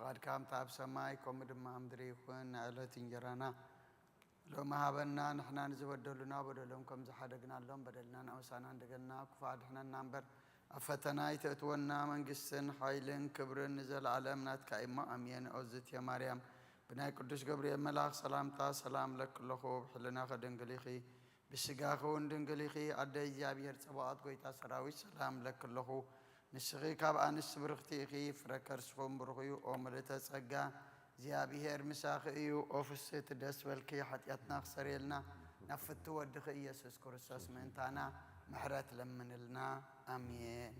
ፍቓድካ ከምቲ ኣብ ሰማይ ከምኡ ድማ ኣብ ምድሪ ይኹን። ንዕለት እንጀራና ሎሚ ሃበና። ንሕና ንዝበደሉና በደሎም ከም ዝሓደግናሎም በደልና ንኣውሳና እንደገና ክፉእ ኣድሕነና እምበር ኣብ ፈተና ኣይተእትወና። መንግስትን ሓይልን ክብርን ንዘለኣለም ናትካ እሞ ኣሜን። ኦዝት ማርያም ብናይ ቅዱስ ገብርኤል መልኣኽ ሰላምታ ሰላም ለኪ ኣለኹ። ብሕልናኺ ድንግል ኢኺ፣ ብስጋኺ እውን ድንግል ኢኺ። ኣደ እግዚኣብሔር ጸባኦት ጎይታ ሰራዊት ሰላም ለኪ ኣለኹ። ንስኺ ካብ ኣንስቲ ብርኽቲ ኢኺ፣ ፍረ ከርስኹም ብሩኽ እዩ። ኦ ምልእተ ጸጋ እግዚኣብሔር ምሳኺ እዩ። ኦ ፍስህቲ ደስ በልኪ፣ ሓጢኣትና ክሰርየልና ናብ ፍቲ ወድኺ ኢየሱስ ክርስቶስ ምእንታና ምሕረት ለምንልና። ኣሜን።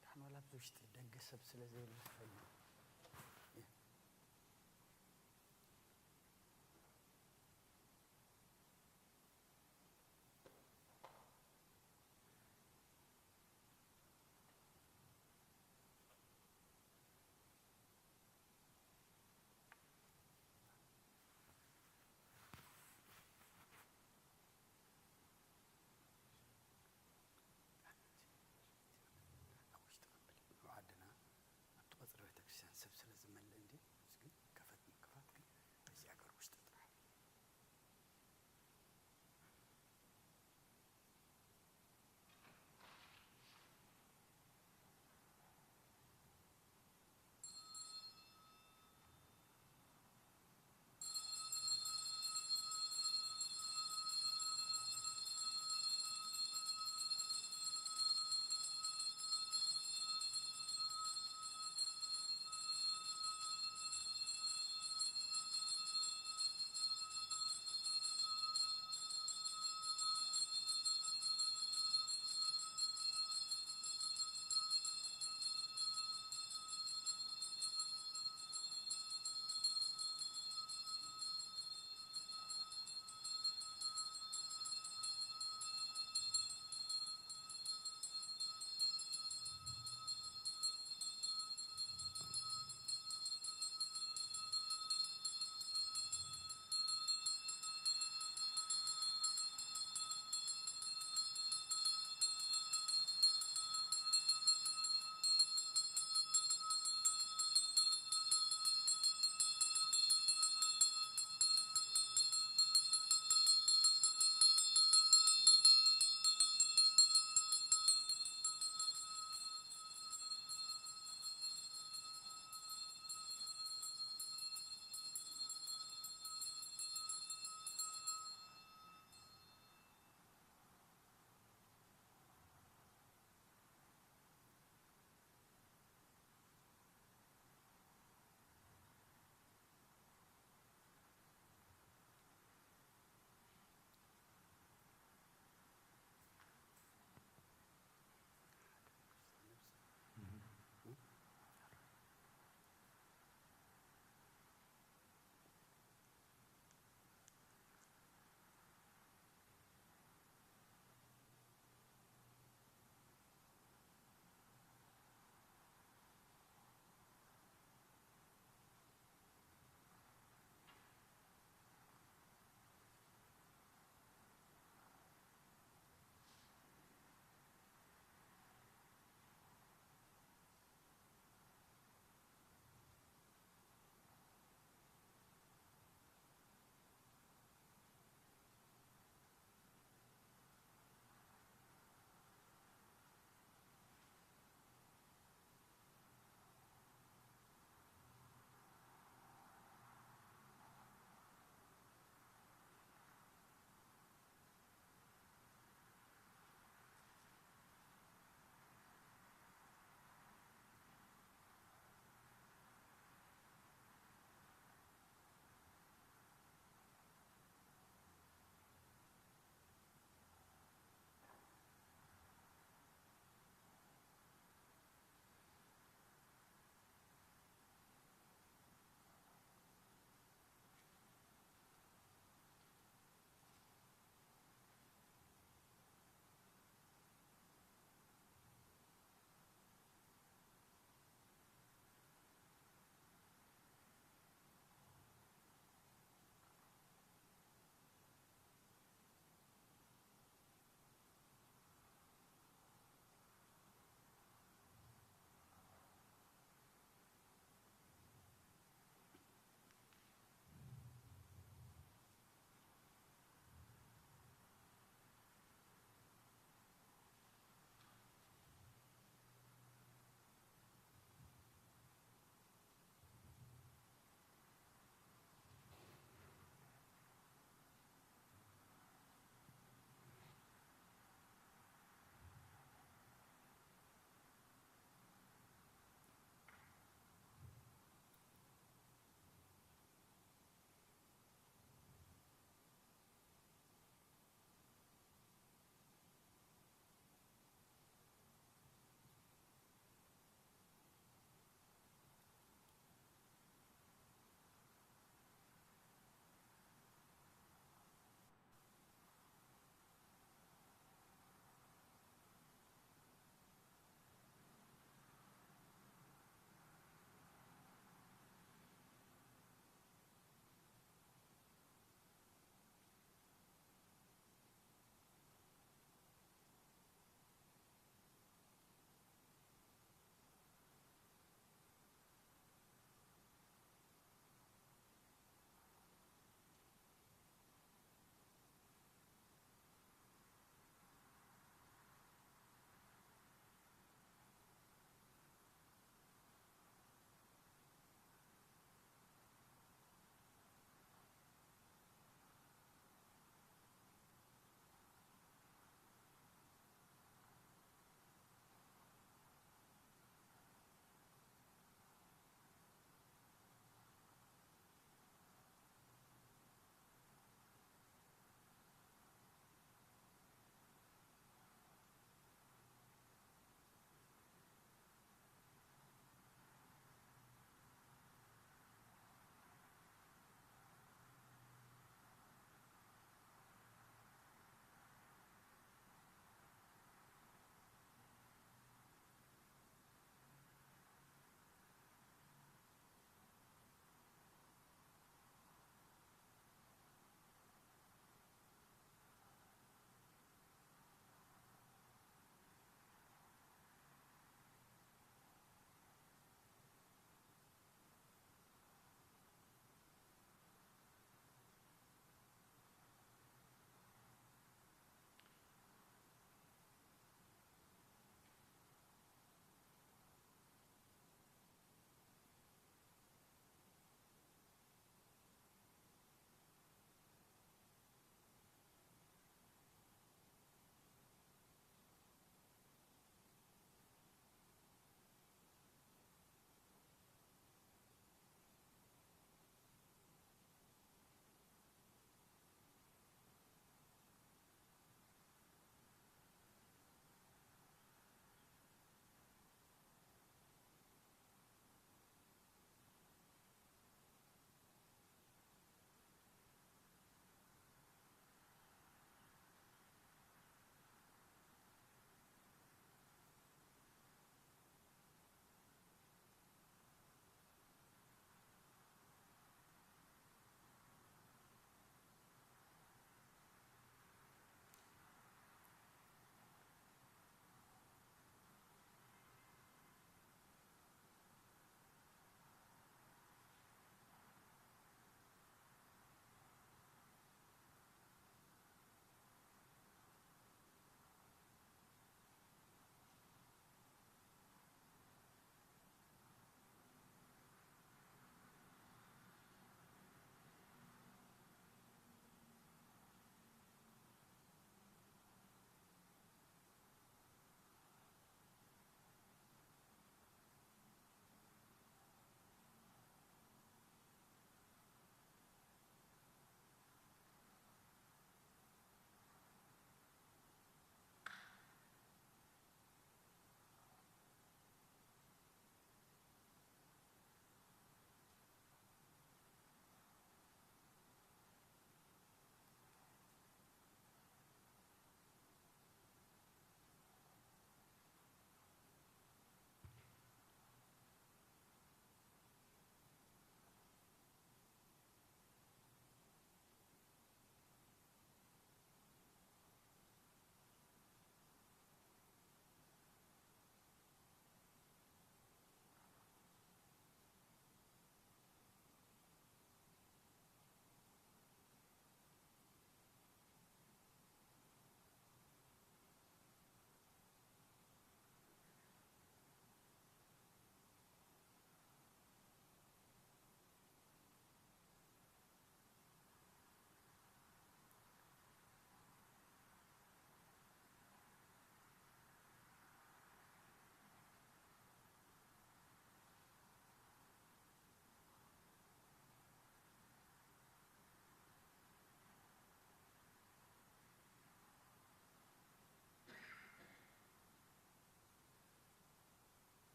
ደሓን ዋላ ኣብዚ ውሽጢ ደገ ሰብ ስለ ዘየለ ዝፈልዩ ኣብ ውሽጢ ክብል ኣብ ዓድና ኣብቲ ቀጽሪ ቤተክርስትያን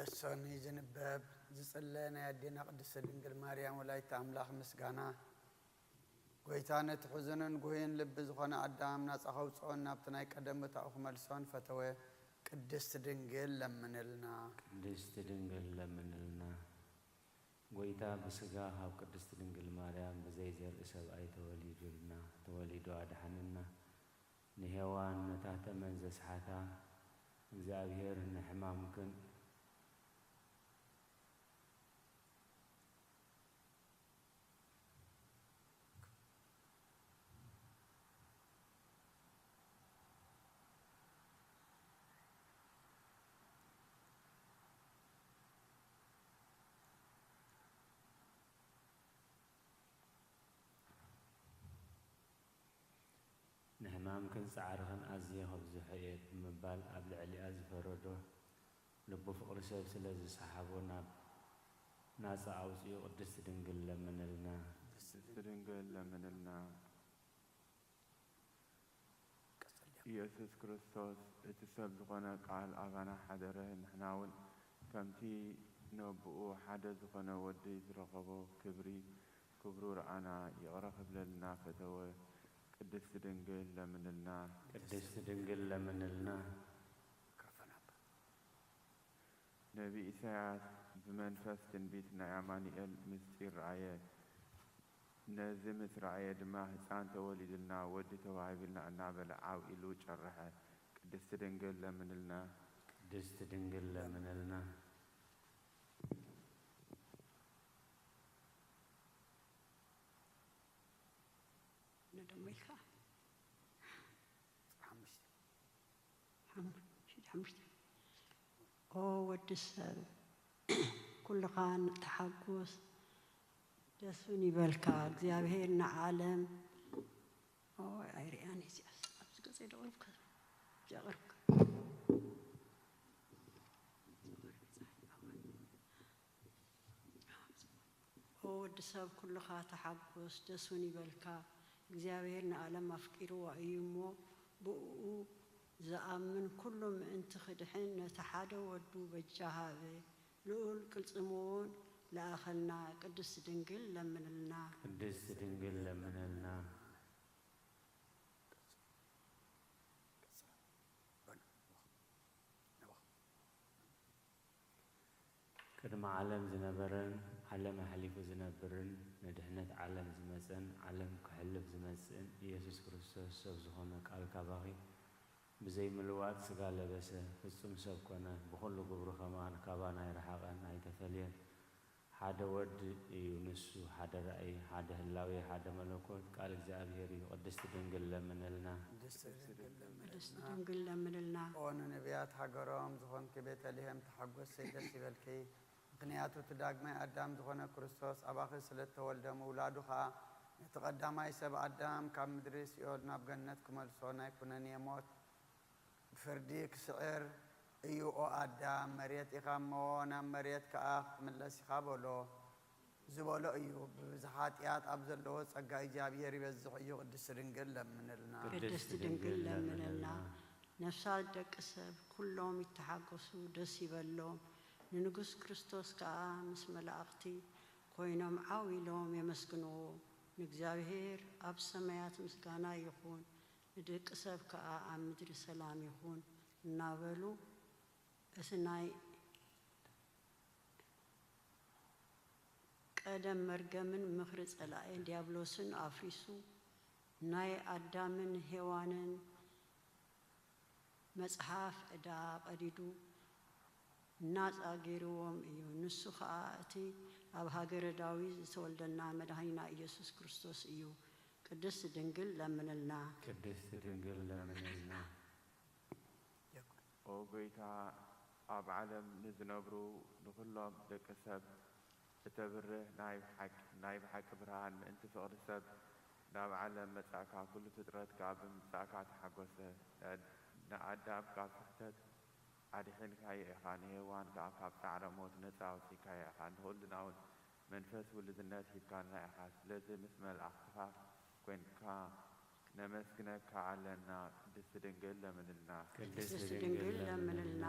እሶኒ ዝንበብ ዝጽለ ናይ ኣዴና ቅድስቲ ድንግል ማርያም ወላዲተ ኣምላኽ ምስጋና። ጎይታ ነቲ ሕዙንን ጉህይን ልቢ ዝኾነ ኣዳም ናጻ ከውጽኦን ናብቲ ናይ ቀደም ቦታኡ ክመልሶን ፈተወ። ቅድስቲ ድንግል ለምንልና። ቅድስቲ ድንግል ለምንልና። ጎይታ ብስጋ ካብ ቅድስቲ ድንግል ማርያም ብዘይ ዘርኢ ሰብኣይ ተወሊዱልና፣ ተወሊዱ ኣድሓነና። ንሄዋን ነታ ተመን ዘስሓታ እግዚኣብሔር ንሕማምክን ንሕማምክን ጻዕርኽን ኣዝየ ከብዝሖ እየ ብምባል ኣብ ልዕሊኣ ዝፈረዶ ልቡ ፍቕሪ ሰብ ስለ ዝሰሓቦ ናብ ናጻ ኣውጺኡ ቅድስቲ ድንግል ለምንልና። ቅድስቲ ድንግል ለምንልና። ኢየሱስ ክርስቶስ እቲ ሰብ ዝኾነ ቃል ኣባና ሓደረ፣ ንሕና እውን ከምቲ ነብኡ ሓደ ዝኾነ ወዲ ዝረኸቦ ክብሪ ክብሩ ረኣና፣ ይቕረ ክብለልና ፈተወ። ቅድስቲ ድንግል ለምንልና። ቅድስቲ ድንግል ለምንልና። ነቢ ኢሳያስ ብመንፈስ ትንቢት ናይ ኣማኑኤል ምስጢር ረኣየ። ነዚ ምስ ረኣየ ድማ ህጻን ተወሊዱልና፣ ወዲ ተዋሂቡልና እናበለ ዓው ኢሉ ጨረሐ። ቅድስቲ ድንግል ለምንልና። ቅድስቲ ድንግል ለምንልና። ነደሞ ኢልካ። ሓሙሽተ። ሓሙ-፣ ሽዱሽተ ሓሙሽተ። ኦ ወዲ ሰብ፣ ኩልኻ ተሓጎስ፣ ደስ እውን ይበልካ። እግዚኣብሔር ንዓለም፣ ኦ፣ ኣይርእያን እዚኣስ፣ ኣብዚ ገጸይ ዶ ቀርብካ? እዚኣ ቀርብካ። ኦ ወዲ ሰብ፣ ኩልኻ ተሓጎስ፣ ደስ እውን ይበልካ። እግዚኣብሔር ንዓለም ኣፍቂርዋ እዩ እሞ፣ ብእኡ ዝኣምን ኩሉ ምእንቲ ክድሕን፣ ነቲ ሓደ ወዱ በጃ ሃበ። ልኡል ቅልጽሙ እውን ለኣኸልና። ቅድስቲ ድንግል ለምንልና። ቅድስቲ ድንግል ለምንልና። ቅድሚ ዓለም ዝነበረን ዓለም ኣሕሊፉ ዝነብርን ንድሕነት ዓለም ዝመጸን ዓለም ከሕልፍ ዝመጽእን ኢየሱስ ክርስቶስ ሰብ ዝኾነ ቃል ካባኺ ብዘይ ምልዋጥ ስጋ ለበሰ፣ ፍጹም ሰብ ኮነ፣ ብኹሉ ግብሩ ከማን ካባና ኣይረሓቐን ኣይተፈልየን። ሓደ ወድ እዩ ንሱ፣ ሓደ ራእይ፣ ሓደ ህላዌ፣ ሓደ መለኮት ቃል እግዚኣብሔር እዩ። ቅድስቲ ድንግል ለምንልና። ቅድስቲ ድንግል ለምንልና። ቅድስቲ ድንግል ለምንልና። ኦ ንነቢያት ሃገሮም ዝኾንኪ ቤተልሔም ተሓጎሲ ደስ ይበልኪ፣ ምኽንያቱ እቲ ዳግማይ ኣዳም ዝኾነ ክርስቶስ ኣባኺ ስለ እተወልደ ምውላዱ ኸኣ ነቲ ቀዳማይ ሰብ ኣዳም ካብ ምድሪ ሲኦል ናብ ገነት ክመልሶ ናይ ኩነኔ ሞት ብፍርዲ ክስዕር እዩ። ኦ ኣዳም፣ መሬት ኢኻ እሞ ናብ መሬት ከኣ ክትምለስ ኢኻ በሎ። ዝበሎ እዩ። ብብዝሒ ሓጢኣት ኣብ ዘለዎ ጸጋ እግዚኣብሔር ይበዝሕ እዩ። ቅድስቲ ድንግል ለምንልና። ቅድስቲ ድንግል ለምንልና። ነፍሳት ደቂ ሰብ ኩሎም ይተሓጎሱ፣ ደስ ይበሎም። ንንጉስ ክርስቶስ ከኣ ምስ መላእኽቲ ኮይኖም ዓው ኢሎም የመስግንዎ። ንእግዚኣብሔር ኣብ ሰማያት ምስጋና ይኹን፣ ንደቂ ሰብ ከኣ ኣብ ምድሪ ሰላም ይኹን እናበሉ፣ እቲ ናይ ቀደም መርገምን ምኽሪ ጸላኤ ዲያብሎስን ኣፍሪሱ፣ ናይ ኣዳምን ሄዋንን መጽሓፍ ዕዳ ቀዲዱ ናጻ ገይርዎም እዩ። ንሱ ኸኣ እቲ ኣብ ሃገረ ዳዊት ዝተወልደና መድኃኒና ኢየሱስ ክርስቶስ እዩ። ቅድስት ድንግል ለምንልና። ቅድስት ድንግል ለምንልና። ኦ ጎይታ፣ ኣብ ዓለም ንዝነብሩ ንኹሎም ደቂ ሰብ እተብርህ ናይ ብሓቂ፣ ናይ ብሓቂ ብርሃን፣ ምእንቲ ፍቕሪ ሰብ ናብ ዓለም መጻእካ፣ ኩሉ ፍጥረት ከኣ ብምምጻእካ ተሓጎሰ። ንኣዳም ካብ ስሕተት ኣድሒንካዮ ኢኻ፣ ንሄዋን ከኣ ካብ ጻዕረ ሞት ነጻ ኣውጺእካያ ኢኻ። ንኹልና እውን መንፈስ ውሉድነት ሂብካና ኢኻ። ስለዚ ምስ መላእኽትኻ ኮይንካ ነመስግነካ ኣለና። ቅድስቲ ድንግል ለምንልና። ቅድስቲ ድንግል ለምንልና።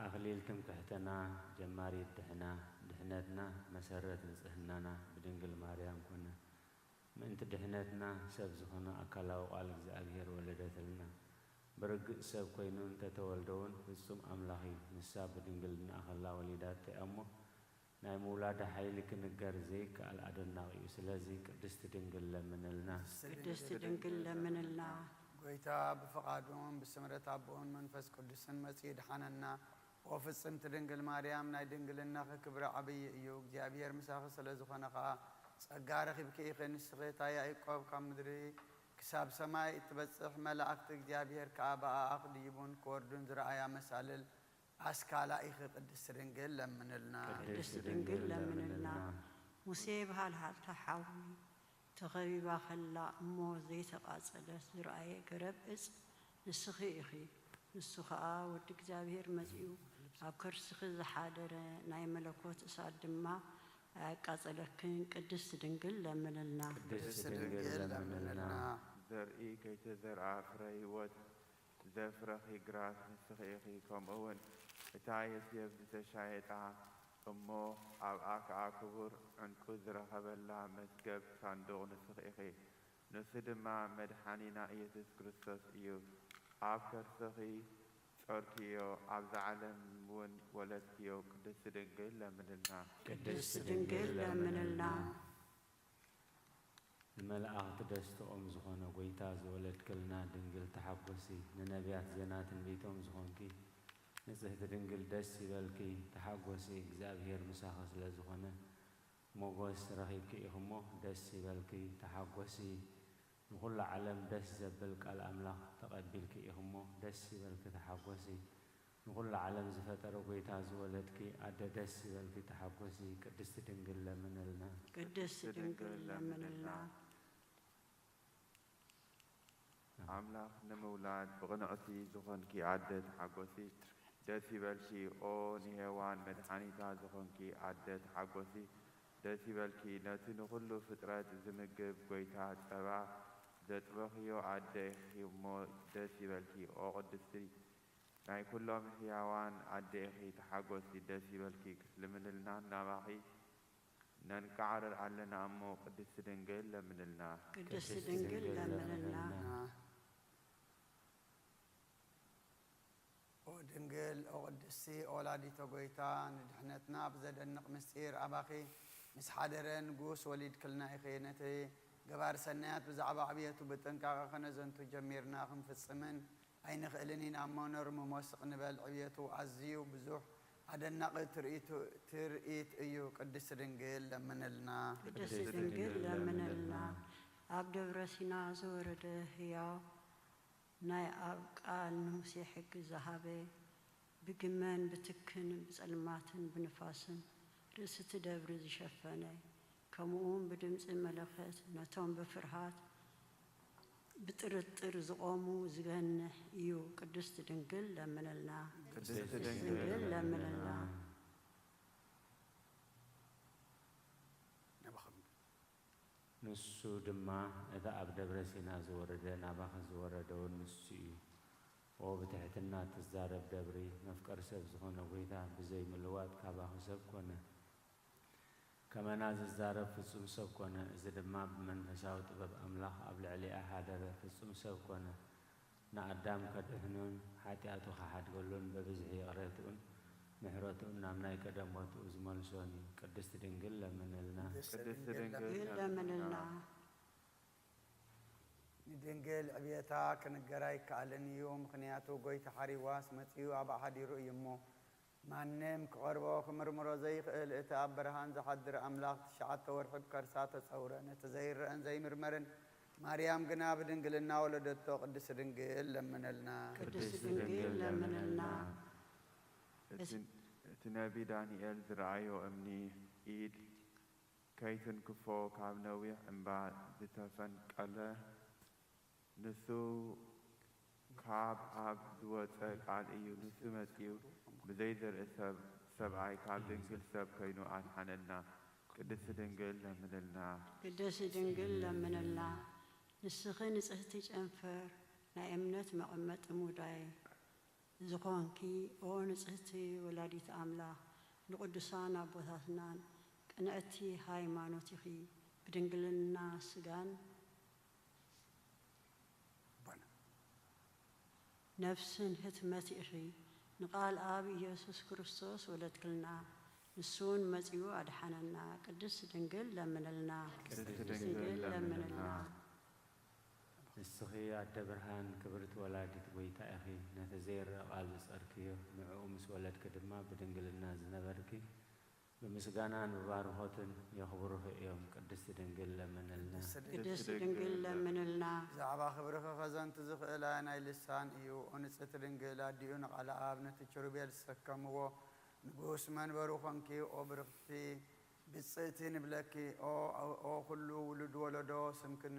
ኣኽሊል ትምክሕትና፣ ጀማሪት ድሕና፣ ድሕነትና መሰረት ንጽህናና ብድንግል ማርያም ኮነ። ምእንቲ ድሕነትና ሰብ ዝኾነ ኣካላዊ ቃል እግዚኣብሔር ወለደትልና። ብርግጽ ሰብ ኮይኑ እንተተወልደ እውን ፍጹም ኣምላኽ እዩ። ንሳ ብድንግልናኣ ከላ ወሊዳቶ እያ እሞ፣ ናይ ምውላዳ ሓይሊ ክንገር ዘይከኣል ኣደናቒ እዩ። ስለዚ ቅድስቲ ድንግል ለምንልና። ቅድስቲ ድንግል ለምንልና። ጎይታ ብፍቓዱን ብስምረት ኣቦኡን መንፈስ ቅዱስን መጺኡ ድሓነና። ኦ ፍጽምቲ ድንግል ማርያም፣ ናይ ድንግልናኺ ክብሪ ዓብዪ እዩ። እግዚኣብሔር ምሳኺ ስለ ዝኾነ ኸኣ ጸጋ ረኺብኪ ኢኺ። ንስኺ እታ ያዕቆብ ካብ ምድሪ ክሳብ ሰማይ እትበጽሕ፣ መላእክቲ እግዚኣብሔር ከኣ ብኣኣ ክድይቡን ክወርዱን ዝረኣያ መሳልል ኣስካላ ኢኺ። ቅድስቲ ድንግል ለምንልና። ቅድስቲ ድንግል ለምንልና። ሙሴ ብሃልሃልታ ሓዊ ተኸቢባ ኸላ እሞ ዘይተቓጸለት ዝረኣየ ገረብ እጽ ንስኺ ኢኺ። ንሱ ኸኣ ወዲ እግዚኣብሔር መጺኡ ኣብ ከርስኺ ዝሓደረ ናይ መለኮት እሳት ድማ ኣያቃጸለክን። ቅድስቲ ድንግል ለምንልና። ቅድስቲ ድንግል ለምንልና። ዘርኢ ከይተዘርኣ ፍረ ህይወት ዘፍረኺ ግራት ንስኺ ኢኺ። ከምኡ እውን እታ ዮሴፍ ዝተሻየጣ እሞ ኣብኣ ከኣ ክቡር ዕንቁ ዝረኸበላ መዝገብ ሳንዱቕ ንስኺ ኢኺ። ንሱ ድማ መድሓኒና ኢየሱስ ክርስቶስ እዩ። ኣብ ከርስኺ ጾርክዮ፣ ኣብዛ ዓለም እውን ወለድክዮ። ቅድስቲ ድንግል ለምንልና። ቅድስቲ ድንግል ለምንልና። ንመላእኽቲ ደስትኦም ዝኾነ ጐይታ ዝወለድክልና ድንግል ተሓጐሲ። ንነቢያት ዜና ትንቢቶም ዝኾንኪ ንጽህቲ ድንግል ደስ ይበልኪ፣ ተሓጐሲ፣ እግዚኣብሔር ምሳኺ ስለ ዝኾነ። ሞጎስ ረኺብኪ ኢኺ እሞ ደስ ይበልኪ፣ ተሓጎሲ። ንኹላ ዓለም ደስ ዘብል ቃል ኣምላኽ ተቐቢልኪ ኢኺ እሞ ደስ ይበልኪ፣ ተሓጎሲ። ንኹላ ዓለም ዝፈጠረ ጐይታ ዝወለድኪ ኣደ ደስ ይበልኪ፣ ተሓጎሲ። ቅድስቲ ድንግል ለምንልና። ቅድስቲ ድንግል ለምንልና። ኣምላኽ ንምውላድ ብቕንዕቲ ዝኾንኪ ኣደ ተሓጎሲ፣ ደስ ይበልኪ። ኦ ንሄዋን መድሓኒታ ዝኾንኪ ኣደ ተሓጎሲ፣ ደስ ይበልኪ። ነቲ ንኹሉ ፍጥረት ዝምግብ ጐይታ ጸባ ዘጥበኽዮ ኣደ ኢኺ እሞ ደስ ይበልኪ። ኦ ቅድስቲ ናይ ኩሎም ሕያዋን ኣደ ኢኺ፣ ተሓጎሲ፣ ደስ ይበልኪ። ክስልምንልና ናባኺ ነንቃዕርር ኣለና እሞ ቅድስቲ ድንግል ለምንልና። ቅድስቲ ድንግል ለምንልና። ኦ ድንግል፣ ኦ ቅድስቲ፣ ኦ ወላዲተ ጐይታ፣ ንድሕነትና ብዘደንቕ ምስጢር ኣባኺ ምስ ሓደረ ንጉስ ወሊድክልና ኢኺ። ነቲ ገባር ሰናያት ብዛዕባ ዕብየቱ ብጥንቃቐ ከነዘንቱ ጀሚርና ክንፍጽምን ኣይንኽእልን ኢና እሞ ነርምሞ ስቕ ንበል። ዕብየቱ ኣዝዩ ብዙሕ ኣደናቒ ትርኢቱ-፣ ትርኢት እዩ። ቅድስቲ ድንግል ለምንልና። ቅድስቲ ድንግል ለምንልና። ኣብ ደብረ ሲና ዝወረደ ህያው ናይ ኣብ ቃል ንሙሴ ሕጊ ዝሃበ፣ ብግመን ብትክን ብጸልማትን ብንፋስን ርእሲ እቲ ደብሪ ዝሸፈነ፣ ከምኡውን ብድምጺ መለኸት ነቶም ብፍርሃት ብጥርጥር ዝቖሙ ዝገንሕ እዩ። ቅድስቲ ድንግል ለምንልና። ቅድስቲ ድንግል ለምንልና። ንሱ ድማ እቲ ኣብ ደብረ ሲና ዝወረደ ናባኺ ዝወረደ እውን ንሱ እዩ። ኦ ብትሕትና እትዛረብ ደብሪ፣ መፍቀሪ ሰብ ዝኾነ ጐይታ ብዘይ ምልዋጥ ካባኺ ሰብ ኮነ። ከመና ዝዛረብ ፍጹም ሰብ ኮነ። እዚ ድማ ብመንፈሳዊ ጥበብ ኣምላኽ ኣብ ልዕሊኣ ሓደረ፣ ፍጹም ሰብ ኮነ። ንኣዳም ከድሕኑን ሓጢኣቱ ክሓድገሉን በብዝሒ ይቕሬትኡን ምሕረትኡን ናብ ናይ ቀደም ቦትኡ ዝመልሶን እዩ። ቅድስቲ ድንግል ለምንልና። ቅድስቲ ድንግል ለምንልና። ንድንግል ዕብየታ ክንገር ኣይከኣልን እዩ፣ ምኽንያቱ ጐይታ ሓሪዋስ መጺኡ ኣብኣ ሓዲሩ እዩ እሞ። ማንም ክቐርቦ ክምርምሮ ዘይኽእል እቲ ኣብ ብርሃን ዝሓድር ኣምላኽ ትሽዓተ ወርሒ ብከርሳ ተጸውረ። ነቲ ዘይረኣን ዘይምርመርን ማርያም ግና ብድንግልና ወለደቶ። ቅድስቲ ድንግል ለምንልና። ቅድስቲ ድንግል ለምንልና። እቲ፣ እቲ ነቢ ዳንኤል ዝረኣዮ እምኒ ኢድ ከይትንክፎ ካብ ነዊሕ እምባ ዝተፈንቀለ ንሱ ካብ ኣብ ዝወጸ ቃል እዩ። ንሱ መጺኡ ብዘይ ዘርኢ ሰብ፣ ሰብኣይ ካብ ድንግል ሰብ ኮይኑ ኣድሓነና። ቅድስቲ ድንግል ለምንልና። ቅድስቲ ድንግል ለምንልና። ንስኺ ንጽህቲ ጨንፈር ናይ እምነት መቐመጢ ሙዳይ ዝኾንኪ ኦ ንጽህቲ ወላዲት ኣምላኽ፣ ንቅዱሳን ኣቦታትናን ቅንዕቲ ሃይማኖት ኢኺ። ብድንግልና ስጋን ነፍስን ህትመት ኢኺ። ንቃል ኣብ ኢየሱስ ክርስቶስ ወለድክልና፣ ንሱን መጺኡ ኣድሓነና። ቅድስት ድንግል ለምንልና። ቅድስት ድንግል ለምንልና። ንስኺ ኣደ ብርሃን ክብርቲ ወላዲት ጎይታ ኢኺ። ነቲ ዘይረኣ ቃል ዝጸርክዮ፣ ንዕኡ ምስ ወለድኪ ድማ ብድንግልና ዝነበርኪ፣ ብምስጋናን ብባርኾትን የኽብሩኺ እዮም። ቅድስቲ ድንግል ለምንልና። ቅድስት ድንግል ለምንልና። ብዛዕባ ክብርኺ ከዘንቱ ዝኽእል ኣየናይ ልሳን እዩ? ኦ ንጽሕቲ ድንግል ኣዲኡ ንቃለ ኣብ ነቲ ኪሩቤል ዝሰከምዎ ንጉስ መንበሩ ኾንኪ። ኦ ብርኽቲ ብጽእቲ ንብለኪ። ኦ፣ ኦ ኩሉ ውሉድ ወለዶ ስምክን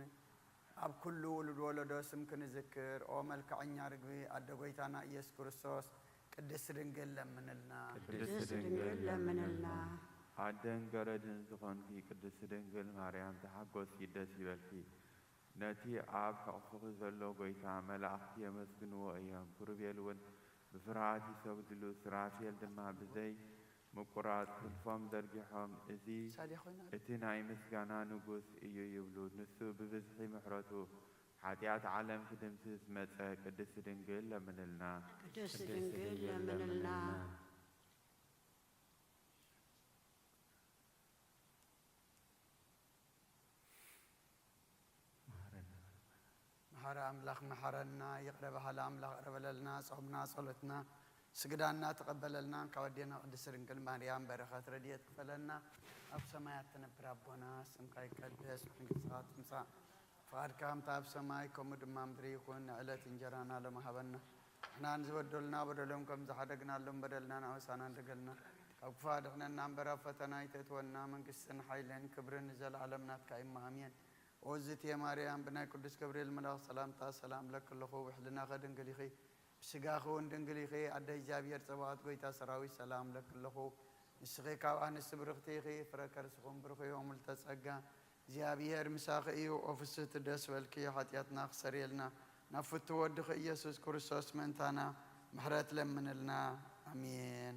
ኣብ ኩሉ ውሉድ ወለዶ ስምኪ ንዝክር። ኦ መልክዐኛ ርግቢ ኣደ ጎይታና ኢየሱስ ክርስቶስ፣ ቅድስቲ ድንግል ለምንልና። ቅድስት ድንግል ለምንልና። ኣደን ገረድን ዝኾንኪ ቅድስቲ ድንግል ማርያም፣ ተሓጎሲ፣ ደስ ይበልኪ። ነቲ ኣብ ሕቑፍኺ ዘሎ ጎይታ መላእኽቲ የመስግንዎ እዮም። ኪሩቤል እውን ብፍርሃት ይሰግድሉ፣ ሱራፌል ድማ ብዘይ ምቁራጽ ክንፎም ዘርጊሖም፣ "እዚ እቲ ናይ ምስጋና ንጉስ እዩ" ይብሉ። ንሱ ብብዝሒ ምሕረቱ ሓጢኣት ዓለም ክድምስስ መጸ። ቅድስቲ ድንግል ለምንልና። ቅድስቲ ድንግል ለምንልና። መሓረ ኣምላኽ መሓረና፣ ይቕረ በሃሊ ኣምላኽ ይቕረ በለልና፣ ጾምና ጸሎትና ስግዳና ተቐበለልና፣ ካብ ኣዴና ቅድስት ድንግል ማርያም በረኸት ረድኤት ክፈለና። ኣብ ሰማያት ትነብር ኣቦና፣ ስምካ ይቀደስ፣ መንግስትኻ ትምጻእ፣ ፍቓድካ ከምታ ኣብ ሰማይ ከምኡ ድማ ምድሪ ይኹን። ንዕለት እንጀራና ሎሚ ሃበና፣ ንሕና ንዝበደሉና በደሎም ከም ዝሓደግናሎም በደልና ንኣበሳና ንደገልና፣ ካብ ክፉእ ኣድሕነና እምበር ኣብ ፈተና ኣይተእትወና፣ መንግስትን ሓይልን ክብርን ንዘለኣለም ናትካ እዩ፣ ኣሜን። ኦዝትየ ማርያም፣ ብናይ ቅዱስ ገብርኤል መልኣኽ ሰላምታ ሰላም እብለኪ ኣለኹ። ብሕልናኺ ድንግል ኢኺ፣ ብስጋኺ እውን ድንግል ኢኺ። ኣደ እግዚኣብሔር ጸባኦት፣ ጎይታ ሰራዊት፣ ሰላም እብለኪ ኣለኹ። ንስኺ ካብ ኣንስቲ ብርኽቲ ኢኺ፣ ፍረ ከርስኹም ብሩኽ እዩ። ምልዕተ ጸጋ፣ እግዚኣብሔር ምሳኺ እዩ። ኦ ፍስህቲ፣ ደስ በልኪ፣ ሓጢኣትና ክሰርየልና፣ ናብ ፍቱ ወድኺ ኢየሱስ ክርስቶስ ምእንታና ምሕረት ለምንልና። ኣሜን።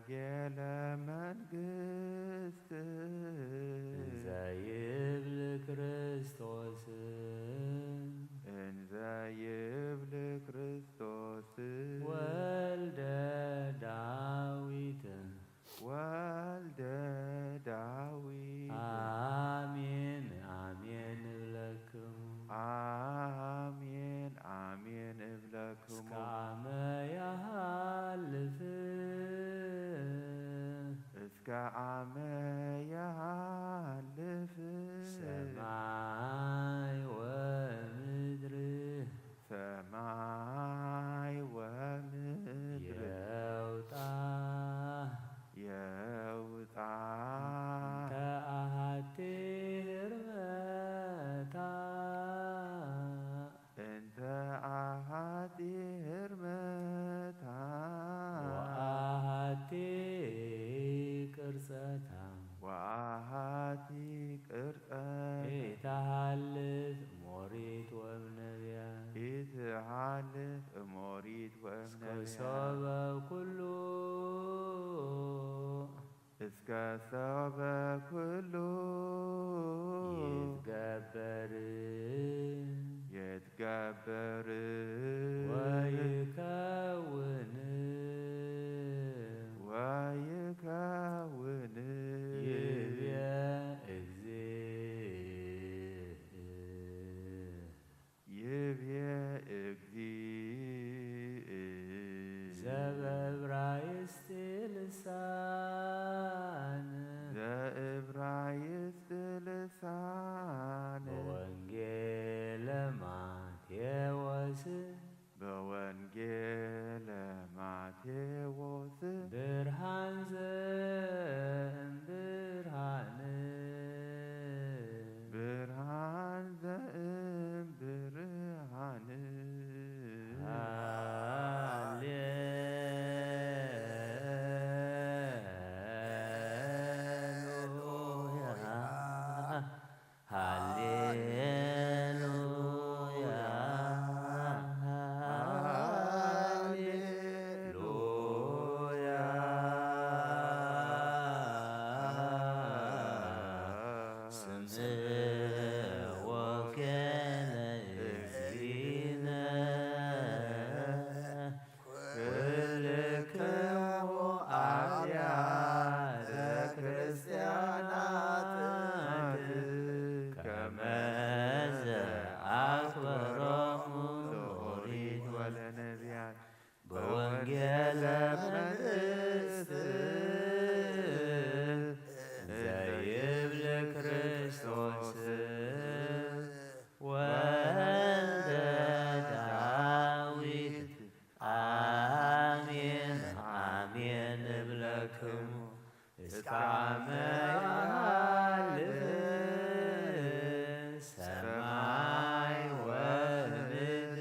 ገለ መንግስት እንዘ ይብል ክርስቶስ እንዘ ይብል ክርስቶስ ወልደ ዳዊት ወልደ ዳዊት ኣሜን ኣሜን እብለክሙ ኣሜን ኣሜን እብለክሙ እስከ ኣመ ይሃልፍ እስከ ኣመ ይሃልፍ ሰማይ ወምድሪ ሰማይ ወምድሪ የውጣ የውጣ እንተ ኣሃቲ ህርመታ እንተ ኣሃቲ ህርመታ ወኣሃቲ ቅርጸታ ወኣሃቲ ቅርጸታ ኢተሃልፍ ሞሪት ወእም ነቢያት ኢትሃልፍ እሞሪት ወእም እስከ ነቢያት ሶበ ኩሉ እስከ ሶበ ኩሉ ይትገበር ይትገበር ወይከውን ወይከውን ይብየ እግዚእ ይብየ እግዚእ ዘበብራይስጢ ልሳን ዘእብራይስጢ ልሳን በወንጌለ ማቴዎስ በወንጌለ ማቴዎስ ብርሃን ዘእም ብርሃን ብርሃን ዘእም ብርሃን ሃሌ ሃሌሉያ ሃሌሉያ ስምዕ ወንጌለ እግዚእነ ኩልክሙ ኣብያተ ክርስቲያናት ከመ ዘአክበሮሙ ለኦሪት ወለነቢያት በወንጌለ መንግስት ዘይብል ክርስቶስ ወልደ ዳዊት ኣሜን ኣሜን እብለክሙ እስከ ዓመ ይሃልፍ ሰማይ ወምድር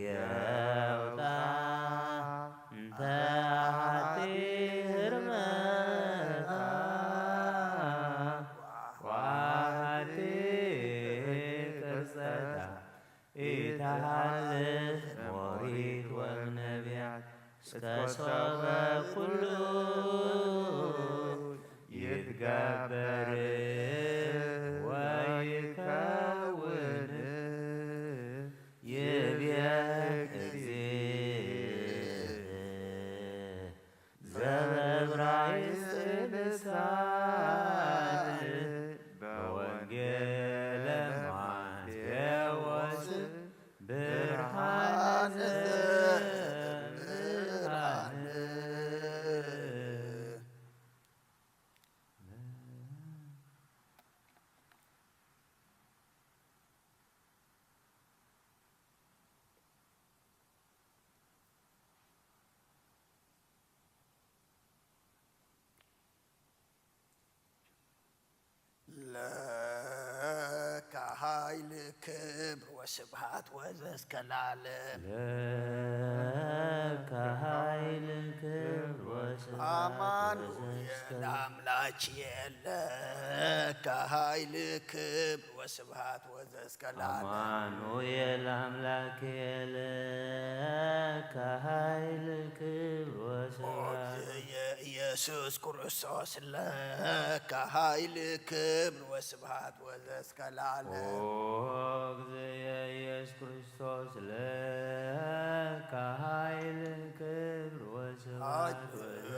የውጣ እንተ ኣሐቲ ህርመታ ወኣሐቲ ቅርጸታ ኢተሃልፍ ሞሪት ወነቢያት እስከ ሶበ ኩሉ ይትገበር ወይከውን ይብየ እግዚእ ዘበብራይስጥ ልሳን በወንጌለ ማቴዎስ ብርሃን ብርሃን ለከ ኃይል ክብር ወስብሐት ወዘእስከ ለዓለም። ለከ ኃይል ክብር አማኑኤል አምላክ የለ ከኃይል ክብር ወስብሐት ወዘእስከ ለዓለም። አማኑኤል አምላክ የለ ከኃይል ክብር ወስብሐት። ኢየሱስ ክርስቶስ ለከ ኃይል ክብር ወስብሐት ወዘእስከ ለዓለም። ኦ እግዝየ ኢየሱስ ክርስቶስ ለከ ኃይል ክብር ወስብሐት ወዘእስከ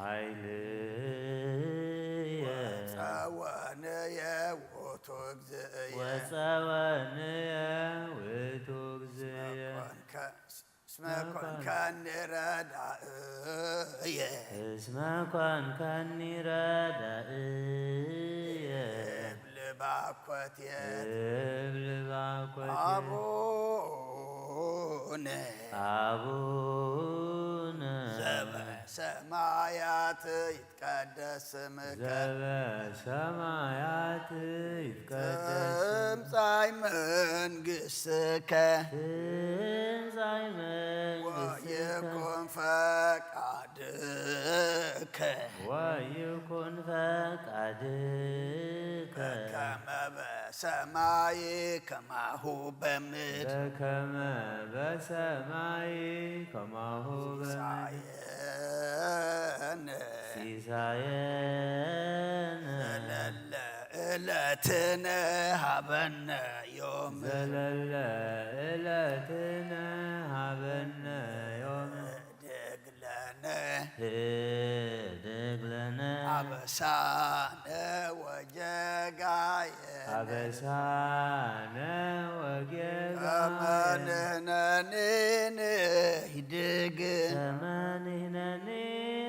ኃይልየ ወጸወንየ ውእቱ እግዝእየ። ወጸወንየ ውእቱ እግዝእየ። እስመ ኮንከ-፣ እስመ ኮንከኒ ረዳእየ። እስመ ኮንከኒ ረዳእየ። እብል ባኮቴት። እብል ባኮቴት። አቡነ። አቡነ። ዘበሰማያት ይትቀደስ ስምከ። ዘበሰማያት ይትቀደስ ስምከ። ትምጻእ መንግሥትከ። ትምጻእ መንግሥትከ። ወይኩን ፈቃድከ። ወይኩን ፈቃድከ። በከመ በሰማይ ከማሁ በምድር። በከመ በሰማይ ከማሁ በምድር። ሲሳየነ። ሲሳየነ። ዘለለ ዕለትነ ሀበነ ዮም። ዘለለ ዕለትነ ሀበነ ዮም። ህደግ ለነ። ህደግ ለነ። አበሳነ ወጌጋየነ። አበሳነ ወጌጋየነ። ከመ ንሕነኒ ንህድግ። ከመ ንሕነኒ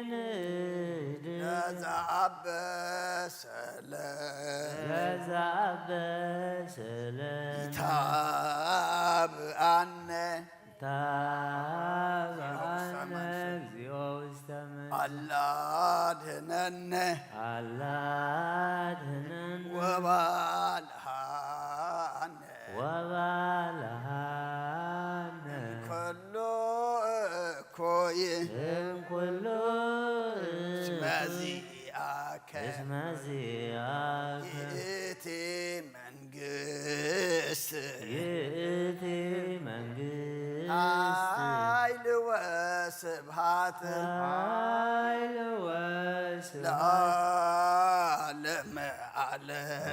ንህድግ። ለዘአበሰ ለዘአበሰ ለ-። ይትሃብአነ። ይትሃብአነ እግዚኦ ውስተ መንግሥት። አላ አድኅነነ። አላ አድኅነነ። ወባልሐነ። ወባልሐነ። እምኩሉ እኩይ። እምኩሉ እስመ እኩይ። ዚአከ። እስመ ዚአከ። ይእቲ መንግስት። ይእቲ መንግስት። ኃይል ወስብሐት። ኃይል ወስብሐት። ለዓለመ ዓለም።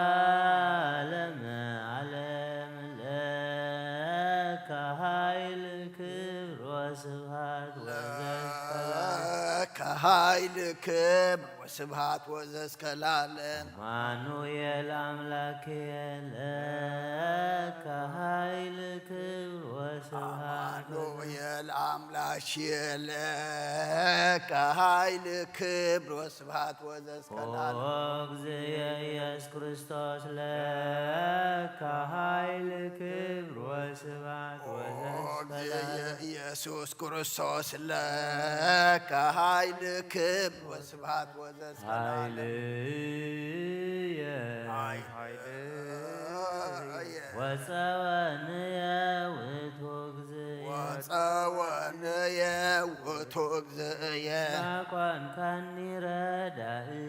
ለዓለመ ዓለም ለከ ኃይል ክብር ወስብሐት ወዘስከላ። ለከ ኃይል ክብር ወስብሐት ወዘስከ ለዓለም። አማኑኤል አምላክየ ለከ ኃይል ክብር ወስብሐት። አማኑኤል አምላክየ ለከ ኃይል ክብር ወስብሐት ወዘስከ ለዓለም። ኦ እግዝየ ኢየሱስ ክርስቶስ ለከ ኃይል ክብር ወስብሐት ወዘስከ ለዓለም። ኢየሱስ ክርስቶስ ለከ ኃይል ክብር ወስብሐት ወዘስከ ለዓለም። ኃይልየ ኃይልየ ወጸወንየ ውእቱ እግዝእየ። ወጸወንየ ውእቱ እግዝእየ። እስመ ኮንከኒ ረዳእየ።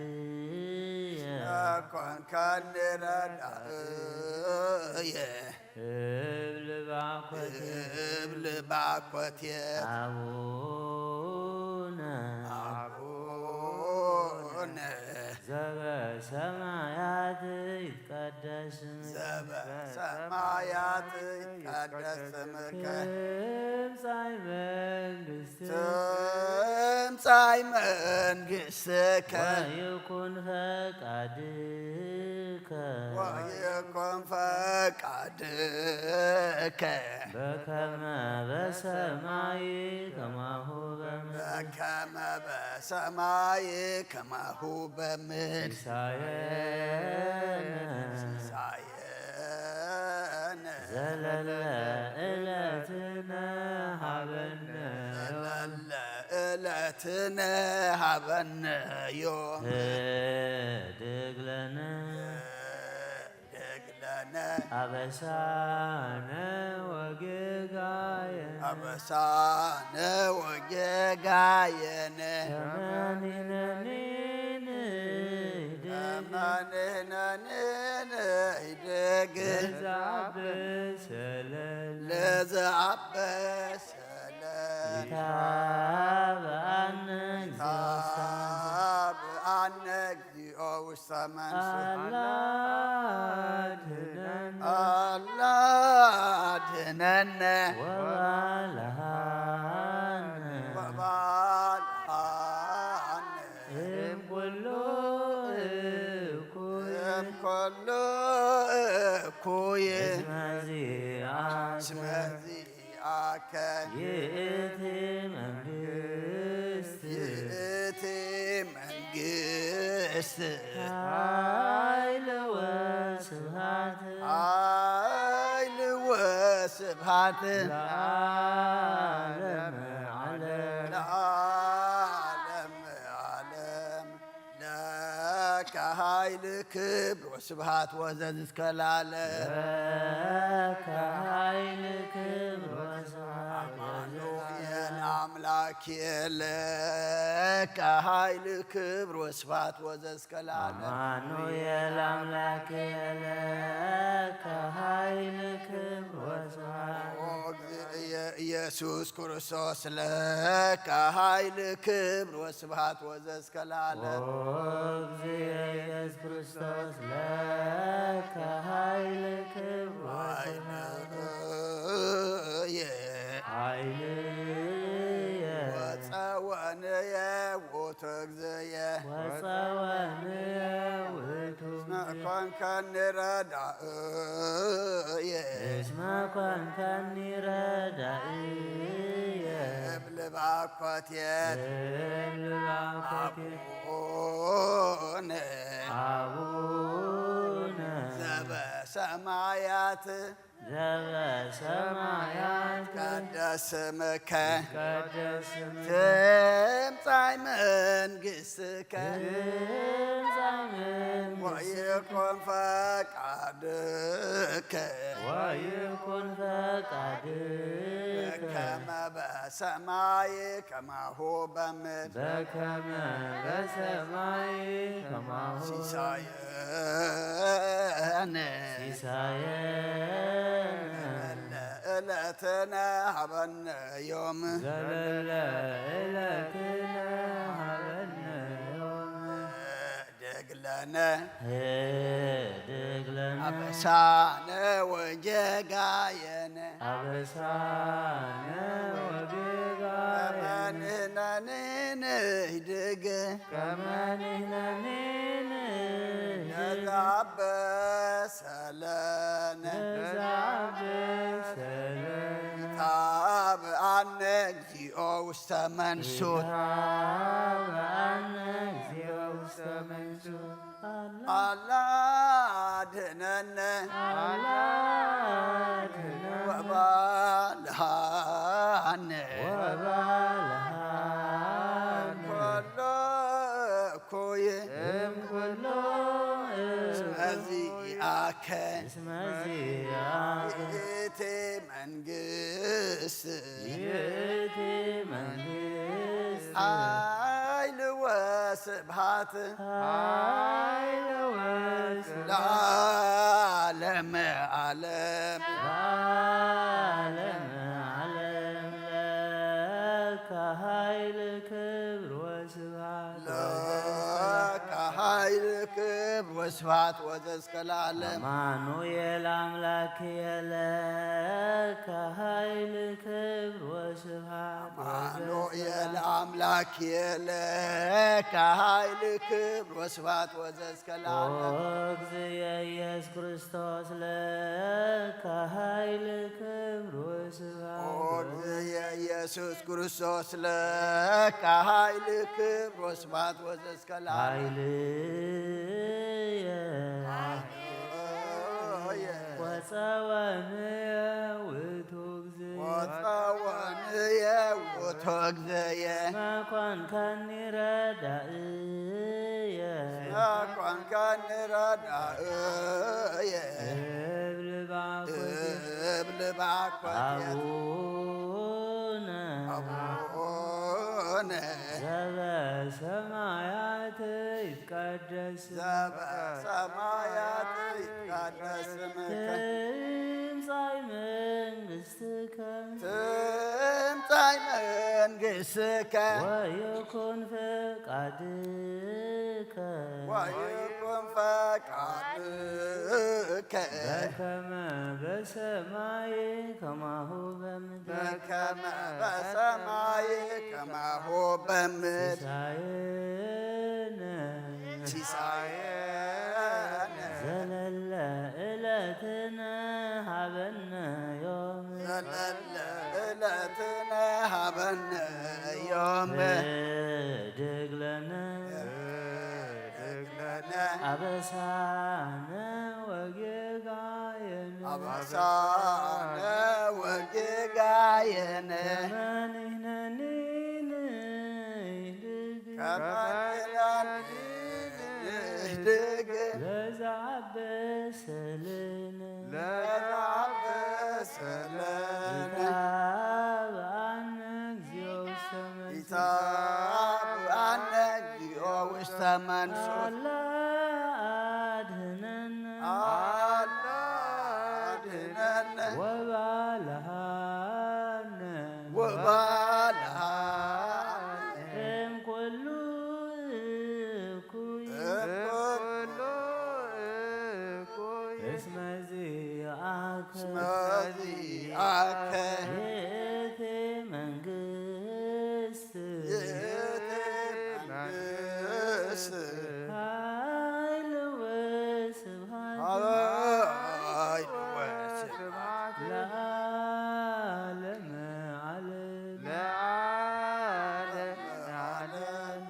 እስመ ኮንከኒ ረዳእየ። እብል ባኮቴ። እብል ባኮቴ። አቡነ። አቡነ። ዘበሰማያት ይትቀደስ ስምከ። ዘበሰማያት ይትቀደስ ስምከ። ትምጻእ መንግስት ትምጻእ መንግስትከ። ወይኩን ፈቃድከ። ወይኩን ፈቃድከ። በከመ በሰማይ ከማሁ በምድር። በከመ በሰማይ ከማሁ በምድር። ሲሳየነ። ሲሳየነ። ዘለለ ዕለትነ ሀበነ። ዘለለ ዕለትነ ሀበነ ዮም። ህድግ ለነ። ህድግ ለነ። አበሳነ ወጌጋየነ። አበሳነ ወጌጋየነ ከመ ንሕነኒ ንህድግ ከመ ንሕነኒ ንህድግ ለዘአበሰለነ ለዘአበሰለነ ይትሃበአነ እግዚኦ ውስተ መንሱት። ይትሃበአነ እግዚኦ ውስተ መንሱት። አላ አድኅነነ አላ አድኅነነ ወባልሐነ ወባልሐነ እምኩሉ እኩይ እምኩሉ እኩይ እስመ ዚአከ እስመ ዚአከ ይእቲ መንግስት ይእቲ መንግስት ኃይል ወስብሐት ኃይል ወስብሐት ለዓለመ ዓለም። ለዓለመ ዓለም። ለከ ኃይል ክብር ወስብሐት ወዘዝ እስከ ለዓለም። ለከ ኃይል ክብር ወስብሐት አማኑኤል አምላክ ለከ ኃይል ክብር ወስብሐት ወዘዝ እስከ ለዓለም። አማኑኤል አምላክ ለከ ኃይል ክብር ወስብሐት ኦ እግዚእ ኢየሱስ ክርስቶስ ለከ ኃይል ክብር ወስብሐት ወዘዝ እስከ ለዓለም። ኦ እግዚእ ኢየሱስ ክርስቶስ ለከ ኃይል ክብር ወስብሐት ኃይልየ ኃይልየ ወጸወንየ ውእቱ እግዚእየ ወጸወንየ ውእቱ እስመ ኮንከኒ ረዳእየ እስመ ኮንከኒ ረዳእየ እብል ባኮቴት እብል ባኮቴት አቡነ አቡነ ዘበሰማያት ዘበሰማያት ይትቀደስ ስምከ ይትቀደስ ስምከ ትምጻእ መንግስትከ ትምጻእ መንግስትከ ወይኩን ፈቃድከ ወይኩን ፈቃድከ በከመ በሰማይ ከማሁ በምድር በከመ በሰማይ ከማሁ ሲሳየነ ሲሳየነ ለዕለትነ ሀበነ ዮም ዘለለ ዕለትነ ሀበነ ዮም ህድግ ለነ ህድግ ለነ አበሳነ ወጌጋየነ አበሳነ ወጌጋየነ ከመ ንሕነኒ ንህድግ ከመ ንሕነኒ ንህድግ ለዘአበሰለነ ለዘአበሰለነ ይትሃበአነ እግዚኦ ውስተ መንሱት ይትሃበአነ እግዚኦ ውስተ መንሱት። አላ አድነነ አላ አድነነ ወባልሃነ ወባልሃነ ኩሎ እኩይ እምኩሎ እስመ ዚአከ እስመ ዚአከ ይእቲ መንግስት ይእቲ መንግስት ኃይል ወስብሐት ኃይል ወስብሐት ለዓለመ ዓለም። ለዓለመ ዓለም ለከ ኃይል ክብር ወስብሐት ለከ ኃይል ክብር ወስብሐት ወዘእስከ ለዓለም። አማኑኤል አምላክየ ለከ ኃይል ክብር ወስብሐት አማኑኤል አምላክየ ለከ ኃይል ክብር ወስብሐት ወዘእስከ ኦ ለዓለም። እግዚእየ ኢየሱስ ክርስቶስ ለከ ኃይል ክብር ኦ ወስብሐት እግዚእየ ኢየሱስ ክርስቶስ ለከ ኃይል ክብር ወስብሐት ወዘእስከ ለዓለም። ኃይልየ ኃይልየ ወጸወንየ ውእቱ እግዚእ ወጸወንየ ውእቱ እግዚእየ መኮንከኒ ረዳእየ መኮንከኒ ረዳእየ እብል ባኮቴ እብል ባኮቴት አቡነ ሆነ ዘበሰማያት ይትቀደስ ዘበሰማያት ይትቀደስ ስምከ ትምጻእ መንግስትከ ትምጻእ መንግስትከ ወይኩን ፈቃድከ ወይኩን ፈቃድከ በከመ በሰማይ ከማሁ በምድር በከመ በሰማይ ከማሁ በምድር ሲሳየነ ሲሳየነ ዘለለ ዕለትነ ሀበነ ዮም ዘለለ ዕለትነ ሀበነ ዮም ህድግ ለነ ህድግ ለነ አበሳነ ወጌጋየነ አበሳነ ወጌጋየነ ከመ ንሕነኒ ንህድግ ከመ ንሕነኒ ንህድግ ለዘአበሰለነ ለዘአበሰለነ ኢታብአነ እግዚኦ ውስተ መንሱት ኢታብአነ እግዚኦ ውስተ መንሱት አላ አድህነነ አላ አድህነነ ወባልሃነ ወባልሃነ እምኩሉ እኩይ እምኩሉ እኩይ እስመ ዚአከ እስመ ዚአከ ይእቲ መንግስት ይእቲ መንግስት ኃይል ወስብሐት ኃይል ወስብሐት ለዓለመ ዓለም ለዓለመ ዓለም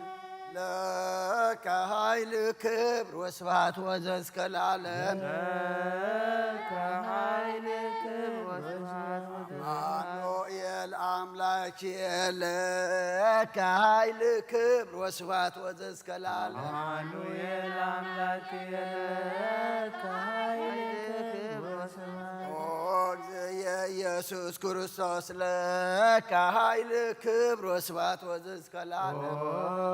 ለከ ኃይል ክብር ወስብሐት ወዘእስከ ለዓለም ለከ ኃይል ክብር ወስብሐት ወዘእስከ ለዓለም አማኑኤል አምላክ ለከ ኃይል ክብር ወስብሐት ወዘእስከ ለዓለም አማኑኤል አምላክ ለከ ኃይል ክብር ወስብሐት ኦ እግዚእ ኢየሱስ ክርስቶስ ለከ ኃይል ክብር ወስብሐት ወዘእስከ ለዓለም ኦ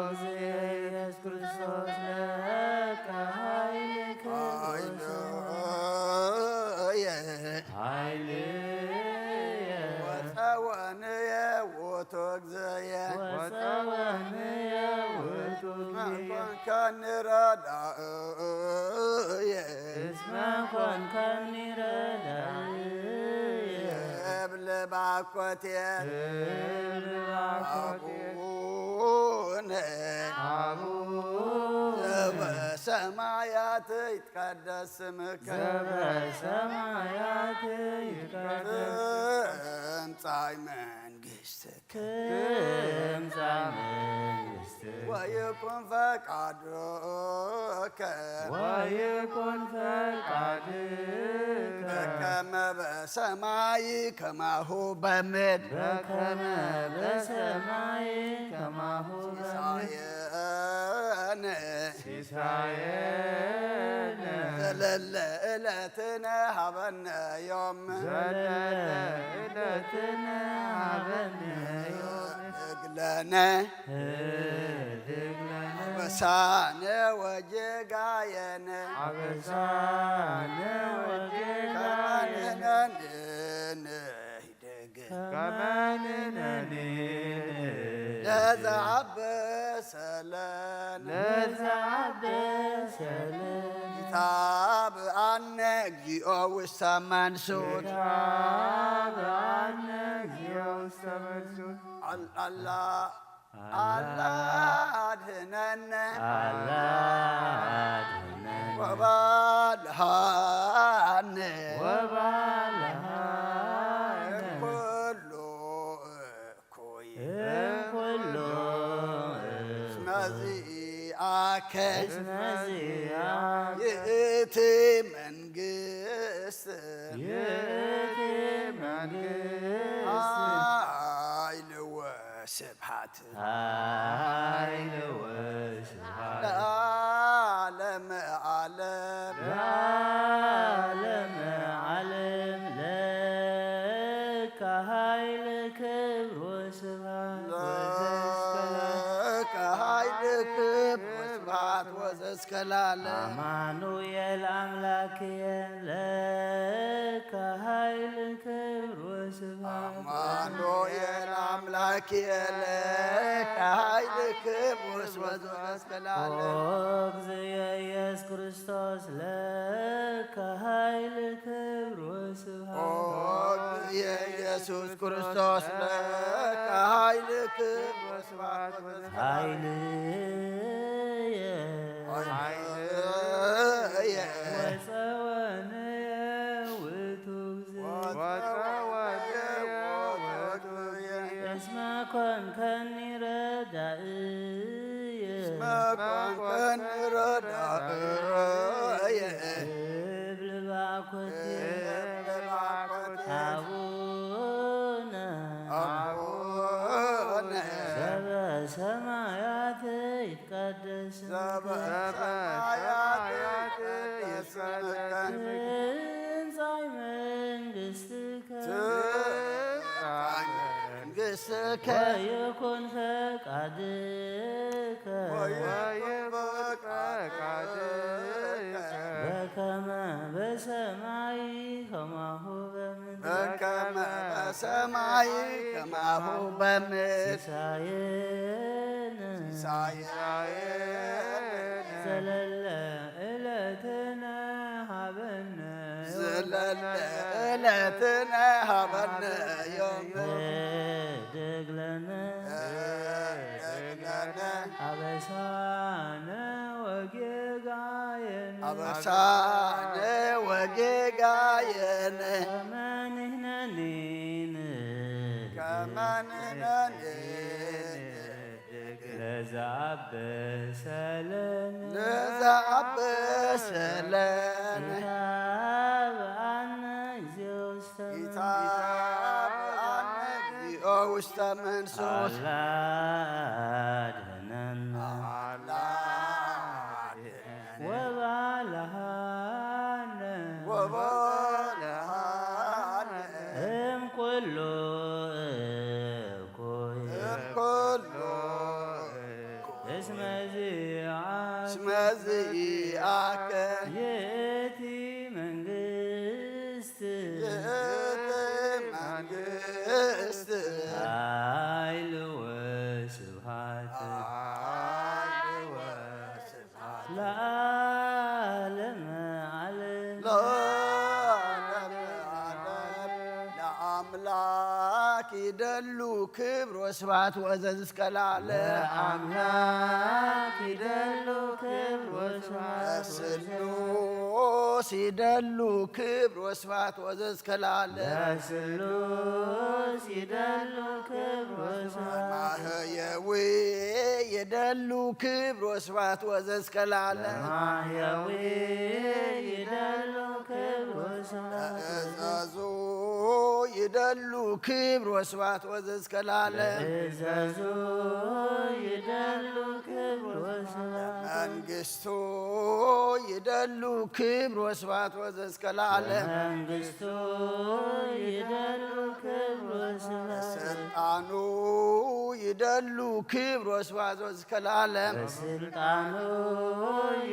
እግዚእ ኢየሱስ ክርስቶስ ለከ ኃይል ክብር ወስብሐት ኃይልየ ወጸወንየ ውእቱ እግዚእየ ወጸወንየ ውእቱ እግዚእየ መኮንከኒ ረዳእየ እስመ ኮንከኒ ረዳእየ እብል ባኮቴ እብል ባኮቴ አቡነ አቡነ ዘበሰማያት ይትቀደስ ስምከ ዘበሰማያት ይትቀደስ ትምጻእ መንግስትከ ትምጻእ መንግስትከ ወይኩን ፈቃድከ ወይኩን ፈቃድከ በከመ በሰማይ ከማሁ በምድር በከመ በሰማይ ከማሁ በምድር ሲሳየነ ሲሳየነ ዘለለ ዕለትነ ሀበነ ዮም ዘለለ ዕለትነ ሀበነ ዮም ህድግ ለነ ህድግ ለነ አበሳነ ወጌጋየነ አበሳነ ወጌጋየነ ከመ ንሕነኒ ንህድግ ከመ ንሕነኒ ለዘአበሰለነ ለዘአበሰለነ ኢታብአነ እግዚኦ ውስተ መንሱት ኢታብአነ እግዚኦ ውስተ መንሱት አላ አላ አድህነነ አላ አድህነነ ወባልሃነ ወባልሃነ እምኩሉ እኩይ እምኩሉ እስመ ዚአከ እስመ ዚአከ ይእቲ መንግስት ይእቲ መንግስት ኃይል ወስብሐት ኃይል ወስብሐት ለዓለመ ዓለም ለዓለመ ዓለም ለከ ኃይል ክብር ወስብሐት እስከ ለዓለም። አማኑኤል አምላክየ ለከ ኃይል ክብር ወስብሐት። አማኑኤል አምላክየ ለከ ኃይል ክብር ወስብሐት እስከ ኦ ለዓለም። እግዝየ ኢየሱስ ክርስቶስ ለከ ኃይል ክብር ወስብሐት። ኦ እግዝየ ኢየሱስ ክርስቶስ ለከ ኃይል ክብር ወስብሐት ወዘተ ኃይልየ ኃይልየ ወፀወንየ ውእቱ እግዝእትየ። ወፀወንየ ውእቱ እግዝእትየ። እስመ ኮንከኒ ረዳእየ። እስመ ኮንከኒ ረዳእየ። እብል ባኮቴ እብል ባኮቴ አቡነ አቡነ ዘበሰማያት ይትቀደስ ስምከ ዘበሰማያት ይትቀደስ ስምከ ትምጻእ መንግሥትከ ትምጻእ መንግሥትከ ወይኩን ፈቃድከ ወይኩን ፈቃድከ በከመ በሰማይ ከማሁ በምድር በከመ በሰማይ ከማሁ በምድር ሲሳየነ ሲሳየነ ዘለለ ዕለትነ ሀበነ ዘለለ ዕለትነ ሀበነ ዮም ህድግ ለነ ህድግ ለነ አበሳነ ወጌጋየነ አበሳነ ወጌጋየነ ከመ ንሕነኒ ከመ ንሕነኒ ንህድግ ለዘአበሰለነ ለዘአበሰለነ ኢታብአነ እግዚኦ ውስተ መንሱት ኢታብአነ እግዚኦ ውስተ መንሱት አላ አድህነነ አላ አድህነነ ወባልሃነ ወባልሃነ እምኩሉ እኩይ እምኩሉ እስመ ዚአከ እስመ ዚአከ ይእቲ መንግስት ይእቲ መንግስት ኃይል ወስብሐት ኃይል ወስብሐት ለዓለመ ዓለም። ለዓለመ ዓለም። ለአምላክ ይደሉ ክብር ወስብሐት ወእዘዝ እስከ ለዓለም። ለአምላክ ይደሉ ክብር ወስብሐት ወእዘዝ ለስሉስ ይደሉ ክብር ወስብሐት ወእዘዝ እስከ ለዓለም። ለስሉስ ይደሉ ክብር ወስብሐት ማህየዊ ይደሉ ክብር ወስብሐት ወዘእስከ ለዓለም። ለማህየዊ ይደሉ ክብር ወስብሐት ለእዘዙ ይደሉ ክብር ወስብሐት ወዘእስከ ለዓለም። ለእዘዙ ይደሉ ክብር ወስብሐት መንግስቱ ይደሉ ክብር ወስብሐት ወዘእስከ ለዓለም። መንግስቱ ይደሉ ክብር ወስብሐት ስልጣኑ ይደሉ ክብር ወስብሐት ወዘእስከ ለዓለም። ስልጣኑ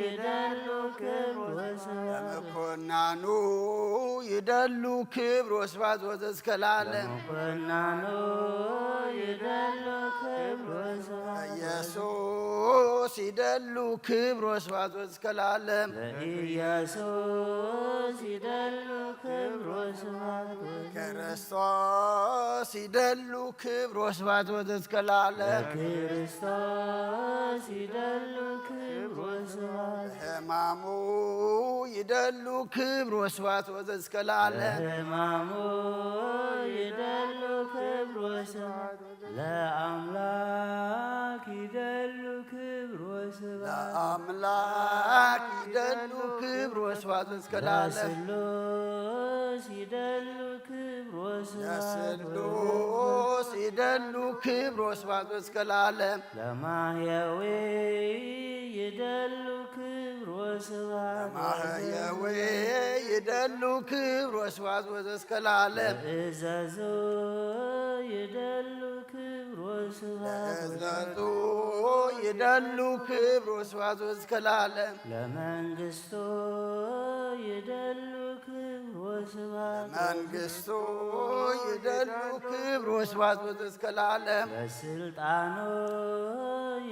ይደሉ ክብር ወስብሐት ለምኮናኑ ይደሉ ክብር ወስብሐት ወዘእስከ ለዓለም። ለምኮናኑ ይደሉ ክብር ወስብሐት ኢየሱስ ይደሉ ክብር ወስብሐት ወዘእስከ ለዓለም። ለኢየሱስ ይደሉ ክብር ወስብሐት ወዘእስከ ክርስቶስ ይደሉ ክብር ወስብሐት ወዘእስከ ለዓለም። ለክርስቶስ ይደሉ ክብር ወስብሐት ሕማሙ ይደሉ ክብር ወስብሐት ወዘእስከ ለዓለም። ለሕማሙ ይደሉ ክብር ወስብሐት ለአምላክ ይደሉ ክብር ወስብሐት ለአምላክ ይደሉ ክብር ወስብሐት ወዘእስከ ለዓለም። ለስሉስ ይደሉ ክብር ወስብሐት ለስሉስ ይደሉ ክብር ወስብሐት ወዘእስከ ለዓለም። ለማህየዊ ይደሉ ክብር ወስብሐት ለማህየዊ ይደሉ ክብር ወስብሐት ወዘእስከ ለዓለም። ለእዘዙ ይደሉ ክብር ወስብሐት ለእዘዙ ይደሉ ክብር ወስብሐት ወዘከላለም። ለመንግስቱ ይደሉ ክብር ወስብሐት ለመንግስቱ ይደሉ ክብር ወስብሐት ወዘከላለም። ለስልጣኑ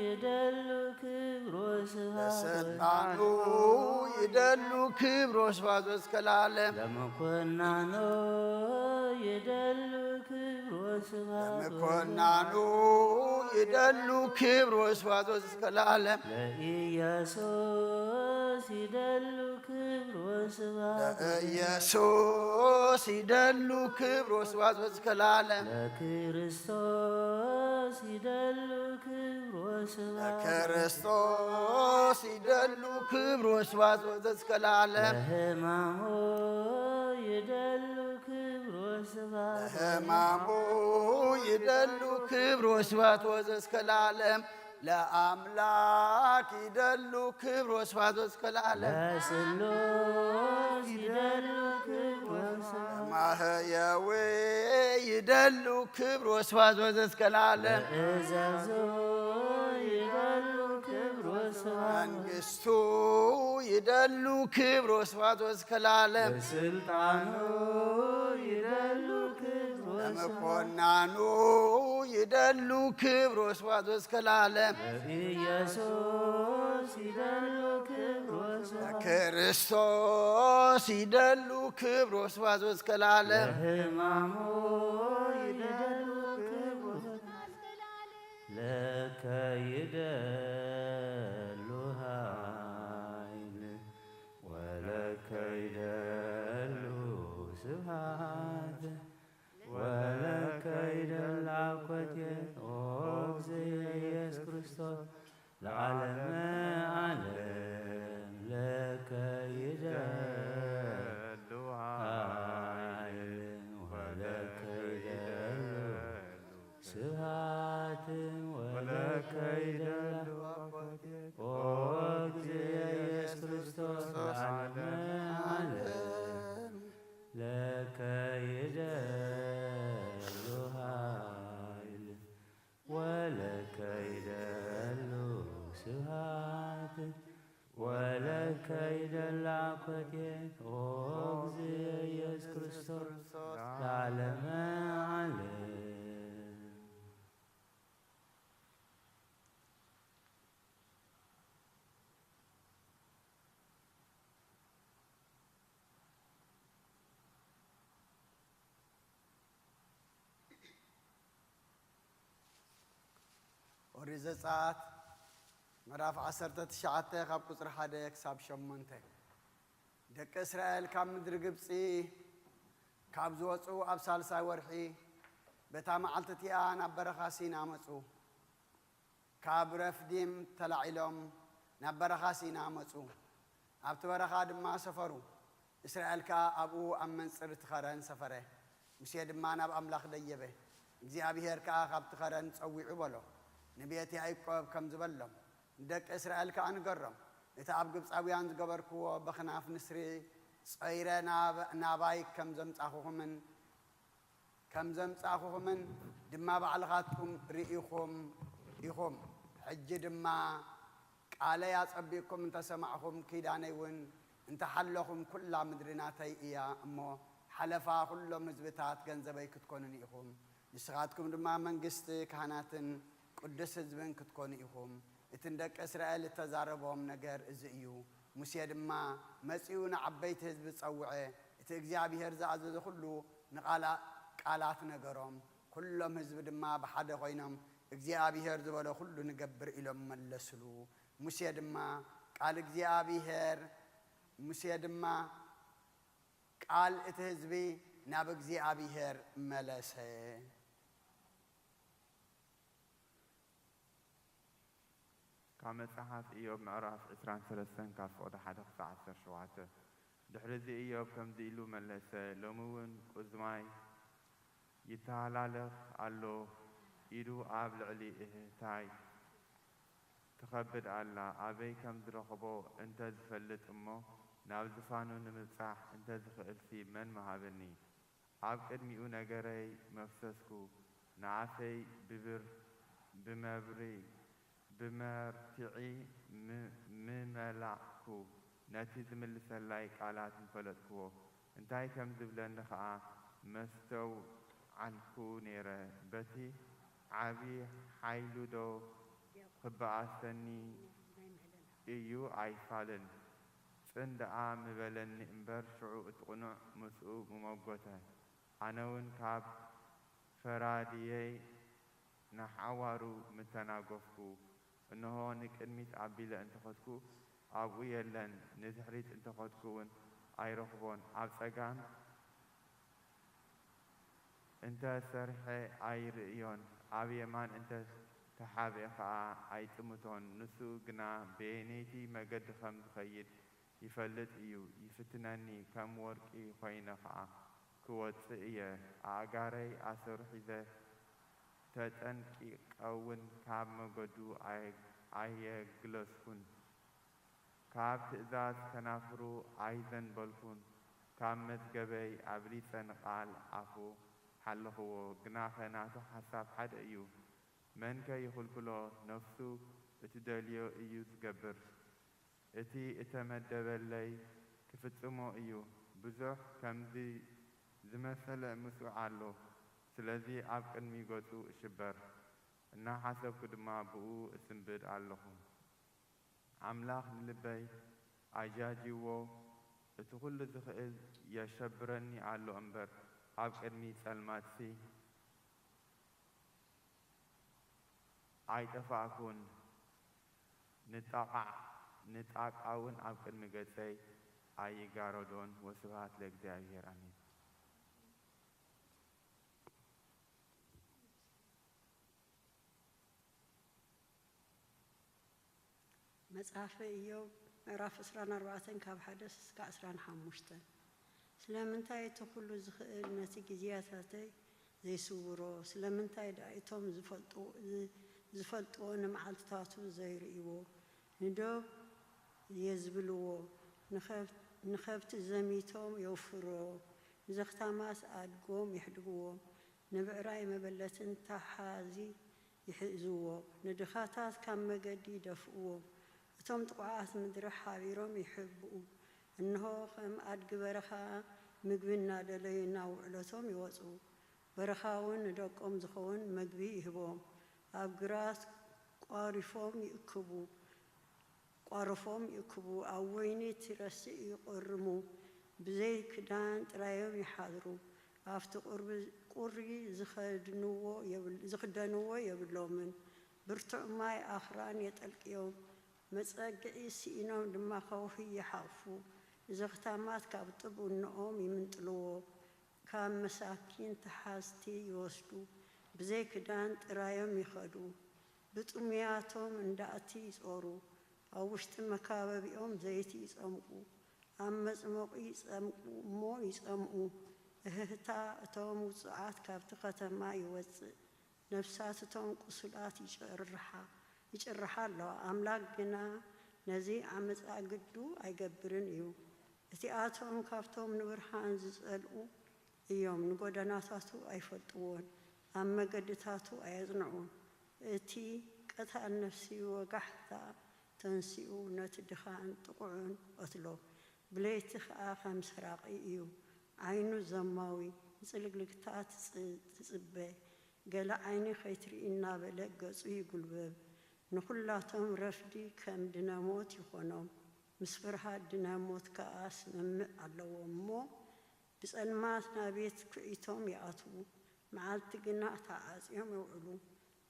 ይደሉ ክብር ወስብሐት ለስልጣኑ ይደሉ ክብር ወስብሐት ወዘከላለም። ለመኮናኑ ይደሉ ክብር ወስብሐት ለመኮናኑ ይደሉ ክብር ወስብሐት ወዘከላለም። ለኢየሱስ ይደሉ ክብር ወስብሐት ለኢየሱስ ይደሉ ክብር ወስብሐት ወዘከላለም። ለክርስቶስ ይደሉ ክብር ወስብሐት ለክርስቶስ ይደሉ ክብር ወስብሐት ወዘእስከላለም። ለሕማሙ ይደሉ ክብር ወስብሐት ለሕማሙ ይደሉ ክብር ወስብሐት ወዘእስከላለም። ለአምላክ ይደሉ ክብር ወስብሐት ወዘእስከላለም። ለስሉስ ይደሉ ክብር ወስብሐት ማህየዊ ይደሉ ክብር ወስብሐት ወዘእስከላለም። እዘዙ ይደሉ ክብር ወስብሐት መንግስቱ ይደሉ ክብር ወስብሐት ወዘእስከላለም። ስልጣኑ ይደሉ ክብር ወስብሐት ለመኮናኑ ይደሉ ክብር ወስብሐት ወዘእስከላለም። ኢየሱስ ይደሉ ክብር ወስብሐት ለክርስቶስ ይደሉ ክብር ወስብሐት ወዘእስከላለም። ለሕማሙ ይደሉ ክብር ለከ ይደሉ ኃይል ወለከ ይደሉ ስብሐት ወለከ ይደሉ አኮቴት ኦ እግዝእየ ኢየሱስ ክርስቶስ ለዓለመ ዓለም ለከ ይደሉ ኃይል ወለከ ይደሉ ስብሐት ወለከ ይደሉ ኦ እግዝእየ ኢየሱስ ክርስቶስ ለዓለመ ዓለም ለከ ይደሉ ኃይል ወለከ ይደሉ ስብሐት ወለከ ይደሉ አኮቴት ኦ እግዝእየ ኢየሱስ ክርስቶስ ለዓለመ ዓለም። ኦሪት ዘጸአት ምዕራፍ ዓሰርተ ትሽዓተ ካብ ቁጽሪ ሓደ ክሳብ ሸሞንተ። ደቂ እስራኤል ካብ ምድሪ ግብጺ ካብ ዝወጹ ኣብ ሳልሳይ ወርሒ በታ መዓልቲ እቲኣ ናብ በረኻ ሲና መጹ። ካብ ረፍዲም ተላዒሎም ናብ በረኻ ሲና መጹ። ኣብቲ በረኻ ድማ ሰፈሩ። እስራኤል ከኣ ኣብኡ ኣብ መንጽር እቲ ኸረን ሰፈረ። ሙሴ ድማ ናብ ኣምላኽ ደየበ። እግዚኣብሄር ከኣ ካብቲ ኸረን ጸዊዑ በሎ፣ ንቤት ያዕቆብ ከምዚ በሎም፣ ንደቂ እስራኤል ከኣ ንገሮም፣ እቲ ኣብ ግብጻውያን ዝገበርክዎ በኽናፍ ንስሪ ጸይረ ናብ-፣ ናባይ ከም ዘምጻኹኹምን ከም ዘምጻኹኹምን ድማ ባዕልኻትኩም ርኢኹም ኢኹም። ሕጂ ድማ ቃለይ ኣጸቢቕኩም እንተ ሰማዕኹም፣ ኪዳነይ እውን እንተ ሓለኹም፣ ኵላ ምድሪ ናተይ እያ እሞ፣ ሓለፋ ኵሎም ህዝብታት ገንዘበይ ክትኮኑኒ ኢኹም። ንስኻትኩም ድማ መንግስቲ ካህናትን ቅዱስ ህዝብን ክትኮኑ ኢኹም። እቲ ንደቂ እስራኤል እተዛረቦም ነገር እዚ እዩ። ሙሴ ድማ መጺኡ ንዓበይቲ ህዝቢ ጸውዐ፣ እቲ እግዚኣብሄር ዝኣዘዞ ኹሉ ንቓላ-፣ ቃላት ነገሮም። ኵሎም ህዝቢ ድማ ብሓደ ኾይኖም፣ እግዚኣብሄር ዝበሎ ኹሉ ንገብር ኢሎም መለስሉ። ሙሴ ድማ ቃል እግዚኣብሄር፣ ሙሴ ድማ ቃል እቲ ህዝቢ ናብ እግዚኣብሄር መለሰ። ካብ መጽሓፍ ኢዮብ ምዕራፍ ዕስራን ሰለስተን ካብ ፍቕዲ ሓደ ክሳዕ ዓሰርተ ሸውዓተ። ድሕሪ እዚ ኢዮብ ከምዚ ኢሉ መለሰ፣ ሎሚ እውን ቁዝማይ ይተሃላለኽ ኣሎ፣ ኢዱ ኣብ ልዕሊ እህህታይ ትኸብድ ኣላ። ኣበይ ከም ዝረኽቦ እንተ ዝፈልጥ እሞ፣ ናብ ዝፋኑ ንምብጻሕ እንተ ዝኽእልሲ መን ምሃበኒ? ኣብ ቅድሚኡ ነገረይ መፍሰስኩ፣ ንኣፈይ ብብር-፣ ብመብሪ-፣ ብመርትዒ ም-፣ ምመላእኩ፣ ነቲ ዝምልሰላይ ቃላት ምፈለጥክዎ፣ እንታይ ከም ዝብለኒ ኸኣ መስተውዓልኩ ነይረ። በቲ ዓቢ ሓይሉዶ ክበኣሰኒ እዩ ኣይፋልን። ጽን ደኣ ምበለኒ እምበር፣ ሽዑ እቲ ቅኑዕ ምስኡ ምመጎተ። ኣነውን ካብ ፈራድየይ ንሓዋሩ ምተናገፍኩ። እንሆ፣ ንቅድሚት ኣቢለ እንተኸድኩ፣ ኣብኡ የለን፣ ንድሕሪት እንተኸድኩውን ኣይረኽቦን። ኣብ ጸጋም እንተ ሰርሐ ኣይርእዮን፣ ኣብ የማን እንተ ተሓብኤ ኸኣ ኣይጥምቶን። ንሱ ግና በየነይቲ መገዲ ኸም ዝኸይድ ይፈልጥ እዩ። ይፍትነኒ፣ ከም ወርቂ ኾይነ ኸኣ ክወጽእ እየ። ኣእጋረይ ኣሰሩ ሒዘ፣ ተጠንቂቐውን ካብ መገዱ ኣየ-፣ ኣየግለስኩን። ካብ ትእዛዝ ከናፍሩ ኣይዘንበልኩን። ካብ መዝገበይ ኣብሊጸ ንቓል ኣፉ ሓለኽዎ። ግናኸ ናቱ ሓሳብ ሓደ እዩ። መንከ ይኽልክሎ? ነፍሱ እትደልዮ እዩ ዝገብር። እቲ እተመደበለይ ክፍጽሞ እዩ። ብዙሕ ከምዚ ዝመሰለ ምስኡ ኣሎ። ስለዚ ኣብ ቅድሚ ገጹ እሽበር፣ እናሓሰብኩ ድማ ብኡ እስንብድ ኣለኹ። ኣምላኽ ንልበይ ኣጃጂዎ፣ እቲ ኹሉ ዝኽእል የሸብረኒ ኣሎ እምበር፣ ኣብ ቅድሚ ጸልማትሲ ኣይጠፋእኩን። ንጣቓዕ-፣ ንጣቃውን ኣብ ቅድሚ ገጸይ ኣይጋረዶን። ወስብሃት ለእግዚኣብሔር፣ ኣሜን። መጽሓፈ ኢዮብ ምዕራፍ ዕስራን ኣርባዕተን ካብ ሓደ እስከ ዕስራን ሓሙሽተን። ስለምንታይ እቲ ኩሉ ዝኽእል ነቲ ግዜያታተይ ዘይስውሮ? ስለምንታይ ደኣ እቶም ዝፈልጡ-፣ ዝ-፣ ዝፈልጥዎ ንመዓልትታቱ ዘይርእይዎ? ንዶብ የዝብልዎ፣ ንኸብ-፣ ንኸብቲ ዘሚቶም የውፍርዎ፣ ንዘኽታማት ኣድጎም የሕድግዎ፣ ንብዕራይ መበለትን ተሓዚ ይሕዝዎ፣ ንድኻታት ካብ መገዲ ይደፍእዎ። እቶም ጥቑዓት ምድሪ ሓቢሮም ይሕብኡ። እንሆ፣ ከም ኣድጊ በረኻ ምግቢ እናደለዩ ናብ ውዕለቶም ይወጹ። በረኻ እውን ንደቆም ዝኸውን መግቢ ይህቦም። ኣብ ግራት ቋሪፎም ይእክቡ፣ ቋረፎም ይእክቡ፣ ኣብ ወይኒ እቲ ረሲእ ይቆርሙ። ብዘይ ክዳን ጥራዮም ይሓድሩ። ኣብቲ ቁርቢ-፣ ቁሪ ዝኸድንዎ የብል-፣ ዝኽደንዎ የብሎምን። ብርቱዕ ማይ ኣኽራን የጠልቅዮም። መጸግዒ ስኢኖም ድማ ከውሒ ይሓቑፉ። ንዘኽታማት ካብ ጥብንኦም ይምንጥልዎ። ካብ መሳኪን ተሓዝቲ ይወስዱ። ብዘይ ክዳን ጥራዮም ይኸዱ። ብጥሙያቶም እንዳእቲ ይጾሩ። ኣብ ውሽጢ መካበቢኦም ዘይቲ ይጸምቁ። ኣብ መጽሞቒ ይጸምቁ እሞ ይጸምኡ። እህህታ እቶም ውጹዓት ካብቲ ከተማ ይወጽእ። ነፍሳት እቶም ቁሱላት ይጭርሓ፣ ይጭርሓ ኣለዋ። ኣምላኽ ግና ነዚ ዓመጻ ግዱ ኣይገብርን እዩ። እቲኣቶም ካብቶም ንብርሃን ዝጸልኡ እዮም፣ ንጎደናታቱ ኣይፈልጥዎን፣ ኣብ መገድታቱ ኣየጽንዑን። እቲ ቀታል ነፍሲ ወጋሕታ ተንሲኡ ነቲ ድኻን ጥቑዑን ይቐትሎ፣ ብለይቲ ኸኣ ከም ሰራቒ እዩ። ዓይኑ ዘማዊ፣ ንጽልግልግታ ትጽ-፣ ትጽበ፣ ገለ ዓይኒ ኸይትርኢ እናበለ ገጹ ይጉልበብ። ንኹላቶም ረፍዲ ከም ድነ ሞት ይኾኖም፣ ምስ ፍርሃት ድነ ሞት ከኣ ስምምዕ ኣለዎም እሞ፣ ብጸልማት ናብ ቤት ኩዒቶም ይኣትዉ፣ መዓልቲ ግና ተዓጽዮም ይውዕሉ፣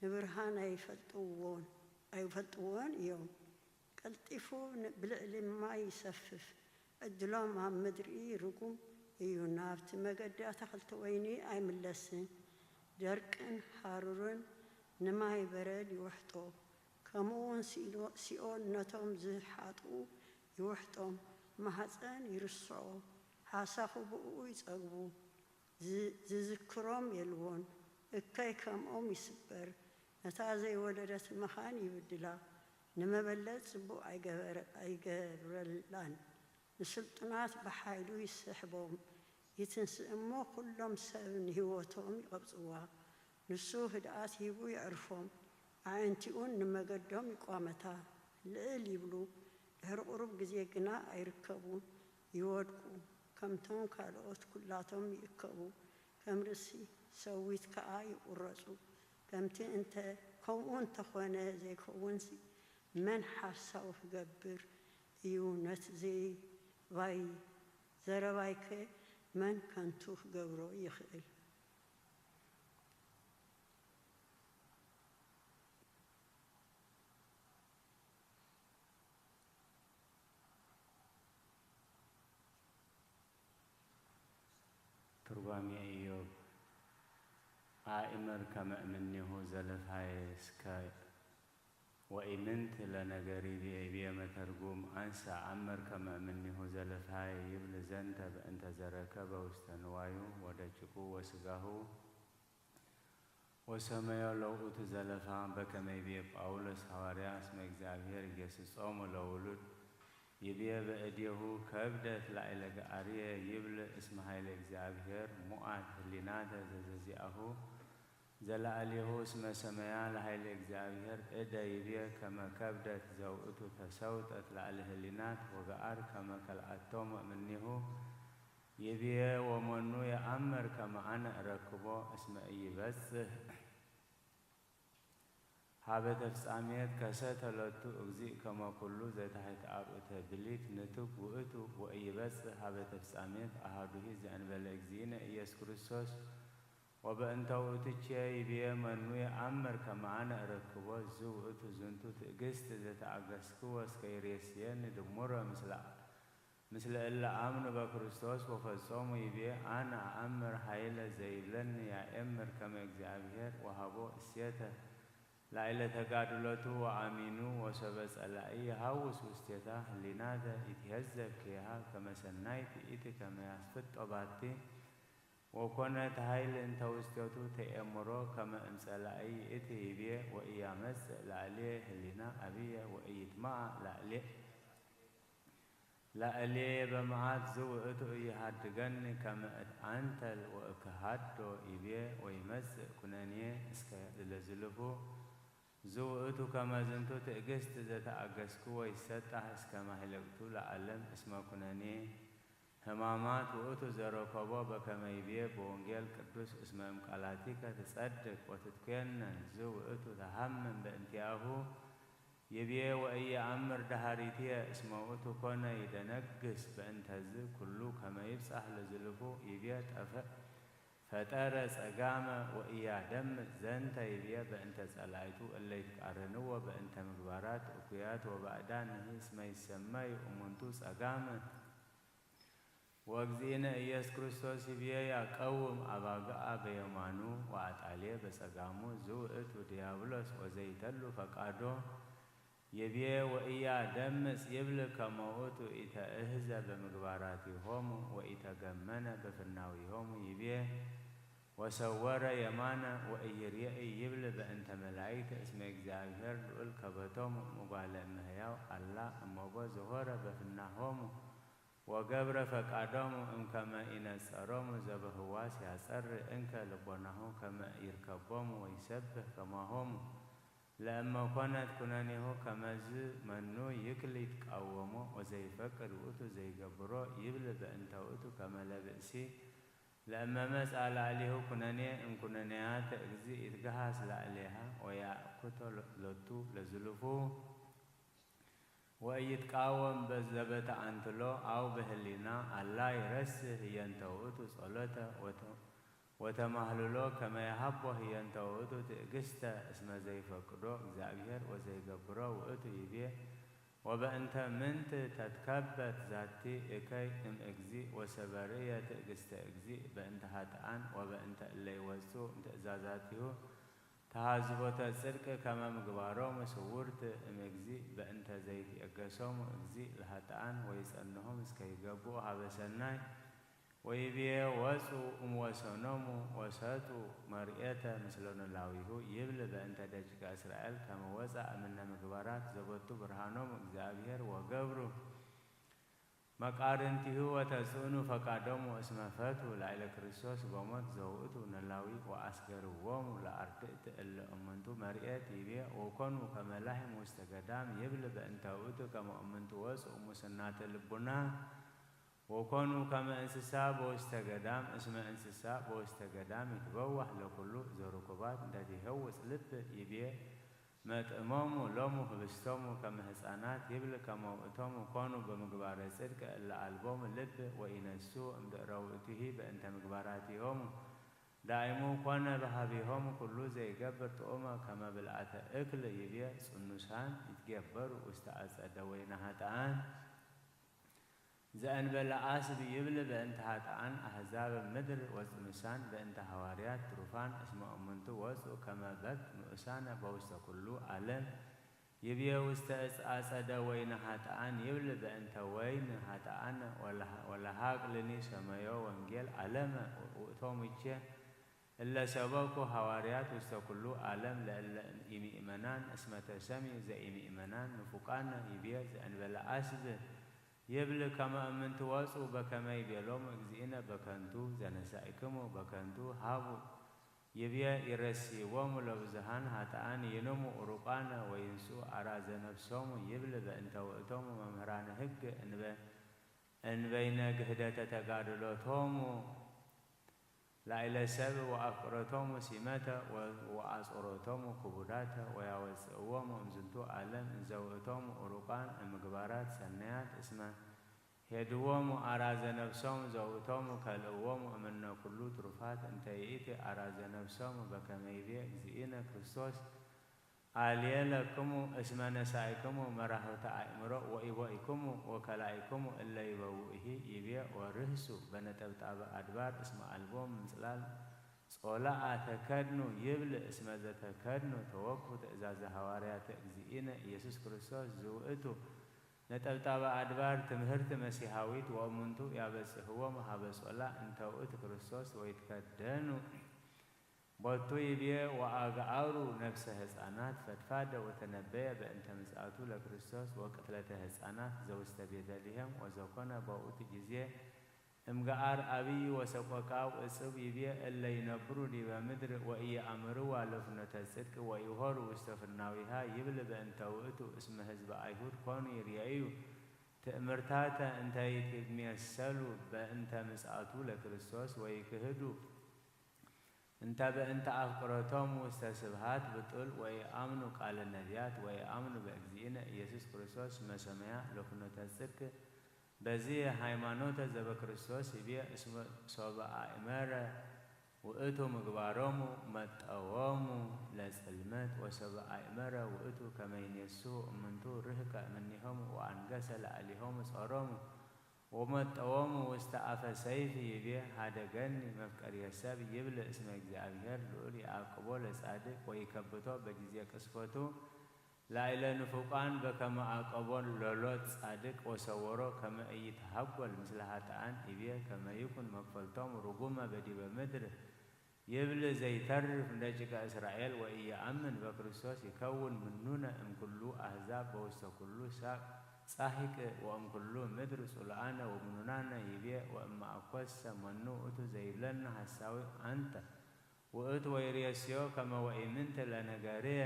ንብርሃን ኣይፈልጥዎን፣ ኣይፈልጥዎን እዮም። ቀልጢፉ ን-፣ ብልዕሊ ማይ ይሰፍፍ፣ ዕድሎም ኣብ ምድሪ ርጉም እዩ። ናብቲ መገዲ ኣታኽልቲ ወይኒ ኣይምለስን፣ ደርቅን ሃሩርን ንማይ በረድ ይውሕጦ። ከምኡውን ሲሎ-፣ ሲኦል ነቶም ዝሓጥኡ ይውሕጦም፣ ማህጸን ይርስዖ፣ ሓሳኹ ብእኡ ይጸግቡ። ዝ-፣ ዝዝክሮም የልቦን፣ እከይ ከምኦም ይስበር። ነታ ዘይወለደት መኻን ይብድላ፣ ንመበለት ጽቡቕ ኣይገበረ-፣ ኣይገብረላን። ንስልጡናት ብሓይሉ ይስሕቦም፣ ይትንስእ እሞ፣ ኩሎም ሰብ ንህይወቶም ይቐብጽዋ። ንሱ ህድኣት ሂቡ የዕርፎም፣ ኣዒንቲኡን ንመገዶም ይቋመታ፣ ልዕል ይብሉ፣ ድሕሪ ቁሩብ ግዜ ግና ኣይርከቡን፣ ይወድቁ፣ ከምቶም ካልኦት ኩላቶም ይእከቡ፣ ከም ርእሲ ሰዊት ከኣ ይቁረጹ። ከምቲ እንተ፣ ከምኡ እንተኾነ ዘይከውንሲ፣ መን ሓሳዊ ክገብር እዩ? ነቲ ዘይባይ ዘረባይከ መን ከንቱ ክገብሮ ይኽእል? ትርጓሜ ኢዮብ። አእምር ከመ እምኔሁ ዘለፋዬ እስከ ወኢምንት ለነገሪብየ ይቤ መተርጉም። አንሰ አእምር ከመ እምኔሁ ዘለፋዬ ይብል ዘንተ በእንተ ዘረከበ ውስተ ንዋዩ ወደቂቁ ወስጋሁ ወሰመዮ ለውእቱ ዘለፋ። በከመ ይቤ ጳውሎስ ሐዋርያ እስመ እግዚአብሔር ይገስጾሙ ለውሉድ ይቤ በእዴሁ ከብደት ላዕለ ገአርየ ይብል እስመ ኃይለ እግዚአብሔር ሙአት ህሊናተ ዘዘዚአሁ ዘላዕሌሁ እስመ ሰመያ ለኃይለ እግዚአብሔር እደ ይቤ ከመ ከብደት ዘውእቱ ተሰውጠት ላዕለ ህሊናት ወገአር ከመ ከልአቶሙ እምኔሁ ይቤ ወመኑ የአምር ከመ አነ እረክቦ እስመ ኢይበጽሕ ሀበ ተፍጻሜት ከሰተ ሎቱ እግዚእ ከመ ኩሉ ዘታሕት አርዑተ ብሊት ንቱግ ውእቱ ወኢይበጽሕ ሀበ ተፍጻሜት አሐዱሂ ዘእንበለ እግዚእነ ኢየሱስ ክርስቶስ። ወበእንተ ውእቱኬ ይቤ መኑ የአምር ከመ አነ እረክቦ ዝውእቱ ዝንቱ ትእግስት ዘተአገስክዎ እስከ ይሬስየኒ ድሙረ ምስለ ምስለ እለ አምኑ በክርስቶስ ወፈጾሙ ይቤ አነ አአምር ኃይለ ዘይብለኒ ያኤምር ከመ እግዚአብሔር ወሀቦ እሴተ ላዕለ ተጋድሎቱ ወአሚኑ ወሶበ ጸላኢ የሐውስ ውስቴታ ህሊናተ ይትሄዘብ ኪያሃ ከመ ሰናይት ይእቲ ከመ ያስፍጦ ባቲ ወኮነት ኃይል እንተ ውስቴቱ ተኤምሮ ከመ እምጸላኢ ይእቲ ይቤ ወኢያመጽእ ላዕሌ ህሊና አብየ ወኢይትመአ ላዕሌ ላእሌ በመዓት ዝውእቱ ኢይሃድገኒ ከመ እትአንተል ወእክሃዶ ይቤ ወይመጽእ ኩነኔ እስከ ለዝልፉ ዝውእቱ ከመ ዝንቱ ትእግስት ዘተአገስኩ ወይሰጣህ እስከ ማህለቅቱ ለዓለም እስመ ኩነኔ ህማማት ውእቱ ዘረከቦ በከመ ይቤ በወንጌል ቅዱስ እስመ እምቃላቲከ ትጸድቅ ወትትኮነን ዝውእቱ ተሃምም በእንቲአሁ ይቤ ወኢየአምር ደሃሪትየ እስመ ውእቱ ኮነ ይደነግስ በእንተዝ ኩሉ ከመ ይብጻሕ ለዝልፉ ይቤ ጠፈ ፈጠረ ጸጋመ ወኢያደምጽ ዘንተ ይቤ በእንተ ጸላይቱ እለ ይትቃረንዎ በእንተ ምግባራት እኩያት ወባእዳን ንሂ እስመ ይሰመዩ እሙንቱ ጸጋመ ወእግዚእነ ኢየሱስ ክርስቶስ ይቤ ያቀውም አባግዓ በየማኑ ወአጣልየ በጸጋሙ ዝውእቱ ዲያብሎስ ወዘይተሉ ፈቃዶ ይቤ ወኢያደምጽ ይብል ከመ ውእቱ ኢተእህዘ በምግባራቲሆሙ ወኢተገመነ በፍናዊሆሙ ይቤ ወሰወረ የማነ ወኢይርኤኢ ይብል በእንተ መላእክት እስመ እግዚአብሔር ልዑል ከበቶሙ እምጓለ እመሕያው አላ እመቦ ዘሆረ በፍናሆሙ ወገብረ ፈቃዶሙ እምከመ ኢነጸሮሙ ዘበህዋስ ያጸሪ እንከ ልቦናሁ ከመ ይርከቦሙ ወይሰብህ ከማሆሙ ለእመ ኮነት ኩነኔሁ ከመዝ መኑ ይክል ይትቃወሞ ወዘይፈቅድ ውእቱ ዘይገብሮ ይብል በእንተ ውእቱ ከመ ለብእሲ ለእመ መጽአ ላዕሌሁ ኩነኔ እምኩነኔያተ እግዚእ ይትገሃስ ላዕሌሃ ወያእኩቶ ሎቱ ለዝሉፉ ወኢይትቃወም በዘበተአንትሎ አው በህሊና አላ ይረስህ ህየንተ ውእቱ ጸሎተ ወተማህልሎ ከመ የሀቦ ህየንተ ውእቱ ትእግስተ እስመ ዘይፈቅዶ እግዚአብሔር ወዘይገብሮ ውእቱ ይቤ ወበእንተ ምንት ተትከበት ዛቲ እከይ እምእግዚእ ወሰበርእየ ትእግስተ እግዚእ በእንተ ኃጥኣን ወበእንተ እለ ይወጽኡ እምትእዛዛቲሁ ተሃዝቦተ ጽድቅ ከመ ምግባሮሙ ስውርት እምእግዚእ በእንተ ዘይትየገሶሙ እግዚእ ለኃጥኣን ወይጸንሆም እስከ ይገብኡ ሀበ ሰናይ ወይቤ ወጹ እምወሰኖሙ ወሰጡ መርኤተ ምስለ ኖላዊሁ ይብል በእንተ ደቂቀ እስራኤል ከመ ወፃ እምነ ምግባራት ዘቦቱ ብርሃኖሙ እግዚአብሔር ወገብሩ መቃርንቲሁ ወተጽዕኑ ፈቃዶሙ እስመ ፈቱ ላዕለ ክርስቶስ በሞት ዘውእቱ ነላዊ ወአስገርዎሙ ለአርድእት እለ እሙንቱ መርኤት ይቤ ወኮኑ ከመ ላህም ውስተ ገዳም ይብል በእንተ ውእቱ ከመ እሙንቱ ወጽኡ ሙስናተ ልቡና ወኮኑ ከመ እንስሳ በውስተ ገዳም እስመ እንስሳ በውስተ ገዳም ይትበዋህ ለኩሉ ዘርኩባት እንተ ትሄውፅ ልብ ይቤ መጥእሞሙ ሎሙ ህብስቶሙ ከመ ህፃናት ይብል ከመ ውእቶሙ ኮኑ በምግባረ ጽድቅ እለ አልቦሙ ልብ ወኢነሱ እምድእረ ውእቱሂ በእንተ ምግባራቲሆሙ ዳይሙ ኮነ በሃቢሆሙ ኩሉ ዘይገብር ጥዑመ ከመ ብልዓተ እክል ይቤ ጽኑሳን ይትጌበሩ ውስተ አጸደ ወይነ ሀጥኣን ዘእንበለ አስብ ይብል በእንተ ሀጥኣን አሕዛብ ምድር ወጽኑሳን በእንተ ሐዋርያት ትሩፋን እስመ እሙንቱ ወጽኡ ከመ በግ ንኡሳነ በውስተ ኩሉ ዓለም ይብየ ውስተ እጽ አጸደ ወይነ ሀጥኣን ይብል በእንተ ወይን ሀጥኣን ወለሃቅልኒ ሰመዮ ወንጌል ዓለመ ውእቶሙ ይቼ እለ ሰበኩ ሐዋርያት ውስተ ኩሉ ዓለም ለእለ ኢምእመናን እስመ ተሰምዩ ዘኢምእመናን ንፉቃነ ይብየ ዘእንበለ አስብ ይብል ከመ እምንቱ ወፁ በከመ ይቤሎሙ እግዚእነ በከንቱ ዘነሳኢክሙ በከንቱ ሀቡ ይብየ ይረስይዎሙ ለብዙሃን ሀጥኣን ይንሙ ኡሩቃነ ወይንስኡ አራዘ ነፍሶሙ ይብል በእንተ ውእቶሙ መምህራነ ህግ እንበ እንበይነ ግህደተ ተጋድሎቶሙ ላዕለ ሰብ ወአፍቅሮቶሙ ሲመተ ወአጾሮቶሙ ክቡዳተ ወያወፅእዎሙ እምዝንቱ ዓለም እንዘውእቶሙ ኡሩቃን እምግባራት ሰናያት እስመ ሄድዎሙ አራዘ ነፍሶሙ ዘውእቶሙ ከልእዎሙ እምነ ኩሉ ትሩፋት እንተ ይእቲ አራዘ ነፍሶሙ በከመ ይቤ እግዚእነ ክርስቶስ አልየለክሙ እስመ ነሳኢክሙ መራህብተ አእምሮ ወኢወኢክሙ ወከላኢክሙ እለ ይበውእሂ ይቤ ወርህሱ በነጠብጣበ አድባር እስመ አልቦሙ ምጽላል ጾላአ ተከድኑ ይብል እስመ ዘተከድኑ ተወክፉ ትእዛዘ ሐዋርያተ እግዚእነ ኢየሱስ ክርስቶስ ዝውእቱ ነጠብጣበ አድባር ትምህርት መሲሐዊት ወእሙንቱ ያበጽሕዎም ሀበ ጾላእ እንተ ውእቱ ክርስቶስ ወይትከደኑ ቦቱ ይቤ ወአግአሩ ነፍሰ ህፃናት ፈድፋደ ወተነበየ በእንተ ምጽአቱ ለክርስቶስ ወቅትለተ ህፃናት ዘውስተ ቤተልሔም ወዘኮነ በውእቱ ጊዜ እምገአር አብይ ወሰቆቃው እጽብ ይቤ እለ ይነብሩ ዲበ ምድር ወኢየአምርዋ ለፍኖተ ጽድቅ ወኢሆሩ ውስተ ፍናዊሃ ይብል በእንተ ውእቱ እስመ ህዝበ አይሁድ ኮኑ ይርአዩ ትእምርታተ እንተ ይትሜሰሉ በእንተ ምጽአቱ ለክርስቶስ ወይክህዱ እንተ በእንተ አፍቅሮቶም ውስተ ስብሃት ብጡል ወኢአምኑ ቃለ ነቢያት ወኢአምኑ በእግዚእነ ኢየሱስ ክርስቶስ መሰመያ ለፍኖተ ጽድቅ በዚ ሃይማኖተ ዘበክርስቶስ ይቤ እስመ ሶበ አእመረ ውእቱ ምግባሮሙ መጠዎሙ ለጽልመት ወሶበ አእመረ ውእቱ ከመይኔሱ እምንቱ ርህቀ እምኔሆሙ ወአንገሰ ለአሊሆሙ ጾሮሙ ወመጠወሙ ውስተ አፈ ሰይፍ ይቤ ሀደገኒ መፍቀርየ ሰብ ይብል እስመ እግዚአብሔር ልዑል የአቅቦ ለጻድቅ ወይከብቶ በጊዜ ቅስፈቱ ላይለ ንፉቃን በከመ አቀቦ ለሎጥ ጻድቅ ወሰወሮ ከመ ኢይትሃጎል ምስለ ሀጥኣን ይቤ ከመ ይኩን መክፈልቶም ርጉመ በዲበ ምድር ይብል ዘይተርፍ እምደቂቀ እስራኤል ወኢየአምን በክርስቶስ ይከውን ምኑነ እምኩሉ አሕዛብ በውስተ ኩሉ ሳቅ ጻሂቅ ወእምኩሉ ምድር ጽሉአነ ወምኑናነ ይቤ ወእመአኮሰ መኑ ውእቱ ዘይብለነ ሐሳዊ አንተ ውእቱ ወይሬስዮ ከመ ወኢምንት ለነገርየ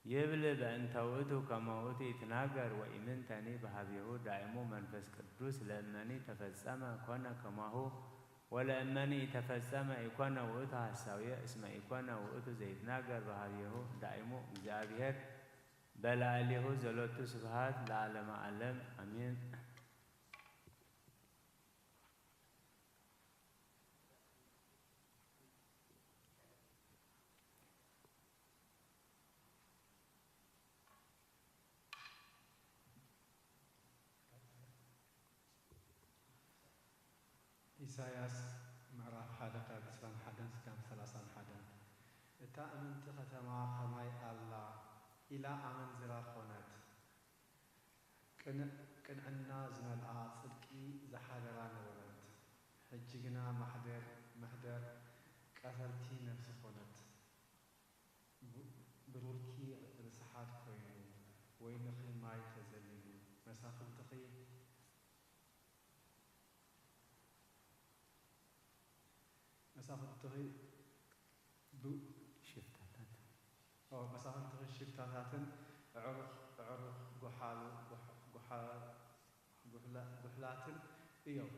ይብል በእንተ ውእቱ ከመ ውእቱ ይትናገር ወኢምንተኒ በሀቤሁ ዳይሙ መንፈስ ቅዱስ ለእመኒ ተፈጸመ ኮነ ከማሁ ወለእመኒ ኢተፈጸመ ኢኮነ ውእቱ ሐሳውየ እስመ ኢኮነ ውእቱ ዘይትናገር በሀቤሁ ዳይሙ እግዚአብሔር በላዕሌሁ ዘሎቱ ስብሐት ለዓለመ ዓለም አሜን። ኢሳይያስ ምዕራፍ ሓደ ካብ ዕስራን ሓደን ስጋብ ሰላሳን ሓደን። እታ እምንቲ ከተማ ኸማይ ኣላ ኢላ ኣመንዝራ ኾነት፣ ቅንዕ ቅንዕና ዝመልኣ ጽድቂ ዝሓደራ ነበረት። ሕጂ ግና ማሕደር መሕደር ቀተልቲ ነፍሲ ኾነት። ብሩርኪ ርስሓት ኮይኑ፣ ወይንኺ ማይ ተዘሊሉ፣ መሳፍንትኺ መሳፍንትኺ ብ- ሽፍታታት። ኦ፣ መሳፍንትኺ ሽፍታታትን ኣዕሩኽ ኣዕሩኽ ጎሓሉ- ጎሓ- ጎሓ- ጉሕላ- ጉሕላትን እዮም።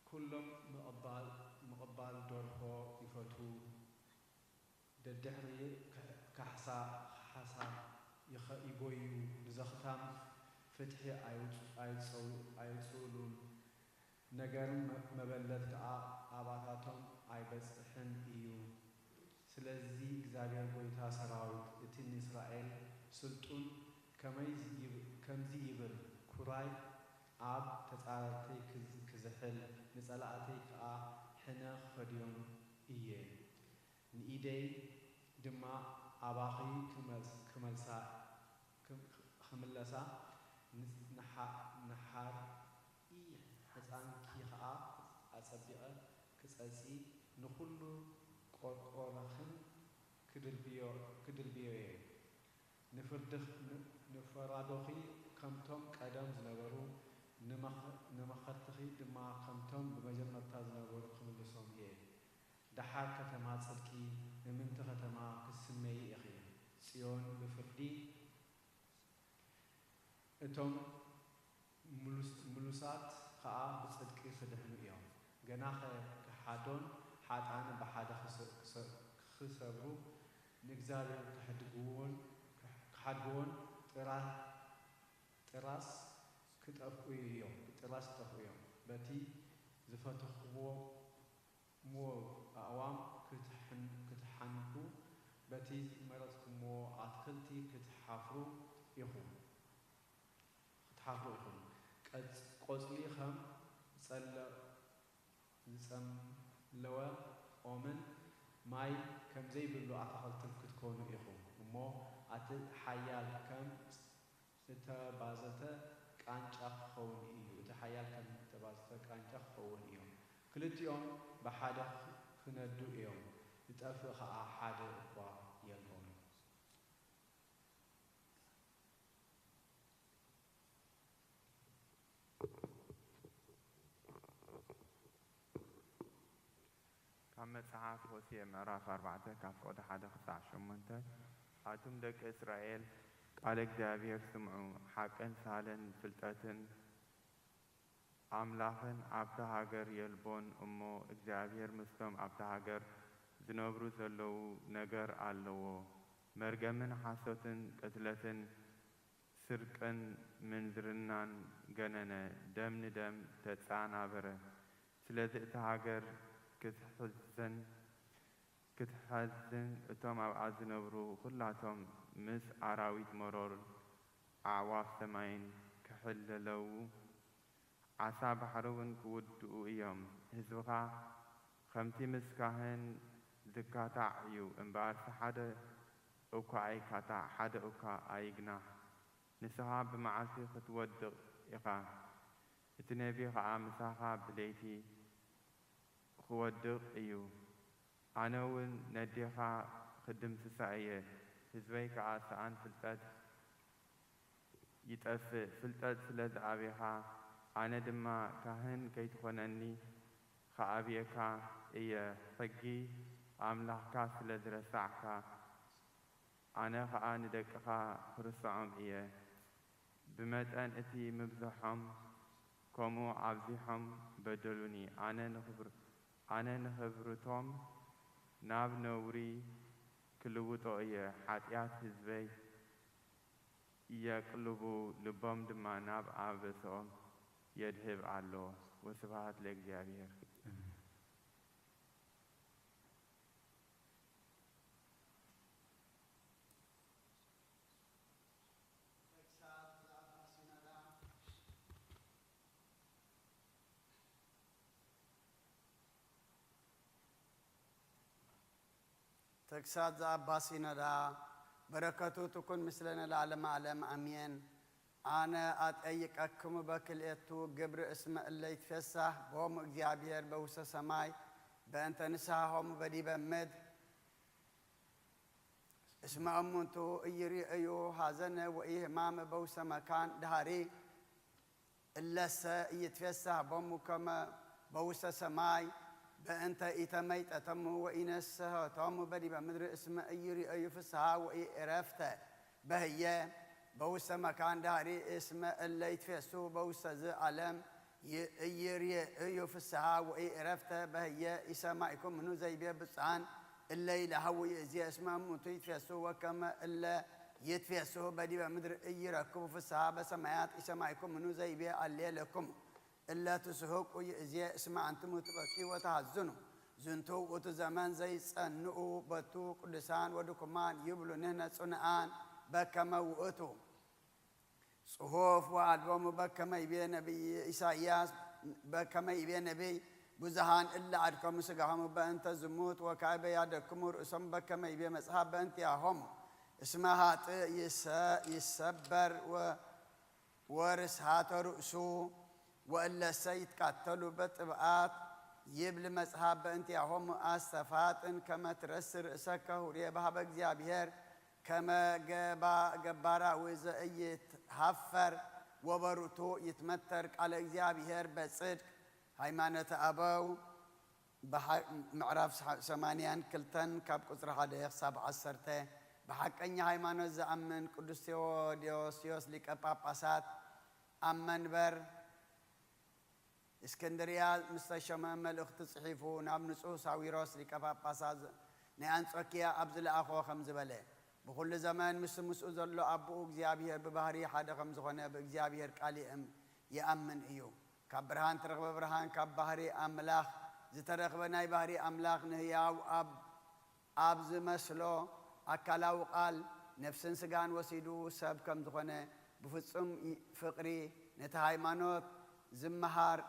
ኩሎም ምቕባል ምቕባል ደርሆ ይፈትዉ። ደድሕሪ ካሕሳ ካሕሳ ይኸ- ይጎዩ። ንዘኽታም ፍትሒ ኣይውጽ- ኣይጸው- ኣይጽእሉን። ነገር መ- መበለት ከኣ ኣባታቶም ኣይበጽሕን እዩ። ስለዚ እግዚኣብሔር ጐይታ ሰራዊት እቲ ንእስራኤል ስልጡን ከመይ ይብ- ከምዚ ይብል፣ ኩራይ ኣብ ተጻረርተይ ክዝ- ክዝሕል፣ ንጸላእተይ ከኣ ሕነ ክፈድዮም እየ። ንኢደይ ድማ ኣባኺ ክመልስ- ክመልሳ- ክም- ክምለሳ፣ ን- ንሓ- ንሓርኢ ሕጻንኪ ኸኣ ኣጸቢቐ ክጸጺ፣ ንኹሉ ቆርቆርኽን ክድልብዮ- ክድልብዮ እየ። ንፍርድኽ- ን- ንፈራዶኺ ከምቶም ቀደም ዝነበሩ፣ ንመኸ- ንመኸርትኺ ድማ ከምቶም ብመጀመርታ ዝነበሩ ክምልሶም እየ። ደሓር ከተማ ጽድቂ፣ እምንቲ ከተማ ክትስመዪ ኢኺ። ጽዮን ብፍርዲ፣ እቶም ምሉስ- ምሉሳት ከኣ ብጽድቂ ክድሕኑ እዮም። ገናኸ ክሓዶን ሓጥኣንን ብሓደ ክሰ- ክሰ- ክሰብሩ፣ ንእግዚኣብሔር ክሕድግዎን ክሕ- ክሓድግዎን ጥራ- ጥራስ ክጠፍኡ እዮም። ጥራስ ክጠፍኡ እዮም። በቲ ዝፈተኽዎ- ሞ ኣእዋም ክትሓን- ክትሓንኩ፣ በቲ ዝመረጽኩምዎ ኣትክልቲ ክትሓፍሩ ኢኹም። ክትሓፍሩ ኢኹም። ቀጽ- ቆጽሊ ከም ዝጸለ- ዝጸምለወ ኦምን ማይ ከም ዘይብሉ ኣታኽልትን ክትኮኑ ኢኹም። እሞ ኣቲ ሓያል ከም ዝተባዘተ ቃንጫ ክኸውን እዩ። እቲ ሓያል ከም ዝተባዘተ ቃንጫ ክኸውን እዮም። ክልቲኦም ብሓደ ክነዱ እዮም። ዝጠፍእ ኸኣ ሓደ እኳ የልቦን። ካብ መጽሓፍ ሆሴዕ ምዕራፍ ኣርባዕተ ካብ ፍቕዲ ሓደ ክሳዕ ሸሞንተ። ኣቱም ደቂ እስራኤል፣ ቃለ እግዚኣብሔር ስምዑ፣ ሓቅን ሳህልን ፍልጠትን ኣምላኽን ኣብታ ሃገር የልቦን እሞ፣ እግዚኣብሔር ምስቶም ኣብታ ሃገር ዝነብሩ ዘለዉ ነገር ኣለዎ። መርገምን ሓሶትን ቅትለትን ስርቅን ምንዝርናን ገነነ፣ ደም ንደም ተጻናበረ። ስለዚ እታ ሃገር ክትሕዘን ክትሓዝን፣ እቶም ኣብኣ ዝነብሩ ኹላቶም ምስ ኣራዊት መሮር ኣዕዋፍ ሰማይን ክሕለለዉ፣ ዓሳ ባሕሪ እውን ክውድኡ እዮም። ህዝብኻ ከምቲ ምስ ካህን ዝካታዕ እዩ፣ እምበኣርሲ ሓደ እኳ ኣይካታዕ፣ ሓደ እኳ ኣይግናሕ። ንስኻ ብመዓልቲ ክትወድቕ ኢኻ፣ እቲ ነብዪ ኸኣ ምሳኻ ብለይቲ ክወድቕ እዩ። ኣነ እውን ነዴኻ ክድምስሳ እየ፣ ህዝበይ ከኣ ሰኣን ፍልጠት ይጠፍእ። ፍልጠት ስለ ዝኣቤኻ፣ ኣነ ድማ ካህን ከይትኾነኒ ክኣብየካ እየ። ሕጊ ኣምላኽካ ስለ ዝረሳዕካ፣ ኣነ ኸኣ ንደቅኻ ክርስዖም እየ። ብመጠን እቲ ምብዝሖም ከምኡ ኣብዚሖም በደሉኒ። ኣነ ንኽብር- ኣነ ንኽብርቶም ናብ ነውሪ ክልውጦ እየ። ሓጢኣት ህዝበይ የቕልቡ፣ ልቦም ድማ ናብ ኣበስኦም የድህብ ኣሎ። ወስብሃት ለእግዚኣብሔር። ተግሳጽ ዘኣባ ሲኖዳ፣ በረከቱ ትኩን ምስለነ ለዓለመ ዓለም፣ ኣሜን። ኣነ ኣጠይቀክሙ በክልኤቱ ግብር፣ እስመ እለ ይትፌሳህ ቦሙ እግዚኣብሔር በውስተ ሰማይ፣ በእንተ ንስሐሆሙ በዲበ ምድር። እስመ እሙንቱ ኢይርእዩ ሐዘነ ወኢሕማመ በውስተ መካን ደሃሪ፣ እለሰ ኢይትፌሳህ ቦሙ ከመ በውስተ ሰማይ፣ በእንተ ኢተመይጠተሙ ወኢነሰሆቶሙ በዲበ ምድሪ እስመ ኢይርእዩ ፍስሃ ወኢዕረፍተ በህየ በውስተ መካን ዳህሪ እስመ እለ ይትፌሱ በውስተ ዝ ዓለም ኢይርእዩ ፍስሃ ወኢዕረፍተ በህየ ኢሰማዕኩምኑ ዘይቤ ብፁዓን እለ ይልሃዉ ይእዝየ እስመ እሙንቱ ይትፌሱ ወከመ እለ ይትፌሱ በዲበ ምድሪ ኢይረክቡ ፍስሃ በሰማያት ኢሰማዕኩምኑ ዘይቤ አሌ ለክሙ እለ ትስሕቁ ይእዜ እስመ አንትሙ ትበኪ ወተሐዝኑ። ዝንቱ ውእቱ ዘመን ዘይጸንኡ በቱ ቅዱሳን ወድኩማን ይብሉ ንሕነ ጽኑዓን በከመ ውእቱ ጽሑፍ ወአልቦሙ በከመ ይቤ ነቢይ ኢሳይያስ በከመ ይቤ ነቢይ ብዙሃን እለ አድከሙ ስጋሆሙ በእንተ ዝሙት ወካዕበ ያደክሙ ርእሶም በከመ ይቤ መጽሐፍ በእንቲአሆሙ እስመ ሀጥእ ይሰ- ይሰበር ወ- ወርስሃተ ርእሱ ወእለሰ ይትቃተሉ በጥብዓት ይብል መጽሓፍ በእንቲአሆሙ አስተፋጥን ከመ ትረስ ርእሰከ ሁርየ በሃበ እግዚኣብሔር ከመ ገባ- ገባራዊ ዘኢይትሃፈር ወበርቱ ይትመተር ቃለ እግዚኣብሔር በጽድቅ ሃይማኖተ አበው ምዕራፍ ሰማንያን ክልተን ካብ ቁፅሪ ሓደ ክሳብ ዓሰርተ ብሓቀኛ ሃይማኖት ዝኣምን ቅዱስ ቴዎዶስዮስ ሊቀ ጳጳሳት ኣብ መንበር እስክንድርያ ምስ ተሾመ መልእኽቱ ጽሒፉ ናብ ንጹህ ሳዊሮስ ሊቀ ጳጳሳት ናይ ኣንጾኪያ ኣብ ዝለኣኾ ከምዚ በለ። ብኹሉ ዘመን ምስ ምስኡ ዘሎ ኣቦኡ እግዚኣብሔር ብባህሪ ሓደ ከም ዝኾነ ብእግዚኣብሔር ቃል ይእም- ይኣምን እዩ። ካብ ብርሃን እተረኽበ ብርሃን፣ ካብ ባህሪ ኣምላኽ ዝተረኽበ ናይ ባህሪ ኣምላኽ ንህያው ኣብ ኣብ ዝመስሎ ኣካላዊ ቃል ነፍስን ስጋን ወሲዱ ሰብ ከም ዝኾነ ብፍጹም ፍቕሪ ነቲ ሃይማኖት ዝመሃር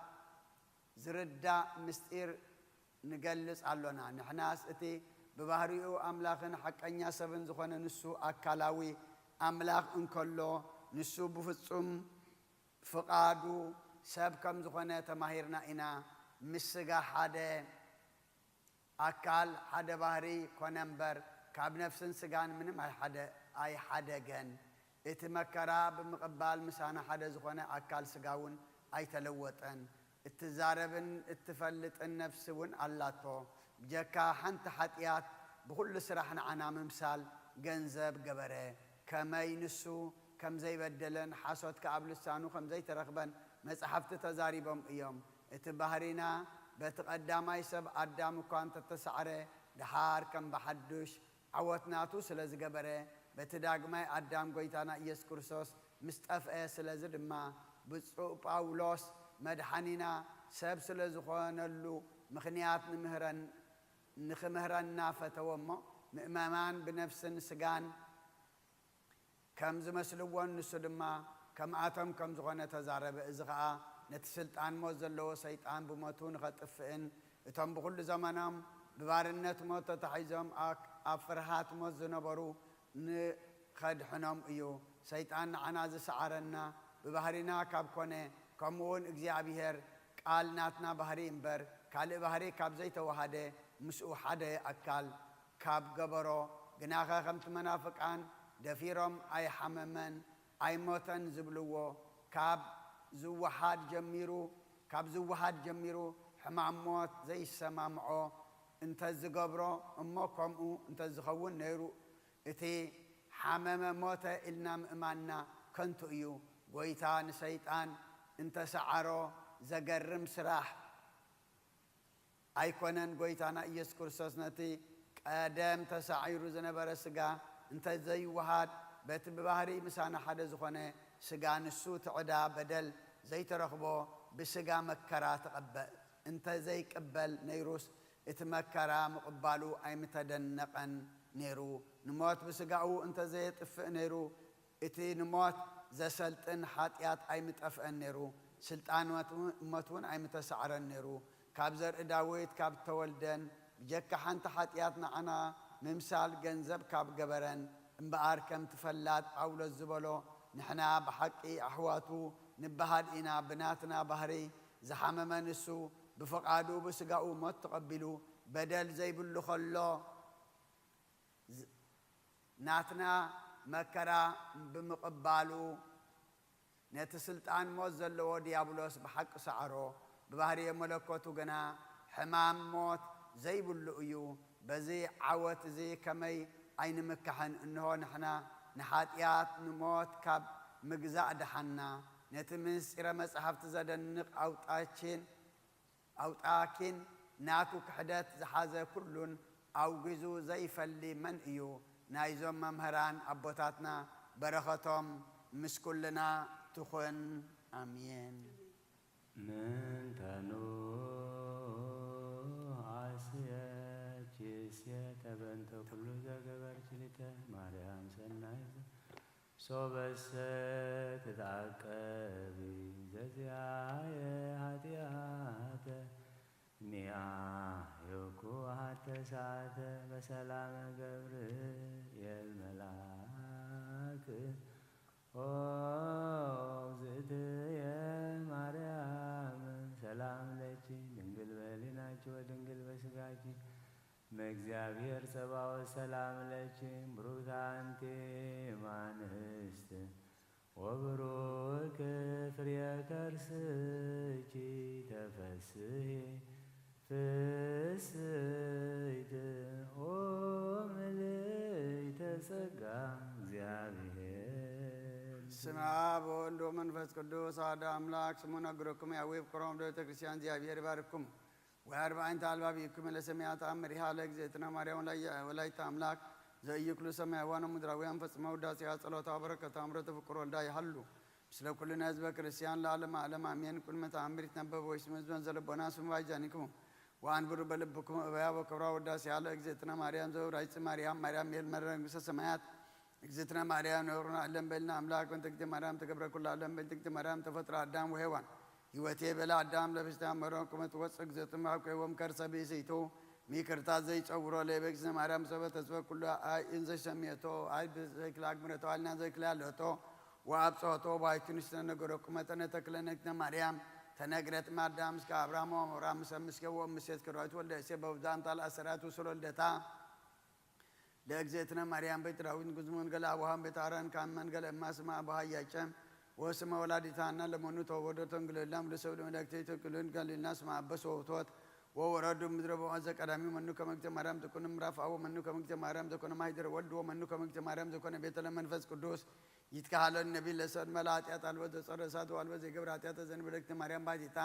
ዝርዳእ ምስጢር ንገልጽ ኣሎና። ንሕናስ እቲ ብባህሪኡ ኣምላኽን ሓቀኛ ሰብን ዝኾነ ንሱ ኣካላዊ ኣምላኽ እንከሎ ንሱ ብፍጹም ፍቓዱ ሰብ ከም ዝኾነ ተማሂርና ኢና። ምስ ስጋ ሓደ ኣካል ሓደ ባህሪ ኮነ እምበር ካብ ነፍስን ስጋን ምንም ኣይሓደ ኣይሓደገን። እቲ መከራ ብምቕባል ምሳና ሓደ ዝኾነ ኣካል ስጋ እውን ኣይተለወጠን። እትዛረብን እትፈልጥን ነፍሲ እውን ኣላቶ። ብጀካ ሓንቲ ሓጢኣት ብኹሉ ስራሕ ንዓና ምምሳል ገንዘብ ገበረ። ከመይ ንሱ ከም ዘይበደለን ሓሶት ከኣ ኣብ ልሳኑ ከም ዘይተረኽበን መጻሕፍቲ ተዛሪቦም እዮም። እቲ ባህሪና በቲ ቀዳማይ ሰብ ኣዳም እኳ እንተተሳዕረ፣ ደሓር ከም ብሓዱሽ ዓወት ናቱ ስለ ዝገበረ፣ በቲ ዳግማይ ኣዳም ጐይታና ኢየሱስ ክርስቶስ ምስ ጠፍአ፣ ስለዚ ድማ ብፁዕ ጳውሎስ መድሓኒና ሰብ ስለ ዝኾነሉ ምኽንያት ንምህረን ንኽምህረና ፈተወ እሞ፣ ምእመናን ብነፍስን ስጋን ከም ዝመስልዎን ንሱ ድማ ከምኣቶም ከም ዝኾነ ተዛረበ። እዚ ኸኣ ነቲ ስልጣን ሞት ዘለዎ ሰይጣን ብሞቱ ንኸጥፍእን እቶም ብኹሉ ዘመኖም ብባርነት ሞት ተታሒዞም ኣብ ፍርሃት ሞት ዝነበሩ ንኸድሕኖም እዩ። ሰይጣን ንዓና ዝሰዓረና ብባህሪና ካብ ኮነ፣ ከምኡውን እግዚኣብሔር ቃል ናትና ባህሪ እምበር ካልእ ባህሪ ካብ ዘይተዋሃደ ምስኡ ሓደ ኣካል ካብ ገበሮ፣ ግናኸ ከምቲ መናፍቃን ደፊሮም ኣይሓመመን ኣይሞተን ዝብልዎ፣ ካብ ዝወሓድ ጀሚሩ ካብ ዝወሃድ ጀሚሩ ሕማም ሞት ዘይሰማምዖ እንተዝገብሮ እሞ ከምኡ እንተዝኸውን ነይሩ እቲ ሓመመ ሞተ ኢልና ምእማንና ከንቱ እዩ። ጎይታ ንሰይጣን እንተሰዓሮ ዘገርም ስራሕ ኣይኮነን። ጎይታና ኢየሱስ ክርስቶስ ነቲ ቀደም ተሳዒሩ ዝነበረ ስጋ እንተዘይወሃድ በቲ ብባህሪ ምሳና ሓደ ዝኾነ ስጋ ንሱ እቲ ዕዳ በደል ዘይተረኽቦ ብስጋ መከራ ተቐበ እንተዘይቅበል ነይሩስ እቲ መከራ ምቕባሉ ኣይምተደነቐን ነይሩ። ንሞት ብስጋኡ እንተዘየጥፍእ ነይሩ እቲ ንሞት ዘሰልጥን ሓጢኣት ኣይምጠፍአን ነይሩ። ስልጣን ሞት እውን ኣይምተሳዕረን ነይሩ። ካብ ዘርኢ ዳዊት ካብ ተወልደን ብጀካ ሓንቲ ሓጢኣት ንዓና ምምሳል ገንዘብ ካብ ገበረን እምበኣር ከምቲ ፈላጥ ጳውሎስ ዝበሎ ንሕና ብሓቂ ኣሕዋቱ ንበሃል ኢና። ብናትና ባህሪ ዝሓመመ ንሱ ብፍቓዱ ብስጋኡ ሞት ተቐቢሉ በደል ዘይብሉ ከሎ ናትና መከራ ብምቕባሉ ነቲ ስልጣን ሞት ዘለዎ ድያብሎስ ብሓቂ ሰዓሮ። ብባህርየ መለኮቱ ግና ሕማም ሞት ዘይብሉ እዩ። በዚ ዓወት እዚ ከመይ ኣይንምካሕን? እንሆ ንሕና ንሓጢኣት ንሞት ካብ ምግዛእ ደሓንና። ነቲ ምስጢረ መጻሕፍቲ ዘደንቕ ኣውጣኪን ኣውጣኪን ናቱ ክሕደት ዝሓዘ ኩሉን ኣውጊዙ ዘይፈሊ መን እዩ? ናይዞም መምህራን ኣቦታትና በረኸቶም ምስ ኩልና ትኹን። ኣሜን። ምንተኑ ኣስየኪስየ ተበንተ ኩሉ ዘገበርኪ ሊተ ማርያም ሰናይት ሶበሰ ትትዓቀቢ ዘዚኣየ ኃጢኣተ ሚኣ ዮኩ ሃተሳተ በሰላመ ገብርኤል መልኣክ ኦ እግዝእትየ ማርያም ሰላም ለኪ ድንግል በሊናኪ ወድንግል በስጋኪ እመእግዚአብሔር ጸባኦት ሰላም ለኪ ብሩክት አንቲ እማንስት ወብሩክ ፍሬ ከርስኪ ተፈስሒ ፍስሕት ኦ ምልዕተ ጸጋ እግዚአብሔር። ስመ አብ ወወልድ ወመንፈስ ቅዱስ አሐዱ አምላክ። ስሙ ነግረኩም ያዌ ፍቅሮም ለቤተ ክርስቲያን እግዚአብሔር ይባርኩም። ወአርባዕንተ አልባቢክሙ ለሰማያት አምሪሃ ለእግዝእትነ ማርያም ወላዲተ አምላክ ዘኢይክሉ ሰማያውያን ወምድራውያን ፈጽመው ውዳሴሃ ጸሎታ በረከታ እምረተ ፍቁር ወልዳ ይሃሉ ምስለ ኩልነ ህዝበ ክርስቲያን ለዓለመ ዓለም አሜን። ቁልመ ተአምር ይትነበብ ወይስመ ህዝበን ዘለቦና ስሙ ባይዛኒክሙ ወአንብሩ በልብክሙ እበያ ወክብራ ውዳሴሃ ለእግዝእትነ ማርያም ዘውራይጽ ማርያም ማርያም ሜል መረ መንግስተ ሰማያት እግዝእትነ ማርያም ነብሩን ዓለም በልና አምላክ በእንተ እግዝእትነ ማርያም ተገብረ ኩሉ ዓለም በእንተ እግዝእትነ ማርያም ተፈጥረ አዳም ወሔዋን ህይወቴ በለ አዳም ለብስተ አመሮን ቁመት ወፅ እግዝእትነ ማርያም ከይቦም ከርሰ ብእሲቱ ሚክርታ ዘይጸውሮ ለይበ እግዝእትነ ማርያም ሰበ ተስበ ኩሉ አይ እንዘ ሰሜቶ አይ ብዘይክላ አግምረቶ አልና ዘይክላ ያለቶ ወአብጽሖቶ ባይቱ ንስነ ነገሮ ቁመተ ነተክለ ነግዝእትነ ማርያም ተነግረት ማዳም እስከ አብርሃም ወአሞራ ምሰ ምስከ ወምሴት ከዳዊት ወልደ እሴ በውዛንታ ለአሰራት ውስሎ ልደታ ለእግዝእትነ ማርያም ቤት ዳዊት ንጉስ መንገለ አቡሃም ቤት አራን ካም መንገለ እማ ስማ አቡሃ ኢያቄም ወስመ ወላዲተ ሐና ለመኑ ተወለዶ ተንግለላ ምሉ ሰብ ለመላእክተ ተንግለል ጋሊልና ስማ አበስ ወውቶት ወወረዱ ምድረ በዋዘ ቀዳሚ መኑ ከመግተ ማርያም ዘኮነ ምዕራፍ አብ ወመኑ ከመግተ ማርያም ዘኮነ ማይደረ ወልድ ወመኑ ከመግተ ማርያም ዘኮነ ቤተ ለመንፈስ ቅዱስ ይትካሃለል ነቢይ ለሰብ መላ ኃጢአት አልቦ ዘጸረ እሳት ወአልቦ ዘይገብር ኃጢአት ዘንበለ እግዝእትነ ማርያም ባዲታ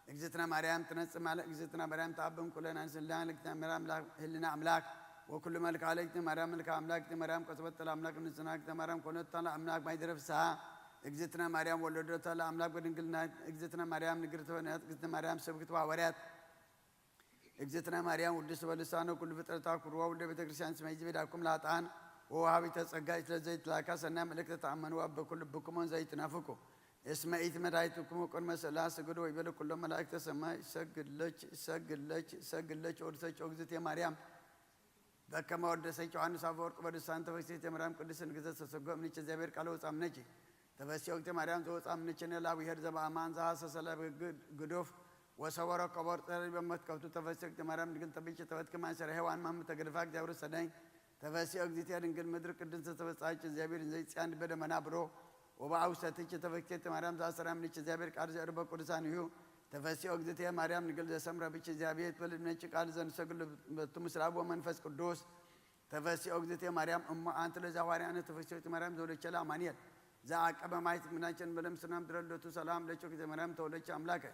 እግዝእትነ ማርያም ትነጽእ ማለ እግዝእትነ ማርያም ተአብም ኩለን አንስልና ለእግዝእትነ ማርያም ህልና አምላክ ወኩሉ መልክዓ ለእግዝእትነ ማርያም መልክዓ አምላክ እግዝእትነ ማርያም ቆስበተ ለአምላክ ንጽና እግዝእትነ ማርያም ኮነታ ለአምላክ ማይደረ ፍስሐ እግዝእትነ ማርያም ወለዶተ ለአምላክ በድንግልና እግዝእትነ ማርያም ንግርተ በነቢያት እግዝእትነ ማርያም ሰብክት ሐዋርያት እግዝእትነ ማርያም ውድስት በልሳነ ኩሉ ፍጥረታ ኩርዋ ውልደ ቤተ ክርስቲያን ስመ ይዝቤዳኩም ለኃጥኣን ወወሃቢተ ጸጋ ይትለ ዘይትላካ ሰናይ መልእክተ ተአመንዋ በኩሉ ልብኩሞን ዘይትናፍቁ እስመ ኢትመዳይትኩሙ ቅድመ ስእላ ስግዱ ወይበሉ ኩሎም መላእክተ ሰማይ ሰግለች ሰግለች ሰግለች ወድሰች ኦግዝእትየ ማርያም በከመ ወደሰች ዮሐንስ አፈወርቅ በልሳን ተፈሲት የማርያም ቅድስት ንግዘት ተሰጎ እምንች እግዚአብሔር ቃል ወፃ እምነች ተፈሲ ኦግዝእትየ ማርያም ዘወፃ እምንች ነላ ብሔር ዘበአማን ዘሐሰሰለ ግዱፍ ወሰወረ ከቦር ጸሪ በመትከፍቱ ተፈሲ ኦግዝእትየ ማርያም ድንግል ተብች ተፈትክ ማንሰረ ሔዋን ማም ተገድፋ እግዚአብሔር ሰዳኝ ተፈሲ ኦግዝእትየ ድንግል ምድር ቅድስት ተፈጻች እግዚአብሔር ዘይጽያን በደመና ብሮ ወበአውሰትች ተፈክቴት ማርያም ዘአሰራ እምንች እግዚአብሔር ቃል ዘእርበ ቅዱሳን እዩ። ተፈሲ ኦግዝእትየ ማርያም ድንግል ዘሰምረ ብች እግዚአብሔር ትወልድ እምነች ቃል ዘንሰግድ በቱ ምስላ ወመንፈስ ቅዱስ ተፈሲ ኦግዝእትየ ማርያም እሞ አንቲ ለዘ ሐዋርያነ ተፈሲ ኦግዝእትየ ማርያም ዘወለድቸለ አማኑኤል ዘአቀበ ማይት ምናቸን በለምስናም ድረልደቱ ሰላም ለች ኦግዝእትየ ማርያም ተወለች አምላከ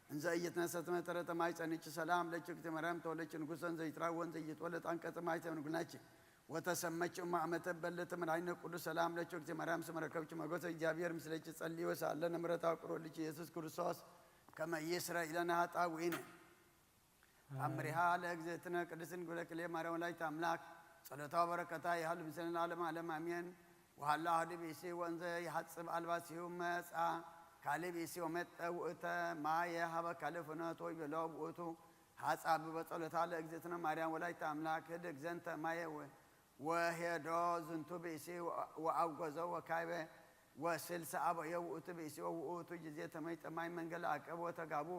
እንዘ ኢይትነሰት መጠረተ ማይጸንች ሰላም ለች ኦግዝእትየ ማርያም ተወለች ንጉሰን ዘይትራወን ዘይትወለድ አንቀጸ ማይተ ንጉናች ወተሰመች እማ አመተ በለተ መድኃኒነ ቅዱስ ሰላም ለች ኦግዝእትየ ማርያም ስመ ረከብች መጎሰ እግዚአብሔር ምስለች ጸልይ ወሳለ ነምረታ ቅሮልች ኢየሱስ ክርስቶስ ከመ ይስረ ኢለነ ኃጣውኢነ አምሪሃ ለእግዝእትነ ቅድስት ድንግል ክሌ ማርያም ወላዲተ አምላክ ጸሎታ በረከታ ይሃሉ ምስለ ለዓለመ ዓለም አሜን። ወሃላ አሐዱ ብእሲ ወእንዘ ይሐጽብ አልባሲሁ መጻ ካልእ ብእሲ ወመጠ ውእተ ማየ ሀበ ካልእ ፍኖት ወይቤሎ ውእቱ ሐጻ ብበ ጸሎታ ለእግዝእትነ ማርያም ወላዲተ አምላክ ህድግ ዘንተ ማየ ወ- ወሄዶ ዝንቱ ብእሲ ወአውገዞ ወካይበ ወስልሰ አበዮ ውእቱ ብእሲ ወውእቱ ጊዜ ተመይጠ ማይ መንገለ አቀብ ወተጋቡ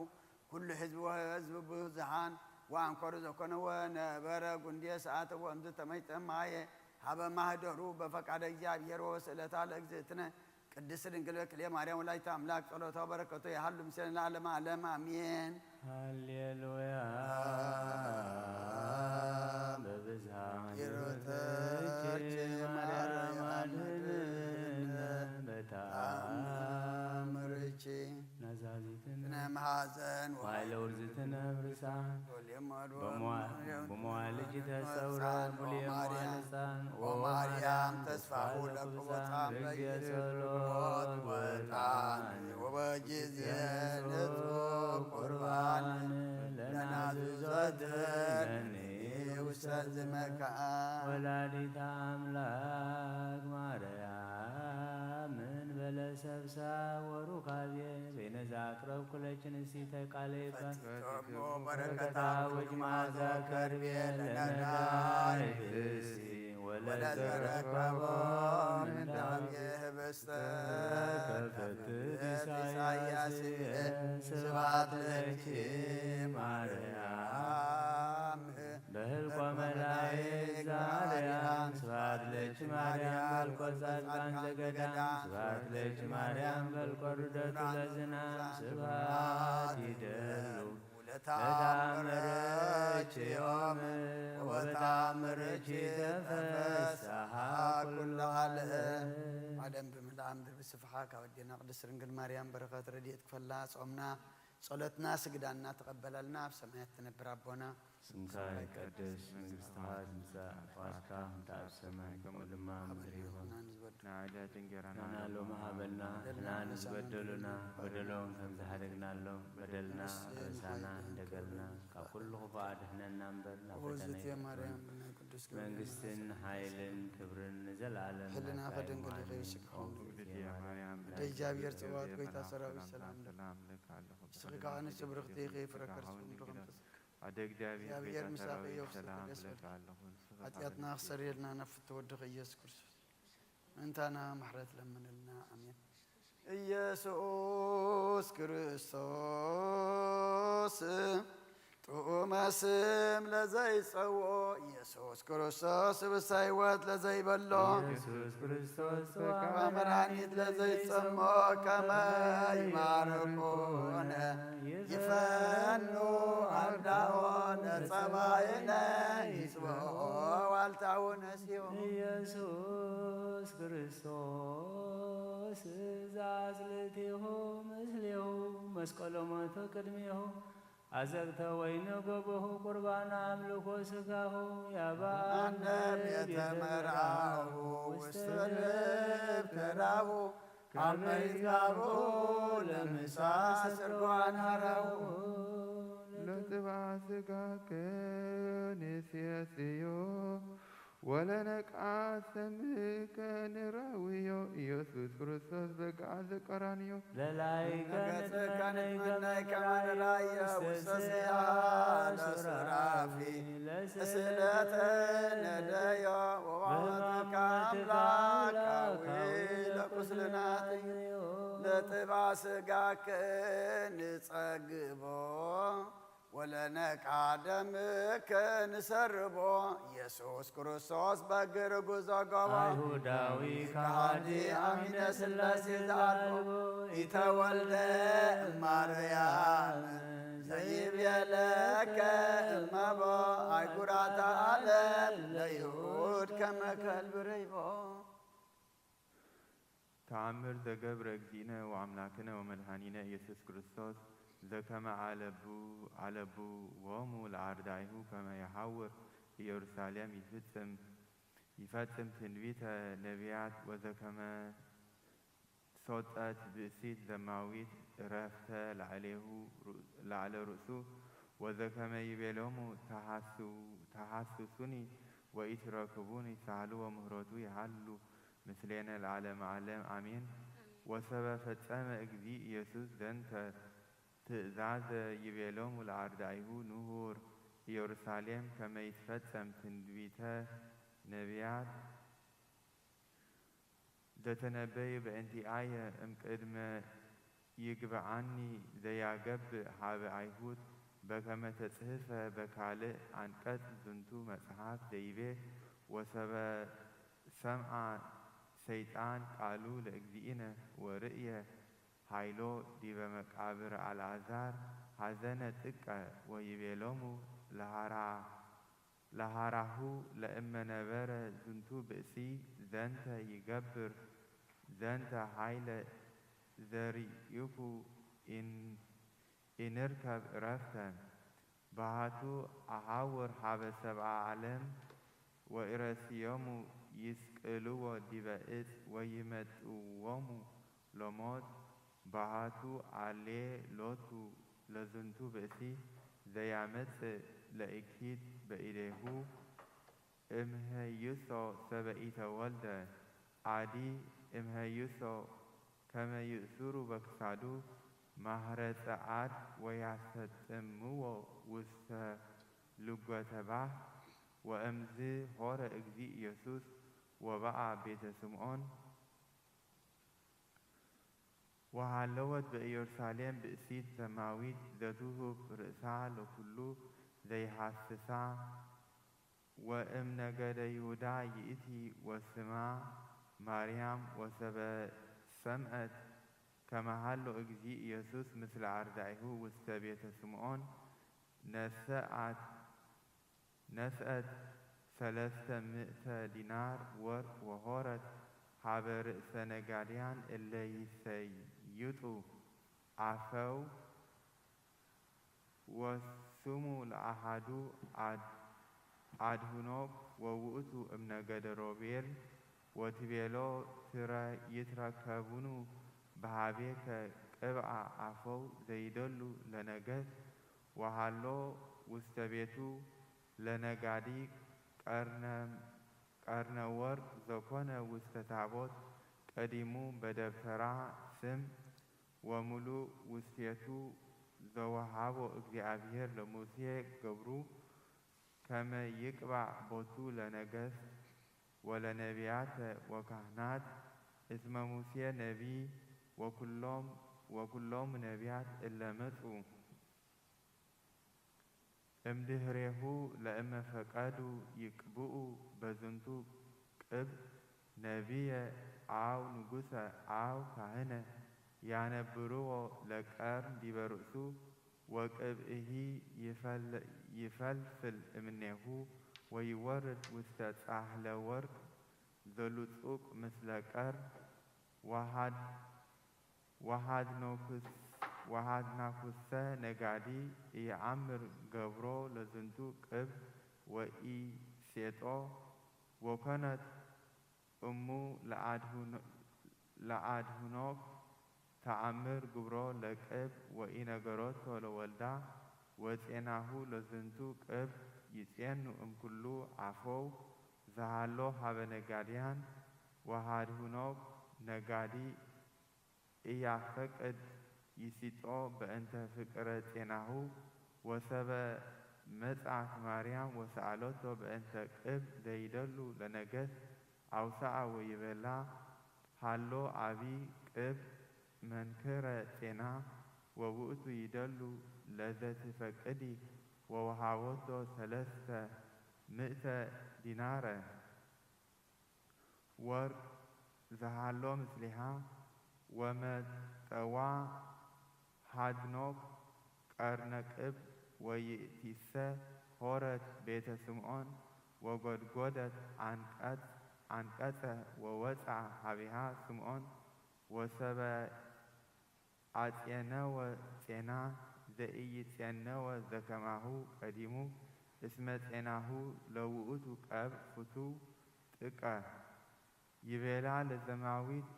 ኩሉ ህዝብ ወህዝብ ብዙሃን ወአንኮሩ ዘኮነ ወነበረ ጉንዴ ሰዓተ ወእምዝ ተመይጠ ማየ ሀበ ማህደሩ በፈቃደ እግዚአብሔር ወስእለታ ለእግዝእትነ ቅድስት ድንግል በክልኤ ማርያም ወላዲተ ኣምላክ ጸሎታ በረከቱ ይሃሉ ምስለ ለዓለመ ዓለም ኣሜን። ሃሌሉያ። በብዝሃ ይሩተኪ ማርያም ማርያም አድነነ በተአምርኪ ተአምርኪ ናዛዚትነ ስነ መሐዘን ዋይለ ውርዝትነ ብርሳ በመዋልጅ ተሰውረ ወማርያም ቡልየ ወማርያም መዋልፃን ወማርያም ተስፋሁ ለቅቡፃን በጊዜ ጸሎት ወጣን ወበጊዜ ንጹህ ቁርባን ለናዝዞትኒ ውሰት ዝመካን ወላዲተ አምላክ ማርያም ምን በለሰብሳ ወሩካቤ በይነዛ አቅረብኩ ለኪ ንስቲተ ቃለ ይባል ፈቲቶሙ በረከታ ወጅ መዓዛ ከርቤ ለነዳይ ብእሲ ወለዘረከቦ ምንዳቤ ህብስተ ከፈት ኢሳያስ ስብሐት ለኪ ማርያም በህልቆ መላእክት ዘአርያም ስብሐት ለኪ ማርያም በልቆ ጻድቃን ዘገዳም ስብሐት ለኪ ማርያም በልቆ ርደቱ ለዝናም ስብሐት ይደሉ ለተአምረኪ ዮም ወበተአምረኪ ተፈስሐ ኩሉ ዓለም። ዓለም ብምልኣም ድርቢ ስፍሓ ካብ ኣዴና ቅድስት ድንግል ማርያም በረኸት ረድኤት ክፈላ ጾምና ጸሎትና ስግዳና ተቐበላልና ኣብ ሰማያት ትነብር ኣቦና ስምካ ይቀደስ መንግስትኻ ትምጻእ ፍቓድካ ከምቲ ኣብ ሰማይ ከምኡ ድማ ኣብ ምድሪ ይኹን ንዝበዱ ንዕለት እንጀራና ንሕና ሎሚ ሃበና ንሕና ንዝበደሉና በደሎም ከም ዝሃደግናሎም በደልና ኣበሳና እንደገልና ካብ ኩሉ ክፉእ ኣድሕነና እምበር ናብ ፈተነ ወዝእቲ ኣይተእትወና። ማርያም ብናይ ቅዱስ ገብርኤል መንግስትን ሓይልን ክብርን ንዘለኣለም ሕልና ናትካ ከደንግል ይኹን። ይኸይድ ስግደሉ። ኦ ግዜ ማርያም ወደ እግዚኣብሔር ጽባኦት ጎይታ ሰራዊት ሰላም ሰላም ሰላም ልክ ኣለኹ ንስኺ ከኣ ንጽብርኽቲ ኢኺ ፍረ ከርስኹም ብርኹም ተስፋ ኣደ እግዚኣብሔር እግዚኣብሔር ጎይታ ምሳኺ ሰራዊት ይኹን። ሰላም ደስ ልክ በል። ኣለኹ ንስኺ ከኣ ኃጢኣትና ክሰርየልና ናብ ፍትወ ወድኺ ኢየሱስ ክርስቶስ ምእንታና ምሕረት ለምንልና ኣሜን። ኢየሱስ ክርስቶስ ጥዑመ ስም ለዘይጸውኦ ኢየሱስ ክርስቶስ ስብሳ ሕይወት ለዘይበሎ ኢየሱስ ክርስቶስ ጽዋ መድኃኒት ለዘይጸሞ ከመ ይባርኩነ ይፈኑ ኣርዳኦ ነጸባይነ ይጽብኦ ዋልታው ነሲኦ ኢየሱስ ክርስቶስ ዛጽልቴሁ ምስሌሁ መስቀሎ ሞቶ ቅድሜሁ አዘቅተ ወይነ ጎበሁ ቁርባን አምልኮ ስጋሁ ያባነ አነ ቤተ መርአሁ ውስተ ልብ ተራሁ ከመ ይትጋብኡ ለምሳ ስርጓን ሀረው ለጥብዓ ስጋከ ንሴስዮ ወለነቃ ስምከ ንረውዮ ኢየሱስ ክርስቶስ በግዓ ዘቀራንዮ ለላይከ ገጽከ ንትመነይ ከመ ንራእየ ውስተ ስያ ለሱራፊ እስለተ ነደዮ ወባወትከ አምላካዊ ለቁስልናት ለጥባ ስጋከ ንጸግቦ ወለነቃ ደምከ ንሰርቦ ኢየሱስ ክርስቶስ በግር ጉዞ ጎቦ አይሁዳዊ ከሃዲ አሚነ ሥላሴ ዘአልቦ ኢተወልደ እማርያም ዘይቤለከ እመቦ አይጉራተ ዓለም ለይሁድ ከመ ከልብ ረይቦ። ተአምር ዘገብረ እግዚእነ ወአምላክነ ወመድኃኒነ ኢየሱስ ክርስቶስ ዘከመ አለቡ አለቡ ዎሙ ለአርዳኢሁ ከመ የሐውር ኢየሩሳሌም ይፍጽም ይፈጽም ትንቢተ ነቢያት ወዘከመ ሶጠት ብእሲት ዘማዊት እረፍተ ላዕሌሁ ላዕለ ርእሱ ወዘከመ ይቤሎሙ ተሐስሱኒ ወኢትረክቡኒ ሳህሉ ወምህረቱ ይሃሉ ምስሌነ ለዓለመ ዓለም አሜን። ወሰበ ፈጸመ እግዚእ ኢየሱስ ዘንተ ትእዛዘ ይቤሎሙ ለአርዳኢሁ ንሁር ኢየሩሳሌም ከመ ይትፈጸም ትንቢተ ነቢያት ዘተነበዩ በእንቲአየ እምቅድመ ይግብዓኒ ዘያገብእ ሀበ አይሁድ በከመ ተጽህፈ በካልእ አንቀጽ ዝንቱ መጽሐፍ ዘይቤ ወሰበ ሰምዓ ሰይጣን ቃሉ ለእግዚእነ ወርእየ ኃይሎ ዲበ መቃብር አልዓዛር ሐዘነ ጥቀ ወይቤሎሙ ለሃራሁ ለእመ ነበረ ዝንቱ ብእሲ ዘንተ ይገብር ዘንተ ኃይለ ዘርኢኩ ኢንርከብ ዕረፍተ። በሃቱ አሃውር ሀበ ሰብአ ዓለም ወኢረስዮሙ ይስቅልዎ ዲበ እጽ ወይመጥውዎሙ ለሞት በሃቱ አሌ ሎቱ ለዝንቱ ብእሲ ዘያመጽእ ለእኪት በኢዴሁ እምሀይሶ ሰበ ኢተወልደ አዲ እምሀይሶ ከመ ይእስሩ በክሳዱ ማህረፀ አድ ወያሰጥምዎ ውስተ ልጎተ ባህ ወእምዝ ሆረ እግዚእ ኢየሱስ ወበአ ቤተ ስምዖን። ወሃለወት በኢየሩሳሌም ብእሲት ዘማዊት ዘትሁብ ርእሳ ለኩሉ ዘይሃስሳ ወእም ነገደ ይሁዳ ይእቲ ወስማ ማርያም ወሰበ ሰምዐት ከመሃሎ እግዚእ ኢየሱስ ምስለ አርዳኢሁ ውስተ ቤተ ስምዖን ነሰአት ነስአት ሰለስተ ምእተ ዲናር ወርቅ ወሆረት ሀበ ርእሰ ነጋድያን እለ ይሰይጡ አፈው ወስሙ ለአሃዱ አድሁኖ ወውእቱ እምነገደ ሮቤል ወትቤሎ ትረ ይትረከቡኑ በሃቤከ ቅብአ አፈው ዘይደሉ ለነገስ ወሃሎ ውስተ ቤቱ ለነጋዲ ቀርነ ወርቅ ዘኮነ ውስተ ታቦት ቀዲሙ በደብተራ ስም ወምሉእ ውስቴቱ ዘወሃቦ እግዚኣብሔር ለሙሴ ገብሩ ከመ ይቅባእ ቦቱ ለነገስት ወለነቢያተ ወካህናት እስመ ሙሴ ነቢይ ወኩሎም ወኩሎሙ ነቢያት እለ መጹ እምድህሬሁ ለእመ ፈቀዱ ይቅብኡ በዝንቱ ቅብ ነቢየ አው ንጉሰ አው ካህነ ያነብርዎ ለቀርን ዲበ ርእሱ ወቅብእሂ ይፈልፍል እምኔሁ ወይወርድ ውስተ ጻሕለ ወርቅ ዘሉጹቅ ምስለ ቀር ወሃድናኩሰ ነጋዲ ኢየአምር ገብሮ ለዝንቱ ቅብ ወኢሴጦ ወኮነት እሙ ለአድሁኖክ ተአምር ግብሮ ለቅብ ወኢነገረቶ ለወልዳ ወጼናሁ ለዝንቱ ቅብ ይጼኑ እምኩሉ አፈው ዘሃሎ ሀበ ነጋድያን ወሃድሁኖክ ነጋዲ ኢያፈቅድ ይሲጦ በእንተ ፍቅረ ጼናሁ ወሰበ መጽአት ማርያም ወሰአለቶ በእንተ ቅብ ዘይደሉ ለነገስ አውሰአ ወይቤላ ሃሎ አቢ ቅብ መንክረ ጼና ወውእቱ ይደሉ ለዘትፈቅዲ ወወሃቦቶ ሰለስተ ምእተ ዲናረ ወርቅ ዘሃሎ ምስሊሃ ወመጠዋ ሃድኖክ ቀርነ ቅብ ወይእቲሰ ሆረት ቤተ ስምዖን ወጎድጎደት አንቀጸ ወወፅአ ሀቢሃ ስምዖን ወሰበ አጼነወ ጼና ዘኢይጼነወ ዘከማሁ ቀዲሙ እስመ ጼናሁ ለውእቱ ቀብ ፍቱው ጥቀ ይቤላ ለዘማዊት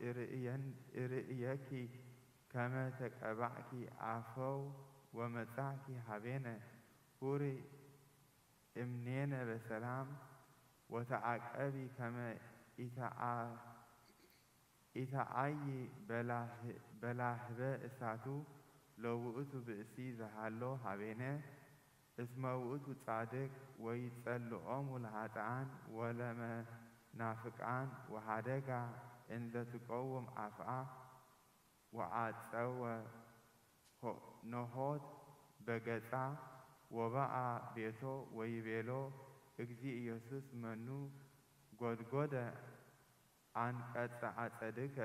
እርእየኪ ከመ ተቀባእኪ አፈው ወመጻእኪ ሀቤነ ሁሪ እምኔነ በሰላም ወተዓቀቢ ከመ ኢተአይ በላህበ እሳቱ ለውእቱ ብእሲ ዘሃሎ ሀቤነ እስመ ውእቱ ጻድቅ ወይጸልኦሙ ለኃጥኣን ወለመናፍቃን ወሃደጋ እንዘ ትቀውም አፍአ ወአጸወ ኖሆት በገጻ ወበአ ቤቶ ወይቤሎ እግዚእ ኢየሱስ መኑ ጎድጎደ ኣንቀጸ ኣጸድከ፣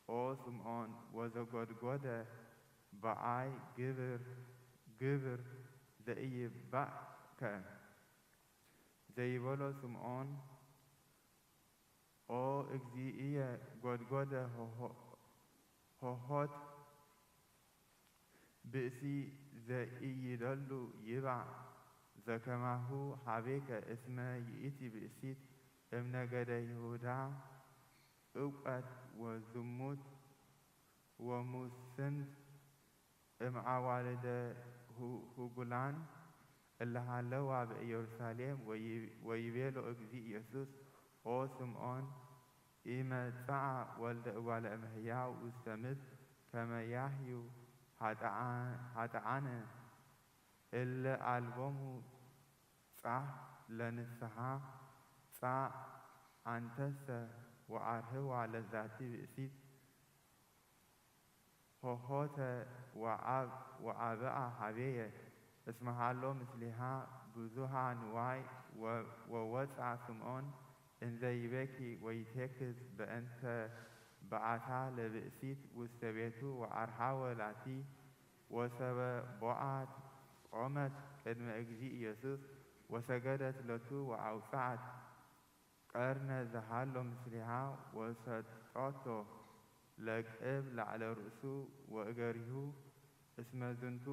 ኦ ስምዖን ወዘጎድጎደ በኣይ ግብር፣ ግብር ዘኢይባእከ ዘይበሎ ስምዖን፣ ኦ እግዚእየ ጎድጎደ ሆሆ-፣ ሆሆት ብእሲ ዘኢይደሉ ይባእ ዘከማሁ ሀቤከ እስመ ይእቲ ብእሲት እምነገደ ይሁዳ እውቀት ወዝሙት ወሙስንት እምኣዋልደ ሁ-፣ ሁጉላን እለሃለዋ በኢየሩሳሌም። ወይቤሎ እግዚእ ኢየሱስ ኦ ስምዖን ኢመጽኣ ወልደ እጓለ እመሕያው ውስተ ምድር ከመ ያህዩ ኃጥኣነ እለ አልቦሙ ጻሕ ለንስሓ ጻእ አንተሰ ወአርህዋ ለዛቲ ብእሲት ሆሆተ ወአብአ ሀቤየ እስመ ሀሎ ምስሌሃ ብዙሃ ንዋይ። ወወፅአ ስምዖን እንዘ ይቤኪ ወይቴክዝ በእንተ በአታ ለብእሲት ውስተ ቤቱ ወአርሃወ ላቲ። ወሰበ ቦአት ቆመት ቅድመ እግዚእ ኢየሱስ ወሰገደት ለቱ ወአውፅአት ቀርነ ዘሃሎ ምስሌሃ ወሰጦቶ ለቅብ ላዕለ ርእሱ ወእገሪሁ እስመ ዝንቱ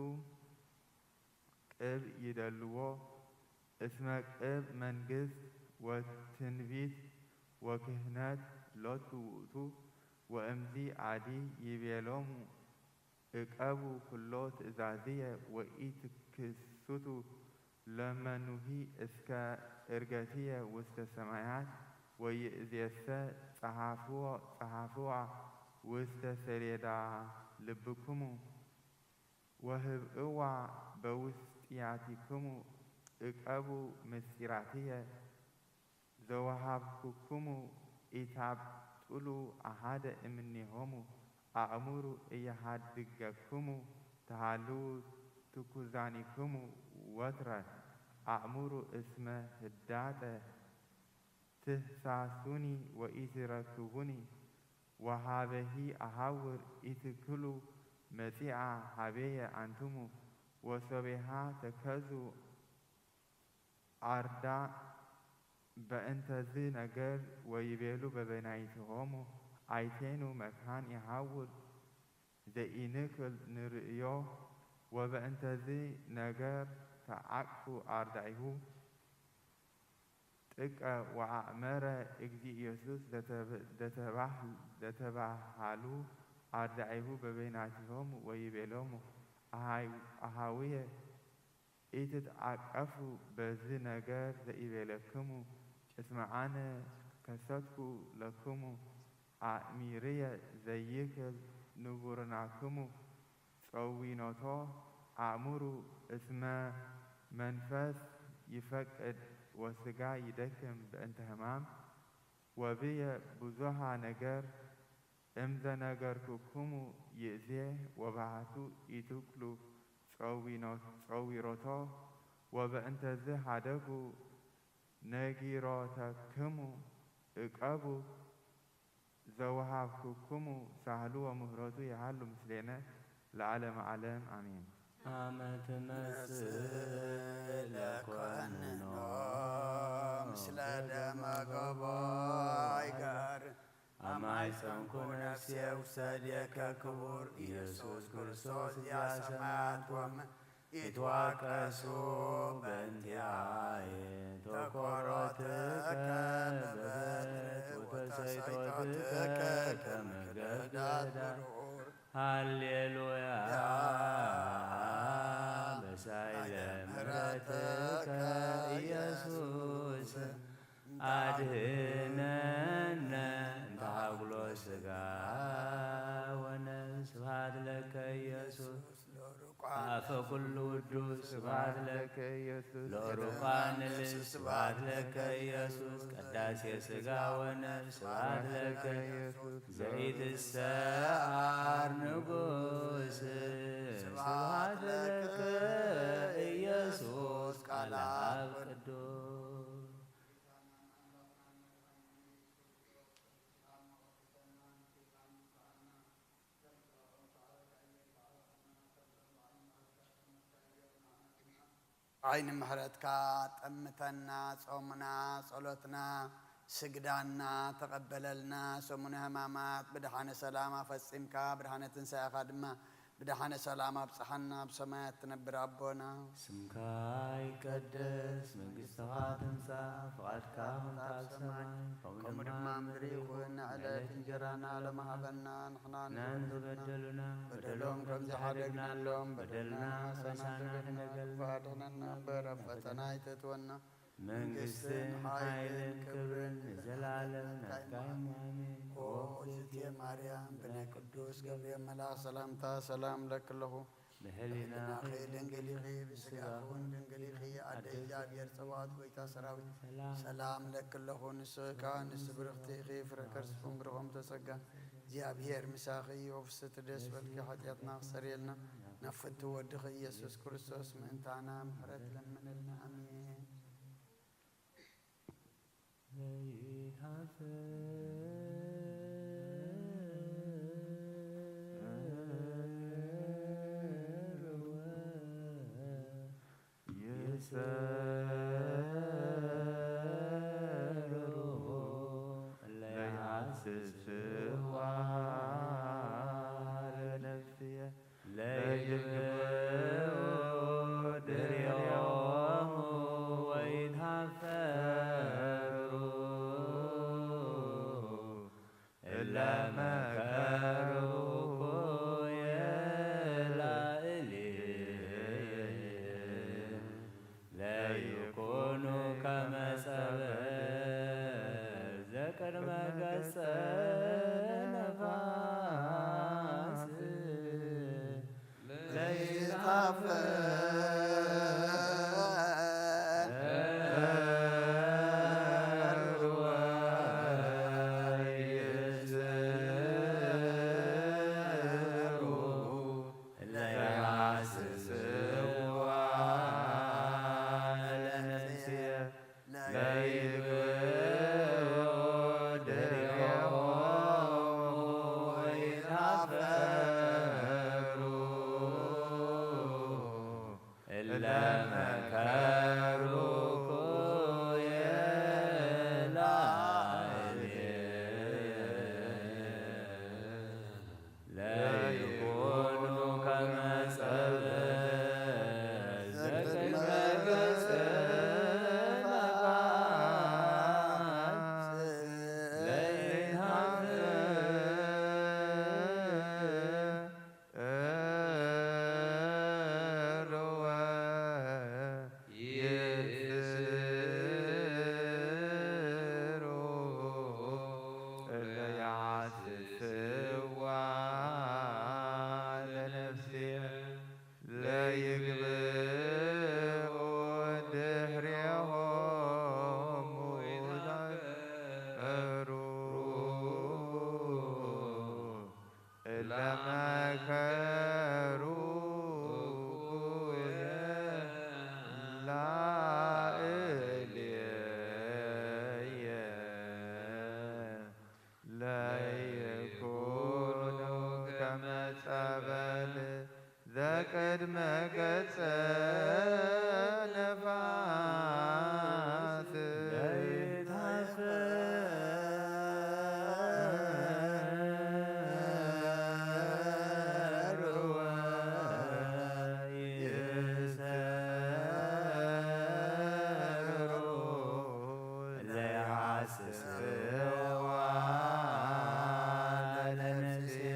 ቅብ ይደልዎ እስመ ቅብ መንግስት ወትንቢት ወክህነት ሎቱ ውእቱ። ወእምዚ አዲ ይቤሎሙ እቀቡ ኩሎ ትእዛዝየ ወኢትክስቱ ለመኑሂ እስከ እርገትየ ውስተ ሰማያት። ወይእዜሰ ጸሓፍዎ ጸሓፍዋ ውስተ ሰሌዳ ልብክሙ ወህብእዋ በውስጢያቲክሙ። እቀቡ ምስጢራትየ ዘወሃብኩክሙ ኢታብጥሉ ኣሃደ እምኔሆሙ ኣእሙሩ እየሃድገክሙ ተሃልዉ ትኩዛኒክሙ ወትረ ኣእሙሩ እስመ ህዳጠ ትህሳሱኒ ወኢትረክቡኒ ወሃበሂ ኣሃውር ኢትክሉ መጺኣ ሃቤየ ኣንትሙ ወሶቤሃ ተከዙ ኣርዳ በእንተዝ ነገር ወይቤሉ በበይናይትሆሙ ኣይቴኑ መካን ይሃውር ዘኢንክል ንርእዮ። ወበእንተዝ ነገር ተዓቅፉ ኣርዳኢሁ ጥቀ ወአእመረ እግዚእ ኢየሱስ ለተባህሉ አርዳኢሁ በበይናቲሆሙ ወይቤሎሙ አሃውየ ኢትትዓቀፉ በዝ ነገር ዘኢቤለክሙ እስመ አነ ከሰትኩ ለክሙ አእሚርየ ዘይክል ንቡርናክሙ ጸዊኖቶ አእምሩ እስመ መንፈስ ይፈቅድ ወስጋ ይደክም በእንተ ሕማም ወብየ ብዙሃ ነገር እምዘነገርኩክሙ ይእዜ ወባህቱ ኢትክሉ ጸዊሮቶ ወበእንተዝ ሃደጉ ነጊሮተክሙ እቀቡ ዘወሃብኩክሙ ሳህሉ ወምህረቱ የሃሉ ምስሌነ ለዓለመ ዓለም አሜን። አመ ትመጽእ ለኮንኖ ምስለ ደመ ገቦይ ጋር አማይፀንኩ ነፍሴ ውሰድየከ ክቡር ኢየሱስ ክርስቶስ ዚአ ሰማያት ወምድር ኢትዋቀሱ በእንቲአየ ተኮሮትከ በበትር ወተሰይጦትከ ከመ ገደድ ብሩር። ሃሌሉያ በሳይለ ምሕረትከ ኢየሱስ አድህነነ እንተ ሀጉሎ ስጋ ወነፍስ። ስብሐት ለከ ኢየሱስ አፈ ኩሉ ውዱስ። ስብሐት ለከ ኢየሱስ ለሩፋን ልብስ። ስብሐት ለከ ኢየሱስ ቀዳሴ ስጋ ወነፍስ። ስብሐት ለከ ኢየሱስ ዘኢትሰዓር ንጉስ። ስብሐት ለከ ኢየሱስ ቃል አብ ቅዱስ። ዓይኒ ምሕረትካ ጠምተና፣ ጾምና፣ ጸሎትና፣ ስግዳና ተቐበለልና። ሰሙነ ሕማማት ብድሓነ ሰላም ኣፈጺምካ፣ ብድሓነ ትንሳኤኻ ድማ ብድሓነ ሰላም ኣብጽሓና። ኣብ ሰማያት ትነብር ኣቦና፣ ስምካ ይቀደስ፣ መንግስትኻ ትምጻእ፣ ፍቓድካ ከምታ ኣብ ሰማይ ከምኡ ድማ ምድሪ ይኹን። ንዕለት እንጀራና ሎም ሃበና፣ ንሕና ንዝበደሉና በደሎም ከም ዝሓደግናሎም በደልና ኣበሳና፣ ኣድሕነና እምበር ኣብ ፈተና ኣይተእትወና። መንግስትን ሓይልን ክብርን ንዘላለም ናትካ እዩ። ኣሜን። ኦ እግዝእትየ ማርያም፣ ብናይ ቅዱስ ገብርኤል መልኣኽ ሰላምታ ሰላም እለኪ ኣለኹ። ብህሊናኺ ድንግል ኢኺ፣ ብስጋኺ እውን ድንግል ኢኺ። ኣደ እግዚኣብሔር ጸባኦት፣ ጎይታ ሰራዊት፣ ሰላም እለኪ ኣለኹ። ንስኺ ከኣ ንእስቲ ብርኽቲ ኢኺ፣ ፍረ ከርስኺ እውን ብሩኽ ተጸጋ፣ እግዚኣብሔር ምሳኺ እዩ። ኦ ፍስሕቲ ደስ በልኪ፣ ሓጢኣትና ክሰርየልና፣ ናብ ፍቱ ወድኺ ኢየሱስ ክርስቶስ ምእንታና ምሕረት ለምነልና። ኣሜን። ለይሃስስዋ ለነፍስየ ለይግብኡ ድሬዎሙ ወይትሃፈሩ እለ መከሩኩ የላእሊ ለይኩኑ ከመ ጸበል ዘቅድመ ገጸ ነፋስ ለይታፈር ለይሃስስዋ ለነፍስየ ለይግብኡ ድሬሆሙ ወይትሃፈሩ እለ መከሩኩ የላእሌ ለይኩኑ ከመ ጸበል ዘቅድመ ገጸ ነፋስ ለይትሃፈር እርወ ይእስሩ ለያስስዋ ለነፍስየ ለይግብኡ ድሕሬሆሙ ይትሃፈሩ እለ መከሩኩ የላእሌየ ለይኩኑ ከመ ጸበል ዘቅድመ ገጸ ነፋስ ለይትሃፈር ወይትሃፈሩ ለይሃስስዋ ለነፍስየ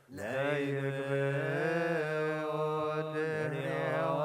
ለይግብኡ ድሬሆሙ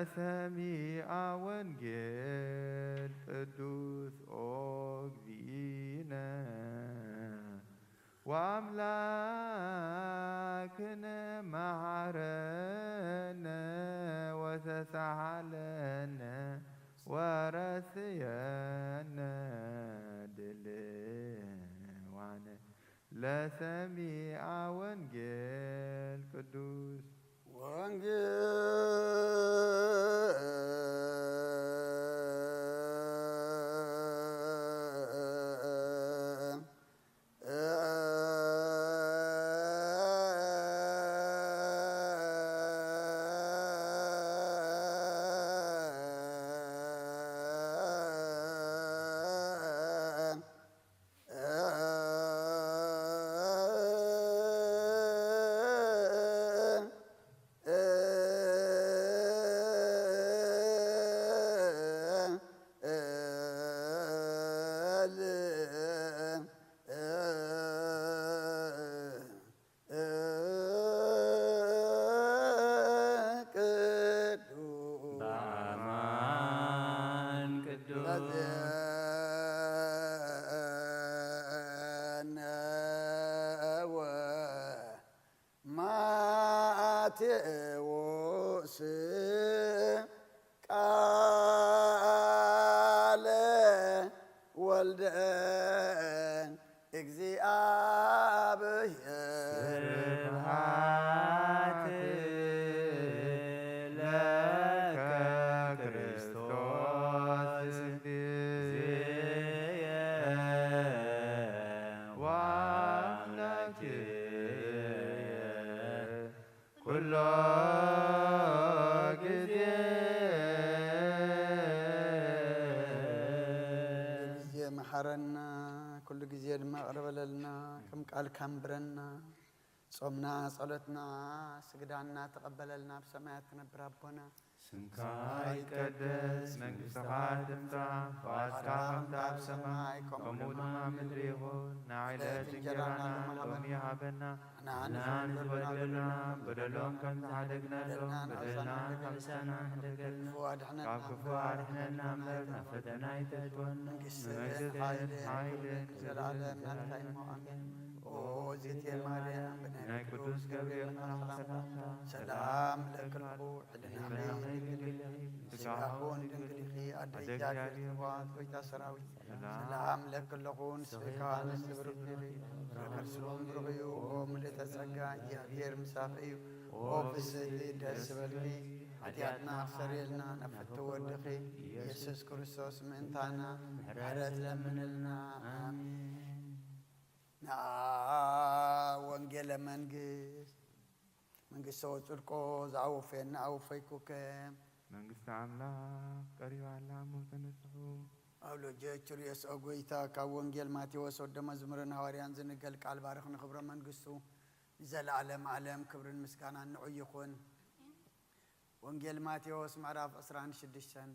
ሰሚዐ ወንጌል ቅዱስ ኦ እግዚእነ ወአምላክነ መሐረነ ወተሳሃለነ ወረስየነ ድልዋነ ለሰሚዐ ወንጌል ቅዱስ። ወንጌል ቅዱስ በአማን ቅዱስ በዚያነ ወማቴዎስ ቃለ ወልደ እግዚአብሔር። ስብሐት ለከ ክርስቶስ እግዚእየ ወአምላክየ ኩሎ ግዜ። ግዜ መሓረና፣ ኩሉ ግዜ ድማ ይቕረ በለልና፣ ከም ቃልካ ኣንብረና። ጾምና፣ ጸሎትና፣ ስግዳንና ተቐበለልና፣ ኣብ ሰማያት ትነብር ኣቦና። ስምካ ይቀደስ፣ መንግስትኻ ትምጻእ፣ ፍቓድካ ከምታ ኣብ ሰማይ፣ ከምኡ ድማ ኣብ ምድሪ ይኹን። ንዕለት እንጀራና ሎሚ ሃበና፣ ንሕና ንዝበደሉና በደሎም ከም ዝሓደግናሎም በደልና ንዓና ሕደገልና፣ ካብ ክፉ ኣድሕነና እምበር ናብ ፈተና ኣይተእትወና። መንግስትን ሓይልን ክብርን ዘለዓለም ናትካ እዩ እሞ ኣሜን። ኦ እግዝእትየ ማርያም፣ ብናይ ቅዱስ ገብርኤል መልኣኽ ሰላምታ ሰላም እብለኪ ኣለኹ። ሕልናኺ ድንግል እዩ፣ ስጋኺ እውን ድንግል ኢኺ። ኣደ እግዚኣብሔር፣ ጽባኦት፣ ጎይታ ሰራዊት፣ ሰላም እብለኪ ኣለኹ። ንስኺ ከኣ ንስቲ ብሩኽቲ ኢኺ፣ ፍረ ከርስኺ እውን ብሩኽ እዩ። ኦ ምልእተ ጸጋ፣ እግዚኣብሔር ምሳኺ እዩ። ኦ ፍስሕቲ፣ ደስ ይበልኪ፣ ሓጢኣትና ኣስተሰርየልና፣ ናብ ፍትው ወድኺ ኢየሱስ ክርስቶስ ምእንታና ምሕረት ለምንልና። ኣሜን። ንዓ ወንጌለ መንግስት፣ መንግስተ ወጽድቆ ዘአወፈየኒ አወፈይኩከ። መንግስቲ ኣምላኽ ቀሪባ ኣላ፣ እሞ ተነስሑ። ኣብ ሎጀ ቹርዮስ ኦ ጎይታ፣ ካብ ወንጌል ማቴዎስ ወደ መዝሙርን ሃዋርያን ዝንገል ቃል ባርኽ ንኽብረ መንግስቱ ንዘለዓለም ዓለም ክብርን ምስጋናን ንዑ ይኹን። ወንጌል ማቴዎስ ምዕራፍ ዕስራን ሽዱሽተን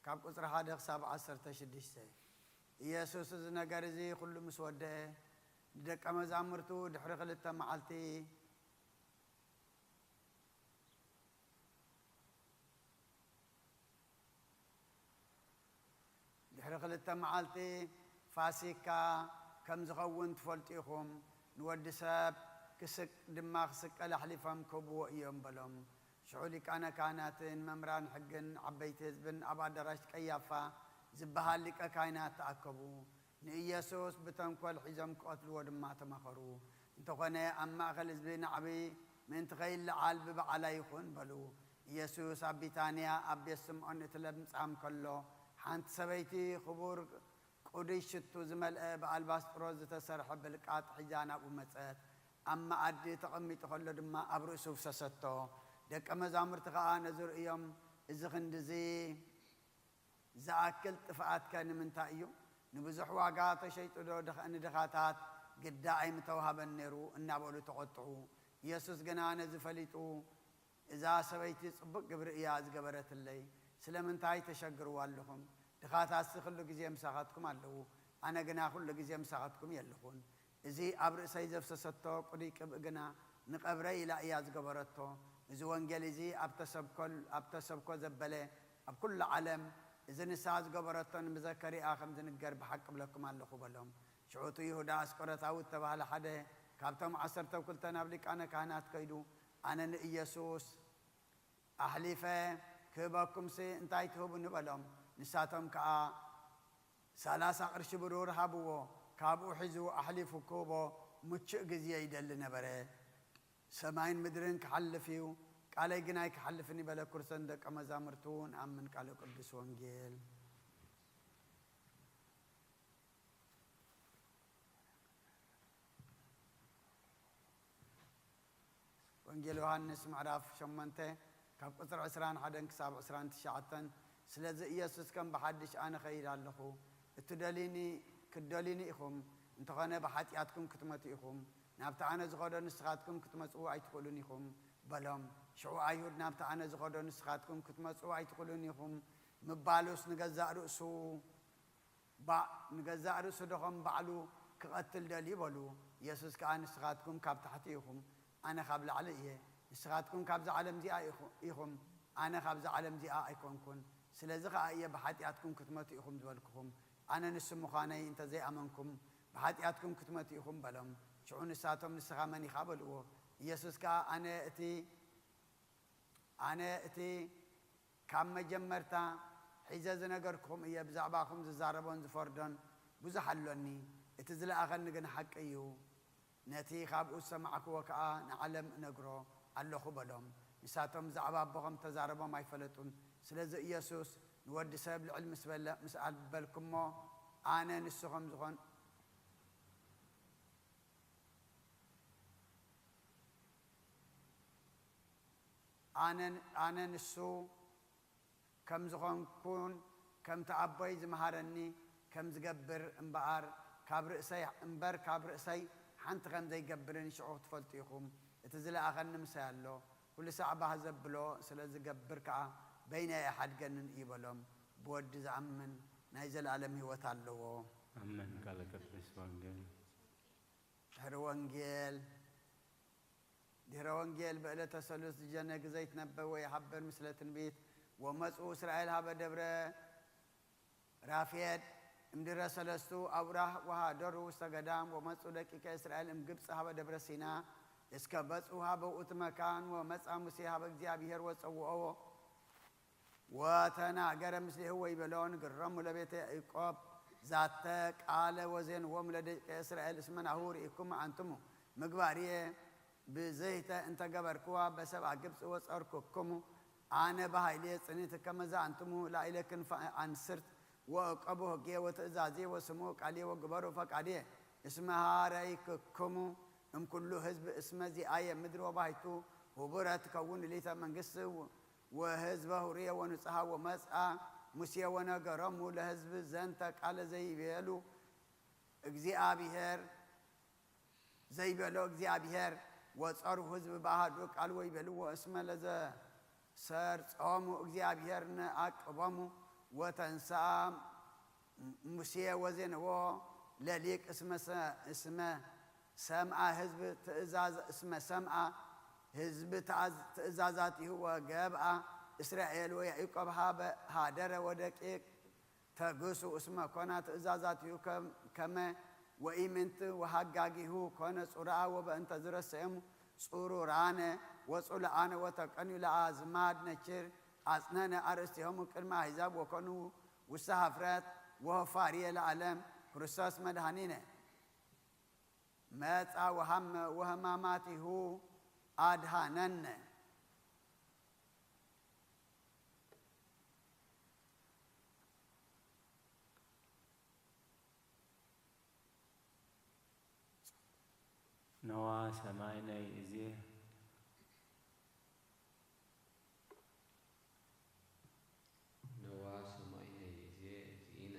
ካብ ቁጽሪ ሓደ ክሳብ ዓሰርተ ሽዱሽተ። ኢየሱስ እዚ ነገር እዚ ኹሉ ምስ ወደአ፣ ንደቀ መዛሙርቱ ድሕሪ ክልተ መዓልቲ፣ ድሕሪ ክልተ መዓልቲ ፋሲካ ከም ዝኸውን ትፈልጡ ኢኹም። ንወዲ ሰብ ክስቅ-፣ ድማ ክስቀል ኣሕሊፎም ክህብዎ እዮም በሎም። ሽዑ ሊቃነ ካህናትን መምህራን ሕግን ዓበይቲ ህዝብን ኣብ ኣዳራሽ ቀያፋ ዝበሃል ሊቀ ካህናት ተኣከቡ። ንኢየሱስ ብተንኮል ሒዞም ክቐትልዎ ድማ ተማኸሩ። እንተኾነ ኣብ ማእከል ህዝቢ ናዕቢ ምእንቲ ከይለዓል ብበዓላ ይኹን በሉ። ኢየሱስ ኣብ ቢታንያ ኣብ ቤት ስምዖን እቲ ለምጻም ከሎ፣ ሓንቲ ሰበይቲ ክቡር ቅዱይ ሽቱ ዝመልአ ብኣልባስጥሮስ ዝተሰርሐ ብልቃጥ ሒዛ ናብኡ መጸት። ኣብ መኣዲ ተቐሚጡ ከሎ ድማ ኣብ ርእሱ ፍሰሰቶ። ደቀ መዛሙርቲ ኸኣ ነዚ ርእዮም፣ "እዚ ክንድዚ ዝኣክል ጥፍኣትከ ንምንታይ እዩ? ንብዙሕ ዋጋ ተሸይጡ ዶ ድኻ-፣ ንድኻታት ግዳ ኣይምተዋህበን ነይሩ?" እናበሉ ተቖጥዑ። ኢየሱስ ግና ነዚ ፈሊጡ፣ "እዛ ሰበይቲ ጽቡቕ ግብሪ እያ ዝገበረትለይ፣ ስለምንታይ ተሸግርዋ ኣለኹም? ድኻታትሲ ኩሉ ግዜ ምሳኻትኩም ኣለዉ፣ ኣነ ግና ኩሉ ግዜ ምሳኻትኩም የለኹን። እዚ ኣብ ርእሰይ ዘፍሰሰቶ ቅዱይ ቅብእ ግና ንቐብረይ ኢላ እያ ዝገበረቶ፣ እዚ ወንጌል እዚ ኣብ ተሰብኮል-፣ ኣብ ተሰብኮ ዘበለ ኣብ ኩሉ ዓለም፣ እዚ ንስሓ ዝገበረቶ ንምዘከር ኢኣ ከም ዝንገር ብሓቂ እብለኩም ኣለኹ በሎም። ሽዑ እቲ ይሁዳ ኣስቆሮታዊ እተባህለ ሓደ ካብቶም ዓሰርተ ክልተ ናብ ሊቃነ ካህናት ከይዱ፣ ኣነ ንኢየሱስ ኣሕሊፈ ክህበኩምሲ እንታይ ትህቡኒ? በሎም። ንሳቶም ከኣ ሰላሳ ቅርሺ ብሩር ሃብዎ። ካብኡ ሒዙ ኣሕሊፉ ክህቦ ምቹእ ግዜ ይደሊ ነበረ። ሰማይን ምድርን ክሓልፍ እዩ፣ ቃለይ ግን ኣይክሓልፍን እዩ በለ። ክርሰን ደቀ መዛሙርቱ ንኣምን። ቃለ ቅዱስ ወንጌል። ወንጌል ዮሃንስ ምዕራፍ ሸሞንተ ካብ ቁጽሪ ዕስራን ሓደን ክሳብ ዕስራን ትሽዓተን። ስለዚ ኢየሱስ ከም ብሓድሽ ኣነ ኸይድ ኣለኹ፣ እትደልዩኒ ክትደልዩኒ ኢኹም፣ እንተኾነ ብሓጢኣትኩም ክትመቱ ኢኹም፣ ናብቲ ኣነ ዝኸዶ ንስኻትኩም ክትመጽኡ ኣይትኽእሉን ኢኹም በሎም። ሽዑ ኣይሁድ ናብቲ ኣነ ዝኸዶ ንስኻትኩም ክትመጽኡ ኣይትኽእሉን ኢኹም ምባሉስ ንገዛእ ርእሱ ባእ ንገዛእ ርእሱ ዶ ኸም ባዕሉ ክቐትል ደልዩ? በሉ። ኢየሱስ ከኣ ንስኻትኩም ካብ ታሕቲ ኢኹም፣ ኣነ ኻብ ላዕሊ እየ። ንስኻትኩም ካብዛ ዓለም እዚኣ ኢኹ-፣ ኢኹም፣ ኣነ ኻብዛ ዓለም እዚኣ ኣይኮንኩን። ስለዚ ኸኣ እየ ብሓጢኣትኩም ክትመቱ ኢኹም ዝበልኩኹም። ኣነ ንሱ ምዃነይ እንተ ዘይኣመንኩም፣ ብሓጢኣትኩም ክትመቱ ኢኹም በሎም። ሽዑ ንሳቶም ንስኻ መን ኢኻ? በልዎ። ኢየሱስ ከኣ ኣነ እቲ፣ ኣነ እቲ ካብ መጀመርታ ሒዘ ዝነገርኩኹም እየ። ብዛዕባኹም ዝዛረቦን ዝፈርዶን ብዙሕ ኣሎኒ፣ እቲ ዝለኣኸኒ ግን ሓቂ እዩ። ነቲ ካብኡ ዝሰማዕክዎ ከኣ ንዓለም እነግሮ ኣለኹ በሎም። ንሳቶም ብዛዕባ ኣቦ ከም እተዛረቦም ኣይፈለጡን። ስለዚ ኢየሱስ ንወዲ ሰብ ልዕል ምስ በለ፣ ምስ ኣበልኩሞ፣ ኣነ ንሱ ከም ዝኾን ኣነ፣ ኣነ ንሱ ከም ዝኾንኩን ከምቲ ኣቦይ ዝመሃረኒ ከም ዝገብር እምበኣር፣ ካብ ርእሰይ እምበር ካብ ርእሰይ ሓንቲ ከም ዘይገብርን ሽዑ ክትፈልጡ ኢኹም። እቲ ዝለኣኸኒ ምሳይ ኣሎ። ኩሉ ሳዕ ባህ ዘብሎ ስለ ዝገብር ከኣ በይነይ ኣይሓድገንን እዩ በሎም። ብወዲ ዝኣምን ናይ ዘለኣለም ህይወት ኣለዎ። ኣመን። ቃለ ቅዱስ ወንጌል። ድሕሪ ወንጌል ድሕረ ወንጌል ብዕለተ ሰሉስ ዝጀነ ግዘ ይትነበብ ወይሓብር ምስለ ትንቢት። ወመጽኡ እስራኤል ሀበ ደብረ ራፌድ እምድረ ሰለስቱ ኣውራህ ወሃደሩ ውስተ ገዳም። ወመጽኡ ደቂቀ እስራኤል እምግብጽ ሀበ ደብረ ሲና እስከ በጽኡ ሀበ ውእቱ መካን። ወመጽአ ሙሴ ሀበ እግዚኣብሔር ወጸውኦ ወተናገረ ምስሌሁ ወይቤሎ፣ ንግሮሙ ለቤተ ያዕቆብ ዛተ ቃለ ወዜንዎሙ ለደቂቀ እስራኤል፣ እስመ ናሁ ርኢኩሙ አንትሙ ምግባርየ ብዝህተ እንተ ገበርክዋ በሰብአ ግብጽ ወጸርኩክሙ፣ አነ በኃይልየ ጽኒት ከመዛ አንትሙ ላዕለ ክንፈ አንስርት ወእቀቡ ሕጌ ወትእዛዜ ወስሙ ቃልየ ወግበሩ ፈቃድየ፣ እስመ ሀረይክክሙ እምኩሉ ህዝብ እስመ ዚአየ ምድር ወባሕቱ ህቡረ ትከውን ሊተ መንግስት ወህዝበ ሁርየ ወንጹሃ። ወመጽአ ሙሴ ወነገሮሙ ለህዝብ ዘንተ ቃለ ዘይቤሉ እግዚኣብሔር፣ ዘይቤሎ እግዚኣብሔር፣ ወጸሩ ህዝብ በአሐዱ ቃል ወይቤልዎ እስመ ለዘሰርጾሙ እግዚኣብሔር ነአቅቦሙ። ወተንስአ ሙሴ ወዜንዎ ለሊቅ እስመ ሰ-፣ እስመ ሰምአ ህዝብ ትእዛዝ፣ እስመ ሰምአ ህዝብ ትእዛዛቲሁ ወገብአ እስራኤል ወያዕቆብ ሀበ ሀደረ ወደቂቅ ተግሱ እስመ ኮና ትእዛዛቲሁ ከም-፣ ከመ ወኢምንት ወሃጋጊሁ ኮነ ጽሩአ ወበእንተ ዝረሰየሙ ጽሩራነ ወጹሉአነ ወተቀንዩ ለአዝማድ ነችር አጽነነ አርእስቲሆሙ ቅድመ አሕዛብ ወኮኑ ውስተ ሀፍረት ወሆፋርየ ለዓለም። ክርስቶስ መድኃኒነ መጻ ወሃመ ወህማማቲሁ አድኃነነ። ነዋ ሰማይነይ እዜ ነዋ ሰማይነይ እዜ እዚኢነ።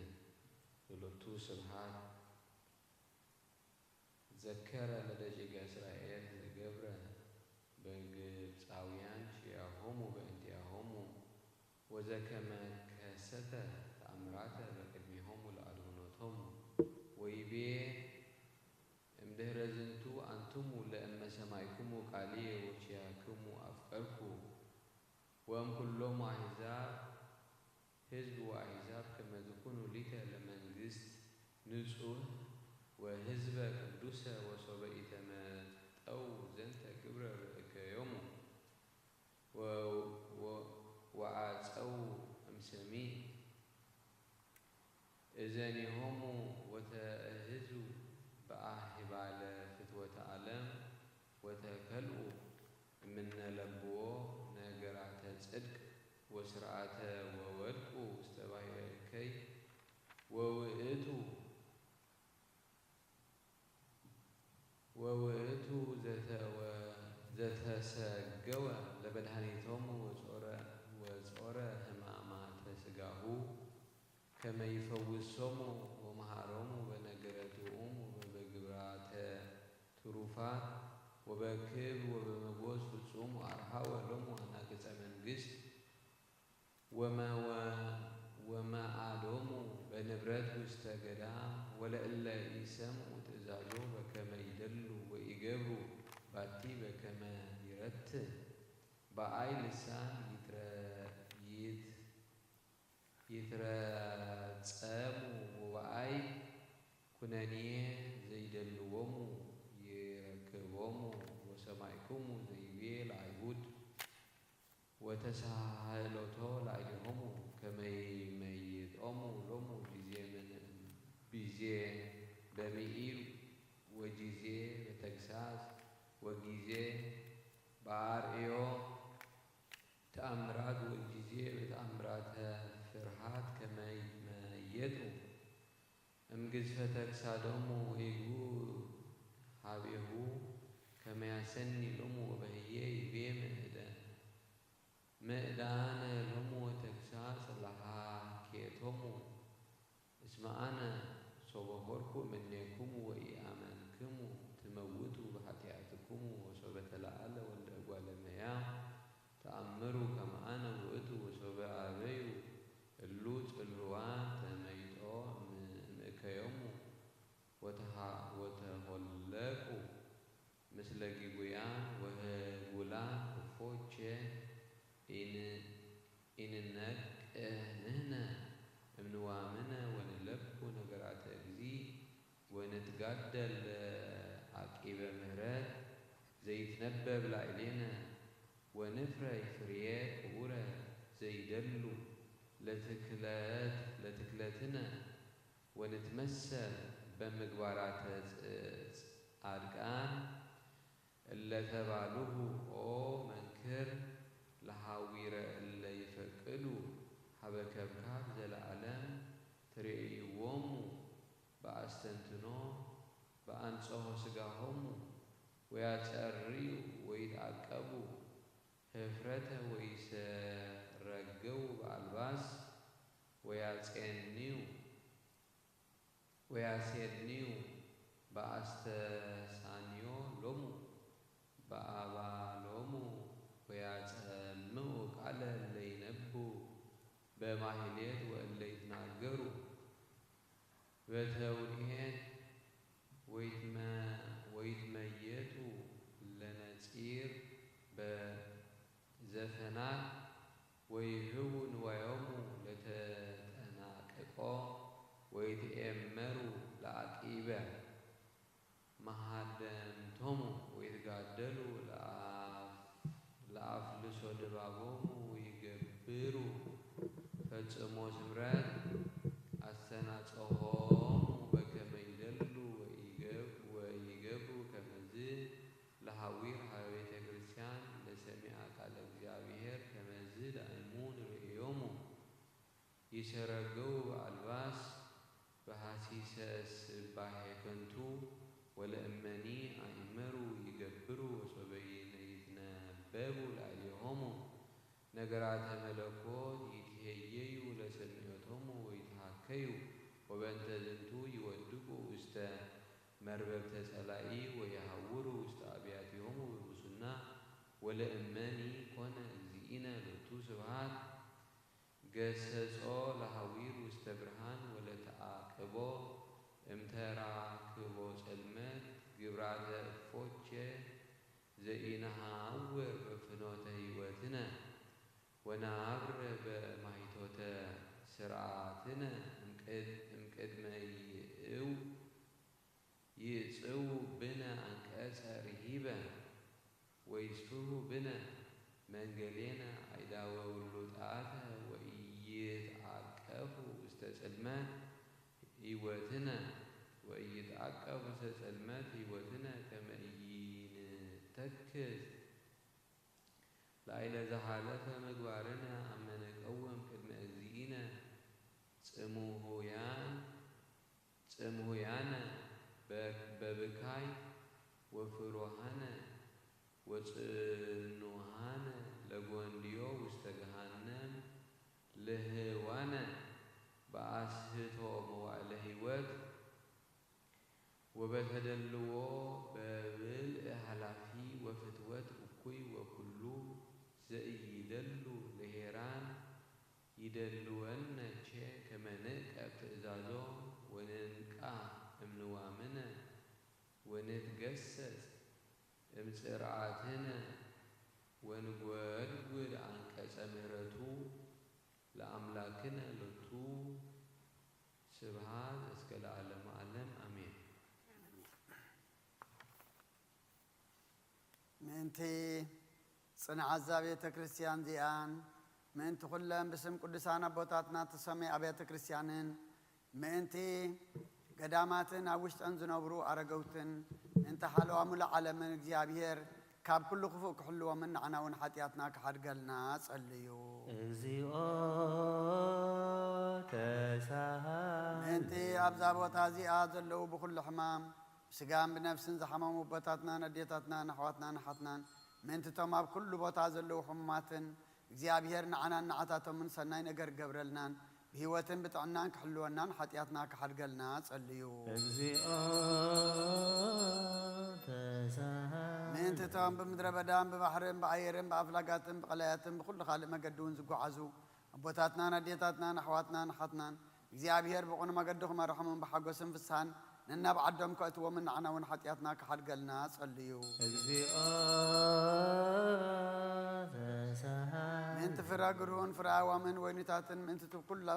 ለሎቱ ስብሐት ዘከረ ለደቂቀ እስራኤል ዘገብረ በግብፃውያን ኪያሆሙ በእንቲአሆሙ ወዘከመ ከሰተ ተአምራተ በቅድሜሆሙ ለአድህኖቶሙ ወይቤ እም ድህረ ዝንቱ ኣንትሙ ለእመ ሰማዕኩሙ ቃልየ ወኪያክሙ ኣፍቀርኩ ወእምኩሎሙ ኣሕዛብ ህዝብ ወኣሕዛብ ከመ ትኩኑ ሊተ ለመንግስት ንጹህ ወህዝበ ቅዱሰ ወሶበ ኢተመጠው ዘንተ ክብረ ርእከዮሙ ወአፀው እምሰሚዕ እዘኒሆሙ ወተእህዙ በአህባለ ፍትወተ ዓለም ወተከልኡ እምነ ለብዎ ነገራተ ጽድቅ ወስርዓተ ወወድቁ ውስተ ባሕረ እከይ ወውእቱ ወውእቱ ዘተሰገወ ለመድኃኒቶሙ ወጾረ ሕማማተ ሥጋሁ ከመ ይፈውሶሙ ወመሃሮሙ በነገረ ጥዑም ወበግብራተ ትሩፋት ወበክብር ወበመጎስ ፍጹም ወአርሃወ ሎሙ አናቅጸ መንግስት ወመአዶሙ በንብረት ውስተ ገዳም ወለእለ ኢሰምዑ ትእዛዞ በከመ ይደሉ ወኢገብሩ ባቲ በከመ ይረትዕ በአይ ልሳን ይትረጸሙ ወበአይ ኩነኔ ዘይደልዎሙ ይረክቦሙ ወሰማዕኩሙ ዘይቤ ለአይሁድ ወተሳህሎቶ ላዕሌሆሙ ከመ ይመይጦሙ ሎሙ ጊዜ በሚኢል ወጊዜ በተግሳጽ ወጊዜ በአርእዮ ተአምራት ወጊዜ በተአምራተ ፍርሃት ከመ ይመየጡ እምግዝፈተ ክሳዶሙ ወይጉ ሀቤሁ ከመ ያሰኒ ሎሙ ወበህዬ ይቤ ምእደ ምእዳነ ሎሙ ወተግሳጽ ለሃኬቶሙ እስመ አነ ሶበ ሆርኩ እምኔክሙ ወኢአመንክሙ ትመውቱ በኃጢአትክሙ ወሶበ ተለዓለ ወልደ እጓለ እመሕያው ተአምሩ ከመ አነ ውእቱ ወሶበ አበዩ እሉ ጽልዋን ተመይጦ እምእከዮሙ ወተሆለቁ ምስለ ጊጉያን ወህጉላን እፎቼ ኢንነቅህ ንሕነ እምንዋምነ ወንለብኩ ነገራተ እግዚእ ወንትጋደል ለዓቂበ ምህረት ዘይትነበብ ላዕሌነ ወንፍረይ ፍርየ ክቡረ ዘይደሉ ለትክለትነ ወንትመሰል በምግባራተ ጻድቃን እለ ተባልሁ ኦ መንክር ለሃዊረ እለ ይፈቅዱ ሀበ ከብካብ ዘለዓለም ትሬእይዎሙ በአስተንትኖ በአንጽሖ ሥጋሆሙ ወያጸርዩ ወይትዓቀቡ ህፍረተ ወይሰረገው በአልባስ ወያጼንዩ ወያሴንዩ በአስተሳንዮ ሎሙ በአባሎሙ ወያጸምኡ ቃለ እለ ይነብቡ በማሕሌት ወእለ ይትናገሩ በተውኔት ወይትመየጡ ለነጺር በዘፈናት ወይህቡ ንዋዮሙ ለተጠናቀቆ ወይትኤመሩ ለአቂበ መሃደምቶሙ ወይትጋደሉ ለአፍልሶ ድባቦሙ ወይገብሩ ፈጽሞ ስምረት አስተናጽሆሙ በከመ ይደሉ ወይገብሩ ከመዝ ለሃዊር ሀበ ቤተ ክርስቲያን ለሰሚዐ ቃለ እግዚአብሔር ከመዝ ዳእሙ ንርእዮሙ ይሰረገው በአልባስ በሐሲሰ ስባሄ ከንቱ ወለእመኒ አእመሩ ይገብሩ ወሶበ ይትነበቡ ላዕሌሆሙ ነገራተ መለኮት ይትሄየዩ ለሰሚዖቶሙ ወይትሃከዩ ወበእንተ ዝንቱ ይወድቁ ውስተ መርበብተ ጸላኢ ወየሐውሩ ውስተ አብያቲሆሙ በብሱና ወለእመኒ ኮነ እግዚእነ ሎቱ ስብሐት ገሰጾ ለሐዊር ውስተ ብርሃን ወለተአቅቦ እምተራክቦ ጸልመት ግብራተ እፎቼ ዘኢነሃውር በፍኖተ ሕይወትነ ወነአብር በማይቶተ ስርዓትነ እምቅድ-፣ እምቅድመ ይእው ይጽው ብነ አንቀጸ ርሂበ ወይስፍሁ ብነ መንገሌነ አይዳወ ውሉጣተ ወኢይትአቀፉ ውስተ ጽልመት ሕይወትነ ወኢይትአቀፉ ውስተ ጽልመት ሕይወትነ ከመ ኢይንተክዝ ላዕለ ዘሓለፈ ምግባርነ አመ ንቀውም ቅድመ እግዚእነ ጽምሁያን ጽምሁያነ በ-፣ በብካይ ወፍሩሃነ ወጽኑሃነ ለጎንድዮ ውስተ ገሃነም ልህዋነ በአስህቶ መዋዕለ ሕይወት ወበተደልዎ በብልዕ ኃላፊ ወፍትወት እኩይ ወኩሉ ዘኢይደሉ ለሄራን ይደልወነ ቼ ከመ ንዕቀብ ትእዛዞ ወንንቃህ እምንዋምነ ወንትገሰጽ እምጽርዓትነ ወንጎድጉድ አንቀጸ ምህረቱ ለአምላክነ ሎቱ ስብሐት እስከ ለዓለመ ዓለም አሜን። ምእንቲ ጽንዓት እዛ ቤተ ክርስቲያን እዚኣን፣ ምእንቲ ኩለን ብስም ቅዱሳን ኣቦታትና እተሰመያ ኣብያተ ክርስቲያንን፣ ምእንቲ ገዳማትን ኣብ ውሽጠን ዝነብሩ ኣረገውትን፣ ምእንቲ ሓለዋ ሙሉእ ዓለምን እግዚኣብሔር ካብ ኩሉ ክፉእ ክሕልዎምን ንዓና እውን ሓጢኣትና ክሓድገልና ጸልዩ። እግዚኦ ተሳሃ ምእንቲ ኣብዛ ቦታ እዚኣ ዘለዉ ብኹሉ ሕማም ብስጋን ብነፍስን ዝሓመሙ ኣቦታትናን ኣዴታትናን ኣሕዋትናን ኣሓትናን፣ ምእንቲ እቶም ኣብ ኩሉ ቦታ ዘለዉ ሕሙማትን፣ እግዚኣብሔር ንዓናን ንዓታቶምን ሰናይ ነገር ገብረልናን፣ ብህይወትን ብጥዕናን ክሕልወናን ሓጢኣትና ክሓድገልና ጸልዩ። እግዚኦ ተሳሃ ምእንቲ እቶም ብምድረ በዳን ብባሕርን ብኣየርን ብኣፍላጋትን ብቐላያትን ብኹሉ ካልእ መገዲ እውን ዝጓዓዙ ኣቦታትናን ኣዴታትናን ኣሕዋትናን ኣሓትናን፣ እግዚኣብሔር ብቕኑዕ መገዲ ክመርሖምን ብሓጎስን ፍስሓን ነናብ ዓዶም ከእትዎምን ንዓና እውን ሓጢኣትና ክሓድገልና ጸልዩ። እግዚኦ ተሳሃ ምእንቲ ፍረ ግርሁን ፍረ ኣእዋምን ወይንታትን ምእንቲ እቲ ኩሉ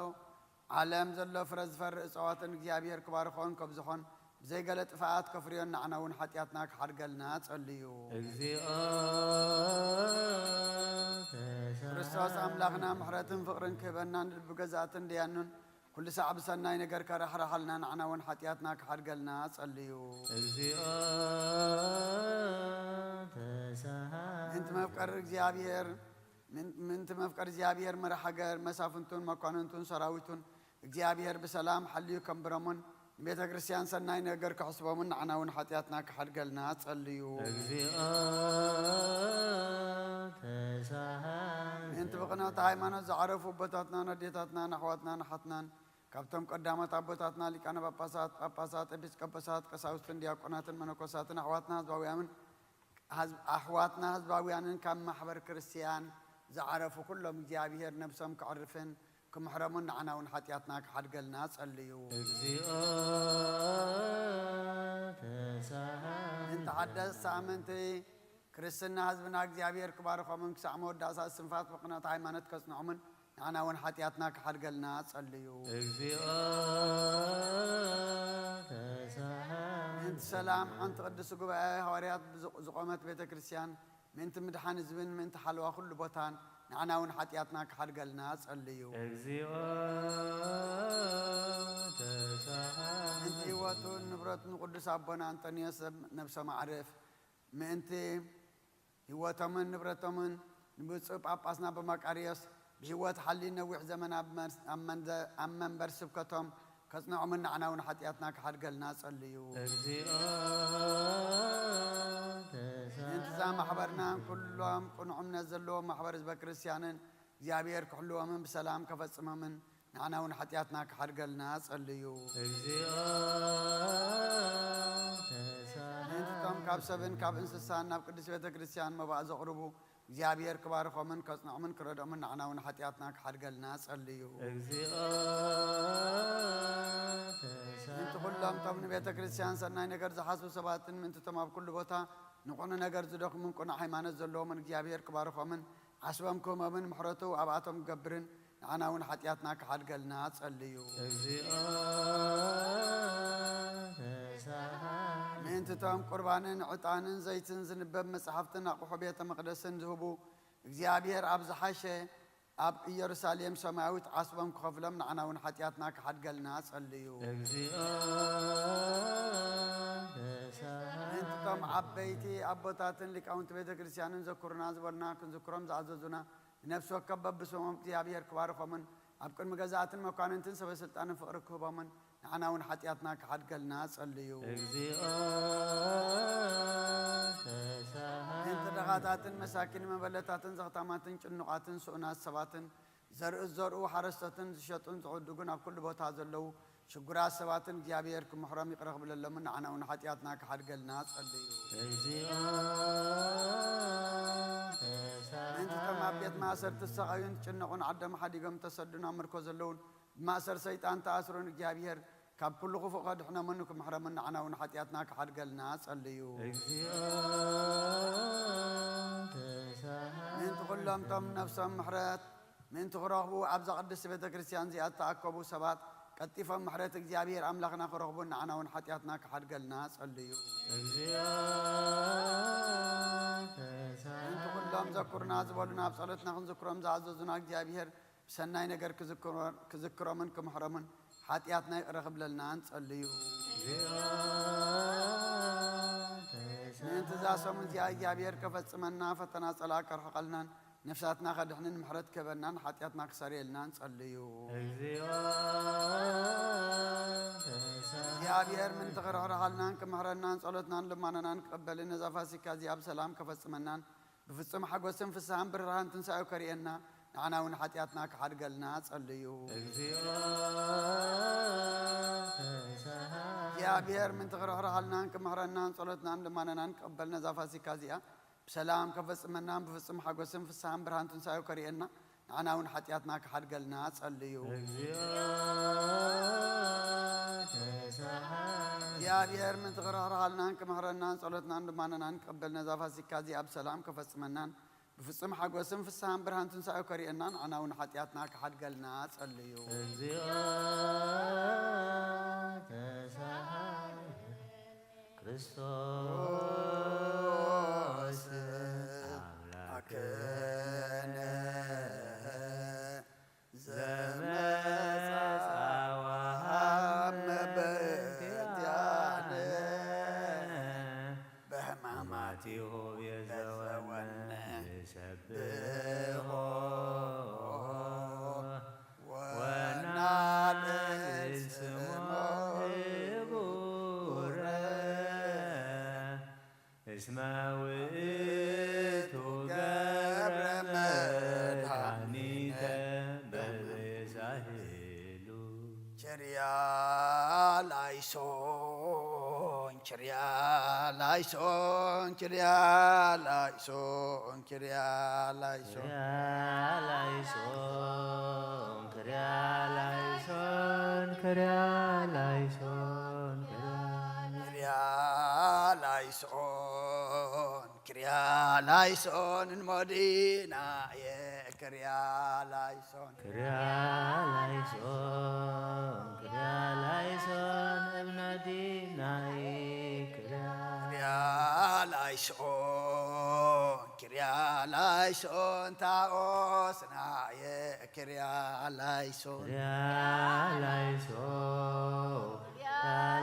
ዓለም ዘሎ ፍረ ዝፈሪ እጽዋትን እግዚኣብሔር ክባርኾን ከብዝሖን ብዘይገለ ጥፍኣት ከፍርዮን ንዓና እውን ሓጢኣትና ክሓድገልና ጸልዩ። እግዚኦ ተሳሃ ክርስቶስ ኣምላኽና ምሕረትን ፍቕርን ክህበና ንልቢ ገዛእትን ደያኑን ኩሉ ሳዕ ብሰናይ ነገር ከራሕርሓልና ንዓና እውን ሓጢኣትና ክሓድገልና ጸልዩ። እግዚኦ ተሳሃ ምእንቲ መፍቀሪ እግዚኣብሔር፣ ምን-፣ ምእንቲ መፍቀሪ እግዚኣብሔር መራሕ ሃገር፣ መሳፍንቱን መኳንንቱን ሰራዊቱን እግዚኣብሔር ብሰላም ሓልዩ ከንብሮምን ንቤተ ክርስቲያን ሰናይ ነገር ክሕስቦምን ንዓና እውን ሓጢኣትና ክሓድገልና ጸልዩ። እግዚኦ ተሳሃ ምእንቲ ብቕንዕቲ ሃይማኖት ዝዓረፉ ኣቦታትናን ኣዴታትናን ኣሕዋትናን ኣሓትናን ካብቶም ቀዳሞት ኣቦታትና ሊቃነ ጳጳሳት፣ ጳጳሳት፣ ኤጲስቆጶሳት፣ ቀሳውስትን ዲያቆናትን መነኮሳትን ኣሕዋትና ህዝባውያንን፣ ኣሕዋትና ህዝባውያንን ካብ ማሕበር ክርስቲያን ዝዓረፉ ኩሎም እግዚኣብሔር ነብሶም ከዕርፍን ክምሕረሙን ንዓና እውን ሓጢኣትና ክሓድገልና ጸልዩ። እግዚኦ ተሳሃ ምእንቲ ሓደስቲ ኣመንቲ ክርስትና ህዝብና እግዚኣብሔር ክባርኾምን ክሳዕ መወዳእታ እስትንፋስ ብቕንዕቲ ሃይማኖት ከጽንዖምን ንዓና እውን ሓጢኣትና ክሓድገልና ጸልዩ። እግዚኦ ተሳሃ ምእንቲ ሰላም ሓንቲ ቅድስቲ ጉባኤ ሃዋርያት ብዝቆመት ቤተ ክርስቲያን ምእንቲ ምድሓን ህዝብን ምእንቲ ሓለዋ ኩሉ ቦታን ንዓና እውን ሓጢኣትና ክሓድገልና ጸልዩ። እግዚኦ ተሳሃ ምእንቲ ህይወቱን ንብረቱን ቅዱስ ኣቦና ኣንጠንዮስ ነብሰ ማዕርፍ ምእንቲ ህይወቶምን ንብረቶምን ንብፁዕ ጳጳስና በማቃርዮስ ብህይወት ሓልዩ ነዊሕ ዘመን ኣብ መን-፣ ኣብ መንዘ-፣ ኣብ መንበር ስብከቶም ከጽንዖምን ንዓና እውን ሓጢኣትና ክሓድገልና ጸልዩ። እግዚኦ ተሳሃ ምእንቲ እዛ ማሕበርናን ኩሎም ቅኑዕ እምነት ዘለዎም ማሕበር ህዝበ ክርስቲያንን እግዚኣብሔር ክሕልዎምን ብሰላም ከፈጽሞምን ንዓና እውን ሓጢኣትና ክሓድገልና ጸልዩ። እግዚኦ ተሳሃ ምእንቲ እቶም ካብ ሰብን ካብ እንስሳን ናብ ቅድስት ቤተ ክርስቲያን መባእ ዘቕርቡ እግዚኣብሔር ክባርኾምን ከጽንዖምን ክረድኦምን ንዓና እውን ሓጢኣትና ክሓድገልና ጸልዩ። እግዚኦ ተሳሃ ምእንቲ ኩሎም እቶም ንቤተ ክርስቲያን ሰናይ ነገር ዝሓስቡ ሰባትን ምእንቲ እቶም ኣብ ኩሉ ቦታ ንቕኑ ነገር ዝደኽሙን ቅኑዕ ሃይማኖት ዘለዎምን እግዚኣብሔር ክባርኾምን ዓስቦም ክህቦምን ምሕረቱ ኣብኣቶም ክገብርን ንዓና እውን ሓጢኣትና ክሓድገልና ጸልዩ። እግዚኦ ተሳሃ ምእንቲ እቶም ቁርባንን ዕጣንን ዘይትን ዝንበብ መጻሕፍትን ኣቑሑ ቤተ መቕደስን ዝህቡ እግዚኣብሔር ኣብ ዝሓሸ ኣብ ኢየሩሳሌም ሰማያዊት ዓስቦም ክኸፍሎም ንዓና እውን ሓጢኣትና ክሓድገልና ጸልዩ። እግዚኦ ተሳሃ ምእንቲ እቶም ዓበይቲ ኣቦታትን ሊቃውንቲ ቤተ ክርስቲያንን ዘኩሩና ዝበሉና ክንዝክሮም ዝኣዘዙና ንነፍሲ ወከፍ በብስሞም እግዚኣብሔር ክባርኾምን ኣብ ቅድሚ ገዛእትን መኳንንትን ሰበ ስልጣንን ፍቕሪ ክህቦምን ንዓና እውን ሓጢኣትና ክሓድገልና ጸልዩ። እግዚኦ ተሳሃ ምእንቲ ድኻታትን መሳኪን መበለታትን ዘኽታማትን ጭኑቓትን ስኡናት ሰባትን ዘርኢ ዝዘርኡ ሓረስቶትን ዝሸጡን ዝዕድጉን ኣብ ኩሉ ቦታ ዘለዉ ሽጉራት ሰባትን እግዚኣብሔር ክምሕሮም ይቕረ ክብለሎምን ንዓና እውን ሓጢኣትና ክሓድገልና ጸልዩ። እግዚኦ ተሳሃ ምእንቲ እቶም ኣብ ቤት ማእሰርቲ ዝሰቐዩን ዝጭነቑን ዓዶም ሓዲጎም ተሰዱን ኣብ ምርኮ ዘለውን ብማእሰር ሰይጣን ተኣስሩን እግዚኣብሔር ካብ ኩሉ ክፉእ ከድሕኖምን ክምሕሮምን ንዓና እውን ሓጢኣትና ክሓድገልና ጸልዩ። እግዚኦ ተሳሃ ምእንቲ ኩሎም እቶም ነፍሶም ምሕረት ምእንቲ ክረኽቡ ኣብዛ ቅድስቲ ቤተ ክርስቲያን እዚኣ እተኣከቡ ሰባት ቀልጢፎም ምሕረት እግዚኣብሔር ኣምላኽና ክረኽቡን ንዓና እውን ሓጢኣትና ክሓድገልና ጸልዩ። እግዚኦ ተሳሃ ምእንቲ ኩሎም ዘኩርና ዝበሉና ኣብ ጸሎትና ክንዝክሮም ዝኣዘዙና እግዚኣብሔር ብሰናይ ነገር ክዝክሮ- ክዝክሮምን ክምሕሮምን ሓጢኣትና ይቕረ ክብለልናን ጸልዩ። እግዚኦ ተሳሃ ምእንቲ እዛ ሰሙን እዚኣ እግዚኣብሔር ከፈጽመና ፈተና ጸላእ ከርሕቐልናን ነፍሳትና ከድሕንን ምሕረት ክህበናን ሓጢኣትና ክሰርየልናን ጸልዩ። እግዚኦ ተሳሃ እግዚኣብሔር ምእንቲ ክርሕርሓልናን ክምሕረናን ጸሎትናን ልማናናን ክቕበልን ነዛ ፋሲካ እዚኣ ብሰላም ከፈጽመናን ብፍጹም ሓጎስን ፍስሃን ብርሃን ትንሳኤው ከርእየና ንዓና እውን ሓጢኣትና ክሓድገልና ጸልዩ። እግዚኦ ተሳሃ እግዚኣብሔር ምእንቲ ክርሕርሓልናን ክምሕረናን ጸሎትናን ልማናናን ክቕበል ነዛ ፋሲካ እዚኣ ብሰላም ከፈጽመናን ብፍጹም ሓጎስን ፍስሃን ብርሃን ትንሳኤው ከርእየና ንዓና እውን ሓጢኣትና ክሓድገልና ጸልዩ። እግዚኦ ተሳሃ እግዚኣብሔር ምእንቲ ክርሕርሓልናን ክምሕረናን ጸሎትናን ልማናናን ክቕበል ነዛ ፋሲካ እዚኣ ብሰላም ከፈጽመናን ብፍጹም ሓጎስን ፍስሃን ብርሃን ትንሳኤው ከርእየና ንዓና እውን ሓጢኣትና ክሓድገልና ጸልዩ። እግዚኦ ተሳሃ ክርስቶስ ኣምላክነ ዘመጻ ወሃብ መበኪያነ በሕማማቲሁ ቤዘወነ ንሰብሖ ወናልዕል ስሞ ህቡረ እስመ ውእቱ ገብረ መድኃኒተ በብዛህሉ። ኪርያ ላይሶን ኪርያ ላይሶን ኪርያ ላይሶን ኪርያ ላይሶን ኪርያ ላይሶን ኪርያ ላይሶን ኪርያ ላይሶን ኪርያ ኪርያ ላይሶን ኪርያ ላይሶን እንሞዲናየ ኪርያ ላይሶን ኪርያ ላይሶን ኪርያ ላይሶን እምነዲናይ ኪርያ ኪርያ ላይሶን ኪርያ ላይሶን ታኦስናየ ኪርያ ላይሶን ኪርያ ላይሶን ኪርያ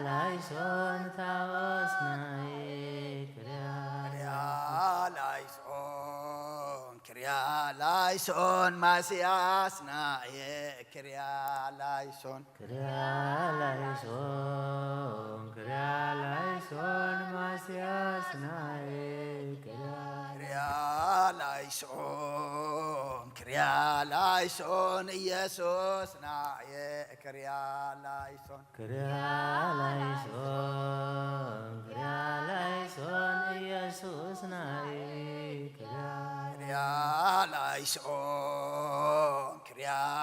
ላይሶን ታኦስናይ ኪርያ ኪርያ ላይሶን ኪርያ ላይሶን ማስያስናየ ኪርያ ላይሶን ኪርያ ላይሶን ኪርያ ላይሶን ማስያስናይ ኪርያ ኪርያ ላይሶን ኪርያ ላይሶን ኢየሱስናየ ኪርያ ላይሶን ኪርያ ላይሶን ኪርያ ላይሶን ኢየሱስናይ ኪርያ ኪርያ ላይሶን ኪርያ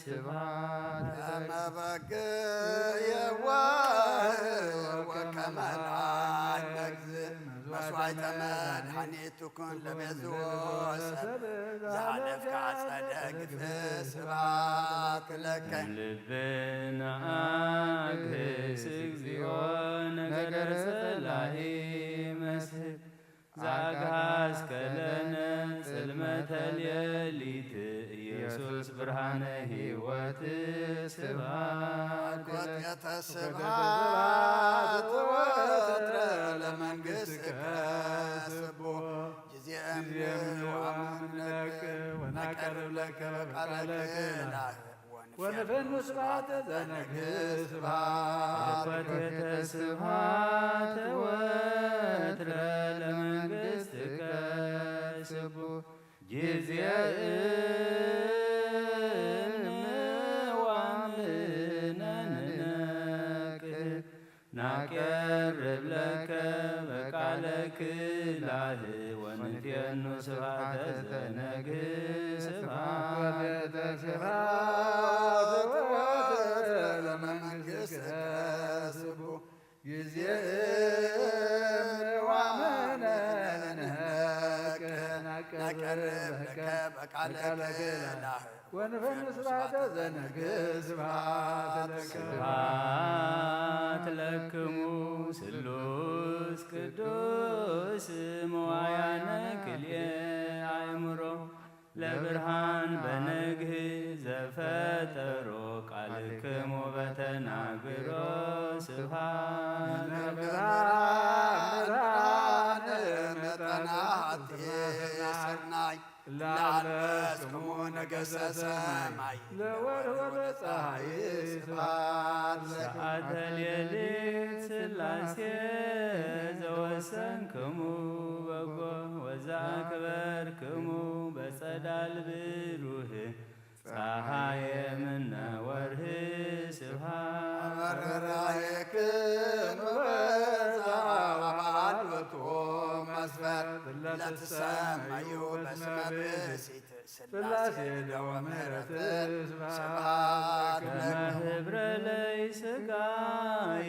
ስብሐት ከመ በግ የዋህ ወከመ ናይ መግዝ መስዋዕተ መድኃኒት ትኩን ለቤዝዎ ሰብ ዘሃለፍካ ጸደግፍ ስብሐት ለከ። ልብና አግህስ እግዚኦ ነገረ ጸላኢ መስል ዘአግሃስከ ለነ ጽልመተ ሌሊት ኢየሱስ ብርሃነ ሕይወት ስብሐት ኮቴተ ስብሐት ወትረ ለመንግሥትከ ስቡ ጊዜ እምነ ወአምነክ ወናቀርብ ለከ በቃለክ ወንፈኑ ስብሐተ ዘነግስ ስብሐት ኮቴተ ስብሐት ወትረ ለመንግሥትከ ስቡ ጊዜ እምነ ወአምነ ንነቅህ ናቀርብ ለከ በቃለ ክላህ ወንፌኑ ስብሐተ ዘነግህ ስብሐት ወትረ ለመንግሥትከ ስቡ ጊዜ እምነ ወአምነ ንነቅህ ናቀርብ ለከ በቃለ ክላህ ወንፈኑ ስብሐተ ዘነግስ ስብሐት ለከ። ስብሐት ለክሙ ስሉስ ቅዱስ መዋያነ ክልኤ አእምሮ ለብርሃን በነግህ ዘፈጠሮ ቃልክሙ በተናግሮ ስብሐት ለብርሃን መጠናት ስርናይ ላለስክሙ ነገሰ ሰማይ ለወርህ ወለፀሐይ ስብሐት ለከ። ሰዓተ ሌሊት ስላሴ ዘወሰንክሙ በጎ ወዘአክበርክሙ በጸዳል ብሩህ ፀሐየ ምነ ወርህ ስብሐት በረራየክሙ በዛ ወበአልቦቱ መስፈር ለትሰመዩ በስመ ብእሲት ስላሴ ለወ ምሕረት ስብሐት ከመ ህብረ ለይ ስጋዬ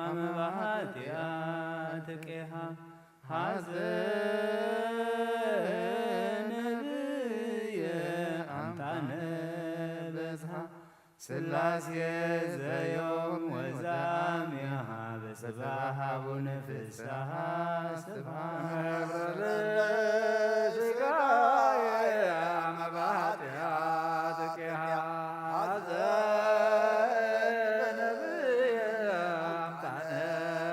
አመ በኃጢአት ቄሃ ሐዘነ ብየ አምጣነ በዝሃ ስላሴ ዘዮም ወዛሚያ በጽባሕ አቡነ ፍስሐ ስብሐት ስጋዬ አመ በኃጢአት ቄሃ ሐዘነ ብየ አምጣነ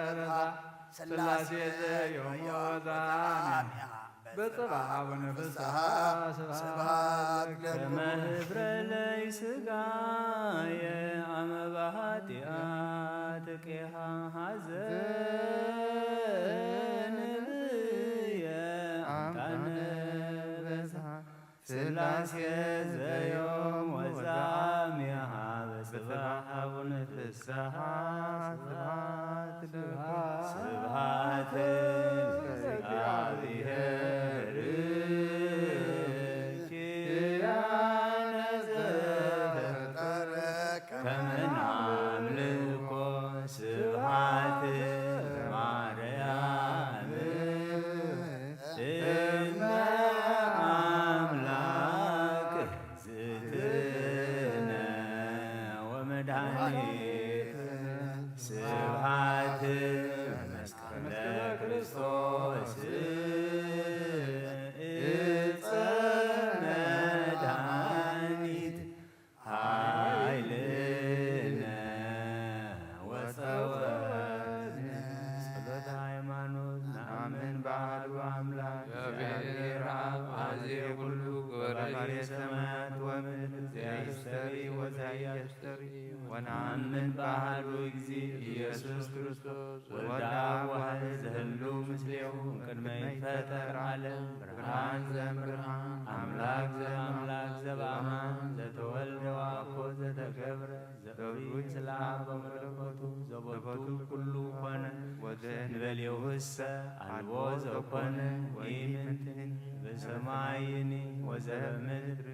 በዝሃ ስላሴ ዘዮም ወዛሚያ በጽባሕ አቡነ ፍስሐ ስብሐት ለከ። ከመ ህብረ ለይ ስጋየ አመ በኃጢአት ቄሃ ሐዘነ ብየ አምጣነ በዝሃ ስላሴ ዘዮም ወዘአምሃ በጽባሕ አቡነ ፍስሐ ስብሐት ለከ። ስብሐት ለእግዚአብሔር ኪያነ ዘፈጠረ ከመ ናምልኮ ስብሐት ለማርያም እመ አምላክ ዝትነ ወመድኃኒት ስብሐት መስቀለ ክርስቶስ እፀ መድኃኒት ኃይልነ ወፀወትነ። ጸሎተ ሃይማኖት። ነአምን በአሐዱ አምላክ እግዚአብሔር አብ አዜ ኩሉ ገባሬ ሰማያት ወምድር ዘያስተሪ ወዘያስተሪ ወነአምን በአሐዱ እግዚእ ኢየሱስ ክርስቶስ ወልደ አብ ዋሕድ ዘህሉ ምስሌሁ ቅድመ ይትፈጠር ዓለም ብርሃን ዘእምብርሃን አምላክ ዘእምአምላክ ዘበአማን ዘተወልደ ወአኮ ዘተገብረ ዘእሩይ ምስለ አብ በመለኮቱ ዘቦቱ ኩሉ ኮነ ወዘእንበሌሁሰ አልቦ ዘኮነ ወኢምንትን በሰማይኒ ወዘበምድር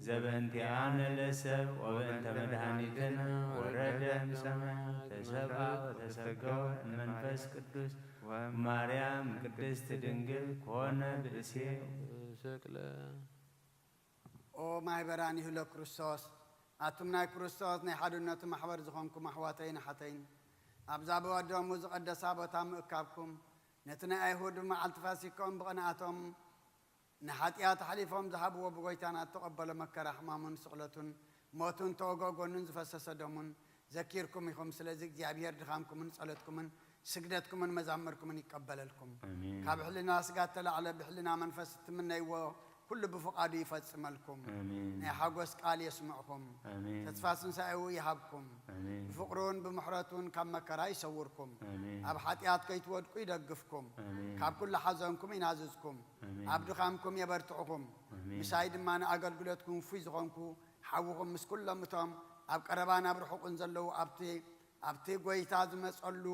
ዘበንቲኣነ ለሰብ ወበእንተ መድኃኒትነ ወረደ እምሰማይ ተሰብአ ወተሰገወ እመንፈስ ቅዱስ ወማርያም ቅድስት ድንግል ኮነ ብእሴ። ስቅለ ኦ ማሕበራን ይህሎ ክርስቶስ፣ ኣቱም ናይ ክርስቶስ ናይ ሓድነቱ ማሕበር ዝኾንኩም ኣሕዋተይን ኣሓተይን፣ ኣብዛ ብወደሙ ዝቐደሳ ቦታ ምእካብኩም፣ ነቲ ናይ ኣይሁድ ብመዓልቲ ፋሲካኦም ብቕንኣቶም ንሓጢኣት ኣሕሊፎም ዝሃብዎ ብጎይታና እተቐበሎ መከራ ሕማሙን ስቕለቱን ሞቱን ተወግኦ ጎኑን ዝፈሰሰ ደሙን ዘኪርኩም ኢኹም። ስለዚ እግዚኣብሔር ድኻምኩምን ጸሎትኩምን ስግደትኩምን መዛምርኩምን ይቀበለልኩም። ኣሜን። ካብ ሕልና ስጋ እተላዕለ ብሕልና መንፈስ እትምነይዎ ኩሉ ብፍቓዱ ይፈጽመልኩም። ኣሜን። ናይ ሓጎስ ቃል የስምዕኹም። ኣሜን። ተስፋ ስንሳኤኡ ይሃብኩም። ኣሜን። ብፍቕሩን ብምሕረቱን ካብ መከራ ይሰውርኩም። ኣሜን። ኣብ ሓጢኣት ከይትወድቁ ይደግፍኩም። ኣሜን። ካብ ኩሉ ሓዘንኩም ይናዝዝኩም። ኣሜን። ኣብ ድኻምኩም የበርትዕኹም። ኣሜን። ምሳይ ድማ ንኣገልግሎትኩም ውፉይ ዝኾንኩ ሓውኹም ምስ ኩሎም እቶም ኣብ ቀረባን ኣብ ርሑቕን ዘለዉ ኣብቲ ኣብቲ ጎይታ ዝመጸሉ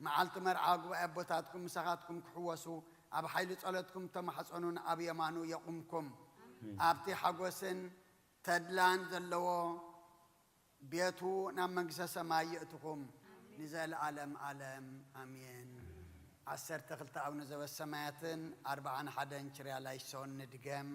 መዓልቲ መርዓ ጉባኤ ኣቦታትኩም ምሳኻትኩም ክሕወሱ ኣብ ሓይሊ ጸሎትኩም ተማሕጸኑን ኣብ የማኑ የቑምኩም። ኣብቲ ሓጎስን ተድላን ዘለዎ ቤቱ ናብ መንግስተ ሰማይ የእትኹም ንዘለዓለም ዓለም ኣሜን። ዓሰርተ ክልተ ኣቡነ ዘበሰማያትን ኣርብዓን ሓደን ችርያ ላይሶን ንድገም።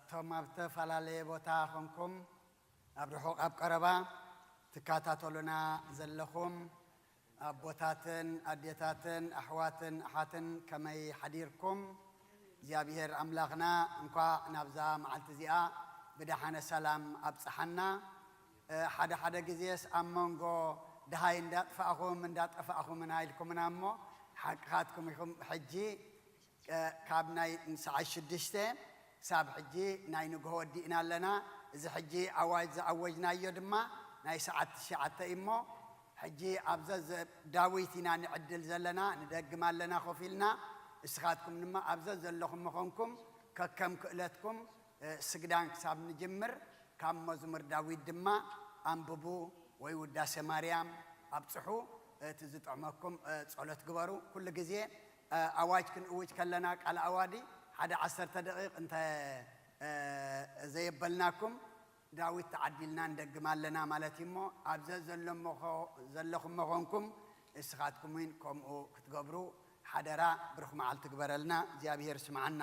እቶም ኣብ ዝተፈላለየ ቦታ ኾንኩም ኣብ ርሑቕ ኣብ ቀረባ ትከታተሉና ዘለኹም ኣቦታትን ኣዴታትን ኣሕዋትን ኣሓትን ከመይ ሓዲርኩም? እግዚኣብሔር ኣምላኽና እንኳዕ ናብዛ መዓልቲ እዚኣ ብደሓነ ሰላም ኣብጽሓና። እ፣ ሓደ ሓደ ግዜስ ኣብ መንጎ ደሃይ እንዳጥፋእኹም እንዳጠፋእኹምና ኢልኩምና እሞ ሓቅኻትኩም ኢኹም። ሕጂ እ፣ ካብ ናይ ሰዓት ሽዱሽተ ክሳብ ሕጂ ናይ ንግሆ ወዲእና ኣለና። እዚ ሕጂ ኣዋጅ ዝኣወጅናዮ ድማ ናይ ሰዓት ትሽዓተ እዩ እሞ፣ ሕጂ ኣብ ዘዘ-፣ ዳዊት ኢና ንዕድል ዘለና፣ ንደግም ኣለና ኮፍ ኢልና። እስኻትኩም ድማ ኣብ ዘዘለኹም ምኾንኩም ከከም ክእለትኩም፣ እ፣ ስግዳን ክሳብ ንጅምር ካብ መዝሙር ዳዊት ድማ ኣንብቡ ወይ ውዳሴ ማርያም ኣብጽሑ። እቲ ዝጥዕመኩም፣ እ፣ ጸሎት ግበሩ። ኩሉ ግዜ፣ እ፣ ኣዋጅ ክንእውጅ ከለና ቃል ኣዋዲ ሓደ ዓሰርተ ደቂቕ እንተ፣ እ፣ ዘየበልናኩም ዳዊት ተዓዲልና እንደግም ኣለና ማለት እዩ እሞ፣ ኣብ ዘዘለሞ-፣ ዘለኹም መኾንኩም እስኻትኩም እውን ከምኡ ክትገብሩ ሓደራ። ብሩኽ መዓልቲ ግበረልና። እግዚኣብሔር ስምዓና።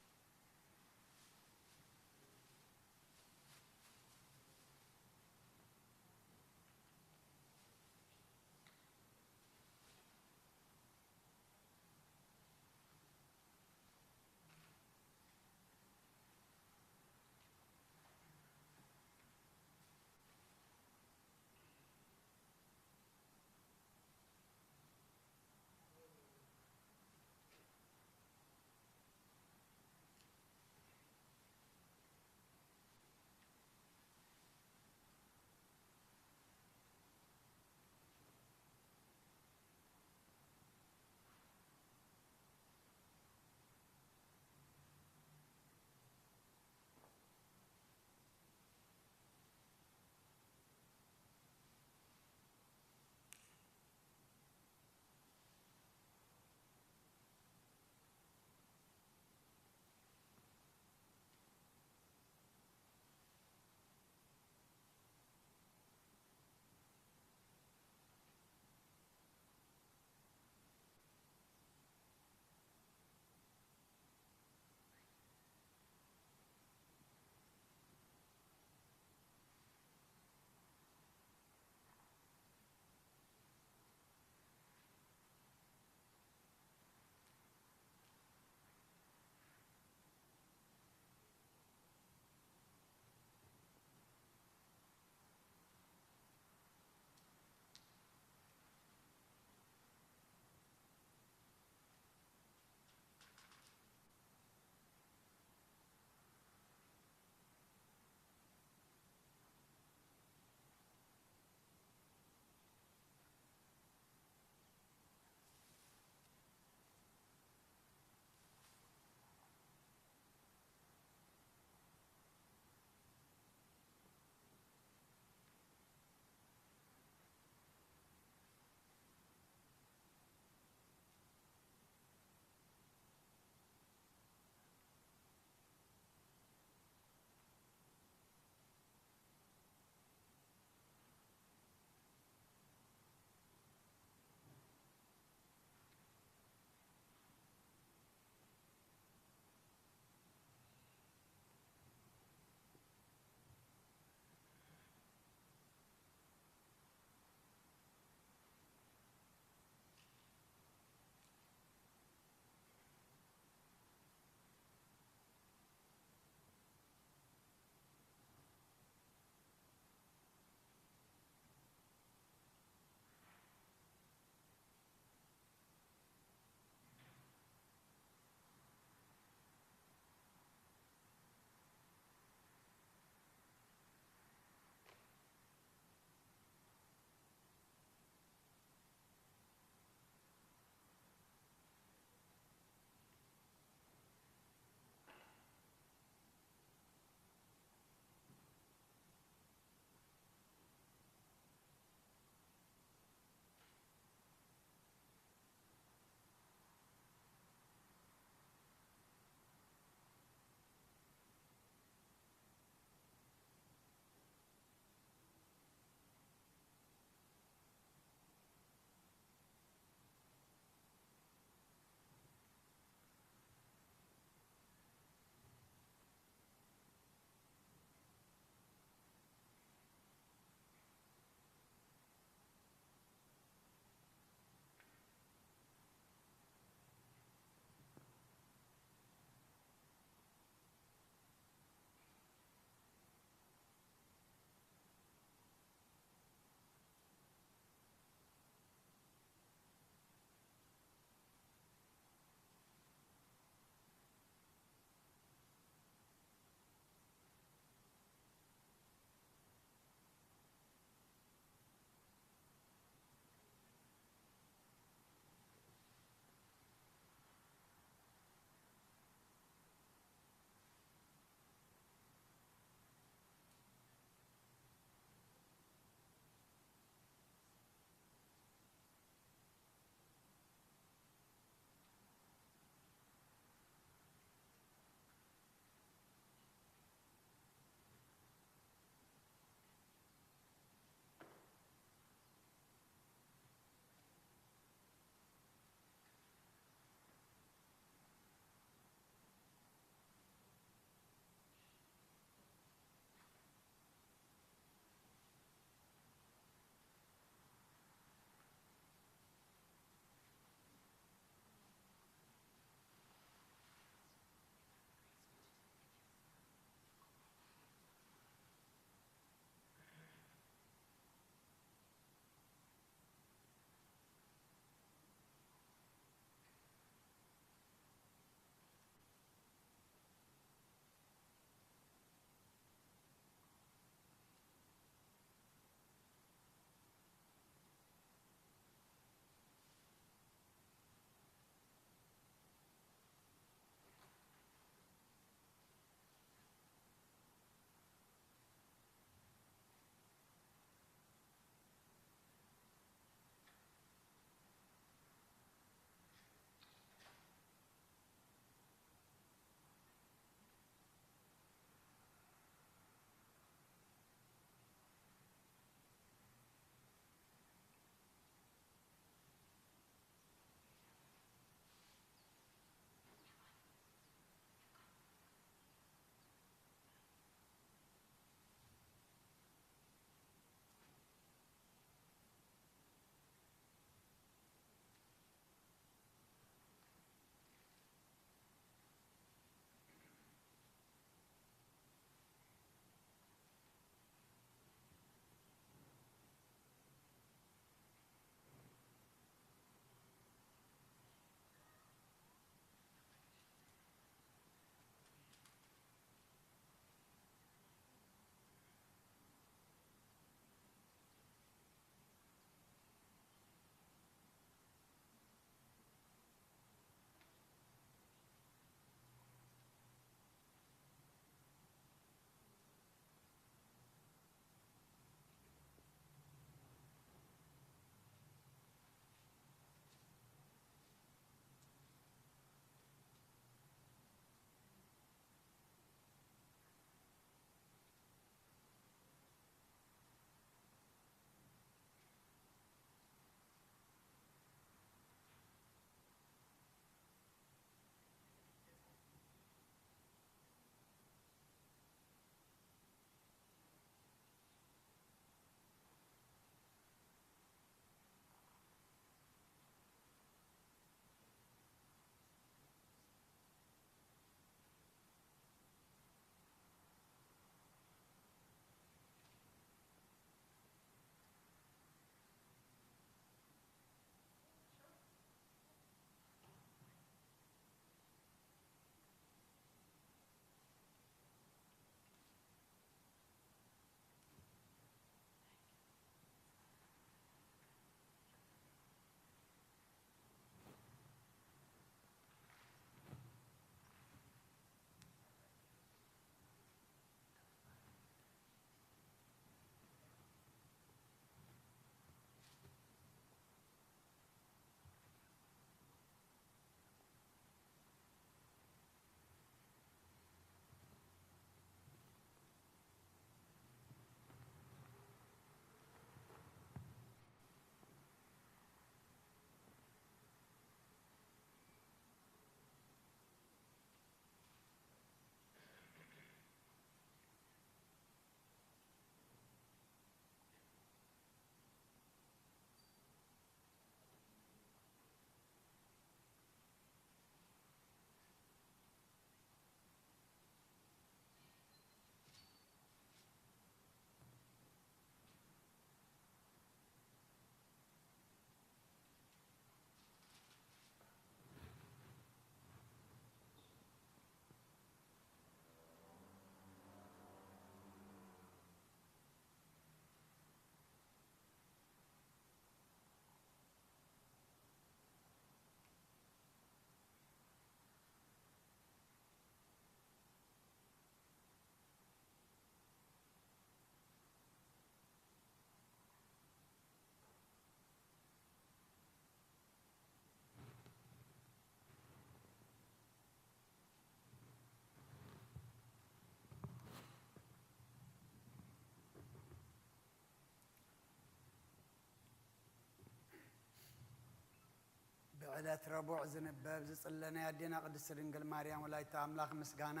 ዕለት ረቡዕ ዝንበብ ዝጽለ ናይ ኣዴና ቅድስቲ ድንግል ማርያም ወላዲተ ኣምላኽ ምስጋና።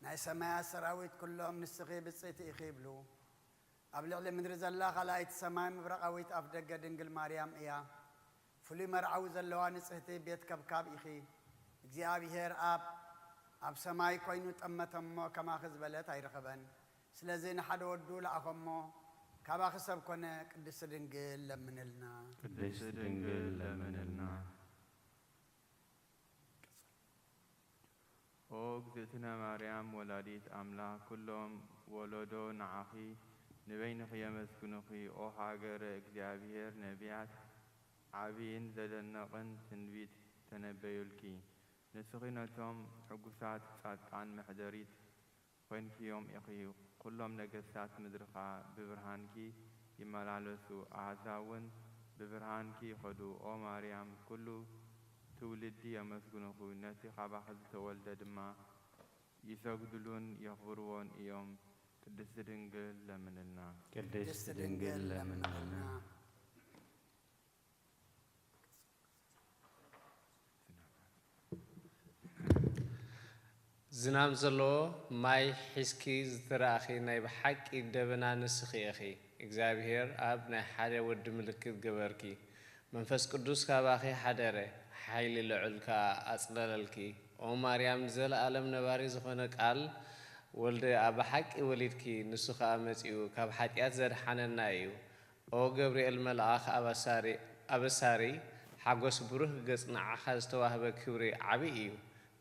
ናይ ሰማያት ሰራዊት ኩሎም ንስኺ ብጽእቲ ኢኺ ይብሉ። ኣብ ልዕሊ ምድሪ ዘላ ካልኣይቲ ሰማይ ምብራቓዊት ኣፍ ደገ ድንግል ማርያም እያ። ፍሉይ መርዓዊ ዘለዋ ንጽህቲ ቤት ከብካብ ኢኺ። እግዚኣብሔር ኣብ ኣብ ሰማይ ኮይኑ ጠመተ እሞ ከማኺ ዝበለት ኣይረኸበን። ስለዚ ንሓደ ወዱ ለኣኸሞ ካባኺ ሰብ ኮነ። ቅድስቲ ድንግል ለምንልና። ቅድስቲ ድንግል ለምንልና። ኦ እግዝእትነ ማርያም ወላዲት ኣምላኽ፣ ኩሎም ወለዶ ንዓኺ ንበይንኺ የመስግኑኺ። ኦ ሃገረ እግዚኣብሔር፣ ነቢያት ዓቢይን ዘደንቕን ትንቢት ተነበዩልኪ። ንስኺ ነቶም ሕጉሳት ጻድቃን መሕደሪት ኾይንክዮም ኢኺ። ኩሎም ነገስታት ምድሪ ኸኣ ብብርሃንኪ ይመላለሱ፣ ኣህዛብ እውን ብብርሃንኪ ይኸዱ። ኦ ማርያም፣ ኩሉ ትውልዲ የመስግኑኺ፣ ነቲ ኻባኺ ዝተወልደ ድማ ይሰግዱሉን የኽብርዎን እዮም። ቅድስቲ ድንግል ለምንልና። ቅድስቲ ድንግል ለምንልና። ዝናም ዘለዎ ማይ ሒዝኪ ዝተራእኺ ናይ ብሓቂ ደበና ንስኺ ኢኺ። እግዚኣብሔር ኣብ ናይ ሓደ ወዲ ምልክት ገበርኪ። መንፈስ ቅዱስ ካባኺ ሓደረ፣ ሓይሊ ልዑል ከኣ ኣጽለለልኪ። ኦ ማርያም፣ ንዘለኣለም ነባሪ ዝኾነ ቃል ወልደ ኣብ ብሓቂ ወሊድኪ፣ ንሱ ከኣ መጺኡ ካብ ሓጢኣት ዘድሓነና እዩ። ኦ ገብርኤል መልኣኽ ኣበሳሪ፣ ኣበሳሪ ሓጎስ ብሩህ ገጽ ንዓኻ ዝተዋህበ ክብሪ ዓቢ እዩ።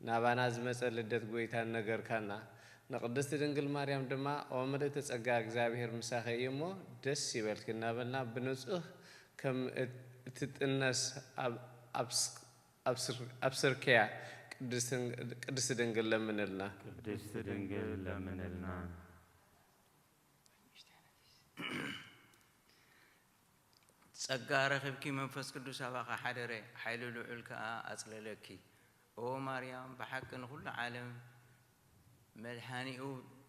ናባና ዝመጸ ልደት ጐይታ ነገርካና። ንቅድስቲ ድንግል ማርያም ድማ ኦ ምልእቲ ጸጋ እግዚኣብሔር ምሳኺ እዩ እሞ ደስ ይበልኪ እናበልና ብንጹህ ከም እት-፣ እትጥነስ ኣብ-፣ ኣብስ-፣ ኣብስር-፣ ኣብስርክያ ቅድስቲ ድንግል ለምንልና። ቅድስቲ ድንግል ለምንልና። ጸጋ ረኺብኪ መንፈስ ቅዱስ ኣባኺ ሓደረ፣ ሓይሊ ልዑል ከኣ ኣጽለለኪ። ኦ ማርያም፣ ብሓቂ ንኹሉ ዓለም መድሓኒኡ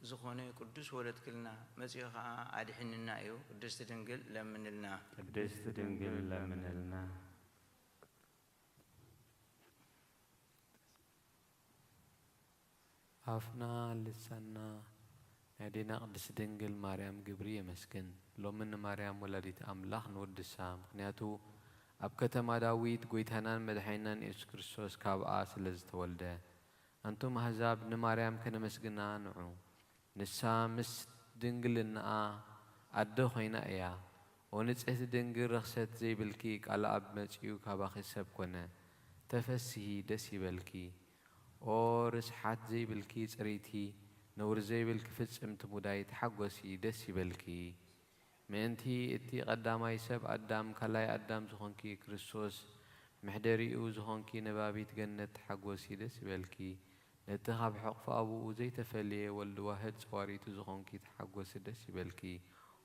ዝኾነ ቅዱስ ወለድክልና፣ መጺኡ ከኣ ኣድሒንና እዩ። ቅድስቲ ድንግል ለምንልና። ቅድስቲ ድንግል ለምንልና። ኣፍና ልሳንና ናይ ኣዴና ቅድስቲ ድንግል ማርያም ግብሪ የመስግን። ሎሚ ንማርያም ወላዲት ኣምላኽ ንውድሳ፣ ምኽንያቱ ኣብ ከተማ ዳዊት ጐይታናን መድሓኒናን የሱስ ክርስቶስ ካብኣ ስለ ዝተወልደ። ኣንቱም ኣህዛብ ንማርያም ከነመስግና ንዑ። ንሳ ምስ ድንግልናኣ ኣደ ኾይና እያ። ኦ ንጽህቲ ድንግል ርኽሰት ዘይብልኪ ቃል ኣብ መጺኡ ካባኺ ሰብ ኮነ። ተፈስሂ ደስ ይበልኪ። ኦ ርስሓት ዘይብልኪ ጽርይቲ ነውሪ ዘይብልኪ ፍጽምቲ ሙዳይ ተሓጎሲ ደስ ይበልኪ። ምእንቲ እቲ ቀዳማይ ሰብ ኣዳም ካልኣይ ኣዳም ዝኾንኪ ክርስቶስ መሕደሪኡ ዝኾንኪ ነባቢት ገነት ተሓጎሲ ደስ ይበልኪ። ነቲ ካብ ሕቕፊ ኣቡኡ ዘይተፈልየ ወልድ ዋህድ ጸዋሪቱ ዝኾንኪ ተሓጎሲ ደስ ይበልኪ።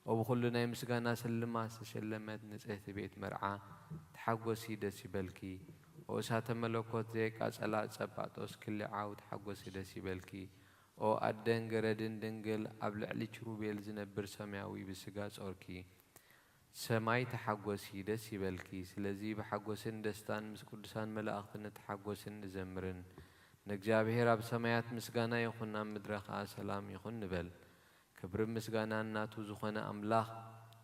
ኦ ብኹሉ ናይ ምስጋና ስልማት ዝተሸለመት ንጽህቲ ቤት መርዓ ተሓጎሲ ደስ ይበልኪ። ኦ እሳተ መለኮት ዘየቃጸላ ጸባጦስ ክሊ ዓው ተሓጎሲ ደስ ይበልኪ። ኦ ኣደን ገረድን ድንግል ኣብ ልዕሊ ኪሩቤል ዝነብር ሰማያዊ ብስጋ ጾርኪ። ሰማይ ተሓጎሲ ደስ ይበልኪ። ስለዚ ብሓጎስን ደስታን ምስ ቅዱሳን መላእኽትን ንተሓጎስን ንዘምርን። ንእግዚኣብሔር ኣብ ሰማያት ምስጋና ይኹን፣ ኣብ ምድሪ ኸኣ ሰላም ይኹን ንበል። ክብርን ምስጋናን ናቱ ዝኾነ ኣምላኽ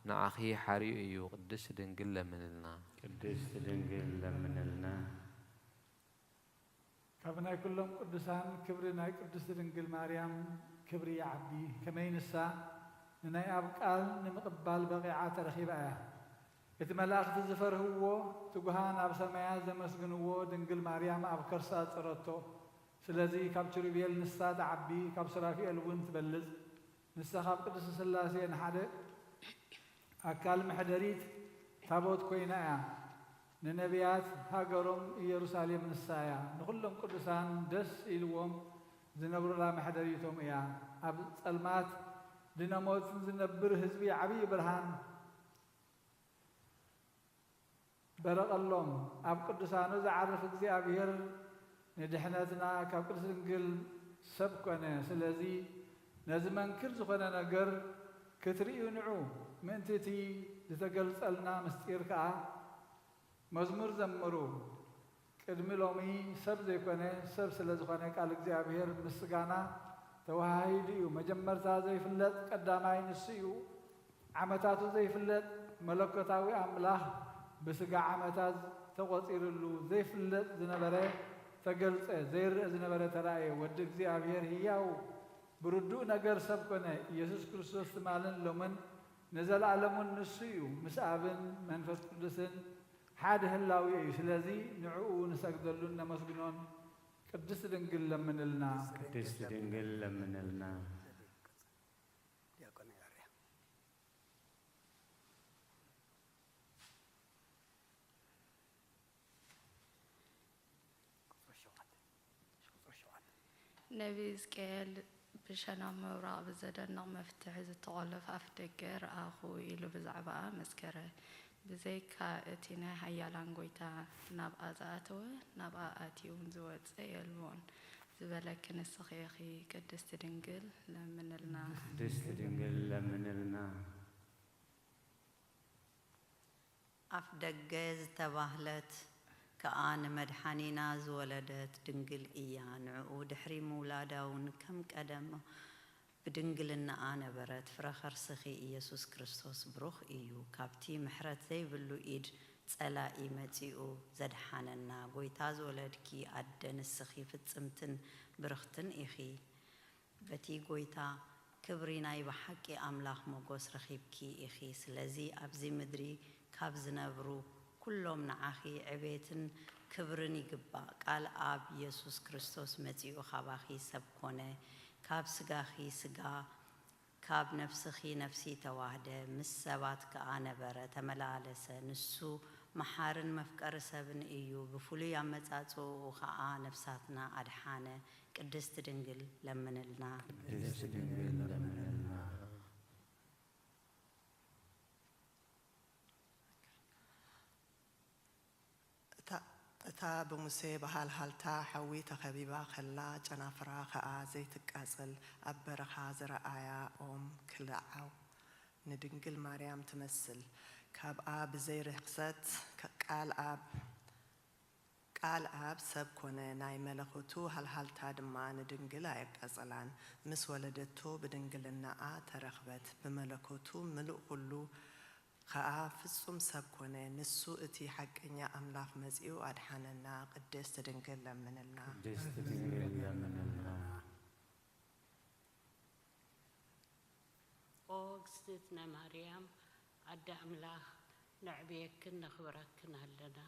ንዓኺ ሓርዩ እዩ። ቅድስቲ ድንግል ለምንልና። ቅድስቲ ድንግል ለምንልና። ካብ ናይ ኩሎም ቅዱሳን ክብሪ ናይ ቅድስቲ ድንግል ማርያም ክብሪ ይዓቢ። ከመይ ንሳ ንናይ ኣብ ቃል ንምቕባል በቒዓ ተረኺባ እያ። እቲ መላእኽቲ ዝፈርህዎ፣ ትጉሃን ኣብ ሰማያት ዘመስግንዎ ድንግል ማርያም ኣብ ከርሳ ጸረቶ። ስለዚ ካብ ኪሩቤል ንሳ ትዓቢ፣ ካብ ሱራፊኤል እውን ትበልጽ። ንሳ ካብ ቅድስቲ ሥላሴ ንሓደ ኣካል መሕደሪት ታቦት ኮይና እያ። ንነቢያት ሃገሮም ኢየሩሳሌም ንሳ እያ። ንኹሎም ቅዱሳን ደስ ኢልዎም ዝነብሩላ መሕደሪቶም እያ። ኣብ ጸልማት ድነ ሞትን ዝነብር ህዝቢ ዓብዪ ብርሃን በረቐሎም። ኣብ ቅዱሳኑ ዝዓርፍ እግዚኣብሔር ንድሕነትና ካብ ቅድስት ድንግል ሰብ ኮነ። ስለዚ ነዚ መንክር ዝኾነ ነገር ክትርእዩ ንዑ። ምእንቲ እቲ ዝተገልጸልና ምስጢር ከኣ መዝሙር ዘምሩ። ቅድሚ ሎሚ ሰብ ዘይኮነ፣ ሰብ ስለ ዝኾነ ቃል እግዚኣብሔር ምስጋና ተወሃሂዱ እዩ። መጀመርታ ዘይፍለጥ ቀዳማይ ንሱ እዩ። ዓመታቱ ዘይፍለጥ መለኮታዊ ኣምላኽ ብስጋ ዓመታት ተቖጺርሉ ዘይፍለጥ ዝነበረ ተገልጸ፣ ዘይረአ ዝነበረ ተራእየ። ወዲ እግዚኣብሔር ህያው ብርዱእ ነገር ሰብ ኮነ። ኢየሱስ ክርስቶስ ትማልን ሎምን ንዘለኣለሙን ንሱ እዩ። ምስ ኣብን መንፈስ ቅዱስን ሓደ ህላዊ እዩ። ስለዚ ንዕኡ ንሰግደሉን ነመስግኖን። ቅድስት ድንግል ለምንልና። ቅድስት ድንግል ለምንልና። ዲያቆን ያርያ። ቁጽሪ ሸውዓተ። ቁጽሪ ሸውዓተ። ነቢ ሕዝቅኤል ብሸነኽ ምብራቕ ብዘደንቕ መፍትሒ ዝተቖለፈ ኣፍደገ ረኣኹ ኢሉ ብዛዕባኣ መስከረ። ብዘይካ እቲ ናይ ሓያላን ጐይታ ናብኣ ዝኣተወ፣ ናብኣ ኣትዩ እውን ዝወጸ የልቦን ዝበለኪ ንስኺ ኢኺ። ቅድስቲ ድንግል ለምንልና። ቅድስቲ ድንግል ለምንልና። ኣፍደገ ዝተባህለት ከኣ ንመድሓኒና ዝወለደት ድንግል እያ። ንዕኡ ድሕሪ ምውላዳ እውን ከም ቀደማ ብድንግልናኣ ነበረት። ፍረ ከርስኺ ኢየሱስ ክርስቶስ ብሩኽ እዩ። ካብቲ ምሕረት ዘይብሉ ኢድ ጸላኢ መጺኡ ዘድሓነና፣ ጐይታ ዝወለድኪ ኣደ ንስኺ ፍጽምትን ብርኽትን ኢኺ። በቲ ጐይታ ክብሪ ናይ ብሓቂ ኣምላኽ ሞገስ ረኺብኪ ኢኺ። ስለዚ ኣብዚ ምድሪ ካብ ዝነብሩ ኩሎም ንዓኺ ዕቤትን ክብርን ይግባእ። ቃል ኣብ ኢየሱስ ክርስቶስ መጺኡ ካባኺ ሰብ ኮነ፣ ካብ ስጋኺ ስጋ፣ ካብ ነፍስኺ ነፍሲ ተዋህደ፣ ምስ ሰባት ከኣ ነበረ፣ ተመላለሰ። ንሱ መሓርን መፍቀሪ ሰብን እዩ። ብፍሉይ ኣመጻጽእኡ ከኣ ነፍሳትና ኣድሓነ። ቅድስት ድንግል ለምንልና። ቅድስት ድንግል ለምንልና። እታ፣ እታ ብሙሴ ብሃልሃልታ ሓዊ ተኸቢባ ኸላ፣ ጨናፍራ ኸኣ ዘይትቃጸል፣ ኣብ በረኻ ዝረኣያ ኦም ክልዓው ንድንግል ማርያም ትመስል። ካብኣ ብዘይ ርኽሰት፣ ከ-፣ ቃል ኣብ፣ ቃል ኣብ ሰብ ኮነ፣ ናይ መለኮቱ ሃልሃልታ ድማ ንድንግል ኣየቃጸላን። ምስ ወለደቶ ብድንግልናኣ ተረኽበት፣ ብመለኮቱ ምሉእ ኩሉ ኸኣ ፍጹም ሰብ ኮነ። ንሱ እቲ ሓቀኛ ኣምላኽ መጺኡ ኣድሓነና። ቅድስት ድንግል ለምንልና። ቅድስት ድንግል ለምንልና። ኦ እግዝእትነ ማርያም ኣደ ኣምላኽ፣ ነዕብየክን ነኽብረክን ኣለና።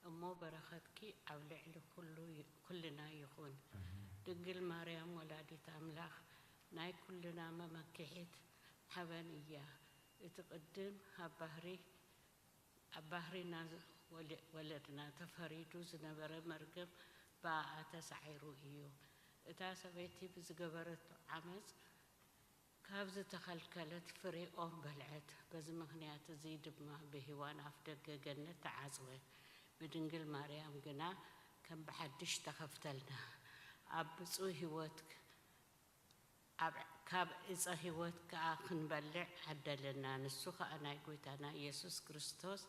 እሞ በረኸትኪ ኣብ ልዕሊ ኩሉ ይ-፣ ኩልና ይኹን። ኣሜን። ድንግል ማርያም ወላዲት ኣምላኽ ናይ ኩልና መመክሒት ሓበን እያ። እቲ ቅድም ኣብ ባህሪ፣ ኣብ ባህሪና ወለ-፣ ወለድና ተፈሪዱ ዝነበረ መርገም ብኣኣ ተሳዒሩ እዩ። እታ ሰበይቲ ብዝገበረቶ ዓመጽ ካብ ዝተኸልከለት ፍሬ ኦም በልዐት። በዚ ምኽንያት እዚ ድማ ብሄዋን ኣፍደገ ገነት ተዓጽወ። ብድንግል ማርያም ግና ከም ብሓድሽ ተኸፍተልና። ኣብ ብፁዕ ህይወት፣ ኣብ፣ ካብ ዕፀ ህይወት ከኣ ክንበልዕ ዓደለና። ንሱ ከኣ ናይ ጐይታና ኢየሱስ ክርስቶስ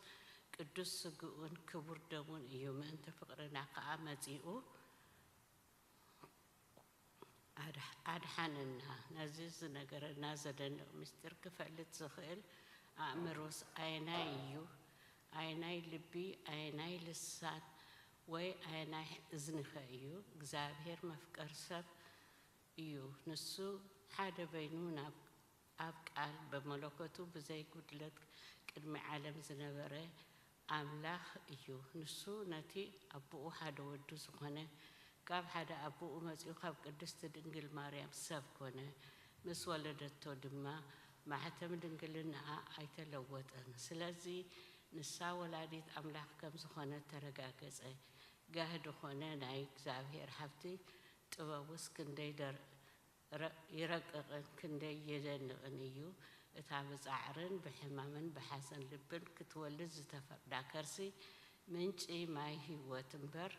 ቅዱስ ስግኡን ክቡር ደሙን እዩ። ምእንቲ ፍቕርና ከኣ መጺኡ ኣድሕ-፣ ኣድሓነና። ነዚ ዝነገረና ዘደንቕ ምስጢር ክፈልጥ ዝኽእል ኣእምሮስ ኣየናይ እዩ? ኣየናይ ልቢ፣ ኣየናይ ልሳን፣ ወይ ኣየናይ እዝንኸ እዩ? እግዚኣብሔር መፍቀር ሰብ እዩ። ንሱ ሓደ በይኑ ናብ ኣብ ቃል ብመለኮቱ ብዘይ ጉድለት ቅድሚ ዓለም ዝነበረ ኣምላኽ እዩ። ንሱ ነቲ ኣቦኡ ሓደ ወዱ ዝኾነ፣ ካብ ሓደ ኣቦኡ መጺኡ ካብ ቅድስቲ ድንግል ማርያም ሰብ ኮነ። ምስ ወለደቶ ድማ ማሕተም ድንግልናኣ ኣይተለወጠን። ስለዚ ንሳ ወላዲት ኣምላኽ ከም ዝኾነት ተረጋገጸ። ጋህዲ ኮነ። ናይ እግዚኣብሔር ሃብቲ ጥበቡስ ክንደይ ደር-፣ ረ-፣ ይረቅቕን ክንደይ የደንቕን እዩ። እታ ብጻዕርን ብሕማምን ብሓዘን ልብን ክትወልድ ዝተፈርዳ ከርሲ ምንጪ ማይ ህይወት እምበር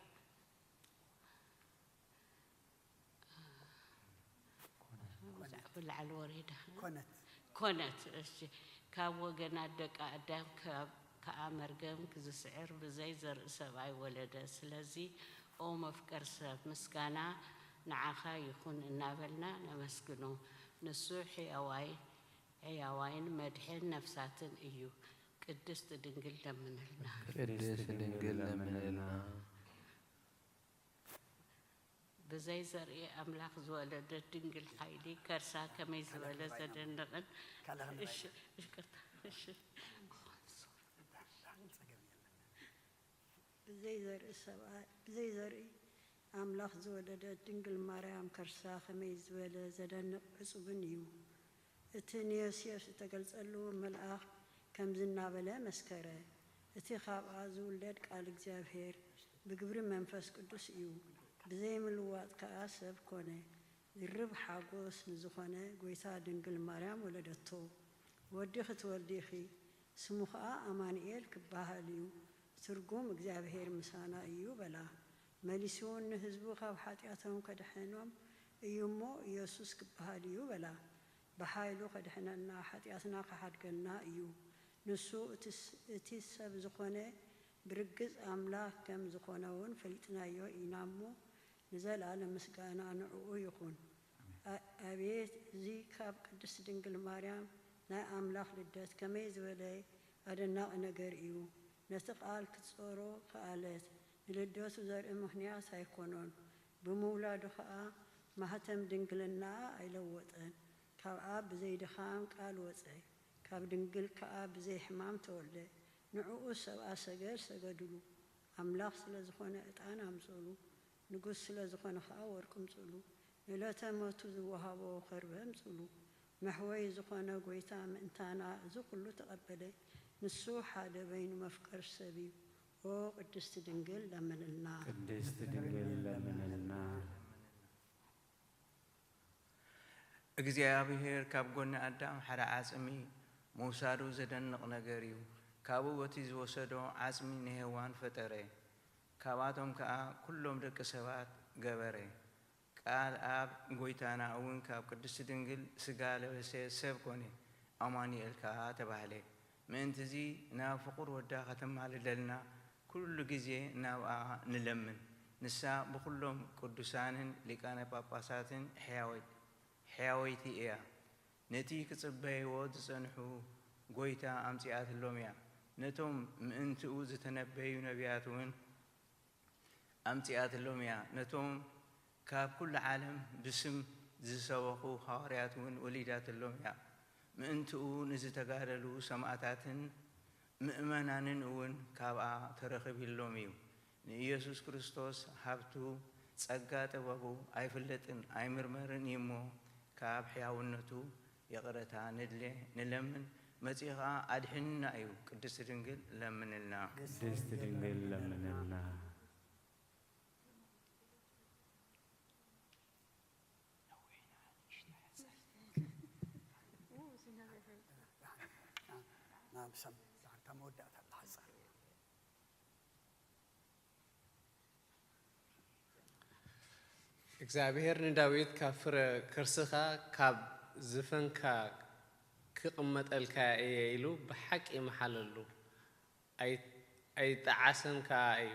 ኮነት። ብላዕሊ ወሪዳ። ኮነት። ኮነት፣ እሺ። ካብ ወገናት ደቂ ኣዳም ካብ ከኣ መርገም ክዝስዕር ብዘይ ዘርኢ ሰብኣይ ወለደ። ስለዚ ኦ መፍቀር ሰብ፣ ምስጋና ንዓኻ ይኹን እናበልና ነመስግኖ። ንሱ ሕያዋይ፣ ሕያዋይን መድሕን ነፍሳትን እዩ። ቅድስት ድንግል ለምንልና። ቅድስት ድንግል ለምንልና። ብዘይ ዘርኢ ኣምላኽ ዝወለደት ድንግል ሓይሊ ከርሳ ከመይ ዝበለ ዘደንቕን። ካልእ ክንበል። እሺ፣ ይቅርታ። እሺ። ብዘይ ዘርኢ ሰብኣይ፣ ብዘይ ዘርኢ ኣምላኽ ዝወለደት ድንግል ማርያም ከርሳ ከመይ ዝበለ ዘደንቕ ዕጹብን እዩ። እቲ ንዮሴፍ ዝተገልጸሉ መልኣኽ ከምዚ እናበለ መስከረ፣ እቲ ኻብኣ ዝውለድ ቃል እግዚኣብሔር ብግብሪ መንፈስ ቅዱስ እዩ። ብዘይ ምልዋጥ ከኣ ሰብ ኮነ። ድርብ ሓጎስ ንዝኾነ ጐይታ ድንግል ማርያም ወለደቶ። ወዲ ክትወልዲ ኢኺ፣ ስሙ ኸኣ ኣማኑኤል ክበሃል እዩ። ትርጉም እግዚኣብሔር ምሳና እዩ በላ። መሊሱ እውን ንህዝቡ ካብ ሓጢኣቶም ከድሕኖም እዩ እሞ ኢየሱስ ክበሃል እዩ በላ። ብሓይሉ ከድሕነና፣ ሓጢኣትና ክሓድገልና እዩ። ንሱ እቲ ስ-፣ እቲ ሰብ ዝኾነ ብርግጽ ኣምላኽ ከም ዝኾነ እውን ፈሊጥናዮ ኢና እሞ ንዘለኣለም ምስጋና ንዕኡ ይኹን። ኣ-፣ ኣቤት እዚ ካብ ቅድስት ድንግል ማርያም ናይ ኣምላኽ ልደት ከመይ ዝበለ ኣደናቒ ነገር እዩ! ነቲ ቃል ክትጾሮ ከኣለት። ንልደቱ ዘርኢ ምኽንያት ኣይኮኖን። ብምውላዱ ኸኣ ማህተም ድንግልናኣ ኣይለወጠን። ካብ ኣብ ብዘይ ድኻም ቃል ወጸ። ካብ ድንግል ከኣ ብዘይ ሕማም ተወልደ። ንዕኡ ሰብኣ ሰገል ሰገዱሉ። ኣምላኽ ስለ ዝኾነ ዕጣን ኣምጽኡሉ። ንጉስ ስለ ዝኾነ ኸኣ ወርቂ ኣምጽኡሉ። ንዕለተ ሞቱ ዝወሃቦ ከርበ ኣምጽኡሉ። መሕወዪ ዝኾነ ጐይታ ምእንታና እዚ ኹሉ ተቐበለ። ንሱ ሓደ በይኑ መፍቀር ሰብ እዩ። ኦ ቅድስቲ ድንግል ለምንልና። ቅድስቲ ድንግል ለምንልና። እግዚኣብሔር ካብ ጐኒ ኣዳም ሓደ ዓጽሚ ምውሳዱ ዘደንቕ ነገር እዩ። ካብኡ በቲ ዝወሰዶ ዓጽሚ ንሄዋን ፈጠረ። ካብኣቶም ከኣ ኩሎም ደቂ ሰባት ገበረ። ቃል ኣብ ጐይታና እውን ካብ ቅድስቲ ድንግል ስጋ ለበሰ፣ ሰብ ኮነ፣ ኣማኑኤል ከኣ ተባህለ። ምእንትዚ ናብ ፍቑር ወዳ ከተማልደልና ኩሉ ግዜ ናብኣ ንለምን። ንሳ ብኹሎም ቅዱሳንን ሊቃነ ጳጳሳትን ሕያወይ-፣ ሕያወይቲ እያ። ነቲ ክጽበይዎ ዝጸንሑ ጐይታ ኣምጺኣትሎም እያ። ነቶም ምእንትኡ ዝተነበዩ ነቢያት እውን ኣምጺኣትሎም እያ። ነቶም ካብ ኩሉ ዓለም ብስም ዝሰበኹ ሃዋርያት እውን ወሊዳትሎም እያ። ምእንትኡ ንዝተጋደሉ ሰማእታትን ምእመናንን እውን ካብኣ ተረኺብሎም እዩ። ንኢየሱስ ክርስቶስ ሃብቱ፣ ጸጋ ጥበቡ ኣይፍለጥን ኣይምርመርን እዩ እሞ፣ ካብ ሕያውነቱ ይቕረታ ንድሌ፣ ንለምን፣ መጺኡ ኸኣ ኣድሕንና እዩ። ቅድስቲ ድንግል ለምንልና። ቅድስቲ ድንግል ለምንልና። ናብ ሰብ፣ እታ መወዳእታ እላ ሓጻር። እግዚኣብሔር ንዳዊት፣ ካብ ፍረ ከርስኻ፣ ካብ ዝፈንካ ክቕመጠልካ እየ ኢሉ ብሓቂ መሓለሉ። ኣይ-፣ ኣይጠዓሰን ከኣ እዩ።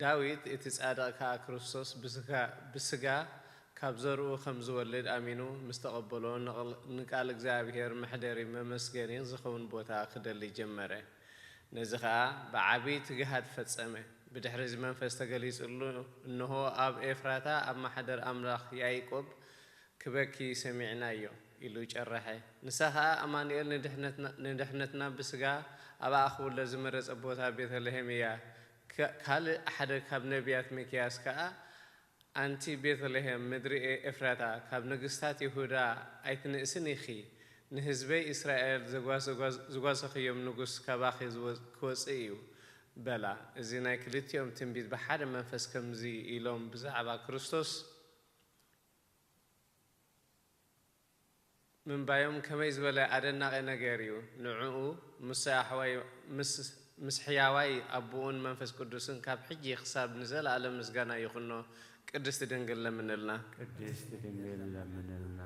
ዳዊት እቲ ጻድቕ ከኣ ክርስቶስ ብስጋ፣ ብስጋ ካብ ዘርኡ ከም ዝወልድ ኣሚኑ ምስ ተቐበሎ፣ ንቕል-፣ ንቃል እግዚኣብሔር መሕደሪ መመስገኒ ዝኸውን ቦታ ክደሊ ጀመረ። ነዚ ኸኣ ብዓቢ ትግሃት ፈጸመ። ብድሕሪ እዚ መንፈስ ተገሊጹሉ፣ እንሆ፣ ኣብ ኤፍራታ ኣብ ማሕደር ኣምላኽ ያዕቆብ ክበኪ ሰሚዕናዮ ኢሉ ጨረሐ። ንሳ ኸኣ ኣማኑኤል ንድሕነትና፣ ንድሕነትና ብስጋ ኣብኣ ክውለድ ዝመረጸ ቦታ ቤተልሔም እያ። ካ-፣ ካልእ ሓደ ካብ ነቢያት ሚክያስ ከኣ ኣንቲ ቤተልሔም ምድሪ ኤ-፣ ኤፍራታ፣ ካብ ንግስታት ይሁዳ ኣይትንእስን ኢኺ፣ ንህዝበይ እስራኤል ዘጓ-፣ ዘጓ-፣ ዝጓሰኽዮም ንጉስ ካባኺ ዝወ-፣ ክወጽእ እዩ በላ። እዚ ናይ ክልቲኦም ትንቢት ብሓደ መንፈስ ከምዚ ኢሎም ብዛዕባ ክርስቶስ ምንባዮም ከመይ ዝበለ ኣደናቒ ነገር እዩ! ንዕኡ ምስ ኣሕዋይ-፣ ምስ፣ ምስ ሕያዋይ ኣቦኡን መንፈስ ቅዱስን ካብ ሕጂ ክሳብ ንዘለኣለም ምስጋና ይኹኖ። ቅድስቲ ድንግል ለምንልና። ቅድስቲ ድንግል ለምንልና።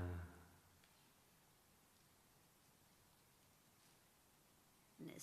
ንእስ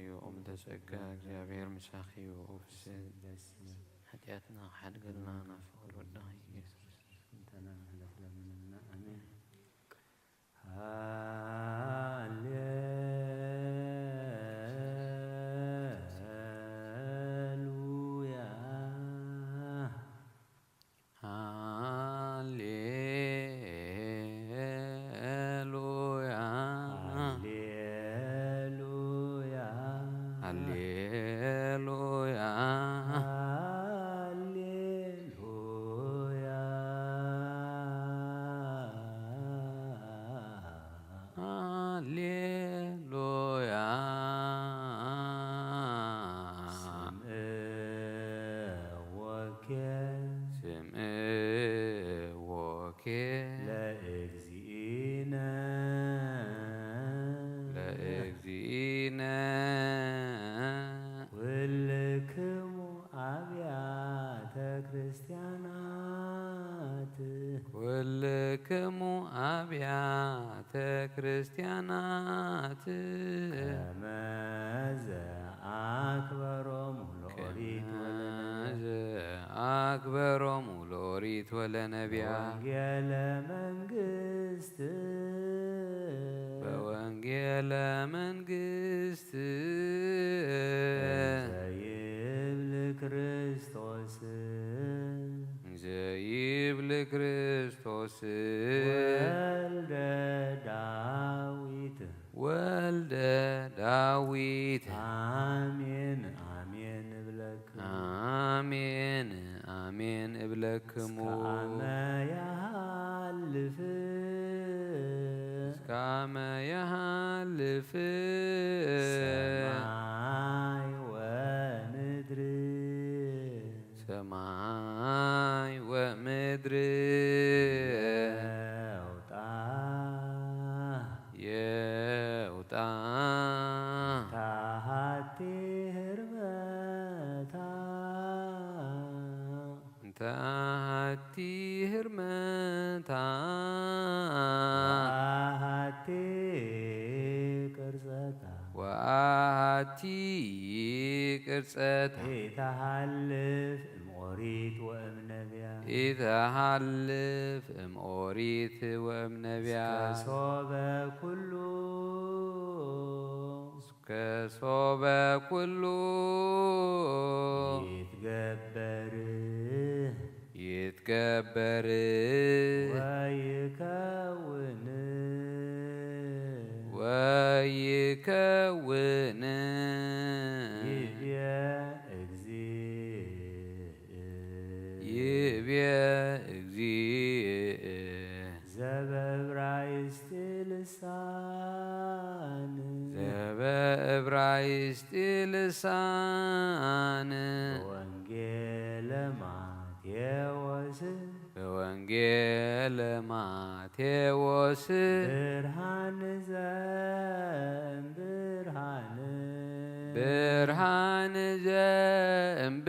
እዩ። ኦምተ ጸጋ እግዚኣብሔር ምሳኺ እዩ። ፍስህ ደስ ይበል። ሓጢኣትና ሓድገልና ናብ ፍቕሪ ወድኻ ኢየሱስ። እንተና ምሕረት ለምንልና። ኣሜን። ሃሌሉያ። ሃሌሉያ። ሃሌሉያ። ሃሌሉያ። ሃሌሉያ። ሃሌሉያ። ስምዕዎኬ። ስምዕዎኬ። ለእግዚእነ። ለእግዚእነ። ኩልክሙ አብያተ ክርስቲያናት። ኩልክሙ አብያተ ክርስቲያናት። ከመዘ አክበሮሙ ለኦሪት ወለነቢያት። ከመዘ አክበሮሙ ለኦሪት ወለነቢያት። ወንጌለ መንግስት። በወንጌለ መንግስት። እንዘ ይብል ክርስቶስ። እንዘ ይብል ክርስቶስ። ወልደ ዳዊት። ወልደ ዳዊት። አሜን አሜን እብለክሙ። አሜን አሜን እብለክሙ። እስከ አመ የሃልፍ። እስከ አመ የሃልፍ። ሰማይ ወምድር። ሰማይ ወምድር። የውጣ። የውጣ። ታሃቲ ህርመታ። እንተ አሐቲ ህርመታ። ወአሐቲ ቅርጸታ። ወአሐቲ ቅርጸታ። ኢተሃልፍ እምኦሪት ወእምነቢያ። ኢተሃልፍ እም ኦሪት ወእም ነቢያት። እስከ ሶበ ኩሉ እስከ ሶበ ኩሉ ይትገበር ይትገበር ወይከውን ወይከውን ይብየ እግዚእ ይብየ እግዚእ ዘበእብራይስጢ ልሳን ዘበእብራይስጢ ልሳን ወንጌለ ማቴዎስ በወንጌለ ማቴዎስ ብርሃን ዘእምብርሃን ብርሃን ዘእምብርሃን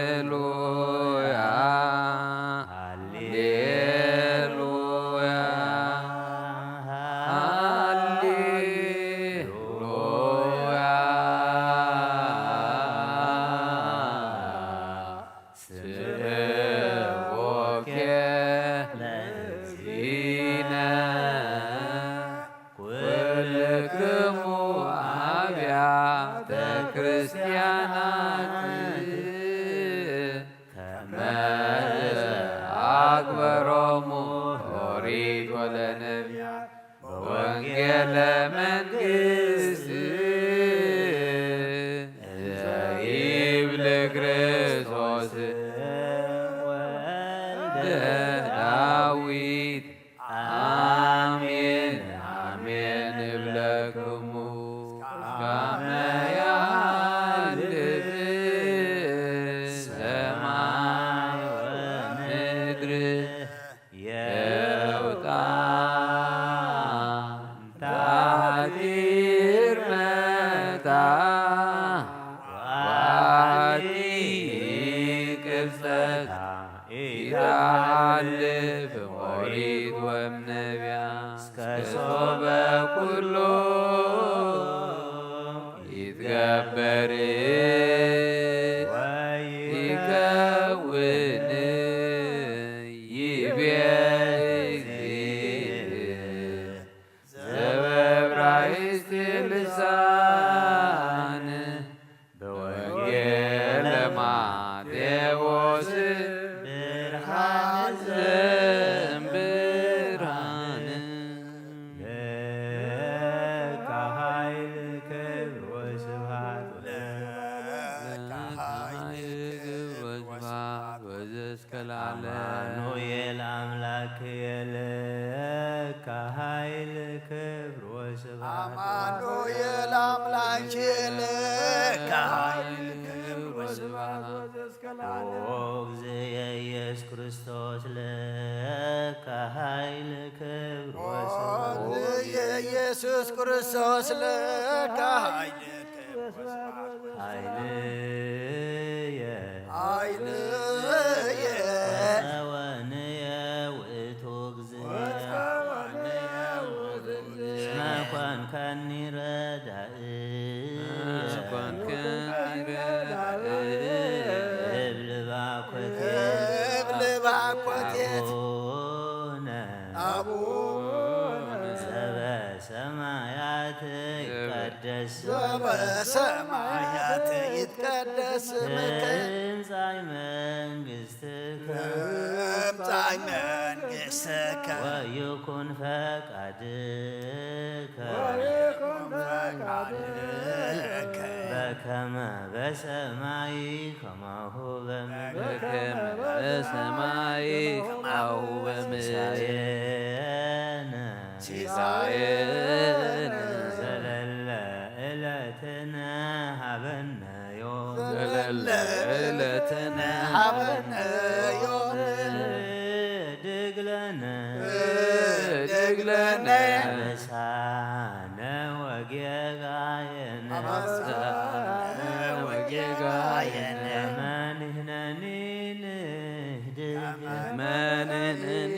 ሃሌሉያ ሃሌሉያ ሃሌሉያ ስብሖከ ለእግዚእነ ኩልክሙ አብያተ ክርስቲያናት ከመ አክበሮሙ ኦሪት ወለነቢያት በወንጌለ መንግስት እንዘ ይብል ክርስቶስ ወልደ ዳዊት አሜን አሜን እብለክሙ ከመ ያሃልፍ ሰማይ ወምድር የውጣ እንታቲ ህርመታ ዋቲ ቅርጸታ ኢተሃልፍ ኦሪት ወእም ነቢያት እስከ ሶበ ኩሉ ይትገበር ወይከውን ይብየ እግዚእ ዘበእብራይስጢ ልሳን በወንጌለ ማቴዎስ ብርሃን ዘእምብርሃን ለከ ኃይል ክብር ወስብሐት ለከ ኃይል ክብር ወስብሐት ወዘእስከ ለዓለም። አማኑኤል አምላክ ለከ ኃይል ክብር ወስብሐት አማኑኤል አምላክ ለከ ኃይል ክብር ወስብሐት ወዘእስከ ለዓለም። ኦ እግዝየ ኢየሱስ ክርስቶስ ለከ ኃይል ክብር ወስብሐት ኦ እግዝየ ኢየሱስ ክርስቶስ ለከ ኃይል ክብር ወስብሐት ኃይልየ ኃይልየ ወፀወንየ ውእቱ እግዚእ ወፀወንየ ውእቱ እግዚእ እስመ ኮንከኒ ረዳእ እስመ ኮንከኒ ረዳእ እብል ባኮቴት እብል ባኮቴት አቡነ አቡነ ዘበሰማያት ይትቀደስ ዘበሰማያት ይትቀደስ ስምከ ትምጻእ መንግስትከ ትምጻእ መንግስትከ ወይኩን ፈቃድከ ወይኩን ፈቃድከ በከመ በሰማይ ከማሁ በምድር በከመ በሰማይ ከማሁ በምድር ሲሳየነ ሲሳየነ ዘለለ ዕለትነ ሀበነ ዮም ዘለለ ዕለትነ ሀበነ ዮም ህድግ ለነ ህድግ ለነ አበሳነ ወጌጋየነ አበሳነ ወጌጋየነ መንህነኒ ንህድግ መንህነኒ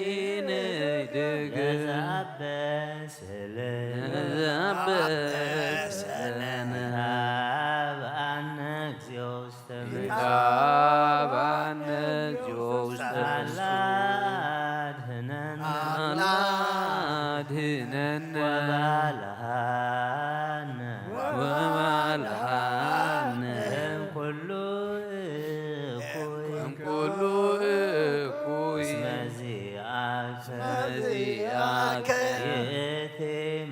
ንህድግ ለዘአበሰ ለነ ለዘአበሰ ለነ ኣልሃነ እምኩሉ እኩይ እምኩሉ እኩይ እስመ ዚኣከ እስመ ዚኣከ ይእቲ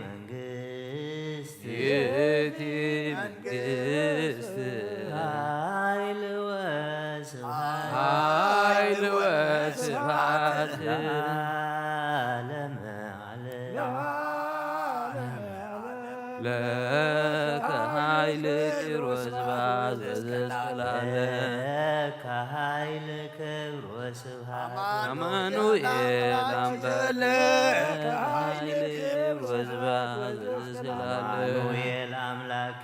መንግስት ይእቲ መንግስት ኃይል ወስብሐት ኃይል ወስብሐት ለዓለመ ዓለም። ለዓለመ ዓለም። ለከ ኃይል ክብር ወስብሐት ወዘእስከ ለዓለም። ለከ ኃይል ክብር ወስብሐት አማኑኤል አምላክ ለከ ኃይል ክብር ወስብሐት ወዘእስከ ለዓለም። አማኑኤል አምላክ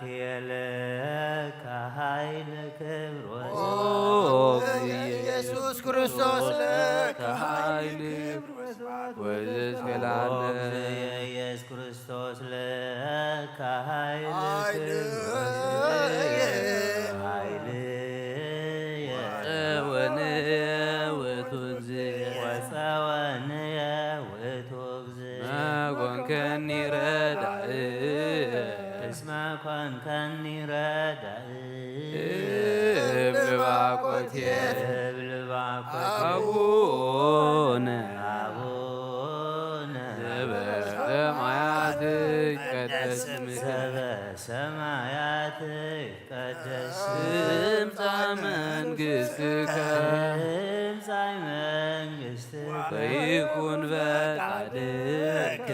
ለከ ኃይል ክብር ኦ ወስብሐት። ኢየሱስ ክርስቶስ ለከ ኃይል ክብር ወስብሐት ወዘእስከ ለዓለም። ኢየሱስ ክርስቶስ ለከ ኃይል ኃይል ክብር ኃይል ጸወነ ውእቱ እግዚእ። ወጸወነ ውእቱ እግዚእ። መኮንከኒ ረዳእ። እስመ ኮንከኒ ረዳእ። እብል ባኮቴ። እብል ባኮቴ። አቡነ። አቡነ። ዘበሰማያት ይትቀደስ ስምከ። ዘበሰማያት ይትቀደስ ስምከ። ትምጻእ መንግስትከ። ትምጻእ መንግስትከ። ወይኩን ፈቃድከ።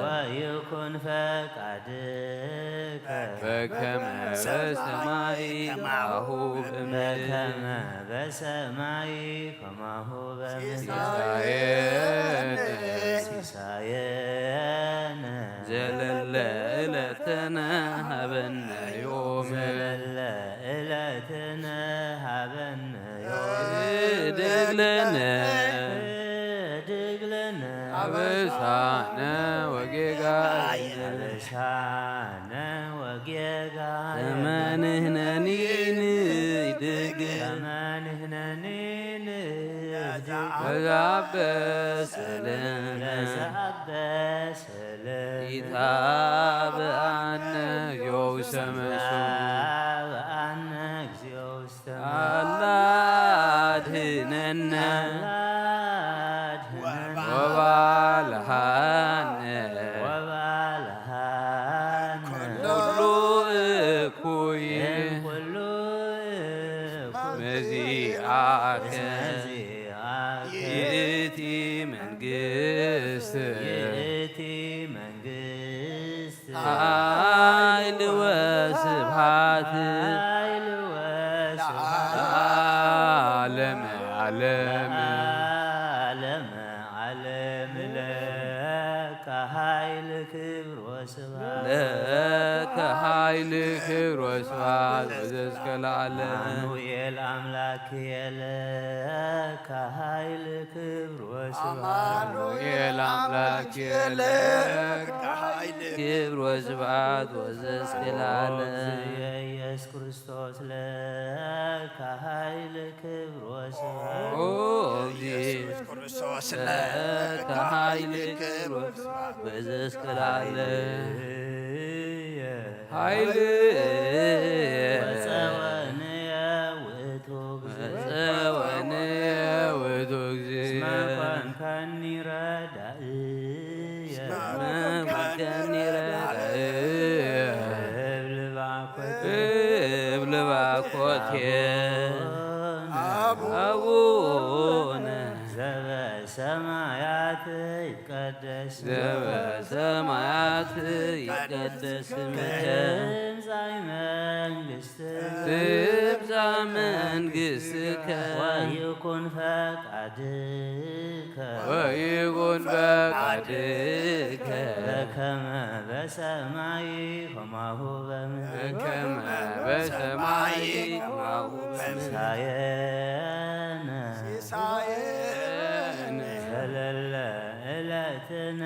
ወይኩን ፈቃድከ። በከመ በሰማይ ከማሁ በምድር። በከመ በሰማይ ከማሁ በምድር። ሲሳየነ። ሲሳየነ። ዘለለ ዕለትነ ሀበነ ዮም። ዘለለ ዕለትነ ሀበነ ዮም። ህድግ ለነ። ህድግ ለነ። አበሳነ ወጌጋየነ። አበሳነ ወጌጋየነ። ከመ ንሕነኒ ንህድግ። ከመ ንሕነኒ ንህድግ። ለዘአበሰ ለነ። ለዘአበሰ ለነ። ኢታብአነ እግዚኦ ውስተ መሶብ። ኢታብአነ እግዚኦ ውስተ መሶብ። አላ አድህነነ። አላ አድህነነ። ወባልሃነ። ወባልሃነ። ኩሉ እኩይ። ኩሉ እኩይ። መዚአከ። መዚአከ። ይእቲ መንግስት። ይእቲ መንግስት። ኃይል ወስብሐት። ኃይል ወስብሐት። ለዓለመ ዓለም። ለዓለመ ዓለም። ለከ ኃይል ክብር ወስብሐት። ለከ ኃይል ክብር ወስብሐት ወዘእስከ ለዓለም። አማኑኤል አምላክ ለከ ኃይል ክብር ወስብሐት። አማኑኤል አምላክ ለከ ኃይል ክብር ወስብሐት ወዘእስከ ለዓለም። ኢየሱስ ክርስቶስ ለከ ኃይል ክብር ወስብሐት። ኦ ኢየሱስ ክርስቶስ ለከ ኃይል ክብር ወስብሐት ወዘእስከ ለዓለም። ኃይል ወጸወንየ ውእቱ እግዚእ። ወጸወንየ ውእቱ እግዚእ። እስመ ኮንከኒ ረዳእየ። እስመ ኮንከኒ ረዳእየ። እብል ባኮቴ። እብል ባኮቴ። አቡነ። አቡነ። ዘበሰማያት ይትቀደስ ስምከ። ዘበሰማያት ይትቀደስ ስምከ። ትምጻእ መንግስትከ። ትምጻእ መንግስትከ። ወይኩን ፈቃድከ። ወይኩን ፈቃድከ። በከመ በሰማይ ከማሁ በምድር። በከመ በሰማይ ከማሁ በምድር። ሲሳየነ። ሲሳየነ። ዘለለ ዕለትነ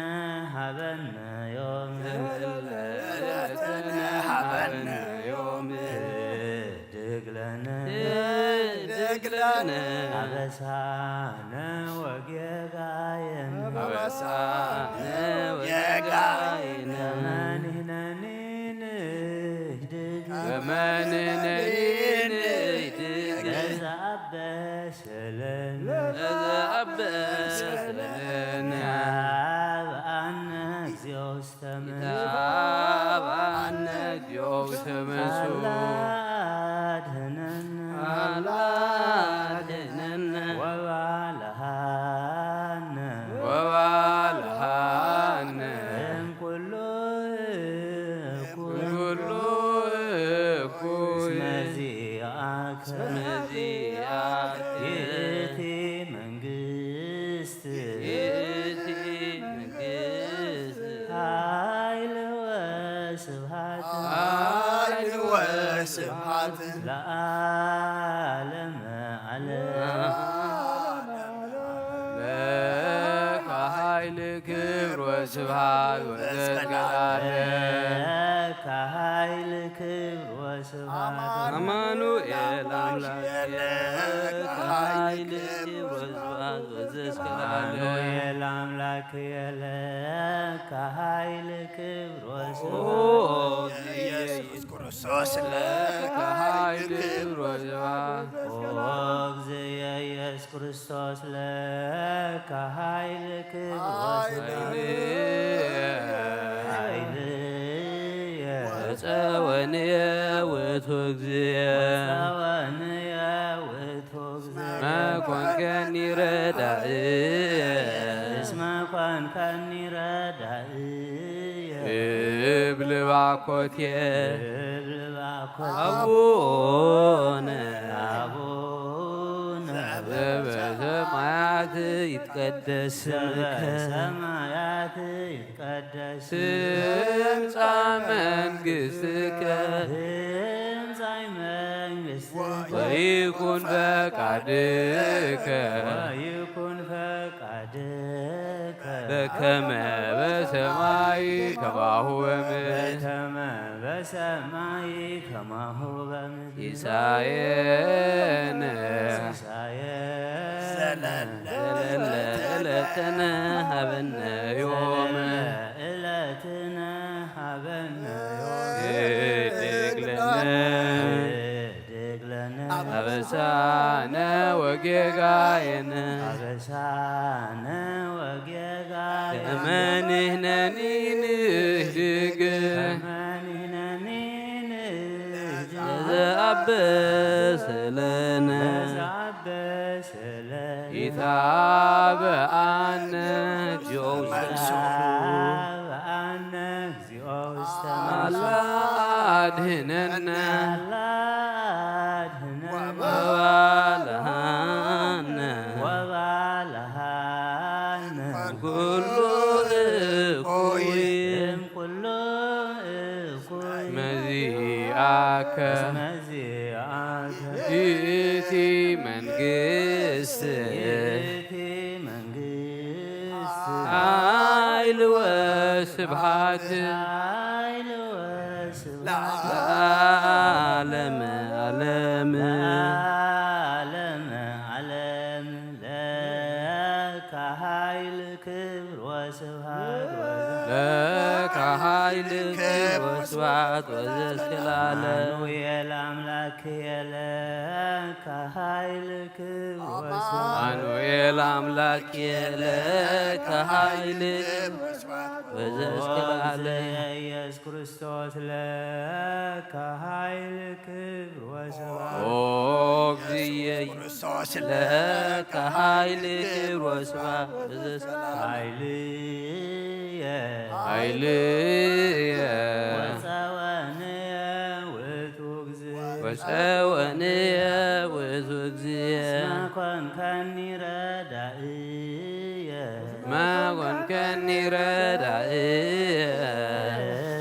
ሀበነ ዮም። ዘለለ ዕለትነ ሀበነ ዮም። ህድግ ለነ። ህድግ ለነ። አበሳነ ወጌጋየነ። አበሳነ ወጌጋየነ። ከመ ንሕነኒ ንህድግ። በመንነይን ይትገ ለዘአበሰለን ለዘአበሰለን ይትሃብአነ እግዚኦ ውስተ ምድር ይትሃብአነ እግዚኦ ውስተ ምድር አላ አድህነነ አላ አድህነነ ወባልሃነ ወባልሃነ እምኩሉ እኩይ ኩሉ እኩይ እስመ ዚአከ እስመ ዚአከ ይእቲ መንግስት ይእቲ መንግስት ኃይል ወስብሐት ኃይል ወስብሐት ለዓለመ ዓለም ለከ ኃይል ክብር ወስብሐት ወዘልዓለም ለከ ኃይል ክብር ወስብሐት አማኑኤል አምላክ ለከ ኃይል ክብር ወስብሐት ወዘስከ ለዓለም አማኑኤል አምላክ ለከ ኃይል ክብር ወስብሐት ኢየሱስ ክርስቶስ ለከ ኃይል ክብር ወስብሐት ኦ እግዚእ ኢየሱስ ክርስቶስ ለከ ኃይል ክብር ወስብሐት ኃይልየ ኃይልየ ወጸወንየ ውእቱ እግዚእ ወጸወንየ ውእቱ እግዚእ መኮንከኒ ረዳእየ እስመ ኮንከኒ ረዳእየ እብል ባኮቴ እብል ባኮቴ አቡነ አቡነ ዘበሰማያት ይትቀደስ ስምከ ዘበሰማያት ይትቀደስ ትምጻእ መንግስትከ ትምጻእ መንግስትከ ወይኩን ፈቃድከ ወይኩን ፈቃድከ በከመ በሰማይ ከማሁ በምድር በከመ በሰማይ ከማሁ በምድር ሲሳየነ ሲሳየ ዘለለ ዘለለ ዕለትነ ሀበነ ዮም ዕለትነ ሀበነ ዮም ህድግ ለነ ህድግ ለነ አበሳነ ወጌጋየነ አበሳነ ወጌጋየነ ከመ ንሕነኒ ንህድግ ከመ ንሕነኒ ንህድግ ለዘአበሰ ለነ ለዘአበሰ ለነ ኢታብአነ እግዚኦ ውስተ ኢታብአነ እግዚኦ ውስተ አላ አድህነነ አላ አድህነነ ወባልሃነ ወባልሃነ ኩሉ እኩይ እምኩሉ እኩይ መዚአከ መዚአከ ይእቲ መንግስት ይእቲ መንግስት ኃይል ወስብሐት ኃይል ወስብሐት ለዓለመ ዓለም ለዓለመ ዓለም ለከ ኃይል ክብር ወስብሐት ወዘ ለከ ኃይል ክብር ወስብሐት ወዘስከ ለዓለም አማኑኤል አምላክ ለከ ኃይል ክብር ወስብሐት አማኑኤል አምላክ ለከ ኃይል ክብር ወስብሐት ወዘስከ ለዓለም ኢየሱስ ክርስቶስ ለከ ኃይል ክብር ወስብሐት ኦ እግዚእ ክርስቶስ ለከ ኃይል ክብር ወስብሐት ወዘስከ ለዓለም ኃይልየ ኃይልየ ወፀወንየ ውእቱ እግዚእ ወፀወንየ ውእቱ እግዚእ እስመ ኮንከኒ ረዳእየ መኮንከኒ ረዳእየ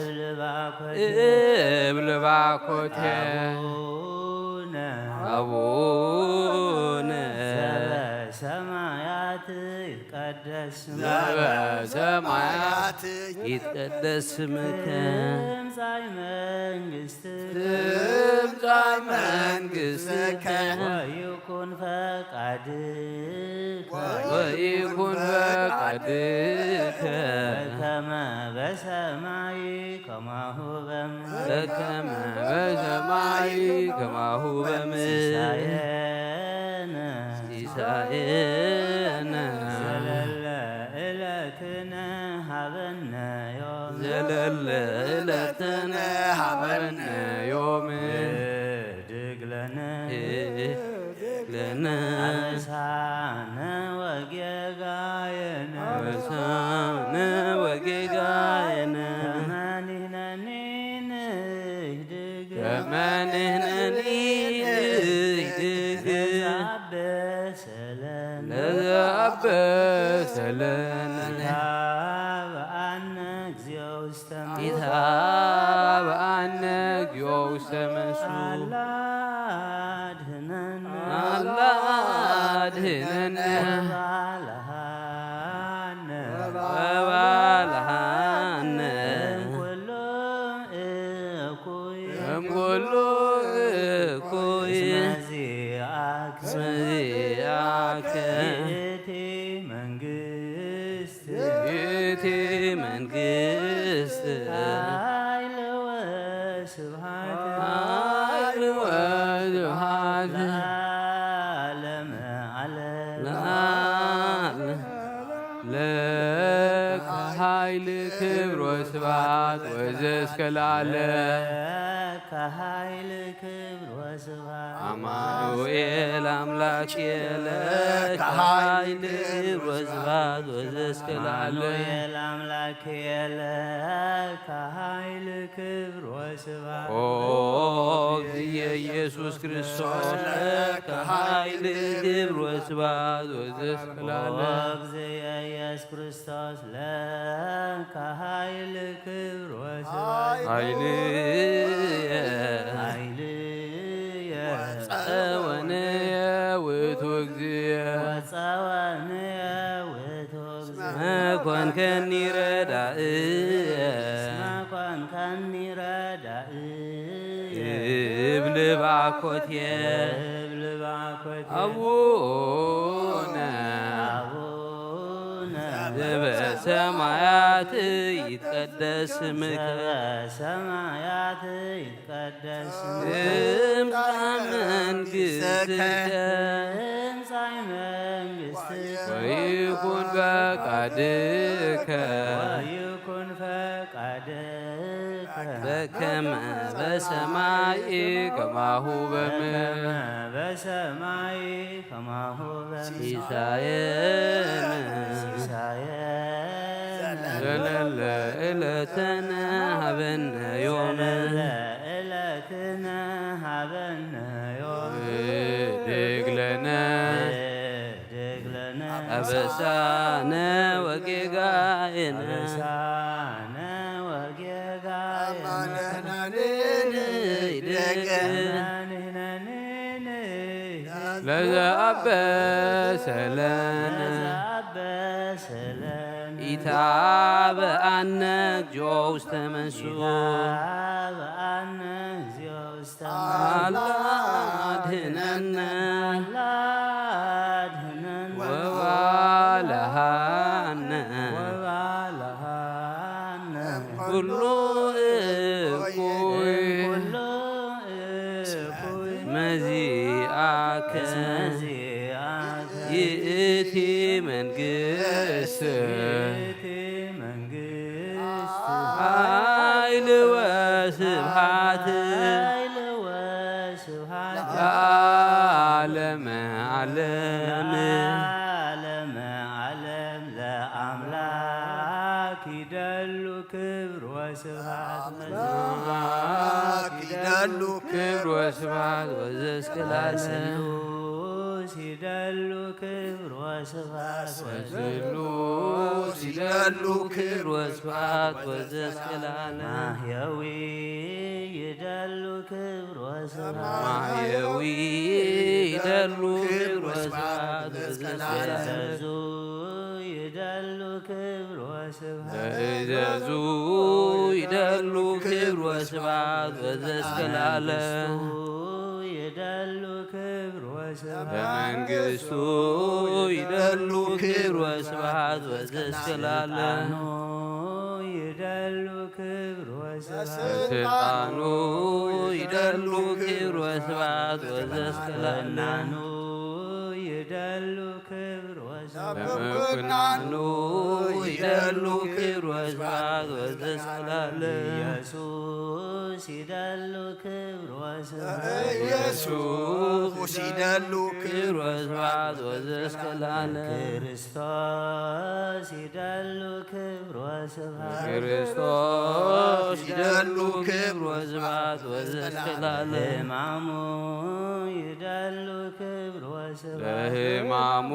እብል ባኮቴ እብል ባኮቴ አቡነ አቡነ ዘበሰማያት ይትቀደስ ስምከ ዘበሰማያት ይትቀደስ ስምከ ትምጻእ መንግስትከ ትምጻእ መንግስትከ ወይኩን ፈቃድከ ወይኩን ፈቃድከ በከመ በሰማይ ከማሁ ለከመ በሰማይ ከማሁ በምድር ሲሳየነ ሲሳየነ ዘለለ ዕለትነ ሀበነ ዮም ዘለለ ዕለትነ ሀበነ ዮም። ህድግ ለነ ለነ አበሳነ ወጌጋየነ አበሳነ ወጌጋየነ ከመ ንሕነኒ ንህድግ ከመ ንሕነኒ ንህድግ ለዘአበሰለነ ለዘአበሰለነ ኢታብአነ እግዚኦ ውስተ ኢታብአነ እግዚኦ ውስተ መንሱ አላ አድህነነ አላ አድህነነ ወባልሃነ ወባልሃነ እምኩሉ እኩይ እምኩሉ እኩይ እስመ ዚአከ እስመ ዚአከ ይእቲ መንግስት ይእቲ መንግስት ኃይል ወስብሐት ኃይል ወስብሐት ለዓለመ ዓለም ለዓለመ ለከ ኃይል ክብር ወስብሐት ወዘእስከ ለዓለም ለከ ኃይል ክብር ወስብሐት አማኑኤል አምላኬ ለከ ኃይል ክብር ወስብሐት ወዘእስከ ለዓለም አማኑኤል አምላኬ ለከ ኃይል ክብር ወስብሐት ኦ እግዚእ ኢየሱስ ክርስቶስ ለከ ኃይል ክብር ወስብሐት ወዘእስከ ለዓለም ኦ እግዚእ ኢየሱስ ክርስቶስ ለከ ኃይል ክብር ወስብሐት ኃይልየ ኃይልየ ጸወንየ ውእቱ እግዚእ ጸወንየ ውእቱ መኮንከኒ ረዳእየ መኮንከኒ ረዳእየ እብል ባኮትየ እብል ባኮትየ አቡነ አቡነ ዘበሰማያት ይትቀደስ ስምከ ዘበሰማያት ይትቀደስ ስምከ ትምጻእ መንግሥትከ ትምጻእ መንግሥትከ ወይኩን ፈቃድከ ወይኩን ፈቃድከ በከመ በሰማይ ከማሁ በምድር በሰማይ ከማሁ በምድር ሲሳየነ ሲሳየነ ዘለለ ዕለትነ ሀበነ ዮም ዘለለ ዕለትነ ሀበነ ዮም ህድግ ለነ ህድግ ለነ አበሳነ ወጌጋየነ አበሳነ ወጌጋየነ አማነናንን ህድግ ለነ ለዘአበሰለነ ኢታብአነ እግዚኦ ውስተ መንሱ ኢታብአነ እግዚኦ ውስተ መንሱ አላ አድህነነ አላ አድህነነ ወባልሃነ ወባልሃነ ኩሉ እኩይ ኩሉ እኩይ መዚአከ መዚአከ ይእቲ መንግስት ይእቲ መንግስት ኃይል ወስብሐት ኃይል ወስብሐት ለዓለመ ዓለም ለዓለመ ዓለም ለአምላክ ይደሉ ክብር ወስብሐት ለአምላክ ይደሉ ክብር ወስብሐት ወዘእስከ ለዓለም ለስሉስ ይደሉ ክብር ወስብሐት ወስሉስ ይደሉ ክብር ወስብሐት ወዘእስከ ለዓለም ማህየዊ ይደሉ ክብር ወስብሐት ማህየዊ ይደሉ ክብር ወስብሐት ወዘእስከ ለዓለም ዘዙ ይደሉ ክብር ወስብሐት በእዘዙ ይደሉ ክብር ወስብሐት ወዘእስከ ለዓለም ይደሉ ክብር ወስብሐት በመንግስቱ ይደሉ ክብር ወስብሐት ወዘእስከ ለዓለም ይደሉ ክብር ስልጣኑ ይደሉ ክብር ወስብሐት ወዘስክላሉ። ይደሉ ክብር ወስብሐት። በምኩናኑ ይደሉ ክብር ወስብሐት ወዘስክላሉ። ኢየሱስ ይደሉ ክብር ወስብሐት። ኢየሱስ ይደሉ ክብር ወስብሐት ወዘስክላሉ። ክርስቶስ ይደሉ ክብር ወስብሐት። ክርስቶስ ይደሉ ክብር ወስብሐት ወዘስክላለ። ሕማሙ ይደሉ ክብር ወስብሐት። ለሕማሙ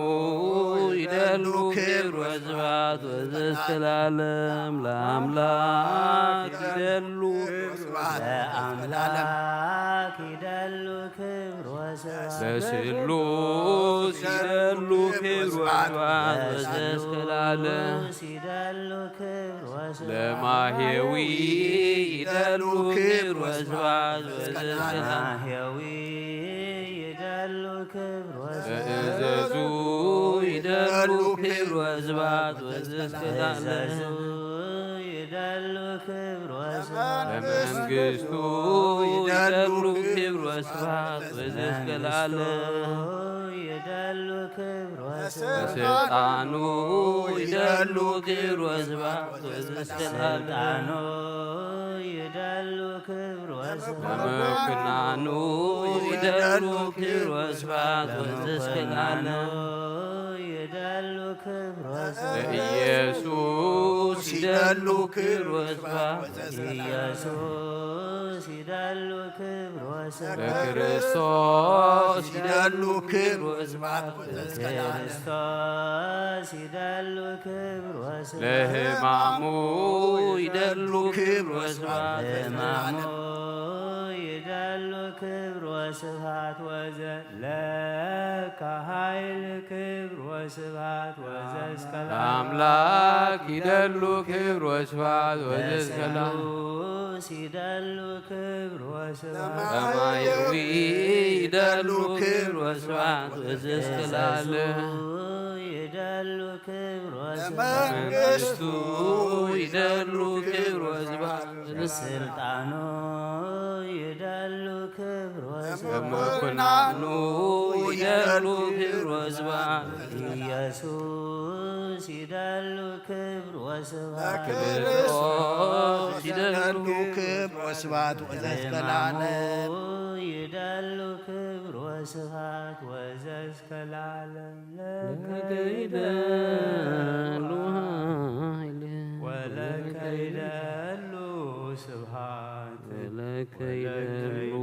ይደሉ ክብር ወስብሐት ወዘስክላለም። ለአምላክ ይደሉ ለአምላክ ይደሉ ክብር ወስብሐት። ለስሉስ ይደሉ ክብር ወስብሐት ወዘስክላለም። ለማሄዊ ይደሉ ክብር ወስብሐት ወዘስከላለ። ለእዘዙ ይደሉ ክብር ወስብሐት ወዘስከላለ። ለመንግስቱ ይደሉ ክብር ወስብሐት ወዘስከላለ። ለስልጣኑ ይደሉ ክብር ወስብሐት ወዘስከላለ። ለምኩናኑ ይደሉ ክብር ወስብሐት ወዘስከላለ። ለኢየሱስ ይደሉ ክብር ወስብሐት። ለክርስቶስ ይደሉ ክብር ወስብሐት ወዘስከላለ። ለሕማሙ ይደሉ ክብር ወስብሐት ወዘስከላለ። ይደሉ ክብር ወስብሐት ወዘ ለካ ኃይል ክብር ወስብሐት ወዘስከላለ። ለአምላክ ይደሉ ክብር ወስብሐት ወዘስከላለ። ለስሉስ ይደሉ ክብር ወስብሐት። ለማየዊ ይደሉ ክብር ወስብሐት ወዘስከላለ። ይደሉ ክብር ወስብሐት። ለመንግስቱ ይደሉ ክብር ወስብሐት ወዘስከላለ። ለስልጣኑ ይደሉ ክብር ወስብሐት። ለመኩናኑ ይደሉ ክብር ወስብሐት። ኢየሱስ ይደሉ ክብር ወስብሐት። ለክርስቶስ ይደሉ ክብር ወስብሐት ወዘስከላለ። ይደሉ ክብር ወስብሐት ወዘስከላለ። ለከይደሉ ኃይል ወለከይደሉ ስብሐት ወለከይደሉ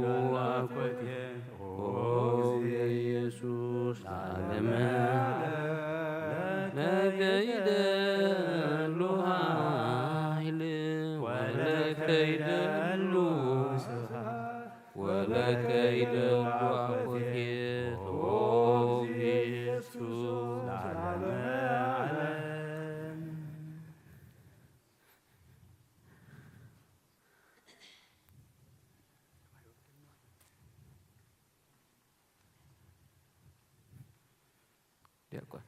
አኮቴት ኦ ኢየሱስ ለዓለመ ዓለም። ለከይደሉ ኃይል ወለከይደሉ ስብሐት ወለከይደሉ አኮቴት ኦ ኢየሱስ ለዓለመ ዓለም። ዲያቆን።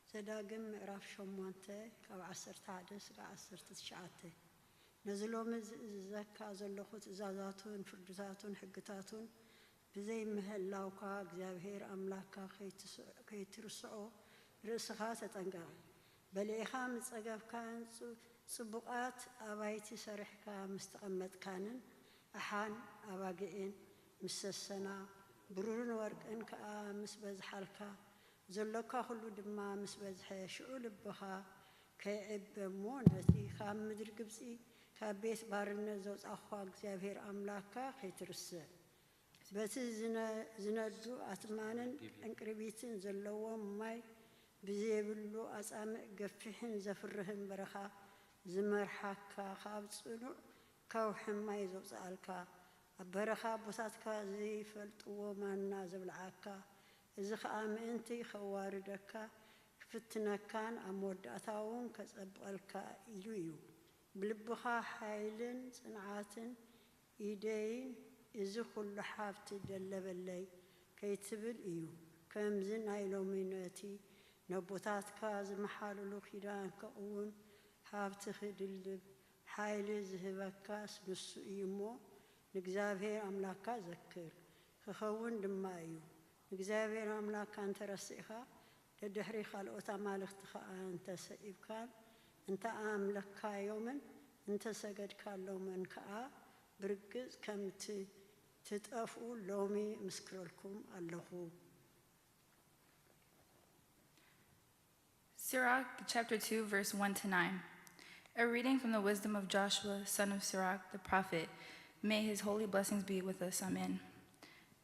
ዘዳግም ምዕራፍ ሸሞንተ ካብ ዓሰርተ ሓደ እስከ ዓሰርተ ትሽዓተ። ነዚ ሎሚ ዝእዝዘካ ዘለኹ ትእዛዛቱን ፍርድታቱን ሕግታቱን ብዘይምህላውካ እግዚኣብሄር ኣምላክካ ከይትስ-፣ ከይትርስዖ ርእስኻ ተጠንቀቕ። በሊዕኻ ምስ ጸገብካን ጽ-፣ ጽቡቓት ኣባይቲ ሰሪሕካ ምስ ተቐመጥካንን ኣሓን ኣባግዕን ምስ ሰሰና ብሩርን ወርቅን ከኣ ምስ በዝሓልካ ዘሎካ ኹሉ ድማ ምስ በዝሐ፣ ሽዑ ልብኻ ከይዕበ እሞ፣ ነቲ ካብ ምድሪ ግብጺ ካብ ቤት ባርነት ዘውጻእኳ እግዚኣብሔር ኣምላካ ከይትርስዕ። በቲ ዝነ-፣ ዝነዱ ኣትማንን ዕንቅርቢትን ዘለዎም ማይ ብዘየብሉ ኣጻምእ ገፊሕን ዘፍርህን በረኻ ዝመርሓካ፣ ካብ ጽኑዕ ከውሒ ማይ ዘውጽኣልካ፣ ኣብ በረኻ ኣቦታትካ ዘይፈልጥዎ ማና ዘብልዓካ፣ እዚ ኸኣ ምእንቲ ኸዋርደካ፣ ክፍትነካን ኣብ መወዳእታ እውን ከጸብቐልካ ኢሉ እዩ። ብልብኻ ሓይልን ጽንዓትን ኢደይን እዚ ኹሉ ሃብቲ ደለበለይ ከይትብል እዩ። ከምዚ ናይ ሎሚ ነቲ ነቦታትካ ዝመሓሉሉ ኪዳን ከቕውም ሃብቲ ክድልብ ሓይሊ ዝህበካስ ንሱ እዩ እሞ፣ ንእግዚኣብሔር ኣምላክካ ዘክር፣ ክኸውን ድማ እዩ። ንእግዚኣብሔር ኣምላክካ እንተ ረሲዕካ፣ ደድሕሪ ካልኦት ኣማልኽቲ ኸኣ እንተ ሰኢብካን እንተ ኣምለኽካዮምን እንተ ሰገድካሎምን ከኣ፣ ብርግጽ ከም እትጠፍኡ ሎሚ እምስክረልኩም ኣለኹ። Sirach chapter two, verse one to nine. A reading from the wisdom of Joshua, son of Sirach, the prophet. May his holy blessings be with us. Amen.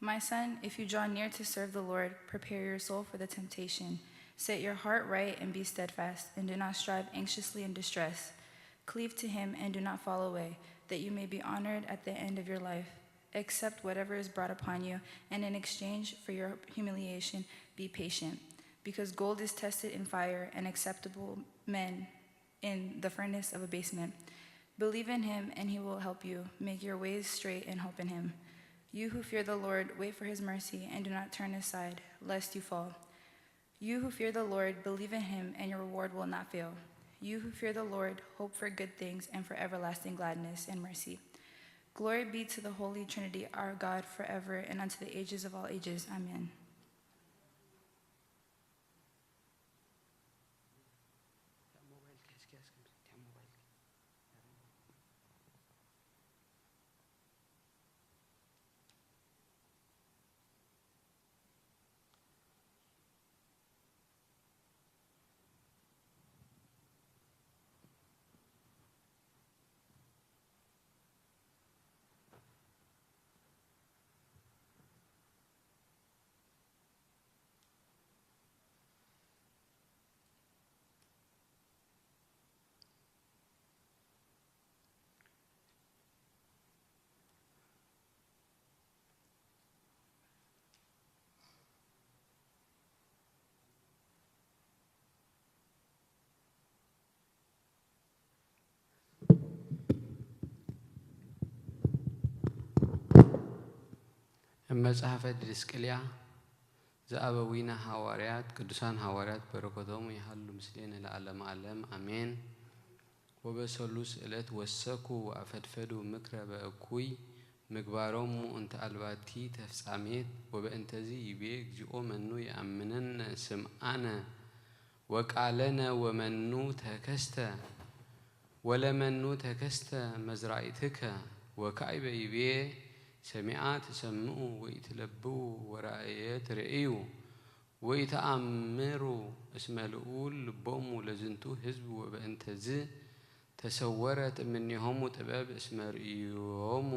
My son, if you draw near to serve the Lord, prepare your soul for the temptation. Set your heart right and be steadfast, and do not strive anxiously in distress. Cleave to him and do not fall away, that you may be honored at the end of your life. Accept whatever is brought upon you, and in exchange for your humiliation, be patient. Because gold is tested in fire, and acceptable men in the furnace of abasement. Believe in him, and he will help you. Make your ways straight and hope in him. You who fear the Lord, wait for his mercy, and do not turn aside, lest you fall. You who fear the Lord, believe in him, and your reward will not fail. You who fear the Lord, hope for good things and for everlasting gladness and mercy. Glory be to the Holy Trinity, our God, forever and unto the ages of all ages. Amen. እብ መጽሓፈ ድድስቅልያ ዘኣበዊነ ሃዋርያት፣ ቅዱሳን ሃዋርያት በረከቶሙ ይሃሉ ምስሌነ ለዓለመ ዓለም፣ ኣሜን። ወበሰሉስ ዕለት ወሰኩ ወአፈድፈዱ ምክረ በእኩይ ምግባሮሙ እንተ አልባቲ ተፍጻሜት። ወበእንተዚ ይቤ እግዚኦ መኑ የአምነነ ስምዓነ ወቃለነ ወመኑ ተከስተ ወለመኑ ተከስተ መዝራእትከ። ወካዕበ ይቤ ሰሚዓ ትሰምዑ ወኢትለብቡ ወራእየ ትርእዩ ወኢተአምሩ እስመ ልዑል ልቦሙ ለዝንቱ ህዝብ ወበእንተዝ ተሰወረት እምኔሆሙ ጥበብ እስመ ርእዮሙ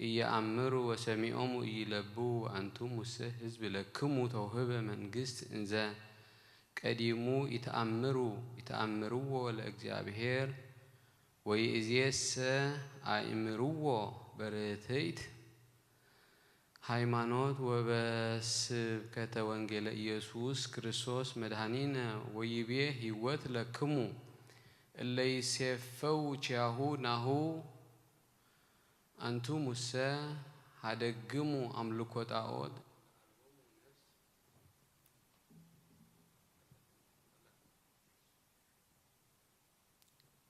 ኢየአምሩ ወሰሚዖሙ ኢይለብቡ ወአንቱሙሰ ህዝብ ለክሙ ተውህበ መንግስት እንዘ ቀዲሙ ኢተአምሩ ኢተአምርዎ ለእግዚአብሔር ወይእዜሰ አእምርዎ በርትዕት ሃይማኖት ወበስብከተ ወንጌለ ኢየሱስ ክርስቶስ መድኃኒነ ወይቤ ህይወት ለክሙ እለ ይሴፈው ኪያሁ ናሁ አንቱሙሰ ሀደግሙ አምልኮ ጣዖት።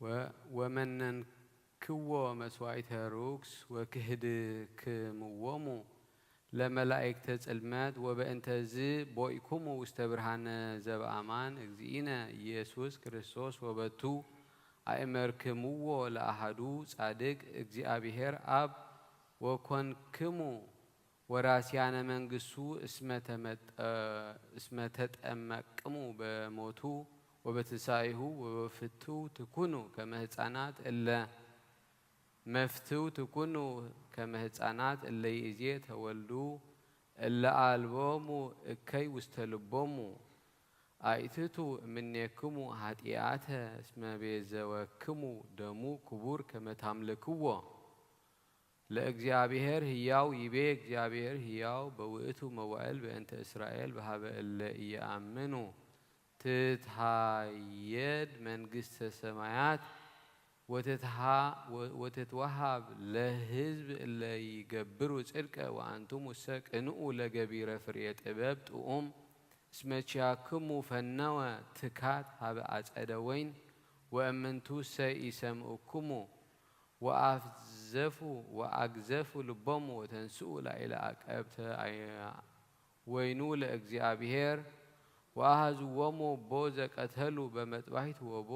ወ-፣ ወመነንክዎ መስዋዕተ ርኩስ ወክህድክምዎሙ ለመላእክተ ጽልመት፣ ወበእንተዝ ቦኢኩሙ ውስተ ብርሃነ ዘበአማን እግዚእነ ኢየሱስ ክርስቶስ፣ ወበቱ አእመርክምዎ ለአሃዱ ጻድቅ እግዚአብሔር አብ፣ ወኮንክሙ ወራስያነ መንግስቱ እስመ ተመጠ-፣ እስመ ተጠመቅሙ በሞቱ ወበትንሳኤሁ ወበፍትው ትኩኑ ከመ ህፃናት እለ መፍትው ትኩኑ ከመ ህፃናት እለ ይእዜ ተወልዱ፣ እለ አልቦሙ እከይ ውስተ ልቦሙ። አይትቱ እምኔክሙ ኃጢአተ እስመ ቤዘወክሙ ደሙ ክቡር ከመ ታምልክዎ ለእግዚአብሔር ህያው። ይቤ እግዚአብሔር ህያው በውእቱ መዋእል በእንተ እስራኤል በሃበ እለ ኢየአምኑ። ትትሃየድ መንግስተ ሰማያት ወትትወሃብ ለህዝብ እለ ይገብሩ ጽድቀ ወአንቱሙሰ ቅንኡ ለገቢረ ፍሬ ጥበብ ጥዑም። እስመ ኪያክሙ ፈነወ ትካት ሀበ አጸደ ወይን ወእምንቱሰ ኢሰምእኩሙ ወአፍዘፉ ወአግዘፉ ልቦሙ ወተንስኡ ላዕለ አቀብተ ወይኑ ለእግዚአብሔር ወአሃዝዎሙ ቦ ዘቀተሉ በመጥባሕት ወቦ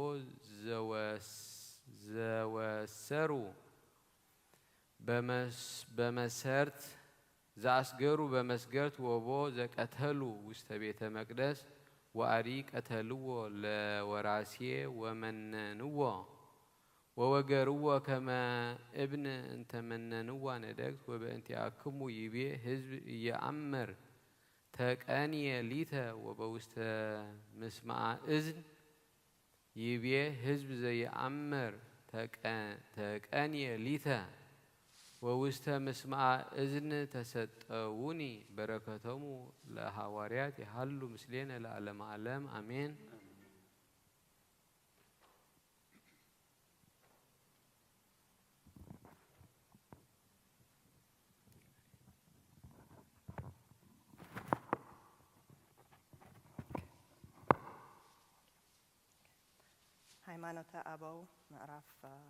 ዘወሰሩ በመሰርት ዘአስገሩ በመስገርት ወቦ ዘቀተሉ ውስተ ቤተ መቅደስ ወአዲ ቀተልዎ ለወራሴ ወመነንዎ ወወገርዎ ከመ እብን እንተመነንዋ ነደግት ወበእንቲአክሙ ይቤ ህዝብ እየአምር ተቀንየ ሊተ ወበውስተ ምስማአ እዝን ይቤ ህዝብ ዘየአምር ተቀንየ ሊተ ወውስተ ምስማአ እዝን ተሰጠውኒ። በረከቶሙ ለሐዋርያት ይሃሉ ምስሌነ ለዓለመ ዓለም አሜን። ሃይማኖተ ኣበው ምዕራፍ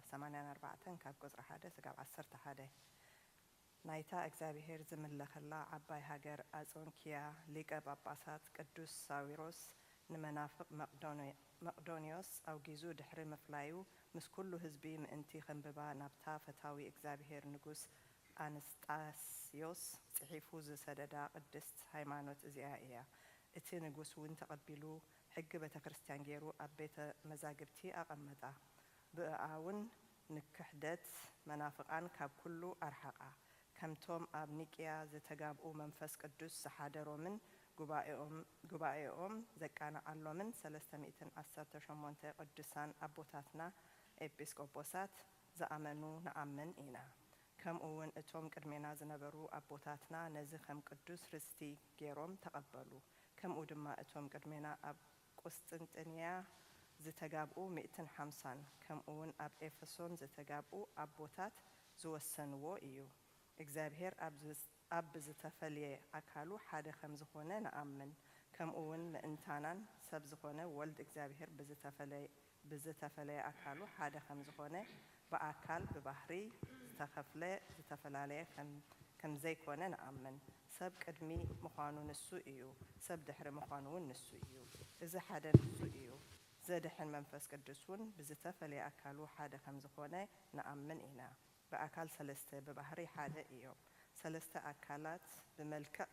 ሰማንያን ኣርባዕተን ካብ ቁጽሪ ሓደ ስጋብ ዓሰርተ ሓደ። ናይታ እግዚኣብሔር ዝምለኸላ ዓባይ ሃገር ኣጾንኪያ ሊቀ ጳጳሳት ቅዱስ ሳዊሮስ ንመናፍቕ መቕዶንዮስ ኣውጊዙ ድሕሪ ምፍላዩ፣ ምስ ኩሉ ህዝቢ ምእንቲ ኸንብባ ናብታ ፈታዊ እግዚኣብሔር ንጉስ ኣንስጣስዮስ ጽሒፉ ዝሰደዳ ቅድስት ሃይማኖት እዚኣ እያ። እቲ ንጉስ እውን ተቐቢሉ ሕጊ ቤተ ክርስቲያን ገይሩ ኣብ ቤተ መዛግብቲ ኣቐመጣ። ብእኣውን ንክሕደት መናፍቓን ካብ ኩሉ ኣርሓቓ። ከምቶም ኣብ ኒቅያ ዝተጋብኡ መንፈስ ቅዱስ ዝሓደሮምን ጉባኤኦም ዘቃንዓሎምን ሰለስተ ሚእትን ዓሰርተ ሸሞንተ ቅዱሳን ኣቦታትና ኤጲስቆጶሳት ዝኣመኑ ንኣምን ኢና። ከምኡ እውን እቶም ቅድሜና ዝነበሩ ኣቦታትና ነዚ ከም ቅዱስ ርስቲ ገይሮም ተቐበሉ። ከምኡ ድማ እቶም ቅድሜና ኣብ ቁስጥንጥንያ ዝተጋብኡ ሚእትን ሓምሳን ከምኡ እውን ኣብ ኤፈሶን ዝተጋብኡ ኣቦታት ዝወሰንዎ እዩ። እግዚኣብሔር ኣብ ብዝተፈልየ ኣካሉ ሓደ ከም ዝኾነ ንኣምን። ከምኡ እውን ምእንታናን ሰብ ዝኾነ ወልድ እግዚኣብሔር ብዝተፈለየ ብዝተፈለየ ኣካሉ ሓደ ከም ዝኾነ ብኣካል ብባህሪ ዝተኸፍለ ዝተፈላለየ ከም ዘይኮነ ንኣምን። ሰብ ቅድሚ ምዃኑ ንሱ እዩ፣ ሰብ ድሕሪ ምዃኑ እውን ንሱ እዩ። እዚ ሓደ ንሱ እዩ። ዘድሕን መንፈስ ቅዱስ እውን ብዝተፈለየ ኣካሉ ሓደ ከም ዝኾነ ንኣምን ኢና። ብኣካል ሰለስተ፣ ብባህሪ ሓደ እዮም። ሰለስተ ኣካላት ብመልክዕ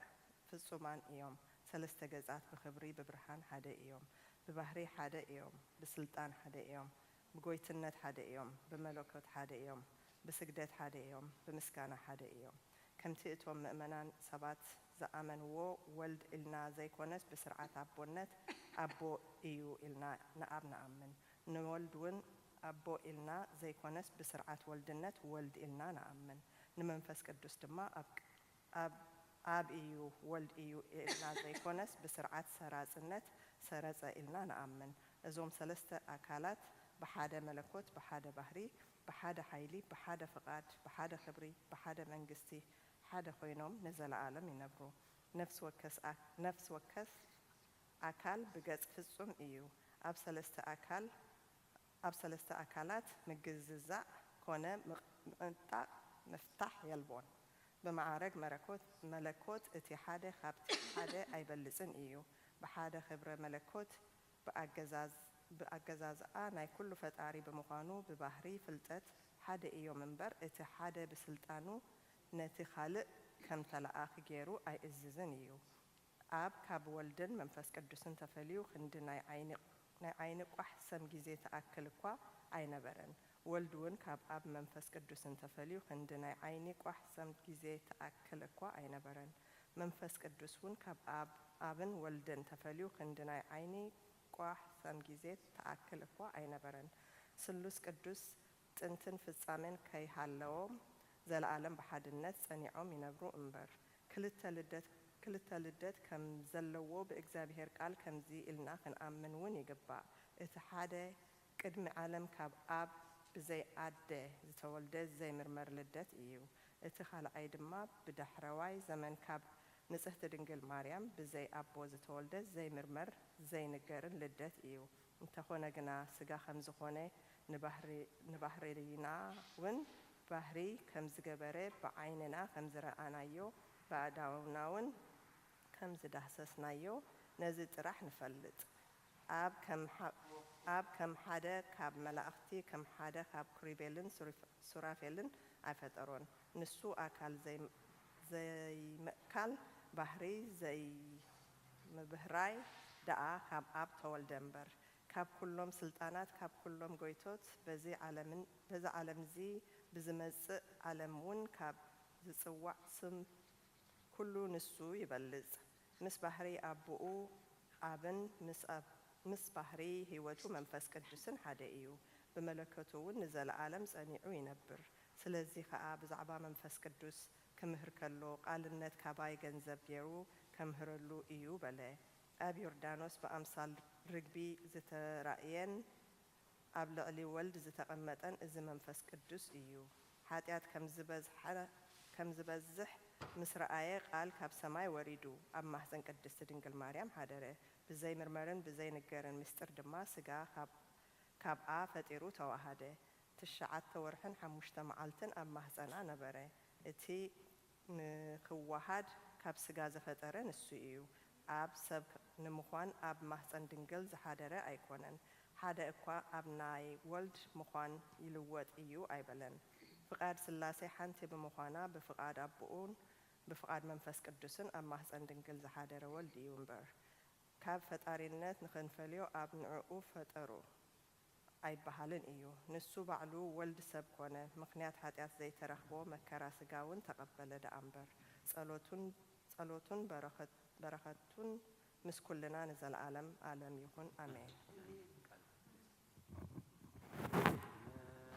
ፍጹማን እዮም። ሰለስተ ገጻት ብኽብሪ ብብርሃን ሓደ እዮም። ብባህሪ ሓደ እዮም። ብስልጣን ሓደ እዮም። ብጎይትነት ሓደ እዮም። ብመለኮት ሓደ እዮም። ብስግደት ሓደ እዮም። ብምስጋና ሓደ እዮም። ከምቲ እቶም ምእመናን ሰባት ዝኣመንዎ ወልድ ኢልና ዘይኮነስ ብስርዓት ኣቦነት ኣቦ እዩ ኢልና ንኣብ ንኣምን። ንወልድ እውን ኣቦ ኢልና ዘይኮነስ ብስርዓት ወልድነት ወልድ ኢልና ንኣምን። ንመንፈስ ቅዱስ ድማ ኣብ ኣብ እዩ ወልድ እዩ ኢልና ዘይኮነስ ብስርዓት ሰራጽነት ሰረጸ ኢልና ንኣምን። እዞም ሰለስተ ኣካላት ብሓደ መለኮት፣ ብሓደ ባህሪ፣ ብሓደ ሓይሊ፣ ብሓደ ፍቓድ፣ ብሓደ ክብሪ፣ ብሓደ መንግስቲ ሓደ ኮይኖም ንዘለኣለም ይነብሩ። ነፍሲ ወከስ ኣካል ብገጽ ፍጹም እዩ። ኣብ ሰለስተ ኣካል ኣብ ሰለስተ ኣካላት ምግዝዛእ ኮነ ምቕንጣቕ ምፍታሕ የልቦን። ብመዓረግ መለኮት እቲ ሓደ ካብቲ ሓደ ኣይበልጽን እዩ። ብሓደ ክብረ መለኮት ብኣገዛዝኣ ናይ ኩሉ ፈጣሪ ብምዃኑ ብባህሪ ፍልጠት ሓደ እዮም እምበር እቲ ሓደ ብስልጣኑ ነቲ ካልእ ከም ተለኣኺ ገይሩ ኣይእዝዝን እዩ። ኣብ ካብ ወልድን መንፈስ ቅዱስን ተፈልዩ ክንዲ ናይ ዓይኒ ቋሕ ሰም ግዜ ትኣክል እኳ ኣይነበረን። ወልድ እውን ካብ ኣብ መንፈስ ቅዱስ እንተፈልዩ ክንዲ ናይ ዓይኒ ቋሕ ሰም ግዜ ትኣክል እኳ ኣይነበረን። መንፈስ ቅዱስ እውን ካብ ኣብ ኣብን ወልድን ተፈልዩ ክንዲ ናይ ዓይኒ ቋሕ ሰም ግዜ ትኣክል እኳ ኣይነበረን። ስሉስ ቅዱስ ጥንትን ፍጻሜን ከይሃለዎም ዘለኣለም ብሓድነት ጸኒዖም ይነብሩ እምበር። ክልተ ልደት ክልተ ልደት ከም ዘለዎ ብእግዚኣብሔር ቃል ከምዚ ኢልና ክንኣምን እውን ይግባእ። እቲ ሓደ ቅድሚ ዓለም ካብ ኣብ ብዘይ ኣደ ዝተወልደ ዘይምርመር ልደት እዩ። እቲ ካልኣይ ድማ ብዳሕረዋይ ዘመን ካብ ንጽህቲ ድንግል ማርያም ብዘይ ኣቦ ዝተወልደ ዘይምርመር ዘይንገርን ልደት እዩ። እንተኾነ ግና ስጋ ከም ዝኾነ ንባህሪ ንባህርይና እውን ባህሪ ከም ዝገበረ ብዓይንና ከም ዝረኣናዮ ብኣእዳውና እውን ከም ዝዳህሰስናዮ ነዚ ጥራሕ ንፈልጥ። ኣብ ከም ሓ- ኣብ ከም ሓደ ካብ መላእኽቲ ከም ሓደ ካብ ክሩቤልን ሱሪፍ- ሱራፌልን ኣይፈጠሮን። ንሱ ኣካል ዘይ- ዘይምእካል ባህሪ ዘይምብህራይ ደኣ ካብ ኣብ ተወልደ እምበር። ካብ ኩሎም ስልጣናት ካብ ኩሎም ጎይቶት በዚ ዓለምን በዚ ዓለምዚ ብዝመጽእ ዓለም እውን ካብ ዝጽዋዕ ስም ኩሉ ንሱ ይበልጽ። ምስ ባህሪ ኣቦኡ ኣብን ምስ ኣብ ምስ ባህሪ ህይወቱ መንፈስ ቅዱስን ሓደ እዩ። ብመለኮቱ እውን ንዘለኣለም ጸኒዑ ይነብር። ስለዚ ኸኣ ብዛዕባ መንፈስ ቅዱስ ክምህር ከሎ ቃልነት ካባይ ገንዘብ ገይሩ ከምህረሉ እዩ በለ። ኣብ ዮርዳኖስ ብኣምሳል ርግቢ ዝተራእየን ኣብ ልዕሊ ወልድ ዝተቐመጠን እዚ መንፈስ ቅዱስ እዩ። ሓጢኣት ከም ዝበዝሐ ከም ዝበዝሕ ምስ ረኣየ ቃል ካብ ሰማይ ወሪዱ ኣብ ማህፀን ቅድስቲ ድንግል ማርያም ሓደረ። ብዘይ ምርመርን ብዘይ ንገርን ምስጢር ድማ ስጋ ካብ ካብኣ ፈጢሩ ተዋሃደ። ትሽዓተ ወርሕን ሓሙሽተ መዓልትን ኣብ ማህፀና ነበረ። እቲ ንኽወሃድ ካብ ስጋ ዘፈጠረ ንሱ እዩ። ኣብ ሰብ ንምዃን ኣብ ማህፀን ድንግል ዝሓደረ ኣይኮነን። ሓደ እኳ ኣብ ናይ ወልድ ምዃን ይልወጥ እዩ ኣይበለን። ፍቓድ ስላሴ ሓንቲ ብምዃና ብፍቓድ ኣቦኡን ብፍቓድ መንፈስ ቅዱስን ኣብ ማህፀን ድንግል ዝሓደረ ወልድ እዩ እምበር። ካብ ፈጣሪነት ንኽንፈልዮ ኣብ ንዕኡ ፈጠሩ ኣይበሃልን እዩ። ንሱ ባዕሉ ወልድ ሰብ ኮነ፣ ምኽንያት ሓጢኣት ዘይተረኽቦ መከራ ስጋ እውን ተቐበለ ደኣ እምበር። ጸሎቱን ጸሎቱን በረኸት በረኸቱን ምስ ኩልና ንዘለዓለም ዓለም ይኹን ኣሜን።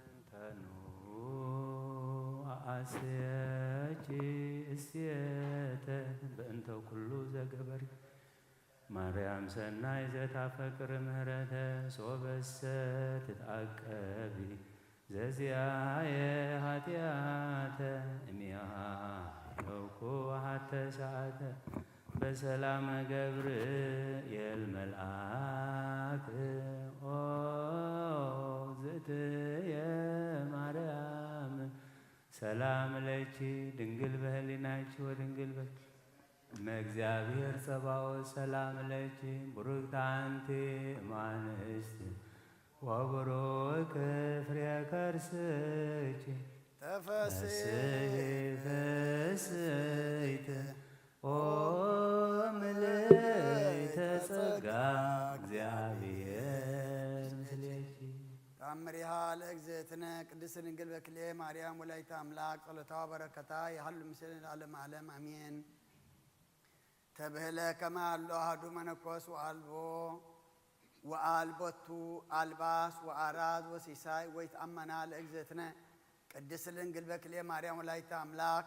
እንተኑ ኣስየኪ እስየተ በእንተ ኩሉ ዘገበርኪ ማርያም ሰናይ ዘታፈቅር ምህረተ ሶበሰ ትትዓቀቢ ዘዚኣየ ኃጢአተ እሚሃ ለውኩ ኃተ ሰዓተ በሰላም ገብርኤል መልአክ ኦ ዝእትየ ማርያም ሰላም ለኪ ድንግል በህሊናኪ ወድንግል በ እመ እግዚአብሔር ጸባኦት ሰላም ለኪ ቡርክት አንቲ እማንስት ወቡሩክ ፍሬ ከርስኪ ተፈስሒ ፍስሕት ኦ ምልእተ ጸጋ እግዚአብሔር ምስሌኪ። ተአምሪሃ ለእግዝእትነ ቅድስት ድንግል በክልኤ ማርያም ወላዲተ አምላክ ጸሎታ ወበረከታ ይሃሉ ምስሌነ ለዓለመ ዓለም አሜን። ተብህለ ከመ ሀሎ አሐዱ መነኮስ ወአልቦ ወአልቦቱ አልባስ ወአራዝ ወሲሳይ ወይትአመና ለእግዝእትነ ቅድስት ድንግል በክልኤ ማርያም ወላዲተ አምላክ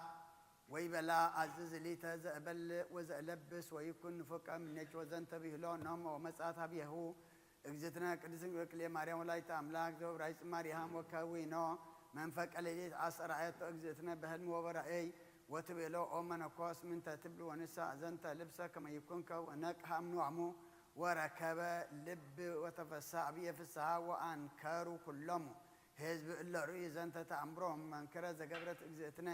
ወይቤላ አዝዝ ሊተ ዘእበልዕ ወዘእለብስ ወይኩን ንፉቀ እምኔኪ ወዘንተ ብሂሎ ነሞ ወመጽአት ሀቤሁ እግዝእትነ ቅድስት ድንግል በክልኤ ማርያም ወላዲተ አምላክ ዘወብራይ ጽማሪሃም ወከዊኖ መንፈቀ ሌሊት አስተርአየቶ እግዝእትነ በህልም ወበራእይ ወትቤሎ ኦ መነኮስ ምንተ ትብል ወንሳ ዘንተ ልብሰ ከመ ይኩንከ ወነቅሐ እምንዋሙ ወረከበ ልብ ወተፈሳ አብየ ፍስሃ ወአንከሩ ኩሎሙ ህዝብ እለ ርእዩ ዘንተ ተአምሮ መንክረ ዘገብረት እግዝእትነ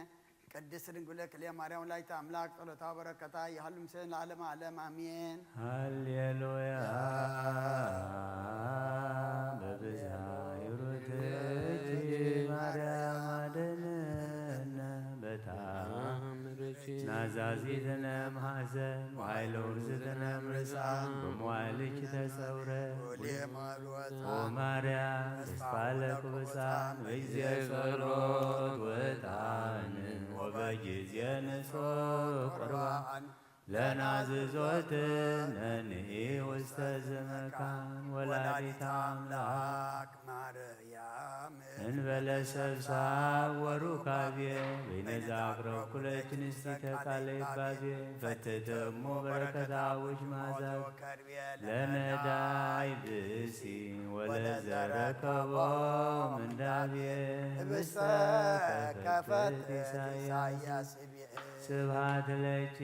ቅድስት ድንግል ክልኤ ማርያም ወላዲተ አምላክ ጸሎታ ወበረከታ ይሃሉ ምስሌነ ለዓለመ ዓለም አሜን። ሃሌሉያ በብዝሃ ይሩትኪ ማርያም አድነነ በታምርኪ ናዛ ዝትነም ሐዘን ወኃይለ ውርዝትነም ርሳን በመዋዕልኪ ተጸውረ። ኦ ማርያም ተስፋ ለክቡጻን በጊዜ ጸሎት ወጣን ወበጊዜ ንጹሕ ቁርባን ለናዝዞትነኒ ውስተ ዝመካን ወላዲተ አምላክ ማርያም እንበለ ሰብሳብ ወሩካቤ በይነዛ አቅረብኩ ለኪ ንስቲተ ቃለ ይባቤ ፈትተሙ በረከታ ውጅ ማዛ ለነዳይ ብእሲ ወለዘረከቦ ምንዳቤ ህብስተ ከፈት ኢሳያስ ስብሐት ለኪ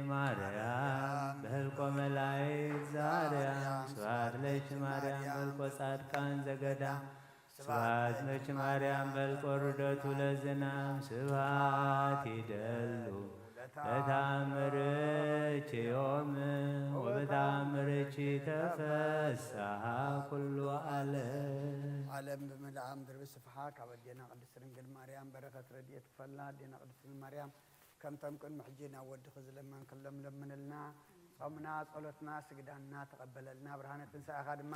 ማርያም በህልቆ መላእክት ዘአርያም ስብሐት ለኪ ማርያም በህልቆ ጻድቃን ዘገዳም ስብሐት ለኪ ማርያም በልቆ ርደቱ ለዝናም ስብሐት ይደሉ በተአምርኪ ዮም ወበተአምርኪ ተፈስሐ ኩሉ ዓለም። ዓለም ብምልኣም ድርብ ስፍሓ ካብ ኣዴና ቅድስት ድንግል ማርያም በረኸት ረድኤት ክፈልና። ኣዴና ቅድስት ድንግል ማርያም ከምቶም ቅድሚ ሕጂ ናብ ወድኺ ዝለመንክሎም ለምንልና። ጾምና፣ ጸሎትና፣ ስግዳንና ተቐበለልና። ብርሃነ ትንሳኤኻ ድማ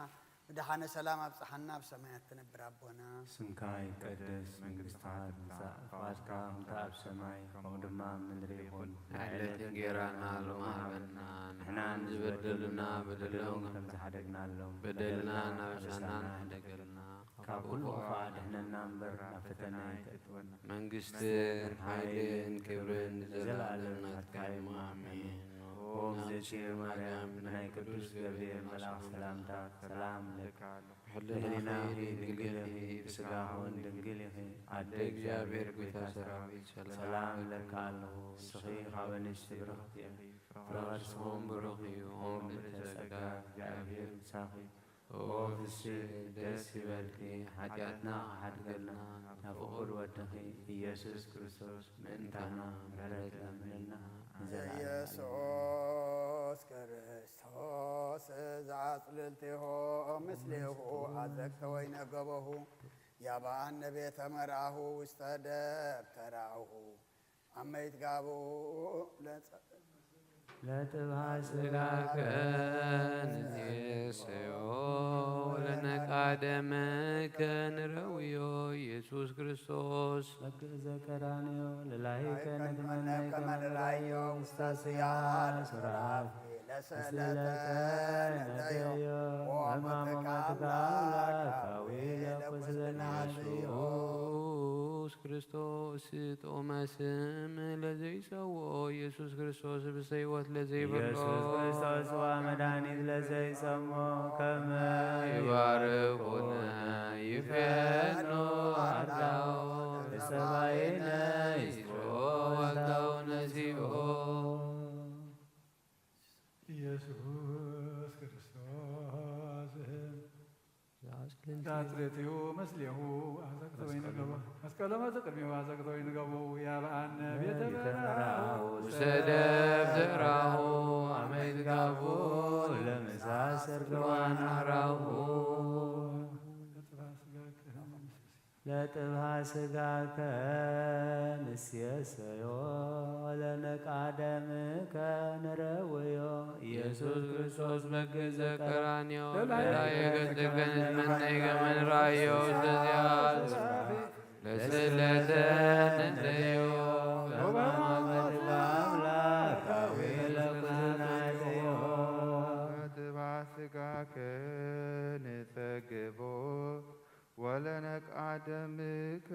ብደሓነ ሰላም ኣብጽሓና። ኣብ ሰማያት ትነብር ኣቦና። ስምካ ይቀደስ፣ መንግስትኻ ትምጻእ፣ ፍቓድካ ከምቲ ኣብ ሰማይ ከምኡ ድማ ኣብ ምድሪ ይኹን። ዕለት እንጌራና ሎሚ ሃበና። ንሕናን ዝበደሉና በደሎም ከም ዝሓደግናሎም በደልና እናበሳና ሕደገልና። ካብ ኩሉ ክፉእ ኣድሕነና እምበር ናብ ፈተና ኣይተእትወና። መንግስትን ሓይልን ክብርን ንዘለኣለም ናትካ እዩ። ኣሜን። ኦ እግዝእትየ ማርያም፣ ብናይ ቅዱስ ገብርኤል መልኣኽ ሰላምታ ሰላም እብለኪ። ብሕልናኺ ድንግል ኢኺ፣ ብስጋኺ እውን ድንግል ኢኺ። ኣደ እግዚኣብሔር ጐይታ ሰራዊት ሰላም እብለኪ ኣለኹ። ንስኺ ካብ ኣንስቲ ብርኽቲ ኢኺ፣ ፍረ ከርስኺ እውን ብሩኽ እዩ። ኦ ምልዕተ ጸጋ፣ እግዚኣብሔር ምሳኺ። ኦ ፍስህ ደስ ይበልኪ፣ ሓጢኣትና ክሓድገልና፣ ናብ ፍቑር ወድኺ ኢየሱስ ክርስቶስ ምእንታና ምሕረት ለምንልና። ንዘለዓለም። ኢየሱስ ክርስቶስ ዘአጽልልቲሆ ምስሌሁ አዘቅተ ወይነ ገበሁ ያባአነ ቤተ መርአሁ ውስተ ደብተራሁ አመ ይትጋብኡ ለጸ- ለጥብሐ ስጋከ ንሴሰዮ ለነቃደምከ ንረውዮ ኢየሱስ ክርስቶስ። በግዕ ዘቀራንዮ ለላይከ ንትመነይ ከመ ንራዮ ውስተ ስያ ሱራፍ ለስእለተ ነደዮ ወሕማመ ሞትከ አምላካዊ ለቁስልና ኢየሱስ ክርስቶስ ጥዑመ ስም ለዘይሰውኦ ኢየሱስ ክርስቶስ ህብስተ ሕይወት ለዘይበልዖ ኢየሱስ ክርስቶስ ጽዋ መድኃኒት ለዘይጸሞ ከመ ይባርኩነ ይፌኖ አርዳኦ ለጸባይነ ይስሮ አርዳኦ ነሲኦ። ኢየሱስ ክርስቶስ ዘአጽልልቲሁ ምስሌሁ አዘቅተ ወይንገቦ አስቀለመ ዘቅድሜሁ አዘቅተ ወይንገቦ ያብአነ ቤተ ቤተ መርአሁ መርአሁ ውስተ ደብተራሁ አመ ይትጋቡ ለምሳ ሰርገዋን አራሁ። ለጥብሐ ስጋከ ንሴሰዮ ለነቃደምከ ንረውዮ ኢየሱስ ክርስቶስ በግ ዘቀራንዮ ለላይ ገጽከ ንትመነይ ከመ ንራዮ ውስተ ዚአ ለስእለተ ነደዮ በሕማመ አምላካዊ ለኩልናዮ። ለጥብሐ ስጋከ ንጸግቦ ወለነቃደምከ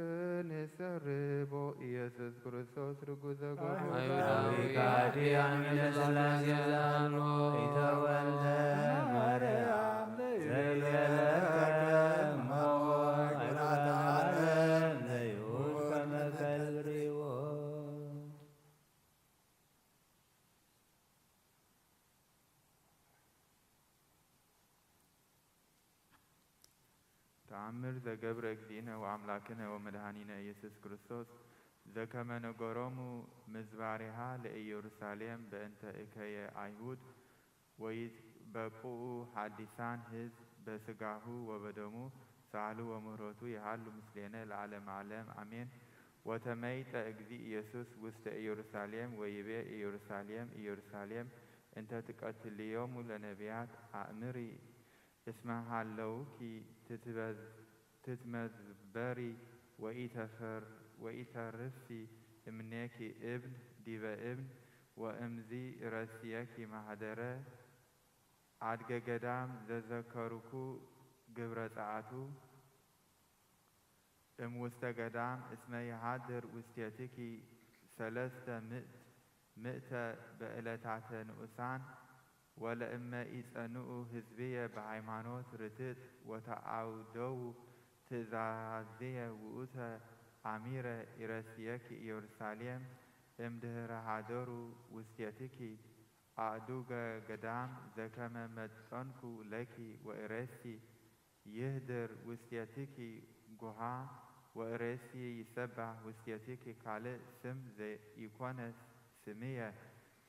ንሰርቦ ኢየሱስ ክርስቶስ ርጉዘ ጎ አይሁዳዊ ከሃዲ አሚነ ሥላሴ ዘአልቦ ኢተወልደ ማርያም ዘይቤለከ እመዎ አይሁዳት ዓለም ለይሁድ ከመ ከልብ ርእይዎ። ተአምር ዘገብረ እግዚእነ ወአምላክነ ወመድኃኒነ ኢየሱስ ክርስቶስ ዘከመ ነገሮሙ ምዝባሬሃ ለኢየሩሳሌም በእንተ እከየ አይሁድ ወይትበቁኡ ሐዲሳን ሕዝብ በስጋሁ ወበደሙ ሳህሉ ወምህረቱ የሃሉ ምስሌነ ለዓለመ ዓለም አሜን። ወተመይጠ እግዚእ ኢየሱስ ውስተ ኢየሩሳሌም ወይቤ፣ ኢየሩሳሌም፣ ኢየሩሳሌም፣ እንተ ትቀትልዮሙ ለነቢያት አእምሪ፣ እስመ ሃለውኪ ትትበዝ-፣ ትትመዝበሪ ወኢተፈር-፣ ወኢተርፊ እምኔኪ እብን ዲበ እብን፣ ወእምዚ ረስየኪ ማህደረ አድገ ገዳም ዘዘከሩኩ ግብረ ጸኣቱ እም ውስተ ገዳም እስመ ይሃድር ውስቴትኪ ሰለስተ ምእት ምእተ በእለታተ ንኡሳን፣ ወለእመ ኢጸንኡ ህዝብየ በሃይማኖት ርትዕት ወተአውደዉ ትእዛዝየ ውእተ አሚረ ኢረስየኪ ኢየሩሳሌም እምድህረ ሃደሩ ውስቴትኪ አእዱገ ገዳም ዘከመ መጠንኩ ለኪ ወእሬሲ ይህድር ውስቴትኪ ጉሃ ወእሬሲ ይሰባህ ውስቴትኪ ካልእ ስም ዘኢኮነ ስምየ።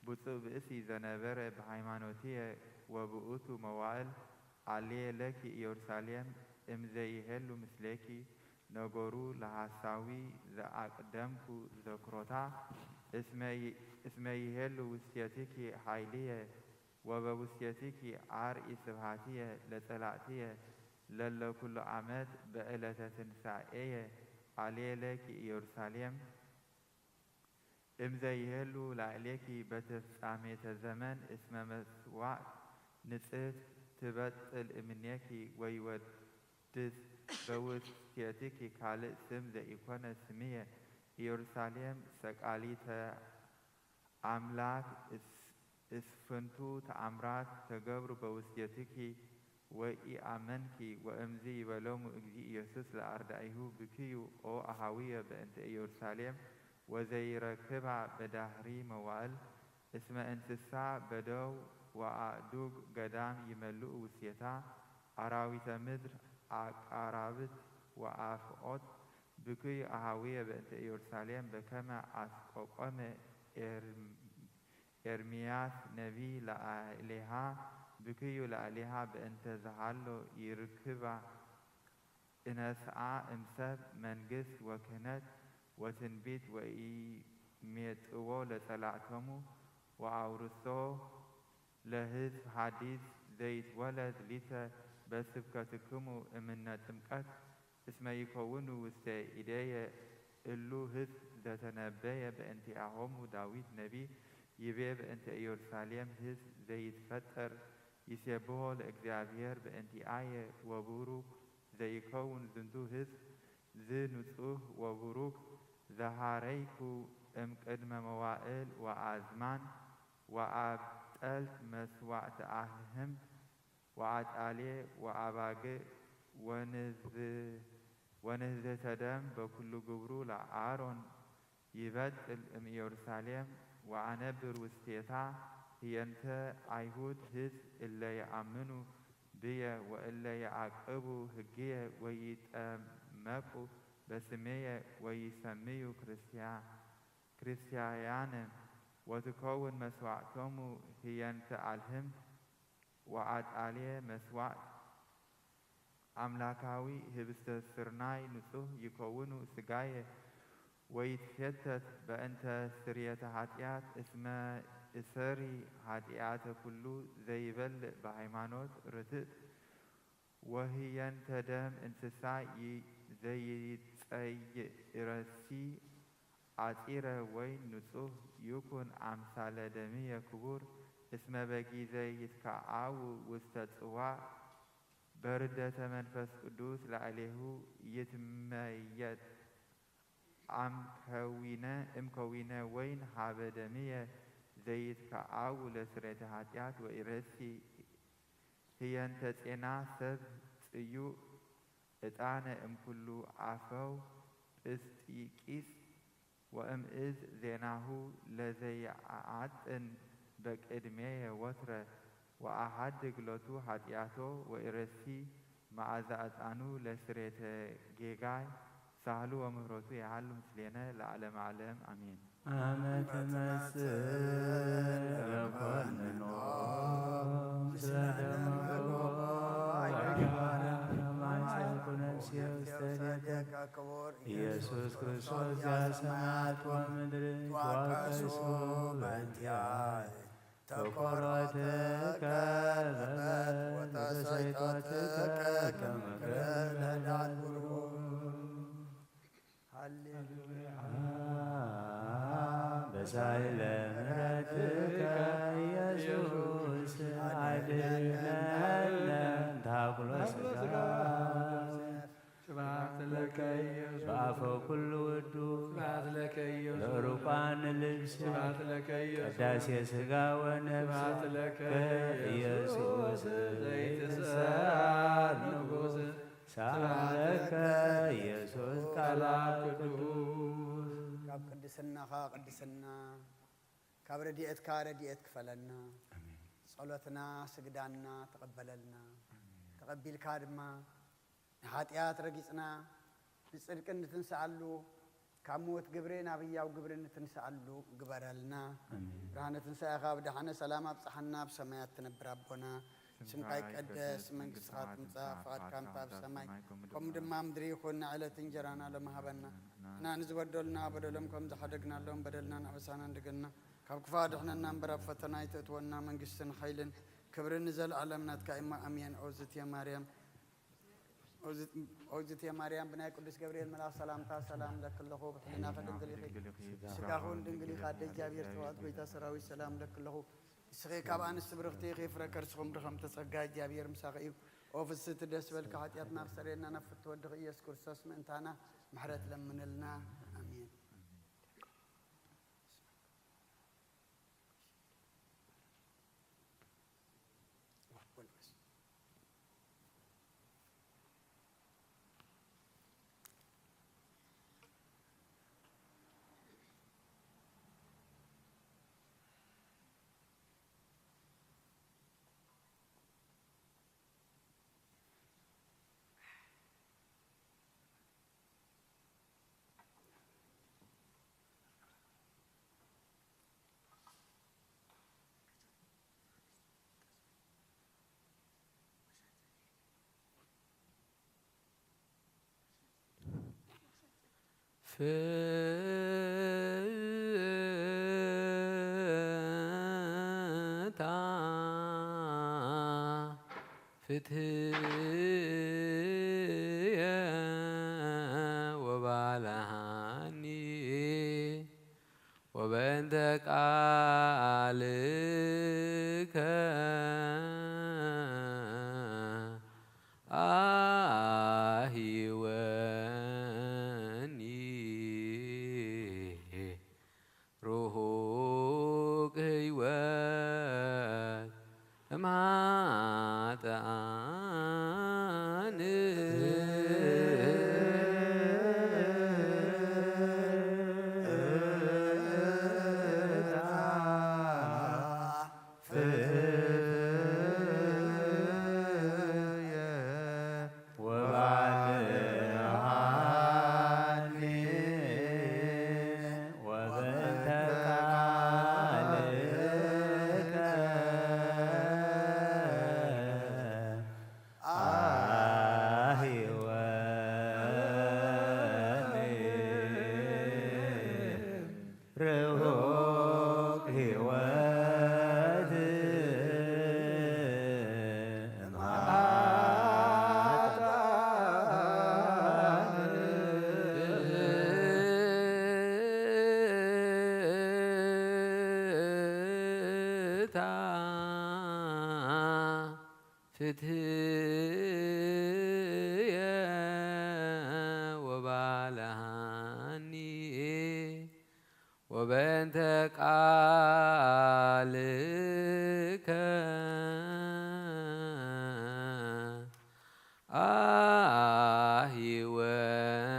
ብፁዕ ብእሲ ዘነበረ ብሃይማኖትየ ወብኡቱ መዋእል አልየ ለኪ ኢየሩሳሌም እምዘይሄሉ ምስሌኪ ነገሩ ለሐሳዊ ዘአቅደምኩ ዘክሮታ እስመ ይሄሉ ውስቴትኪ ኃይልየ ወበውስቴትኪ አርኢ ስብሐትየ ለጸላእትየ ለለ ኩሉ ዓመት በዕለተ ትንሳኤየ አሌለኪ ኢየሩሳሌም እምዘ ይሄሉ ላዕሌኪ በተፍጻሜተ ዘመን እስመ መስዋዕት ንጽሕት ትበጥል እምኔኪ ወይወድስ በውስቴትኪ ካልእ ስም ዘኢኮነ ስምየ ኢየሩሳሌም ሰቃሊተ አምላክ እስፍንቱ ተአምራት ተገብሩ በውስቴትኪ ወኢአመንኪ። ወእምዝ ይቤሎሙ እግዚእ ኢየሱስ ለአርዳኢሁ ብክዩ ኦ አሃውየ በእንተ ኢየሩሳሌም ወዘይረክባ በዳህሪ መዋእል እስመ እንስሳ በደው ወአእዱግ ገዳም ይመልኡ ውስቴታ አራዊተ ምድር አቃራብት ወአፍዖት ብክዩ አሃውየ በእንተ ኢየሩሳሌም በከመ አስቆቆመ ኤርም ኤርምያስ ነቢይ ላዕሌሃ ብክዩ ላዕሌሃ በእንተ ዝሃሎ ይርክባ እነስኣ እምሰብ መንግስት ወክህነት ወትንቢት ወኢሜጥዎ ለጸላእቶሙ ወአውርሶ ለህዝብ ሐዲስ ዘይትወለድ ሊተ በስብከትክሙ እምነ ጥምቀት እስመ ይከውኑ ውስተ ኢደየ እሉ ህዝብ ዘተነበየ በእንቲአሆሙ ዳዊት ነቢይ ይቤ በእንተ ኢየሩሳሌም ህዝብ ዘይትፈጠር ይሴብሖ ለእግዚአብሔር በእንቲአየ ወቡሩክ ዘይከውን ዝንቱ ህዝብ ዝንጹህ ወቡሩክ ዘሃረይኩ እምቅድመ መዋእል ወአዝማን ወአብጠልት መስዋዕተ አህህምት ወአጣልየ ወአባግዕ ወንዝህተ ደም በኩሉ ግብሩ ለአሮን ይበጥል እምኢየሩሳሌም ወአነብር ውስቴታ ህየንተ አይሁድ ህዝብ እለ የአምኑ ብየ ወእለ የአቅቡ ህግየ ወይጠመቁ በስሜየ ወይሰምዩ ክርስትያነ ወትከውን መስዋዕቶሙ ህየንተ አልህምት ወአጣልየ መስዋዕት አምላካዊ ህብስተ ስርናይ ንጹህ ይከውኑ ስጋየ ወይትፌተት በእንተ ስርየተ ኃጢአት እስመ እሰሪ ኃጢአተ ኩሉ ዘይበልዕ በሃይማኖት ርትዕት ወህየንተ ደም እንስሳ ዘይጸይእ ረሲ አጺረ ወይን ንጹህ ይኩን አምሳለ ደምየ ክቡር እስመ በጊዘ ይትከአው ውስተ ጽዋዕ በርደተ መንፈስ ቅዱስ ላዕሌሁ ይትመየጥ አምከዊነ እምከዊነ ወይን ሀበ ደምየ ዘይትከአው ለስሬተ ኃጢአት ወኢረሲ ህየንተ ጼና ሰብ ጽዩእ ዕጣነ እምኩሉ አፈው ጵስጢቂስ ወእምእዝ ዜናሁ ለዘየአጥን በቅድሜየ ወትረ ወአሃድግ ሎቱ ኃጢአቶ ወኢረሲ መዓዛ ዕጣኑ ለስሬተ ጌጋይ ሳህሉ ወምህረቱ የሃሉ ምስሌነ ለዓለመ ዓለም አሜን። አመ ትመጽእ ለኮንኖ ምስለ ደመጎ አግባረ ማንጸኩነ ሲዮስተቤተ ኢየሱስ ክርስቶስ ዚኣ ሰማያት ወምድሪ ተዋቀሱ በእንቲኣይ ተኮሮትከ መበት ወተሰይጦትከ ከመ ክልኤ ለዳት ብሩክ። ሃሌሉያ። በሳይለ ምሕረትከ ኢየሱስ ኣድነነ እንተ ሀኩሎ ስጋ። ስብሐት ለከ ኢየሱስ። በአፈ ኩሉ ውዱ። ስብሐት ለከ ኢየሱስ። ለሩቋን ልብስ። ስብሐት ለከ ኢየሱስ። ቅዳሴ ስጋ ወነፍስ። ስብሐት ለከ ኢየሱስ። ዘይትሰዓር ንጉስ። ስብሐት ለከ ኢየሱስ ቃል ቅዱስ። ካብ ቅድስናኻ ቅድስና፣ ካብ ረድኤትካ ረድኤት ክፈለና። ኣሜን። ጸሎትና ስግዳና ተቐበለልና። ኣሜን። ተቐቢልካ ድማ ንሓጢኣት ረጊጽና ብጽድቂ እንትንስኣሉ፣ ካብ ሞት ግብሪ ናብ ህያው ግብሪ እንትንስኣሉ ግበረልና። ኣሜን። ብርሃነ ትንሳኤኻ ብደሓነ ሰላም ኣብጽሓና። ኣብ ሰማያት ትነብር ኣቦና፣ ስምካ ይቀደስ፣ መንግስትኻ ትምጻእ፣ ፍቓድካ ከምቲ ኣብ ሰማይ ከምኡ ድማ ኣብ ምድሪ ይኹን። ንዕለት እንጀራና ሎሚ ሃበና። ንሕና ንዝበደሉና በደሎም ከም ዝሓደግናሎም በደልና ንኣበሳና እንደገና ካብ ክፉእ ኣድሕነና እምበር ኣብ ፈተና ኣይተእትወና። መንግስትን ሓይልን ክብርን ንዘለኣለም ናትካ እሞ ኣሜን። ኦዝትየ ማርያም ኦዝትየ ማርያም ብናይ ቅዱስ ገብርኤል መልኣክ ሰላምታ ሰላም ለኪ ኣለኹ። ብሕልናኺ ድንግል ኢኺ፣ ስጋኺ እውን ድንግል ኢኻ። ኣደ እግዚኣብሔር ተዋት ጎይታ ሰራዊት ሰላም ለኪ ኣለኹ። ንስኺ ካብ ኣንስቲ ብርኽቲ ኢኺ፣ ፍረ ከርስኹም ድኸም ተጸጋ እግዚኣብሔር ምሳኺ እዩ። ኦ ፍስሕቲ ደስ በልኪ፣ ሓጢኣትና ክሰርየልና ናብ ፍትወ ወድኺ ኢየሱስ ክርስቶስ ምእንታና ምሕረት ለምንልና። ኣሜን። ፍታ ፍትየ ወባልሃኒ ወበእንተ ቃልከ ኣሂወኒ ርሁቅ ህይወት እምሃጠኣን። ወበእንተ ቃልከ ኣህይወኒ ርሁቅ ህይወት እምሃጣን። ፍትሕየ ወባልሃኒ ወበእንተ ቃልከ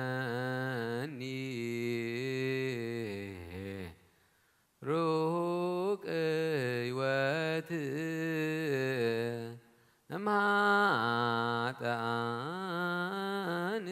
ኣህይወኒ ሩቅ ህይወት እምሃጣን።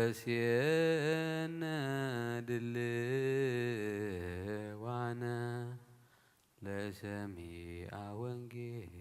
ረስየነ ድልዋነ ለሰሚዐ ወንጌል።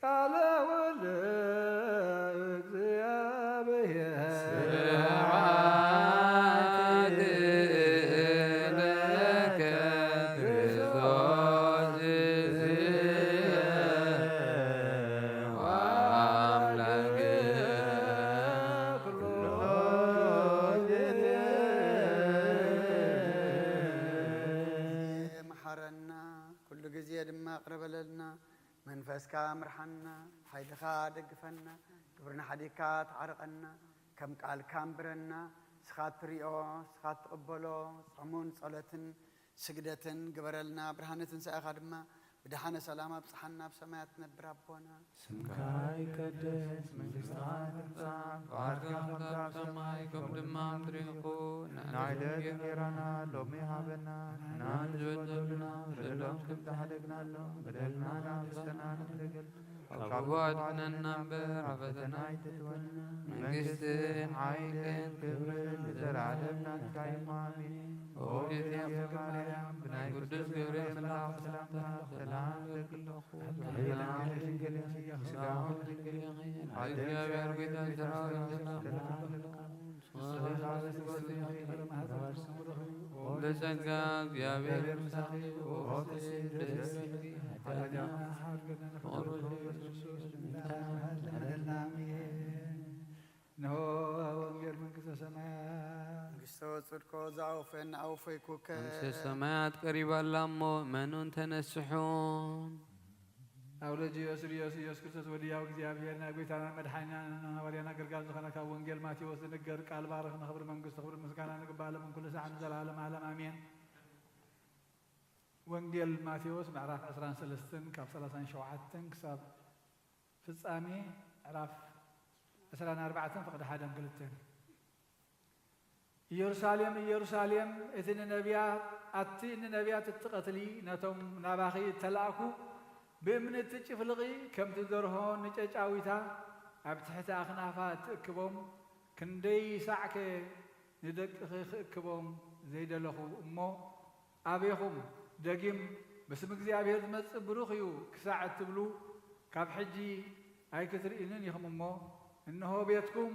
ቃለ ወልደ እግዚአብሔር። ስብሐት ለከ ክርስቶስ እግዚእ ወአምላክ ኩሉ ግዜ። መሓረና፣ ኩሉ ግዜ ድማ ቅረበለልና። መንፈስካ ምርሓና፣ ሓይልኻ ደግፈና፣ ግብርና ሓዲግካ ተዓርቐና፣ ከም ቃልካ ኣንብረና፣ ንስኻ እትሪኦ፣ ንስኻ እትቕበሎ፣ ጾሙን ጸሎትን ስግደትን ግበረልና፣ ብርሃነ ትንሳኤኻ ድማ ብደሓነ ሰላም ኣብጽሓና፣ ኣብ ሰማያት ትነብር ኣቦና። ስምካ ይቀደስ፣ መንግስትኻ ትምጻእ፣ ፍቓድካ ከምታ ኣብ ሰማይ ከምኡ ድማ ኣብ ምድሪ ይኹን። ንዕለት እንጌራና ሎሚ ሃበና፣ ንሕና ንዝበደሉና በደሎም ከም ዝሓደግናሎም በደልና ንኣፍስሰና ንኽንገል ካብ ክፉ ኣድሕነና እምበር፣ ኣብ ፈተና ኣይተእትወና። መንግስትን ሓይልን ክብርን ንዘለዓለም ናትካ እዩ። ኣሜን። ኦ ቤተ ማርያም፣ ብናይ ቅዱስ ገብርኤል መልኣኽ ሰላምታ ሰላም እብለኪ ኣለኹ። ኣብ ልዕሊ ድንግል ኢኺ፣ ኣብ ስጋኺ ድንግል ኢኺ። ናይ እግዚኣብሔር ጌታ ሰራዊት ሰላም እብለኪ። ለጸጋ እግዚኣብሔር ምሳኺ፣ ኦ ፍስሕቲ ደስ ይበልኪ፣ ኃጢአትና ፍቅሩ ኢየሱስ ክርስቶስ። እነሆ ወንጌል መንግስተ ሰማያት። መንግስተ ወጽድቆ ዘአውፈን አውፈይኩከ። መንግስተ ሰማያት ቀሪባ ኣላ እሞ እመኑን ተነስሑን። ኣብ ልጅ ኢየሱስ ኢየሱስ ኢየሱስ ክርስቶስ ወድያው እግዚኣብሔር ናይ ጎይታናን መድሓኒናን ንሃዋርያን ኣገልጋል ዝኾነ ካብ ወንጌል ማቴዎስ ዝንገር ቃል ባርኽ ንኽብሪ መንግስቱ ክብሪ ምስጋና ንግባእ ለምን ኩሉ ሰዓት ንዘለዓለም ዓለም ኣሜን። ወንጌል ማቴዎስ ምዕራፍ ዕስራን ሰለስተን ካብ ሰላሳን ሸውዓተን ክሳብ ፍጻሜ ምዕራፍ ዕስራን ኣርባዕተን ፍቕዲ ሓደን ክልተን። ኢየሩሳሌም፣ ኢየሩሳሌም፣ እቲ ንነቢያት፣ ኣቲ ንነቢያት እትቐትሊ፣ ነቶም ናባኺ እተላእኩ ብእምኒ እትጭፍልቒ፣ ከምቲ ደርሆ ንጨጫዊታ ኣብ ትሕቲ ኣኽናፋ እትእክቦም፣ ክንደይ ሳዕከ ንደቅኺ ክእክቦም ዘይደለኹ እሞ፣ ኣቤኹም፣ ደጊም ብስም እግዚኣብሔር ዝመጽእ ብሩኽ እዩ ክሳዕ እትብሉ፣ ካብ ሕጂ ኣይክትርእዩንን ኢኹም እሞ፣ እንሆ ቤትኩም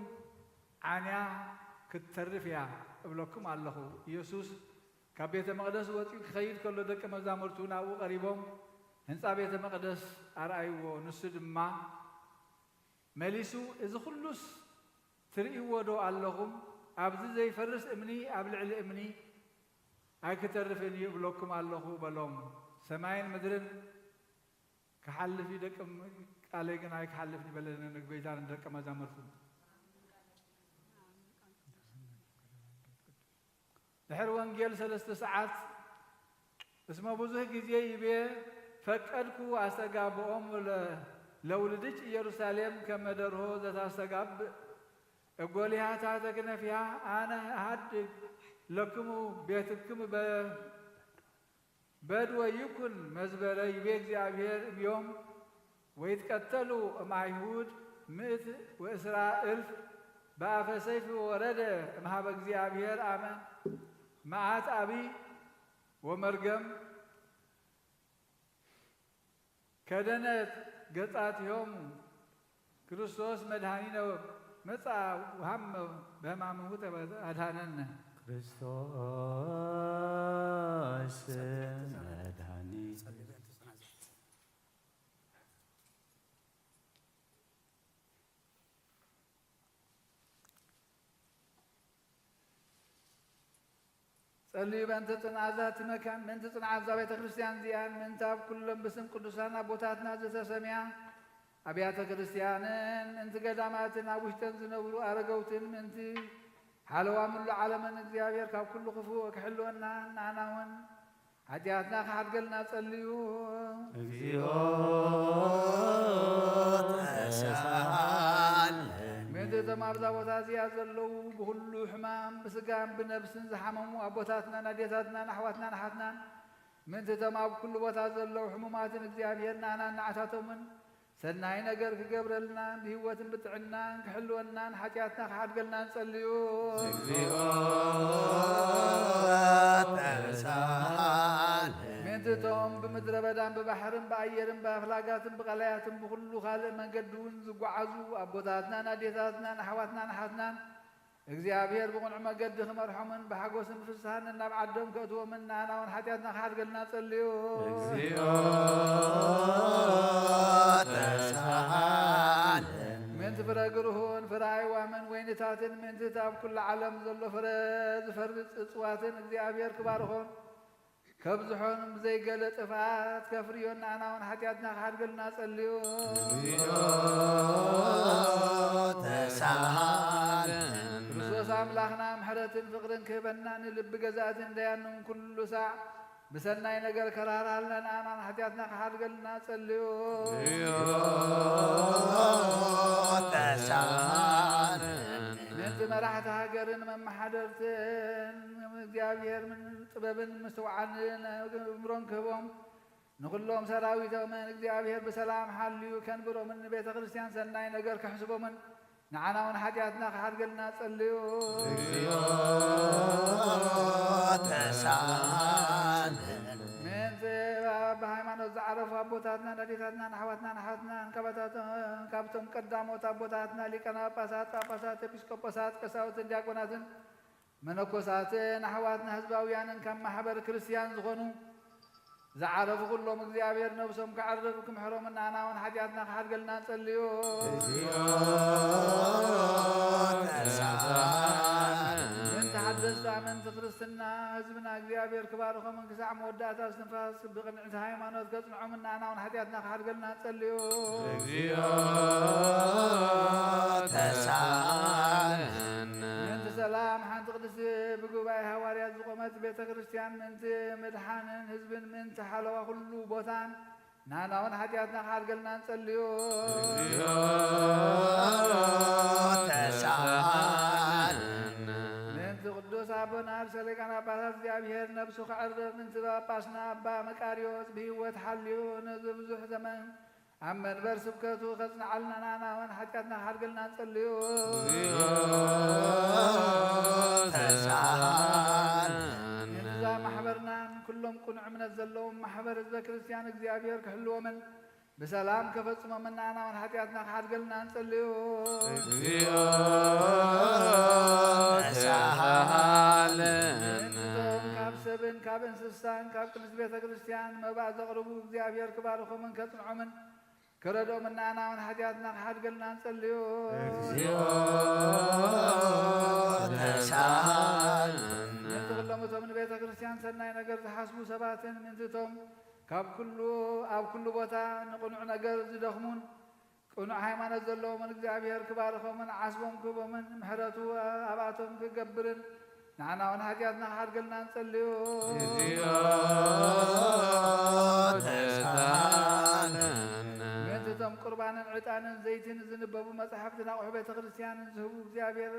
ዓንያ ክትተርፍ እያ እብለኩም ኣለኹ። ኢየሱስ ካብ ቤተ መቕደስ ወጺኡ ክኸይድ ከሎ ደቀ መዛሙርቱ ናብኡ ቀሪቦም፣ ህንጻ ቤተ መቕደስ ኣርኣይዎ። ንሱ ድማ መሊሱ፣ እዚ ኹሉስ ትርእይዎ ዶ ኣለኹም? ኣብዚ ዘይፈርስ እምኒ ኣብ ልዕሊ እምኒ ኣይክተርፍን እዩ እብለኩም ኣለኹ በሎም። ሰማይን ምድርን ክሓልፍ እዩ፣ ደቂ ቃለይ ግን ኣይክሓልፍን እዩ በለ ንጎይታ ንደቀ መዛሙርቱ። ድሕሪ ወንጌል ሰለስተ ሰዓት፣ እስመ ብዙህ ጊዜ ይቤ ፈቀድኩ ኣስተጋብኦም ለ-፣ ለውልድች ኢየሩሳሌም ከመ ደርሆ ዘታስተጋብእ እጎሊሃታ ተክነፊሃ፣ ኣነ እሃድግ ለክሙ ቤትክሙ በ-፣ በድወ ይኩን መዝበረ ይቤ እግዚኣብሔር እምዮም ወይትቀተሉ እም አይሁድ ምእት ወእስራ እልፍ በአፈ ሰይፍ ወረደ እምሃበ እግዚኣብሔር አመ መዓት አብይ ወመርገም ከደነት ገጻቲሆሙ። ክርስቶስ መድኃኒነ መጻ ወሃመ በሕማምሁ አድኃነነ። ክርስቶስ መድኃኒ። ጸልዩ በእንተ ጽንዓት ዛቲ መካን፣ ምእንቲ ጽንዓት እዛ ቤተ ክርስቲያን እዚኣን፣ ምእንቲ ኣብ ኩሎም ብስም ቅዱሳን ኣቦታትና ዝተሰምያ ኣብያተ ክርስቲያንን፣ ምእንቲ ገዳማትን ኣብ ውሽጠን ዝነብሩ ኣረገውትን፣ ምእንቲ ሓለዋ ምሉእ ዓለምን እግዚኣብሔር ካብ ኩሉ ክፉእ ክሕልወና፣ ንኣና እውን ሓጢኣትና ክሓድገልና ጸልዩ። እግዚኦ ተሳሃለን። ምእንቲ እቶም ኣብዛ ቦታ እዚኣ ዘለዉ ብኹሉ ሕማም ብስጋን ብነብስን ዝሓመሙ ኣቦታትናን ኣዴታትናን ኣሕዋትናን ኣሓትናን፣ ምእንቲ እቶም ኣብ ኩሉ ቦታ ዘለዉ ሕሙማትን እግዚኣብሔር ንኣናን ንዓታቶምን ሰናይ ነገር ክገብረልና ብህይወትን ብጥዕናን ክሕልወናን ሓጢኣትና ክሓድገልና ንጸልዩ። እግዚኦ ተሳሃለን። ምእንቲ እቶም ብምድረ በዳን ብባሕርን ብኣየርን ብኣፍላጋትን ብቐላያትን ብኹሉ ካልእ መንገዲ እውን ዝጓዓዙ ኣቦታትናን ኣዴታትናን ኣሕዋትናን ኣሓትናን እግዚኣብሔር ብቕኑዕ መገዲ ክመርሖምን ብሓጎስን ብፍስሃን ናብ ዓዶም ከእትዎምን ንኣና እውን ሓጢኣትና ክሓድገልና ጸልዩ። እግዚኦ ተሳሃለን። ምእንቲ ፍረ ግርሁን ፍረ ኣይዋምን ወይንታትን ምእንቲ እቲ ኣብ ኩሉ ዓለም ዘሎ ፍረ ዝፈርጽ እጽዋትን እግዚኣብሔር ክባርኾን ከብዝሖን ብዘይገለ ጥፍኣት ከፍርዮን ንኣና እውን ሓጢኣትና ክሓድገልና ጸልዩ። እግዚኦ ተሳሃለን። ክርስቶስ ኣምላኽና ምሕረትን ፍቕርን ክህበና ንልቢ ገዛእትን ደያኑን ኩሉ ሳዕ ብሰናይ ነገር ከራህራልና ንኣና እውን ሓጢኣትና ክሓድገልና ጸልዩ። እግዚኦ ተሳሃለን። ምእንቲ መራሕቲ ሃገርን መመሓደርትን እግዚኣብሔር ምን ጥበብን ምስትውዓልን እምሮን ክህቦም ንኹሎም ሰራዊቶምን እግዚኣብሔር ብሰላም ሓልዩ ከንብሮምን ንቤተ ክርስቲያን ሰናይ ነገር ክሕስቦምን ንዓና እውን ሓጢኣትና ክሓድገልና ጸልዩ። እግዚኦ ተሳሃለን። ምእንቲ ብሃይማኖት ዝዓረፉ ኣቦታትናን ኣዴታትናን ኣሕዋትናን ኣሓትናን ካባታቶም ካብቶም ቀዳሞት ኣቦታትና ሊቃነ ጳጳሳት፣ ጳጳሳት፣ ኤጲስቆጶሳት፣ ቀሳውስትን ዲያቆናትን መነኮሳትን ኣሕዋትና ህዝባውያንን ካብ ማሕበር ክርስቲያን ዝኾኑ ዝዓረፉ ኩሎም እግዚኣብሔር ነብሶም ክዕርፍ ክምሕሮም ንኣና እውን ሓጢኣትና ክሓድገልና ንጸልዩ። እግዚኦ ተሳሃለን። ምእንቲ ሓደስቲ ኣመንቲ ክርስትና ህዝብና እግዚኣብሔር ክባርኾምን ክሳዕ መወዳእታ እስትንፋስ ብቕንዕቲ ሃይማኖት ከጽንዖምን ንኣና እውን ሓጢኣትና ክሓድገልና ንጸልዩ። እግዚኦ ተሳሃለን። ምእንቲ ሰላም ሓንቲ ቅድስቲ ብጉባኤ ሃዋርያት ዝቖመት ቤተ ክርስቲያን ምእንቲ ምድሓንን ህዝብን ምእንቲ ሓለዋ ኩሉ ቦታን ንኣና እውን ሓጢኣትና ክሓድገልና ንጸልዩ። እግዚኦ ተሳሃለን። ምእንቲ ቅዱስ ኣቦና ርእሰ ሊቃነ ጳጳሳት እግዚኣብሔር ነብሱ ክዕርፍ ምእንቲ ጳጳስና ኣባ መቃርዮስ ብህይወት ሓልዩ ነዚ ብዙሕ ዘመን ኣብ መንበር ስብከቱ ከጽንዓልና ንኣና እውን ሓጢኣትና ክሓድገልና ንጸልዩ። እግዚኦ ተሳሃለን። ነዛ ማሕበርናን ኩሎም ቅኑዕ እምነት ዘለዎም ማሕበር ህዝበ ክርስቲያን እግዚኣብሔር ክሕልዎምን ብሰላም ከፈጽሞምን ንኣና እውን ሓጢኣትና ክሓድገልና ንጸልዩ። እግዚኦ ተሳሃለን። ነቶም ካብ ሰብን ካብ እንስሳን ካብ ቅድስት ቤተ ክርስቲያን መባእ ዘቕርቡ እግዚኣብሔር ክባርኾምን ከጽንዖምን ክረድኦምን ንኣና እውን ሓጢኣትና ክሓድገልና ንጸልዩ። እግዚኦ ተሳሃለን። ምእንቲ ኩሎም እቶም ንቤተ ክርስቲያን ሰናይ ነገር ዝሓስቡ ሰባትን ምእንቲ እቶም ካብ ኩሉ ኣብ ኩሉ ቦታ ንቕኑዕ ነገር ዝደኽሙን ቅኑዕ ሃይማኖት ዘለዎምን እግዚኣብሔር ክባርኾምን ዓስቦም ክህቦምን ምሕረቱ ኣብኣቶም ክገብርን ንዓና እውን ሓጢኣትና ክሓድገልና ንጸልዩ። እግዚኦ ተሳሃለን። ምእንቲ እቶም ቁርባንን ዕጣንን ዘይትን ዝንበቡ መጻሕፍትን ኣቑሑ ቤተ ክርስቲያንን ዝህቡ እግዚኣብሔር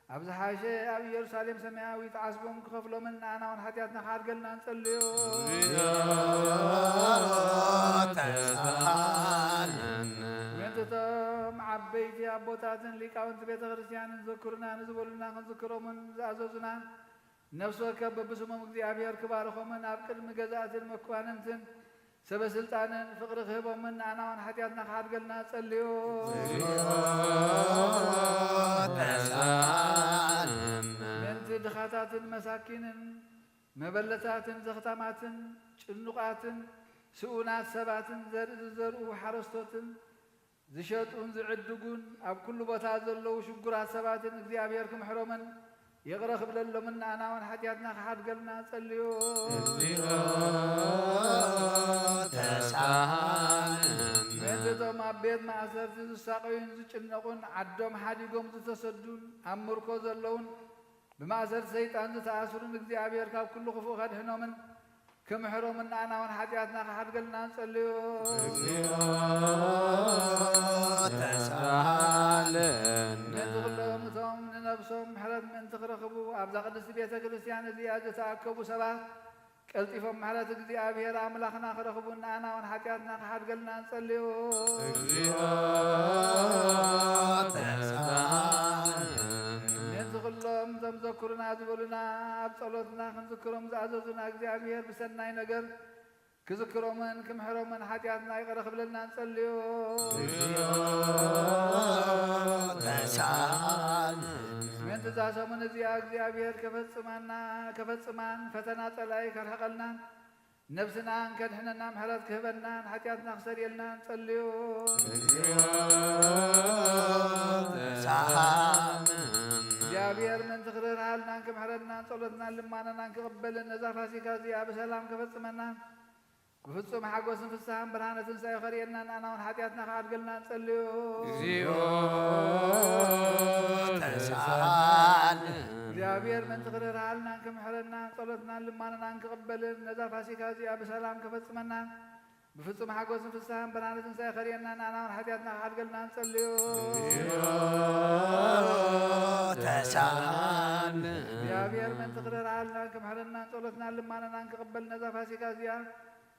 ኣብ ዝሓሸ ኣብ ኢየሩሳሌም ሰማያዊት ዓስቦም ክኸፍሎምን ንኣና እውን ሓጢኣትና ክሓድገልና ንጸልዮ። ተሳሃለነ። ምእንቲ እቶም ዓበይቲ ኣቦታትን ሊቃውንቲ ቤተ ክርስቲያንን ዘክሩና ንዝበሉና ክንዝክሮምን ዝኣዘዙና ነፍሲ ወከፍ በብስሞም እግዚኣብሔር ክባርኾምን ኣብ ቅድሚ ገዛእትን መኳንንትን ሰበ ስልጣንን ፍቕሪ ክህቦምን ንኣና እውን ሓጢኣትና ክሓድገልና ጸልዩ። ተሳሃለነ። ምእንቲ ድኻታትን መሳኪንን፣ መበለታትን ዘኽታማትን፣ ጭኑቓትን ስኡናት ሰባትን፣ ዘርኢ ዝዘርኡ ሓረስቶትን፣ ዝሸጡን ዝዕድጉን፣ ኣብ ኩሉ ቦታ ዘለዉ ሽጉራት ሰባትን እግዚኣብሔር ክምሕሮምን ይቕረ ክብለሎምን ንኣና እውን ሓጢኣትና ክሓድገልና ጸልዮ። እግዚኦ ተሳሃለነ። ነቲ እቶም ኣብ ቤት ማእሰርቲ ዝሳቐዩን ዝጭነቑን፣ ዓዶም ሓዲጎም ዝተሰዱን ኣብ ምርኮ ዘለዉን፣ ብማእሰርቲ ሰይጣን ዝተኣስሩን እግዚኣብሔር ካብ ኩሉ ክፉእ ከድሕኖምን ክምሕሮምን ንኣና እውን ሓጢኣትና ክሓድገልና ንጸልዮ። እግዚኦ ተሳሃለነ። ነቲ ኩሎም እቶም ንነብሶም ምሕረት ምእንቲ ክረኽቡ ኣብዛ ቅድስቲ ቤተ ክርስቲያን እዚኣ ዝተኣከቡ ሰባት ቀልጢፎም ምሕረት እግዚኣብሔር ኣምላኽና ክረኽቡ ንኣና እውን ሓጢኣትና ክሓድገልና ንጸልዮ። እግዚኦ ተሳሃለነ። ነቲ ኩሎም እቶም ዘኩሩና ዝበሉና ኣብ ጸሎትና ክንዝክሮም ዝኣዘዙና እግዚኣብሔር ብሰናይ ነገር ክዝክሮምን ክምሕሮምን ሓጢኣትና ይቕረ ክብለልና ንጸልዮ። እግዚኦ ተሳሃለነ። ምእንቲ እዛ ሰሙን እዚኣ እግዚኣብሔር ከፈጽማና ከፈጽማን ፈተና ጸላኢ ከርሕቐልናን ነብስናን ከድሕነና ምሕረት ክህበናን ሓጢኣትና ክሰርየልናን ንጸልዮ። እግዚኦ ተሳሃለነ። እግዚኣብሔር ምእንቲ ክርህርሃልናን ክምሕረናን ጸሎትናን ልማናናን ክቕበልን ነዛ ፋሲካ እዚኣ ብሰላም ከፈጽመናን ብፍጹም ሓጎስን ፍስሃን ብርሃነ ትንሳኤ ከርእየና ንኣና እውን ሓጢኣትና ክሓድገልና ንጸልዮ። እግዚኦ ተሳሃለነ። እግዚኣብሔር ምእንቲ ክርህርሃልናን ክምሕረናን ጸሎትናን ልማናናን ክቕበልን ነዛ ፋሲካ እዚኣ ብሰላም ከፈጽመናን ብፍጹም ሓጎስን ፍስሃን ብርሃነ ትንሳኤ ከርእየና ንኣና እውን ሓጢኣትና ክሓድገልና ንጸልዮ። ተሳሃለነ። እግዚኣብሔር ምእንቲ ክርህርሃልናን ክምሕረናን ጸሎትናን ልማናናን ክቕበል ነዛ ፋሲካ እዚኣ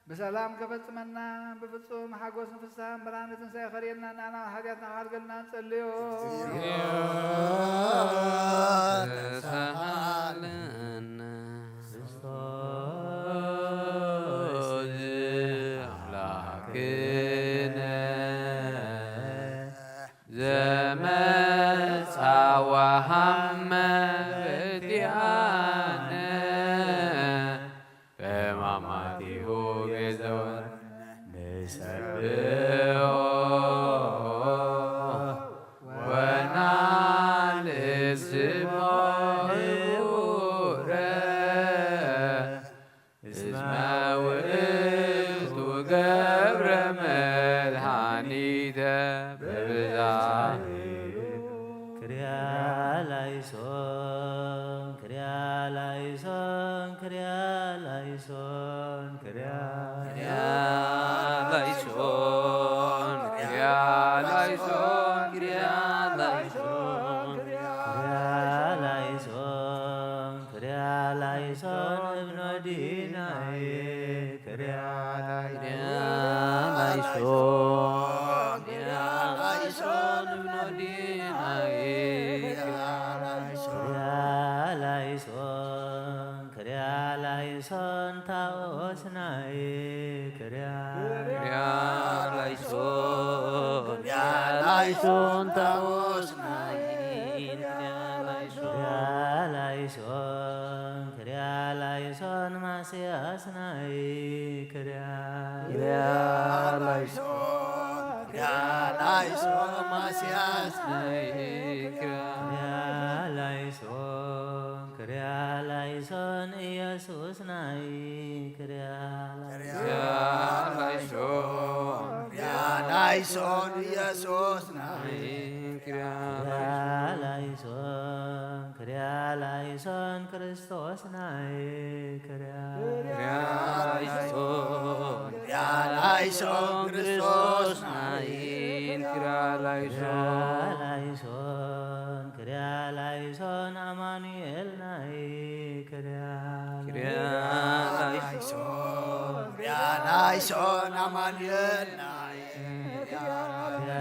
ብሰላም ከፈጽመና ብፍጹም ሓጎስን ፍስሃን ብርሃነ ትንሳኤ ከርእየና ንኣና እውን ሓጢኣትና ክሓድገልና ንጸልዮ። ተሳሃለነ። ክርስቶስ ኣምላክነ ዘመጻ ወሃመ በዲኣነ በማማቲሁ ቤዘወነ ንሰብሖ ወናልስሞ ህቡረ እስመ ውእቱ ገብረ መድኃኒተ በብዛህኡ። ክርያ ላይሶን ክርያ ላይሶን ክርያ ላይሶን ክርያ ላይሶን ክርያ ላይሶን ክርያ ላይሶን ክርያ ላይሶን ክርያ ላይሶን እብኖ ዲናይ ክርያ ላይሶን ክርያ ላይሶን እብኖ ዲናይ ክርያ ላይሶን ክርያ ላይሶን ታኦስናይ ክርያ ክርያ ላይሶን ክርያ ላይሶን ታኦስናይ ክርያ ላይሶን ክርያ ላይሶን ክርያ ላይሶን ማስያስናይ ክርያ ክርያ ላይሶን ክርያ ላይሶን ማስያስናይ ክርያ ክርያ ላይሶን ክርያ ላይሶን ኢየሱስ ናይ ክርያ ክርያ ላይሶን ክርያ ላይሶን ኢየሱስ ናይ ክርያ ክርያ ላይሶን ክርያ ላይሶን ክርስቶስ ናይ ክርያ ክርያ ላይሶን ክርያ ላይሶን ክርስቶስ ናይ ክርያ ላይሶን ክርያ ላይሶን ክርያ ላይሶን ኣማኑኤል ናይ ክርያ ክርያ ላይሶን ክርያ ላይሶን ኣማኑኤል ናይ ክርያ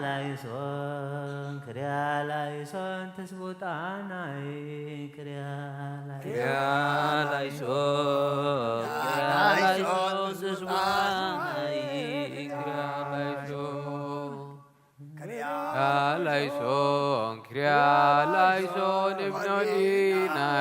ላይሶን ክርያ ላይሶን ትስቡጣ ናይ ክርያ ክርያ ላይሶን ክርያ ላይሶን ትስቡጣ ናይ ክርያ ላይሶን ክርያ ላይሶን ክርያ ላይሶን እብኖ ዲናይ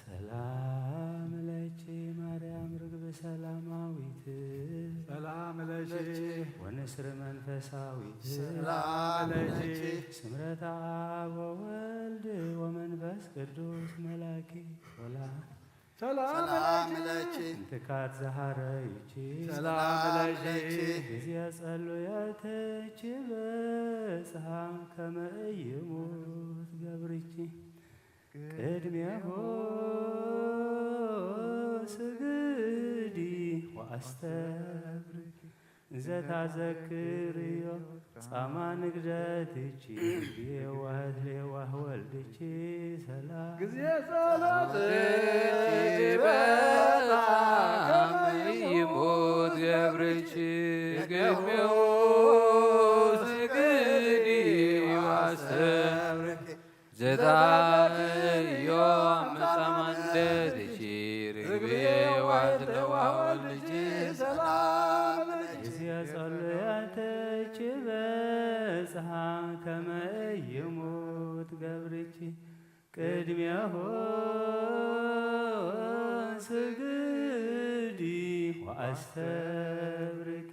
ሰላም ለኪ ማርያም ርግብ ሰላማዊት ሰላም ለኪ ወንስር መንፈሳዊት ሰላም ለኪ ስምረት አብ ወወልድ ወመንፈስ ቅዱስ መላኪ ወላ ሰላም ሰላም ለኪ ለኪ እንትካት ዝሃረይቺ ሰላም ለኪ ጊዜ ጸሎትኪ በጽሐ ከመ ኢይሙት ገብርኪ ቅድሜሁ ስግዲ ወአስተብርኪ ዘታዘክርዮ ጻማ ንግደትኪ የዋህት ሌዋህ ወልድኪ ሰላም ጊዜ ጸሎትኪ በጣም ይሙት ገብርኪ ግሜው ስግዲ ዋሰብርኪ ዘታዮ ምጻማን ደትኪ ርግቤ ዋትለዋ ወልድኪ ሰላም ለኪ ጊዜ ጸሎትኪ በጽሐ ከመ ኢይሙት ገብርኪ ቅድሜሁ ስግዲ ወአስተብርኪ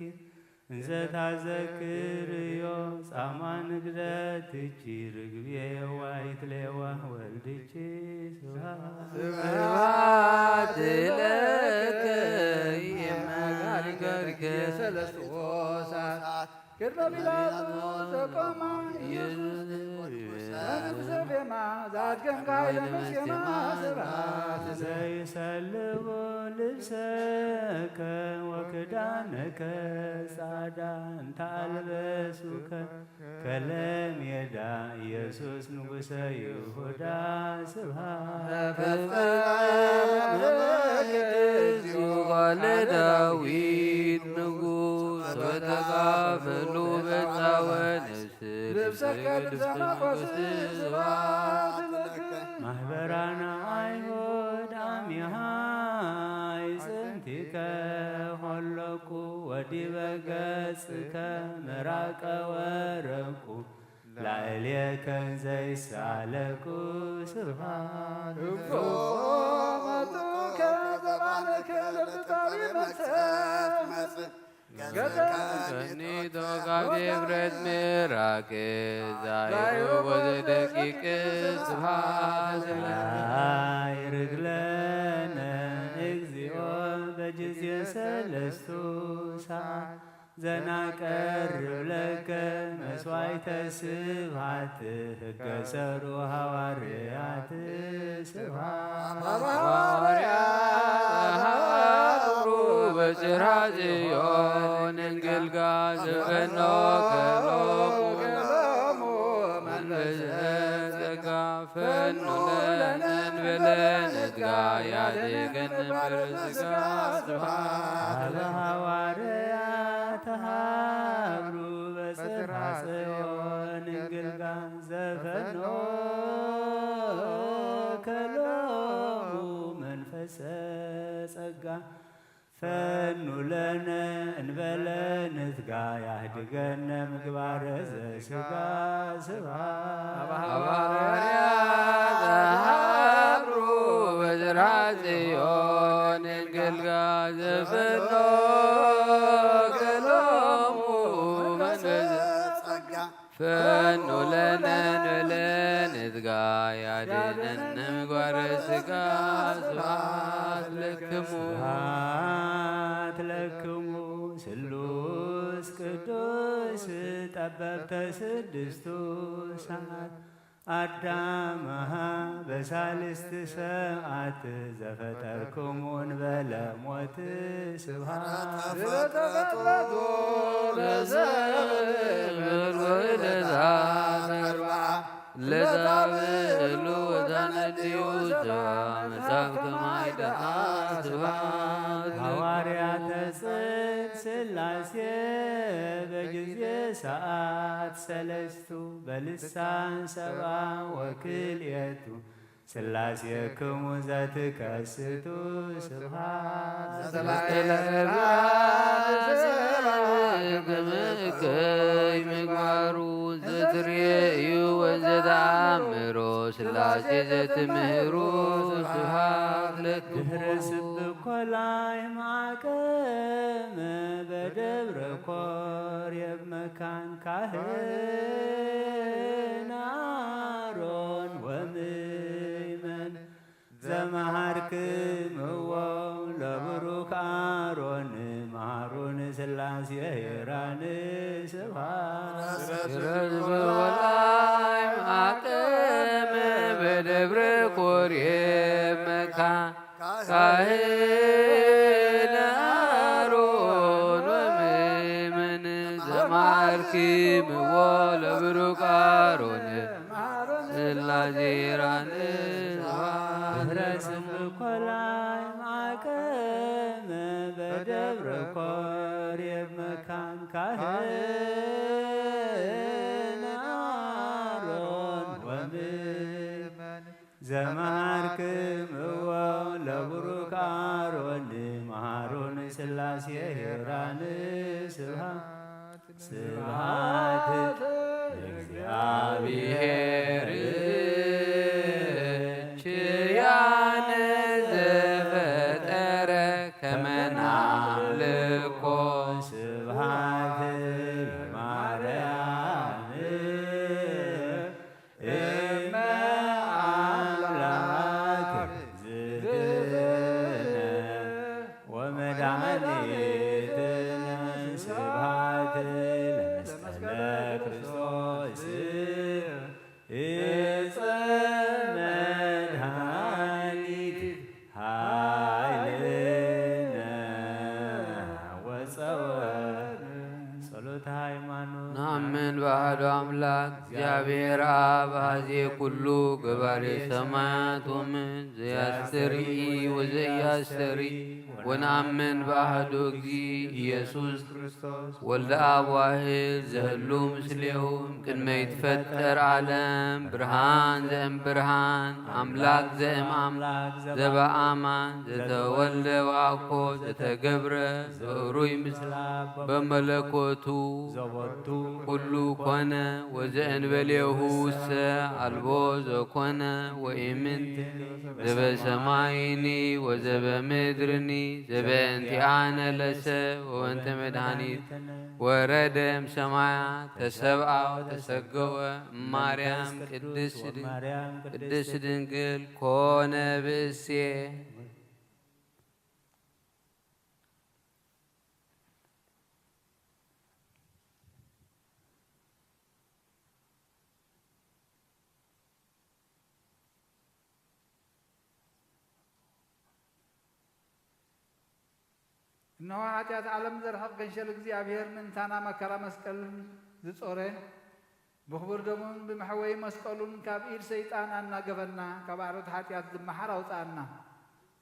እንዘ ታዘክርዮ ጻማ ንግደትኪ ርግቤ ዋይት ሌዋህ ወልድኪ ስብሐት ስብሐት ለከ የመንገርክ ሰለስቱ ሰዓት ቅድመ ጲላጦስ ተቆማ ኢየሱስ ንጉሰ ዜማ ዛትከም ካይለ ምስየማ ስብሐት ዘይሰልቡ ልብሰከ ወክዳነከ ጻዕዳ እንተ ኣልበሱከ ከለሜዳ ኢየሱስ ንጉሰ ይሁዳ ስብሐት ቃለ ዳዊት ንጉስ ወተካፈሉ በጻወ ነፍስ ልብሰከ ልብሰ ማርቆስ ስብሐት ለከ ማህበራና አይሁድ አሚሃ ይጽንቲከ ሆለቁ ወዲበ ገጽከ ምራቀ ወረቁ ላዕሌከ ዘይሳለኩ ስብሐት እፎ መጡ ከዘባነከ ለብጣዊ መሰት መጽእ ፈኒ ተወካቢ ብረት ምራቅ ዛይሩ ወዘደቂቅ ስብሐት አይርግለነ እግዚኦ በጊዜ ሰለስቱ ሰዓት ዘናቀርብ ለከ መስዋዕተ ስብሐት ህገ ሰሩ ሃዋርያት ስብሐት ሐዋርያት ሀብሩ በጽርሐ ጽዮን እንግልጋ ዘፈኖ ከሎሙ ከሎሙ መንፈሰ ጸጋ ፈኑ ለነ እንበለ ንትጋ ያድገን መንፈስ ጸጋ ስብሐት አበ ሐዋርያት ሀብሩ በጽርሐ ጽዮን እንግልጋ ዘፈኖ ከሎሙ መንፈሰ ጸጋ ፈኑ ለነ እንበለ ንትጋ ያህድገነ ምግባረ ዘስጋ ስብሐት ሐዋርያት ሀብሩ በጽርሐ ጽዮን እንግልጋ ዘፈኖ ከሎሙ መንፈስ ጸጋ ፈኑ ለነ እንበለ ንትጋ ያድነን ምግባረ ስጋ ስብሐት ለክሙ ስብሐት ለክሙ ስሉስ ቅዱስ ጠበብተ ስድስቱ ሰዓት አዳምሃ በሳልስት ሰዓት ዘፈጠርክሙ እንበለ ሞት ስብሐት ለተቀበቱ ለዘብር ወለዛ ቀርባ ለታብሉ ወታነድዩ ተመጻፍ ከማይ ደኣ ስብሐት ሐዋርያተ ጽድቅ ሥላሴ በጊዜ ሰዓት ሰለስቱ በልሳን ሰብአ ወክልኤቱ ሥላሴክሙ ዘትከስቱ ስብሐት ዘተለዘብራዘበምከይ ምግባሩ ዘትርእዩ ወዘተኣምሮ ሥላሴ ዘትምህሩ ስብሐት ድህረ ስብኮላይ ማዕቀመ በደብረ ኮሬብ መካን ካህን ኣሮን ወምእመን ዘመሃርክምዎ ለብሩክ ኣሮን መሃሩን ስላሴ ሄራን ስብሃት። ድህረ ስብኮላይ ማዕቀመ በደብረ ኮሬብ መካን ካህን ኣሮን ወምእመን ዘመሃርክምዎ ለብሩክ ኣሮን ስላሴ ሄራን ስብሃት። ድህረ ስብኮላይ ማዕቀመ በደብረ ኮሬብ መካን ካህን ኣሮን ወምእመን ዘመሃርክምዎ ለብሩክ ኣሮን መሃሩን ስላሴ ሄራን ስብሃት። ስብሃት ለእግዚኣብሔር ኪያነ ዘፈጠረ ከመ ናምልኮ ስብሃት ለማርያም እመ ኣምላክ ዝህብነ ወመድኃኒትነ ስብሐት ለመስቀለ ክርስቶስ ዕፀ መድኃኒት ኃይልነ ወፀወር ጸሎተ ሃይማኖት። ነአምን በአሐዱ አምላክ እግዚአብሔር አብ አዜ ኩሉ ገባሬ ሰማያት ወምድር ዘያስተርኢ ወዘያስተርኢ ወነአምን በአሐዱ እግዚ ኢየሱስ ክርስቶስ ወልደ አብ ዋሕድ ዘህሉ ምስሌሁ እምቅድመ ይትፈጠር ዓለም ብርሃን ዘእም ብርሃን አምላክ ዘእም አምላክ ዘበአማን ዘተወልደ ወአኮ ዘተገብረ ዘእሩይ ምስላ በመለኮቱ ዘቦቱ ኩሉ ኮነ ወዘእንበሌሁ ውሰ አልቦ ዘኮነ ወኢምንት ዘበሰማይኒ ወዘበምድርኒ ዘበእንቲአነ ለሰብ ወበእንተ መድኃኒት ወረደ እምሰማያት ተሰብአ ወተሰገወ እማርያም ቅድስት ድን-፣ ቅድስት ድንግል ኮነ ብእሴ። እነሆ ኃጢአት ዓለም ዘርሕቕ ገንሸል እግዚኣብሔር ምእንታና መከራ መስቀል ዝጾረ ብኽቡር ደሙን ብመሕወዪ መስቀሉን ካብ ኢድ ሰይጣን ኣናገፈና፣ ካብ ኣዕሩት ኃጢአት ዝመሓር ኣውፅኣና።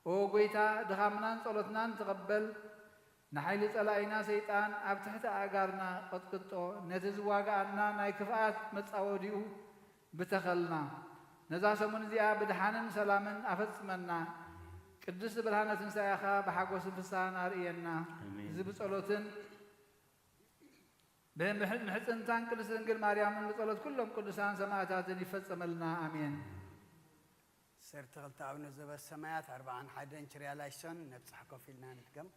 ኦ ጐይታ፣ ድኻምናን ጸሎትናን ተቐበል። ንሓይሊ ጸላኢና ሰይጣን ኣብ ትሕቲ ኣእጋርና ቀጥቅጦ፣ ነቲ ዝዋግኣና ናይ ክፍኣት መጻወዲኡ ብተኸልና። ነዛ ሰሙን እዚኣ ብድሓንን ሰላምን ኣፈጽመና። ቅድስቲ ብርሃነ ትንሳኤኻ ብሓጎስን ፍስሃን ኣርእየና። ኣሜን። እዚ ብጸሎትን ብምሕ-፣ ምሕጽንታን ቅድስት ድንግል ማርያምን ብጸሎት ኩሎም ቅዱሳን ሰማዕታትን ይፈጸመልና። ኣሜን። ዓሰርተ ክልተ ኣቡነ ዘበሰማያት ኣርብዓን ሓደን ችርያ ላይሶን ነብጽሕ ኮፍ ኢልና ንድገም።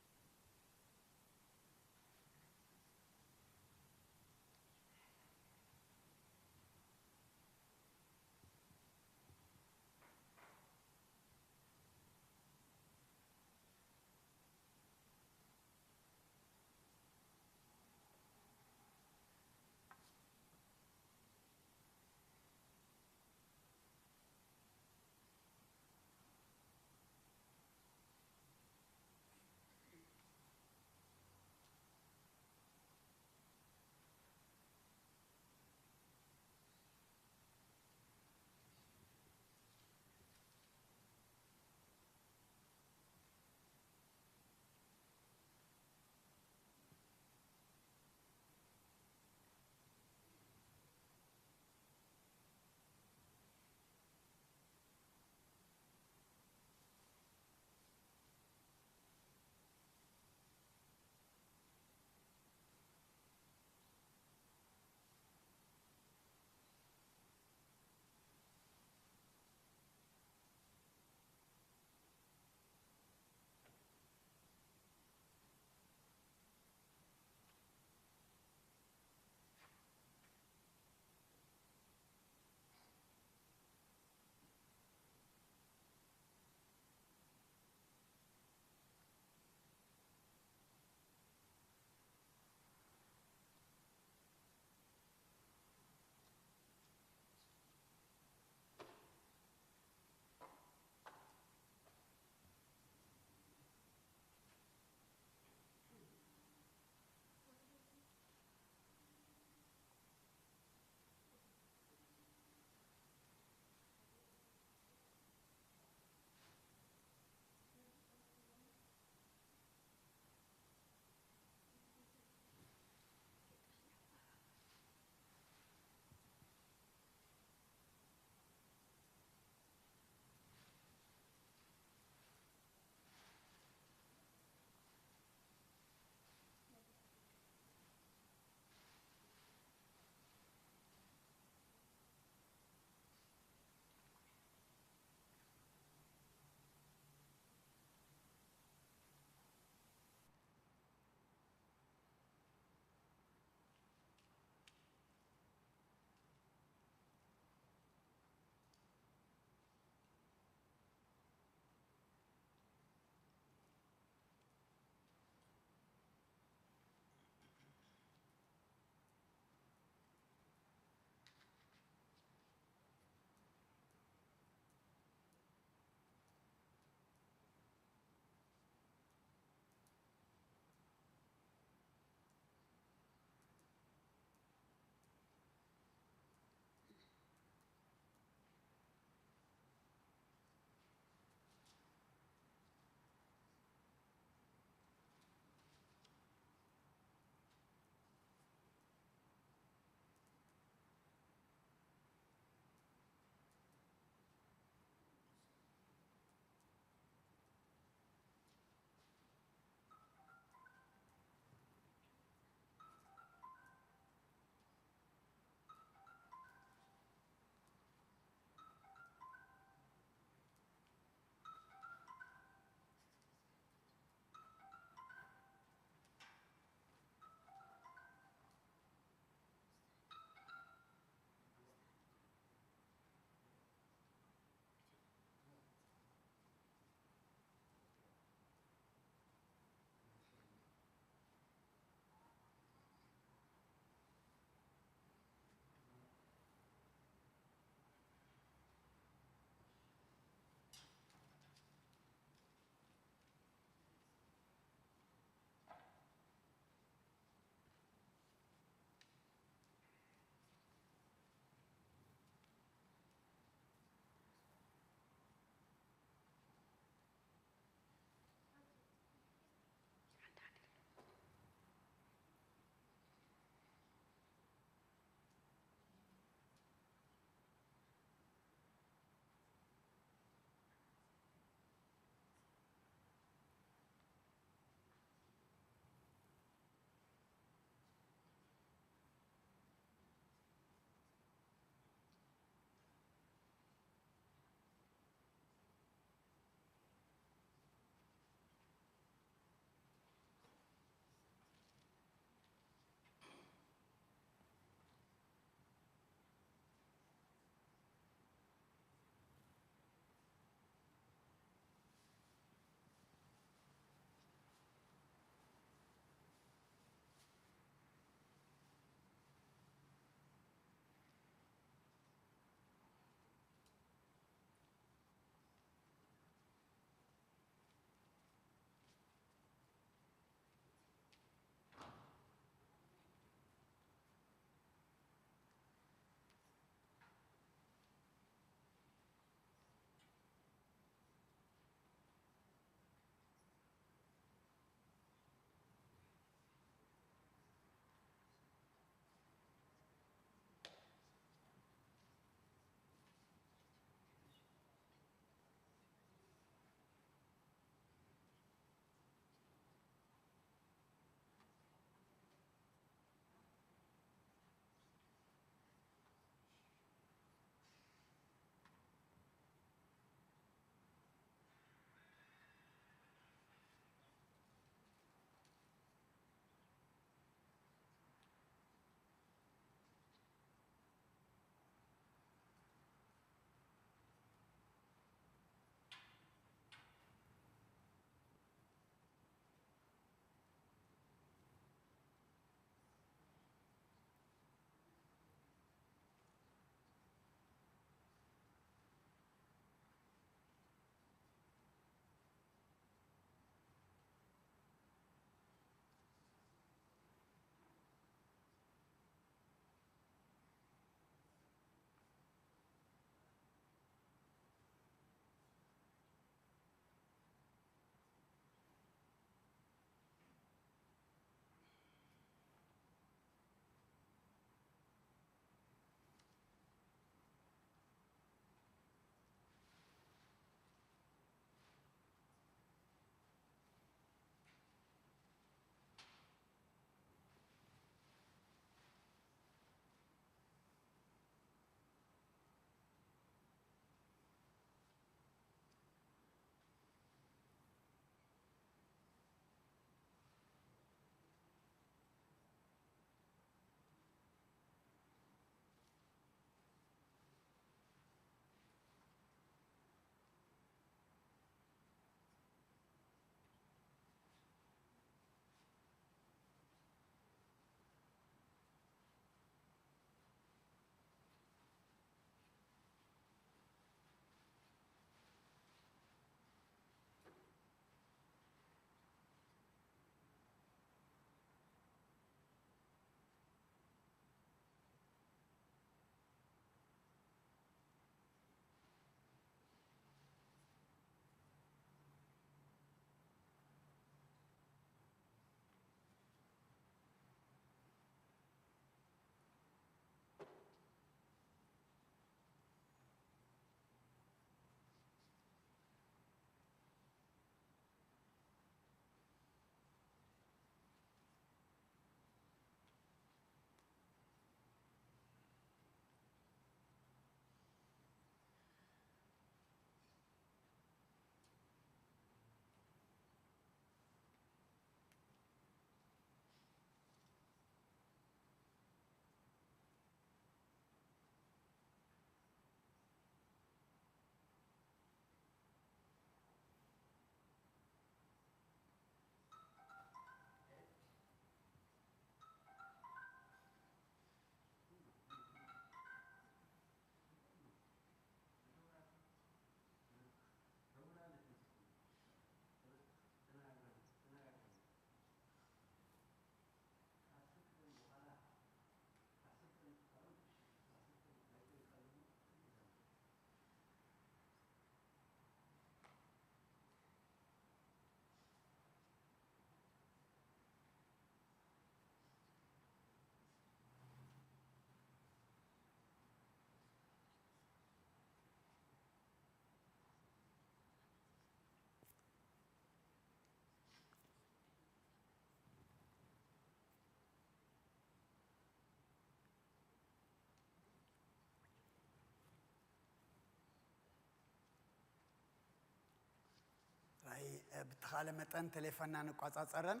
ብተኻለ መጠን ቴሌፎንና ንቋጻጸረን፣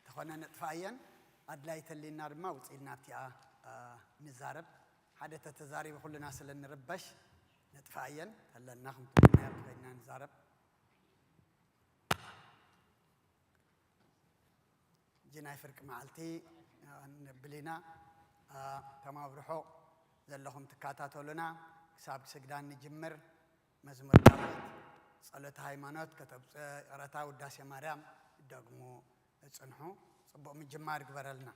ተኾነ ነጥፋየን፣ ኣድላይ ተሊና ድማ ውጽኢልና ኣብቲኣ፣ እ፣ ንዛረብ። ሓደ ተተዛሪቡ ኩልና ስለ ንርበሽ፣ ነጥፋየን፣ ተለና ክንትምናያ ከይና ንዛረብ። ሕጂ ናይ ፍርቂ መዓልቲ፣ እ፣ ንብል ኢና። እ፣ ተማብርሖ ዘለኹም ትከታተሉና፣ ክሳብ ስግዳን ንጅምር። መዝሙር ዳዊት፣ ጸሎተ ሃይማኖት ከተብጽእ፣ ይቕረታ ውዳሴ ማርያም፣ ደግሞ ጽንሑ። ጽቡቕ ምጅማር ግበረልና።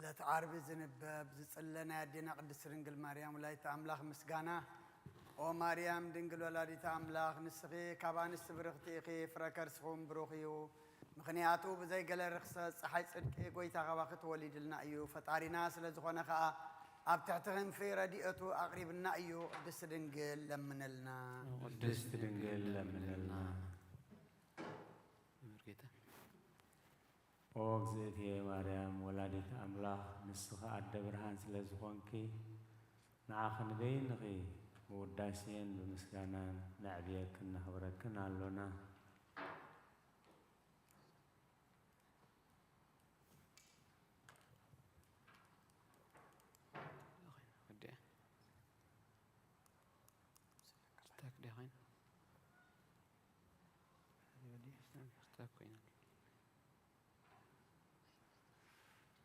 ዕለት ዓርቢ ዝንበብ ዝጽለ ናይ ኣዴና ቅድስት ድንግል ማርያም ወላዲተ ኣምላኽ ምስጋና። ኦ ማርያም ድንግል ወላዲተ ኣምላኽ፣ ንስኺ ካብ ኣንስቲ ብርኽቲ ኢኺ፣ ፍረ ከርስኹም ብሩኽ እዩ። ምኽንያቱ ብዘይ ገለ ርኽሰት ጸሓይ ጽድቂ ጐይታ ካባኺ ተወሊድልና እዩ። ፈጣሪና ስለ ዝኾነ ኸኣ ኣብ ትሕቲ ክንፊ ረድኤቱ ኣቕሪብና እዩ። ቅድስት ድንግል ለምንልና። ቅድስት ድንግል ለምንልና። ኦ እግዝእትየ ማርያም ወላዲተ ኣምላኽ፣ ንስኺ ኣደ ብርሃን ስለ ዝኾንኪ፣ ንዓኺ ንበይንኺ ብውዳሴን ብምስጋናን ነዕብየክን ነኽብረክን ኣሎና።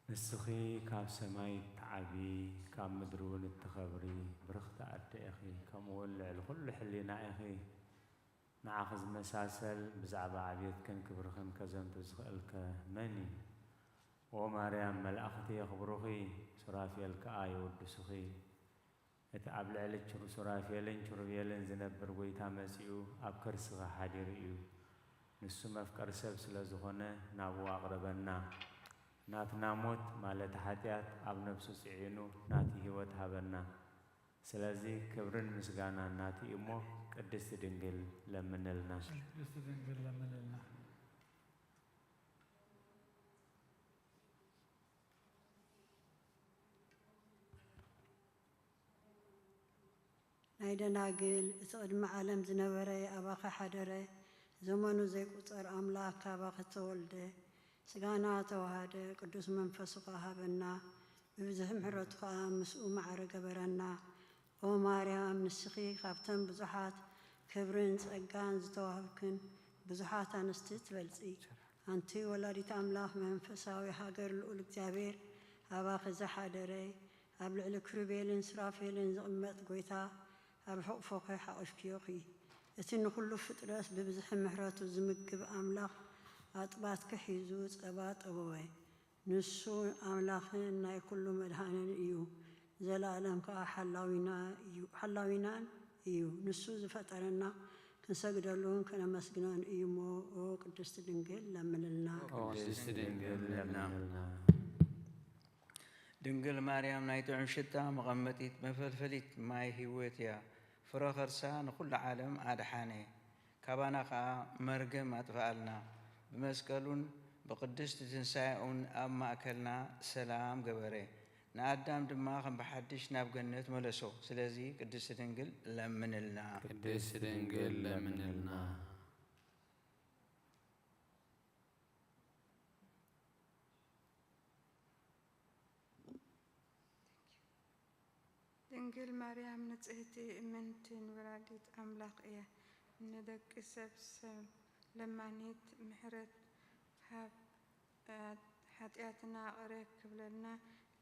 ንስኺ ካብ ሰማይ እትዓቢ፣ ካብ ምድሪ እውን እትኸብሪ ብርኽቲ ኣደ ኢኺ፣ ከምኡ እውን ልዕሊ ኩሉ ሕሊና ኢኺ። ንዓኺ ዝመሳሰል ብዛዕባ ዕብየትክን ክብርኽን ከዘንቱ ዝኽእልከ መን እዩ? ኦ ማርያም፣ መላእኽቲ የኽብሩኺ፣ ሱራፌል ከኣ የወድሱኺ። እቲ ኣብ ልዕሊ ችሩ-፣ ሱራፌልን ችሩቤልን ዝነብር ጐይታ መጺኡ ኣብ ከርስኺ ሓዲሩ እዩ። ንሱ መፍቀሪ ሰብ ስለ ዝኾነ ናብኡ ኣቕረበና። ናትና ሞት ማለት ሓጢኣት ኣብ ነፍሱ ጽዒኑ ናቲ ህይወት ሃበና። ስለዚ ክብርን ምስጋናን ናቲ እዩ እሞ ቅድስቲ ድንግል ለምንልና። ቅድስቲ ድንግል ለምንልና። ናይ ደናግል እቲ ቅድሚ ዓለም ዝነበረ ኣባኺ ሓደረ፣ ዘመኑ ዘይቁጸር ኣምላኽ ካባኺ ተወልደ፣ ስጋና ተዋሃደ፣ ቅዱስ መንፈሱ ከኣ ሃበና፣ ብብዝሒ ምሕረቱ ከኣ ምስኡ ማዕረ ገበረና። ኦ ማርያም፣ ንስኺ ካብተን ብዙሓት ክብርን ጸጋን ዝተዋህብክን ብዙሓት ኣንስቲ ትበልጺ። ኣንቲ ወላዲት ኣምላኽ፣ መንፈሳዊ ሃገር ልዑል እግዚኣብሔር ኣባኺ ዝሓደረ፣ ኣብ ልዕሊ ክሩቤልን ሱራፌልን ዝቕመጥ ጐይታ ኣብ ሕቑፎኺ ሓቒፍክዮ ኢኺ። እቲ ንኹሉ ፍጥረት ብብዝሒ ምሕረቱ ዝምግብ ኣምላኽ ኣጥባትኪ ሒዙ ጸባ ጠበወ። ንሱ ኣምላኽን ናይ ኩሉ መድኃኒን እዩ፣ ዘለዓለም ከኣ ሓላዊና እዩ፣ ሓላዊናን እዩ። ንሱ ዝፈጠረና ክንሰግደሉን ከነመስግኖን እዩ እሞ፣ ኦ ቅድስት ድንግል ለምንልና። ኦ ቅድስት ድንግል ለምንልና። ድንግል ማርያም ናይ ጥዑም ሽታ መቐመጢት መፈልፈሊት ማይ ህይወት እያ። ፍረ ኸርሳ ንኹሉ ዓለም ኣድሓነ፣ ካባና ኸኣ መርገም ኣጥፍኣልና። ብመስቀሉን ብቕድስቲ ትንሳኤኡን ኣብ ማእከልና ሰላም ገበረ። ንኣዳም ድማ ከም ብሓድሽ ናብ ገነት መለሶ። ስለዚ ቅድስቲ ድንግል ለምንልና። ቅድስቲ ድንግል ለምንልና። ድንግል ማርያም ንጽህቲ እምንትን ወላዲት ኣምላኽ እያ። ንደቂ ሰብ ሰብ ለማኒት ምሕረት ሃብ፣ ሓጢኣትና ቅረ ክብለልና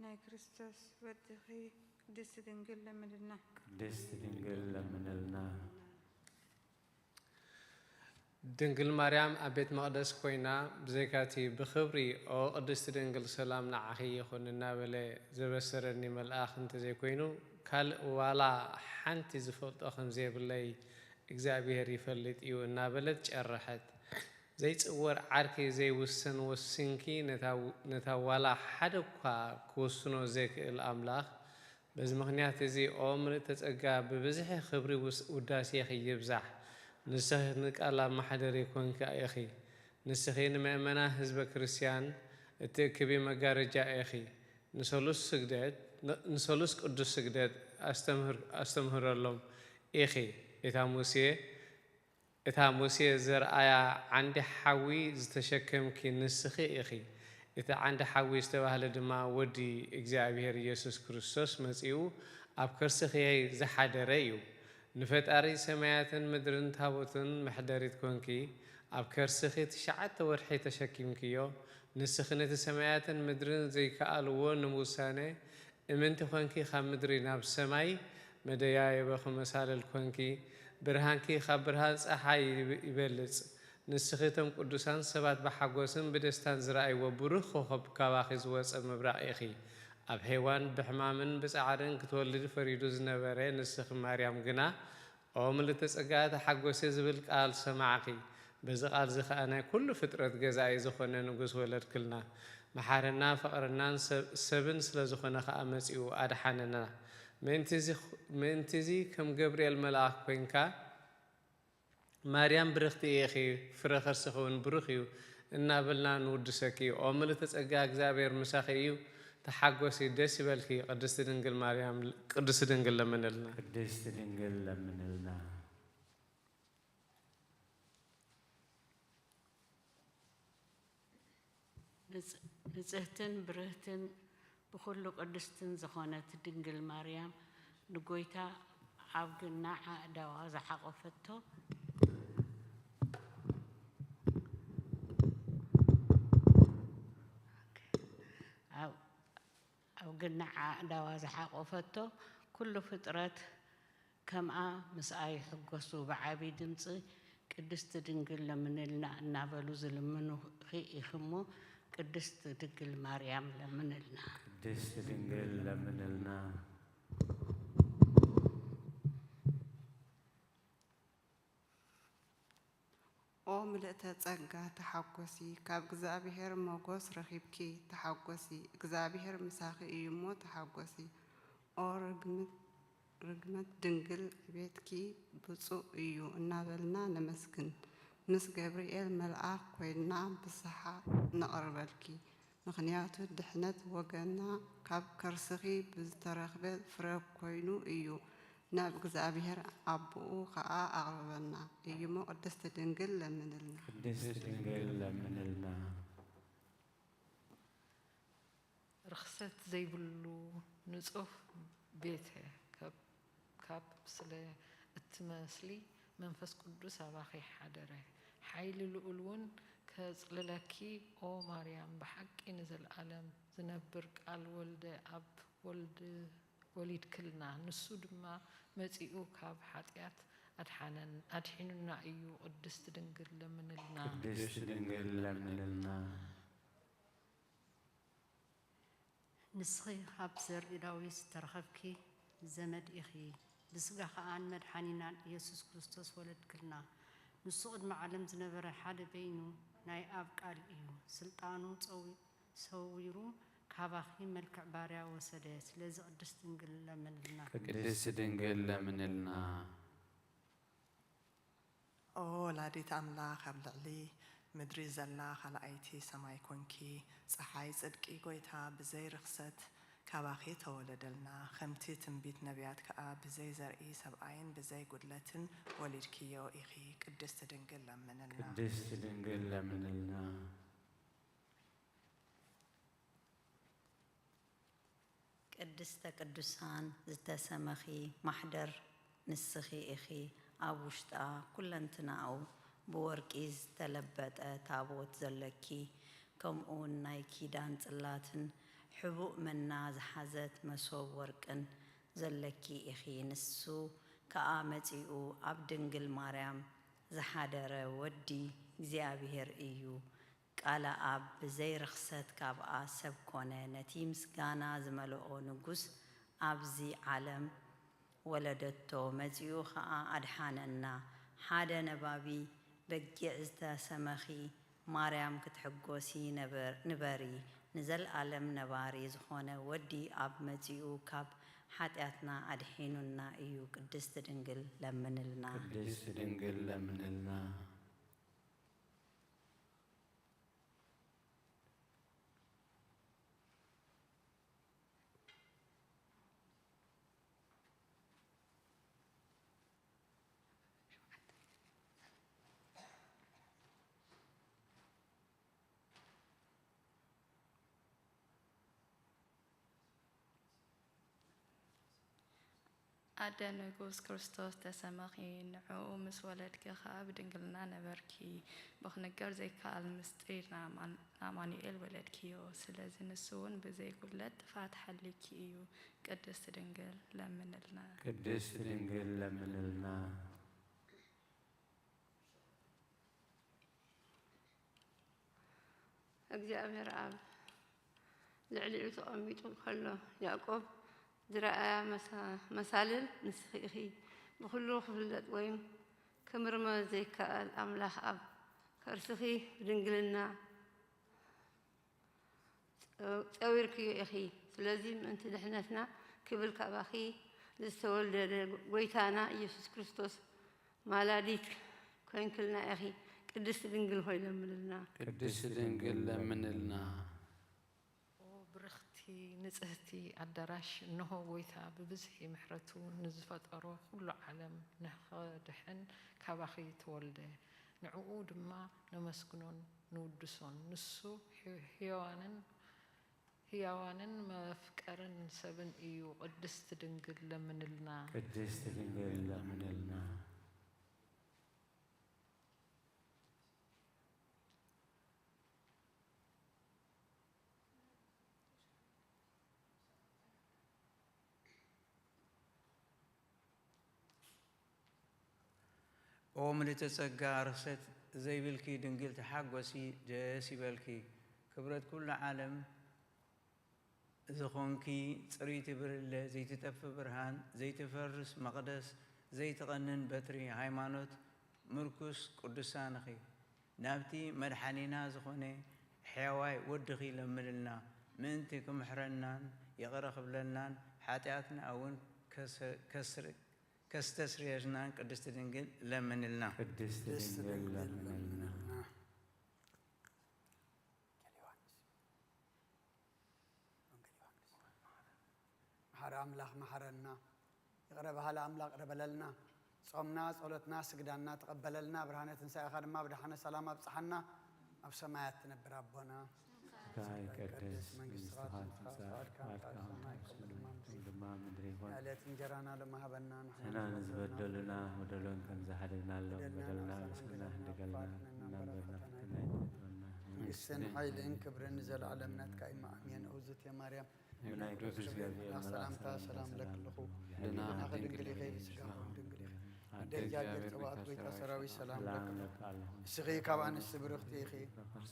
ናይ ክርስቶስ ወድኺ ቅድስቲ ድንግል ለምንልና። ቅድስቲ ድንግል ለምንልና። ድንግል ማርያም ኣብ ቤት መቕደስ ኮይና፣ ብዘይካቲ ብኽብሪ "ኦ ቅድስቲ ድንግል፣ ሰላም ንዓኺ ይኹን" እናበለ ዘበሰረኒ መልኣኽ እንተዘይኮይኑ፣ ካልእ ዋላ ሓንቲ ዝፈልጦ ከም ዘየብለይ እግዚኣብሔር ይፈልጥ እዩ እናበለት ጨረሐት። ዘይጽወር ዓርኪ ዘይውሰን ወሲንኪ ነታ፣ ነታ ዋላ ሓደ እኳ ክውስኖ ዘይክእል ኣምላኽ፣ በዚ ምኽንያት እዚ ኦ ምልእተ ጸጋ ብብዝሒ ክብሪ ውስ-፣ ውዳሴኺ ይብዛሕ። ንስኺ ንቃል ኣብ ማሕደሪ ኮንኪ ኢኺ። ንስኺ ንምእመና ህዝበ ክርስቲያን እትእክቢ መጋረጃ ኢኺ። ንሰሉስ ስግደት፣ ን-፣ ንሰሉስ ቅዱስ ስግደት ኣስተምህር-፣ ኣስተምህረሎም ኢኺ። እታ ሙሴ እታ ሙሴ ዘርኣያ ዓንዲ ሓዊ ዝተሸከምኪ ንስኺ ኢኺ። እቲ ዓንዲ ሓዊ ዝተባህለ ድማ ወዲ እግዚኣብሔር ኢየሱስ ክርስቶስ መጺኡ ኣብ ከርስኺ ዝሓደረ እዩ። ንፈጣሪ ሰማያትን ምድርን ታቦትን መሕደሪት ኮንኪ፣ ኣብ ከርስኺ ትሽዓተ ወርሒ ተሸኪምክዮ። ንስኺ ነቲ ሰማያትን ምድርን ዘይከኣልዎ ንምውሳነ እምንቲ ኾንኪ ካብ ምድሪ ናብ ሰማይ መደያየበኺ መሳልል ኮንኪ። ብርሃንኪ ካብ ብርሃን ጸሓይ ይብ-፣ ይበልጽ። ንስኺ እቶም ቅዱሳን ሰባት ብሓጎስን ብደስታን ዝረኣይዎ ብሩኽ ኮኸብ፣ ካባኺ ዝወጸ ምብራቕ ኢኺ። ኣብ ሄዋን ብሕማምን ብጻዕርን ክትወልድ ፈሪዱ ዝነበረ ንስኺ ማርያም ግና፣ "ኦ ምልእተ ጸጋ ተሓጎሲ" ዝብል ቃል ሰማዕኺ። በዚ ቃልዚ ኸኣ ናይ ኩሉ ፍጥረት ገዛኢ ዝኾነ ንጉስ ወለድክልና። መሓርና ፍቕርናን ሰብ-፣ ሰብን ስለ ዝኾነ ኸኣ መጺኡ ኣድሓነና። ምእንትዚ፣ ምእንትዚ ከም ገብርኤል መልኣኽ ኮይንካ፣ "ማርያም ብርኽቲ ኢኺ፣ ፍረ ከርስኺ እውን ብሩኽ እዩ" እናበልና ንውድሰኪ። ኦ ምልእተ ጸጋ፣ እግዚኣብሔር ምሳኺ እዩ፣ ተሓጎሲ፣ ደስ ይበልኪ። ቅድስቲ ድንግል ማርያም፣ ቅድስቲ ድንግል ለምንልና። ቅድስቲ ድንግል ለምንልና። ንጽ-፣ ንጽህትን ብርህትን ብኹሉ ቅድስትን ዝኾነት ድንግል ማርያም፣ ንጎይታ ኣብ ግናዕ ኣእዳዋ ዝሓቖፈቶ፣ ኣብ፣ ኣብ ግናዕ ኣእዳዋ ዝሓቖፈቶ፣ ኩሉ ፍጥረት ከምኣ ምስኣ ይሕጎሱ፣ ብዓቢ ድምጺ "ቅድስቲ ድንግል ለምንልና" እናበሉ ዝልምኑኺ ኢኺ እሞ፣ ቅድስቲ ድንግል ማርያም ለምንልና። ቅድስቲ ድንግል ለምንልና። ኦ ምልእተ ጸጋ ተሓጎሲ፣ ካብ እግዚኣብሔር ሞጎስ ረኺብኪ ተሓጎሲ፣ እግዚኣብሔር ምሳኺ እዩ እሞ ተሓጎሲ። ኦ ርግምት፣ ርግመት ድንግል፣ ዕቤትኪ ብጹእ እዩ እናበልና ነመስግን። ምስ ገብርኤል መልኣኽ ኮይንና ብስሓቕ ነቕርበልኪ። ምኽንያቱ ድሕነት ወገንና ካብ ከርስኺ ብዝተረኽበ ፍረ ኮይኑ እዩ። ናብ እግዚኣብሔር ኣቦኡ ኸኣ ኣቕርበና እዩሞ ቅድስቲ ድንግል ለምንልና። ቅድስቲ ድንግል ለምንልና። ርኽሰት ዘይብሉ ንጹህ ቤተ፣ ካብ፣ ካብ ስለ እትመስሊ መንፈስ ቅዱስ ኣባኺ ሓደረ። ሓይሊ ልኡል እውን ከጽልለኪ፣ ኦ ማርያም፣ ብሓቂ ንዘለኣለም ዝነብር ቃል ወልደ ኣብ ወልድ ወሊድክልና፣ ንሱ ድማ መጺኡ ካብ ሓጢኣት ኣድሓነን-፣ ኣድሒኑና እዩ። ቅድስቲ ድንግል ለምንልና። ቅድስቲ ድንግል ለምንልና። ንስኺ ካብ ዘርኢ ዳዊት ዝተረኸብኪ ዘመድ ኢኺ። ብስጋ ኸኣ ንመድሓኒናን ኢየሱስ ክርስቶስ ወለድክልና። ንሱ ቅድሚ ዓለም ዝነበረ ሓደ በይኑ ናይ ኣብ ቃል እዩ። ስልጣኑ ጸዊ-፣ ሰዊሩ ካባኺ መልክዕ ባርያ ወሰደ። ስለዚ ቅድስት ድንግል ለምንልና። ቅድስት ድንግል ለምንልና። ኦ ወላዲት ኣምላኽ፣ ኣብ ልዕሊ ምድሪ ዘላ ካልኣይቲ ሰማይ ኮንኪ። ጸሓይ ጽድቂ ጐይታ ብዘይ ርኽሰት ካባኺ ተወለደልና። ከምቲ ትንቢት ነቢያት ከኣ ብዘይ ዘርኢ ሰብኣይን ብዘይ ጉድለትን ወሊድክዮ ኢኺ። ቅድስት ድንግል ለምንልና። ቅድስት ድንግል ለምንልና። ቅድስተ ቅዱሳን ዝተሰመኺ ማሕደር ንስኺ ኢኺ። ኣብ ውሽጣ ኩለንትናኡ ብወርቂ ዝተለበጠ ታቦት ዘለኪ፣ ከምኡውን ናይ ኪዳን ጽላትን ሕቡእ መና ዝሓዘት መሶብ ወርቅን ዘለኪ ኢኺ። ንሱ ከኣ መጺኡ ኣብ ድንግል ማርያም ዝሓደረ ወዲ እግዚኣብሔር እዩ። ቃለ ኣብ ብዘይ ርኽሰት ካብኣ ሰብ ኮነ። ነቲ ምስጋና ዝመልኦ ንጉስ ኣብዚ ዓለም ወለደቶ፣ መጺኡ ኸኣ ኣድሓነና። ሓደ ነባቢ በጊዕ ዝተሰመኺ ማርያም ክትሕጎሲ ነበር-፣ ንበሪ። ንዘለኣለም ነባሪ ዝኾነ ወዲ ኣብ መጺኡ ካብ ሓጢኣትና ኣድሒኑና እዩ። ቅድስት ድንግል ለምንልና። ቅድስት ድንግል ለምንልና። ኣደ ንጉስ ክርስቶስ ተሰመኺ፣ ንዕኡ ምስ ወለድኪ ኸኣ ብድንግልና ነበርኪ። ብኽንገር ዘይከኣል ምስጢር ንኣማን-፣ ንኣማኑኤል ወለድክዮ። ስለዚ ንሱ እውን ብዘይ ጉድለት ጥፍኣት ሓልዩኪ እዩ። ቅድስት ድንግል ለምንልና። ቅድስት ድንግል ለምንልና። እግዚኣብሔር ኣብ ልዕሊኡ ተቐሚጡ ከሎ፣ ያዕቆብ ዝረኣያ መሳ-፣ መሳልል ንስኺ ኢኺ። ብኹሉ ክፍለጥ ወይም ክምርመር ዘይከኣል ኣምላኽ ኣብ ከርስኺ ብድንግልና ጸው-፣ ጸዊርክዮ ኢኺ። ስለዚ ምእንቲ ድሕነትና ክብል ካባኺ ዝተወልደ ጎይታና ኢየሱስ ክርስቶስ ማላዲት ኮይንክልና ኢኺ። ቅድስቲ ድንግል ሆይ ለምንልና። ቅድስቲ ድንግል ለምንልና። ኦ ብርኽቲ ንጽህቲ ኣዳራሽ፣ እንሆ ጎይታ ብብዝሒ ምሕረቱ ንዝፈጠሮ ኩሉ ዓለም ንኸድሕን ካባኺ ተወልደ። ንዕኡ ድማ ነመስግኖን ንውድሶን። ንሱ ህያዋንን ህያዋንን መፍቀርን ሰብን እዩ። ቅድስት ድንግል ለምንልና። ቅድስት ድንግል ለምንልና። ኦ ምልእተ ጸጋ፣ ርኽሰት ዘይብልኪ ድንግል ተሓጎሲ፣ ደስ ይበልኪ። ክብረት ኩሉ ዓለም ዝኾንኪ ጽርይቲ ብርለ፣ ዘይትጠፍእ ብርሃን፣ ዘይትፈርስ መቕደስ፣ ዘይትቐንን በትሪ ሃይማኖት፣ ምርኩስ ቅዱሳንኺ፣ ናብቲ መድሓኒና ዝኾነ ሕያዋይ ወድኺ ለምንልና፣ ምእንቲ ክምሕረናን ይቕረ ክብለልናን፣ ሓጢኣትና እውን ከስ-፣ ከስር-፣ ከስተስርየልናን ቅድስቲ ድንግል ለምንልና። ቅድስቲ ድንግል ለምንልና። መሓሪ ኣምላኽ መሓረና። ይቕረ በሃሊ ኣምላኽ ይቕረ በለልና። ጾምና፣ ጸሎትና፣ ስግዳንና ተቐበለልና። ብርሃነ ትንሳኤኻ ድማ ብደሓነ ሰላም ኣብጽሓና። ኣብ ሰማያት ትነብር ኣቦና፣ ስምካ ይቀደስ፣ መንግስትኻ ትምጻእ፣ ፍቓድካ ኣብ ሰማይ ከምኡ ድማ ምድሪ ይኹን። የዕለት እንጀራና ሎሚ ሃበና፣ ንሕና ንሕና ንዝበደሉና በደሉና፣ በደሎን ከም ዝሓደግናሎም በደልና በደልና ኣሳልፈና ንስእና ህድገልና፣ እናበረታታና እናንበርና ፈተና ፈተና ኣይተእትወና። መንግስትን ሓይልን ክብርን ንዘለዓለም ናትካ እዩ። ኣሜን። እግዝእትየ ማርያም፣ ናይ ቅዱስ ገብርኤል መልኣክ ሰላምታ ሰላም እለኪ ኣለኹ። ህሊናኺ ድንግል ኢኺ፣ ብስጋኺ ድንግል ኢኺ። ኣደ እግዚኣብሔር ጸባኦት፣ ጎይታ ሰራዊት ሰላም እለኪ ኣለኹ። ንስኺ ካብ ኣንስቲ ብርኽቲ ኢኺ፣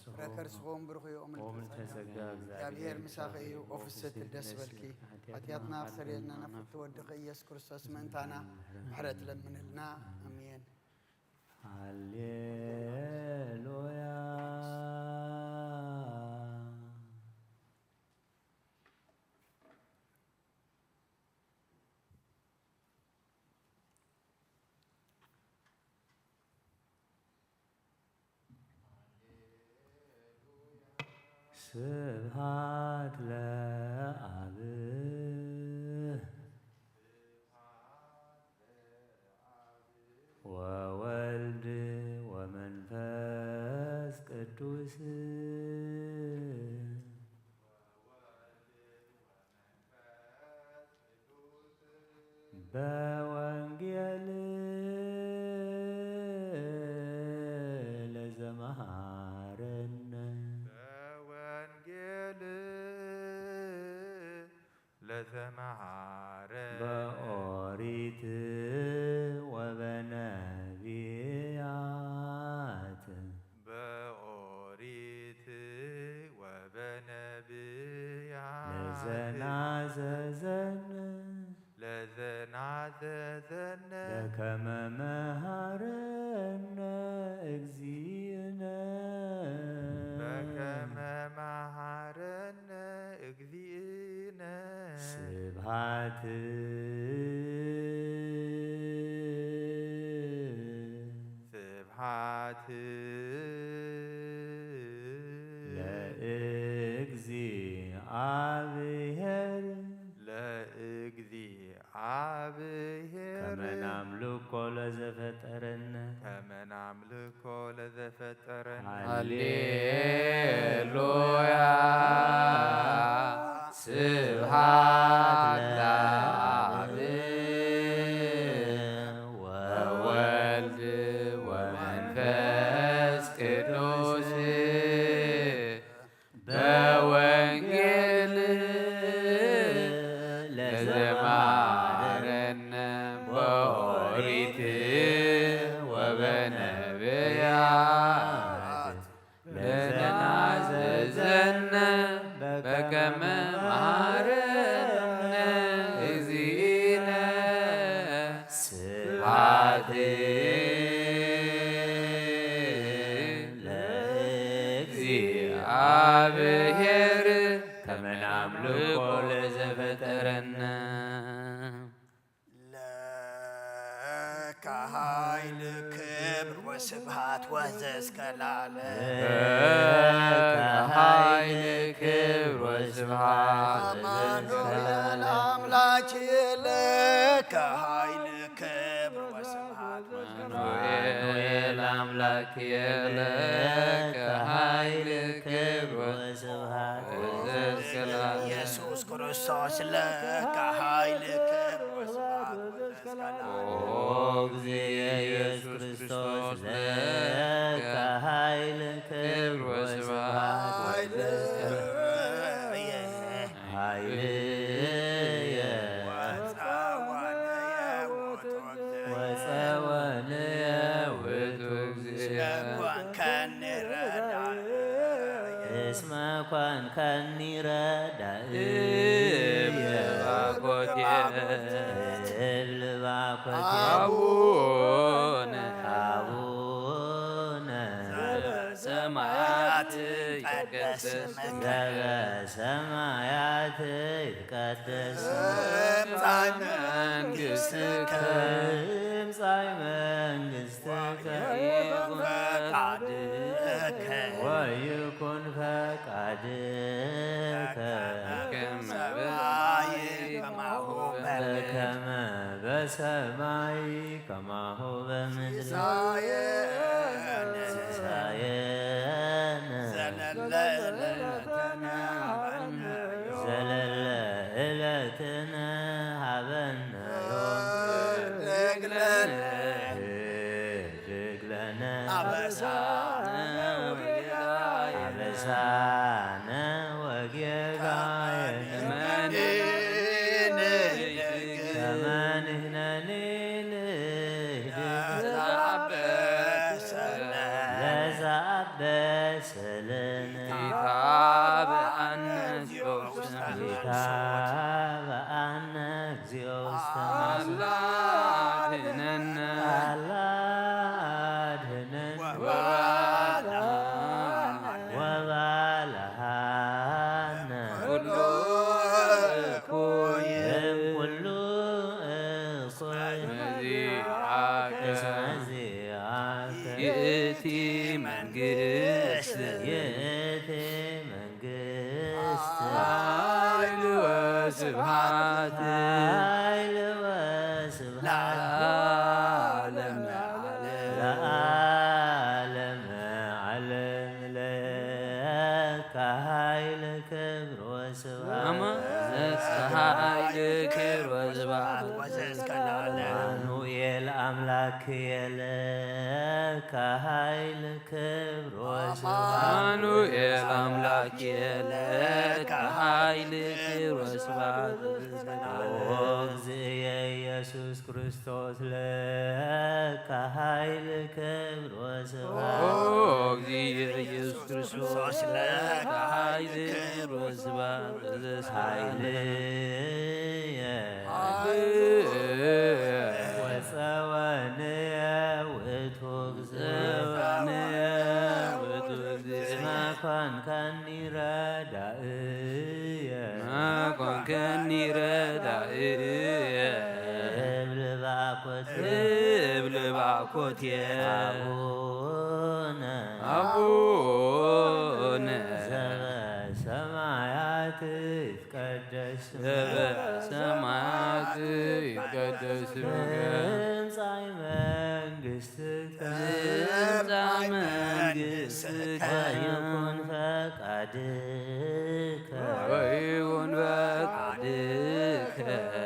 ፍረ ከርስኺ እውን ብሩኽ እዩ። ኦ ምልዕተ ጸጋ፣ እግዚኣብሔር ምሳኺ እዩ። ኦ ፍስሕቲ ደስ በልኪ፣ ሓጢኣትና ክሰርየልና ናብ ፍትወድኺ ኢየሱስ ክርስቶስ ምእንታና ምሕረት ለምንልና። ኣሜን። ሃሌሉያ። ስብሐት ለአብ ወወልድ ወመንፈስ ቅዱስ። በወንጌል ለዘመሃረነ። በወንጌል ለዘመሃረ። በኦሪት ወበነቢያት። በኦሪት ወበነቢያት። ለዘናዘዘን። ለዘናዘዘን። በከመ መሃረነ እግዚእነ። በከመ መሃረነ እግዚእነ። ስብሐት። ስብሐት። ለእግዚኣብሔር። ለእግዚኣብሔር። ከመ ናምልኮ ለዘፈጠረነ። ከመ ናምልኮ ለዘፈጠረነ። ሃሌሉያ። ስብሐት ለአብ ወወልድ ወመንፈስ ቅዱስ። በወንጌል ለዘማረነ በኦሪት ወበነቢያት ለዘናዘዘ መሃረነ እግዚእነ ስብሐት ለእግዚኣብሔር ከመ ናምልኮ ለዘፈጠረነ። ለከ ኃይል ክብር ወስብሐት ወዘእስከ ለዓለም። ለከ ኃይል ክብር ወስብሐት አማኑኤል አምላክ ለከ ኃይል ክብር ወስብሐት አማኑኤል አምላክ ለከ ኃይል ክብር ወስብሐት ወዘእስከ ለዓለም። ኢየሱስ ክርስቶስ ለከ ኃይል ክብር ወስብሐት ወዘእስከ ለዓለም። ኦ እግዚእ ኢየሱስ ክርስቶስ ለከ ኃይል ክብር ወስብሐት ወዘእስከ ለዓለም። ኃይልየ ወጸወንየ ውእቱ እግዚእ። ወጸወንየ ውእቱ እግዚእ። እስመ ኮንከኒ ረዳእየ። እስመ ኮንከኒ ረዳእየ። እብል ባኮቴ። እብል ባኮቴ። አቡነ። አቡነ። ዘበሰማያት ይትቀደስ ስምከ። ዘበሰማያት ይትቀደስ ስምከ። ትምጻእ መንግሥትከ። ትምጻእ መንግሥትከ። ወይኩን ፈቃድከ። ወይኩን ፈቃድከ። በከመ በሰማይ ከማሁ በምድር። በከመ በሰማይ ከማሁ በምድር። ሲሳየነ። ሲሳየነ። ዘለለ ዕለትነ ሀበነ ዮም። ዘለለ ዕለትነ ሀበነ ዮም። ህድግ ለነ። ህድግ ለነ። አበሳነ ወጌጋየነ። አበሳነ ወጌጋየነ። ከመ ንሕነኒ ንህድግ። ከመ ንሕነኒ ንህድግ። ለዘአበሰነ። ለዘአበሰነ። ኢታብአነ እግዚኦ ውስተ መንሱት። ኢታብአነ እግዚኦ ውስተ መንሱት። አላ አድኅነነ። አላ አድኅነነ። ወባልሐነ። ወባልሐነ። ኩሉ እኩይ። እምኩሉ እኩይ። እስመ ዚአከ። እስመ ዚአከ። ይእቲ መንግሥት። ይእቲ መንግሥት። ኃይል ወስብሐት። ኃይል ወስብሐት። ለዓለመ ዓለም። ለዓለመ ዓለም። ለከ ኃይል ክብር ወስብሐት። አማን። ለከ ኃይል ክብር ወስብሐት። ወዘእስከ ለዓለም። አማኑኤል አምላክየ ለከ ኃይል ክብር ወስብሐት። አማኑኤል አምላክየ ለከ ኃይል ክብር ወስብሐት። ኦ እግዚእየ ኢየሱስ ክርስቶስ ለከ ኃይል ክብር ወስብሐት። ኦ እግዚእየ ኢየሱስ ክርስቶስ ለከ ኃይል ክብር ወስብሐት። ኃይልየ ወጸወንየ ውእቱ እግዚእ። ጸወንየ ውእቱ እግዚእ። እስመ ኮንከኒ ረዳእየ። እስመ ኮንከኒ ረዳእየ። እብል ባኮቴ። እብል ባኮቴ። አቡነ። አቡነ። ዘበሰማያት ይትቀደስ ስምከ። ዘበሰማያት ይትቀደስ ስምከ። ትምጻእ መንግሥትከ። ትምጻእ መንግሥትከ። ወይኩን ፈቃድከ። ወይኩን ፈቃድከ።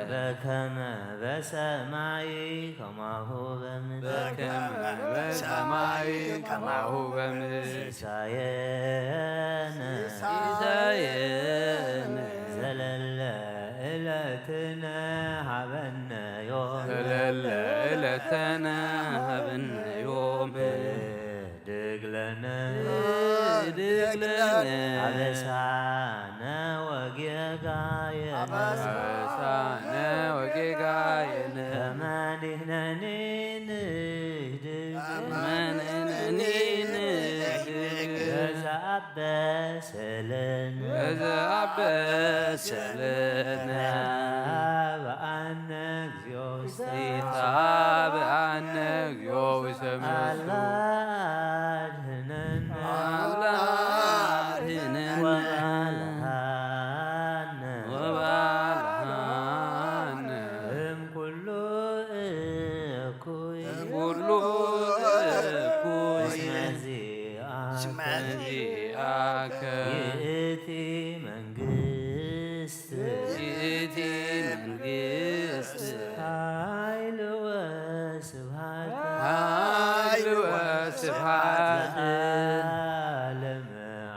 በከመ በሰማይ ከማሁ በምድር። በከመ በሰማይ ከማሁ በምድር። ሲሳየነ። ሲሳየነ። ዘለለ ዕለትነ ሀበነ ዮም። ዘለለ ዕለትነ ሀበነ ዮም። ህድግ ለነ። ህድግ ለነ። አበሳነ ወ አበሳነ ወጌጋየነ ከመ ንሕነኒ ንህድግ ከመ ንሕነኒ ንህድግ ለዘአበሰ ለነ ለዘአበሰ ለነ ኢታብአነ እግዚኦ ውስተ ኢታብአነ እግዚኦ ውስተ መዓቱ አላ አድህነነ አላ አድህነነ ወባልሃነ ወባልሃነ እምኩሉ እኩይ ኩሉ እኩይ እስመ ዚአከ እስመ ዚአከ ይእቲ መንግስት ይእቲ መንግስት ኃይል ወስብሐት ኃይል ወስብሐት ለዓለመ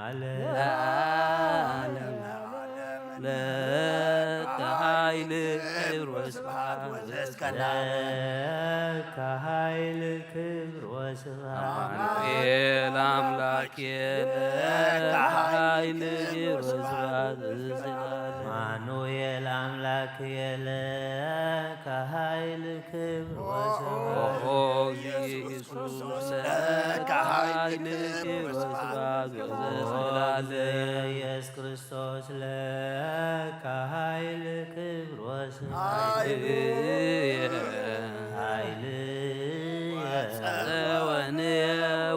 ዓለም ለዓለመ ዓለም ለከ ኃይል ክብር ወስብሐት ወዘእስከ ለዓለም ለከ ኃይል ክብር ወስብሐት አማኑኤል አምላኬ ለከ ኃይል ክብር ወስብሐት ወዘእስከ ለዓለም አማኑኤል አምላኬ ለከ ኃይል ክብር ወስብሐት ኦ ኢየሱስ ለከ ኃይል ክብር ወስብሐት ወዘእስከ ለዓለም ኢየሱስ ክርስቶስ ለከ ኃይል ክብር ወስብሐት ኃይል ጸወንየ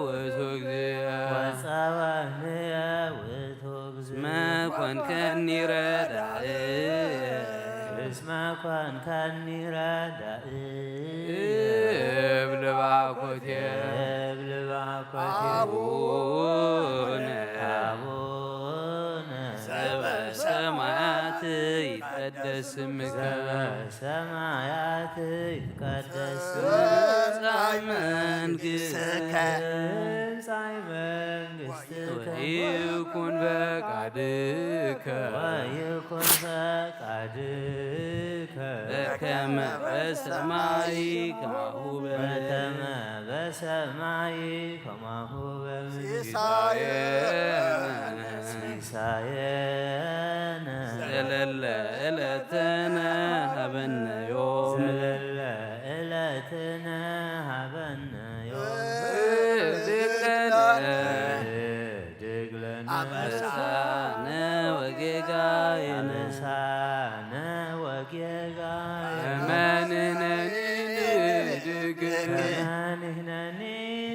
ውእቱ እግዚኦ ወጸወንየ ውእቱ እግዚኦ መኮንከኒ ረዳእ እስመ ኮንከኒ ረዳእ እብል ባኮቴ እብል ባኮቴ አቡነ አቡነ ዘበሰማያት ይትቀደስ ስምከ ዘበሰማያት ይትቀደስ ትምጻእ መንግሥትከ ትምጻእ መንግሥትከ ወይኩን ፈቃድከ ወይኩን ፈቃድከ በከመ በሰማይ ከማሁ በምድር በከመ በሰማይ ከማሁ በምድር ሲሳየነ ሲሳየነ ዘለለ ዕለትነ ሀበነ ዮም ዘለለ ዕለትነ ሀበነ ዮም ህድግ ለነ አበሳነ ወጌጋየነ አበሳነ ወጌጋየነ ከመ ንሕነኒ ንህድግ ከመ ንሕነኒ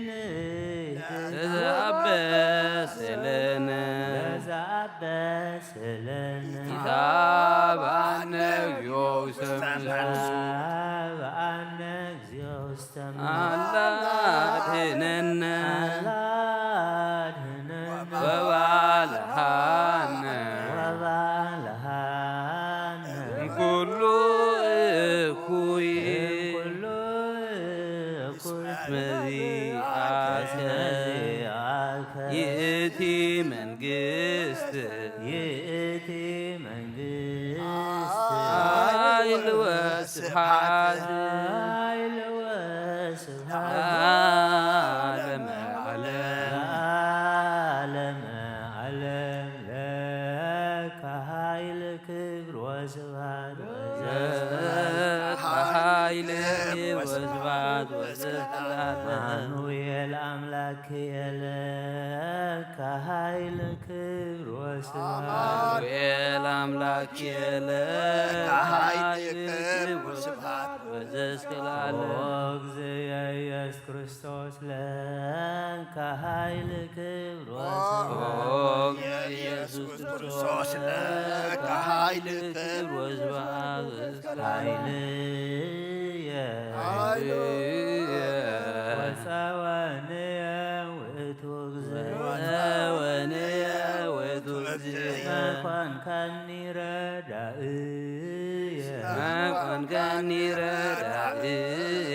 ንህድግ ለዘአበሰ ለነ ለዘአበሰ ለነ ኢታብአነ እግዚኦ ውስተ መንሱት ኢታብአነ እግዚኦ ውስተ መንሱት አላ አድህነነ አላ አድህነነ ወባልሃነ ወባልሃነ እምኩሉ እኩይ እምኩሉ እኩይ እስመ ዚአከ እስመ ዚአከ ይእቲ መንግስት ይእቲ መንግስት ኃይል ወስብሐት ኃይል ወስብሐት ለዓለመ ዓለም ለዓለመ ዓለም ለከ ኃይል ክብር ወስብሐት ወዘስብሐት ኃይል ክብር ወስብሐት ወዘስብሐት አማኑኤል አምላክ የለ ከኃይል ክብር ወስብሐት አማኑኤል አምላክ የለ ከኃይል ክብር ወስብሐት ወዘእስከ ለዓለም። ኦ እግዚእ ኢየሱስ ክርስቶስ ለከ ኃይል ክብር ወስብሐት ኦ ኢየሱስ ክርስቶስ ለከ ኃይል ክብር ወስብሐት ወዘእስከ ለዓለም። ኃይልየ ኃይልየ ወጸወንየ ውእቱ እግዚእ ወጸወንየ ውእቱ እግዚእ መኮንከኒ ረዳእየ መኮንከኒ ረዳእየ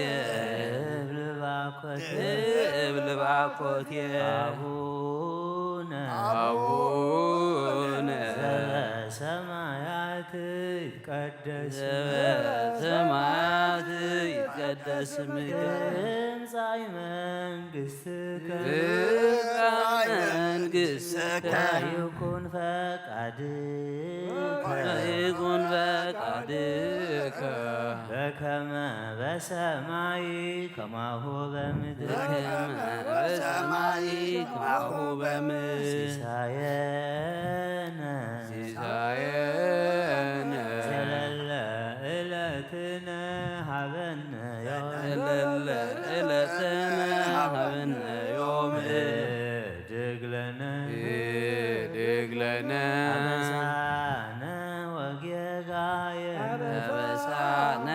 እብል ባኮቴ እብል ባኮቴ አቡነ አቡነ ዘበሰማያት ይትቀደስ ዘበሰማያት ይትቀደስ ስምከ ትምጻእ መንግስትከ ትምጻእ መንግስትከ ይኩን ፈቃድከ ይኩን ከመ በሰማይ ከማሁ በምድር። ከመ በሰማይ ከማሁ በምድር። ሲሳየነ ሲሳየነ ዘለለ ዕለትነ ሀበነ ዮም። ዘለለ ዕለትነ ሀበነ ዮም። ህድግ ለነ ህድግ ለነ አበሳነ ወጌጋየነ። አበሳነ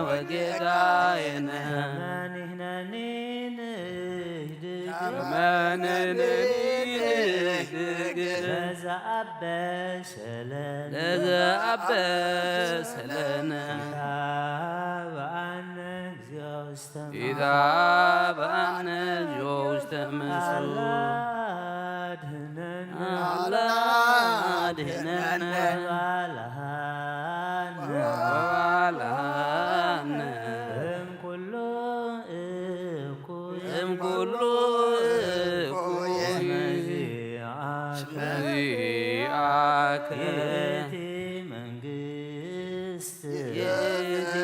ወጌጋየነ። ከመ ንሕነኒ ንህድግ ከመ ንሕነኒ ንህድግ ለዘአበሰለነ ለዘአበሰለነ። ኢታብአነ እግዚኦ ውስተ ኢታብአነ እግዚኦ ውስተ መንሱ። አላ አድህነነ አላ አድህነነ። ወባልሃነ ወባልሃነ። እምኩሉ እኩይ እምኩሉ እኩይ። እስመ ዚአከ እስመ ዚአከ ይእቲ መንግስት ይእቲ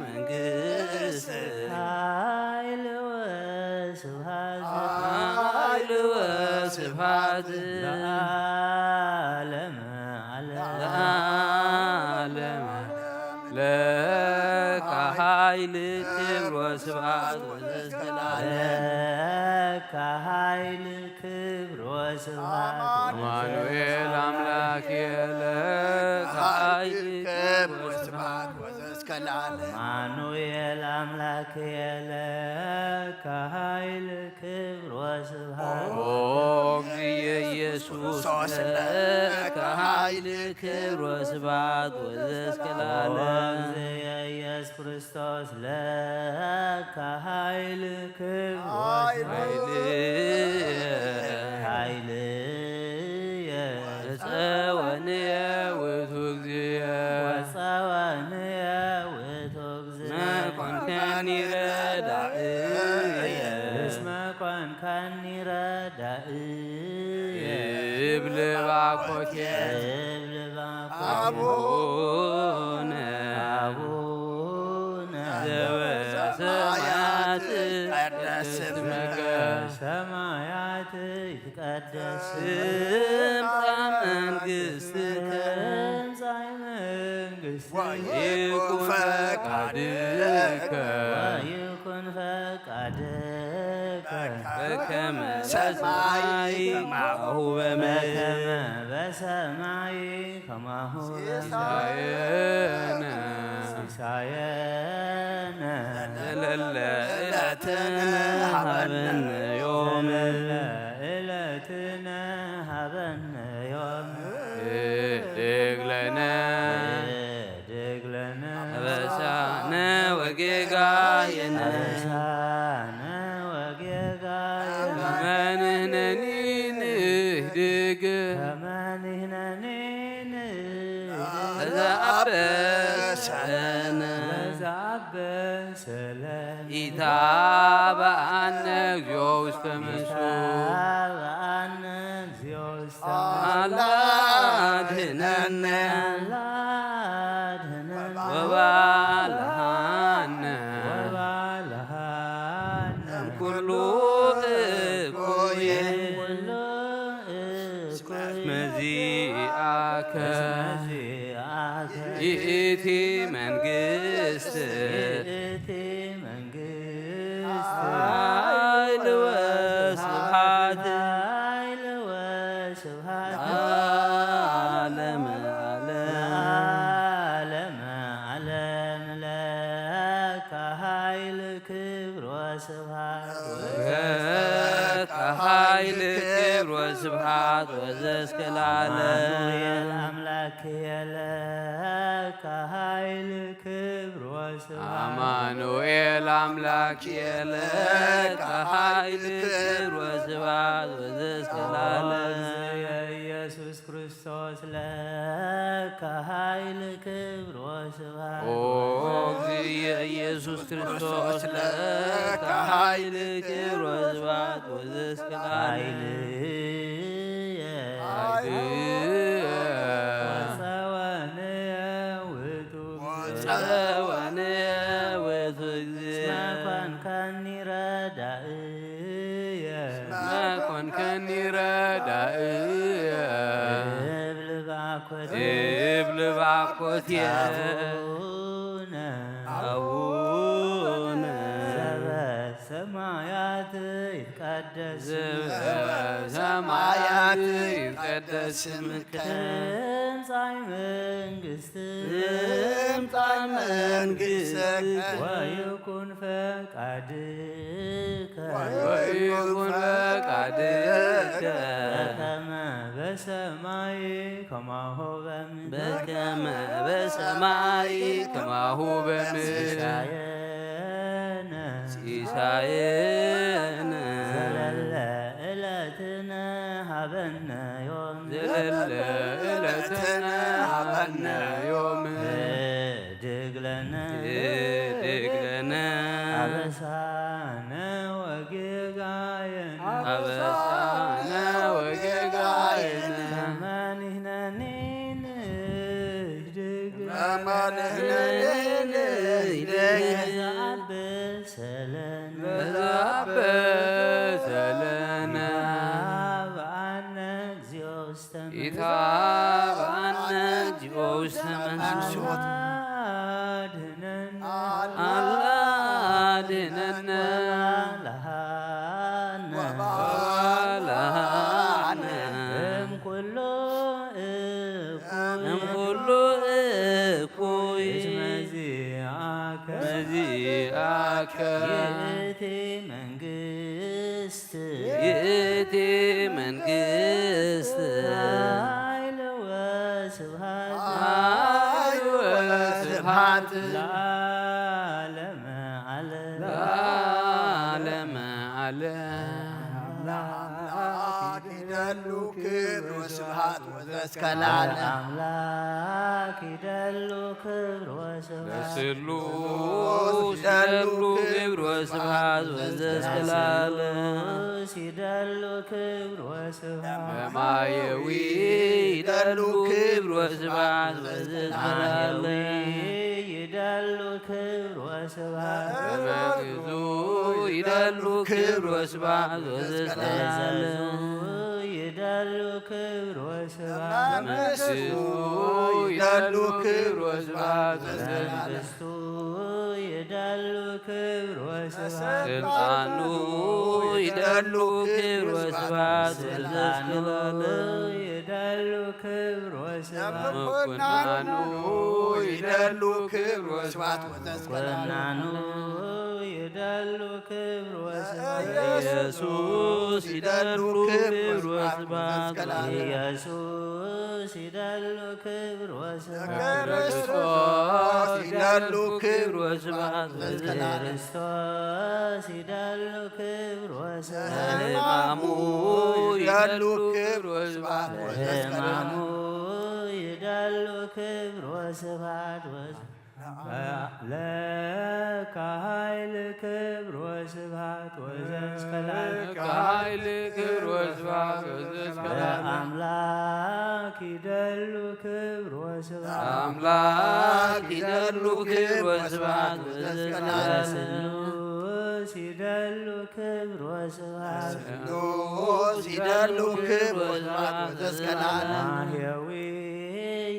መንግስት። ኃይል ወስብሐት ኃይል ወስብሐት ለዓለመ ዓለም። ለዓለመ ለከ ኃይል ክብር ወስብሐት ወዘእስከ ለዓለም። ለከ ኃይል ክብር ወስብሐት አማኑኤል አምላክ ለከ ኃይል ክብር ወስብሐት ወዘእስከ ለዓለም። አማኑኤል አምላክ ለከ ኃይል ክብር ወስብሐት። ኦ እግዚእ ኢየሱስ ለከ ኃይል ክብር ወስብሐት ወዘእስከ ለዓለም። ኦ እግዚእ ኢየሱስ ክርስቶስ ለከ ኃይል ክብር ኃይል ወስብሐት። ኃይልየ ወጸወንየ ውእቱ እግዚእ ወጸወንየ ውእቱ እግዚእ። እስመ ኮንከኒ ረዳእየ እስመ ኮንከኒ ረዳእየ። እብል ባኮቴ እብል ባኮቴ። አቡነ አቡነ ዘበሰማያት ይትቀደስ ስምከ። ሰማያት ይትቀደስ። ትምጻእ መንግስትከ። ትምጻእ መንግስትከ። ወይኩን ፈቃድከ። ወይኩን ፈቃድከ። በከመ በሰማይ በሰማይ ከማሁ በከማሁ በከመ በሰማይ ከማሁ ሲሳየነ ሲሳየነ ዘለለ ዕለትነ ሀበነ ዮም። ዘለለ ዕለትነ ሀበነ ዮም። ህድግ ለነ ህድግ ለነ አበሳነ ወጌጋየነ። አበሳነ ወጌጋየነ። ከመ ንሕነኒ ንህድግ ከመ ንሕነኒ ንህድግ ለዘአበሰለነ ለዘአበሰለነ። ኢታብአነ እግዚኦ ውስተ መንሱ። ኢታብአነ እግዚኦ ውስተ መንሱ። አላ አድህነነ። አላ አድህነነ። ወባልሃነ። ወባልሃነ። እምኩሉ እኩይ። እምኩሉ እኩይ። እስመ ዚአከ እስመ ዚአከ ይእቲ መንግስት። ይእቲ መንግስት። ኃይል ወስብሐት። ኃይል ወስብሐት። ለዓለመ ዓለም። ለዓለመ ዓለም ለከ ኃይል ክብር ወስብሐት። ለከ ኃይል ክብር ወስብሐት ወዘእስከ ለዓለም። አማኑኤል አምላክ ለከ ኃይል ክብር ወስብሐት። አማኑኤል አምላክ ለከ ኃይል ክብር ወስብሐት ወዘእስከ ለዓለም። ኢየሱስ ክርስቶስ ለከ ኃይል ክብር ወስብሐት። ኦ እግዚእ ኢየሱስ ክርስቶስ ለከ ኃይል ክብር ወስብሐት ወዘእስከ ለዓለም። ኃይልየ ኃይልየ ወፀወንየ ውእቱ ወፀወንየ ከኒ ረዳእየ እብል ባኮትየ እብል ባኮትየ ኣቡነ ኣቡነ ዘበሰማያት ይትቀደስ ዘበሰማያት ይትቀደስ ስምከ ትምጻእ መንግስት ትምጻእ መንግስትከ ወይኩን ፈቃድከ ወይኩን ፈቃድከ በከመ በሰማይ ከማሁ በምድር በከመ በሰማይ ከማሁ በምድር ሲሳየነ ሲሳየነ ዘለለ ዕለትነ ሃበነ ዮም ዘለለ ዕለትነ ሃበነ ዮም ህድግ ለነ ህድግ ለነ አበሳነ ወጌጋየነ አበሳነ ወጌጋየነ ከመ ንሕነኒ ንህድግ ከመ ንሕነኒ ንህድግ ዘአበሰለነ ዘአበሰለነ ኢታብአነ እግዚኦ ውስተ መንግስት ኢታብአነ እግዚኦ ውስተ መንግስት አድነን አላ አድነን ወባልሃነ ወባልሃነ እምኩሉ እኩይ እምኩሉ እኩይ እስመ ዚአከ መዚአከ ይእቲ መንግስት ይእቲ መንግስት ኃይል ወስብሐት ኃይል ወስብሐት ለዓለመ ዓለም ለዓለመ ዓለም ለአምላክ ይደሉ ክብር ወስብሐት ወዘእስከ ለዓለም አምላክ ይደሉ ክብር ወስብሐት ለስሉስ ይደሉ ክብር ወስብሐት ወዘእስከ ለዓለም ለስሉስ ይደሉ ክብር ወስብሐት ለማየዊ ይደሉ ክብር ወስብሐት ወዘእስከ ለዓለም ይደሉ ክብር ወስብሐት ለመንግስቱ ይደሉ ክብር ወስብሐት ወዘእስከ ለዓለም ይደሉ ክብር ወስብሐት ለመንግስቱ ይደሉ ክብር ወስብሐት ወዘእስከ ለዓለም መንግስቱ ይደሉ ክብር ወስብሐት ስልጣኑ ይደሉ ክብር ወስብሐት ወዘእስከ ለዓለም ይደሉ ክብር ወስብሐት ምኩናኑ ይደሉ ክብር ወስብሐት ወዘእስከ ለዓለም ምኩናኑ ይደሉ ክብር ወስብሐት ኢየሱስ ይደሉ ክብር ወስብሐት ወዘእስከ ለዓለም ኢየሱስ ይደሉ ክብር ወስብሐት ክርስቶስ ይደሉ ክብር ወስብሐት ወዘእስከ ለዓለም ክርስቶስ ይደሉ ክብር ወስብሐት ሕማሙ ይደሉ ክብር ወስብሐት ወዘእስከ ለዓለም ሕማሙ ይደሉ ክብር ወስብሐት ወስ ለከ ኃይል ክብር ወስብሐት ወዘእስከ ለዓለም ለከ ኃይል ክብር ወስብሐት ወዘእስከ ለዓለም ለአምላክ ይደሉ ክብር ወስብሐት ለአምላክ ይደሉ ክብር ወስብሐት ወዘእስከ ለዓለም ለስሉስ ይደሉ ክብር ወስብሐት ለስሉስ ይደሉ ክብር ወስብሐት ወዘእስከ ለዓለም ለማህየዊ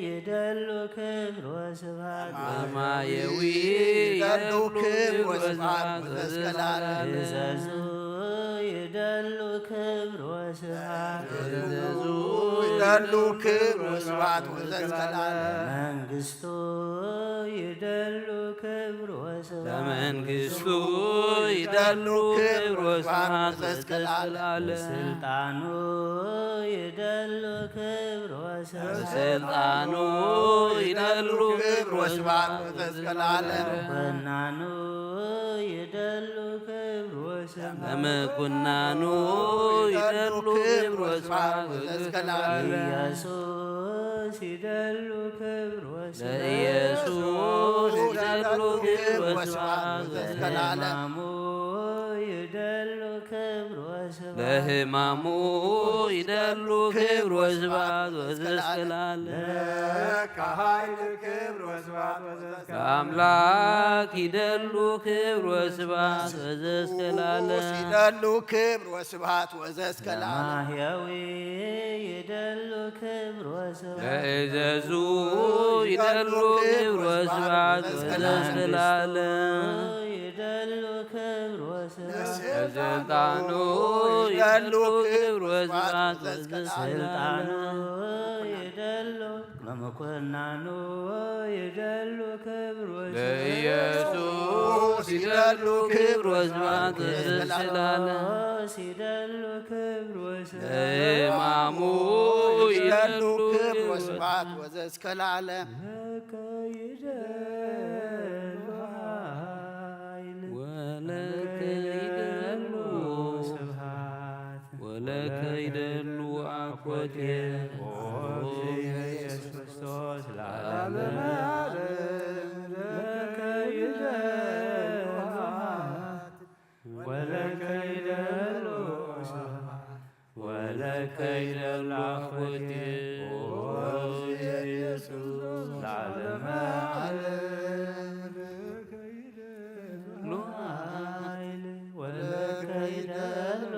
ይደሉ ክብር ወስብሐት ለማየዊ ይደሉ ክብር ወስብሐት ወዘእስከ ለዓለም እዘዙ ይደሉ ክብር ወስብሐት እዘዙ ይደሉ ክብር ወስብሐት ወዘእስከ ለዓለም መንግስቱ ይደሉ ክብር ወስብሐት ለመንግስቱ ይደሉ ክብር ወስብሐት ወዘእስከ ለዓለም ስልጣኑ ይደሉ ክብር ወስብሐት ስልጣኑ ይደሉ ክብር ወስብሐት ወዘእስከ ለዓለም ምኩናኑ ይደሉ ክብር ወስብሐት ለምኩናኑ ይደሉ ክብር ወስብሐት ወዘእስከ ለዓለም ኢየሱስ ይደሉ ክብር ወስብሐት ለኢየሱስ ይደሉ ክብር ወስብሐት ወዘእስከ ለዓለም ሕማሙ ይደሉ ክብር ወስብሐት ለህማሙ ይደሉ ክብር ወስብሐት ወዘስከላለ ለካሃይል ክብር ወስብሐት ወዘስከላለ ለአምላክ ይደሉ ክብር ወስብሐት ወዘስከላለ ይደሉ ክብር ወስብሐት ወዘስከላለ ማህያዊ ይደሉ ክብር ወስብሐት ለእዘዙ ይደሉ ክብር ወስብሐት ወዘስከላለ ይደሉ ክብር ወስብሐት ለስልጣኑ ይደሉ ክብር ወስብሐት ወዘስከላለ ይደሉ መመኮናኑ ይደሉ ክብር ወስብሐት ለኢየሱስ ይደሉ ክብር ወስብሐት ወዘስከላለ ይደሉ ክብር ወስብሐት ለሕማሙ ይደሉ ክብር ወስብሐት ወዘስከላለ ለከ ይደሉ ኃይል ወለከ ይደሉ ስብሐት ወለከ ይደሉ አኮቴ ኢየሱስ ክርስቶስ ለዓለመ ዓለም ለከ ይደሉ ወለከ ይደሉ ስብሐት ወለከ ይደሉ አኮቴ ኢየሱስ ለዓለመ ዓለም ለከ ይደሉ ኃይል ወለከ ይደሉ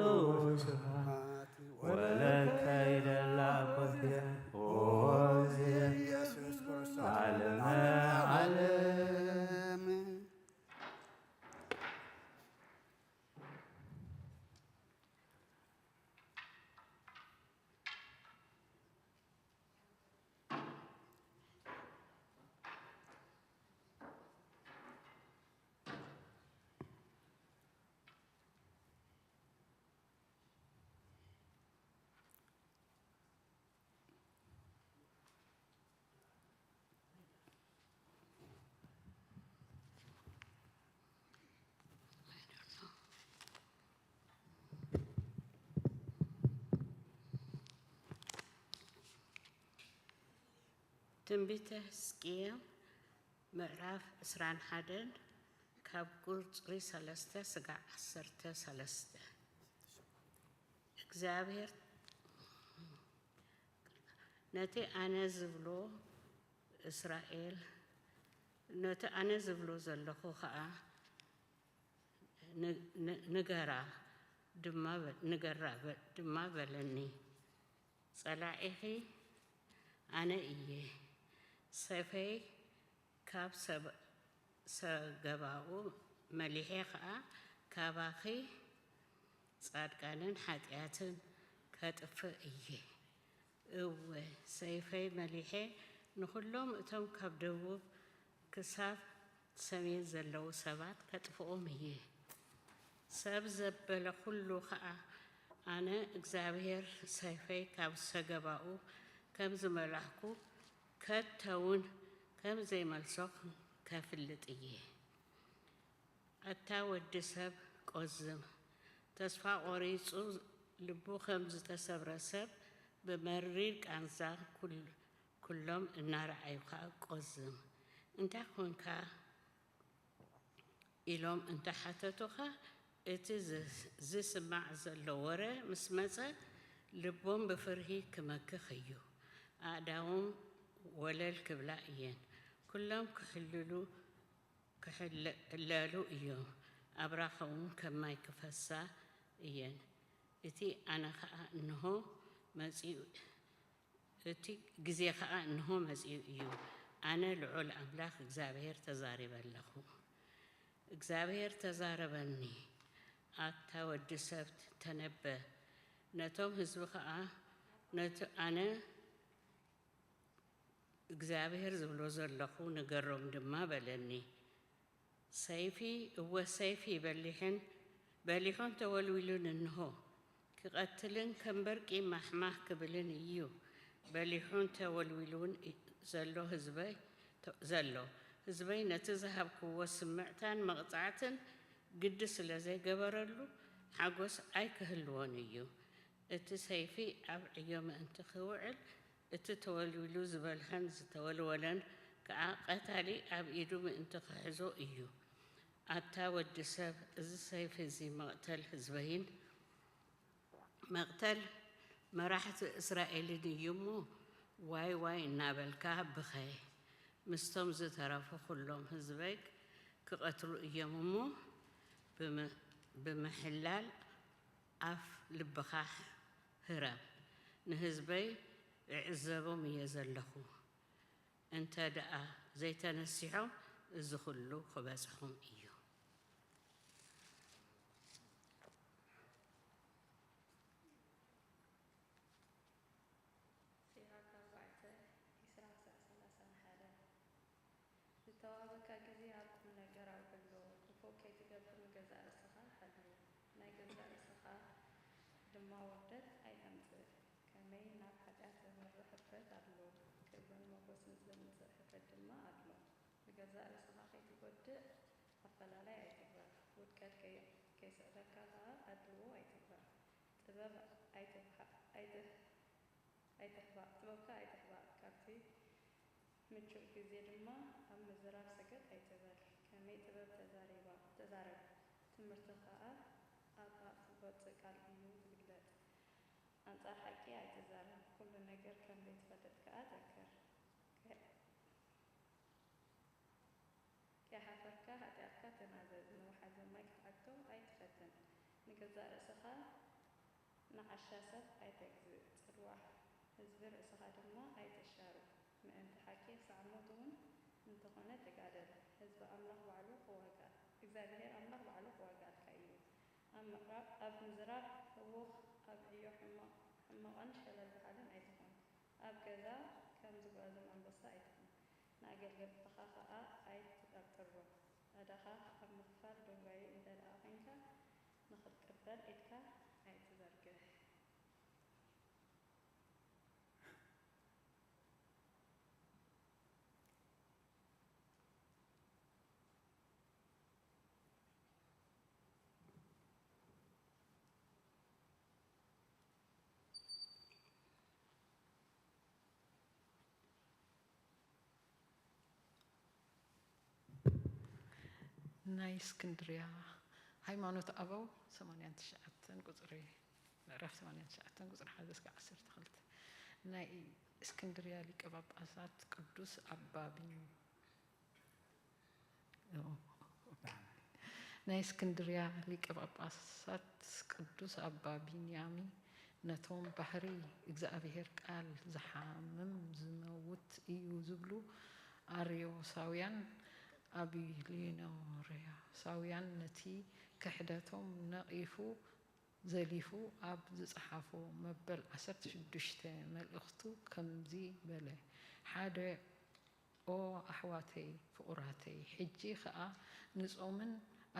ስብሐት ወለከ ይደሉ አኮቴ ኢየሱስ ኢየሱስ ክርስቶስ ለዓለመ ዓለም ትንቢተ ሕዝቅኤል ምዕራፍ ዕስራን ሓደን ካብ ቁጽሪ ሰለስተ ስጋዕ ዓሰርተ ሰለስተ። እግዚኣብሔር ነቲ ኣነ ዝብሎ እስራኤል ነቲ ኣነ ዝብሎ ዘለኹ ኸኣ ንገራ ድማ ንገራ ድማ በለኒ። ጸላኢኺ ኣነ እየ። ሰይፈይ ካብ ሰገባኡ መሊሐ ኸኣ ካባኺ ጻድቃንን ሓጢኣትን ከጥፍእ እየ። እወ፣ ሰይፈይ መሊሐ ንኹሎም እቶም ካብ ደቡብ ክሳብ ሰሜን ዘለዉ ሰባት ከጥፍኦም እየ። ሰብ ዘበለ ኹሉ ኸኣ ኣነ እግዚኣብሄር ሰይፈይ ካብ ሰገባኡ ከም ዝመላሕኩ ከቶ እውን ከም ዘይመልሶ ከፍልጥ እየ። ኣታ ወዲ ሰብ፣ ቆዝም። ተስፋ ቖሪጹ ልቡ ከም ዝተሰብረ ሰብ ብመሪር ቃንዛ ኩሎም እናረኣዩኻ ቆዝም። እንታይ ኾንካ? ኢሎም እንተ ሓተቱኻ፣ እቲ ዝስማዕ ዘሎ ወረ ምስ መጸ፣ ልቦም ብፍርሂ ክመክኽ እዩ። ኣእዳዎም ወለል ክብላ እየን። ኩሎም ክሕልሉ ክሕለሉ እዮም። ኣብራኸ እውን ከም ማይ ክፈሳ እየን። እቲ ኣነ ኸኣ እንሆ መጺኡ እቲ ግዜ ኸኣ እንሆ መጺኡ እዩ። ኣነ ልዑል ኣምላኽ እግዚኣብሔር ተዛሪበ ኣለኹ። እግዚኣብሔር ተዛረበኒ፣ ኣታ ወዲ ሰብ ተነበ፣ ነቶም ህዝቢ ኸኣ ነቲ ኣነ እግዚኣብሔር ዝብሎ ዘለኹ ንገሮም ድማ በለኒ። ሰይፊ፣ እወ ሰይፊ በሊሕን በሊሑን ተወልዊሉን እንሆ፣ ክቐትልን ከም በርቂ ማሕማሕ ክብልን እዩ። በሊሑን ተወልዊሉን ዘሎ ህዝበይ ዘሎ ህዝበይ ነቲ ዝሃብክዎ ስምዕታን መቕጻዕትን ግዲ ስለ ዘይገበረሉ ሓጎስ ኣይክህልዎን እዩ። እቲ ሰይፊ ኣብ ዕዮ ምእንቲ ክውዕል እቲ ተወልዊሉ ዝበልሐን ዝተወልወለን ከኣ ቀታሊ ኣብ ኢዱ ምእንቲ ክሕዞ እዩ። ኣታ ወዲ ሰብ፣ እዚ ሰይፊ እዚ መቕተል ህዝበይን መቕተል መራሕቲ እስራኤልን እዩ እሞ፣ ዋይ ዋይ እናበልካ ብኸ። ምስቶም ዝተረፉ ኩሎም ህዝበይ ክቐትሉ እዮም እሞ፣ ብም-፣ ብምሕላል ኣፍ ልብኻ ህረም። ንህዝበይ እዕዘቦም እየ ዘለኹ። እንተ ደኣ ዘይተነሲሖም፣ እዚ ኹሉ ክበጽሖም እዩ። ሲራክ ኣርባዕተ፣ ዕስራ ክሳዕ ሰላሳን ሓደ። ዝተዋህበካ ግዜ ኣብ ቁም ነገር ኣውዕሎ፣ ክፉእ ከይትገብር ንገዛእ ርእስኻ ሓሉ፣ ናይ ገዛእ ርእስኻ ድማ ውርደት ኣይተምጽእ። ከመይ ናብ ሓጢኣት ዘምርሕ እፍረት ኣሎ፣ ክብርን ሞገስን ዘምጽእ ሕፍረት ድማ ኣሎ። ንገዛእ ርእስኻ ከይትጎድእ ኣፈላላይ ኣይትግበር፣ ውድቀት ከይ-፣ ከይስዕረካ ከኣ ኣድልዎ ኣይትግበር። ጥበብ ኣይትብሓ-፣ ኣይትህ-፣ ኣይትሕባእ፣ ጥበብካ ኣይትሕባእ፣ ካብቲ ምቹእ ግዜ ድማ ኣብ ምዝራብ ሰገጥ ኣይትበል። ከመይ ጥበብ ተዛሪባ፣ ተዛረብ፣ ትምህርቲ ከኣ ኣብ ኣፍ ዝወጽእ ቃል እዩ ዝግለጽ። ኣንጻር ሓቂ ኣይትዛረብ፣ ኩሉ ነገር ከም ዘይትፈልጥ ከኣ ዘክር። ከ-፣ ከይሓፈርካ ሓጢኣትካ ተናዘዝ፣ ንወሓዚ ማይ ክትሓቶ ኣይትፈትን። ንገዛእ ርእስኻ ንዓሻ ሰብ ኣይተግዝእ፣ ጽልዋ ህዝቢ ርእስኻ ድማ ኣይተሻርፍ። ምእንቲ ሓቂ ክሳዕ ሞት እውን እንተኾነ ተጋደል፣ ህዝቢ ኣምላኽ ባዕሉ ክዋጋእ፣ እግዚኣብሄር ኣምላኽ ባዕሉ ክዋጋኣልካ እዩ። ኣብ ምቕራብ፣ ኣብ ምዝራብ ህዉኽ፣ ኣብ ዕዮ ሕማቕ፣ ሕማቕን ሸለል በሃልን ኣይትኹን። ኣብ ገዛ ከም ዝጓዝም ኣንበሳ ኣይትኹን። ንኣገልገልትኻ ኸኣ ኣይትጠርጥሮም። ዕዳኻ ኣብ ምኽፋል ደንጓዪ እንተ ደኣ ዄንካ፣ ንኽትቅበል ኢድካ ኣይትዘርግሕ። ናይ እስክንድርያ ሃይማኖት ኣበው ሰማንያን ትሽዓተን ቁጽሪ፣ ምዕራፍ ሰማንያን ትሽዓተን ቁጽሪ ሓደ እስከ ዓሰርተ ክልተ። ናይ እስክንድርያ ሊቀ ጳጳሳት ቅዱስ ኣባ ቢን-፣ ናይ እስክንድርያ ሊቀ ጳጳሳት ቅዱስ ኣባ ቢንያሚ ነቶም ባህሪ እግዚኣብሔር ቃል ዝሓምም ዝመውት እዩ ዝብሉ ኣርዮሳውያን፣ ኣቢሊኖርዮሳውያን፣ ነቲ ክሕደቶም ነቒፉ ዘሊፉ ኣብ ዝጸሓፎ መበል ዓሰርተ ሽዱሽተ መልእኽቱ ከምዚ በለ፣ ሓደ ኦ ኣሕዋተይ ፍቑራተይ፣ ሕጂ ኸኣ ንጾምን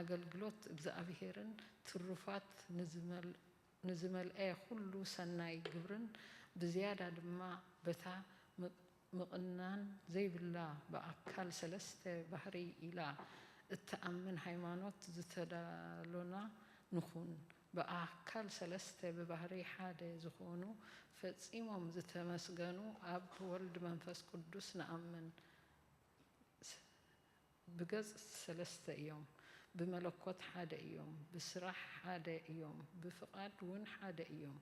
ኣገልግሎት እግዚኣብሄርን ትሩፋት ንዝመል-፣ ንዝመልአ ኹሉ ሰናይ ግብርን፣ ብዝያዳ ድማ በታ ም-፣ ምቕናን ዘይብላ ብኣካል ሰለስተ ባህርይ ኢላ እትኣምን ሃይማኖት ዝተዳሎና ንኹን። ብኣካል ሰለስተ ብባህርይ ሓደ ዝኾኑ ፈጺሞም ዝተመስገኑ ኣብ ወልድ መንፈስ ቅዱስ ንኣምን። ስ-፣ ብገጽ ሰለስተ እዮም፣ ብመለኮት ሓደ እዮም፣ ብስራሕ ሓደ እዮም፣ ብፍቓድ እውን ሓደ እዮም።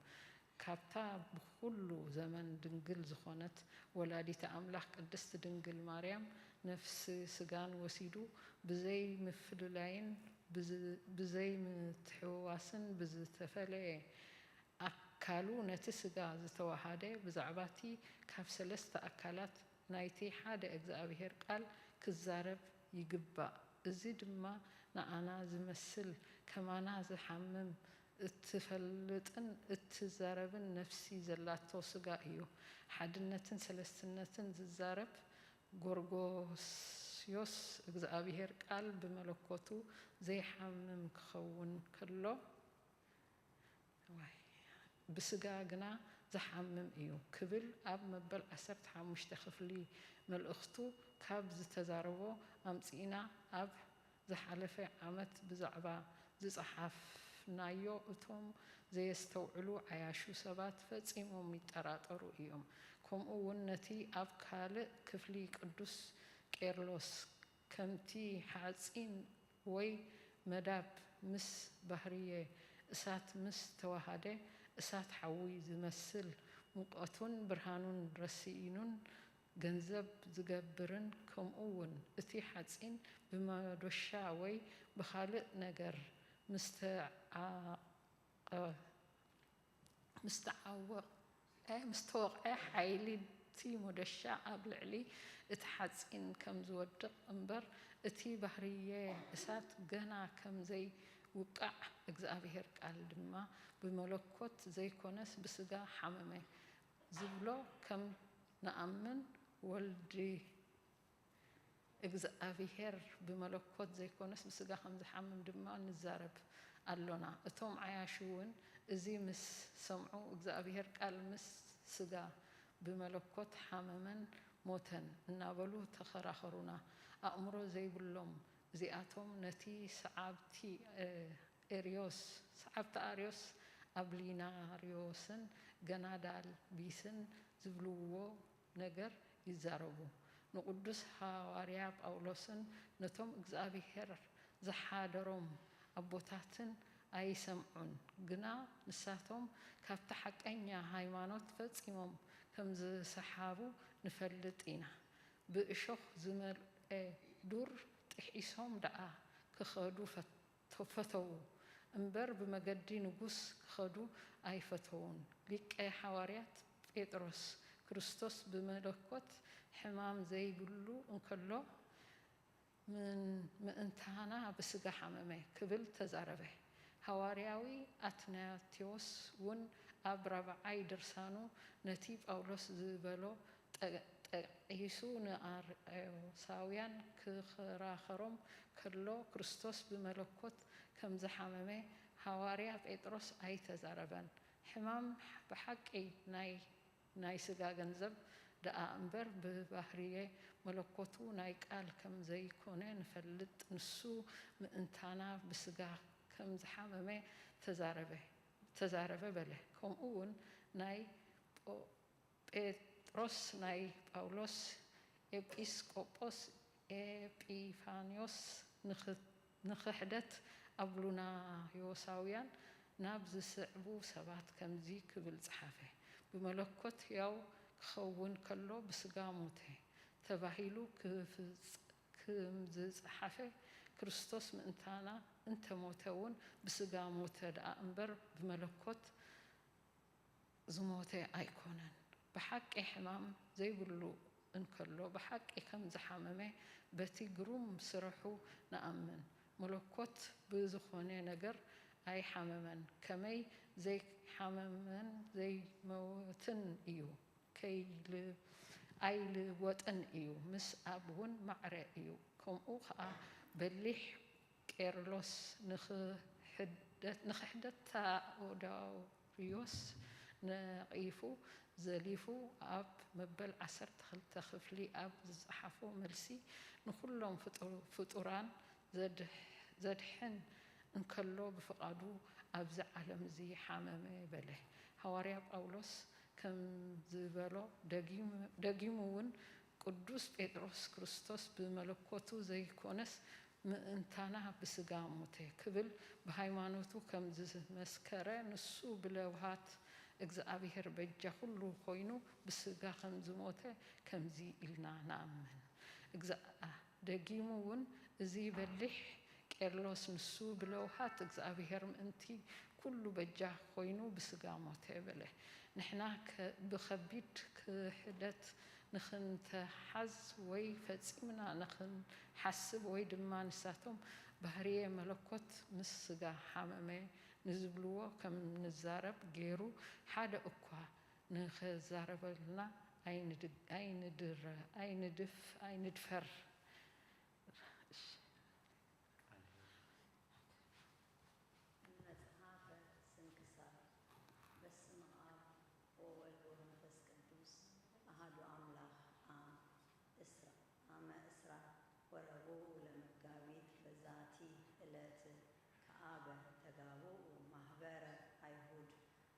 ካብታ ብኹሉ ዘመን ድንግል ዝኾነት ወላዲተ ኣምላኽ ቅድስት ድንግል ማርያም ነፍሲ ስጋን ወሲዱ ብዘይ ምፍልላይን ብዝ-፣ ብዘይ ምትሕውዋስን ብዝተፈለየ ኣካሉ ነቲ ስጋ ዝተዋሃደ ብዛዕባቲ ካብ ሰለስተ ኣካላት ናይቲ ሓደ እግዚኣብሔር ቃል ክዛረብ ይግባእ። እዚ ድማ ንኣና ዝመስል፣ ከማና ዝሓምም፣ እትፈልጥን እትዛረብን ነፍሲ ዘላቶ ስጋ እዩ። ሓድነትን ሰለስትነትን ዝዛረብ ጎርጎስዮስ እግዚኣብሔር ቃል ብመለኮቱ ዘይሓምም ክኸውን ከሎ፣ ዋይ፣ ብስጋ ግና ዝሓምም እዩ ክብል ኣብ መበል ዓሰርተ ሓሙሽተ ክፍሊ መልእኽቱ ካብ ዝተዛረቦ ኣምጺእና ኣብ ዝሓለፈ ዓመት ብዛዕባ ዝጸሓፍናዮ እቶም ዘየስተውዕሉ ዓያሹ ሰባት ፈጺሞም ይጠራጠሩ እዮም። ከምኡ እውን ነቲ ኣብ ካልእ ክፍሊ ቅዱስ ቄርሎስ ከምቲ ሓጺን ወይ መዳብ ምስ ባህርየ እሳት ምስ ተዋሃደ፣ እሳት ሓዊ ዝመስል ሙቐቱን ብርሃኑን ረሲኑን ገንዘብ ዝገብርን፣ ከምኡ እውን እቲ ሓጺን ብመዶሻ ወይ ብኻልእ ነገር ምስ ተዓቐ-፣ ምስ ተዓወቐ፣ ምስ ተወቕዐ፣ ሓይሊ እቲ መዶሻ ኣብ ልዕሊ እቲ ሓጺን ከም ዝወድቕ እምበር፣ እቲ ባህርየ እሳት ገና ከም ዘይውቃዕ፣ እግዚኣብሔር ቃል ድማ ብመለኮት ዘይኮነስ ብስጋ ሓመመ ዝብሎ ከም ንኣምን፣ ወልዲ እግዚኣብሔር ብመለኮት ዘይኮነስ ብስጋ ከም ዝሓምም ድማ ንዛረብ ኣሎና። እቶም ዓያሹ እውን እዚ ምስ ሰምዑ፣ እግዚኣብሔር ቃል ምስ ስጋ ብመለኮት ሓመመን ሞተን እናበሉ ተኸራኸሩና። ኣእምሮ ዘይብሎም እዚኣቶም ነቲ ሰዓብቲ፣ እ፣ ኤርዮስ፣ ሰዓብቲ ኣርዮስ ኣብሊናርዮስን ገናዳልቢስን ዝብልዎ ነገር ይዛረቡ። ንቅዱስ ሃዋርያ ጳውሎስን ነቶም እግዚኣብሔር ዝሓደሮም ኣቦታትን ኣይሰምዑን፣ ግና ንሳቶም ካብቲ ሓቀኛ ሃይማኖት ፈጺሞም ከም ዝሰሓቡ ንፈልጥ ኢና። ብእሾኽ ዝመልኤ ዱር ጥሒሶም ደኣ ክኸዱ ፈት-፣ ፈተዉ እምበር፣ ብመገዲ ንጉስ ክኸዱ ኣይፈተዉን። ሊቀ ሃዋርያት ጴጥሮስ፣ ክርስቶስ ብመለኮት ሕማም ዘይብሉ እንከሎ፣ ምን-፣ ምእንታና ብስጋ ሓመመ ክብል ተዛረበ። ሃዋርያዊ ኣትናቴዎስ እውን ኣብ ራብዓይ ድርሳኑ ነቲ ጳውሎስ ዝበሎ ጠ-፣ ጠቒሱ ንኣርዮሳውያን ክኸራኸሮም ከሎ፣ ክርስቶስ ብመለኮት ከም ዝሓመመ ሃዋርያ ጴጥሮስ ኣይተዛረበን። ሕማም ብሓቂ ናይ፣ ናይ ስጋ ገንዘብ ደኣ እምበር፣ ብባህርየ መለኮቱ ናይ ቃል ከም ዘይኮነ ንፈልጥ። ንሱ ምእንታና ብስጋ ከም ዝሓመመ ተዛረበ፣ ተዛረበ በለ። ከምኡ እውን ናይ ጶ-፣ ጴጥሮስ ናይ ጳውሎስ ኤጲስቆጶስ ኤጲፋንዮስ ንኽ-፣ ንኽሕደት ኣብሉናዮሳውያን ናብ ዝስዕቡ ሰባት ከምዚ ክብል ጸሓፈ። ብመለኮት ሕያው ክኸውን ከሎ ብስጋ ሞተ ተባሂሉ ክፍጽ-፣ ከም ዝጸሓፈ፣ ክርስቶስ ምእንታና እንተሞተ እውን ብስጋ ሞተ ደኣ እምበር ብመለኮት ዝሞተ ኣይኮነን። ብሓቂ ሕማም ዘይብሉ እንከሎ፣ ብሓቂ ከም ዝሓመመ በቲ ግሩም ስርሑ ንኣምን። መለኮት ብዝኾነ ነገር ኣይሓመመን። ከመይ ዘይሓመመን ዘይመወትን እዩ። ከይል-፣ ኣይልወጥን እዩ። ምስ ኣብ እውን ማዕረ እዩ። ከምኡ ኸኣ በሊሕ ቄርሎስ ንኽሕደት-፣ ንኽሕደት ታኦዳርዮስ ነቒፉ ዘሊፉ ኣብ መበል ዓሰርተ ክልተ ክፍሊ ኣብ ዝጸሓፎ መልሲ፣ ንኹሎም ፍጡ-፣ ፍጡራን ዘድሕ-፣ ዘድሕን እንከሎ ብፍቓዱ ኣብዚ ዓለም እዚ ሓመመ በለ። ሃዋርያ ጳውሎስ ከም ዝበሎ ደጊሙ፣ ደጊሙ እውን ቅዱስ ጴጥሮስ ክርስቶስ ብመለኮቱ ዘይኮነስ ምእንታና ብስጋ ሞተ ክብል ብሃይማኖቱ ከም ዝመስከረ፣ ንሱ ብለውሃት እግዚኣብሔር በጃ ኩሉ ኮይኑ ብስጋ ከም ዝሞተ ከምዚ ኢልና ንኣምን። እግዝኣ-፣ ደጊሙ እውን እዚ በሊሕ ቄርሎስ ንሱ ብለውሃት እግዚኣብሔር ምእንቲ ኩሉ በጃ ኮይኑ ብስጋ ሞተ በለ። ንሕና ከ-፣ ብኸቢድ ክሕደት ንኽንተሓዝ ወይ ፈጺምና ንኽንሓስብ ወይ ድማ ንሳቶም ባህርየ መለኮት ምስ ስጋ ሓመመ ንዝብልዎ ከም ንዛረብ ገይሩ ሓደ እኳ ንኽዛረበልና ኣይንድ-፣ ኣይንድረ-፣ ኣይንድፍ-፣ ኣይንድፈር። እሺ። መጽሓፈ ስንክሳር። በስመ አብ ወወልድ ወመንፈስ ቅዱስ አሐዱ አምላክ። አም እስራ፣ አመ እስራ ወረቡዕ ለመጋቢት በዛቲ ዕለት ከአበ ተጋብኡ ማህበረ አይሁድ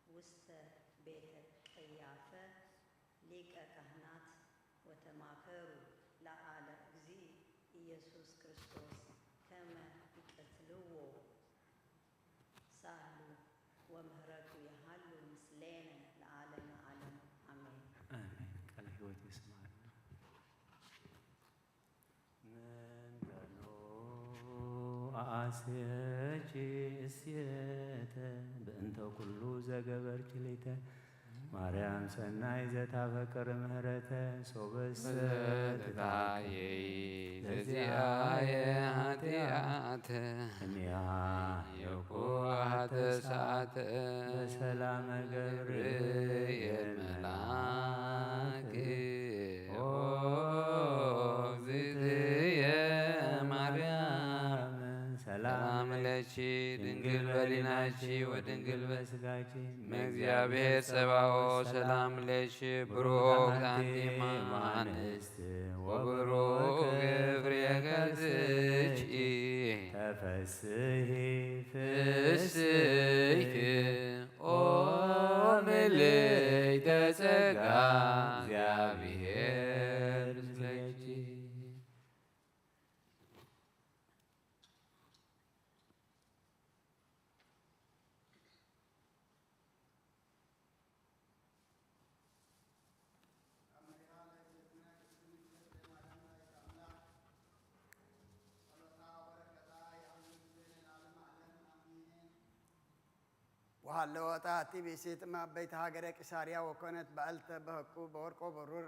ውስተ ቤተ ቀያፈ ሊቀ ካህናት ወተማከሩ ለአለ እግዚእ ኢየሱስ ክርስቶስ ከመ ይቀትልዎ ሳህሉ ወምህረቱ የሃሉ ስያቺ እስየተ በእንተ ኩሉ ዘገበርኪ ሊተ ማርያም ሰናይ ዘታፈቅር ምህረተ ሶበሰ ትታየይ ዘዚአየ ኃጢአት እምያ የኩ ኃጢአተ በሰላም ገብርኤል መልአክ ኦ እግዝእትየ ማርያም ሰላም ለኪ ድንግል በሊናኪ ወድንግል በስጋኪ እመእግዚአብሔር ጸባኦት ሰላም ለኪ ብሩክ አንቲ እም አንስት ወብሩክ ፍሬ ከርሥኪ ተፈስሒ ፍስሕቲ ኦ ምልዕተ ጸጋ እግዚአብሔር ምስሌኪ። ወሃለወ ጣቲ ብእሲት እም አበይት ሃገረ ቂሳርያ ወኮነት በዐልተ በህቁ በወርቆ በሩር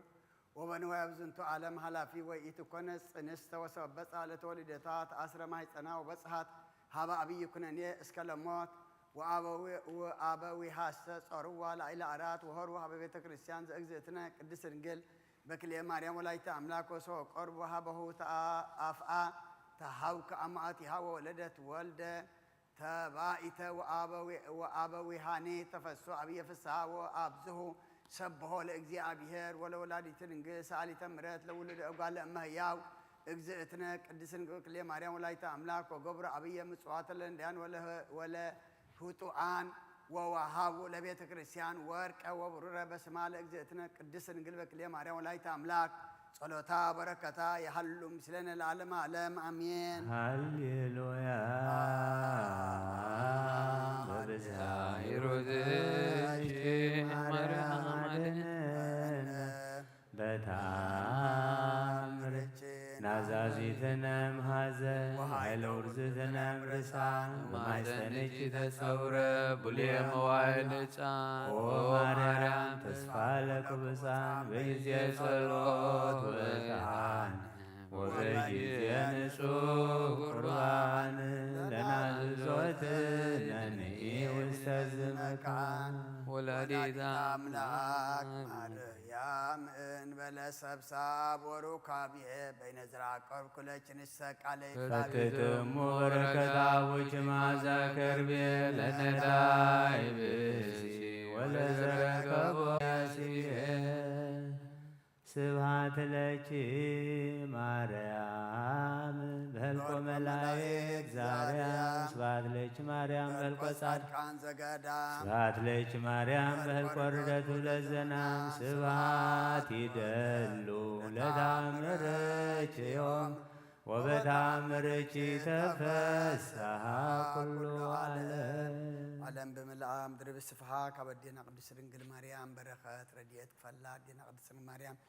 ወበንዋይ ኣብ ዝንቱ ዓለም ሃላፊ ወኢትኮነት ጽንስተ ወሰበ በጽሐ ለተወሊደታ ተአስረ ማሕፀና ወበጽሐት ሀበ አብይ ኩነኔ እስከ ለሞት ወአበዊ- ወአበዊሃሰ ጾርዋ ላዕለ አራት ወሆሩ ሀበ ቤተ ክርስቲያን ዘእግዝእትነ ቅድስት ድንግል በክልኤ ማርያም ወላዲተ አምላክ ወሶ ቆርቡ ሀበሁ ተአፍአ ተሃውከ አማአቲሃ ወወለደት ወልደ ተባኢተ ወአበዊ- ወአበዊሃኒ ተፈሱ አብየ ፍስሐ ወአብዝሁ ሰብሖ ለእግዚአብሔር ወለወላዲቱ ድንግል ሰአሊተ ምሕረት ለውሉደ እጓለ እመ ህያው እግዝእትነ ቅድስት ድንግል ክልኤ ማርያም ወላዲተ አምላክ ወገብሩ አብየ ምጽዋተ ለነዳያን ወለ- ወለ ህጡአን ወወሃቡ ለቤተ ክርስቲያን ወርቀ ወብሩረ በስማ ለእግዝእትነ ቅድስት ድንግል በክልኤ ማርያም ወላዲተ አምላክ ጸሎታ በረከታ ይሃሉ ምስሌነ ለዓለመ ዓለም አሜን። ሃሌሉያ። በብዝሃ ሂሩትኪ ማርያም አድነነ። በታምርኪ ናዛዚትነ እምሐዘን ወኃይለ ውርዝትነ እምርሳን ወማሕፀንኪ ተጸውረ ብሉየ መዋዕል ሕፃን። ኦ ማርያም ተስፋ ለቅዱሳን በጊዜ ጸሎት ወዕጣን ወበጊዜ ንጹሕ ቁርባን ለናዝዞትነ ንኢ ውስተ ዝመካን። ወላዲተ አምላክ ማርያም እንበለ ሰብሳብ ወሩካቤ በይነ ዝራቀብ ኩለች ንሰቃለ ፈትትሙ በረከት አቡኪ መዓዛ ከርቤ ለነዳይ ብእሲ ወለዘረከቦ ያስቤ። ስብሐት ለኪ ማርያም በህልቆ መላእክት ዛርያ። ስብሐት ለኪ ማርያም በህልቆ ጻድቃን ዘገዳም። ስብሐት ለኪ ማርያም በህልቆ ርደቱ ለዘናም። ስብሐት ይደሉ ለታምርኪ ዮም ወበታምርኪ ተፈስሐ ኩሉ ዓለም። ዓለም ብምልኣ ምድሪ ብስፍሓ ካብ ኣዴና ቅድስት ድንግል ማርያም በረኸት ረድኤት ክፈላ ኣዴና ቅድስት ድንግል ማርያም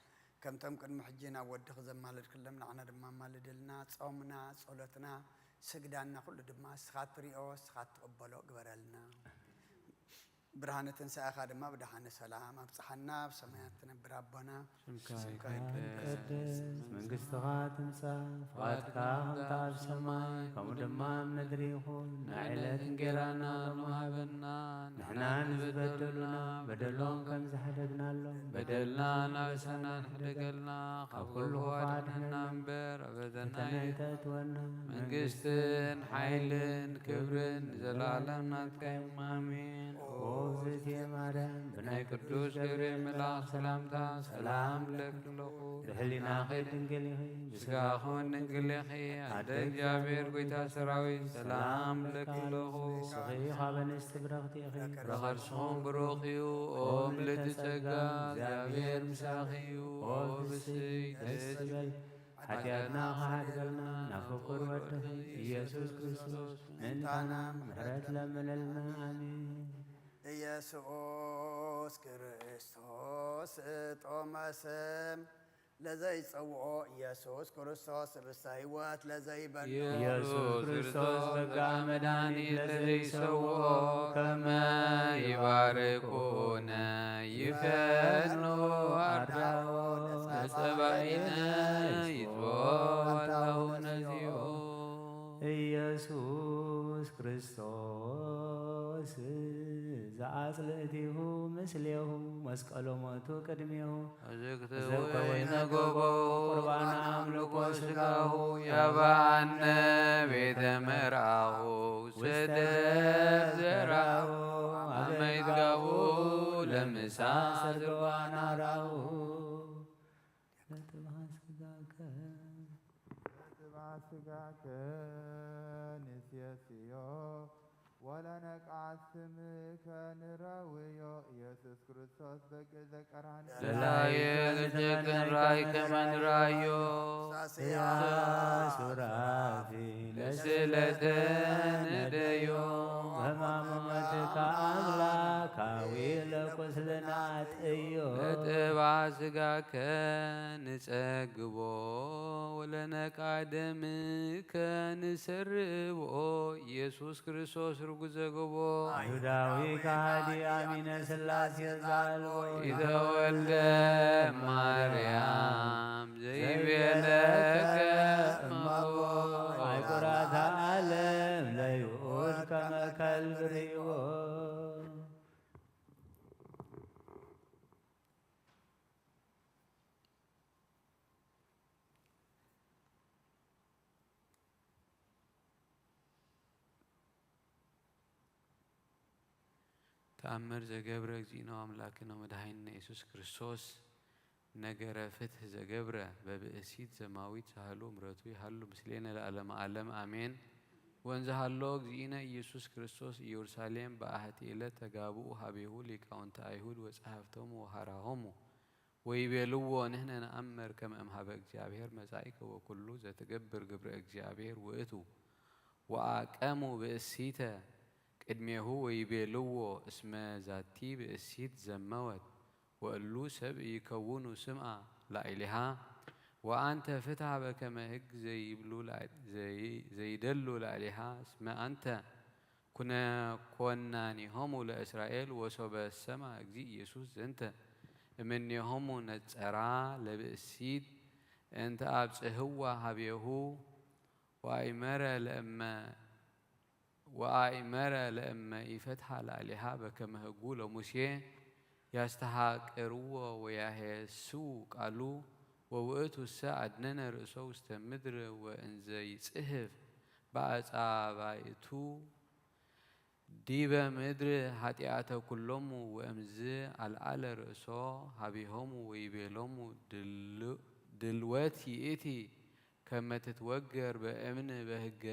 ከምቶም ቅድሚ ሕጂ ናብ ወድኺ ዘማለድክሎም ንዓና ድማ ኣማልደልና። ጾምና፣ ጸሎትና፣ ስግዳና ኩሉ ድማ እስኻ ትሪኦ፣ እስኻ ትቕበሎ ግበረልና። ብርሃነ ትንሳኤኻ ድማ ብደሓነ ሰላም ኣብጽሓና። ኣብ ሰማያት ትነብር ኣቦና፣ ስምካ ይትቀደስ፣ መንግስትኻ ትምጻእ፣ ፍቓድካ ከምታ ኣብ ሰማይ፣ ከምኡ ድማ ኣብ ምድሪ ይኹን። ንዕለት እንጌራና ሎሚ ሃበና፣ ንሕና ንዝበደሉና በደሎም ከም ዝሓደግናሎም፣ በደልና እናበሰና ንሕደገልና፣ ካብ ኩሉ ክፉእ ኣድሕነና እምበር፣ ኣብ ፈተና ኣይተእትወና። መንግስትን ሓይልን ክብርን ንዘለኣለም ናትካ እዮም። ኣሜን። ኦ እግዝእትየ ማርያም፣ ብናይ ቅዱስ ገብርኤል መልኣኽ ሰላምታ ሰላም እብለኪ ኣለኹ። ብሕሊናኺ ድንግል ኢኺ፣ ብስጋኺ እውን ድንግል ኢኺ። ኣደ እግዚኣብሔር ጐይታ ሰራዊት ሰላም እብለኪ ኣለኹ። ንስኺ ካብ ኣንስቲ ብርኽቲ ኢኺ፣ ፍረ ከርስኺ እውን ብሩኽ እዩ። ኦ ምልዕቲ ጸጋ፣ እግዚኣብሔር ምሳኺ እዩ። ኦ ብስይ ደስ ይበል፣ ሓጢኣትና ክሓድገልና ናብ ፍቁር ወድኺ ኢየሱስ ክርስቶስ ምእንታና ምሕረት ለምነልና። ኣሜን። ኢየሱስ ክርስቶስ ጥዑመ ስም ለዘይጸውዖ ኢየሱስ ክርስቶስ ህብስተ ሕይወት ለዘይበልዖ ኢየሱስ ክርስቶስ ጸጋ መድኃኒት ለዘይሰውኦ ከመ ይባርኩነ ይፈኑ አርዳኦ ለጸባኢነ ይትቦ አርዳኦ ነዚኦ። ኢየሱስ ክርስቶስ ዘአጽልእቲሁ ምስሌሁ መስቀሎ ሞቱ ቅድሜሁ። እዝግት እዝግት ወይነ ወይነ ገቦ ገቦ ቁርባነ አምልኮ ስጋሁ ያባነ ቤተ መርአሁ ውስተ ዘራሁ አመ ይትጋቡ ለምሳ ስርግዋ ናራሁ። ለጥብሐ ስጋከ ለጥብሐ ስጋከ ንሴስዮ ወለነቃስም ከንረውዮ ኢየሱስ ክርስቶስ በግ ዘቀራንዮ። ዘላየ ዘላየ እጅግን ራይ ከመንራዮ ሳስያ ሱራፊ ለስለተ ነደዮ። በማሞትካ አምላካዊ ለቁስልና ጥዮ። ለጥባ ስጋከ ንጸግቦ ወለነቃደም ከንሰርብኦ ኢየሱስ ክርስቶስ ርጉዘ ገቦ። አይሁዳዊ ከሃዲ አሚነ ሥላሴ ዛልቦ ኢተወልደ ማርያም ዘይቤለከ እመቦ። አይቁራተ ዓለም ለይሁድ ከመ ከልብ ርእይዎ። ተአምር ዘገብረ እግዚእነ አምላክነ መድኃኒነ ኢየሱስ ክርስቶስ ነገረ ፍትሕ ዘገብረ በብእሲት ዘማዊት ሳህሉ ምረቱ ይሃሉ ምስሌነ ለዓለመ ዓለም አሜን። ወንዘሃሎ እግዚእነ ኢየሱስ ክርስቶስ ኢየሩሳሌም በአሐቲ ዕለት ተጋብኡ ሀቤሁ ሊቃውንተ አይሁድ ወጸሐፍቶሙ ወሐራሆሙ ወይቤልዎ ንሕነ ነአምር ከመ እምሃበ እግዚአብሔር መጻኢከ ወኩሉ ዘትገብር ግብረ እግዚአብሔር ውእቱ። ወአቀሙ ብእሲተ ቅድሜሁ ወይቤልዎ እስመ ዛቲ ብእሲት ዘመወት ወእሉ ሰብ ይከውኑ ስምአ ላዕሌሃ። ወአንተ ፍትሐ በከመ ሕግ ዘይብሉ ላ- ዘይ- ዘይደሉ ላዕሌሃ እስመ አንተ ኩነ ኮናኒሆሙ ለእስራኤል ወሶበ ሰማ እግዚእ ኢየሱስ ዘንተ እምኔሆሙ ነጸራ ለብእሲት እንተ አብጽሕዋ ሀቤሁ ወአይመረ ለእመ ወአእመረ ለእመ ኢፈትሐ ላዕሌሃ በከመ ህጉ ለሙሴ ያስተሐቅርዎ ወያሄስው ቃሉ ወውእቱሰ አድነነ ርእሶ ውስተ ምድር ወእንዘ ይጽሕፍ በአጻባይቱ ዲበ ምድር ኃጢአተ ኩሎሙ ወእምዝ አልዓለ ርእሶ ሀቤሆሙ ወይቤሎሙ ድልወት ይእቲ ከመ ትትወገር በእምን በሕገ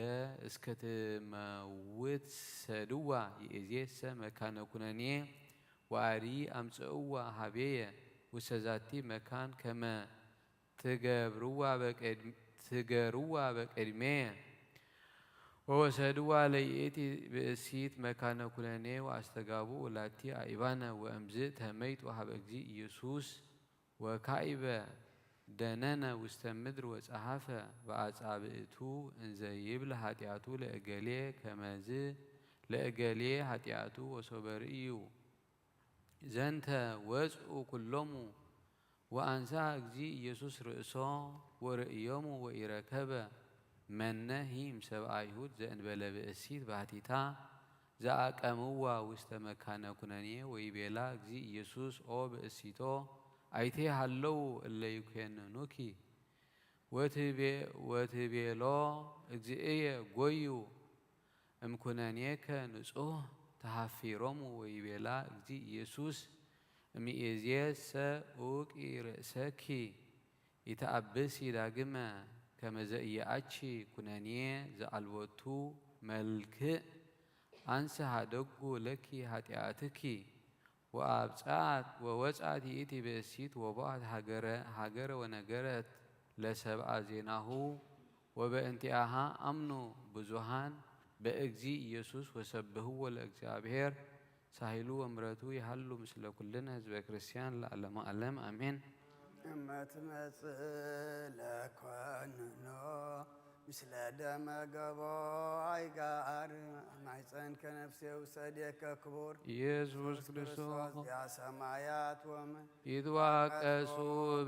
እስከ ትመውት ሰድዋ ይእዜሰ መካነ ኩነኔ ወአዲ አምጽእዋ ሀቤየ ውስተ ዛቲ መካን ከመ ትገብርዋ በቅድሜየ ወወሰድዋ ለይእቲ ብእሲት መካነ ኩነኔ ወአስተጋብኡ ላቲ አእባነ ወእምዝ ተመይጡ ሀበ እግዚእ ኢየሱስ ወካኢበ ደነነ ውስተ ምድር ወጸሐፈ በአጻብእቱ እንዘ ይብል ኃጢአቱ ለእገሌ ከመዝ ለእገሌ ኃጢአቱ ወሶበ ርእዩ ዘንተ ወጽኡ ኩሎሙ ወአንሳ እግዚእ ኢየሱስ ርእሶ ወርእዮሙ ወኢረከበ መነሂ እምሰብአ አይሁድ ዘእንበለ ብእሲት ባሕቲታ ዘአቀምዋ ውስተ መካነ ኩነኔ ወይቤላ እግዚእ ኢየሱስ ኦ ብእሲቶ አይቴ ሀለው እለ ይኩነኑኪ ወትቤ- ወትቤሎ እግዚእየ ጎዩ እምኩነኔከ ንጹህ ተሃፊሮሙ ወይቤላ እግዚእ ኢየሱስ እምይእዜሰ ውቂ ርእሰኪ ኢተአብሲ ዳግመ ከመ ዘኢየአቺ ኩነኔ ዘአልቦቱ መልክእ አንሰ ሀደጉ ለኪ ኃጢአትኪ ወአብጽአት ወወጽአት ይእቲ ብእሲት ወቦአት ሀገረ ሀገረ ወነገረት ለሰብአ ዜናሁ ወበእንቲአሃ አምኑ ብዙሃን በእግዚእ ኢየሱስ ወሰብህዎ ለእግዚአብሔር ሳህሉ ወምረቱ ይሃሉ ምስለ ኩልነ ህዝበ ክርስቲያን ለዓለመ ዓለም አሜን። እመትመጽእ ለኮንኖ ምስለ ደመ ገቦ ኣይጋር ማይፀንከ ነፍሴ ውሰድየከ ክቡር ኢየሱስ ክርስቶስ ዚአ ሰማያት ወምድር ይትዋቀሱ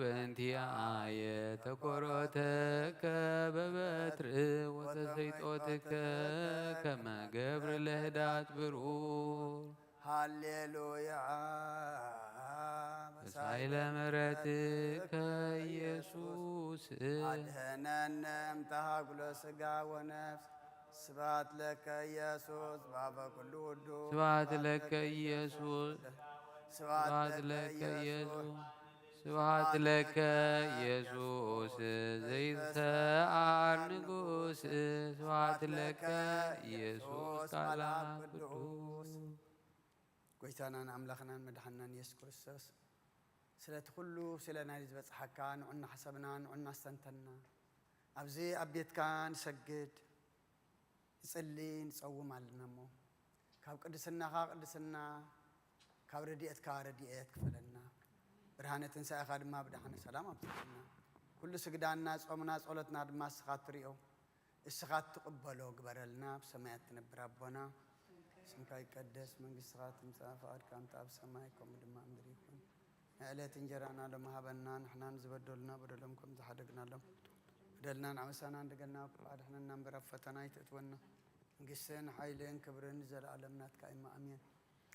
በእንቲአየ ተኮሮተከ በበትር ወተሰይጦትከ ከመ ገብር ለህዳት ብርኡር ሃሌሉያ። መሳይለ ምሕረትከ ኢየሱስ። አድህነነ እምተሃጉለ ሥጋ ወነፍስ። ስብሐት ለከ ኢየሱስ በአፈ ኩሉ ውዱ። ስብሐት ለከ ኢየሱስ። ስብሐት ለከ ኢየሱስ። ስብሐት ለከ ኢየሱስ ዘይትሰኣል ንጉስ። ስብሐት ለከ ኢየሱስ ቃል አብ ቅዱስ። ጎይታናን ኣምላኽናን መድሓንናን ኢየሱስ ክርስቶስ፣ ስለቲ ኩሉ ስለ ናይ ዝበጽሓካ ንዑና ሓሰብና፣ ንዑና ኣስተንተና። ኣብዚ ኣብ ቤትካ ንሰግድ፣ ንጽሊ፣ ንጸውም ኣለና እሞ፣ ካብ ቅድስናኻ ቅድስና፣ ካብ ረድኤትካ ረድኤት ክፈለና። ብርሃነ ትንሳኤኻ ድማ ብደሓነ ሰላም ኣብጽሓና። ኩሉ ስግዳና፣ ጾምና፣ ጸሎትና ድማ ንስኻ ትሪኦ። እስኻ እትቕበሎ ግበረልና። ብሰማያት ትነብር ኣቦና፣ ስምካ ይቀደስ፣ መንግስትኻ ትምጻእ፣ ፍቓድካ እምታ ኣብ ሰማይ ከምኡ ድማ ኣብ ምድሪ ይኹን። ናይ ዕለት እንጀራና ሎሚ ሃበና፣ ንሕና ንዝበደሉና በደሎም ከም ዝሓደግናሎም፣ በደልናን ዓመሳናን ንደገልና፣ ካብ ኣድሕነና እምበር ኣብ ፈተና ኣይተእትወና። መንግስትን ሓይልን ክብርን ንዘለኣለም ናትካ እማ፣ ኣሜን።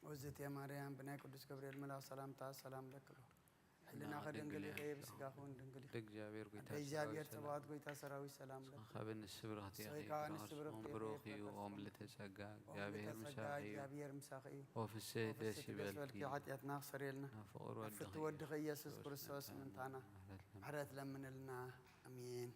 ውእቱ እየ ማርያም፣ ብናይ ቅዱስ ገብርኤል መልኣኽ ሰላምታ ሰላም ለኪ። ሕልናኺ ድንግል ኢኺ፣ ብስጋኺ እውን ድንግል ኢኺ። እግዚኣብሔር ጎይታ ኣደ እግዚኣብሔር ሰራዊት ሰላም ጸባኦት ጎይታ ሰራዊት ሰላም ለኪ። ንስኻ ብንስ ብርኽቲ ኢኺ፣ ንስኻ ብርኽቲ ኢኺ፣ ብሩኽ እዩ። ኦም ልተ ጸጋ፣ ኦም ልተ ጸጋ፣ እግዚኣብሔር ምሳኺ እዩ። እግዚኣብሔር ምሳኺ እዩ። ኦ ፍስሕቲ ደስ ይበልኪ፣ ሓጢኣትና ክሰርየልና። ናብ ፍቕር ወድኺ ኢየሱስ ክርስቶስ ምእንታና ምሕረት ለምንልና። ኣሜን።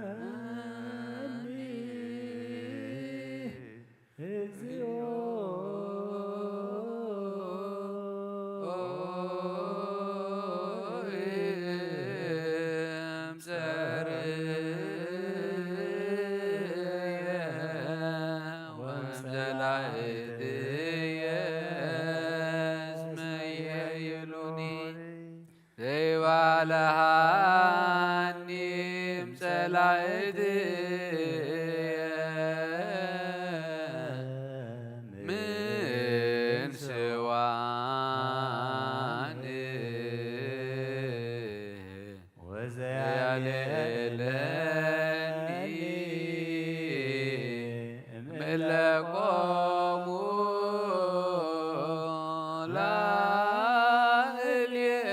አድነኒ እግዚኦ እምጸላእትየ እስመ ይሄይሉኒ። ዘይባልሃኒ እምጸላእትየ ምን ስዋን ወዘያልዕለኒ እምእለቆሙ ላዕሌየ።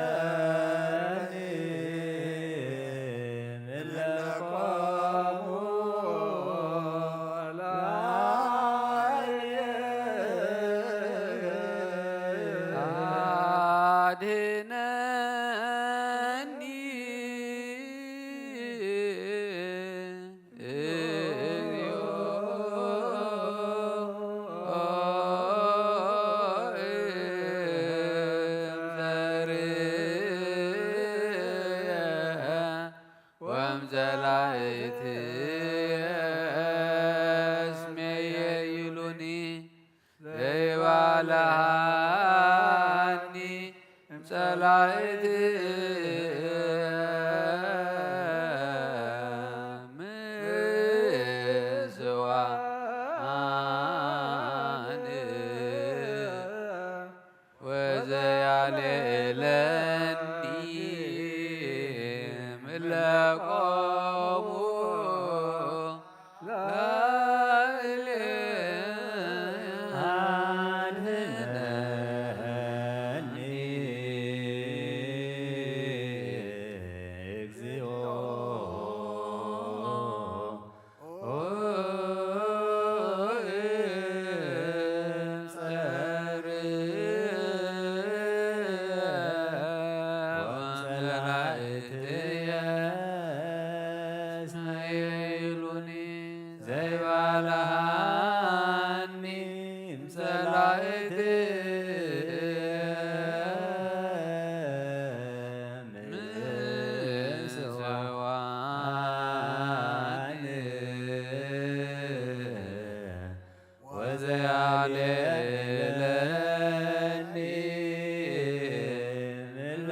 ዘየእለኒ ምለቆሙ ላዕሌ። ኣድህነኒ እግዚኦ እምዘርየ ወምዘላእትየ እስመ የይሉኒ ዘይባልሃኒ እምጸላእትየ ምስዋእን ወዘያልዕለኒ ምለቆሙ ላዕሌ። ኣድህነኒ እግዚኦ ኦ እምጸርየ ወመላእክትየ እስመ ይሉኒ ዘይባልሃኒ እምጸላእትየ ምስዋእን ወዘያልዕለኒ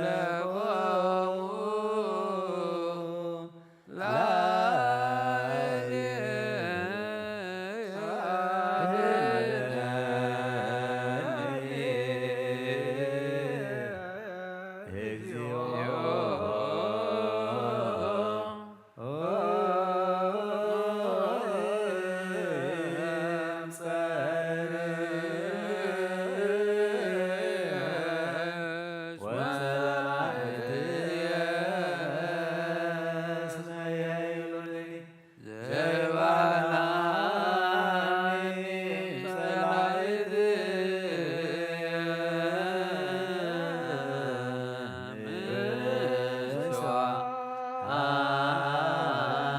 ምለቆሙ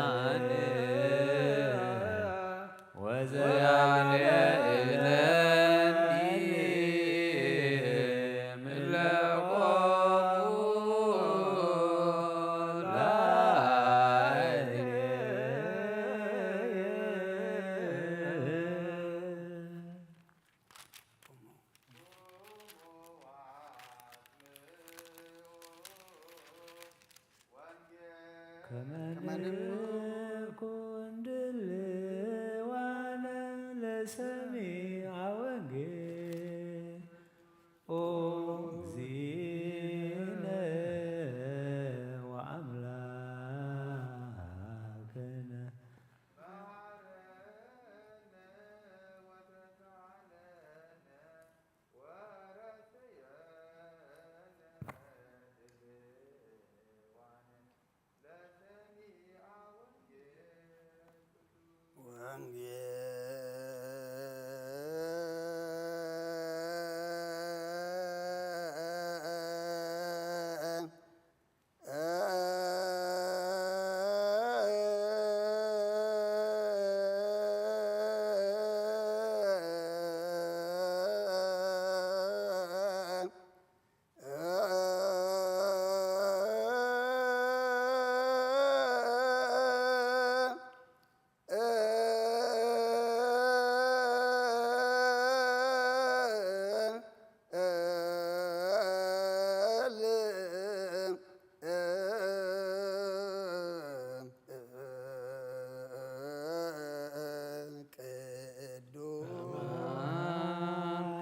ላዕሌ። ወዘያልዕለኒ ምለቆሙ ላዕሌ። ከመ ንኩን ድልዋነ ለሰሚዐ ወንጌል። ኦ እግዚእነ ወአምላክነ።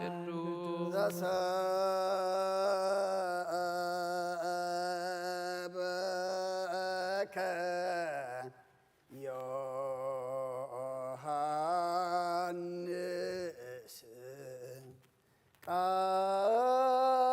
ቅዱስ ዘሰበከ ዮሐንስ ቃል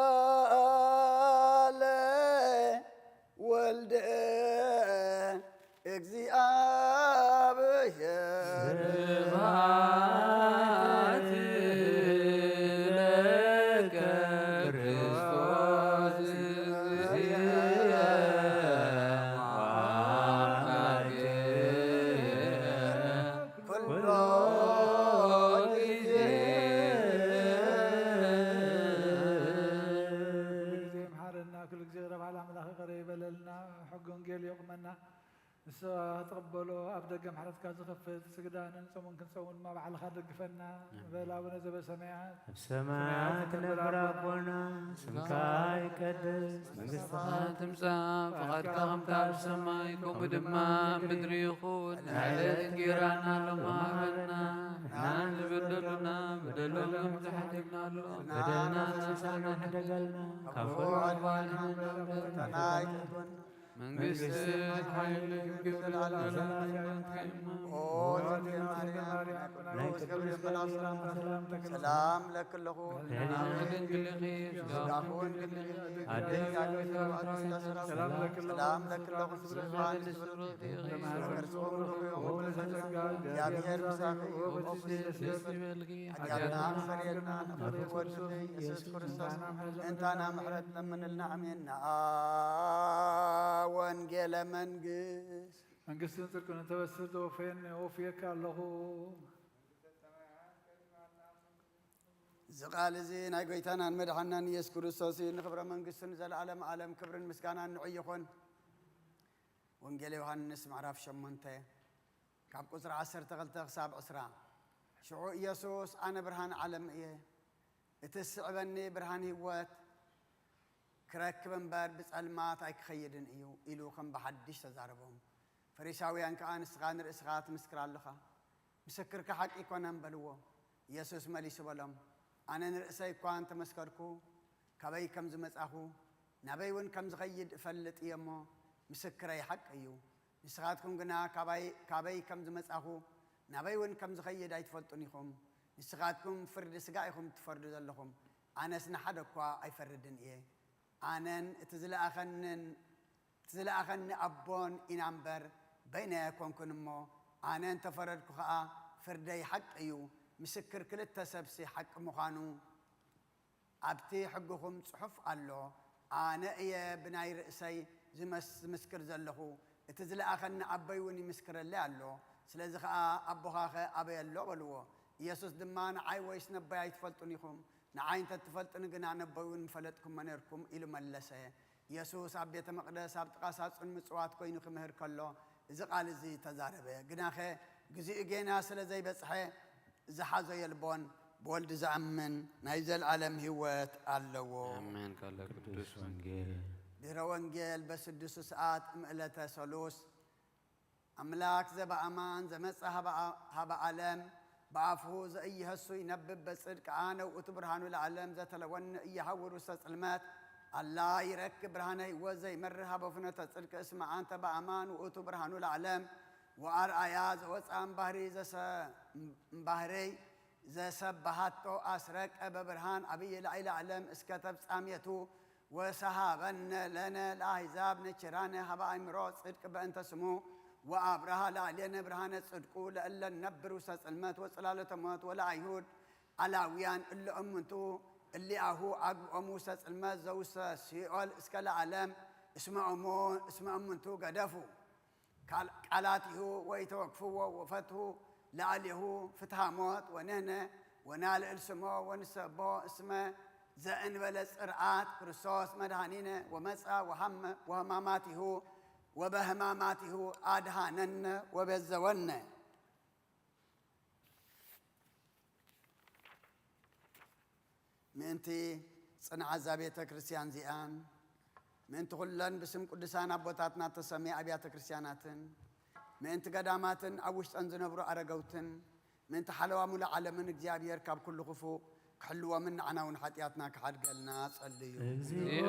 ንስኻ ትቕበሎ ኣብ ደገ ምሕረትካ ዝኸፍት ስግዳንን ጾምን ክንጸውም ድማ ባዕልኻ ደግፈና። በል ኣቡነ ዘበሰማያት ኣብ ሰማያት ትነብር ኣቦና፣ ስምካ ይቀደስ፣ መንግስትኻ ትምጻእ፣ ፍቓድካ ከምታ ኣብ ሰማይ ከምኡ ድማ ኣብ ምድሪ ይኹን። ንዕለት እንጌራና ሎሚ ሃበና፣ ንዓን ዝበደሉና በደሎም ከም ዝሓደግናሎም በደልና ንሳና ሕደገልና፣ ካብ ኩሉ ኣድሕነና እምበር፣ ፈተና ኣይተእትወና። መንግስቲ፣ ሓይሊ፣ ክብሪ፣ ዘለዓለም ሰላም ናትካ እዩ። ኦ፣ እግዝእትየ ማርያም፣ ናይ ቅዱስ ገብርኤል መልኣክ ሰላምታ ሰላም ለኪ፣ ሰላም ለኪ ኣለኹ። ድንግል ኢኺ፣ ስጋኺ እውን ድንግል እዩ። ኣደይ፣ ሰላም ለኪ ኣለኹ። ሰላም ለኪ ኣለኹ። ብሩኽ ዮሐንስ ብሩክ ኢኺ። ከርስኹም ብሩኽ እዩ። ጸጋ፣ እግዚኣብሔር ምሳኺ እዩ። ደስ ይበልኪ። ሓጢኣትና ኣስተሰርየልና፣ ንኽብሪ ወድኺ ኢየሱስ ክርስቶስ ምእንታና ምሕረት ለምንልና። ኣሜን። ንኣ ወንጌለ መንግስት። መንግስትን ጽድቅን እንተበስር ተወፈየኒ፣ ወፍየካ ኣለኹ። እዚ ቃል እዚ ናይ ጎይታናን መድሓናን ኢየሱስ ክርስቶስ እዩ። ንኽብረ መንግስቱ ንዘለዓለም ዓለም ክብርን ምስጋናን ንዑ ይኹን። ወንጌል ዮሃንስ ምዕራፍ ሸሞንተ ካብ ቁጽሪ ዓሰርተ ክልተ ክሳብ ዕስራ። ሽዑ ኢየሱስ፣ "ኣነ ብርሃን ዓለም እየ፣ እቲ ዝስዕበኒ ብርሃን ህይወት ክረክብ እምበር ብጸልማት ኣይክኸይድን እዩ" ኢሉ ከም ብሓድሽ ተዛረቦም። ፈሪሳውያን ከኣ፣ "ንስኻ ንርእስኻ ትምስክር ኣለኻ፣ ምስክርካ ሓቂ ኣይኮነን" በልዎ። ኢየሱስ መሊሱ በሎም፣ "ኣነ ንርእሰይ እኳ እንተመስከርኩ፣ ካበይ ከም ዝመጻኹ፣ ናበይ እውን ከም ዝኸይድ እፈልጥ እየ እሞ፣ ምስክረይ ሓቂ እዩ። ንስኻትኩም ግና ካባይ-፣ ካበይ ከም ዝመጻኹ፣ ናበይ እውን ከም ዝኸይድ ኣይትፈልጡን ኢኹም። ንስኻትኩም ፍርዲ ስጋ ኢኹም ትፈርዱ ዘለኹም፣ ኣነስ ንሓደ እኳ ኣይፈርድን እየ። ኣነን እቲ ዝለኣኸንን፣ እቲ ዝለኣኸኒ ኣቦን ኢና እምበር፣ በይነይ ኣይኮንኩን እሞ፣ ኣነ እንተፈረድኩ ኸኣ ፍርደይ ሓቂ እዩ። ምስክር ክልተ ሰብሲ ሓቂ ምዃኑ ኣብቲ ሕግኹም ጽሑፍ ኣሎ። ኣነ እየ ብናይ ርእሰይ ዝመስ-፣ ዝምስክር ዘለኹ፣ እቲ ዝለኣኸኒ ኣቦይ እውን ይምስክረለይ ኣሎ። ስለዚ ኸኣ ኣቦኻኸ ኣበይ ኣሎ?" በልዎ። ኢየሱስ ድማ፣ "ንዓይ ወይስ ነቦይ ኣይትፈልጡን ኢኹም። ንዓይ እንተ ትፈልጡኒ ግና ነቦይ እውን ምፈለጥኩሞ ኔርኩም" ኢሉ መለሰ። ኢየሱስ ኣብ ቤተ መቕደስ ኣብ ጥቓ ሳጹን ምጽዋት ኮይኑ ክምህር ከሎ፣ እዚ ቃል እዚ ተዛረበ። ግናኸ፣ ግዜኡ ጌና ስለ ዘይበጽሐ፣ ዝሓዞ የልቦን፣ ብወልድ ዝኣምን ናይ ዘልኣለም ህይወት ኣለዎ። ኣሜን። ቃለ ቅዱስ ወንጌል። ድህረ ወንጌል በስድስቱ ሰዓት እምዕለተ ሰሉስ፣ ኣምላክ ዘበኣማን ዘመጸ ሃበ፣ ሃበ ዓለም፣ ብኣፍሁ ዘእይሀሱ ይነብብ በጽድቅ ኣነ ውእቱ ብርሃኑ ለዓለም ዘተለወኒ እየሃውር ውስተ ጽልመት ኣላ ይረክብ ብርሃነ ህይወት ዘይመርህ ሃበ ፍኖተ ጽድቅ እስመ ኣንተ በኣማን ውእቱ ብርሃኑ ለዓለም ወኣርኣያ ዘወፅኣ እምባህሪ ዘሰ-፣ እምባህርይ ዘሰባሃቶ ኣስረቀ በብርሃን ኣብይ ላዕለ ዓለም እስከ ተፍጻሜቱ ወሰሃበነ ለነ ለኣሕዛብ ነችራነ ሃበ ኣእምሮ ጽድቅ በእንተ ስሙ ወኣብርሃ ላዕሌነ ብርሃነ ጽድቁ ለእለ ነብር ውስተ ጽልመት ወጽላሎተ ሞት ወለኣይሁድ ኣላውያን እለ እሙንቱ እሊኣሁ ኣግብኦሙ ውስተ ጽልመት ዘውስተ ሲኦል እስከ ለዓለም እስመ እሙ-፣ እስመ እሙንቱ ገደፉ። ካል-፣ ቃላቲሁ ወኢተወክፍዎ ወፈትሁ ለዓሌሁ ፍትሃ ሞት ወንህነ ወናልዕል ስሞ ወንሰቦ እስመ ዘእንበለ ጽርዓት ክርስቶስ መድኃኒነ ወመጻ ወሃመ-፣ ወህማማቲሁ ወበህማማቲሁ ኣድሃነነ ወቤዘወነ። ምእንቲ ጽንዓት እዛ ቤተ ክርስቲያን እዚኣን፣ ምእንቲ ኩለን ብስም ቅዱሳን ኣቦታትና እተሰምያ ኣብያተ ክርስቲያናትን፣ ምእንቲ ገዳማትን ኣብ ውሽጠን ዝነብሩ ኣረገውትን፣ ምእንቲ ሓለዋ ሙሉእ ዓለምን እግዚኣብሔር ካብ ኩሉ ክፉእ ክሕልዎምን ንዓና እውን ሓጢኣትና ክሓድገልና ጸልዩ። እግዚኦ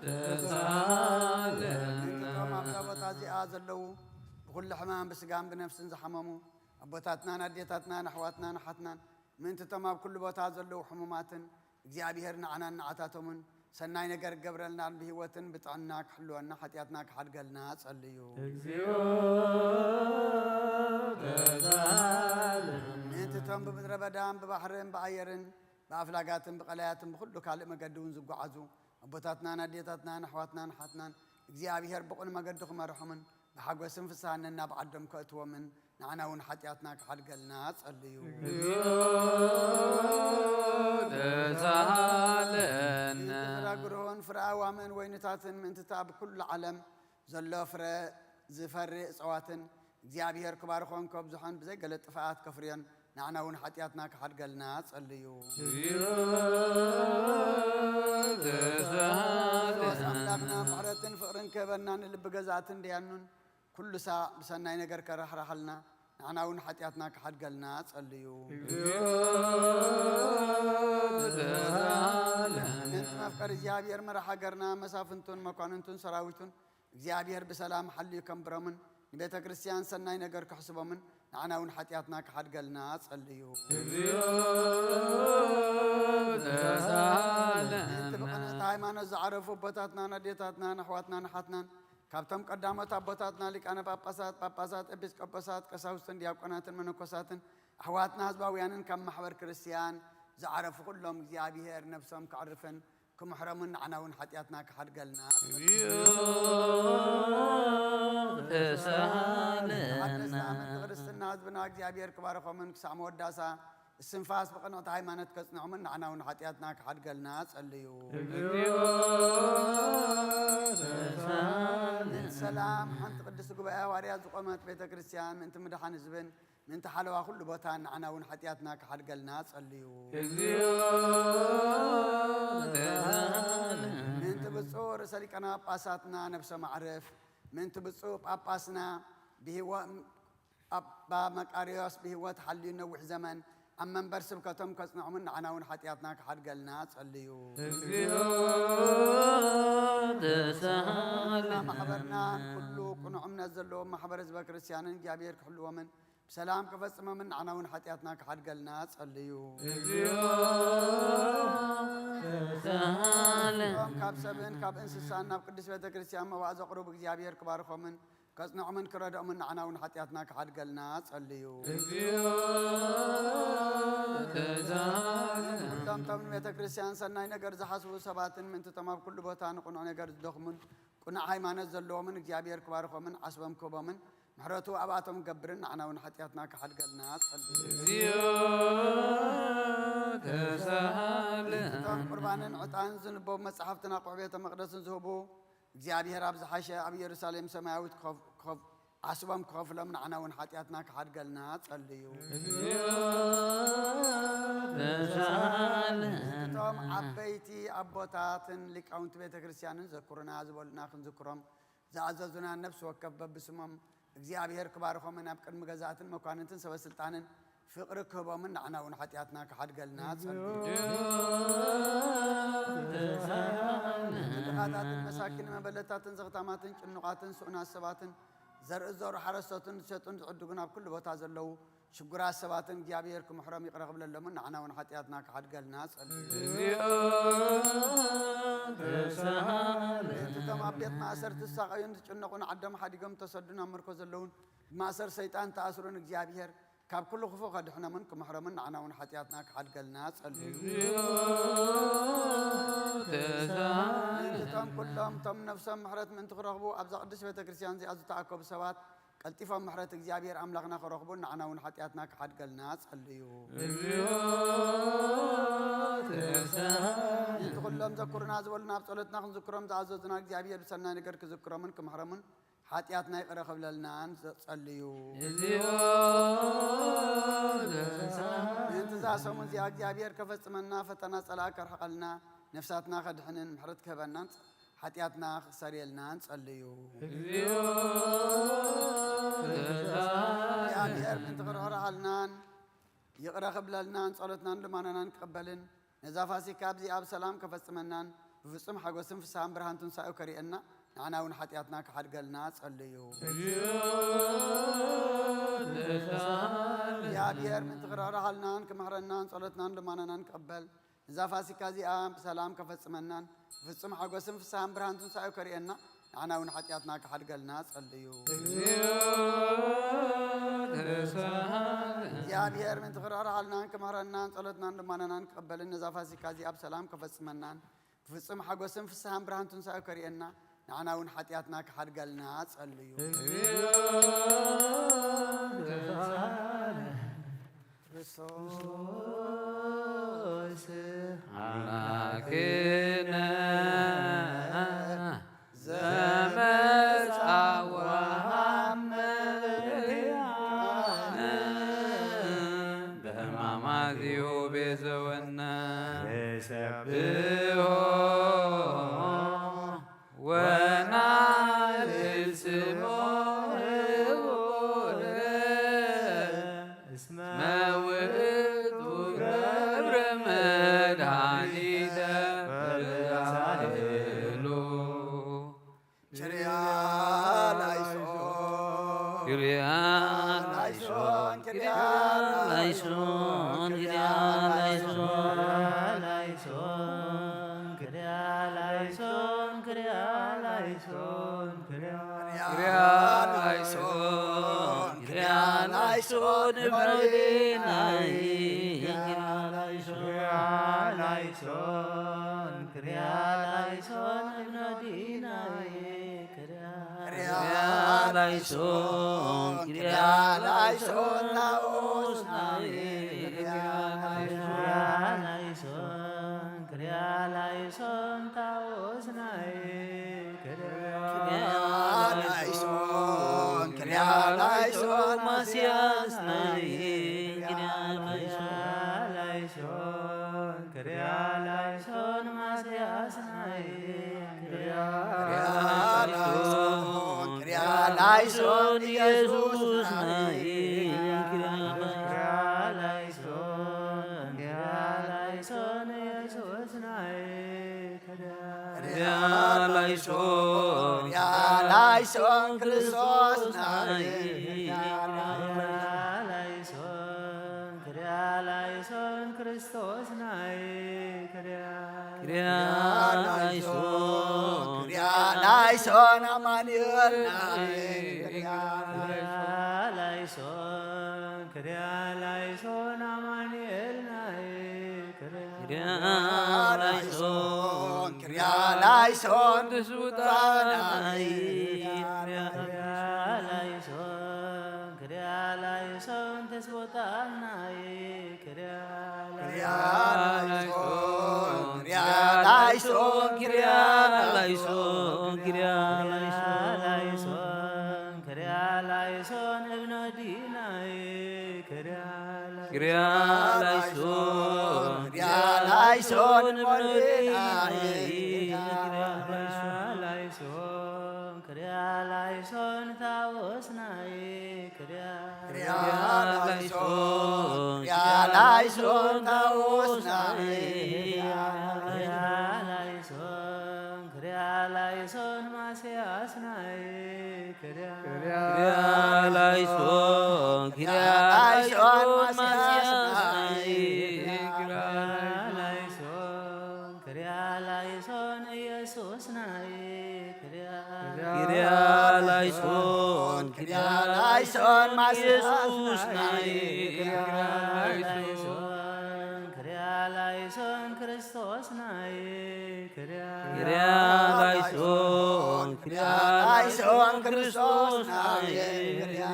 ተሳለነ። ምእንቲ እቶም ኣብዛ ቦታ እዚኣ ዘለዉ ብኹሉ ሕማም ብስጋን ብነፍስን ዝሓመሙ ኣቦታትናን ኣዴታትናን ኣሕዋትናን ኣሓትናን ምእንቲ እቶም ኣብ ኩሉ ቦታ ዘለዉ ሕሙማትን እግዚኣብሔር ንዓናን ንዓታቶምን ሰናይ ነገር ክገብረልናን ብህይወትን ብጥዕና ክሕልወና ሓጢኣትና ክሓድገልና ጸልዩ። እግዚኦ ተሳለነ። ምእንቲ እቶም ብምድረ በዳን ብባሕርን ብኣየርን ብኣፍላጋትን ብቐላያትን ብኹሉ ካልእ መገዲ እውን ዝጓዓዙ ኣቦታትናን ኣዴታትናን ኣሕዋትናን ኣሓትናን እግዚኣብሔር ብቕን መገዲ ክመርሖምን ብሓጎስን ፍስሃን ነናብ ዓዶም ከእትዎምን ንዓና እውን ሓጢኣትና ክሓድገልና ጸልዩ። እግዚኦ ተሳሃለነ። ምእንቲ ፍረ ኣግርሆን ፍረ ኣእዋምን ወይንታትን ምእንቲ እታ ኣብ ኩሉ ዓለም ዘሎ ፍረ ዝፈሪ እፅዋትን እግዚኣብሔር ክባርኾን ከብዝሖን ብዘይ ገለ ጥፍኣት ከፍርዮን ንዓና እውን ሓጢኣትና ክሓድገልና ጸልዩ። ኣምላኽና ምሕረትን ፍቕርን ክህበና ንልቢ ገዛእትን ደያኑን ኩሉ ሳዕ ብሰናይ ነገር ከራሕራሓልና ንዓና እውን ሓጢኣትና ክሓድገልና ጸልዩ። ምእንቲ መፍቀር እግዚኣብሔር መራሕ ሃገርና መሳፍንቱን መኳንንቱን ሰራዊቱን እግዚኣብሔር ብሰላም ሓልዩ ከንብሮምን ንቤተ ክርስቲያን ሰናይ ነገር ክሕስቦምን ንዓና እውን ሓጢኣትና ክሓድገልና ጸልዩ። ምእንቲ ብቕንዕቲ ሃይማኖት ዝዓረፉ ኣቦታትናን ኣዴታትናን ኣሕዋትናን ኣሓትናን ካብቶም ቀዳሞት ኣቦታትና ሊቃነ ጳጳሳት፣ ጳጳሳት፣ ኤጲስቆጶሳት፣ ቀሳውስትን ዲያቆናትን መነኮሳትን ኣሕዋትና ህዝባውያንን ካብ ማሕበር ክርስቲያን ዝዓረፉ ኩሎም እግዚኣብሔር ነብሶም ከዕርፍን ክምሕረሙን ንዓና እውን ሓጢኣትና ክሓድገልና። ተሳሃለና። ሓደስቲ ኣመንቲ ክርስትና ህዝብና እግዚኣብሔር ክባርኾምን ክሳዕ መወዳእታ እስትንፋስ ብቕንዕቲ ሃይማኖት ከጽንዖምን ንዓና እውን ሓጢኣትና ክሓድገልና ጸልዩ። ተሳሃለና። ሰላም ሓንቲ ቅድስቲ ጉባኤ ሃዋርያት ዝቖመት ቤተ ክርስቲያን ምእንቲ ምድሓን ህዝብን ምእንቲ ሓለዋ ኩሉ ቦታ ንዓና እውን ሓጢኣትና ክሓድገልና ጸልዩ። ተሳሃለና። ምእንቲ ብፁዕ ርእሰ ሊቃነ ጳጳሳትና ነብሰ ማዕርፍ ምእንቲ ብፁዕ ጳጳስና ብህይወ-፣ ኣባ መቃርዮስ ብህይወት ሓልዩ ነዊሕ ዘመን ኣብ መንበር ስብከቶም ከጽንዖምን ንዓና እውን ሓጢኣትና ክሓድገልና ጸልዩ። ተሳሃለና። ማሕበርናን ኩሉ ቅኑዕ እምነት ዘለዎም ማሕበር ህዝበ ክርስቲያንን እግዚኣብሔር ክሕልዎምን ብሰላም ክፈጽሞምን ንዓና እውን ሓጢኣትና ክሓድገልና ጸልዩ። ተሳሃለና። እቶም ካብ ሰብን ካብ እንስሳን ናብ ቅድስት ቤተ ክርስቲያን መባእ ዘቕርቡ እግዚኣብሔር ክባርኾምን ከጽንዖምን ክረድኦምን ንዓና እውን ሓጢኣትና ክሓድገልና ጸልዩ። ተሳሃለና። ኩሎም እቶም ንቤተ ክርስቲያን ሰናይ ነገር ዝሓስቡ ሰባትን ምእንትቶም ኣብ ኩሉ ቦታ ንቕኑዕ ነገር ዝደኽሙን ቅኑዕ ሃይማኖት ዘለዎምን እግዚኣብሔር ክባርኾምን ዓስቦም ክህቦምን ምሕረቱ ኣብኣቶም ክገብርን ንዓና እውን ሓጢኣትና ክሓድገልና ጸልዩ። ተሳሃለና። እቶም ቁርባንን ዕጣን ዝንበቡ መጻሕፍትን ኣቑሑ ቤተ መቕደስን ዝህቡ እግዚኣብሔር ኣብ ዝሓሸ ኣብ ኢየሩሳሌም ሰማያዊት ክኸፍ-፣ ክኸፍ-፣ ዓስቦም ክኸፍሎም ንዓና እውን ሓጢኣትና ክሓድገልና ጸልዩ። ተሳሃለና። እቶም ዓበይቲ ኣቦታትን ሊቃውንቲ ቤተ ክርስቲያንን ዘክሩና ዝበሉና ክንዝክሮም ዝኣዘዙና ነፍሲ ወከፍ በብስሞም እግዚኣብሔር ክባርኾምን ኣብ ቅድሚ ገዛእትን መኳንንትን ሰበ ስልጣንን ፍቕሪ ክህቦምን ንዓና እውን ሓጢኣትና ክሓድገልና ጸልዩ። ተሳሃለና። ድኻታትን መሳኪን መበለታትን ዘኽታማትን ጭኑቓትን ስኡናት ሰባትን ዘርኢ ዝዘሩ ሓረስቶትን ዝሸጡን ዝዕድጉን ኣብ ኩሉ ቦታ ዘለዉ ሽጉራት ሰባትን እግዚኣብሔር ክምሕሮም ይቕረ ክብለሎምን ንዓና እውን ሓጢኣትና ክሓድገልና ጸልዩ። ተሳሃለና። እቶም ኣብ ቤት ማእሰርቲ ዝሳቐዩን ዝጭነቑን ዓዶም ሓዲጎም ተሰዱን ኣብ ምርኮ ዘለውን ብማእሰር ሰይጣን ተኣስሩን እግዚኣብሔር ካብ ኩሉ ክፉእ ከድሕኖምን ክምሕሮምን ንዓና እውን ሓጢኣትና ክሓድገልና ጸልዩ። ተሳሃለና። እቶም ኩሎም እቶም ነፍሶም ምሕረት ምእንቲ ክረኽቡ ኣብዛ ቅድስት ቤተ ክርስቲያን እዚኣ ዝተኣከቡ ሰባት ቀልጢፎም ምሕረት እግዚኣብሔር ኣምላኽና ክረኽቡን ንዓና እውን ሓጢኣትና ክሓድገልና ጸልዩ። ተሳሃለና። እቲ ኩሎም ዘኩሩና ዝበሉና ኣብ ጸሎትና ክንዝክሮም ዝኣዘዙና እግዚኣብሔር ብሰናይ ነገር ክዝክሮምን ክምሕሮምን ሓጢኣትና ይቕረ ክብለልናን ጸልዩ። ተሳሃለና። ምእንቲ እዛ ሰሙን እዚኣ እግዚኣብሔር ከፈጽመና ፈተና ጸላእ ከርሕቐልና ነፍሳትና ከድሕንን ምሕረት ክህበናን ሓጢኣትና ክሰርየልናን ጸልዩ። ተሳሃለና። እግዚኣብሔር ምእንቲ ክርሕርሓልናን ይቕረ ክብለልናን ጸሎትናን ልማናናን ክቕበልን ነዛ ፋሲካ ኣብዚ ኣብ ሰላም ከፈጽመናን ብፍጹም ሓጎስን ፍስሃን ብርሃን ትንሳኤኡ ከርእየና ንዓና እውን ሓጢኣትና ክሓድገልና ጸልዩ። ተሳሃለና። እግዚኣብሔር ምእንቲ ክርሕርሓልናን ክምሕረናን ጸሎትናን ልማናናን ክቕበል ነዛ ፋሲካ እዚኣ ብሰላም ከፈጽመናን ብፍጹም ሓጎስን ፍስሃን ብርሃን ትንሳኤኡ ከርእየና ንዓና እውን ሓጢኣትና ክሓድገልና ጸልዩ። ተሳሃለና። እግዚኣብሔር ምእንቲ ክርሕርሓልናን ክምሕረናን ጸሎትናን ልማናናን ክቕበልን ነዛ ፋሲካ እዚኣ ብሰላም ከፈጽመናን ብፍጹም ሓጎስን ፍስሃን ብርሃን ትንሳኤኡ ከርእየና ንዓና እውን ሓጢኣትና ክሓድገልና ጸልዩ። ተሳሃለና። ክርስቶስ ኣምላክነ ዘመጻ ንሰብሖ ወናልል ስሞ ህቡር እስመ ውእቱ ገብረ መድኃኒተ በበሳህሉ። ኪርያ ላይሶን፣ ኪርያ ላይሶን፣ ኪርያ ላይሶን፣ ኪርያ ላይሶን፣ ኪርያ ላይሶን፣ ኪርያ ላይሶን፣ ኪርያ ላይሶን፣ ኪርያ ላይሶን፣ እምኖዲናይ፣ ኪርያ ላይሶን፣ ኪርያ ላይሶን፣ እምኖዲናይ፣ ኪርያ ላይሶን፣ ኪርያ ላይሶን፣ ታኦስናይ፣ ኪርያ ላይሶን፣ ኪርያ ላይሶን፣ ታኦስናይ፣ ኪርያ ላይሶን፣ ኪርያ ላይሶን፣ ማስያስናይ፣ ኪርያ ላይሶን፣ ኪርያ ላይሶን፣ ማስያስናይ፣ ኪርያ ላይሶን፣ ኪርያ ላይሶን፣ ኢየሱስናይ፣ ኪርያ ላይሶን፣ ኪርያ ላይሶን፣ ኢየሱስናይ፣ ኪርያ ላይሶን፣ ኪርያ ላይሶን፣ ክርስቶስናይ፣ ኪርያ ላይሶን፣ ኪርያ ላይሶን፣ ክርስቶስናይ፣ ኪርያ ኪርያ ላይሶን፣ ኪርያ ላይሶን፣ አማኑኤልናይ፣ ኪርያ ላይሶን፣ ኪርያ ላይሶን፣ አማኑኤልናይ፣ ኪርያ ላይሶን፣ ኪርያ ላይሶን፣ ትስውጣናይ፣ ኪርያ ላይሶን፣ ኪርያ ላይሶን፣ ትስውጣናይ፣ ኪርያ ላይሶን፣ ኪርያ ላይሶን፣ ኪርያ ላይሶን፣ ኪርያ ላይሶን፣ ኪርያ ላይሶን፣ እብነ ዲናይ፣ ኪርያ ኪርያ ላይሶን፣ ኪርያ ላይሶን፣ እብነ ዲናይ፣ ኪርያ ላይሶን፣ ኪርያ ላይሶን፣ ታቦስናይ፣ ኪርያ ላይሶን፣ ኪርያ ላይሶን፣ ታቦስናይ፣ ኪርያ ላይሶን፣ ኪርያ ላይሶን፣ ማስያስናይ፣ ኪርያ ላይሶን፣ ኪርያ ላይሶን፣ ማስያስናይ፣ ኪርያ ላይሶን፣ ኪርያ ላይሶን፣ ኢየሱስናይ፣ ኪርያ ላይሶን፣ ኪርያ ላይሶን፣ ኢየሱስናይ፣ ኪርያ ላይሶን፣ ኪርያ ላይሶን፣ ክርስቶስናይ፣ ኪርያ ላይሶን፣ ኪርያ ላይሶን፣ ክርስቶስናይ፣ ኪርያ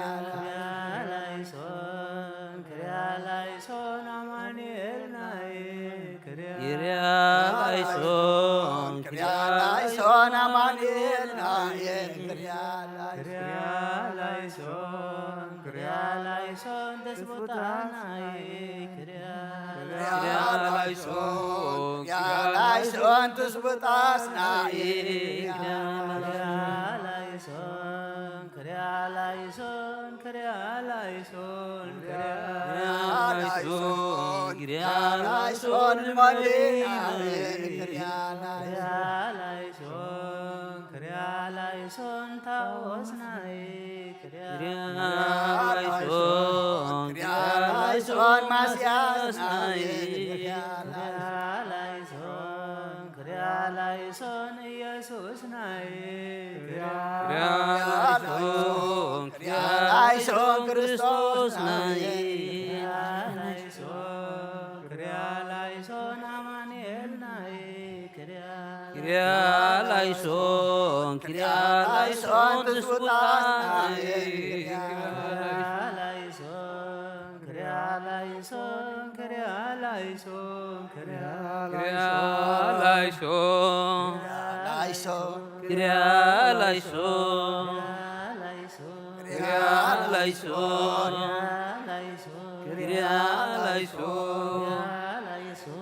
ላይሶን፣ ኪርያ ላይሶን፣ አማኑኤልናይ፣ ኪርያ ላይሶን፣ ኪርያ ላይሶን፣ አማኑኤልናይ፣ ኪርያ ላይሶን፣ ኪርያ ላይሶን፣ ተስቦታናይ፣ ኪርያ ላይሶን፣ ኪርያ ላይሶን፣ ትስብእታስናይ፣ ኪርያ ላይሶን፣ ኪርያ ላይሶን፣ ኪርያ ላይሶን፣ ኪርያ ላይሶን፣ ኪርያ ላይሶን፣ መድኃኒዓለም፣ ኪርያ ላይሶን፣ ኪርያ ላይሶን፣ ታቦስናይ፣ ኪርያ ላይሶን፣ ኪርያ ላይሶን፣ ማስያስናይ፣ ኪርያ ላይሶን፣ ኪርያ ላይሶን፣ ኢየሱስናይ፣ ኪርያ ላይሶን፣ ኪርያ ላይሶን፣ ክርስቶስናይ፣ ኪርያ ላይሶን፣ ኪርያ ላይሶን፣ አማኑኤልናይ፣ ኪርያ ላይሶን፣ ኪርያ ላይሶን፣ ትስብእታስናይ፣ ኪርያ ላይሶን፣ ኪርያ ላይሶን፣ ኪርያ ላይሶን፣ ኪርያ ላይሶን፣ ላይሶን፣ ኪርያ ላይሶን፣ ኪርያ ላይሶን፣ ኪርያ ላይሶን፣ ኪርያ ላይሶን፣ ኪርያ ላይሶን፣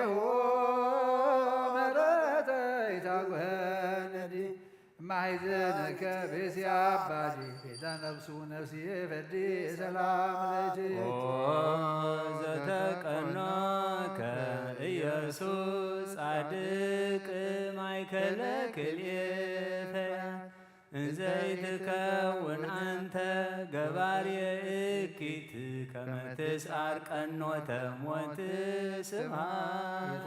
መረተይ ታጉሀነዲ ማሕዘንከ ቤሲ ኣባዲ ቤዛ ነፍሱ ነፍሲ ፈዲ ሰላም ለይትዮ። ኦ ዘተቀኖከ ኢየሱስ ጻድቅ ማእከለ ክልኤ ፈያት እንዘይትከውን ኣንተ ገባርየ እኪት ከመ ትስዓር ቀኖተ ሞት ስብሐት።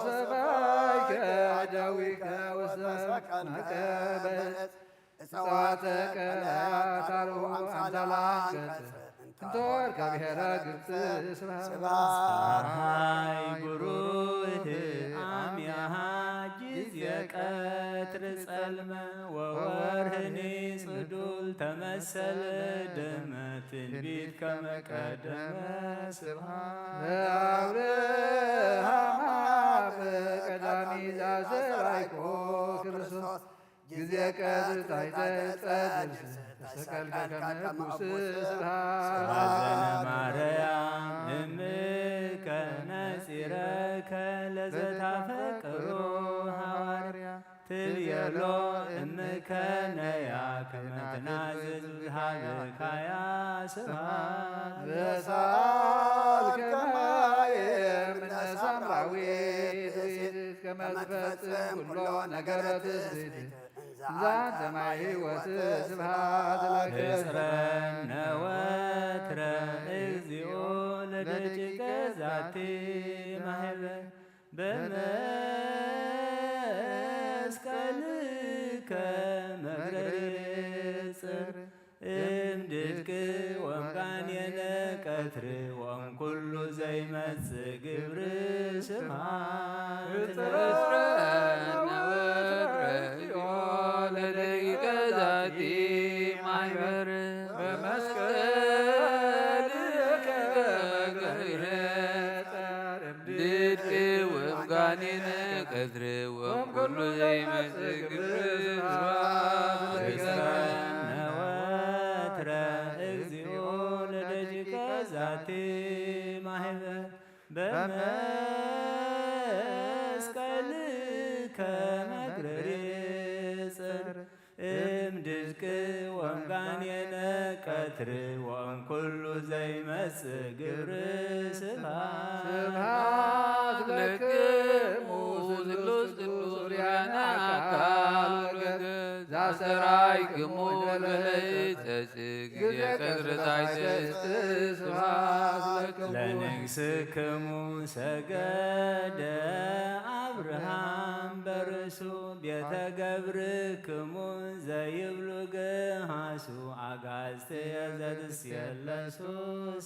ሰባይከ አዳዊከ ውስተ መቀበል እፀዋተ ቀላያት አርሁ አምሳላ አንቀጽ እንተ ወርቀ ብሔረ ግብፅ ስብሐት። ፀሐይ ብሩህ አምያሃ ጊዜ ቀትር ጸልመ ወወርህኒ ጽዱል ተመሰለ ደመ ትንቢት ከመ ቀደመ ስብሐት። ለአብርሃም አብ ቀዳሚ ዛዘራይኮ ክርስቶስ ጊዜ ቀትር ታሕተ ዕፀ ድርስ ተሰቀልከ ከመ ኩስ ስብሐት። ማዘነ ማርያም እምከ ነጺረከ ለዘታፈቅሮ ሐዋርያ ትቤሎ እምከ ነያ ከመ ትናዝዝ ሀበካያ ስብሐት። በሳል ከማየ እምነ ሳምራዊት ደሴት ከመ ትፈጽም ኩሎ ነገረ ትስብእት እንዛንተ ማይ ሕይወት ስብሐት ለከ። ህጽረነ ወትረ እግዚኦ ለደቂቀ ዛቲ ማህበር በመስቀልከ መግረሬ ጽር እምድድቅ ወምጋኔነ ቀትር ወምኩሉ ዘይመጽእ ግብር ስብሐት። ህጽረነ ወትረ እግዚኦ ለደቂቀ ዛቲ ማሕበር በመስቀልከ መግረሬ ጽር እምድድቅ ወምጋኔነ ቀትር ወምኩሉ ዘይመጽእ ግብር ስብሐት ለከ። ህጽረነ ወትረ እግዚኦ ለደቂቀ ዛቲ ማህበር በመስቀልከ መግረሬ ጽር እምድድቅ ወምጋኔነ ቀትር ወእምኩሉ ዘይመጽእ ግብር ስብሐት። ስብሐት ለክሙ ስሉስ ቅዱስ ሱርያነ አካል ወገን ዛስተራይክሙ ለለይት ጊዜ ቀትር ታይተ ስብሐት ለክሙ። ለንግስክሙ ሰገደ አብርሃም በርእሱ ቤተ ገብርክሙ ዘይብሉ ገሃሱ አጋዝትየ ዘትስየለሱ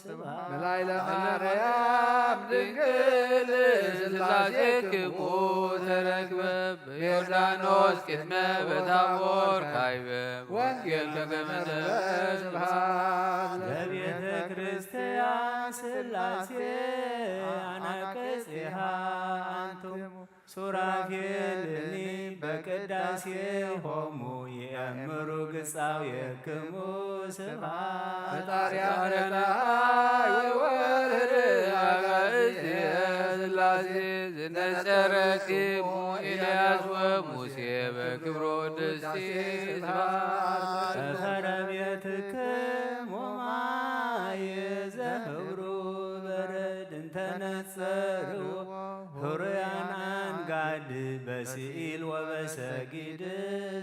ስብሐት። መላእክተ ማርያም ድንግል ስላሴክሙ ተረክበ በዮርዳኖስ ቅድመ በታቦር ካይበ ወንጌል ከመ ነበረ ስብሐት ለቤተ ክርስቲያን ስላሴ አናቅጽሃ አንትሙ ሱራፌልኒ በቅዳሴ ሆሙ የእምሩ ግጻው የክሙ ስብሐት። ፈጣሪ አረላይ ወወርህር አጋእዝየ ስላሴ ዝነጸረክሙ ኤልያስ ወሙሴ በክብሮ ድስቲ ስብሐት። ጠፈረ ቤትክሙ ማየ ዘህብሩ በረድ እንተነጸርዎ ህሩያን አንጋድ በስኢል ወበሰጊድ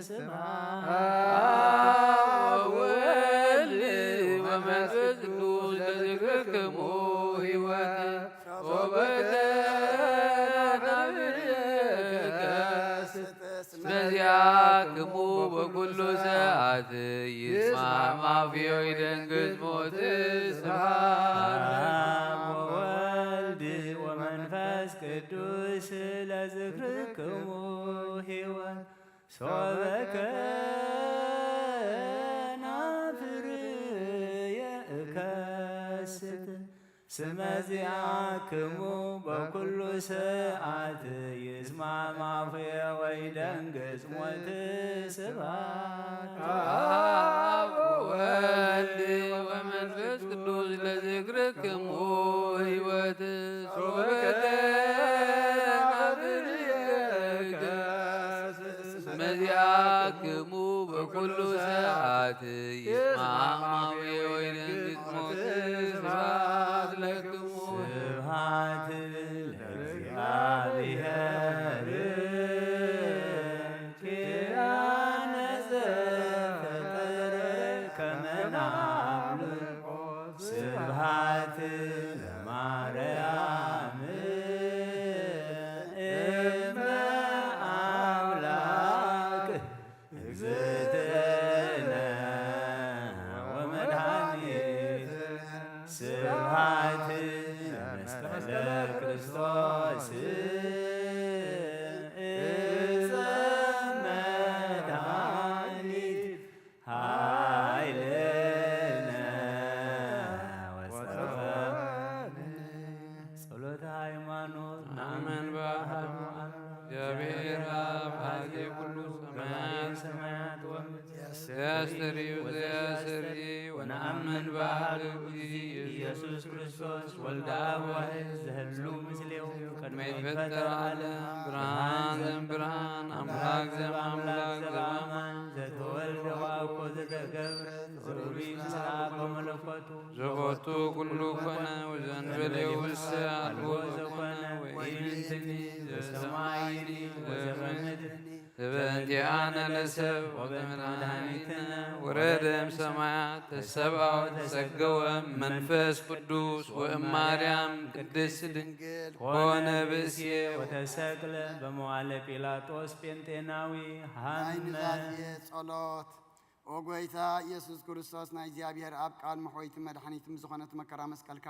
ስብሐት። አብ ወወልድ ወመንፈስ ቅዱስ ለዝክርክሙ ሕይወት ሶበ ተናብርከ ስጥስ መዚአክሙ በኩሉ ሰዓት ይስማዕ ማፍዮ ይደንግጽ ሞት ስብሐት። አብ ወወልድ ወመንፈስ ቅዱስ ለዝክርክሙ ሕይወት ሶበ ከናፍር የእከስት ስመ ዚአክሙ በኩሉ ሰዓት ይስማዕ ማፉየ ወይደንግጽ ሞት ስብሐት። አብ ወወልድ ወመንፈስ ቅዱስ ለዝክርክሙ ሕይወት ሶበ ስእለ መድኃኒት ኃይልነ ወጸወነ። ጸሎተ ሃይማኖት። ነአምን በአሐዱ አምላክ እግዚአብሔር አብ ኃይሌ ኩሉ ሰማያት ሰማያት ወምድር ያስተርእዩ ዘያስተርእዩ ወነአምን በአሐዱ እግዚእ ኢየሱስ ክርስቶስ ወልደ አብ ዋሕድ ዘህሉ ምስሌሁ ቅድመ ይትፈጠር ዓለም። ብርሃን ዘእምብርሃን አምላክ ዘእምአምላክ ዘበአማን ዘተወልደ ወአኮ ዘተገብረ ዘውሉድ ምስለ አብ በመለኮቱ ዘቦቱ ኩሉ ኮነ ወዘእንበሌውሰ አልቦ ዘኮነ ወኢምንትኒ ዘሰማይኒ ወዘበምድር ዘበእንቲአነ ለሰብ ወበእንተ መድኃኒትነ ወረደ እምሰማያት ተሰብአ ወተሰገወ መንፈስ ቅዱስ ወእም ማርያም ቅድስት ድንግል ኮነ ብእሴ ወተሰቅለ በመዋለ ጲላጦስ ጴንጤናዊ። ናይ ሃመ ኑዛዜ ጸሎት። ኦ ጐይታ ኢየሱስ ክርስቶስ፣ ናይ እግዚኣብሔር ኣብ ቃል መሕወይትን መድሓኒትን ብዝኾነት መከራ መስቀልካ፣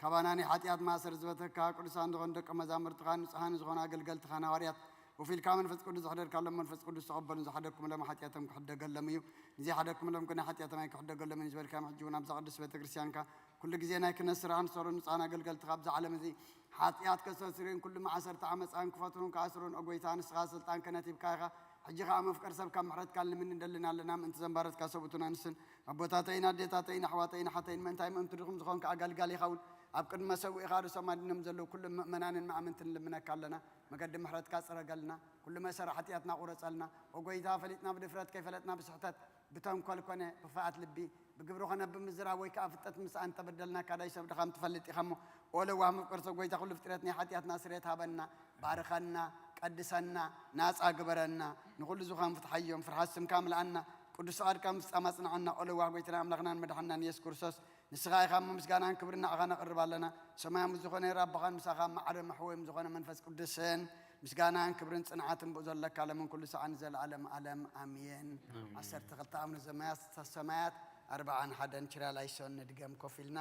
ካባና ናይ ሓጢኣት ማእሰር ዝበተካ፣ ቅዱሳን ዝኾኑ ደቀ መዛሙርትኻን ንጹሃን ዝኾኑ ኣገልገልትኻን ሃዋርያት፣ ወፊልካ መንፈስ ቅዱስ ዘሕደርካሎም፣ መንፈስ ቅዱስ ተቐበሉን ዝሓደግኩምሎም ሓጢኣቶም ክሕደገሎም እዩ። ንዘይሓደግኩምሎም ግና ሓጢኣቶም ኣይክሕደገሎምን እዩ ዝበልካዮም፣ ሕጂ እውን ኣብዛ ቅድስት ቤተ ክርስቲያንካ ኩሉ ግዜ ናይ ክህነት ስራሕን ዝሰሩ ንጹሃን ኣገልገልትኻ ኣብዛ ዓለም እዚ ሓጢኣት ከስተስርዩን ኩሉ ማእሰርቲ ዓመፃን ክፈትሑን ክኣስሩን፣ ኦ ጐይታ፣ ንስኻ ስልጣን ክህነት ሂብካ ኢኻ። ሕጂ ኸዓ መፍቀር ሰብ ካብ ምሕረትካ ልምን እንደልን ኣለና። ምእንቲ ዘንባረትካ ሰብኡትን ኣንስትን ኣቦታተይን ኣዴታተይን ኣሕዋተይን ኣሓተይን ምእንታይ ምእንቲ ድኹም ዝኾንካ ኣገልጋሊ ይኸውን ኣብ ቅድመ ሰብኡ ኢኻ ርእሶም ኣድኖም ዘለዉ ኩሎም ምእመናንን መኣምንትን ልምነካ ኣለና። መገዲ ምሕረትካ ጽረገልና። ኩሉ መእሰሪ ሓጢኣትና ቁረጸልና። ኦ ጐይታ፣ ፈሊጥና ብድፍረት፣ ከይፈለጥና ብስሕተት፣ ብተንኮል ኮነ ብኽፍኣት ልቢ፣ ብግብሪ ኮነ ብምዝራብ ወይ ከኣ ፍልጠት ምስኣን እንተበደልና፣ ካዳይ ሰብ ድኻም ትፈልጥ ኢኻ እሞ፣ ኦ ለዋህ መፍቀርቶ ጐይታ፣ ኩሉ ፍጥረት ናይ ሓጢኣትና ስርየት ሃበና፣ ባርኸና፣ ቀድሰና፣ ናጻ ግበረና። ንኹሉ ዝኾን ፍትሓዮም፣ ፍርሃት ስምካ ምልኣና። ቅዱስ ፍቓድካ ምፍጻም ኣጽንዓና። ኦ ለዋህ ጐይታና ኣምላኽናን መድሓንናን ኢየሱስ ክርስቶስ፣ ንስኻ ኢኻ እሞ ምስጋናን ክብርን ንዓኻ ነቕርብ ኣለና። ሰማያዊ ዝኾነ ኣቦኻን ምሳኻ ማዕረ መሕወዮም ዝኾነ መንፈስ ቅዱስን ምስጋናን ክብርን ጽንዓትን ብኡ ዘለካ ለምን ኩሉ ሰዓን ንዘለኣለም ዓለም ኣሜን። ኣሜን። ዓሰርተ ክልተ ኣምር ዘማያት ሰማያት ኣርብዓን ሓደን ችራላይሶን ንድገም ኮፍ ኢልና።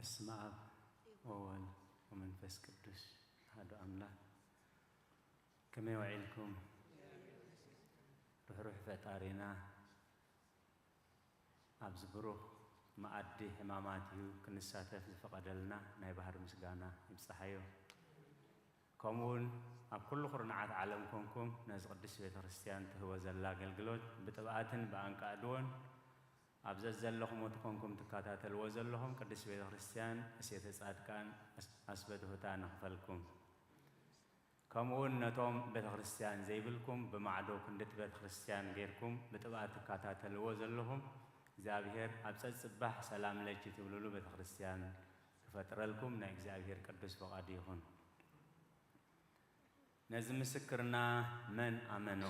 በስመ አብ ወወልድ ወመንፈስ ቅዱስ አሐዱ አምላክ። ከመይ ውዒልኩም? ርሕሩሕ ፈጣሪና ኣብዚ ብሩኽ መኣዲ ሕማማት እዩ ክንሳተፍ ዝፈቐደልና ናይ ባህሪ ምስጋና ይብጽሓዮ። ከምኡውን ኣብ ኩሉ ኩርናዓት ዓለም ኮንኩም ነዚ ቅድስት ቤተ ክርስቲያን ትህቦ ዘላ ኣገልግሎት ብጥብኣትን ብኣንቃዕድዎን ኣብ ዘዘለኹም ኮንኩም ትከታተልዎ ዘለኹም ቅድስት ቤተ ክርስቲያን እሴተ ጻድቃን ኣስ-፣ ኣስበትሁታ ንኽፈልኩም። ከምኡውን ነቶም ቤተ ክርስቲያን ዘይብልኩም ብማዕዶ ክንድቲ ቤተ ክርስቲያን ጌርኩም ብጥብኣት ትከታተልዎ ዘለኹም እግዚኣብሔር ኣብ ጸጽባሕ ሰላም ለኪ ትብልሉ ቤተ ክርስቲያን ክፈጥረልኩም ናይ እግዚኣብሔር ቅዱስ ፈቓዱ ይኹን። ነዚ ምስክርና መን ኣመኖ?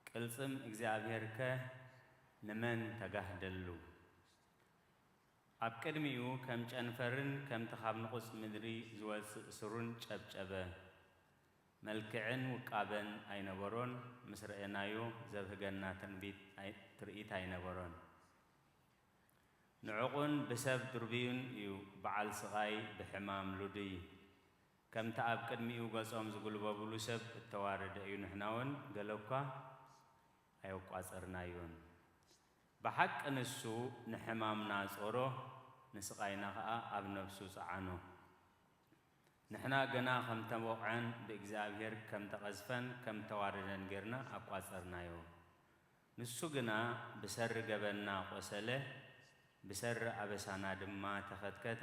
ቅልጽም እግዚኣብሔርከ ንመን ተጋህደሉ? ኣብ ቅድሚኡ ከም ጨንፈርን ከምቲ ካብ ንቑጽ ምድሪ ዝወጽእ ስሩን ጨብጨበ። መልክዕን ውቃበን ኣይነበሮን፣ ምስ ረኤናዮ ዘብህገና ትንቢት ኣይ-፣ ትርኢት ኣይነበሮን። ንዑቑን ብሰብ ድርብዩን እዩ፣ በዓል ስቓይ ብሕማም ሉድይ። ከምቲ ኣብ ቅድሚኡ ገጾም ዝጉልበቡሉ ሰብ እተዋረደ እዩ፣ ንሕናውን ገለ እኳ ኣየቋጸርናዮን። ብሓቂ ንሱ ንሕማምና ጾሮ፣ ንስቓይና ኸኣ ኣብ ነፍሱ ጸዓኖ። ንሕና ግና ከም ተወቕዐን ብእግዚኣብሔር ከም ተቐዝፈን ከም ተዋረደን ጌርና ኣቋጸርናዮ። ንሱ ግና ብሰሪ ገበንና ቈሰለ፣ ብሰሪ ኣበሳና ድማ ተኸትከተ።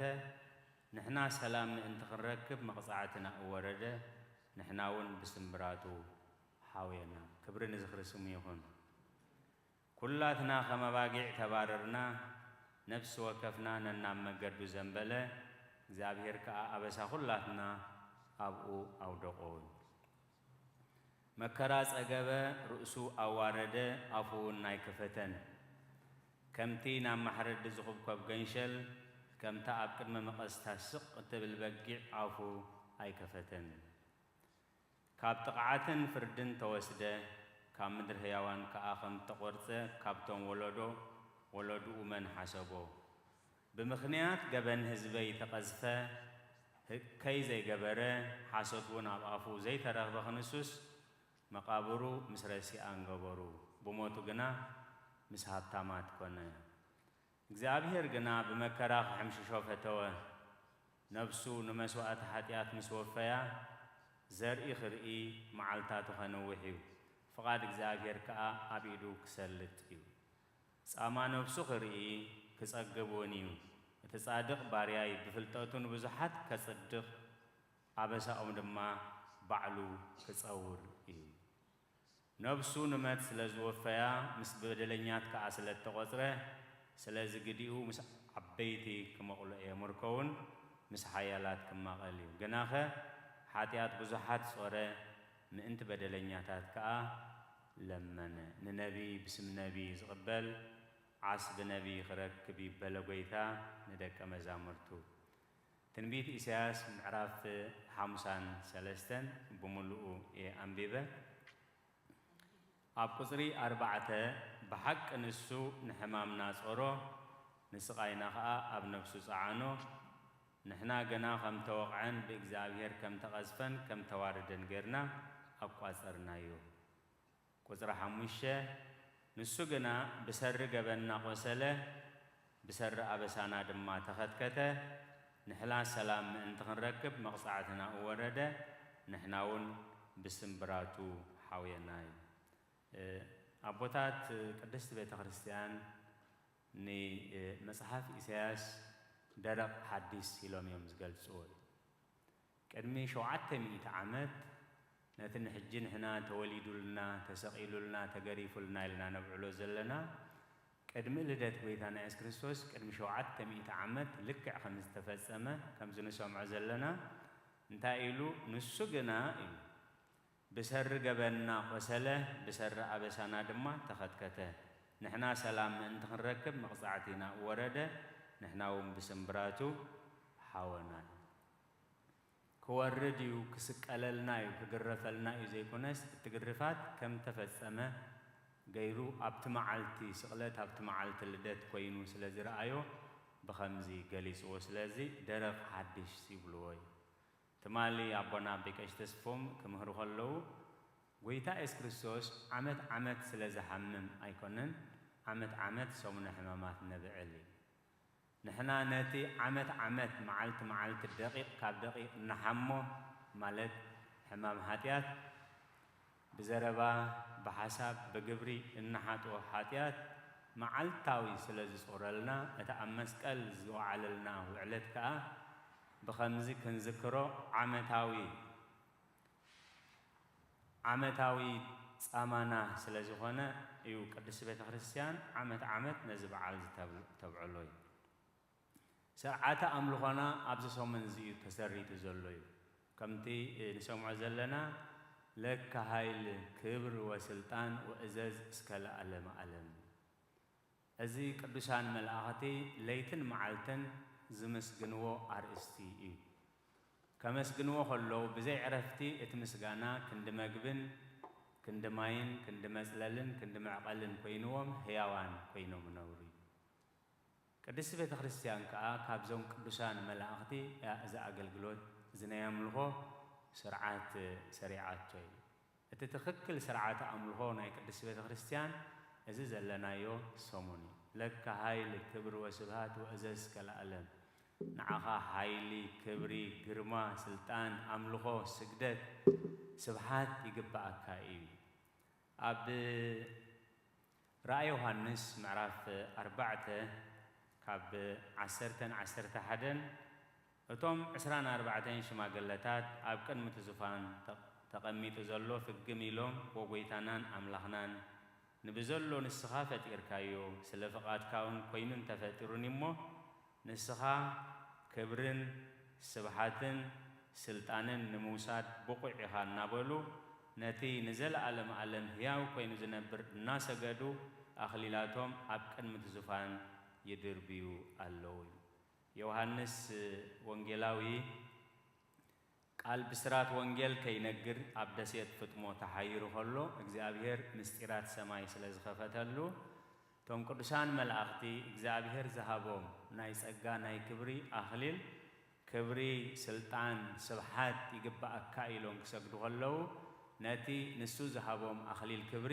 ንሕና ሰላም ምእንቲ ክንረክብ መቕጻዕቲ ናኡ ወረደ፣ ንሕና እውን ብስምብራቱ ሓውየና። ክብሪ ንዝኽሪ ስሙ ይኹን። ኩላትና ከም ኣባጊዕ ተባረርና፣ ነፍሲ ወከፍና ነናብ መገዱ ዘንበለ፣ እግዚኣብሔር ከኣ ኣበሳ ኩላትና ኣብኡ ኣውደቖ። መከራ ጸገበ፣ ርእሱ ኣዋረደ፣ ኣፉ እውን ኣይከፈተን። ከምቲ ናብ ማሕረዲ ዝኹብኮብ ገንሸል፣ ከምታ ኣብ ቅድሚ መቐስታ ስቕ እትብል በጊዕ ኣፉ ኣይከፈተን። ካብ ጥቕዓትን ፍርድን ተወስደ፣ ካብ ምድሪ ህያዋን ከኣ ከም እተቖርጸ ካብቶም ወለዶ ወለድኡ መን ሓሰቦ? ብምኽንያት ገበን ህዝበይ ተቐዝፈ፣ ህከይ ዘይገበረ፣ ሓሶት እውን ኣብ ኣፉ ዘይተረኽበ ክንሱስ፣ መቓብሩ ምስ ረሲኣን ገበሩ። ብሞቱ ግና ምስ ሃብታማት ኮነ። እግዚኣብሔር ግና ብመከራ ክሕምሽሾ ፈተወ። ነፍሱ ንመስዋእቲ ሓጢኣት ምስ ወፈያ፣ ዘርኢ ክርኢ መዓልታቱ ኸንውሕ እዩ። ፍቓድ እግዚኣብሔር ከኣ ኣብ ኢዱ ክሰልጥ እዩ። ጻማ ነፍሱ ክርኢ ክጸግብ እውን እዩ። እቲ ጻድቕ ባርያይ ብፍልጠቱ ንብዙሓት ከጽድቕ፣ ኣበሳኦም ድማ ባዕሉ ክጸውር እዩ። ነፍሱ ንመት ስለ ዝወፈያ፣ ምስ በደለኛት ከኣ ስለ እተቖጽረ፣ ስለዚ ግዲኡ ምስ ዓበይቲ ክመቕሎ እየ፣ ምርኮውን ምስ ሓያላት ክማቐል እዩ። ግናኸ ሓጢኣት ብዙሓት ጾረ፣ ምእንቲ በደለኛታት ከኣ ለመነ። ንነቢይ ብስም ነቢይ ዝቕበል ዓስቢ ነቢይ ክረክብ እዩ በለ ጐይታ ንደቀ መዛሙርቱ። ትንቢት ኢሳያስ ምዕራፍ ሓሙሳን ሰለስተን ብምሉኡ እየ ኣንቢበ። ኣብ ቁጽሪ ኣርባዕተ፣ ብሓቂ ንሱ ንሕማምና ጾሮ፣ ንስቓይና ኸኣ ኣብ ነፍሱ ጸዓኖ፣ ንሕና ግና ከም ተወቕዐን ብእግዚኣብሔር ከም ተቐዝፈን ከም ተዋረደን ጌርና ኣቋጸርናዮ። ቁጽሪ ሓሙሽተ፣ ንሱ ግና ብሰሪ ገበንና ቈሰለ፣ ብሰሪ ኣበሳና ድማ ተኸትከተ፣ ንሕና ሰላም ምእንቲ ክንረክብ መቕጻዕቲ ናኡ ወረደ፣ ንሕና እውን ብስምብራቱ ሓውየና እዩ። እ፣ ኣቦታት ቅድስቲ ቤተ ክርስቲያን ን-፣ እ፣ መጽሓፍ ኢሳያስ ደረቕ ሓዲስ ኢሎም እዮም ዝገልጽዎ። ቅድሚ ሸውዓተ ሚእቲ ዓመት ነቲ ንሕጂ ንሕና ተወሊዱልና፣ ተሰቒሉልና፣ ተገሪፉልና ኢልና ነብዕሎ ዘለና፣ ቅድሚ ልደት ጐይታና የሱስ ክርስቶስ ቅድሚ ሸውዓተ ሚእቲ ዓመት ልክዕ ከም ዝተፈጸመ፣ ከምዚ ንሰምዖ ዘለና፣ እንታይ ኢሉ? ንሱ ግና ኢሉ፣ ብሰሪ ገበንና ቈሰለ፣ ብሰሪ ኣበሳና ድማ ተኸትከተ። ንሕና ሰላም ምእንቲ ክንረክብ መቕጻዕቲ ናኡ ወረደ፣ ንሕና እውን ብስምብራቱ ሓወና። ክወርድ እዩ፣ ክስቀለልና እዩ፣ ክግረፈልና እዩ ዘይኮነስ፣ እቲ ግርፋት ከም ተፈጸመ ገይሩ ኣብቲ መዓልቲ ስቕለት፣ ኣብቲ መዓልቲ ልደት ኮይኑ ስለ ዝረኣዮ፣ ብኸምዚ ገሊጽዎ። ስለዚ ደረቕ ሓድሽ ይብልዎ እዩ። ትማሊ ኣቦና ኣቤ ቀሺ ተስፎም ክምህሩ ከለዉ፣ ጎይታ የሱስ ክርስቶስ ዓመት ዓመት ስለ ዝሓምም ኣይኮነን፣ ዓመት ዓመት ሰሙነ ሕማማት ነብዕል እዩ። ንሕና ነቲ ዓመት ዓመት፣ መዓልቲ መዓልቲ፣ ደቂቕ ካብ ደቂቕ እንሓሞ፣ ማለት ሕማም ሓጢኣት፣ ብዘረባ፣ ብሓሳብ፣ ብግብሪ እንሓጥኦ ሓጢኣት መዓልታዊ ስለ ዝጾረልና፣ እቲ ኣብ መስቀል ዝወዓለልና ውዕለት ከኣ ብኸምዚ ክንዝክሮ ዓመታዊ፣ ዓመታዊ ጻማና ስለ ዝኾነ እዩ ቅድስቲ ቤተ ክርስቲያን ዓመት ዓመት ነዚ በዓል ዝተብ-፣ ተብዕሎ እዩ። ስርዓተ ኣምልኾና ኣብዚ ሰሙን እዚ እዩ ተሰሪቱ ዘሎ እዩ። ከምቲ ንሰምዖ ዘለና፣ ለከ ኃይል ክብር ወስልጣን ወእዘዝ እስከ ለዓለመ ዓለም። እዚ ቅዱሳን መላእኽቲ ለይትን መዓልትን ዝምስግንዎ ኣርእስቲ እዩ። ከመስግንዎ ከለዉ ብዘይ ዕረፍቲ እቲ ምስጋና ክንዲ መግብን ክንዲ ማይን ክንዲ መጽለልን ክንዲ መዕቐልን ኮይንዎም ህያዋን ኮይኖም ይነብሩ እዩ። ቅድስቲ ቤተ ክርስቲያን ከኣ ካብዞም ቅዱሳን መላእኽቲ እያ እዚ ኣገልግሎት፣ እዚ ናይ ኣምልኾ ስርዓት ሰሪዓቶ እዩ። እቲ ትኽክል ስርዓተ ኣምልኾ ናይ ቅድስቲ ቤተ ክርስቲያን እዚ ዘለናዮ ሰሙን እዩ። ለከ ኃይል ክብር ወስብሃት ወእዘዝ እስከ ለዓለም። ንዓኻ ሓይሊ፣ ክብሪ፣ ግርማ፣ ስልጣን፣ ኣምልኾ፣ ስግደት፣ ስብሓት ይግብኣካ እዩ። ኣብ ራእይ ዮሃንስ ምዕራፍ ኣርባዕተ ካብ ዓሰርተን ዓሰርተ ሓደን፣ እቶም ዕስራን ኣርባዕተን ሽማግለታት ኣብ ቅድሚ እቲ ዙፋን ተቕ-፣ ተቐሚጡ ዘሎ ፍግም ኢሎም፣ "ወጎይታናን ኣምላኽናን፣ ንብዘሎ ንስኻ ፈጢርካዮ፣ ስለ ፍቓድካ እውን ኮይኑ እንተፈጢሩኒ እሞ፣ ንስኻ ክብርን ስብሓትን ስልጣንን ንምውሳድ ብቑዕ ኢኻ" እናበሉ፣ ነቲ ንዘለኣለም ዓለም ህያው ኮይኑ ዝነብር እናሰገዱ፣ ኣኽሊላቶም ኣብ ቅድሚ እቲ ዙፋን ይድርብዩ ኣለዉ። ዮሃንስ ወንጌላዊ ቃል ብስራት ወንጌል ከይነግር ኣብ ደሴት ፍጥሞ ተሓይሩ ከሎ፣ እግዚኣብሔር ምስጢራት ሰማይ ስለ ዝኸፈተሉ፣ እቶም ቅዱሳን መላእኽቲ እግዚኣብሔር ዝሃቦም ናይ ጸጋ ናይ ክብሪ ኣኽሊል፣ ክብሪ፣ ስልጣን፣ ስብሓት ይግብኣካ ኢሎም ክሰግዱ ከለዉ፣ ነቲ ንሱ ዝሃቦም ኣኽሊል ክብሪ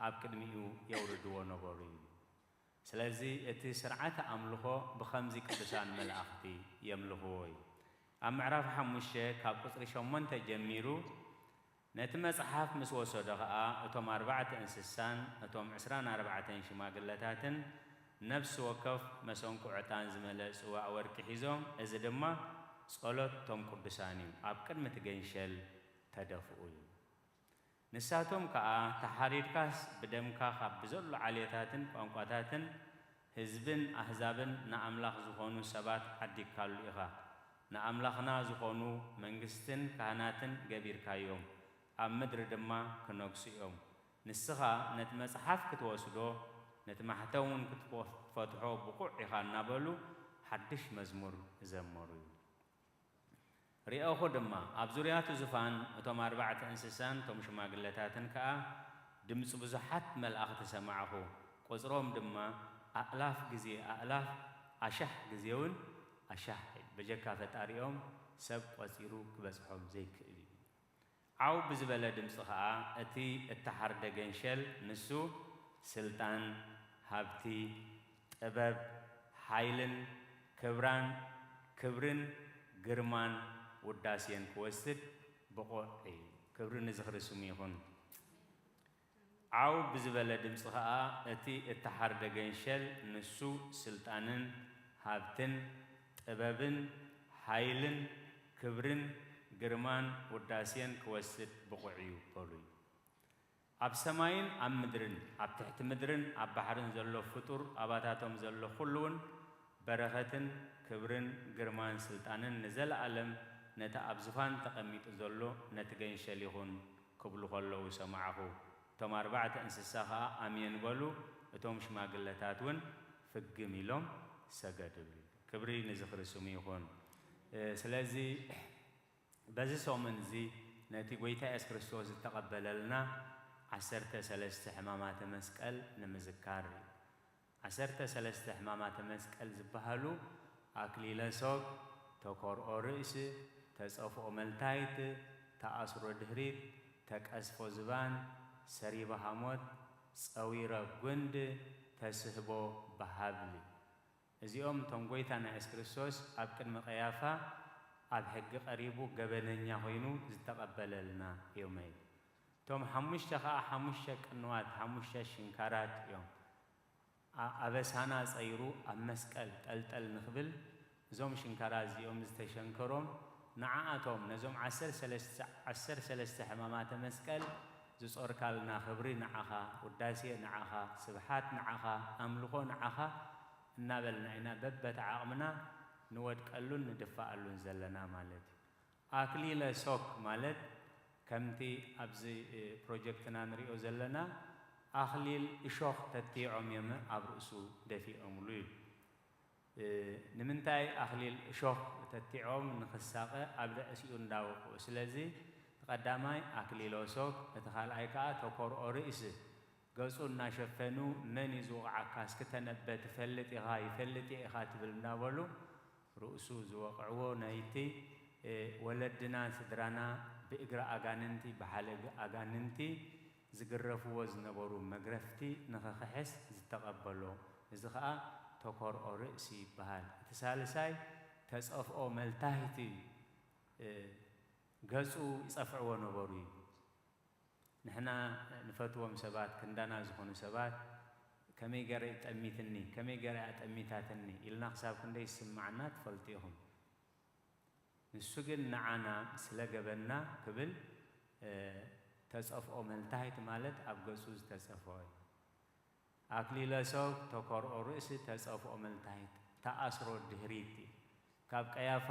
ኣብ ቅድሚኡ የውርድዎ ነበሩ እዩ። ስለዚ እቲ ስርዓተ ኣምልኾ ብኸምዚ ቅዱሳን መላእኽቲ የምልኽዎ እዩ። ኣብ ምዕራፍ ሓሙሽተ ካብ ቁጽሪ ሸሞንተ ጀሚሩ፣ ነቲ መጽሓፍ ምስ ወሰዶ ኸኣ፣ እቶም ኣርባዕተ እንስሳን እቶም ዕስራን ኣርባዕተን ሽማግለታትን ነፍሲ ወከፍ መሰንቆ ዕጣን ዝመልአ ጽዋእ ወርቂ ሒዞም፣ እዚ ድማ ጸሎት እቶም ቅዱሳን እዩ፣ ኣብ ቅድሚ እቲ ገንሸል ተደፍኡ እዩ። ንሳቶም ከኣ፣ "ተሓሪድካስ ብደምካ ካብ ብዘሎ ዓሌታትን ቋንቋታትን ህዝብን ኣህዛብን ንኣምላኽ ዝኾኑ ሰባት ዓዲግካሉ ኢኻ። ንኣምላኽና ዝኾኑ መንግስትን ካህናትን ገቢርካዮም፣ ኣብ ምድሪ ድማ ክነግሱ እዮም። ንስኻ ነቲ መጽሓፍ ክትወስዶ፣ ነቲ ማሕተም እውን ክትፈትሖ ብቑዕ ኢኻ" እናበሉ ሓድሽ መዝሙር ዘመሩ እዩ። ርኤኹ ድማ፣ ኣብ ዙርያ እቲ ዙፋን እቶም ኣርባዕተ እንስሳን እቶም ሽማግለታትን ከኣ ድምጺ ብዙሓት መላእኽቲ ሰማዕኹ፣ ቁጽሮም ድማ ኣእላፍ ግዜ ኣእላፍ፣ ኣሻሕ ግዜ እውን ኣሻሕ፣ በጀካ ፈጣሪኦም ሰብ ቆጺሩ ክበጽሖም ዘይክእል እዩ። ዓው ብዝበለ ድምጺ ኸኣ እቲ እተሓርደ ገንሸል፣ ንሱ ስልጣን፣ ሃብቲ፣ ጥበብ፣ ሓይልን ክብራን፣ ክብርን ግርማን ውዳሴን ክወስድ ብቑዕ እዩ። ክብሪ ንዝኽሪ ስሙ ይኹን። ዓው ብዝበለ ድምጺ ኸኣ እቲ እተሓርደ ገንሸል፣ ንሱ ስልጣንን ሃብትን ጥበብን ሓይልን ክብርን ግርማን ውዳሴን ክወስድ ብቑዕ እዩ በሉ እዩ። ኣብ ሰማይን ኣብ ምድርን፣ ኣብ ትሕቲ ምድርን ኣብ ባሕርን ዘሎ ፍጡር፣ ኣባታቶም ዘሎ ኩሉ እውን በረኸትን ክብርን ግርማን ስልጣንን ንዘለኣለም ነቲ ኣብ ዝፋን ተቐሚጡ ዘሎ ነቲ ገንሸል ይኹን ክብሉ ከለዉ ሰማዕኹ። እቶም ኣርባዕተ እንስሳ ኸኣ ኣሜን በሉ፣ እቶም ሽማግለታት እውን ፍግም ኢሎም ሰገዱሉ። ክብሪ ንዝኽሪ ስሙ ይኹን። እ፣ ስለዚ በዚ ሰሙን እዚ ነቲ ጐይታ የሱስ ክርስቶስ ዝተቐበለልና ዓሰርተ ሰለስተ ሕማማተ መስቀል ንምዝካር እዩ። ዓሰርተ ሰለስተ ሕማማተ መስቀል ዝበሃሉ ኣክሊለ ሶግ፣ ተኮርኦ ርእሲ፣ ተጸፍኦ መልታይት፣ ተኣስሮ ድህሪት፣ ተቀስፎ ዝባን፣ ሰሪባ ሃሞት፣ ጸዊረ ጉንድ፣ ተስህቦ ብሃብል። እዚኦም እቶም ጎይታ ናይ የሱስ ክርስቶስ ኣብ ቅድሚ ቀያፋ ኣብ ሕጊ ቀሪቡ ገበነኛ ኮይኑ ዝተቐበለልና እዮም። እቶም ሓሙሽተ ኸኣ ሓሙሽተ ቅንዋት፣ ሓሙሽተ ሽንካራት እዮም። ኣ-፣ ኣበሳና ጸይሩ ኣብ መስቀል ጠልጠል ንኽብል እዞም ሽንካራት እዚኦም ዝተሸንከሮም ንዓኣቶም ነዞም ዓሰርተ ሰለስተ፣ ዓሰርተ ሰለስተ ሕማማተ መስቀል ዝጾርካልና ክብሪ ንዓኻ፣ ውዳሴ ንዓኻ፣ ስብሓት ንዓኻ፣ ኣምልኾ ንዓኻ እናበልና ኢና በበቲ ዓቕምና ንወድቀሉን ንድፋኣሉን ዘለና ማለት እዩ። ኣክሊለ ሶክ ማለት ከምቲ ኣብዚ፣ እ፣ ፕሮጀክትና ንሪኦ ዘለና ኣኽሊል እሾኽ ተቲዖም እዮም ኣብ ርእሱ ደፊኦምሉ እዩ። እ፣ ንምንታይ ኣኽሊል እሾኽ ተቲዖም? ንኽሳቐ ኣብ ርእሲኡ እንዳወቅኡ። ስለዚ እቲ ቀዳማይ ኣክሊለ ሶክ፣ እቲ ካልኣይ ከኣ ተኮርኦ ርእሲ። ገጹ እናሸፈኑ፣ "መን እዩ ዝወቕዓካ? እስኪ ተነበ፣ ትፈልጥ ኢኻ፣ ይፈልጥ እየ ኢኻ" ትብል እናበሉ ርእሱ ዝወቕዕዎ፣ ናይቲ፣ እ፣ ወለድና ስድራና ብእግሪ ኣጋንንቲ፣ ብሓለግ ኣጋንንቲ ዝግረፍዎ ዝነበሩ መግረፍቲ ንኽኽሕስ ዝተቐበሎ። እዚ ኸኣ ተኮርኦ ርእሲ ይበሃል። እቲ ሳልሳይ ተጸፍኦ መልታህቲ እዩ። እ፣ ገጹ ይጸፍዕዎ ነበሩ እዩ። ንሕና ንፈትዎም ሰባት፣ ክንዳና ዝኾኑ ሰባት፣ "ከመይ ገይረ እዩ ጠሚትኒ? ከመይ ገይረ እያ ጠሚታትኒ?" ኢልና ክሳብ ክንደይ ዝስምዓና ትፈልጡ ኢኹም። ንሱ ግን ንዓና ስለ ገበና ክብል፣ እ፣ ተጸፍኦ መልታህት ማለት ኣብ ገጹ ዝተጸፍኦ እዩ። ኣክሊለ ሶግ፣ ተኮርኦ ርእሲ፣ ተጸፍኦ መልታህት፣ ተኣስሮ ድህሪት እዩ። ካብ ቀያፋ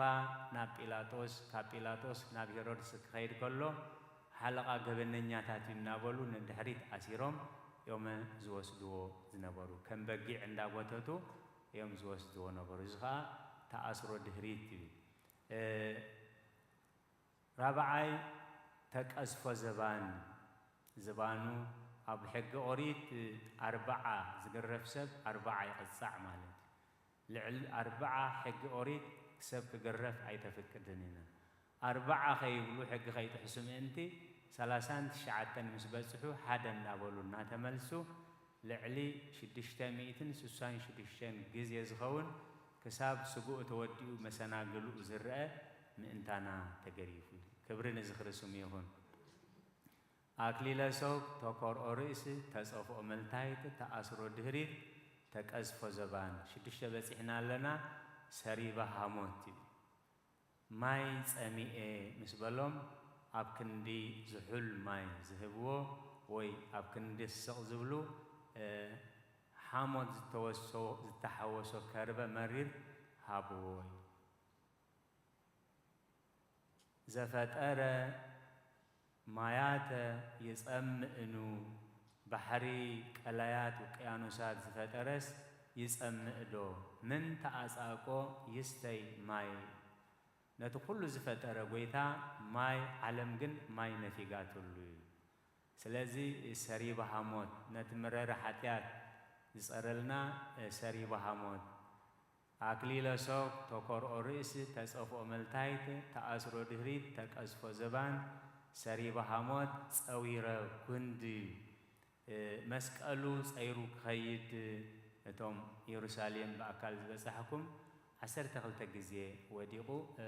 ናብ ጲላጦስ፣ ካብ ጲላጦስ ናብ ሄሮድስ ክኸይድ ከሎ፣ ሓለቓ ገበነኛታት እዩ እናበሉ ንድሕሪት ኣሲሮም እዮም ዝወስድዎ ዝነበሩ። ከም በጊዕ እንዳጎተቱ እዮም ዝወስድዎ ነበሩ። እዚ ኸኣ ተኣስሮ ድህሪት እዩ። እ፣ ራብዓይ ተቀዝፎ ዘባን። ዝባኑ ኣብ ሕጊ ኦሪት ኣርብዓ ዝግረፍ ሰብ ኣርብዓ ይቕጻዕ ማለት እዩ። ልዕሊ ኣርብዓ ሕጊ ኦሪት ሰብ ክግረፍ ኣይተፍቅድን ኢና። ኣርብዓ ከይብሉ ሕጊ ከይጥሕሱ ምእንቲ ሰላሳን ትሽዓተን ምስ በጽሑ ሓደ እናበሉ እናተመልሱ ልዕሊ ሽዱሽተ ሚእትን ስሳን ሽዱሽተን ግዜ ዝኸውን ክሳብ ስግኡ ተወዲኡ መሰናግልኡ ዝረአ ምእንታና ተገሪፉ እዩ። ክብሪ ንዝኽሪ ስሙ ይኹን። ኣክሊለ ሶግ፣ ተኮርኦ ርእሲ፣ ተጸፍኦ መልታይት፣ ተኣስሮ ድህሪት፣ ተቀዝፎ ዘባን። ሽዱሽተ በጺሕና ኣለና። ሰሪባ ሃሞት እዩ። ማይ ጸሚኤ ምስ በሎም፣ ኣብ ክንዲ ዝሑል ማይ ዝህብዎ ወይ ኣብ ክንዲ ስቕ ዝብሉ፣ እ፣ ሓሞት ዝተወሶ-፣ ዝተሓወሶ ከርበ መሪር ሃብዎ እዩ። ዘፈጠረ ማያተ ይጸምእኑ፣ ባሕሪ፣ ቀላያት፣ ውቅያኖሳት ዝፈጠረስ ይጸምእ ዶ? ምን ተኣጻቆ ይስተይ ማይ። ነቲ ኩሉ ዝፈጠረ ጎይታ ማይ፣ ዓለም ግን ማይ ነፊጋትሉ እዩ። ስለዚ ሰሪባ ሃሞት፣ ነቲ መረረ ሓጢኣት ዝጸረልና ሰሪባ ሃሞት፣ ኣክሊለ ሶክ፣ ተኮርኦ ርእሲ፣ ተጸፍኦ መልታይት፣ ተኣስሮ ድህሪት፣ ተቀዝፎ ዘባን፣ ሰሪባ ሃሞት፣ ጸዊረ ጉንዲ፣ እ፣ መስቀሉ ጸይሩ ክኸይድ፣ እቶም ኢየሩሳሌም ብኣካል ዝበጻሕኩም ዓሰርተ ክልተ ግዜ ወዲቑ፣ እ፣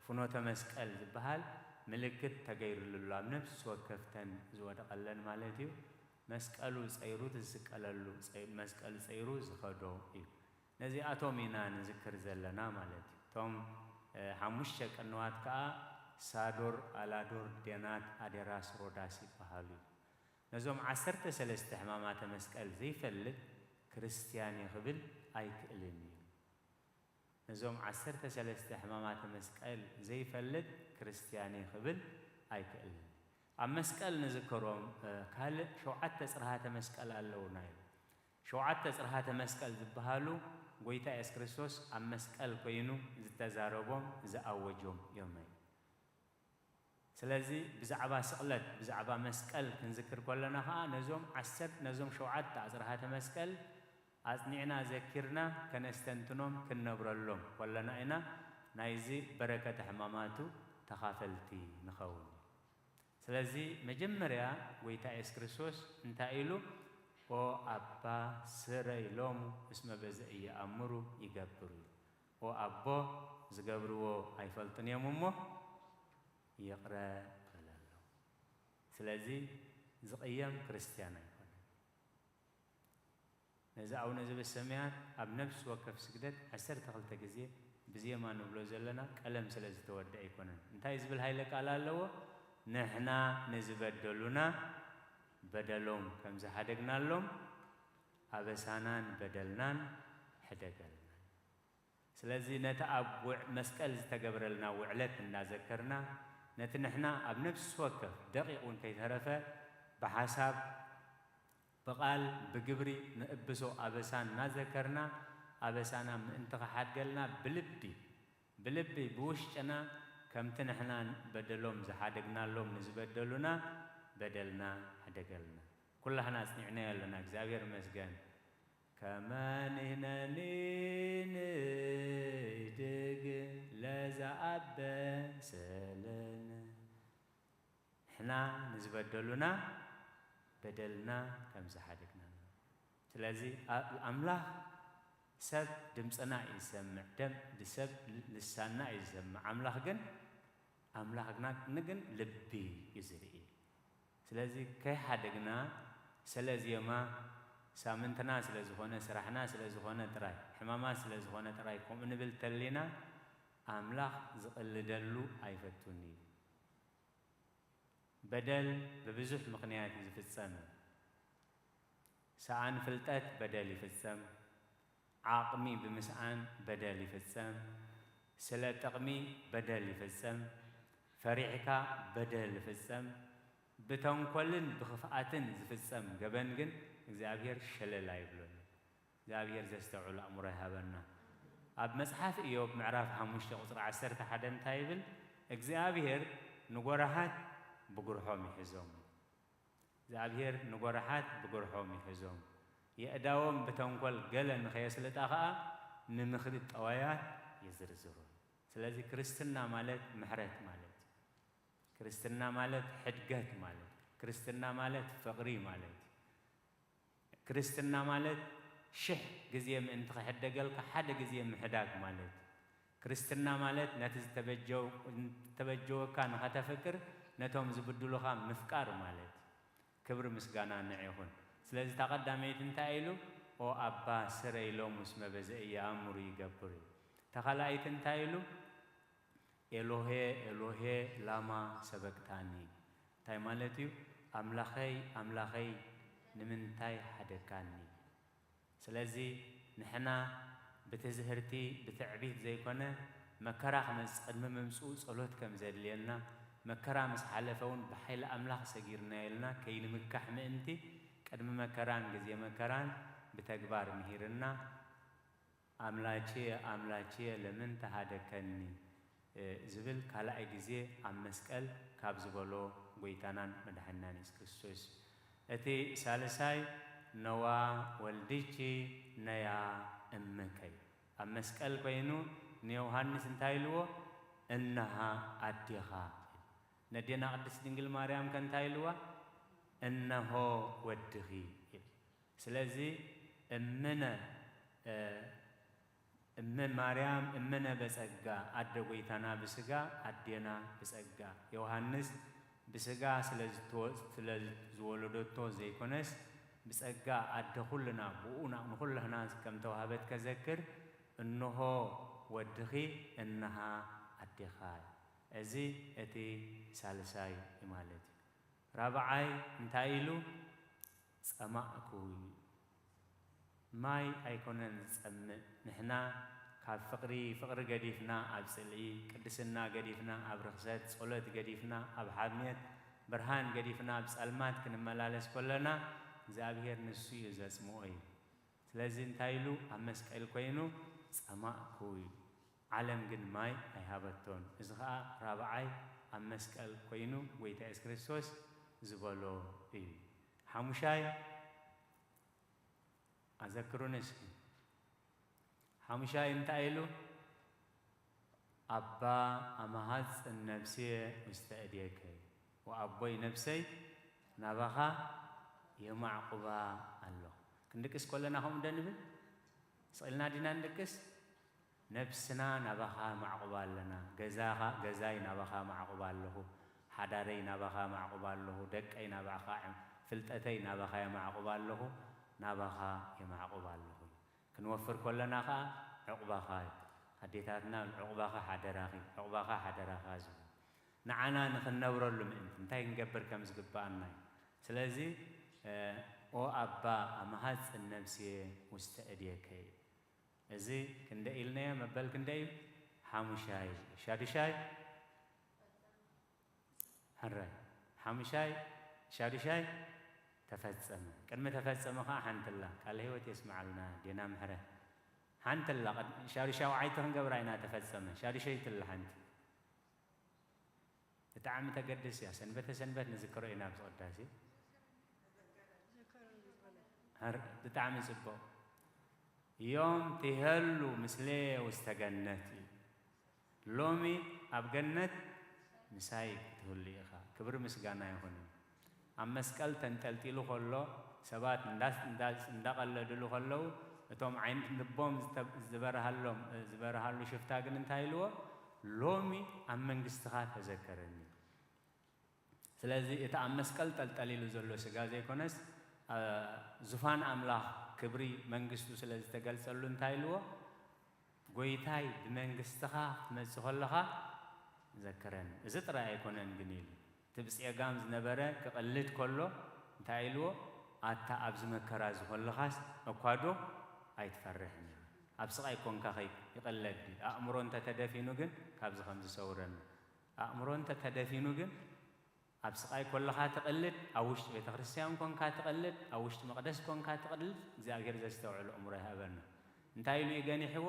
ፍኖተ መስቀል ዝበሃል ምልክት ተገይሩሉ ኣሎ። ኣብ ነፍሲ ወከፍተን ዝወደቐለን ማለት እዩ። መስቀሉ ጸይሩ እቲ ዝስቀለሉ፣ ጸይ-፣ መስቀሉ ጸይሩ ዝኸዶ እዩ። ነዚኣቶም ኢና ንዝክር ዘለና ማለት እዩ። እቶም፣ እ፣ ሓሙሽተ ቅንዋት ከኣ ሳዶር፣ ኣላዶር፣ ዴናት፣ ኣዴራስ፣ ሮዳስ ይበሃሉ። ነዞም ዓሰርተ ሰለስተ ሕማማተ መስቀል ዘይፈልጥ ክርስትያን እየ ክብል ኣይክእልን እዩ። ነዞም ዓሰርተ ሰለስተ ሕማማተ መስቀል ዘይፈልጥ ክርስትያን እየ ክብል ኣይክእልን። ኣብ መስቀል ንዝክሮም፣ እ፣ ካልእ ሸውዓተ ጽርሃተ መስቀል ኣለውና እዩ። ሸውዓተ ጽርሃተ መስቀል ዝበሃሉ ጎይታ የሱስ ክርስቶስ ኣብ መስቀል ኮይኑ ዝተዛረቦም ዝኣወጆም እዮም። ስለዚ ብዛዕባ ስቕለት፣ ብዛዕባ መስቀል ክንዝክር ከለና ኸኣ ነዞም ዓሰርተ፣ ነዞም ሸውዓተ ኣጽርሃተ መስቀል ኣጽኒዕና ዘኪርና ከነስተንትኖም ክንነብረሎም ከለና ኢና ናይዚ በረከተ ሕማማቱ ተኻፈልቲ ንኸውን። ስለዚ መጀመርያ ጎይታ የሱስ ክርስቶስ እንታይ ኢሉ? "ኦ ኣባ ስረይ ሎሙ እስመ በዘ ኢየኣምሩ ይገብሩ" ኢሉ። "ኦ ኣቦ ዝገብርዎ ኣይፈልጡን እዮም እሞ ይቕረ በለሎም።" ስለዚ ዝቕየም ክርስትያን ኣይኮነን። ነዚ ኣቡነ ዘበሰማያት ኣብ ነፍሲ ወከፍ ስግደት ዓሰርተ ክልተ ግዜ ብዜማ ንብሎ ዘለና ቀለም ስለ ዝተወድአ ኣይኮነን። እንታይ ዝብል ሃይለ ቃል ኣለዎ? "ንሕና ንዝበደሉና በደሎም ከም ዝሓደግናሎም ኣበሳናን በደልናን ሕደገልና።" ስለዚ ነቲ ኣብ ውዕ-፣ መስቀል ዝተገብረልና ውዕለት እናዘከርና፣ ነቲ ንሕና ኣብ ነፍሲ ወከፍ ደቂቕ እውን ከይተረፈ ብሓሳብ፣ ብቓል፣ ብግብሪ ንእብሶ ኣበሳ እናዘከርና፣ ኣበሳና ምእንቲ ክሓድገልና ብልቢ፣ ብልቢ ብውሽጥና ከምቲ ንሕና በደሎም ዝሓደግናሎም ንዝበደሉና በደልና ሕደገልና። ኩላህና ኣጽኒዕናዮ ኣለና፣ እግዚኣብሔር ይመስገን። ከመ ንሕነኒ ንህድግ ለዘኣበሰለነ። ንሕና ንዝበደሉና በደልና ከም ዝሓደግና። ስለዚ ኣ-፣ ኣምላኽ ሰብ ድምፅና እዩ ዝሰምዕ፣ ደም-፣ ሰብ ልሳንና እዩ ዝሰምዕ። ኣምላኽ ግን፣ ኣምላኽና ግን ልቢ እዩ ዝርኢ። ስለዚ ከይሓደግና፣ ስለ ዜማ ሳምንትና ስለ ዝኾነ፣ ስራሕና ስለ ዝኾነ ጥራይ፣ ሕማማት ስለ ዝኾነ ጥራይ ከምኡ ንብል ተሊና፣ ኣምላኽ ዝቕልደሉ ኣይፈቱን እዩ። በደል ብብዙሕ ምኽንያት እዩ ዝፍጸም። ሰኣን ፍልጠት በደል ይፍጸም። ዓቕሚ ብምስኣን በደል ይፍጸም። ስለ ጥቕሚ በደል ይፍጸም። ፈሪሕካ በደል ይፍጸም። ብተንኮልን ብኽፍኣትን ዝፍጸም ገበን ግን እግዚኣብሔር ሸለል ኣይብሎን። እግዚኣብሔር ዘስተውዕል ኣእምሮ ይሃበና። ኣብ መጽሓፍ ኢዮብ ምዕራፍ ሓሙሽተ ቁጽሪ ዓሰርተ ሓደ እንታይ ይብል? እግዚኣብሔር ንጎራሃት ብጉርሖም ይሕዞም። እግዚኣብሔር ንጎራሓት ብጉርሖም ይሕዞም። የእዳዎም ብተንኮል ገለ ንኸየስልጣ ኸኣ ንምኽሪ ጠዋያት ይዝርዝሩ። ስለዚ ክርስትና ማለት ምሕረት ማለት እዩ። ክርስትና ማለት ሕድገት ማለት እዩ። ክርስትና ማለት ፍቕሪ ማለት እዩ። ክርስትና ማለት ሽሕ ግዜ ምእንቲ ክሕደገልካ ሓደ ግዜ ምሕዳግ ማለት እዩ። ክርስትና ማለት ነቲ ዝተበጀው-፣ ዝተበጀወካ ንኸተፍቅር ነቶም ዝብድሉኻ ምፍቃር ማለት እዩ። ክብሪ ምስጋና ንዕ ይኹን። ስለዚ እታ ቀዳመይቲ እንታይ ኢሉ? "ኦ ኣባ ስረይ ሎሙ እስመ በዘ ኢየኣምሩ ይገብሩ" እዩ። እታ ካልኣይቲ እንታይ ኢሉ? "ኤሎሄ ኤሎሄ ላማ ሰበቅታኒ?" እንታይ ማለት እዩ? "ኣምላኸይ ኣምላኸይ ንምንታይ ሓደካኒ?" ስለዚ ንሕና ብትዝህርቲ ብትዕቢት ዘይኮነ፣ መከራ ክመጽእ ቅድሚ ምምጽኡ ጸሎት ከም ዘድልየና፣ መከራ ምስ ሓለፈ እውን ብሓይሊ ኣምላኽ ሰጊርናዮ ኢልና ከይንምካሕ ምእንቲ፣ ቅድሚ መከራን ግዜ መከራን ብተግባር ምሂርና፣ "ኣምላቼ ኣምላቼ ለምን ተሃደከኒ?" ዝብል ካልኣይ ግዜ ኣብ መስቀል ካብ ዝበሎ ጎይታናን መድሓኒናን የሱስ ክርስቶስ። እቲ ሳልሳይ፣ "ነዋ ወልድኪ ነያ እምከ" እዩ። ኣብ መስቀል ኮይኑ ንዮሃንስ እንታይ ኢልዎ? "እነሃ ኣዴኻ" ኢሉ። ነዴና ቅድስት ድንግል ማርያም ከ እንታይ ኢልዋ? "እነሆ ወድኺ" ኢሉ። ስለዚ እምነ፣ እ፣ እመ ማርያም እምነ በጸጋ፣ ኣደ ጐይታና ብስጋ ኣዴና ብጸጋ። ዮሃንስ ብስጋ ስለ ዝተወ-፣ ስለ ዝወለደቶ ዘይኮነስ ብጸጋ ኣደ ኩልና ብኡ ና-፣ ንኹላህና ከም ተዋህበት ከዘክር፣ "እንሆ ወድኺ፣ እንሃ ኣዴኻ" እዩ። እዚ እቲ ሳልሳይ እዩ ማለት እዩ። ራብዓይ እንታይ ኢሉ? ጸማእኩ። ማይ ኣይኮነን ዝጸምእ። ንሕና ካብ ፍቕሪ፣ ፍቕሪ ገዲፍና ኣብ ጽልኢ፣ ቅድስና ገዲፍና ኣብ ርኽሰት፣ ጸሎት ገዲፍና ኣብ ሓሜት፣ ብርሃን ገዲፍና ኣብ ጸልማት ክንመላለስ ከለና፣ እግዚኣብሔር ንሱ እዩ ዘጽምኦ እዩ። ስለዚ እንታይ ኢሉ? ኣብ መስቀል ኮይኑ ጸማእኩ ኢሉ። ዓለም ግን ማይ ኣይሃበቶን። እዚ ኸኣ ራብዓይ ኣብ መስቀል ኮይኑ ጐይታ የሱስ ክርስቶስ ዝበሎ እዩ። ሓሙሻይ ኣዘክሩኒ እስኪ። ሓሙሻይ እንታይ ኢሉ? ኣባ ኣማሃጽን ነፍስየ ውስተ እዴከ፣ ወኣቦይ ነፍሰይ ናባኻ የማዕቁባ ኣለኹ። ክንድቅስ ከለና ከምኡ እንደ ንብል ስቕ ኢልና ዲና ንድቅስ? ነፍስና ናባኻ ማዕቁባ ኣለና። ገዛኻ፣ ገዛይ ናባኻ ማዕቁባ ኣለኹ። ሓዳረይ ናባኻ ማዕቁባ ኣለኹ። ደቀይ ናባኻ፣ ፍልጠተይ ናባኻ የማዕቁባ ኣለኹ። ናባኻ የማዕቁባ ኣለኹ። ክንወፍር ከለና ኸኣ ዕቑባኻ እዩ። ኣዴታትና ዕቑባኻ ሓደራኺ፣ ዕቑባኻ ሓደራኻ ዝብሉ። ንዓና ንኽንነብረሉ ምእንቲ እንታይ ክንገብር ከም ዝግብኣና እዩ። ስለዚ፣ እ፣ ኦ ኣባ ኣማሃጽን ነፍስየ ውስተ እዴከ እዩ። እዚ ክንደይ ኢልናዮ? መበል ክንደይ እዩ? ሓሙሻይ። ሻዱሻይ? ሕራይ። ሓሙሻይ፣ ሻዱሻይ ተፈጸመ። ቅድሚ ተፈጸመ ኸዓ ሓንቲ ኣላ። ቃለ ህይወት የስምዓልና፣ ዴና ምሕረት። ሓንቲ ኣላ፣ ቅድ-፣ ሻዱ-፣ ሻውዓይቲ ክንገብራ ኢና ተፈጸመ። ሻዱሸይቲ ኣላ ሓንቲ። ብጣዕሚ ተገድስ እያ። ሰንበተ ሰንበት ንዝክሮ ኢና ኣብዚ ቅዳሴ። ሕር-፣ ብጣዕሚ ጽቡቕ። ዮም ትሄሉ ምስሌየ ውስተ ገነት እዩ። ሎሚ ኣብ ገነት ምሳይ ክትህሉ ኢኻ። ክብሪ ምስጋና ይኹን። ኣብ መስቀል ተንጠልጢሉ ከሎ፣ ሰባት እንዳ-፣ እንዳ-፣ እንዳቐለድሉ ከለዉ፣ እቶም ዓይኒ ልቦም ዝተ-፣ ዝበርሃሎም፣ ዝበርሃሉ ሽፍታ ግን እንታይ ኢልዎ? ሎሚ ኣብ መንግስትኻ ተዘከረኒ። ስለዚ እቲ ኣብ መስቀል ጠልጠሊሉ ዘሎ ስጋ ዘይኮነስ፣ አ፣ ዙፋን ኣምላኽ ክብሪ መንግስቱ ስለ ዝተገልጸሉ እንታይ ኢልዎ? ጎይታይ ብመንግስትኻ ክትመጽእ ከለኻ ዘክረኒ። እዚ ጥራይ ኣይኮነን ግን ኢሉ። እቲ ብጸጋም ዝነበረ ክቕልድ ከሎ እንታይ ኢልዎ? ኣታ ኣብዚ መከራ እዚ ከለኻስ እኳ ዶ ኣይትፈርሕን ኢኻ። ኣብ ስቓይ ኮንካ ከይ-፣ ይቕለድ ድዩ? ኣእምሮ እንተ ተደፊኑ ግን ካብዚ ከም ዝሰውረና። ኣእምሮ እንተ ተደፊኑ ግን ኣብ ስቓይ ኮለኻ ትቕልድ፣ ኣብ ውሽጢ ቤተ ክርስቲያን ኮንካ ትቕልድ፣ ኣብ ውሽጢ መቕደስ ኮንካ ትቕልድ፣ እግዚኣብሔር ዘስተውዕል ኣእምሮ ይሃበና። እንታይ ኢሉ እዩ ገኒሕዎ?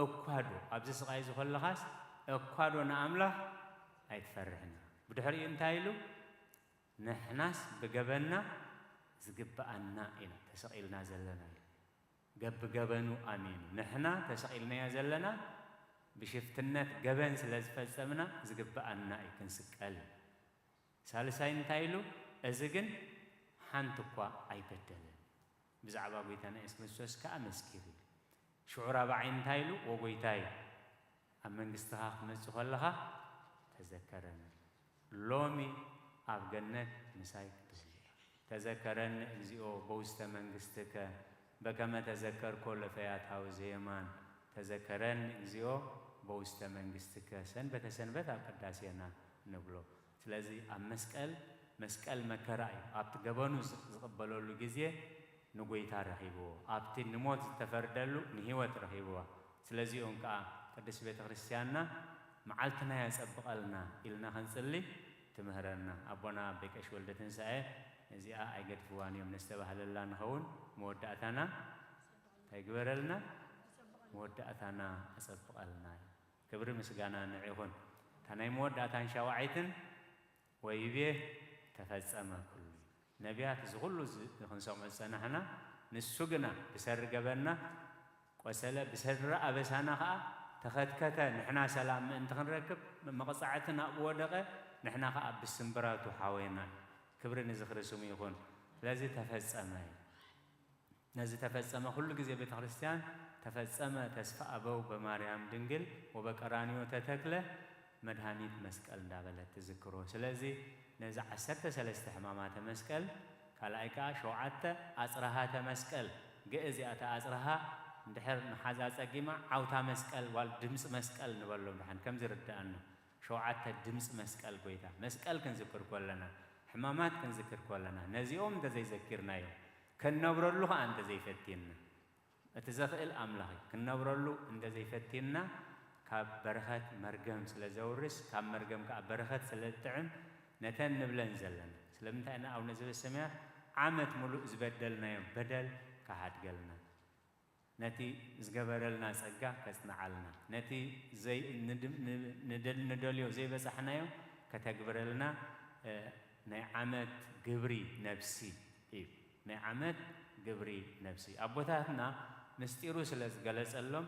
እኳ ዶ፣ ኣብዚ ስቓይ እዚ ኮለኻስ፣ እኳ ዶ ንኣምላኽ ኣይትፈርሕን ኢኻ። ብድሕሪኡ እንታይ ኢሉ? ንሕናስ ብገበንና ዝግብኣና ኢና ተሰቒልና ዘለና ኢሉ። ገብ-፣ ገበኑ ኣሚኑ። ንሕና ተሰቒልናዮ ዘለና ብሽፍትነት ገበን ስለ ዝፈጸምና ዝግብኣና እዩ ክንስቀል። ሳልሳይ እንታይ ኢሉ? እዚ ግን ሓንቲ እኳ ኣይበደለን። ብዛዕባ ጎይታና የሱስ ክርስቶስ ከኣ መስኪሩ እዩ። ሽዑ ራብዓይ እንታይ ኢሉ? "ወጎይታይ፣ ኣብ መንግስትኻ ክትመጽእ ከለኻ ተዘከረኒ። ሎሚ ኣብ ገነት ምሳይ ክትህሉ ኢኻ። ተዘከረኒ እግዚኦ በውስተ መንግስትከ በከመ ተዘከርኮ ለፈያታዊ ዘየማን፣ ተዘከረኒ እግዚኦ በውስተ መንግስትከ" ሰንበተ ሰንበት ኣብ ቅዳሴና ንብሎ። ስለዚ ኣብ መስቀል፣ መስቀል መከራ እዩ። ኣብቲ ገበኑ ዝ-፣ ዝቕበለሉ ግዜ ንጎይታ ረኺብዎ። ኣብቲ ንሞት ዝተፈርደሉ ንህይወት ረኺብዋ። ስለዚ እዮም ከኣ ቅድስት ቤተ ክርስቲያንና መዓልትና የጸብቐልና ኢልና ክንጽሊ ትምህረና። ኣቦና ኣቤ ቀሺ ወልደ ትንሳኤ ነዚኣ ኣይገድፍዋን እዮም፣ ነስተባህለላ ንኸውን። መወዳእታና እንታይ ግበረልና? መወዳእታና ኣጸብቐልና እዩ። ክብሪ ምስጋና ንዑ ይኹን። እታ ናይ መወዳእታን ሻውዓይትን ወይቤ ተፈጸመ ኩሉ። ነቢያት እዚ ኩሉ ዝ-፣ ክንሰምዖ ዝጸናሕና፣ ንሱ ግና ብሰሪ ገበንና ቆሰለ፣ ብሰሪ ኣበሳና ኸኣ ተኸትከተ፣ ንሕና ሰላም ምእንቲ ክንረክብ መቕጻዕቲ ናብኡ ወደቐ፣ ንሕና ኸኣ ብስምብራቱ ሓወይና። ክብሪ ንዝኽሪ ስሙ ይኹን። ስለዚ ተፈጸመ እዩ። ነዚ ተፈጸመ፣ ኩሉ ግዜ ቤተ ክርስቲያን ተፈጸመ፣ ተስፋ ኣበው በማርያም ድንግል ወበቀራንዮ ተተክለ መድኃኒት መስቀል እንዳበለት ትዝክሮ። ስለዚ ነዚ ዓሰርተ ሰለስተ ሕማማተ መስቀል፣ ካልኣይ ከኣ ሸውዓተ ኣጽርሃተ መስቀል፣ ግእዝ እያ እታ ኣጽርሃ፣ እንድሕር ንሓዛ ጸጊማ ዓውታ መስቀል፣ ዋል ድምፂ መስቀል ንበሎም ደሓን፣ ከምዚ ርድኣና። ሸውዓተ ድምፂ መስቀል ጎይታ። መስቀል ክንዝክር ከለና፣ ሕማማት ክንዝክር ከለና፣ ነዚኦም እንተዘይዘኪርናዮም፣ ከንነብረሉ ኸኣ እንተዘይፈቲንና፣ እቲ ዘኽእል ኣምላኽ እዩ። ክንነብረሉ እንተዘይፈቲንና፣ ካብ በረኸት መርገም ስለ ዘውርስ፣ ካብ መርገም ከኣ በረኸት ስለ ዝጥዕም፣ ነተን ንብለን ዘለና። ስለምንታይ ኢና ኣቡነ ዘበሰማያት ዓመት ሙሉእ ዝበደልናዮ በደል ክሓድገልና፣ ነቲ ዝገበረልና ጸጋ ከጽንዓልና፣ ነቲ ዘይ-፣ ንድ-፣ ን-፣ ንደል-፣ ንደልዮ ዘይበጻሕናዮ ከተግብረልና፣ እ፣ ናይ ዓመት ግብሪ ነብሲ እዩ። ናይ ዓመት ግብሪ ነፍሲ። ኣቦታትና ምስጢሩ ስለ ዝገለጸሎም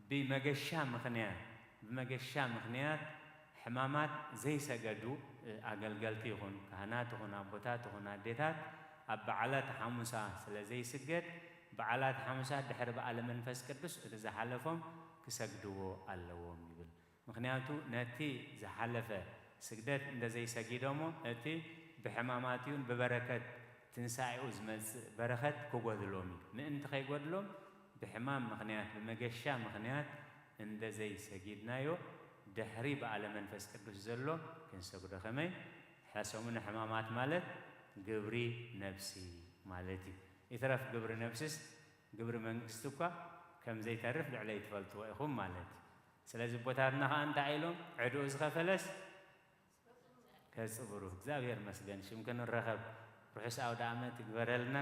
ብመገሻ ምኽንያት፣ ብመገሻ ምኽንያት ሕማማት ዘይሰገዱ፣ እ፣ ኣገልገልቲ ይኹን፣ ካህናት ይኹን፣ ኣቦታት ይኹን፣ ኣዴታት ኣብ በዓላት ሓሙሳ ስለ ዘይስገድ፣ በዓላት ሓሙሳ ድሕሪ በዓለ መንፈስ ቅዱስ እቲ ዝሓለፎም ክሰግድዎ ኣለዎም ይብል። ምኽንያቱ ነቲ ዝሓለፈ ስግደት እንተ ዘይሰጊዶሞ፣ እቲ ብሕማማትኡን ብበረከት ትንሳኤኡ ዝመጽእ በረኸት ክጎድሎም እዩ። ምእንቲ ከይጎድሎም ብሕማም ምኽንያት፣ ብመገሻ ምኽንያት እንደ ዘይሰጊድናዮ፣ ድሕሪ በዓለ መንፈስ ቅዱስ ዘሎ ክንሰግዶ ከመይ? ሰሙነ ሕማማት ማለት ግብሪ ነፍሲ ማለት እዩ። ይትረፍ ግብሪ ነፍስስ ግብሪ መንግስቲ እኳ ከም ዘይተርፍ ልዕለይ ትፈልጥዎ ኢኹም ማለት እዩ። ስለዚ ኣቦታትና ኸኣ እንታይ ኢሎም? ዕድኡ ዝኸፈለስ ከጽብሩ። እግዚኣብሔር መስገን፣ ሽም ክንረኸብ ርሑስ ኣውደ ዓመት ይግበረልና።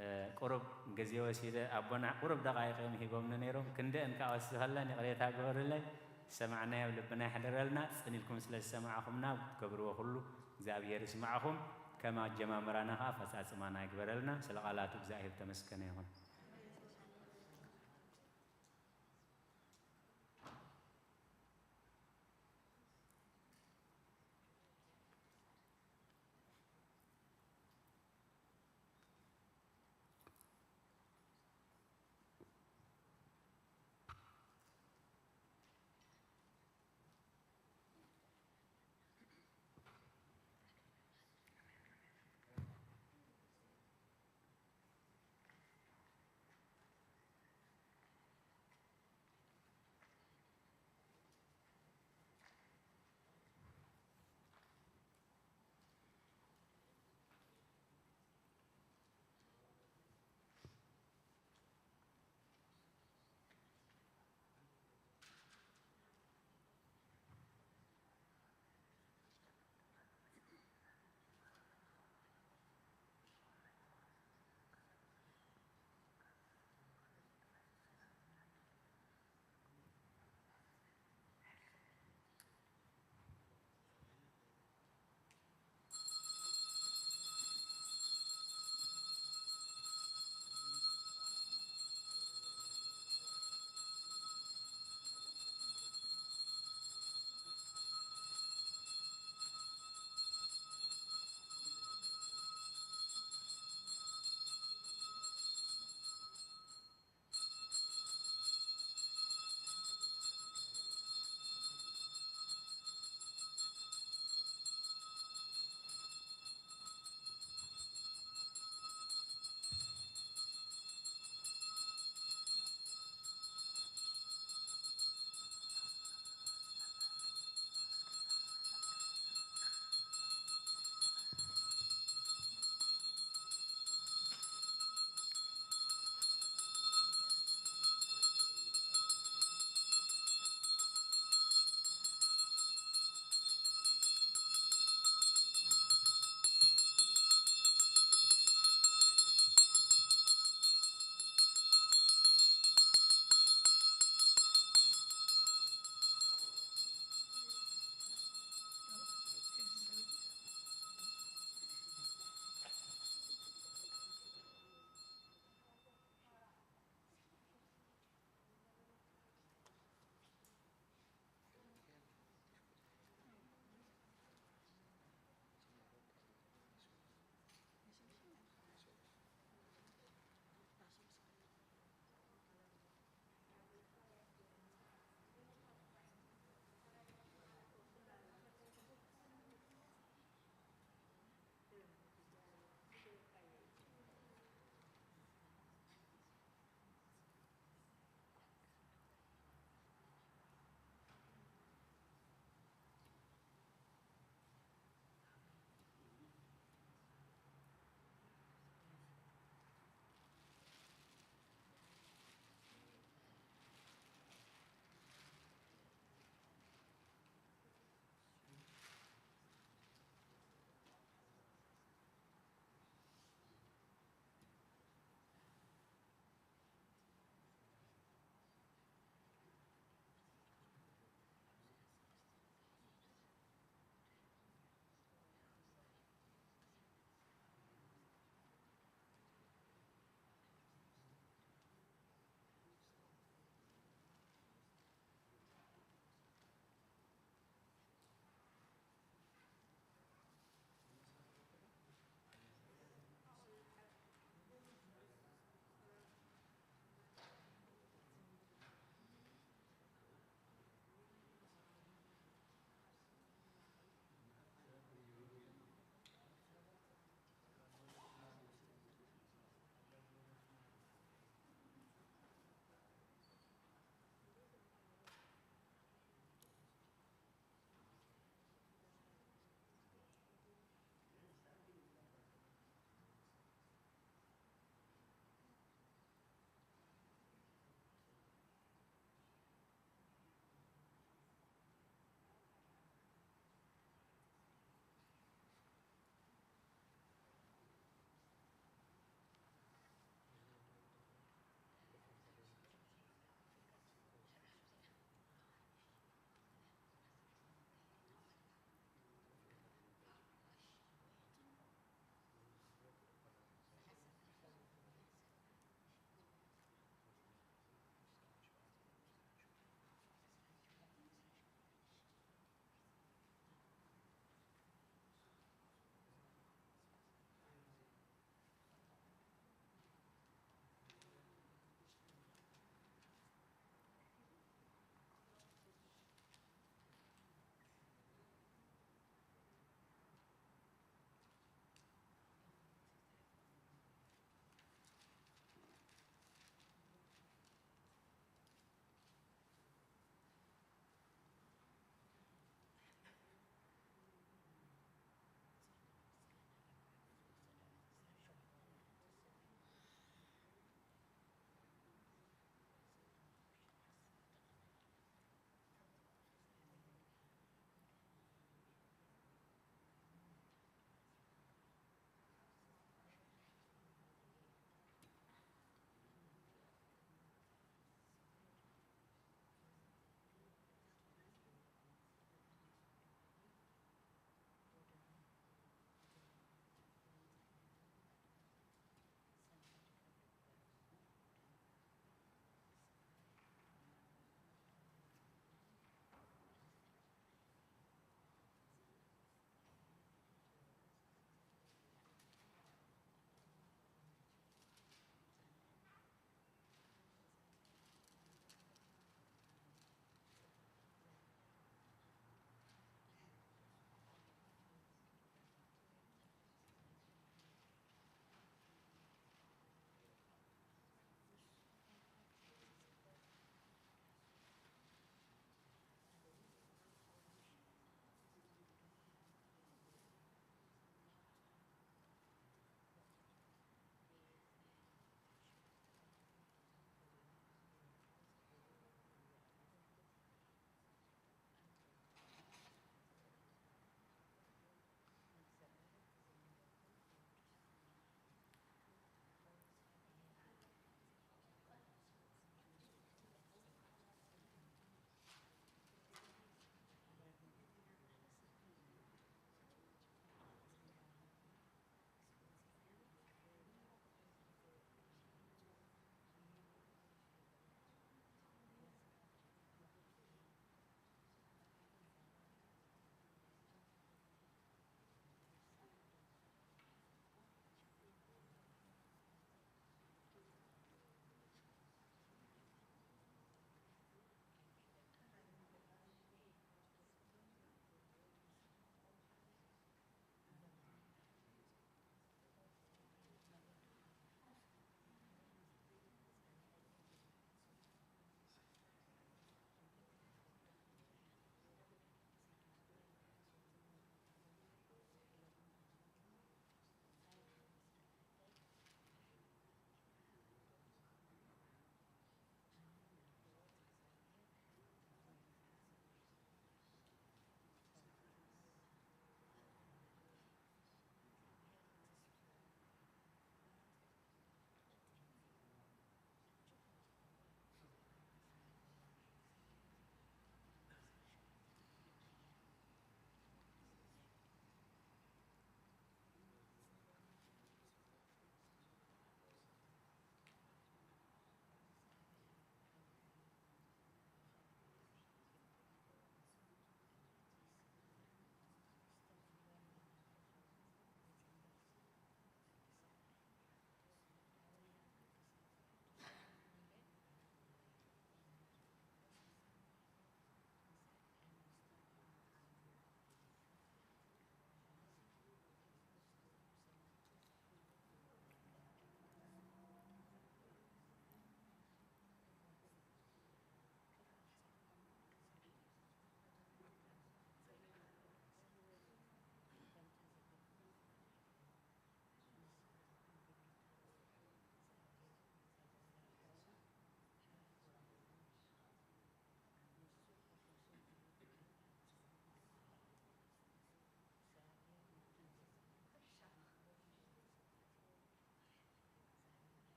እ፣ ቁሩብ ግዜ ወሲደ፣ ኣቦና ቁሩብ ደቓይቕ እዮም ሂቦምኒ ነይሮም። ክንደአን ከኣ ወሲኸለን፣ ይቕሬታ ግበሩለይ። ዝሰማዕናዮ ኣብ ልብና ይሕደረልና። ጽን ኢልኩም ስለ ዝሰማዕኹምና፣ ትገብርዎ ኩሉ እግዚኣብሔር ይስማዕኹም። ከም ኣጀማምራና ከኣ ኣፈጻጽማና ይግበረልና። ስለ ቃላቱ እግዚኣብሔር ተመስገነ ይኹን።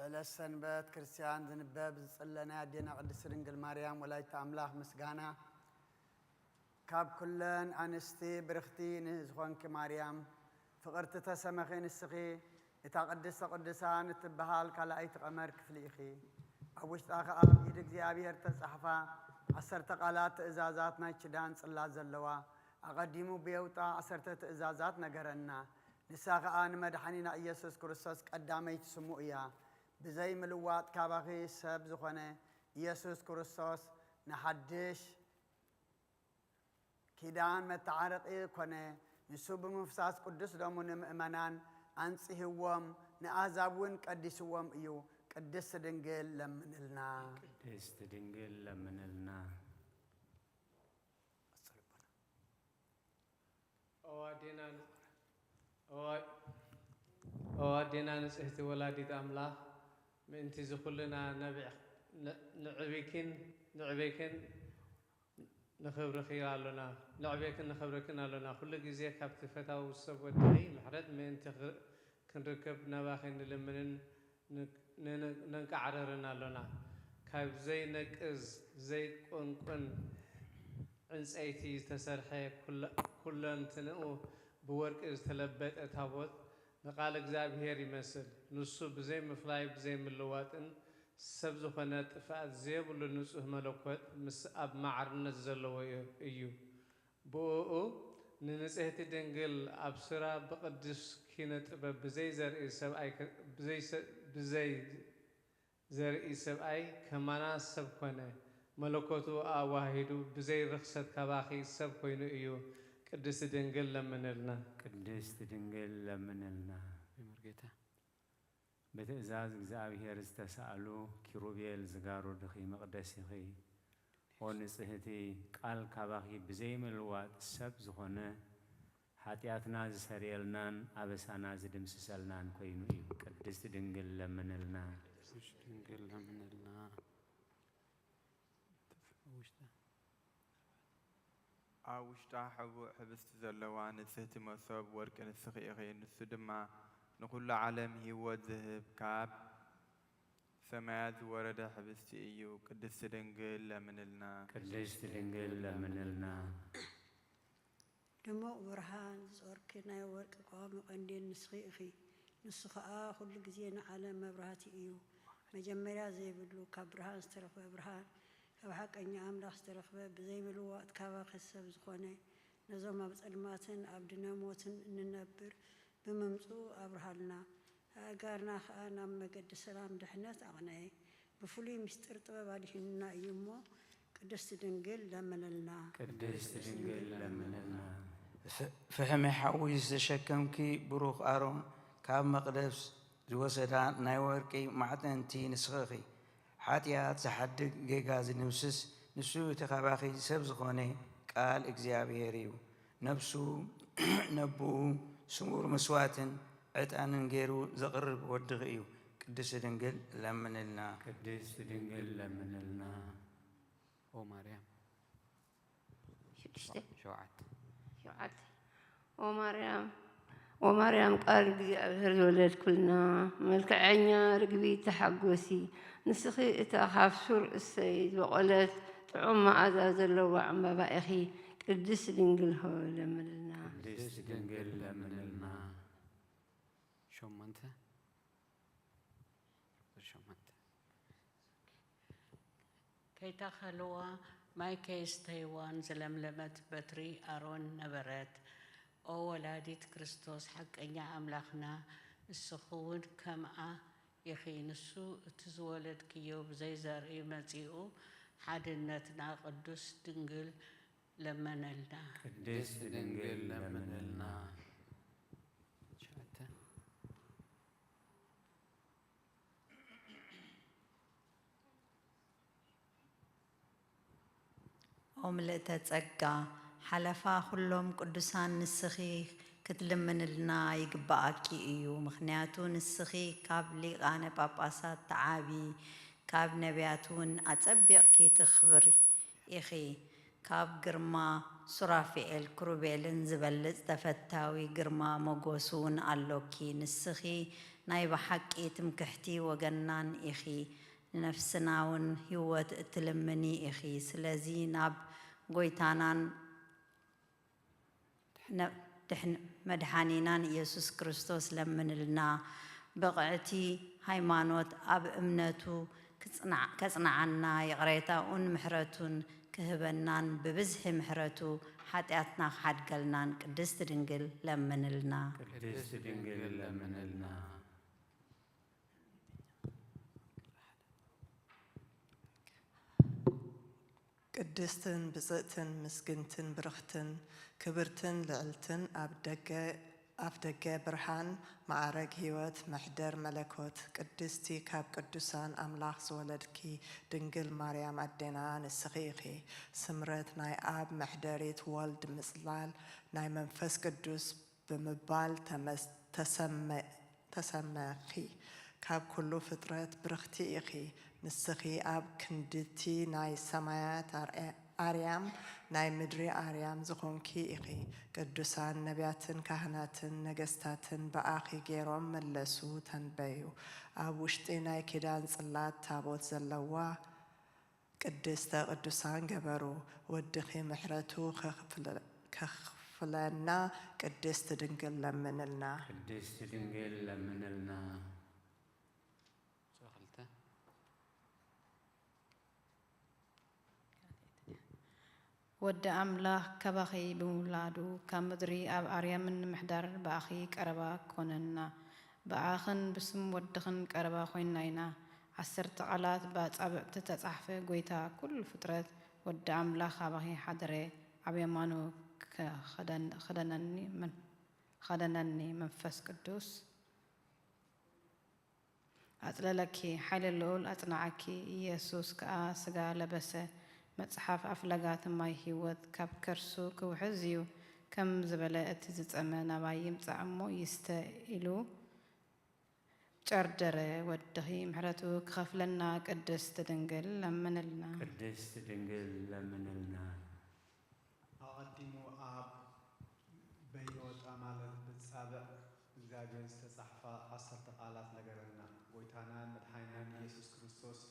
ዕለት ሰንበት ክርስቲያን ዝንበብ ዝጽለ ናይ ኣዴና ቅድስት ድንግል ማርያም ወላዲተ ኣምላኽ ምስጋና፣ ካብ ኩለን ኣንስቲ ብርኽቲ ንዝኾንኪ ማርያም፣ ፍቕርቲ ተሰመኺ ንስኺ፣ እታ ቅድስተ ቅዱሳን እትበሃል ካልኣይቲ ቀመር ክፍሊ ኢኺ። ኣብ ውሽጣ ኸኣ ብኢድ እግዚኣብሔር ተጻሕፋ ዓሰርተ ቃላት ትእዛዛት ናይ ኪዳን ጽላት ዘለዋ፣ ኣቐዲሙ ብየውጣ ዓሰርተ ትእዛዛት ነገረና። ንሳ ኸኣ ንመድሓኒና ኢየሱስ ክርስቶስ ቀዳመይቲ ስሙ እያ። ብዘይ ምልዋጥ ካባኺ ሰብ ዝኾነ ኢየሱስ ክርስቶስ ንሓድሽ ኪዳን መተዓረቒ ኮነ። ንሱ ብምፍሳስ ቅዱስ ደሙ ንምእመናን ኣንጽህዎም፣ ንኣህዛብ እውን ቀዲስዎም እዩ። ቅድስት ድንግል ለምንልና። ቅድስት ድንግል ለምንልና። ኦ ኣዴና ን-፣ ኦ፣ ኦ ኣዴና ንጽህቲ ወላዲት ኣምላኽ፣ ምእንቲ እዚ ኩልና ነቢዕ-፣ ን-፣ ንዕብኪን፣ ንዕቤክን ንኽብርኺ ኣሎና፣ ንዕቤክን ንኽብርክን ኣሎና። ኩሉ ግዜ ካብቲ ፈታዊ ሰብ ወድኺ ምሕረት ምእንቲ ኽ-፣ ክንርከብ ናባኺ ንልምንን ን-፣ ን-፣ ነንቃዕረርን ኣሎና። ካብ ዘይነቅዝ፣ ዘይቁንቁን ዕንጸይቲ ዝተሰርሐ ኩለ-፣ ኩለንትንኡ ብወርቂ ዝተለበጠ ታቦት ንቃል እግዚኣብሔር ይመስል። ንሱ ብዘይ ምፍላይ ብዘይ ምልዋጥን ሰብ ዝኾነ ጥፍኣት ዘየብሉ ንጹህ መለኮት ምስ ኣብ ማዕርነት ዘለዎ እዩ። ብእኡ ንንጽሕቲ ድንግል ኣብስራ ብቕዱስ ኪነ ጥበብ ብዘይ ዘርኢ ሰብኣይ ከ-፣ ብዘይ ሰ-፣ ብዘይ ዘርኢ ሰብኣይ ከማና ሰብ ኮነ። መለኮቱ ኣዋሂዱ ብዘይ ርኽሰት ካባኺ ሰብ ኮይኑ እዩ። ቅድስቲ ድንግል ለምንልና። ቅድስት ድንግል ለምንልና። መርጌታ። ብትእዛዝ እግዚኣብሔር ዝተሳእሉ ኪሩቤል ዝጋሩድኺ መቕደስ ኢኺ። ኦ ንጽህቲ፣ ቃል ካባኺ ብዘይምልዋጥ ሰብ ዝኾነ፣ ሓጢኣትና ዝሰርየልናን ኣበሳና ዝድምስሰልናን ኮይኑ እዩ። ቅድስት ድንግል ለምንልና። ቅድስት ድንግል ለምንልና። ውሽጣ። ኣብ ውሽጣ ሕቡእ ሕብስቲ ዘለዋ ንጽህቲ መሶብ ወርቂ ንስኺ ኢኺ። ንሱ ድማ ንኹሉ ዓለም ህይወት ዝህብ ካብ ሰማያት ዝወረደ ሕብስቲ እዩ። ቅድስቲ ድንግል ለምንልና። ቅድስቲ ድንግል ለምንልና። ድሙቕ ብርሃን ዝጾርኪ ናይ ወርቂ ቀዋሚ ቀንዲል ንስኺ ኢኺ። ንሱ ኸኣ ኩሉ ግዜ ንዓለም መብራህቲ እዩ። መጀመርያ ዘይብሉ፣ ካብ ብርሃን ዝተረኽበ ብርሃን፣ ካብ ሓቀኛ ኣምላኽ ዝተረኽበ፣ ብዘይ ምልዋጥ ካባኺ ሰብ ዝኾነ፣ ነዞም ኣብ ጸልማትን ኣብ ድነ ሞትን እንነብር ብምምጽኡ ኣብርሃልና። ኣእጋርና ኸኣ ናብ መገዲ ሰላም ድሕነት ኣቕነየ። ብፍሉይ ምስጢር ጥበብ ኣድሂኑና እዩ እሞ፣ ቅድስት ድንግል ለምንልና። ቅድስት ድንግል ለምንልና። ፍ-፣ ፍሕሚ ሓዊ ዝተሸከምኪ ብሩኽ ኣሮን ካብ መቕደስ ዝወሰዳ ናይ ወርቂ ማዕጠንቲ ንስኺ ኢኺ። ሓጢኣት ዝሓድግ ጌጋ ዝድምስስ ንሱ እቲ ካባኺ ሰብ ዝኾነ ቃል እግዚኣብሔር እዩ። ነብሱ ነብኡ ስሙር መስዋእትን ዕጣንን ገይሩ ዘቕርብ ወድኺ እዩ። ቅድስቲ ድንግል ለምንልና። ቅድስት ድንግል ለምንልና። ኦ ማርያም። ሽዱሽተ። ሸውዓተ። ሸውዓተ። ኦ ማርያም፣ ኦ ማርያም ቃል እግዚኣብሔር ዝወለድኩልና፣ መልክዐኛ ርግቢ ተሓጎሲ፣ ንስኺ እታ ካብ ሱር እሰይ ዝበቖለት ጥዑም መዓዛ ዘለዋ ዕምባባ ኢኺ። ቅድስት ድንግል ሆይ ለምንልና። ቅድስት ድንግል ለምንልና። ሸሞንተ። ቁጽሪ ሸሞንተ። ከይተኸልዋ ማይ ከየስተይዋን ዝለምለመት በትሪ ኣሮን ነበረት። ኦ ወላዲት ክርስቶስ ሓቀኛ ኣምላኽና፣ ንስኺ እውን ከምኣ ኢኺ። ንሱ እቲ ዝወለድክዮ ብዘይ ዘርኢ መጺኡ ሓድነትና ቅዱስ ድንግል ለመነልና። ቅድስት ድንግል ለምንልና። ሸዓተ። ኦ ምልእተ ጸጋ፣ ሓለፋ ኩሎም ቅዱሳን ንስኺ ክትልምንልና ይግብኣኪ እዩ። ምኽንያቱ ንስኺ ካብ ሊቃነ ጳጳሳት ትዓቢ፣ ካብ ነቢያት እውን ኣጸቢቕኪ ትኽብሪ ኢኺ። ካብ ግርማ ሱራፊኤል ክሩቤልን ዝበልጽ ተፈታዊ ግርማ ሞጎስ እውን ኣሎኪ። ንስኺ ናይ ብሓቂ ትምክሕቲ ወገናን ኢኺ፣ ንነፍስና እውን ህይወት እትልምኒ ኢኺ። ስለዚ ናብ ጎይታናን ነ-፣ ድሕን-፣ መድሓኒናን ኢየሱስ ክርስቶስ ለምንልና። ብቕዕቲ ሃይማኖት ኣብ እምነቱ ክጽናዕ-፣ ከጽንዓና፣ ይቕሬታኡን ምሕረቱን ክህበናን ብብዝሒ ምሕረቱ ሓጢኣትና ክሓድገልናን ቅድስቲ ድንግል ለምንልና። ቅድስት ድንግል ለምንልና። ቅድስትን ብፅእትን ምስግንትን ብርኽትን ክብርትን ልዕልትን ኣብ ደገ ኣፍ ደገ ብርሃን ማዕረግ ህይወት መሕደር መለኮት ቅድስቲ ካብ ቅዱሳን ኣምላኽ ዝወለድኪ ድንግል ማርያም ኣዴና ንስኺ ኢኺ። ስምረት ናይ ኣብ መሕደሪት ወልድ ምጽላል ናይ መንፈስ ቅዱስ ብምባል ተመስ-፣ ተሰመ-፣ ተሰመኺ። ካብ ኩሉ ፍጥረት ብርኽቲ ኢኺ። ንስኺ ኣብ ክንድቲ ናይ ሰማያት ኣርያ-፣ ኣርያም ናይ ምድሪ ኣርያም ዝኾንኪ ኢኺ። ቅዱሳን ነቢያትን ካህናትን ነገስታትን ብኣኺ ገይሮም መለሱ ተንበዩ። ኣብ ውሽጢ ናይ ኪዳን ጽላት ታቦት ዘለዋ ቅድስተ ቅዱሳን ገበሩ። ወድኺ ምሕረቱ ከኽፍለ-፣ ከኽፍለና ቅድስት ድንግል ለምንልና። ቅድስት ድንግል ለምንልና። ወዲ ኣምላኽ ካባኺ ብምውላዱ ካብ ምድሪ ኣብ ኣርያምን ንምሕዳር ብኣኺ ቀረባ ኮነና። ብኣኽን ብስም ወድኽን ቀረባ ኮይንና ኢና። ዓሰርተ ቃላት ብኣጻብዕቲ ተጻሕፈ። ጎይታ ኩሉ ፍጥረት ወዲ ኣምላኽ ካባኺ ሓደረ። ኣብ የማኑ ከ-፣ ኸደን-፣ ኸደነኒ መን-፣ ኸደነኒ መንፈስ ቅዱስ። ኣጽለለኪ፣ ሓይሊ ልኡል ኣጽንዓኪ። ኢየሱስ ከኣ ስጋ ለበሰ። መጽሓፍ ኣፍለጋት ማይ ህይወት ካብ ከርሱ ክውሕዝ እዩ ከም ዝበለ እቲ ዝጸመ ናባይ ይምጻእ እሞ ይስተ ኢሉ ጨርደረ። ወድኺ ምሕረቱ ክኸፍለና ቅድስት ድንግል ለምንልና። ቅድስት ድንግል ለምንልና። ኣቐዲሙ ኣብ በይወጣ ማለት ብጻብዕ እግዚኣብሔር ዝተጻሕፋ ዓሰርተ ቃላት ነገረና። ጎይታናን መድሓኒናን ኢየሱስ ክርስቶስ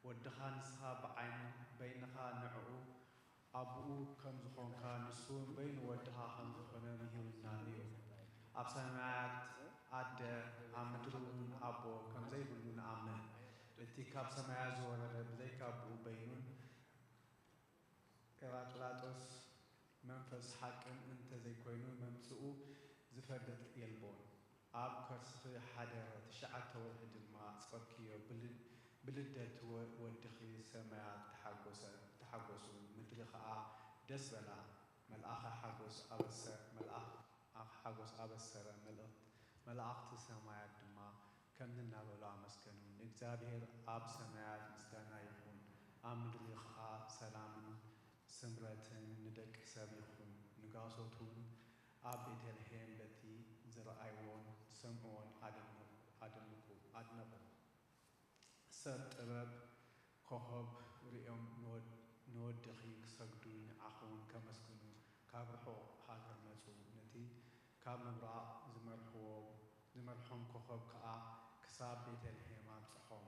ወድኻ ንስኻ ብዓይኑ በይንኻ ንዕኡ ኣቦኡ ከም ዝኾንካ ንሱ እውን በይኑ ወድኻ ከም ዝኾነ ምሂሩና እዩ። ኣብ ሰማያት ኣደ ኣብ ምድሪ እውን ኣቦ ከም ዘይብሉ ንኣምን። እቲ ካብ ሰማያት ዝወረደ ብዘይካ ኣቦኡ በይኑን ጴራቅላጦስ መንፈስ ሓቅን እንተ ዘይኮይኑ መምጽኡ ዝፈልጥ የልቦን። ኣብ ከርስኺ ሓደረ ትሽዓተ ወርሒ ድማ ኣጽቐብክዮ። ብል-፣ ብልደት ወ-፣ ወድኺ ሰማያት ተሓጎሰ-፣ ተሓጎሱ፣ ምድሪ ኸኣ ደስ በላ። መልኣኸ ሓጎስ ኣበሰ-፣ መልኣኽ ሓጎስ ኣበሰረ፣ መልእኽት-፣ መላእኽቲ ሰማያት ድማ ከምዚ እናበሉ ኣመስገኑ፣ ንእግዚኣብሔር ኣብ ሰማያት ምስጋና ይኹን፣ ኣብ ምድሪ ኸኣ ሰላምን ስምረትን ንደቂ ሰብ ይኹን። ንጋሶት እውን ኣብ ቤተልሔም በቲ ዝረኣይዎን ዝሰምዕዎን ኣደነቑ፣ ኣደነቑ፣ ኣድነቑ። ሰብ ጥበብ ኮኾብ ርእዮም ንወድ-፣ ንወድኺ ክሰግዱ ንዓኺውን ከመስግኑ ካብ ርሑቕ ሃገር መጹ። ነቲ ካብ ምብራቕ ዝመርሕዎ፣ ዝመርሖም ኮኾብ ከኣ ክሳብ ቤተልሔም ኣብጽሖም።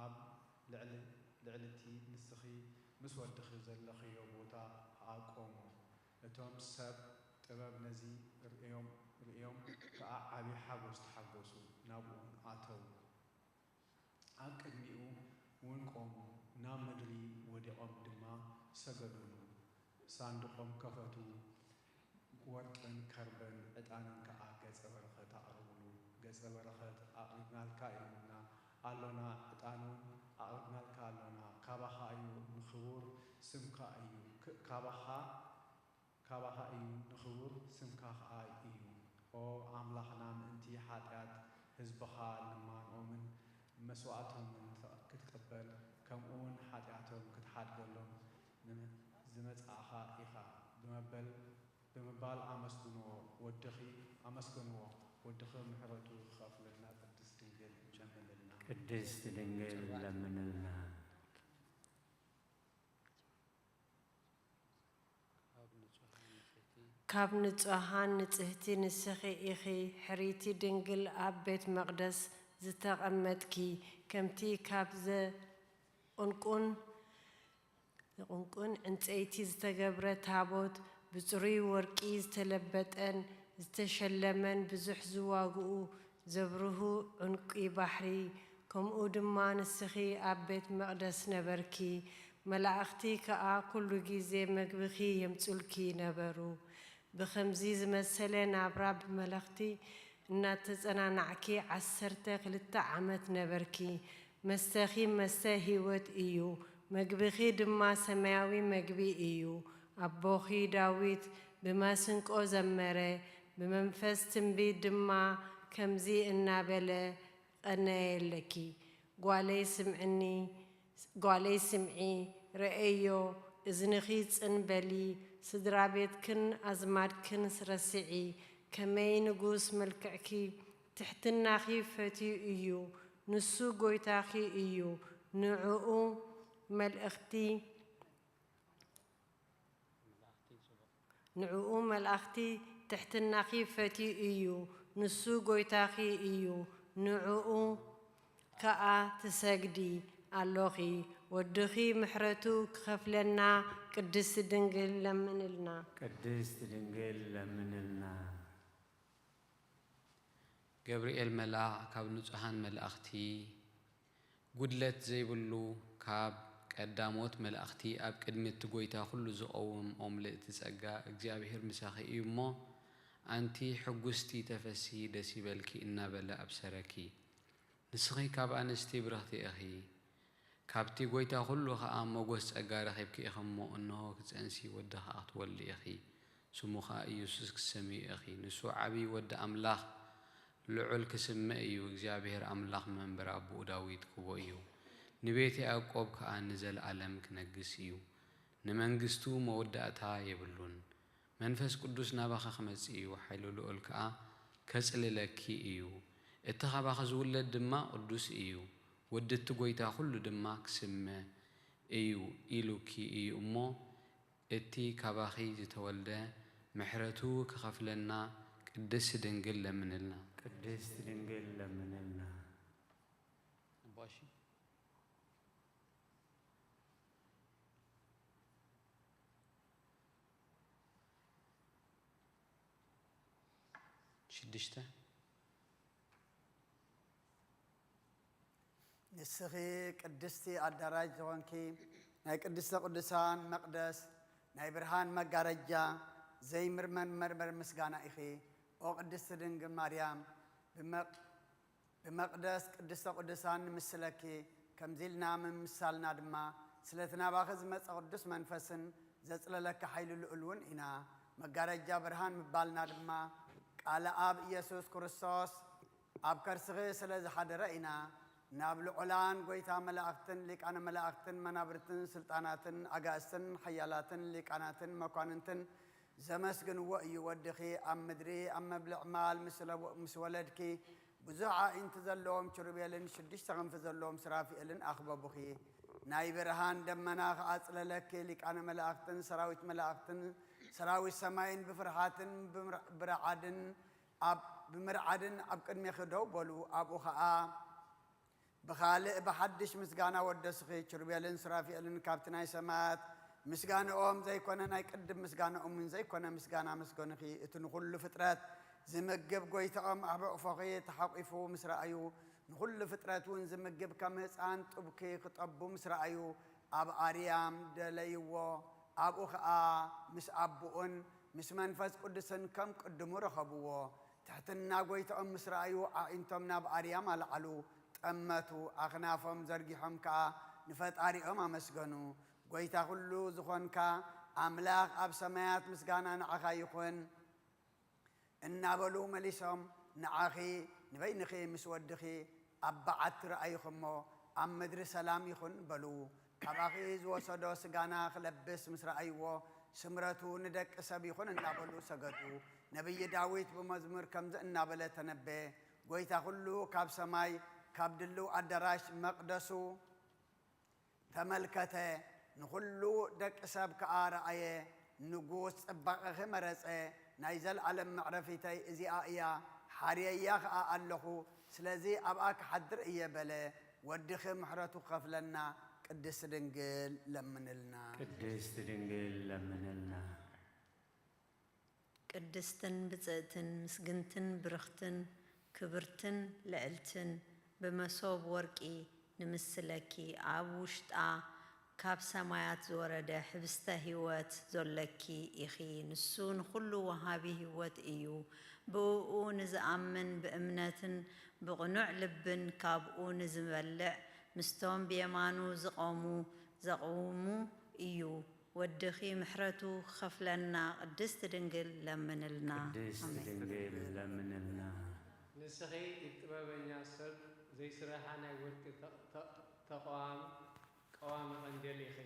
ኣብ ልዕሊ፣ ልዕሊ እቲ ንስኺ ምስ ወድኺ ዘለኽዮ ቦታ ከኣ ቆሙ። እቶም ሰብ ጥበብ ነዚ ርእዮም፣ ርእዮም ከኣ ዓቢ ሓጎስ ተሓጎሱ፣ ናብኡ እውን ኣተዉ። ኣብ ቅድሚኡ እውን ቆሙ፣ ናብ ምድሪ ወዲቖም ድማ ሰገዱሉ። ሳንዱቖም ከፈቱ፣ ወርቅን ከርበን ዕጣንን ከኣ ገጸ በረኸት ኣቕረቡሉ። ገጸ በረኸት ኣቕሪብናልካ ኢሉና ኣሎና፣ ዕጣን እውን ኣቕሪብናልካ ኣሎና። ካባኻ እዩ፣ ንኽቡር ስምካ እዩ። ክ-፣ ካባኻ ካባኻ እዩ፣ ንኽቡር ስምካ ኸኣ እዩ። ኦ ኣምላኽና፣ ምእንቲ ሓጢኣት ህዝብኻ ልማኖምን መስዋእቶምን ክትቅበል፣ ከምኡውን ሓጢኣቶም ክትሓድገሎም ዝመጻእኻ ኢኻ ብመበል፣ ብምባል ኣመስግንዎ፣ ወድኺ፣ ኣመስግንዎ፣ ወድኺ ምሕረቱ ክኸፍለልና ቅድስት ድንግል ለምንልና። ቅድስት ድንግል ለምንልና። ካብ ንጹሃን ንጽህቲ ንስኺ ኢኺ፣ ሕርይቲ ድንግል ኣብ ቤት መቕደስ ዝተቐመጥኪ፣ ከምቲ ካብ ዘቑንቁን ዘቑንቁን ዕንጸይቲ ዝተገብረ ታቦት፣ ብጽሩይ ወርቂ ዝተለበጠን ዝተሸለመን ብዙሕ ዝዋግኡ ዘብርሁ ዕንቂ ባሕሪ፣ ከምኡ ድማ ንስኺ ኣብ ቤት መቕደስ ነበርኪ። መላእኽቲ ከኣ ኩሉ ግዜ መግብኺ የምጹልኪ ነበሩ። ብኸምዚ ዝመሰለ ናብራ ብመለኽቲ እናተጸናናዕኪ ዓሰርተ ክልተ ዓመት ነበርኪ። መስተኺ መስተ ህይወት እዩ፣ መግብኺ ድማ ሰማያዊ መግቢ እዩ። ኣቦኺ ዳዊት ብማስንቆ ዘመረ፣ ብመንፈስ ትንቢት ድማ ከምዚ እናበለ ቀነየለኪ። ጓለይ ስምዕኒ፣ ጓለይ ስምዒ፣ ረኣዮ፣ እዝንኺ ጽን በሊ፣ ስድራ ቤትክን ኣዝማድክን ረስዒ፣ ከመይ ንጉስ መልክዕኪ፣ ትሕትናኺ ፈትዩ እዩ፣ ንሱ ጐይታኺ እዩ፣ ንዕኡ መልእኽቲ ንዕኡ መልኣኽቲ ትሕትናኺ ፈትዩ እዩ፣ ንሱ ጐይታኺ እዩ፣ ንዕኡ ከኣ ትሰግዲ ኣሎኺ። ወድኺ ምሕረቱ ክኸፍለና ቅድስቲ ድንግል ለምንልና። ቅድስቲ ድንግል ለምንልና። ገብርኤል መልኣኽ ካብ ንጹሃን መላእኽቲ፣ ጉድለት ዘይብሉ ካብ ቀዳሞት መላእኽቲ፣ ኣብ ቅድሚ እቲ ጐይታ ኵሉ ዝቐውም ኦም ልእቲ ጸጋ፣ እግዚኣብሄር ምሳኺ እዩ እሞ፣ ኣንቲ ሕጉስቲ ተፈስሂ ደስ ይበልኪ እናበለ ኣብሰረኪ። ንስኺ ካብ ኣንስቲ ብርኽቲ ኢኺ፣ ካብቲ ጐይታ ኵሉ ኸኣ ሞገስ ጸጋ ረኺብኪ ኢኺ እሞ፣ እንሆ ክትጸንሲ ወዲ ኸኣ ክትወልዲ ኢኺ፣ ስሙ ኸኣ ኢየሱስ ክትሰምዪ ኢኺ። ንሱ ዓብዪ ወዲ ኣምላኽ ልዑል ክስመ እዩ፣ እግዚኣብሔር ኣምላኽ መንበር ኣቦኡ ዳዊት ክቦ እዩ፣ ንቤት ያዕቆብ ከኣ ንዘለኣለም ክነግስ እዩ፣ ንመንግስቱ መወዳእታ የብሉን። መንፈስ ቅዱስ ናባኺ ክመጽእ እዩ፣ ሓይሊ ልዑል ከኣ ከጽልለኪ እዩ። እቲ ካባኺ ዝውለድ ድማ ቅዱስ እዩ፣ ወዲ እቲ ጐይታ ኹሉ ድማ ክስመ እዩ ኢሉኪ እዩ እሞ፣ እቲ ካባኺ ዝተወልደ ምሕረቱ ክኸፍለና ቅድስቲ ድንግል ለምንልና። ቅድስቲ ድንግል ለምንልና። እባሺ። ሽዱሽተ። ንስኺ ቅድስቲ ኣዳራሽ ዝኾንኪ፣ ናይ ቅድስተ ቅዱሳን መቕደስ፣ ናይ ብርሃን መጋረጃ፣ ዘይምርመር መርመር ምስጋና ኢኺ። ኦ ቅድስቲ ድንግል ማርያም፣ ብመ-፣ ብመቕደስ ቅድስተ ቅዱሳን ንምስለኪ፣ ከምዚ ኢልና ምምሳልና ድማ፣ ስለቲ ናባኺ ዝመጸ ቅዱስ መንፈስን ዘጽለለኪ ሓይሊ ልዑል እውን ኢና። መጋረጃ ብርሃን ምባልና ድማ፣ ቃለ ኣብ ኢየሱስ ክርስቶስ ኣብ ከርስኺ ስለ ዝሓደረ ኢና። ናብ ልዑላን ጐይታ መላእኽትን ሊቃነ መላእኽትን መናብርትን ስልጣናትን ኣጋእዝትን ሓያላትን ሊቃናትን መኳንንትን ዘመስግንዎ እዩ። ወድኺ ኣብ ምድሪ ኣብ መብልዕ ማል ምስ ለ-፣ ምስ ወለድኪ፣ ብዙሕ ኣዒንቲ ዘለዎም ኪሩቤልን ሽዱሽተ ክንፊ ዘለዎም ሱራፊኤልን ኣኽበቡኺ። ናይ ብርሃን ደመና ከኣ ኣጽለለኪ። ሊቃነ መላእኽትን ሰራዊት መላእኽትን ሰራዊት ሰማይን ብፍርሃትን ብምር-፣ ብረዓድን ኣብ፣ ብምርዓድን ኣብ ቅድሜኺ ደው በሉ። ኣብኡ ኸኣ ብኻልእ ብሓድሽ ምስጋና ወደስኺ። ኪሩቤልን ሱራፊኤልን ካብቲ ናይ ሰማያት ምስጋንኦም ዘይኮነ፣ ናይ ቅድም ምስጋንኦምን ዘይኮነ ምስጋና ኣመስገኑኺ። እቲ ንኹሉ ፍጥረት ዝምግብ ጐይታኦም ኣብ ሕቑፎኺ ተሓቂፉ ምስ ረኣዩ፣ ንኹሉ ፍጥረት እውን ዝምግብ ከም ህፃን ጡብኪ ክጠቡ ምስ ረኣዩ፣ ኣብ ኣርያም ደለይዎ። ኣብኡ ኸኣ ምስ ኣቦኡን ምስ መንፈስ ቅዱስን ከም ቅድሙ ረኸብዎ። ትሕትና ጐይታኦም ምስ ረኣዩ፣ ኣዒንቶም ናብ ኣርያም ኣልዓሉ፣ ጠመቱ፣ ኣኽናፎም ዘርጊሖም ከኣ ንፈጣሪኦም ኣመስገኑ። ጐይታ ኹሉ ዝኾንካ ኣምላኽ ኣብ ሰማያት ምስጋና ንዓኻ ይኹን። እናበሉ መሊሶም፣ ንዓኺ ንበይንኺ ምስ ወድኺ ኣብ በዓቲ ረኣይኹ እሞ፣ ኣብ ምድሪ ሰላም ይኹን በሉ። ካባኺ ዝወሰዶ ስጋና ክለብስ ምስ ረኣይዎ፣ ስምረቱ ንደቂ ሰብ ይኹን እናበሉ ሰገዱ። ነቢይ ዳዊት ብመዝሙር ከምዚ እናበለ ተነበየ፣ ጐይታ ኹሉ ካብ ሰማይ፣ ካብ ድልው ኣዳራሽ መቕደሱ፣ ተመልከተ፣ ንኹሉ ደቂ ሰብ ከኣ ረኣየ። ንጉስ ጽባቐኺ መረጸ፣ ናይ ዘለኣለም መዕረፊተይ እዚኣ እያ፣ ሓርየያ ከኣ ኣለኹ፣ ስለዚ ኣብኣ ክሓድር እየ በለ። ወድኺ ምሕረቱ ክኸፍለና ቅድስት ድንግል ለምንልና። ቅድስት ድንግል ለምንልና። ቅድስትን ብጽእትን ምስግንትን ብርኽትን ክብርትን ልዕልትን ብመሶብ ወርቂ ንምስለኪ፣ ኣብ ውሽጣ ካብ ሰማያት ዝወረደ ሕብስተ ህይወት ዘሎኪ ኢኺ። ንሱ ንኹሉ ወሃቢ ህይወት እዩ። ብእኡ ንዝኣምን ብእምነትን ብቕኑዕ ልብን ካብኡ ንዝበልዕ ምስቶም ብየማኑ ዝቖሙ ዘቕውሙ እዩ። ወድኺ ምሕረቱ ክኸፍለና ቅድስት ድንግል ለምንልና። ቅድስት ኣሜን። ድንግል ለምንልና። ንስኺ ኢድ ጥበበኛ ሰብ ዘይስረሓ ናይ ወርቂ ተ-፣ ተ-፣ ተቋም ቀዋሚ ቀንዴል ኢኺ።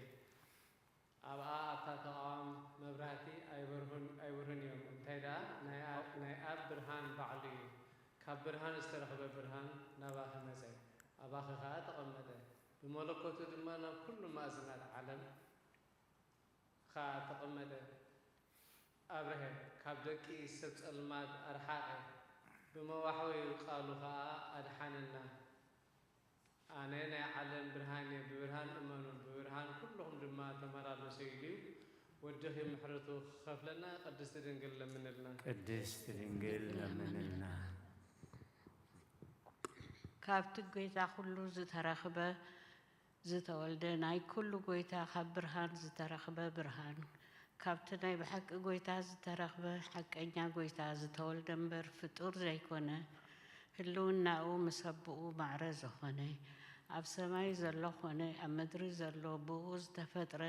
ኣብኣ ኣብታ ተቋም መብራህቲ ኣይበርሁን፣ ኣይበርሁን እዮም። እንታይ ደኣ ናይ ኣ-፣ ናይ ኣብ ብርሃን ባዕሉ እዩ። ካብ ብርሃን ዝተረኽበ ብርሃን ናባኺ መጸ፣ ኣባኺ ኸኣ ተቐመጠ። ብመለኮቱ ድማ ናብ ኩሉ ማእዝናት ዓለም ኸኣ ተቐመጠ። ኣብርሀ፣ ካብ ደቂ ሰብ ጸልማት ኣርሓቐ፣ ብመዋሕወዩ ቃሉ ኸኣ ኣድሓነና። ኣነ ናይ ዓለም ብርሃን እየ፣ ብብርሃን እመኑ፣ ብብርሃን ኩልኹም ድማ ተመላለሱ ኢሉ እዩ። ወድኺ ምሕረቱ ክኸፍለና ቅድስቲ ድንግል ለምንልና። ቅድስት ድንግል ለምንልና። ካብቲ ጐይታ ኩሉ ዝተረኽበ ዝተወልደ ናይ ኩሉ ጐይታ ካብ ብርሃን ዝተረኽበ ብርሃን፣ ካብቲ ናይ ብሓቂ ጐይታ ዝተረኽበ ሓቀኛ ጐይታ ዝተወልደ እምበር ፍጡር ዘይኮነ፣ ህልውናኡ ምስ ኣቦኡ ማዕረ ዝኾነ፣ ኣብ ሰማይ ዘሎ ኾነ ኣብ ምድሪ ዘሎ ብኡ ዝተፈጥረ፣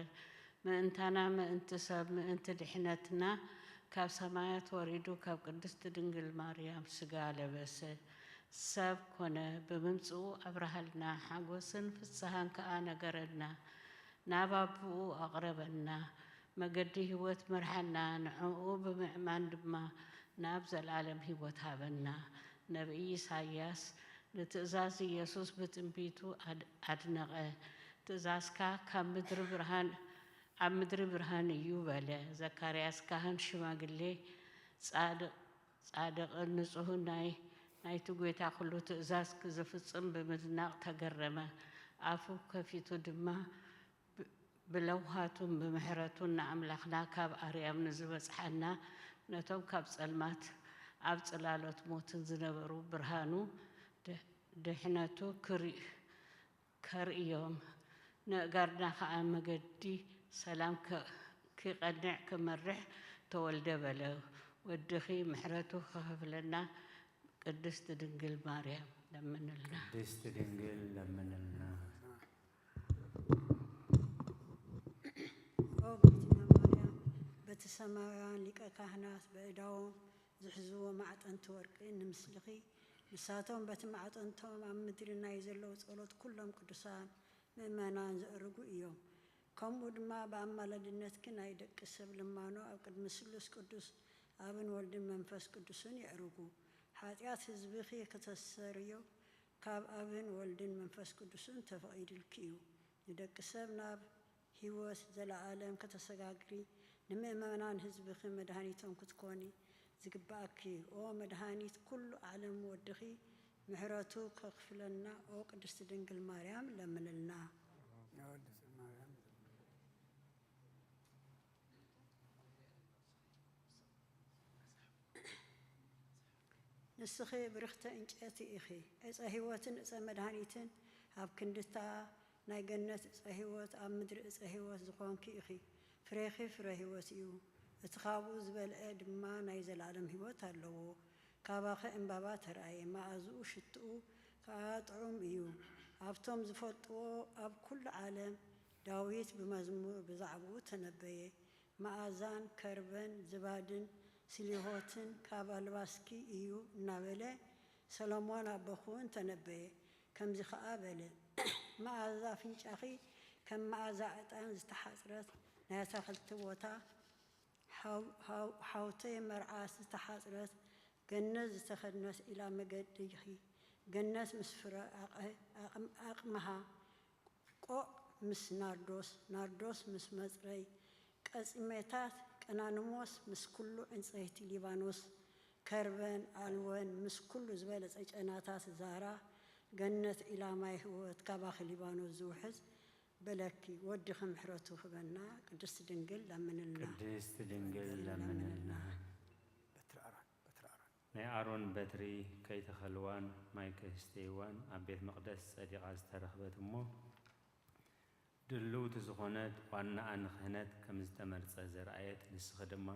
ምእንታና ምእንቲ ሰብ ምእንቲ ድሕነትና ካብ ሰማያት ወሪዱ ካብ ቅድስቲ ድንግል ማርያም ስጋ ለበሰ። ሰብ ኮነ፣ ብምምጽኡ ኣብርሃልና፣ ሓጎስን ፍስሃን ከኣ ነገረና፣ ናብ ኣቦኡ ኣቕረበና፣ መገዲ ህይወት መርሓና፣ ንዕኡ ብምእማን ድማ ናብ ዘለኣለም ህይወት ሃበና። ነብዪ ኢሳይያስ ንትእዛዝ ኢየሱስ ብትንቢቱ ኣድ-፣ ኣድነቐ። ትእዛዝካ ካብ ምድሪ ብርሃን፣ ኣብ ምድሪ ብርሃን እዩ በለ። ዘካርያስ ካህን ሽማግሌ ጻድቕ ጻድቕን ንጹህን ናይ፣ ናይቲ ጐይታ ኵሉ ትእዛዝ ክዝፍጽም ብምድናቕ ተገረመ። ኣፉ ከፊቱ ድማ ብ-፣ ብለውሃቱን ብምሕረቱን ንኣምላኽና ካብ ኣርያም ንዝበጽሓና፣ ነቶም ካብ ጸልማት ኣብ ጽላሎት ሞትን ዝነበሩ ብርሃኑ ድ-፣ ድሕነቱ ክርኢ-፣ ከርእዮም፣ ንእጋርና ኸኣ መገዲ ሰላም ከ-፣ ኪቐንዕ ክመርሕ ተወልደ በለ። ወድኺ ምሕረቱ ክኸፍለና ቅድስት ድንግል ማርያም ለምንልና። ቅድስት ድንግል ለምንልና። ኦ ጎይትና ማርያም፣ በቲ ሰማያውያን ሊቀ ካህናት በእዳዎም ዝሕዝዎ ማዕጠንቲ ወርቂ ንምስልኺ፣ ንሳቶም በቲ ማዕጠንቶም ኣብ ምድሪ ናይ ዘለዉ ጸሎት ኩሎም ቅዱሳን ምእመናን ዘእርጉ እዮም። ከምኡ ድማ ብኣማላድነትኪ ናይ ደቂ ሰብ ልማኖ ኣብ ቅድሚ ስሉስ ቅዱስ ኣብን ወልድን መንፈስ ቅዱስን የዕርጉ። ሓጢኣት ህዝብኺ ከተስተርዮ ካብ ኣብን ወልድን መንፈስ ቅዱስን ተፈቒዱልኪ እዩ። ንደቂ ሰብ ናብ ህይወት ዘለኣለም ከተሰጋግሪ፣ ንምእመናን ህዝብኺ መድሃኒቶም ክትኮኒ ዝግብኣኪ እዩ። ኦ መድሃኒት ኩሉ ዓለም፣ ወድኺ ምሕረቱ ከኽፍለና፣ ኦ ቅድስቲ ድንግል ማርያም ለምንልና። ንስኺ ብርኽቲ ዕንጨይቲ ኢኺ፣ ዕፀ ህይወትን ዕፀ መድሃኒትን ኣብ ክንድታ ናይ ገነት ዕፀ ህይወት፣ ኣብ ምድሪ ዕፀ ህይወት ዝኾንኪ ኢኺ። ፍሬኺ ፍረ ህይወት እዩ። እቲ ካብኡ ዝበልዐ ድማ ናይ ዘለኣለም ህይወት ኣለዎ። ካባኺ ዕምባባ ተራእየ፣ መኣዝኡ ሽትኡ ከኣ ጥዑም እዩ። ኣብቶም ዝፈልጥዎ ኣብ ኩሉ ዓለም፣ ዳዊት ብመዝሙር ብዛዕባኡ ተነበየ። መኣዛን ከርበን ዝባድን ስሊሆትን ካብ ኣልባስኪ እዩ እናበለ ሰሎሞን ኣቦኺ እውን ተነበየ። ከምዚ ኸኣ በለ፣ መኣዛ ኣፍንጫኺ ከም መኣዛ ዕጣን ዝተሓጽረት ናይ ኣታኽልቲ ቦታ፣ ሓው-፣ ሓው-፣ ሓውተይ መርዓት ዝተሓጽረት፣ ገነት ዝተኸድነት ኢላ መገዲኺ። ገነት ምስ ፍረ ኣቐ-፣ ኣቕም-፣ ኣቕምሃ፣ ቆዕ ምስ ናርዶስ፣ ናርዶስ ምስ መጽረይ፣ ቀጺሜታት ቀናንሞስ ምስ ኩሉ ዕንጸይቲ ሊባኖስ፣ ከርበን ኣልወን ምስ ኩሉ ዝበለጸ ጨናታት ዛራ ገነት ኢላማይ ህይወት ካባኺ ሊባኖስ ዝውሕዝ በለኪ ወድኺ ምሕረቱ ህበና ቅድስቲ ድንግል ለምንልና። ቅድስቲ ድንግል ለምንልና። በትሪ ኣሮን፣ በትሪ ኣሮን። ናይ ኣሮን በትሪ ከይተኸልዋን ማይ ከይስተይዋን ኣብ ቤት መቕደስ ጸዲቓ ዝተረኽበት እሞ ድልውቲ ዝኾነት ዋናኣ ንክህነት ከም ዝተመርጸ ዘርኣየት ንስኺ ድማ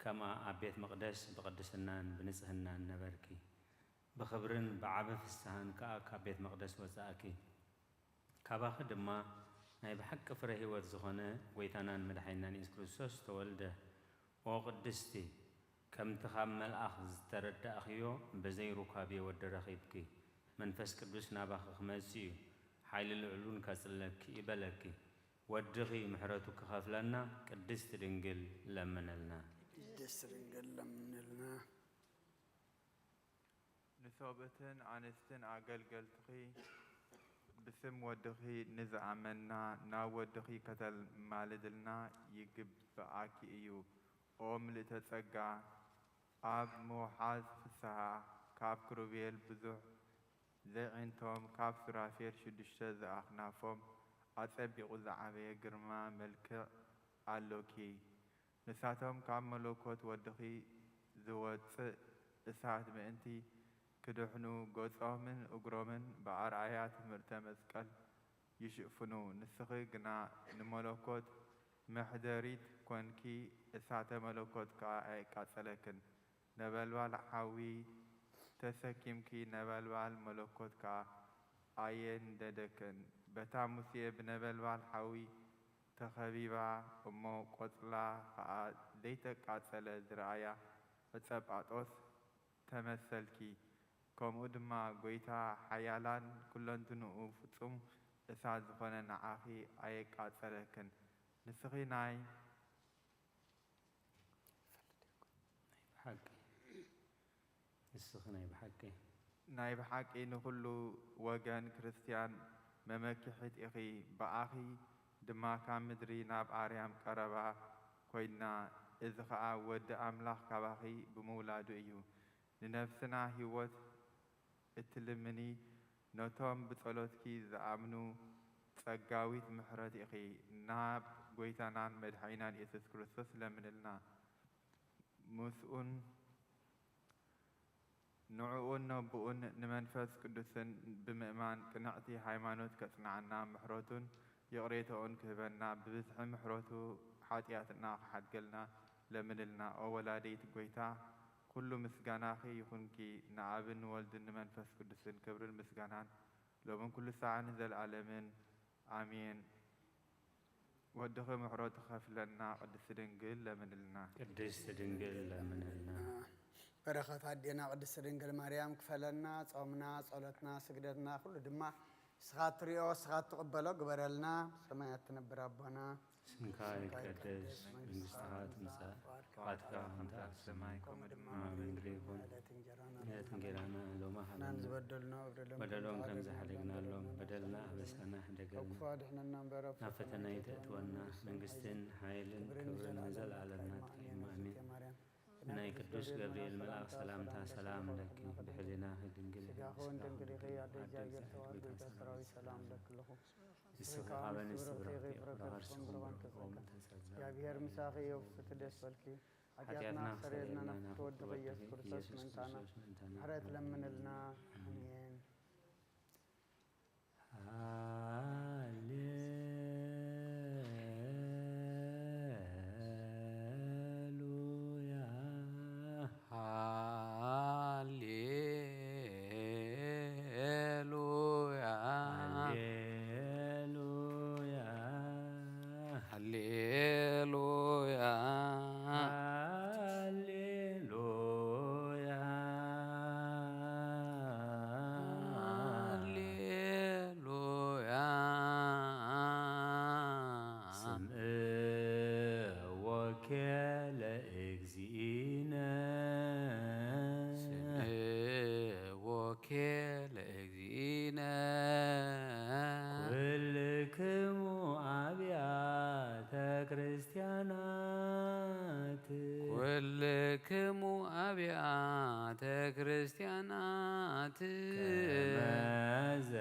ከምኣ ኣብ ቤት መቕደስ ብቕድስናን ብንጽህናን ነበርኪ። ብኽብርን ብዓቢ ፍስሃን ከኣ ካብ ቤት መቕደስ ወጻእኪ። ካባኺ ድማ ናይ ብሓቂ ፍረ ህይወት ዝኾነ ጎይታናን መድሓኒናን የሱስ ክርስቶስ ተወልደ። ኦ ቅድስቲ፣ ከምቲ ካብ መልኣኽ ዝተረዳእኽዮ ብዘይ ሩካቤ ወዲ ረኺብኪ። መንፈስ ቅዱስ ናባኺ ክመጽእ እዩ፣ ሓይሊ ልዑል እውን ከጽለኪ እዩ በለኪ። ወድኺ ምሕረቱ ክኸፍለና ቅድስቲ ድንግል ለምንልና። ቅድስቲ ድንግል ለምንልና። ንሰብኡትን ኣንስትን ኣገልገልትኺ ብስም ወድኺ ንዝኣመንና ናብ ወድኺ ከተማልድልና ይግብኣኪ እዩ። ኦ ምልእተ ጸጋ፣ ኣብ ምውሓዝ ፍስሃ ካብ ክሩቤል ብዙሕ ዘይዒንቶም ካብ ሱራፌል ሽዱሽተ ዝኣኽናፎም ኣጸቢቑ ዝዓበየ ግርማ መልክዕ ኣሎኪ። ንሳቶም ካብ መለኮት ወድኺ ዝወጽእ እሳት ምእንቲ ክድሕኑ ገጾምን እግሮምን ብኣርኣያ ትምህርተ መስቀል ይሽፍኑ። ንስኺ ግና ንመለኮት መሕደሪት ኮንኪ፣ እሳተ መለኮት ከኣ ኣየቃጸለክን። ነበልባል ሓዊ ተሰኪምኪ፣ ነበልባል መለኮት ከኣ ኣየንደደክን። በታ ሙሴ ብነበልባል ሓዊ ተኸቢባ እሞ ቆጽላ ኸኣ ዘይተቃጸለ ዝረኣያ ዕጸ ጳጦስ ተመሰልኪ። ከምኡ ድማ ጐይታ ሓያላን ኩለንትንኡ ፍጹም እሳት ዝኾነ ንዓኺ ኣየቃጸለክን። ንስኺ ናይ ናይ ብሓቂ ንስኺ ናይ ብሓቂ ናይ ብሓቂ ንኹሉ ወገን ክርስትያን መመኪሒት ኢኺ። ብኣኺ ድማ ካብ ምድሪ ናብ ኣርያም ቀረባ ኮይና፣ እዚ ኸኣ ወዲ ኣምላኽ ካባኺ ብምውላዱ እዩ። ንነፍስና ህይወት እትልምኒ፣ ነቶም ብጸሎትኪ ዝኣምኑ ጸጋዊት ምሕረት ኢኺ። ናብ ጐይታናን መድሓኒናን የሱስ ክርስቶስ ለምንልና። ምስኡን ንዕኡን ነቦኡን ንመንፈስ ቅዱስን ብምእማን ቅንዕቲ ሃይማኖት ከጽንዓና፣ ምሕረቱን ይቕሬታኡን ክህበና፣ ብብዝሒ ምሕረቱ ሓጢኣትና ክሓድገልና ለምንልና። ኦ ወላዲት ጐይታ፣ ኩሉ ምስጋናኺ ይኹንኪ፣ ንኣብን ንወልድን ንመንፈስ ቅዱስን ክብርን ምስጋናን ሎምን ኩሉ ሳዕን ንዘለኣለምን። ኣሜን። ወድኺ ምሕረቱ ክኸፍለልና ቅድስቲ ድንግል ለምንልና። ቅድስቲ ድንግል ለምንልና። በረኸት ኣዴና ቅድስቲ ድንግል ማርያም ክፈለና፣ ጾምና፣ ጸሎትና፣ ስግደትና፣ ኩሉ ድማ ንስኻ እትሪኦ፣ ንስኻ እትቕበሎ ግበረልና። ሰማያት ትነብር ኣቦና፣ ስምካ ይትቀደስ፣ መንግስትኻ ትምጻእ፣ ፍቓድካ ከምቲ ኣብ ሰማይ ከምኡ ድማ ኣብ ምድሪ ይኹን። ዕለት እንጀራና ሎሚ ሃበና፣ ዝበደሉና በደሎም ከም ዝሓደግናሎም፣ በደልና ኣበሳና ሕደገልና፣ ካብ ክፉ ኣድሕነና እምበር፣ ናብ ፈተና ኣይተእትወና፣ መንግስትን ሓይልን ክብርን ንዘለኣለም ናትካ እዩ። ኣሜን። ብናይ ቅዱስ ገብርኤል መልኣኽ ሰላምታ ሰላም ለኪ፣ ብሕሊናኺ ድንግል ኢኺ፣ ብስጋኺ እውን ድንግል ኢኺ፣ ኣደ እግዚኣብሔር ተዋሕዶ ጐይታ ሰራዊት ሰላም እብለኪ ኣለኹ። ንስኺ ካብ ኣንስቲ ብሩኽቲ ኢኺ፣ ፍረ ከርስኺ እውን ብሩኽ እዩ። ኦ ምልዕተ ጸጋ፣ እግዚኣብሔር ምሳኺ እዩ፣ ብፍትሕቲ ደስ በልኪ። ሓጢኣትና ኣስተሰርየልና ናብ ፍትወድኺ ኢየሱስ ክርስቶስ ምእንታና ምሕረት ለምንልና። ኣሜን። ኩልክሙ ኣብያተ ክርስቲያናት ከመዘ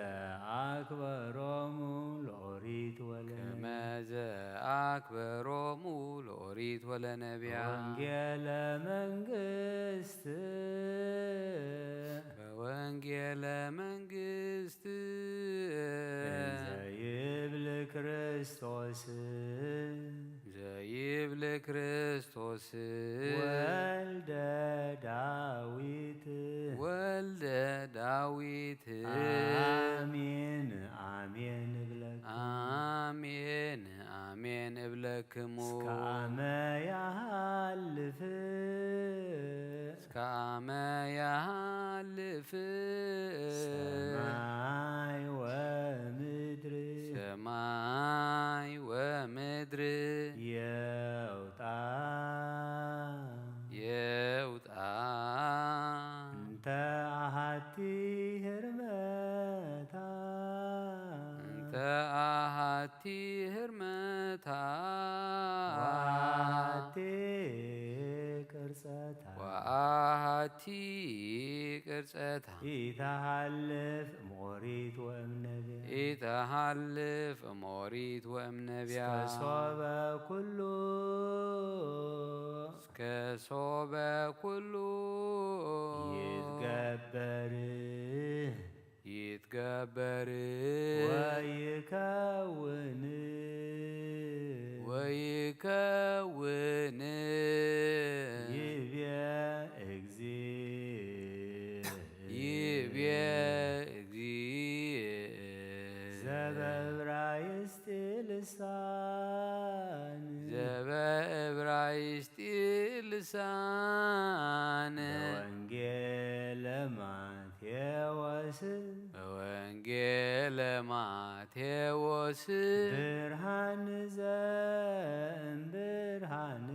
ኣክበሮሙ ለኦሪት ወለነቢያት። ከመዘ ኣክበሮሙ ለኦሪት ወለነቢያት። ወንጌለ መንግስት። በወንጌለ መንግስት። እንዘ ይብል ክርስቶስ። ዘይብል ክርስቶስ። ወልደ ዳዊት። ወልደ ዳዊት። አሜን አሜን እብለክሙ። አሜን አሜን እብለክሙ። እስከ አመ ያሃልፍ። እስከ አመ ያሃልፍ። ሰማይ ወምድር። ሰማይ ወምድር። የውጣ። የውጣ። እንተ አሃቲ ህርመታ። እንተ አሃቲ ህርመታ። ወአሃቲ ቅርጸታ። ወአሃቲ ቅርጸታ። ኢተሃልፍ እምኦሪት ወእምነቢያት። ኢተሃልፍ እምኦሪት ወእምነቢያት። እስከ ሶበ ኩሉ። እስከ ሶበ ኩሉ። ይትገበር። ይትገበር። ወይከውን። ወይከውን። ይቤ እግዚእ። ይቤ እግዚእ። ዘበዕብራይስጢ ልሳን። ዘበዕብራይስጢ ልሳን። በወንጌለ ማቴዎስ። በወንጌለ ማቴዎስ። ብርሃን ዘእምብርሃን።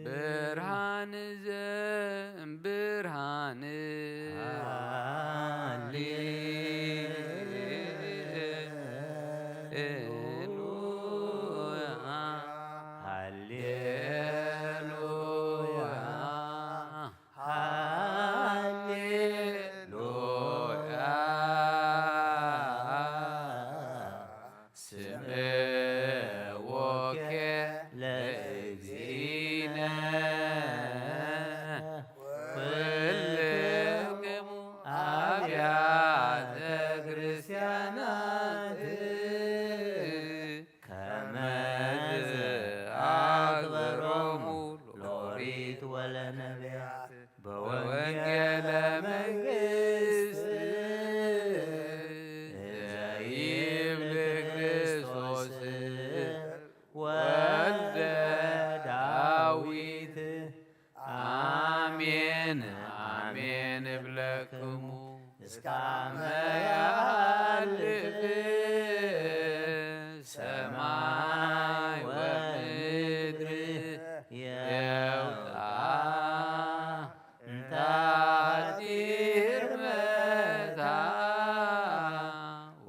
ብርሃን ዘእምብርሃን። ሃሌሉያ። ሃሌሉያ። ሃሌሉያ። ስምዕዎኬ ለእግዚእነ ኩልክሙ ኣብያተ ክርስቲያናት። ከመ አክበሮሙ ለኦሪት ወለነቢያት በወንጌለ መንግስት። ዘይብል ክርስቶስ ወልደ ዳዊት። አሜን አሜን እብለክሙ። እስከ አመ ያሃልፍ ሰማይ ወምድር የውጣ። እንተ አሐቲ ህርመታ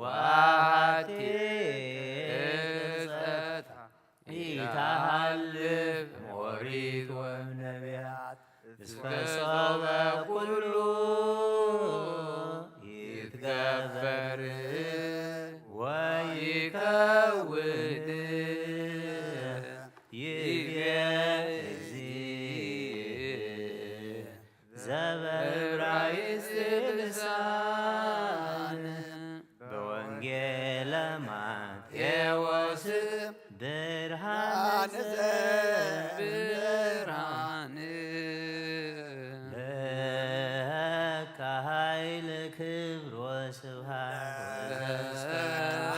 ወአሐቲ ቅርጸታ። ኢታሃልፍ እምኦሪት ወእምነቢያት እስከ ሶበ ኩሉ ይትገበር ወይከውን ይቤ እግዚእ። ዘበዕብራይስጥ ልሳን በወንጌለ ማቴዎስ ብርሃን ዘብርሃን ለከ ኃይል ክብር ወስብሐት ወዘእስከ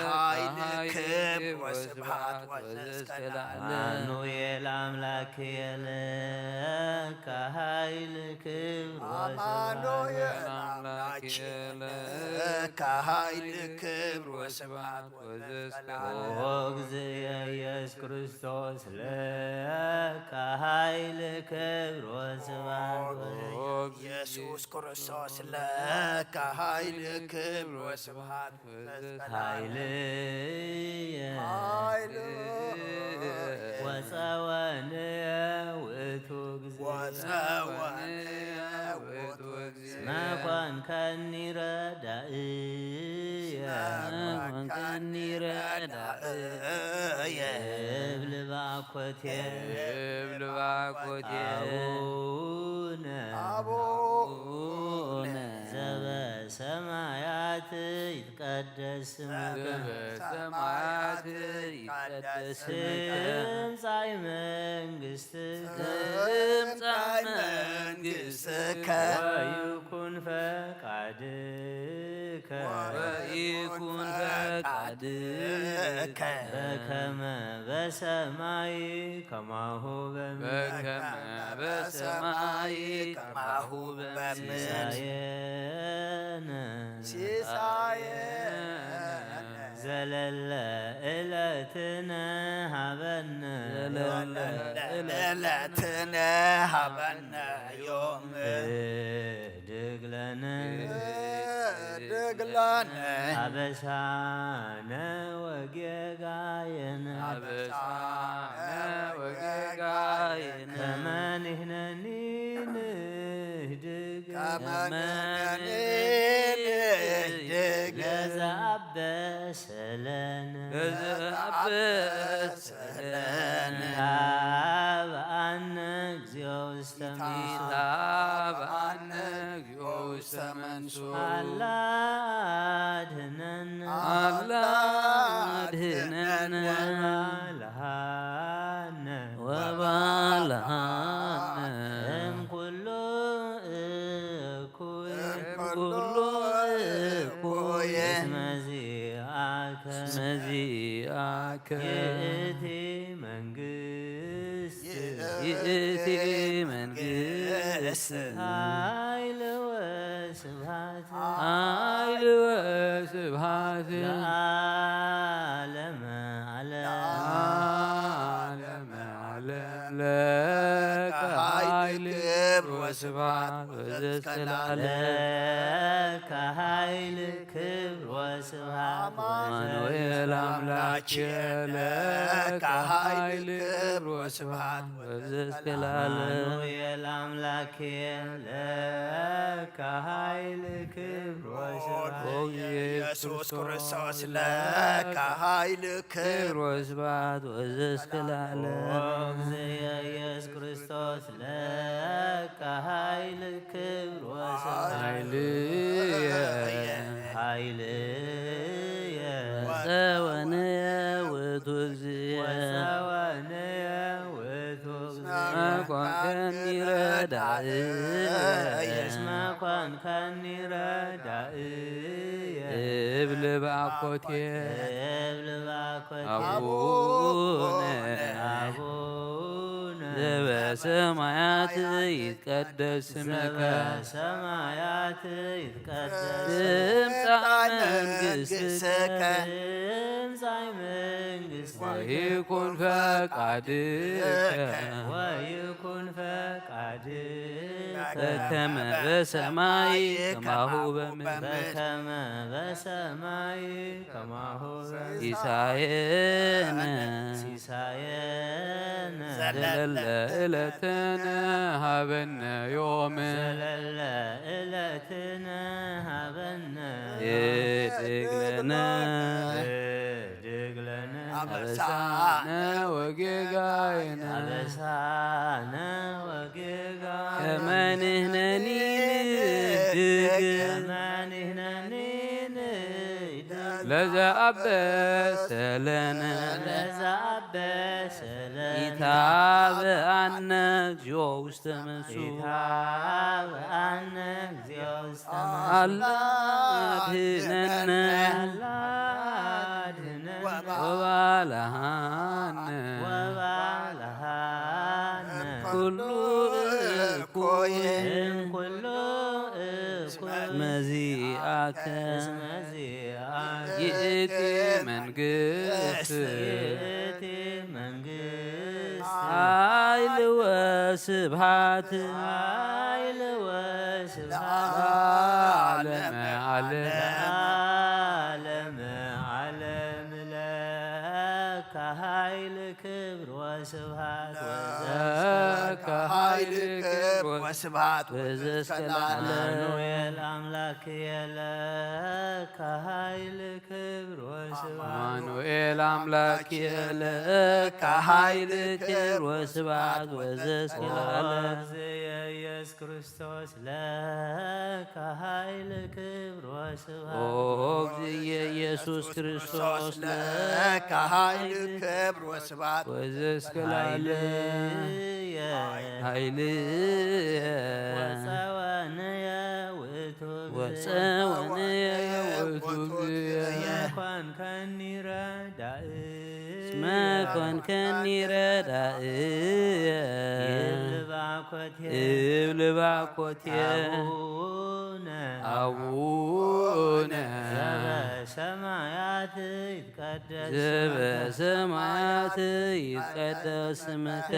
ኃይል ክብር ወስብሐት ወዘእስከ ለዓለም። አማኑኤል አምላክየ ለከ ኃይል ክብር ወስብሐት። አማኑኤል አምላክየ ለከ ኃይል ክብር ወስብሐት ወዘእስከ ለዓለም። ኦ እግዚእ ኢየሱስ ክርስቶስ ለከ ኃይል ክብር ወስብሐት ወዘእስከ ኢየሱስ ክርስቶስ ለከ ኃይል ክብር ወስብሐት ወዘእስከ ለዓለም። ኃይልየ ኃይልየ ወጸወንየ ውእቱ እግዚእ። ዘወንየ ውእቱ እግዚእ። መኮንከኒ ረዳእየ። መኮንከኒ ረዳእየ። እብል ባኮቴ። እብል ባኮቴ። አቡነ። አቡነ። ዘበሰማያት ይትቀደስ ስምከ። ዘበሰማያት ይትቀደስ ስምከ። ትምጻእ መንግስት ትምጻእ መንግስትከ። ወይኩን ፈቃድከ። ወይኩን ፈቃድከ። በከመ በሰማይ ከማሁ በምድር። በከመ በሰማይ ከማሁ በምድር። ሲሳየነ ሲሳየነ ዘለለ ዕለትነ ሀበነ። ዘለለ ዕለትነ ሀበነ ዮም። ህድግ ለነ ህድግ ለነ አበሳነ ወጌጋየነ። አበሳነ ወጌጋየነ ከመ ንሕነኒ ንህድግ ከመ ንሕነኒ ንህድግ ለዘአበሰ ለነ ለዘአበሰ ለነ። ይትሃበአነ እግዚኦ ውስተ መንሱ። ይትሃበአነ እግዚኦ ውስተ መንሱ። አላ አድህነን። አላ አድህነን። ወባልሃነ። ወባልሃነ። እምኩሉ እኩይ። እምኩሉ እኩይ። እስመ ዚአከ። እስመ ዚአከ። ይእቲ መንግስት። ይእቲ መንግስት። ኃይል ወስብሐት። ኃይል ወስብሐት። ለዓለመ ዓለም። ለዓለመ ዓለም። ለከ ኃይል ክብር ወስብሐት ወዘእስከ ለዓለም። ለከ ኃይል ክብር ወስብሐት አማኑኤል አምላኬ። ለከ ኃይል ክብር ወስብሐት ወዘእስከ ለዓለም። አማኑኤል አምላኬ። ለከ ኃይል ክብር ወስብሐት። ኦ ኢየሱስ ክርስቶስ ለከ ኃይል ክብር ወስብሐት ወዘእስከ ለዓለም። ኦ እግዚእ ኢየሱስ ክርስቶስ ለከ ኃይል ክብር ወስብሐት። ኃይልየ ኃይልየ ወፀወንየ ውእቱ እግዚእ። ወፀወንየ ውእቱ እግዚእ። መኮንከኒ ረዳእየ። እስመ ኮንከኒ ረዳእየ። እብል ባኮቴ። እብል ባኮቴ። አቡነ። አቡነ። ዘበሰማያት ይትቀደስ ስምከ። ዘበሰማያት ይትቀደስ። ትምጻእ መንግስትከ። ትምጻእ መንግስትከ። ወይኩን ፈቃድከ። ወይኩን ፈቃድከ። በከመ በሰማይ ከማሁ በምድር። በከመ በሰማይ ከማሁ ሲሳየነ። ሲሳየነ። ዘለለ ዕለትነ ሀበነ ዮም። ዘለለ ዕለትነ ሀበነ። ህድግ ለነ። ህድግ ለነ። አበሳነ ወጌጋየነ። አበሳነ ወጌጋየነ። ከመ ንሕነኒ ንህድግ። ከመ ንሕነኒ ንህድግ። ለዘአበሰ ለነ። ለዘአበሰ ለነ። ኢታብአነ እግዚኦ ውስተ መንሱ። ኢታብአነ እግዚኦ ውስተ መንሱ። አላ አድህነነ። አላ አድህነነ። ወባልሃነ። ወባልሃነ። ኩሉ እኩይ። እምኩሉ እኩይ። መዚአከ። እስመ ዚአከ። ይእቲ መንግስት። ይእቲ መንግስት። ኃይል ወስብሐት። ኃይል ወስብሐት። ለዓለመ ዓለም። ለዓለመ ዓለም ለከ ከኃይል ክብር ወስብሐት ለከ ኃይል ክብር ወስብሐት ወዘእስከ ለዓለም። አማኑኤል አምላክ የለ ከኃይል ክብር ወስብሐት። አማኑኤል አምላክ የለ ከኃይል ክብር ወስብሐት ወዘእስከ ለዓለም። ኢየሱስ ክርስቶስ ለከ ኃይል ክብር ወስብሐት። ኦ እግዚእ ኢየሱስ ክርስቶስ ለከ ኃይል ክብር ወስብሐት ወዘእስከ ለዓለም። ኃይልየ ወፀወንየ ውእቱ ወፀወንየ ውእቱ እግዚእ። ኮንከኒ ረዳእ እስመ ኮንከኒ ረዳእየ። ይብል ባኮቴ ይብል ባኮቴ አቡነ አቡነ ዘበሰማያት ይትቀደስ ስምከ። ዘበሰማያት ይትቀደስ ስምከ።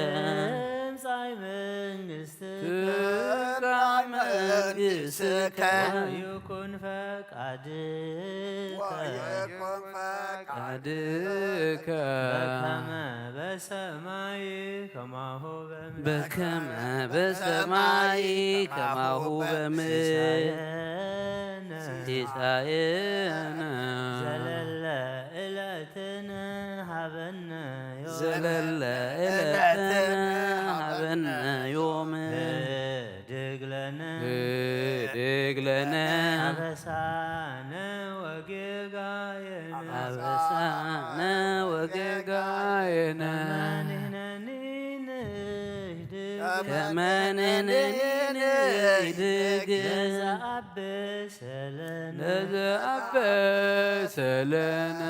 ትምጻእ መንግስት ትምጻእ መንግስትከ። ወይኩን ፈቃድከ ወይኩን ፈቃድከ በከመ በሰማይ ከማሁ በምድር። በከመ በሰማይ ከማሁ በምድር። ሲሳየነ ሲሳየነ ዘለለ ዕለትነ ሀበነ ዮም። ዘለለ ዕለትነ ሀበነ ዮም። ህድግ ለነ ህድግ ለነ አበሳነ ወጌጋየነ። አበሳነ ወጌጋየነ። ከመ ንሕነኒ ንህድግ ከመ ንሕነኒ ንህድግ ለዘአበሰ ለነ ለዘአበሰ ለነ።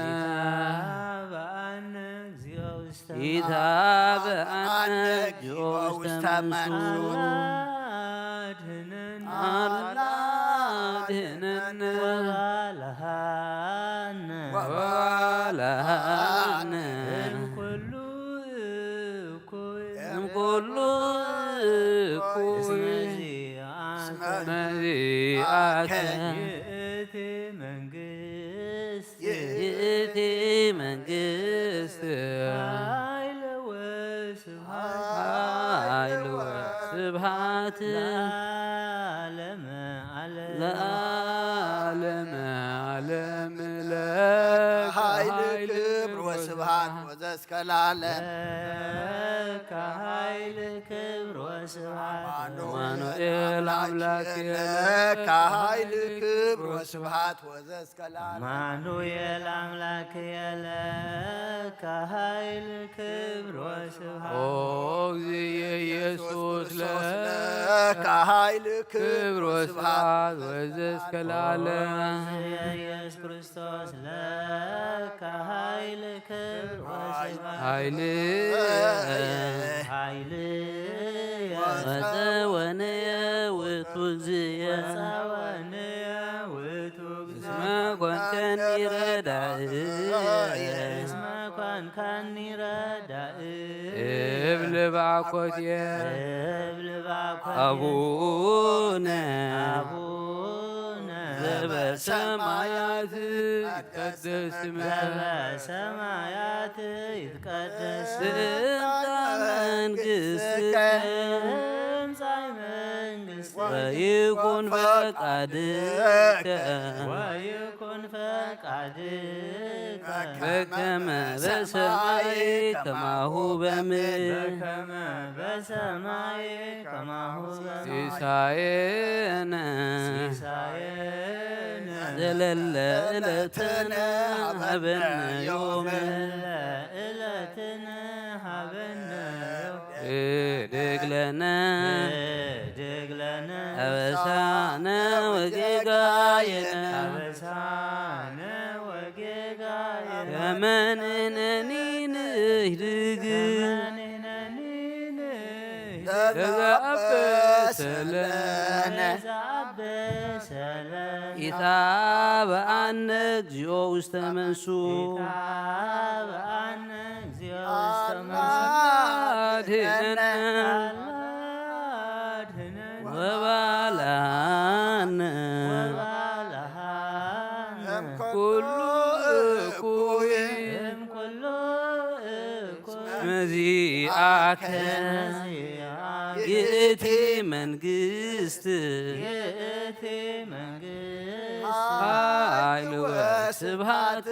ኢታብአነ እግዚኦ ውስተ መንሱት። ኢታብአነ እግዚኦ ውስተ መንሱት። አድህነነ አላ አድህነነ ወባልሃነ ወባልሃነ እምኩሉ እኩይ እምኩሉ እኩይ እስመ ዚአከ እስመ ዚአከ ይእቲ መንግስት ይእቲ መንግስት ኃይል ወስብሐት ኃይል ወስብሐት ለዓለመ ዓለም። ለዓለመ ዓለም ለከ ኃይል ኃይል ክብር ወስብሐት ወዘእስከ ለዓለም። ለከ ኃይል ክብር ወስብሐት። አማኑኤል አምላክ ለከ ኃይል ክብር ወስብሐት ወዘእስከ ለዓለም። አማኑኤል አምላክ ለከ ኃይል ክብር ወስብሐት። ኦ እግዚእ ኢየሱስ ለከ ኃይል ክብር ወስብሐት ወዘእስከ ለዓለም። ኢየሱስ ክርስቶስ ለከ ኃይል ክብር ወስብሐት። ኃይል ኃይል ወፀወንየ ውእቱ እግዚእ። ወፀወንየ ውእቱ እስመ ኮንከኒ ረዳእየ። እስመ ኮንከኒ ረዳእየ። እብል ባኮትየ። እብል ባኮትየ። አቡነ። አቡነ። ዘበሰማያት ይትቀደስ ስምከ። ዘበሰማያት ይትቀደስ ስምከ። ትምጻእ መንግስትከ። ትምጻእ መንግስትከ። ወይኩን ፈቃድከ። ወይኩን ፈቃድከ። በከመ በሰማይ ከማሁ በምድር። በከመ በሰማይ ከማሁ በምድር። ሲሳየነ። ሲሳየነ። ዘለለ ዕለትነ ሀበነ ዮም። ዘለለ ዕለትነ ሀበነ ዮም። ህድግ ለነ። ህድግ ለነ። አበሳነ ወጌጋየነ። አበሳነ ወጌጋየነ። ከመ ንሕነኒ ንህድግ። ከመ ንሕነኒ ንህድግ። ለዘአበሰ ለነ። ለዘአበሰ ለነ። ኢታብአነ እግዚኦ ውስተ መንሱት። ኢታብአነ እግዚኦ ውስተ መንሱት። አድህነነ። አድህነነ። ወባልሐነ። ወባልሐነ። እምኩሉ እኩይ። እምኩሉ እዚኣከ ይእቲ መንግስት፣ ይእቲ መንግስት፣ ኃይል ወስብሐት፣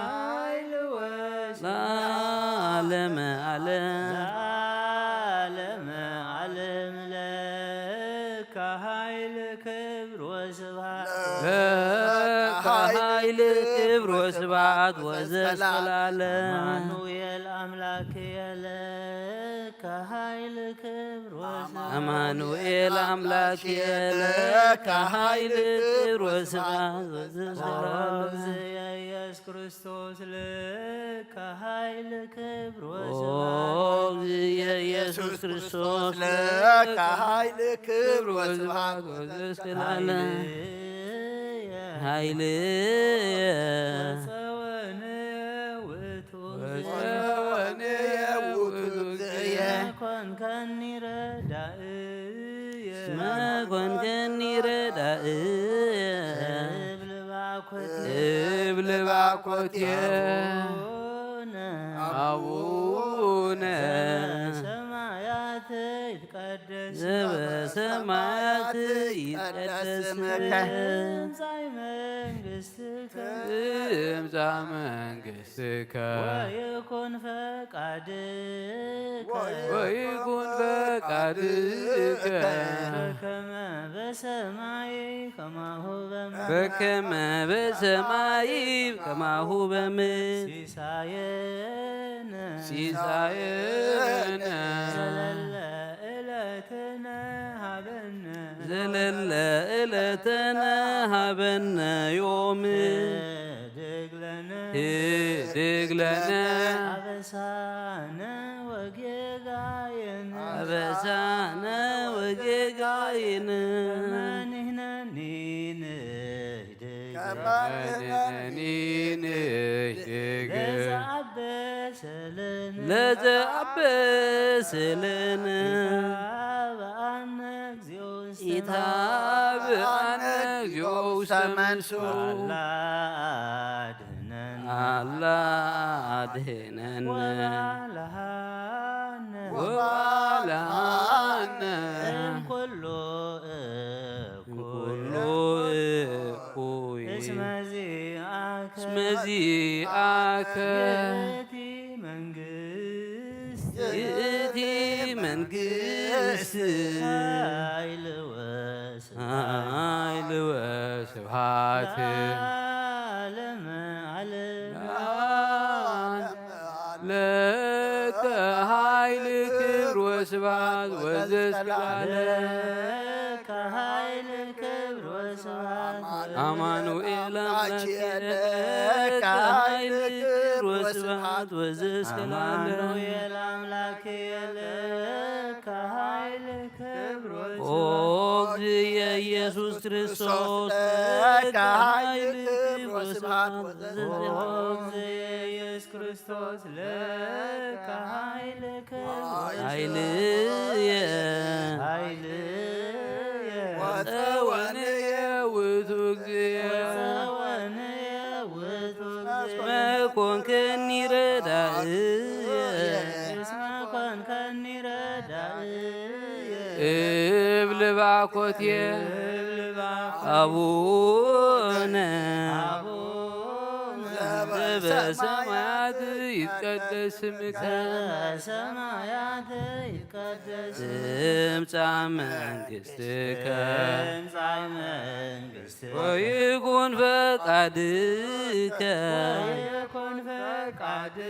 ኃይል ወስብሐት፣ ለዓለመ ዓለም፣ ለዓለመ ዓለም ለከ ኃይል ክብር ወስብሐት፣ ለከ ኃይል ክብር ወስብሐት ወዘእስከ ለዓለም። አማኑኤል አምላክየ ለከ ኃይል ክብር ወስብሐት፣ አማኑኤል አምላክየ ለከ ኃይል ክብር ወስብሐት ወዘእስከ ለዓለም። ኢየሱስ ክርስቶስ ለከ ኃይል ክብር ወስብሐት፣ ኦ እግዚእ ኢየሱስ ክርስቶስ ለከ ኃይል ክብር ወስብሐት ወዘእስከ ለዓለም። ኃይልየ ጸወንየ ውእቱ፣ ጸወንየ ውእቱ እግዚእየ፣ ኮንከኒ ረዳእየ፣ እስመ ኮንከኒ ረዳእየ፣ እብል ባኮትየ፣ እብል ባኮትየ፣ አቡነ፣ አቡነ ዘበሰማያት ይትቀደስ፣ ዘበሰማያት ይትቀደስ ስምከ፣ ትምጻእ መንግስትከ፣ ትምጻእ መንግስትከ፣ ወይኩን ፈቃድከ፣ ወይኩን ፈቃድከ፣ በከመ በሰማይ ከማሁ በምድር፣ በከመ በሰማይ ከማሁ በምድር። ሲሳየነ፣ ሲሳየነ ዘለለ ዕለትነ ሀበነ፣ ዘለለ ዕለትነ ሀበነ ዮም። ህድግ ለነ፣ ህድግ ለነ አበሳነ ወጌጋየነ፣ አበሳነ ወጌጋየነ ከመ ንሕነኒ ንህድግ፣ ከመ ንሕነኒ ንህድግ ለዘአበሰ ለነ፣ ለዘአበሰ ለነ። ይትባበአነ እግዚኦ ውስተ መንሱ፣ ይትባበአነ እግዚኦ ውስተ መንሱ። አላ አድህነን፣ አላ አድህነን። ወባልሃነ፣ ወባልሃነ እምኩሉ እኩይ፣ እምኩሉ እኩይ። እስመ ዚአከ፣ እስመ ዚአከ ይእቲ መንግስት፣ ይእቲ መንግስት። ኃይል ወስብሐት፣ ኃይል ወስብሐት ለዓለመ ዓለም። ለዓለመ ዓለም። ለከ ኃይል ክብር ወስብሐት ወዘእስከ ለዓለም። ለከ ኃይል ክብር ወስብሐት አማኑኤል አምላክ ለከ ኃይል ክብር ወስብሐት ወዘእስከ ለዓለም። አማኑኤል አምላክ ለከ ኃይል ክብር ኦ ወስብሐት። እግዚእ ኢየሱስ ክርስቶስ ለከ ኃይል ክብር ወስብሐት ወዘእስከ ለዓለም። ኦ እግዚእ ኢየሱስ ክርስቶስ ለከ ኃይል ክብር ወስብሐት። ኃይልየ፣ ኃይልየ ወጸወንየ ውእቱ እግዚእ። ወጸወንየ ውእቱ እስመ ኮንከኒ ረዳእየ። እስመ ኮንከኒ ረዳእየ። እብል ባኮትየ። እብል ባኮትየ። አቡነ። አቡነ። ዘበሰማያት ይትቀደስ ስምከ። ዘበሰማያት ይትቀደስ። ትምጻእ መንግስትከ። ትምጻእ መንግስትከ። ወይኩን ፈቃድከ። ወይኩን ፈቃድከ።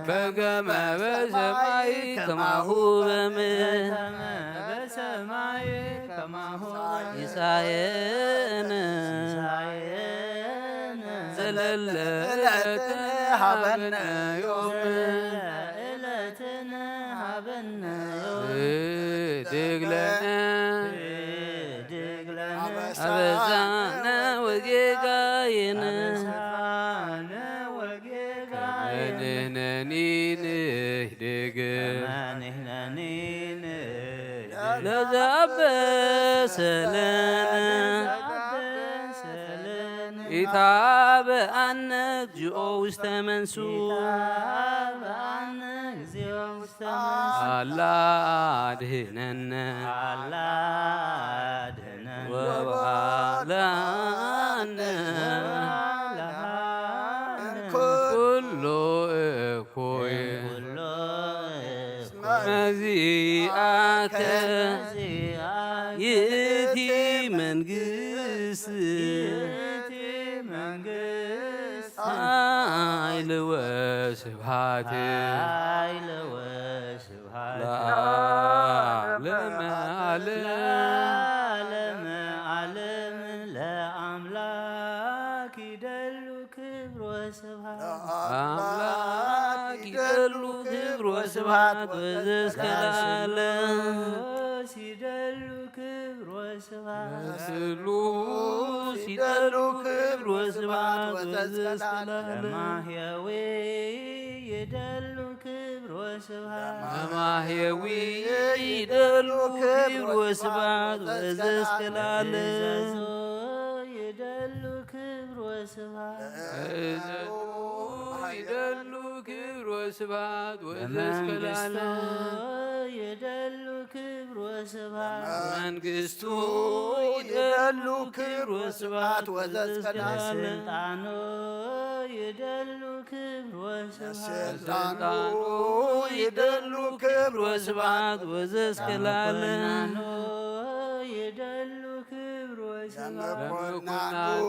በከመ በሰማይ ከማሁ በምድር። በከመ በሰማይ ከማሁ በምድር። ሲሳየነ። ሲሳየነ። ዘለለ ዕለትነ ሀበነ ዮም። ዘለለ ዕለትነ ሀበነ ዮም። ህድግ ለነ። ህድግ ለነ። አበሳነ ወጌጋየነ። አበሳነ ወጌጋየነ። ከመ ንሕነኒ ንህድግ። ከመ ንሕነኒ ንህድግ። ለዘአበሰ ለነ። ለዘአበሰ ለነ። ታበአነ እግዚኦ ውስተ መንሱ። ታበአነ እግዚኦ ውስተ መንሱ። አላ አድህነነ። አላ አድህነነ። ወባልዓነ። ወባልዓነ። ኩሉ እኩይ። ኩሉ እኩይ። መዚአከ። መዚአከ። ይእቲ መንግስት። ይእቲ መንግስት። ኃይል ወስብሐት። ኃይል ወስብሐት። ለዓለመ ዓለም። ለዓለመ ዓለም ለአምላክ ይደሉ ክብር ወስብሐት። ለአምላክ ይደሉ ክብር ወስብሐት ወዘእስከ ለዓለም። ለስሉስ ይደሉ ክብር ወስብሐት። ለስሉስ ይደሉ ክብር ወስብሐት ወዘእስከ ለዓለም። ለማህየዊ ይደሉ ክብር ወስብሐት። ለማህየዊ ይደሉ ክብር ወስብሐት ወዘእስከ ለዓለም። እዘዞ ይደሉ ክብር ወስብሐት። እዘዞ ይደሉ ክብር ወስብሐት ወዘእስከ ለዓለም። ለመንግስቱ ይደሉ ክብር ወስብሐት። መንግስቱ ይደሉ ክብር ወስብሐት ወዘእስከ ለዓለም። ለስልጣኑ ይደሉ ክብር ወስብሐት። ለስልጣኑ ይደሉ ክብር ወስብሐት ወዘእስከ ለዓለም። ለመኮንኑ ይደሉ ክብር ወስብሐት። ለመኮንኑ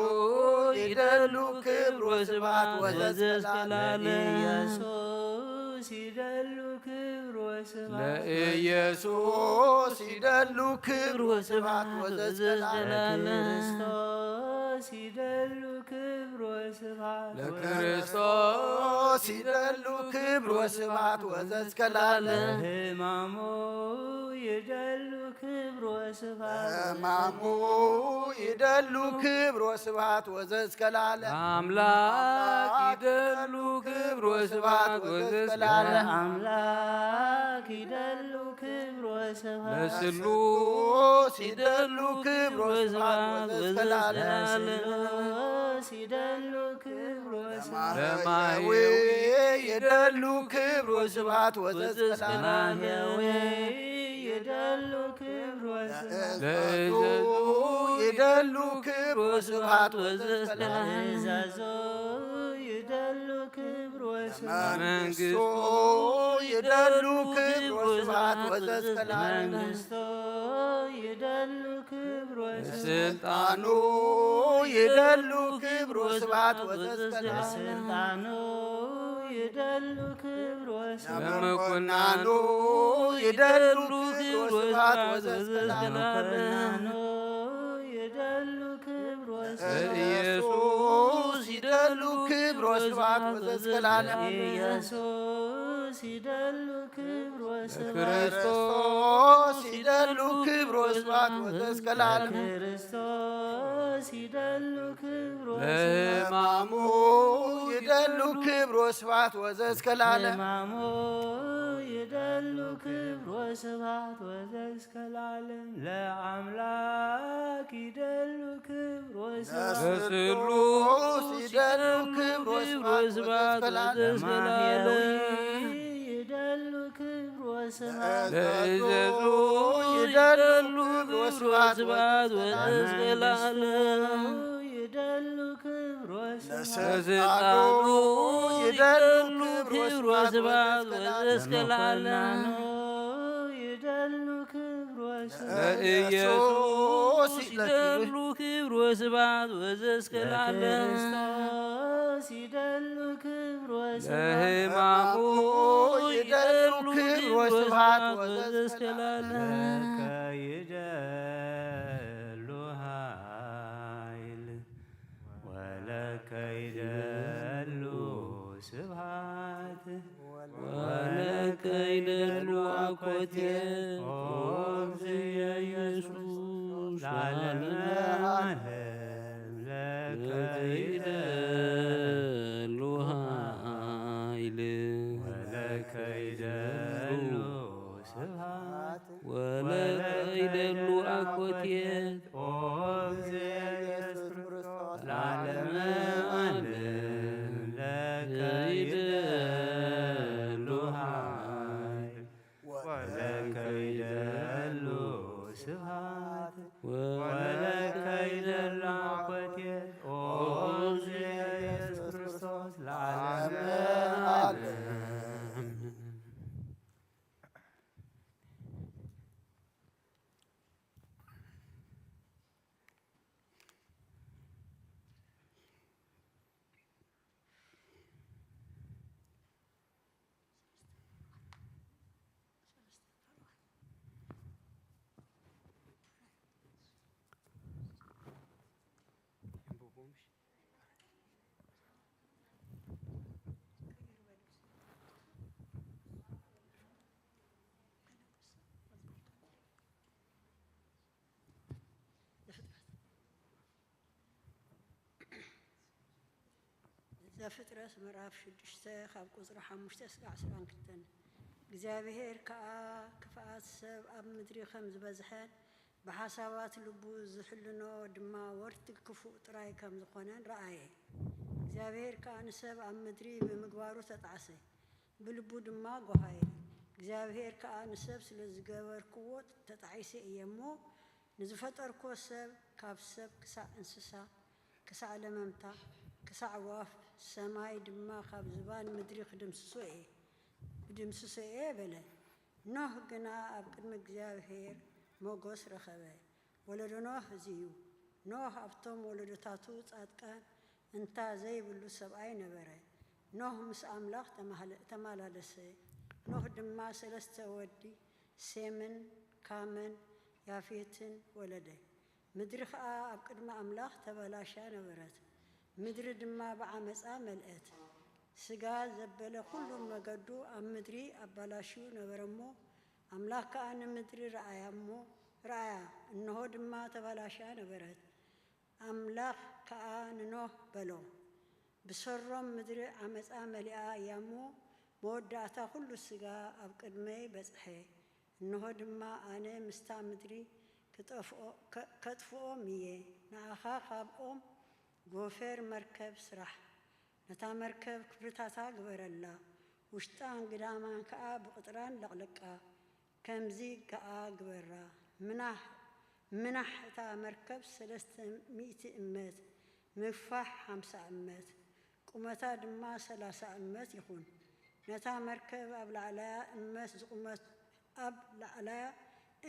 ይደሉ ክብር ወስብሐት ወዘእስከ ለዓለም። ለኢየሱስ ይደሉ ክብር ወስብሐት። ለኢየሱስ ይደሉ ክብር ወስብሐት ወዘእስከ ለዓለም። ለክርስቶስ ይደሉ ክብር ወስብሐት። ለክርስቶስ ይደሉ ክብር ወስብሐት ወዘእስከ ለዓለም። ለሕማሙ ይደሉ ክብር ወስብሐት። ለሕማሙ ይደሉ ክብር ወስብሐት ወዘእስከ ለዓለም። ለአምላክ ይደሉ ክብር ወስብሐት ወዘእስከ ለዓለም። ለአምላክ ይደሉ ክብር ወስብሐት። ለስሉስ ይደሉ ክብር ወስብሐት ወዘእስከ ለዓለም። ለስሉስ ይደሉ ክብር ወስብሐት። ለማህየዊ ይደሉ ክብር ወስብሐት ወዘእስከ ለዓለም። ለማህየዊ ይደሉ ክብር ወስብሐት። ለእዘዙ ይደሉ ክብር ወስብሐት ወዘእስከ ለዓለም። ለእዘዙ ይደሉ ክብር ወስብሐት። ለመንግስቱ ይደሉ ክብር ወስብሐት ወዘእስከ ለዓለም። ለመንግስቱ ይደሉ ክብር ወስብሐት። ለስልጣኑ ይደሉ ክብር ወስብሐት ወዘእስከ ለዓለም። ለስልጣኑ ይደሉ ክብር ወስብሐት። ለመኮንኑ ይደሉ ክብር ወስብሐት ወዘእስከ ለዓለም። ለመኮንኑ ይደሉ ክብር ወስብሐት። ለኢየሱስ ይደሉ ክብር ወስብሐት ወዘእስከ ለዓለም። ለኢየሱስ ይደሉ ክብር ወስብሐት። ለክርስቶስ ይደሉ ክብር ወስብሐት ወዘእስከ ለዓለም። ለክርስቶስ ይደሉ ክብር ወስብሐት። ለሕማሙ ይደሉ ክብር ወስብሐት ወዘእስከ ለዓለም። ለሕማሙ ይደሉ ክብር ወስብሐት ወዘእስከ ለዓለም። ለአምላክ ይደሉ ክብር ወስብሐት። ለስሉስ ይደሉ ክብር ወስብሐት ወዘእስከ ለዓለም። ለማህየዊ ይደሉ ክብር ወስብሐት። ለእዘዙ ይደሉ ክብር ወስብሐት ወዘእስከ ለዓለም። ይደሉ ክብር ወስብሐት። ለስልጣኑ ይደሉ ክብር ወስብሐት ወዘእስከ ለዓለም። ይደሉ ክብር ወስብሐት። ለኢየሱስ ይደሉ ክብር ወስብሐት ወዘእስከ ለዓለም። ለክርስቶስ ይደሉ ክብር ወስብሐት። ለሕማሙ ይደሉ ክብር ወስብሐት ወዘእስከ ለዓለም። ለከ ይደሉ ኃይል ወለከ ይደሉ ስብሐት ወለከ ይደሉ አኮቴት ኦ እግዚእ ኢየሱስ ለዓለመ ዓለም። ለከ ይደሉ ኃይል ወለከ ይደሉ ስብሐት ወለከ ይደሉ አኮቴት ኦ እግዚእ ኢየሱስ ክርስቶስ ለዓለመ ይደሉ ኃይል ወለከ ይደሉ ስብሐት ወለከ ይደሉ አኮቴት ኦ እግዝእየ ኢየሱስ ክርስቶስ ለዓለመ ዓለም። ዘፍጥረት ምዕራፍ ሽዱሽተ ካብ ቁጽሪ ሓሙሽተ እስከ ዓሰርተ ክልተ። እግዚኣብሔር ከኣ ክፍኣት ሰብ ኣብ ምድሪ ከም ዝበዝሐን ብሓሳባት ልቡ ዝሕልኖ ድማ ወርትግ ክፉእ ጥራይ ከም ዝኾነን ረኣየ። እግዚኣብሔር ከኣ ንሰብ ኣብ ምድሪ ብምግባሩ ተጣዕሰ፣ ብልቡ ድማ ጓሃየ። እግዚኣብሔር ከኣ ንሰብ ስለ ዝገበርክዎ ተጣዒሰ እየ እሞ፣ ንዝፈጠርክዎ ሰብ፣ ካብ ሰብ ክሳዕ እንስሳ፣ ክሳዕ ለመምታ፣ ክሳዕ ጓፍ ሰማይ ድማ ካብ ዝባን ምድሪ ክድምስሶ እየ፣ ክድምስሶ እየ በለ። ኖህ ግና ኣብ ቅድሚ እግዚኣብሔር ሞገስ ረኸበ። ወለዶ ኖህ እዚ እዩ። ኖህ ኣብቶም ወለዶታቱ ጻድቃን እንታ ዘይብሉ ሰብኣይ ነበረ። ኖህ ምስ ኣምላኽ ተማህለ-፣ ተመላለሰ። ኖህ ድማ ሰለስተ ወዲ፣ ሴምን ካምን ያፌትን ወለደ። ምድሪ ኸኣ ኣብ ቅድሚ ኣምላኽ ተበላሽያ ነበረት። ምድሪ ድማ ብዓመጻ መልአት። ስጋ ዘበለ ኩሉ መገዱ ኣብ ምድሪ ኣባላሽዩ ነበረ እሞ፣ ኣምላኽ ከኣ ንምድሪ ረኣያ እሞ፣ ረኣያ፣ እንሆ ድማ ተባላሽያ ነበረት። ኣምላኽ ከኣ ንኖህ በሎ፣ ብሰሮም ምድሪ ዓመጻ መሊኣ እያ እሞ፣ መወዳእታ ኩሉ ስጋ ኣብ ቅድመይ በጽሐ። እንሆ ድማ ኣነ ምስታ ምድሪ ክጠፍኦ-፣ ከ-፣ ከጥፍኦም እየ። ንኣኻ ካብ ኦም ጎፈር መርከብ ስራሕ። ነታ መርከብ ክፍልታታ ግበረላ፣ ውሽጣን ግዳማን ከኣ ብቕጥራን ለቕልቃ። ከምዚ ከኣ ግበራ፣ ምናሕ-፣ ምናሕ እታ መርከብ ሰለስተ ሚእቲ እመት፣ ምግፋሕ ሓምሳ እመት፣ ቁመታ ድማ ሰላሳ እመት ይኹን። ነታ መርከብ ኣብ ላዕላያ እመት ዝቑመት-፣ ኣብ ላዕላያ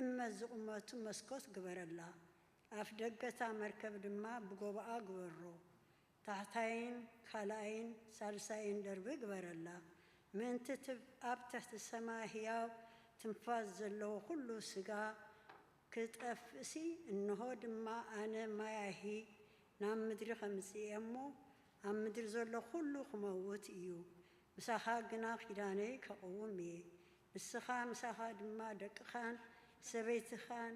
እመት ዝቑመቱ መስኮት ግበረላ። ኣፍ ደገ እታ መርከብ ድማ ብጎቦኣ ግበሮ። ታሕታይን ካልኣይን ሳልሳይን ደርቢ ግበረላ። ምእንቲ ትብ-፣ ኣብ ትሕቲ ሰማይ ህያው ትንፋስ ዘለዎ ኩሉ ስጋ ክጠፍእሲ፣ እንሆ ድማ ኣነ ማያሂ ናብ ምድሪ ከምጽእ እየ እሞ፣ ኣብ ምድሪ ዘሎ ኩሉ ክመውት እዩ። ምሳኻ ግና ኪዳነይ ከቕውም እየ። ንስኻ ምሳኻ ድማ ደቅኻን ሰበይትኻን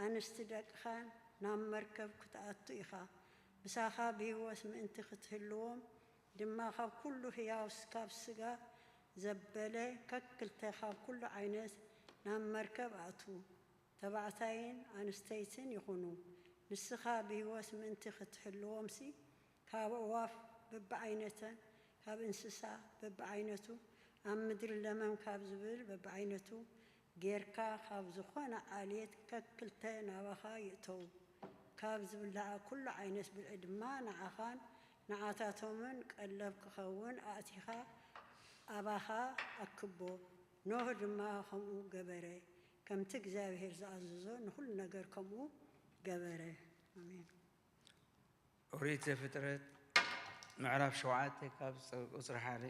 ኣንስቲ ደቅኻን ናብ መርከብ ክትኣቱ ኢኻ። ምሳኻ ብህይወት ምእንቲ ክትህልዎም ድማ ካብ ኩሉ ህያው ስ-፣ ካብ ስጋ ዘበለ ከክልተ ካብ ኩሉ ዓይነት ናብ መርከብ ኣእትዉ። ተባዕታይን ኣንስተይትን ይኹኑ። ንስኻ ብህይወት ምእንቲ ክትህልዎምሲ፣ ካብ ኣዕዋፍ በብዓይነተን፣ ካብ እንስሳ በብዓይነቱ፣ ኣብ ምድሪ ለመም ካብ ዝብል በብዓይነቱ ጌርካ፣ ካብ ዝኾነ ዓሌት ከክልተ ናባኻ ይእተዉ። ካብ ዝብላዕ ኩሉ ዓይነት ብልዒ ድማ ንዓኻን ንዓታቶምን ቀለብ ክኸውን ኣእቲኻ ኣባኻ ኣክቦ። ኖህ ድማ ከምኡ ገበረ። ከምቲ እግዚኣብሔር ዝኣዘዞ ንኹሉ ነገር ከምኡ ገበረ። ኣሜን። ኦሪት ዘፍጥረት ምዕራፍ ሸውዓተ ካብ ቁጽሪ ሓደ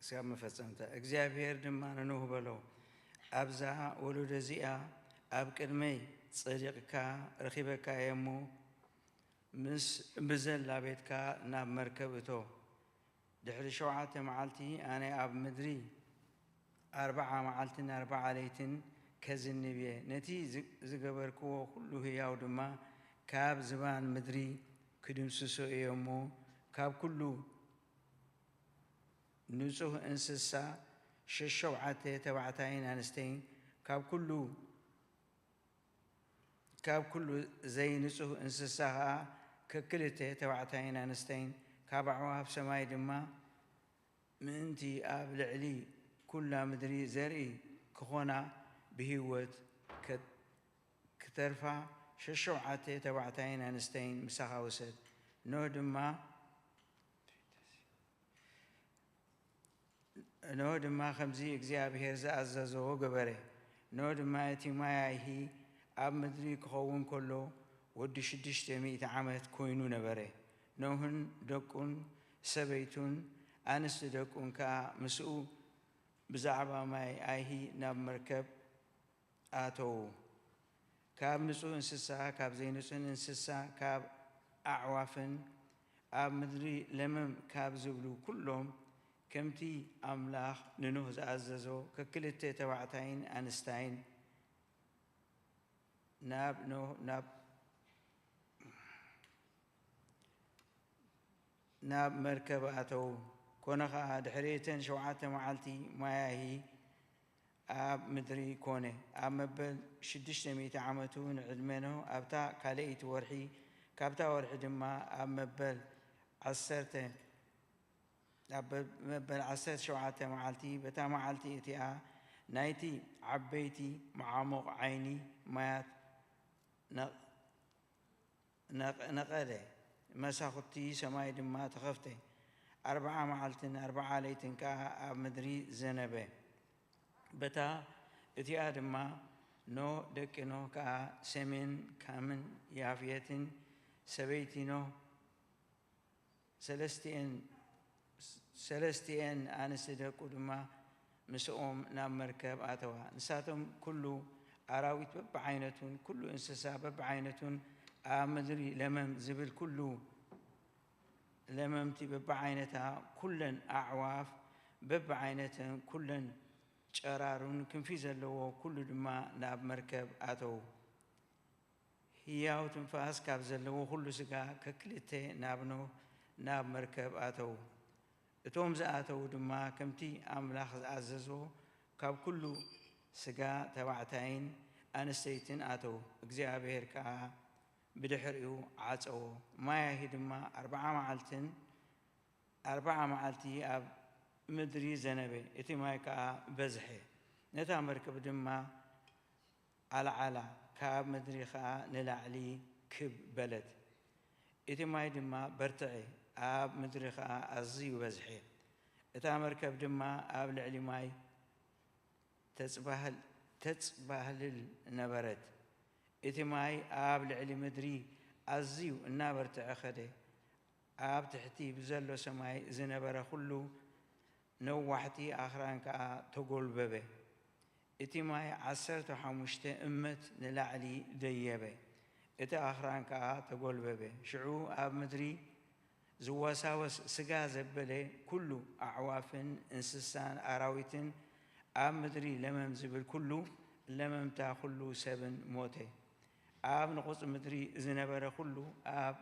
እስካብ መፈጸምታ። እግዚኣብሔር ድማ ንኖህ በሎ፣ ኣብዛ ወለዶ እዚኣ ኣብ ቅድመይ ጸዲቕካ ረኺበካ እየ እሞ፣ ምስ ብዘላ ቤትካ ናብ መርከብ እቶ። ድሕሪ ሸውዓተ መዓልቲ ኣነ ኣብ ምድሪ ኣርብዓ መዓልትን ኣርብዓ ለይትን ከዝንብ እየ። ነቲ ዝ-፣ ዝገበርክዎ ኩሉ ህያው ድማ ካብ ዝባን ምድሪ ክድምስሶ እየ እሞ፣ ካብ ኩሉ ንጹህ እንስሳ ሸሸውዓተ ተባዕታይን ኣንስተይን፣ ካብ ኩሉ ካብ ኩሉ ዘይንጹህ እንስሳ ኸኣ ከክልተ ተባዕታይን ኣንስተይን፣ ካብ ኣዕዋፍ ሰማይ ድማ ምእንቲ ኣብ ልዕሊ ኩላ ምድሪ ዘርኢ ክኾና ብህይወት ከ-፣ ክተርፋ ሸሸውዓተ ተባዕታይን ኣንስተይን ምሳኻ ውሰድ። ኖህ ድማ፣ ኖህ ድማ ከምዚ እግዚኣብሔር ዝኣዘዞ ገበረ። ኖህ ድማ እቲ ማይ ኣይሂ ኣብ ምድሪ ክኸውን ከሎ ወዲ ሽዱሽተ ሚእቲ ዓመት ኮይኑ ነበረ። ኖህን ደቁን ሰበይቱን ኣንስቲ ደቁን ከኣ ምስኡ ብዛዕባ ማይ ኣይሂ ናብ መርከብ ኣተዉ። ካብ ንጹህ እንስሳ፣ ካብ ዘይንጹህን እንስሳ፣ ካብ ኣዕዋፍን ኣብ ምድሪ ለመም ካብ ዝብሉ ኩሎም፣ ከምቲ ኣምላኽ ንኖህ ዝኣዘዞ፣ ከክልተ ተባዕታይን ኣንስታይን ናብ ኖህ፣ ናብ ናብ መርከብ ኣተዉ። ኮነ ኸኣ፣ ድሕሪ እተን ሸውዓተ መዓልቲ ማያሂ ኣብ ምድሪ ኮነ። ኣብ መበል ሽዱሽተ ሚእቲ ዓመቱ ንዕድመ ኖህ፣ ኣብታ ካልኣይቲ ወርሒ፣ ካብታ ወርሒ ድማ ኣብ መበል ዓሰርተ፣ ኣብ መበል ዓሰርተ ሸውዓተ መዓልቲ፣ በታ መዓልቲ እቲኣ ናይቲ ዓበይቲ መዓሙቕ ዓይኒ ማያት ነ-፣ ነቐ-፣ ነቐለ፣ መሳኹቲ ሰማይ ድማ ተኸፍተ። ኣርብዓ መዓልትን ኣርብዓ ለይትን ከኣ ኣብ ምድሪ ዘነበ። በታ እቲኣ ድማ ኖህ፣ ደቂ ኖህ ከኣ ሴምን ካምን ያፍየትን፣ ሰበይቲ ኖህ ሰለስቲኤን፣ ሰለስቲኤን ኣንስቲ ደቁ ድማ ምስኦም ናብ መርከብ ኣተዋ። ንሳቶም ኩሉ ኣራዊት በብዓይነቱን፣ ኩሉ እንስሳ በብዓይነቱን፣ ኣብ ምድሪ ለመም ዝብል ኩሉ ለመምቲ በብዓይነታ፣ ኩለን ኣዕዋፍ በብዓይነተን፣ ኩለን ጨራሩን ክንፊ ዘለዎ ኩሉ ድማ ናብ መርከብ ኣተዉ። ህያው ትንፋስ ካብ ዘለዎ ኩሉ ስጋ ከክልተ ናብ ኖህ ናብ መርከብ ኣተዉ። እቶም ዝኣተዉ ድማ ከምቲ ኣምላኽ ዝኣዘዞ ካብ ኩሉ ስጋ ተባዕታይን ኣንስተይትን ኣተዉ። እግዚኣብሔር ከኣ ብድሕሪኡ ዓጸዎ። ማያሂ ድማ ኣርብዓ መዓልትን ኣርብዓ መዓልቲ ኣብ ምድሪ ዘነበ፣ እቲ ማይ ከኣ በዝሐ። ነታ መርከብ ድማ ኣልዓላ፣ ካብ ምድሪ ኸኣ ንላዕሊ ክብ በለት። እቲ ማይ ድማ በርትዐ፣ ኣብ ምድሪ ኸኣ ኣዝዩ በዝሐ። እታ መርከብ ድማ ኣብ ልዕሊ ማይ ተጽባህል-፣ ተጽባህልል ነበረት። እቲ ማይ ኣብ ልዕሊ ምድሪ ኣዝዩ እናበርትዐ ኸደ። ኣብ ትሕቲ ብዘሎ ሰማይ ዝነበረ ኹሉ ነዋሕቲ ኣኽራን ከኣ ተጎልበበ። እቲ ማይ ዓሰርተ ሓሙሽተ እመት ንላዕሊ ደየበ፣ እቲ ኣኽራን ከኣ ተጎልበበ። ሽዑ ኣብ ምድሪ ዝወሳወስ ስጋ ዘበለ ኩሉ፣ ኣዕዋፍን እንስሳን ኣራዊትን፣ ኣብ ምድሪ ለመም ዝብል ኩሉ፣ ለመምታ ኩሉ ሰብን ሞተ። ኣብ ንቑጽ ምድሪ ዝነበረ ኩሉ፣ ኣብ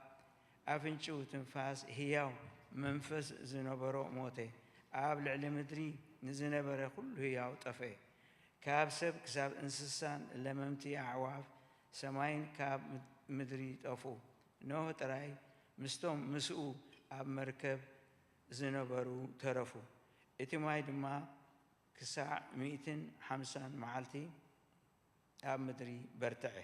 ኣፍንጭኡ ትንፋስ ህያው መንፈስ ዝነበሮ ሞተ። ኣብ ልዕሊ ምድሪ ንዝነበረ ኩሉ ህያው ጠፍአ። ካብ ሰብ ክሳብ እንስሳን ለመምቲ ኣዕዋፍ ሰማይን ካብ ምድ-፣ ምድሪ ጠፍኡ። ኖህ ጥራይ ምስቶም ምስኡ ኣብ መርከብ ዝነበሩ ተረፉ። እቲ ማይ ድማ ክሳዕ ሚእትን ሓምሳን መዓልቲ ኣብ ምድሪ በርትዐ።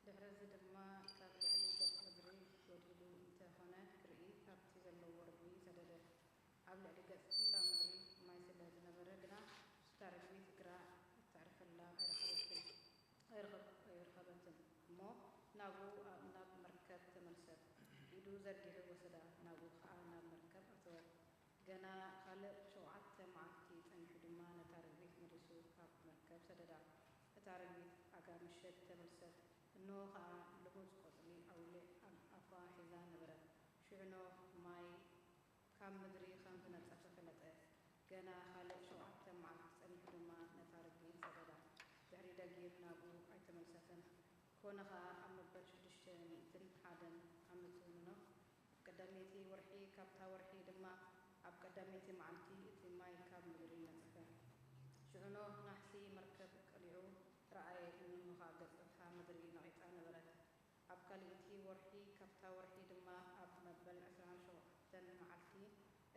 ድሕርዚ ድማ ካብ ልዕሊ ገጽ ምድሪ ወዲሉ እንተ ኾነ ክርኢ ኣብቲ ዘለዎ ርግቢ ሰደደ። ኣብ ልዕሊ ገጽ ኩላ ምድሪ ማይ ስለ ዝነበረ ግና፣ እታ ርግቢት ግራ እተዕርፈላ ኣይረኸበትን፣ ኣይረኸብ-፣ ኣይረኸበትን እሞ ናብኡ ኣብ፣ ናብ መርከብ ተመልሰት። ኢዱ ዘርጊሑ ወሰዳ፣ ናብኡ ኸኣ ናብ መርከብ ኣተወ። ገና ካልእ ሸውዓተ መዓልቲ ጸኒሑ ድማ ነታ ርግቢት መሊሱ ካብ መርከብ ሰደዳ። እታ ርግቢት ኣጋ ምሸት ተመልሰት፣ እንሆ ኸኣ ልሙጽ ቆጽሊ ኣውሊዕ ኣብ ኣፋ ሒዛ ነበረት። ሽዑ ኖህ ማይ ካብ ምድሪ ኸም ዝነጸፈ ፈለጠ። ገና ኻልእ ሸውዓተ መዓልቲ ጸኒሑ ድማ ነታ ርግቢት ሰደዳ። ድሕሪ ደጊም ናብኡ ኣይተመልሰትን። ኮነ ኸኣ፣ ኣብ መበል ሽዱሽተ ሚእትን ሓደን ዓመቱ ንኖህ፣ ኣብ ቀዳመይቲ ወርሒ ካብታ ወርሒ ድማ ኣብ ቀዳመይቲ መዓልቲ እቲ ማይ ካብ ምድሪ ነጸፈ። ሽዑ ኖህ ናሕሲ መርከብ ቀሊዑ ረኣየ፣ እንሆ ኸኣ ገጽ እታ ምድሪ ነቒጻ ነበረት። ኣብ ካልኣይቲ ወርሒ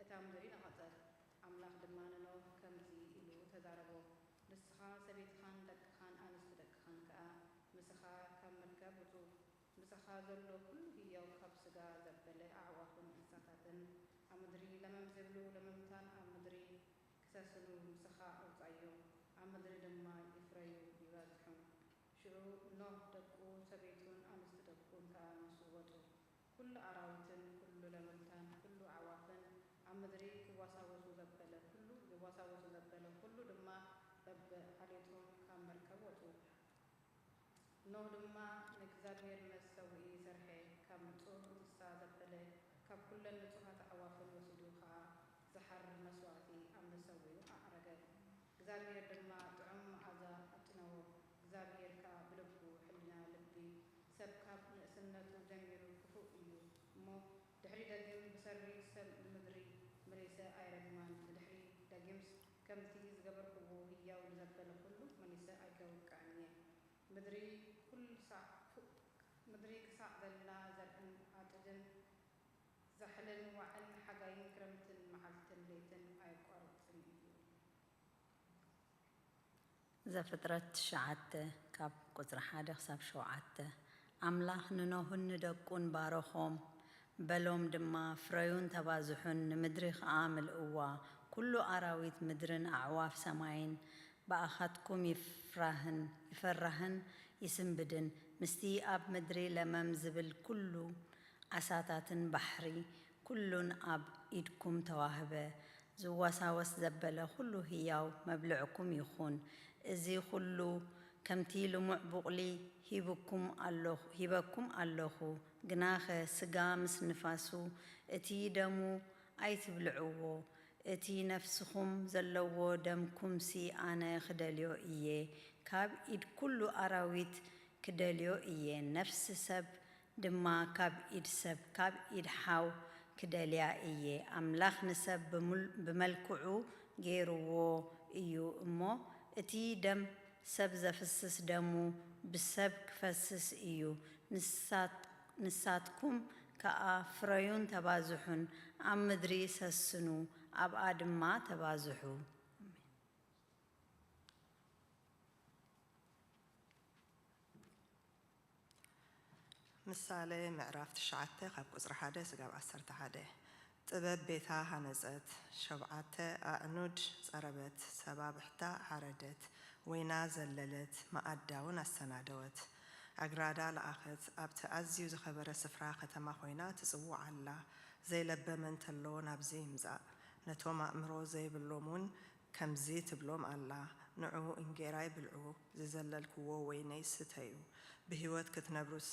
እታ ምድሪ ነቐጸት። ኣምላኽ ድማ ንኖህ ከምዚ ኢሉ ተዛረቦ፣ ንስኻ፣ ሰበይትኻን ደቅኻን ኣንስቲ ደቅኻን ከኣ ምሳኻ ካብ መርከብ ውጹ። ምሳኻ ዘሎ ኩሉ ህያው፣ ካብ ስጋ ዘበለ ኣዕዋፍን እንስሳታትን፣ ኣብ ምድሪ ለመም ዝብሉ ለመምታን ኣብ ምድሪ ክሰስኑ ምሳኻ ኣውጻዮ፣ ኣብ ምድሪ ድማ ይፍረዩ ይበዝሑ። ሽዑ ኖህ፣ ደቁ፣ ሰበይቱን ኣንስቲ ደቁን ከኣ ምስኡ ወጹ። ኩሉ ኣራዊትን ኩሉ ለመምታን ኩሉ ኣዕዋፍን ኣብ ምድሪ ክዋሳወሱ ዘበለ ኩሉ፣ ዝዋሳወሱ ዘበለ ኩሉ ድማ በብዓሌቶም ካብ መርከብ ወጹ። ኖህ ድማ ንእግዚኣብሔር መሰውኢ ሰርሐ፣ ካብ ንጹህ እንስሳ ዘበለ ካብ ኩለን ንጹሃት ኣዕዋፍን ወሲዱ ኸኣ ዝሓርር መስዋእቲ ኣብ መሰውኢኡ ኣዕረገ። እግዚኣብሔር ድማ ጥዑም መዓዛ ኣጥነዎ። እግዚኣብሔር ከኣ ብልቡ፣ ሕልና፣ ልቢ ሰብ ካብ ንእስነቱ ጀሚሩ ክፉእ እዩ እሞ፣ ድሕሪ ደጊም ብሰሪ ሰብ ንምድሪ መሊሰ ኣይረግማን። ንድሕሪ ደጊምስ ከምቲ ዝገበርክዎ ህያው ንዘበለ ኩሉ መሊሰ ኣይከውቅዕን እየ። ምድሪ ኩሉ ሳዕ፣ ምድሪ ክሳዕ ዘላ ዘርእን ኣጽድን፣ ዛሕልን ዋዕን፣ ሓጋይን ክረምትን፣ መዓልትን ለይትን ኣየቋርጽን እዩ። ዘፍጥረት ትሽዓተ ካብ ቁጽሪ ሓደ ክሳብ ሸውዓተ። ኣምላኽ ንኖህን ንደቁን ባረኾም፣ በሎም ድማ፣ ፍረዩን ተባዝሑን፣ ንምድሪ ኸኣ ምልእዋ፣ ኩሉ ኣራዊት ምድርን ኣዕዋፍ ሰማይን ብኣኻትኩም ይፍራህን፣ ይፈራህን ይስንብድን፣ ምስቲ ኣብ ምድሪ ለመም ዝብል ኩሉ ዓሳታትን ባሕሪ ኩሉን ኣብ ኢድኩም ተዋህበ። ዝዋሳወስ ዘበለ ኩሉ ህያው መብልዕኩም ይኹን። እዚ ኩሉ ከምቲ ልሙዕ ቡቕሊ ሂብኩም ኣለኹ፣ ሂበኩም ኣለኹ። ግናኸ ስጋ ምስ ንፋሱ፣ እቲ ደሙ ኣይትብልዕዎ። እቲ ነፍስኹም ዘለዎ ደምኩምሲ ኣነ ክደልዮ እየ፣ ካብ ኢድ ኩሉ ኣራዊት ክደልዮ እየ። ነፍሲ ሰብ ድማ ካብ ኢድ ሰብ፣ ካብ ኢድ ሓው ክደልያ እየ። ኣምላኽ ንሰብ ብምል-፣ ብመልክዑ ገይርዎ እዩ እሞ፣ እቲ ደም ሰብ ዘፍስስ ደሙ ብሰብ ክፈስስ እዩ። ንሳት-፣ ንሳትኩም ከኣ ፍረዩን ተባዝሑን፣ ኣብ ምድሪ ሰስኑ፣ ኣብኣ ድማ ተባዝሑ። ምሳሌ ምዕራፍ ትሽዓተ ካብ ቁጽሪ ሓደ ስጋብ ዓሰርተ ሓደ። ጥበብ ቤታ ሃነጸት፣ ሸብዓተ ኣዕኑድ ጸረበት፣ ሰባብሕታ ሓረደት፣ ወይና ዘለለት፣ መኣዳውን ኣሰናደወት። ኣግራዳ ለኣኸት፣ ኣብቲ ኣዝዩ ዝኸበረ ስፍራ ከተማ ኮይና ትጽውዕ ኣላ። ዘይለበመ እንተሎ ናብዚ ይምጻእ። ነቶም ኣእምሮ ዘይብሎም እውን ከምዚ ትብሎም ኣላ፣ ንዑ እንጌራይ ብልዑ፣ ዝዘለልክዎ ወይነይ ስተዩ፣ ብህይወት ክትነብሩስ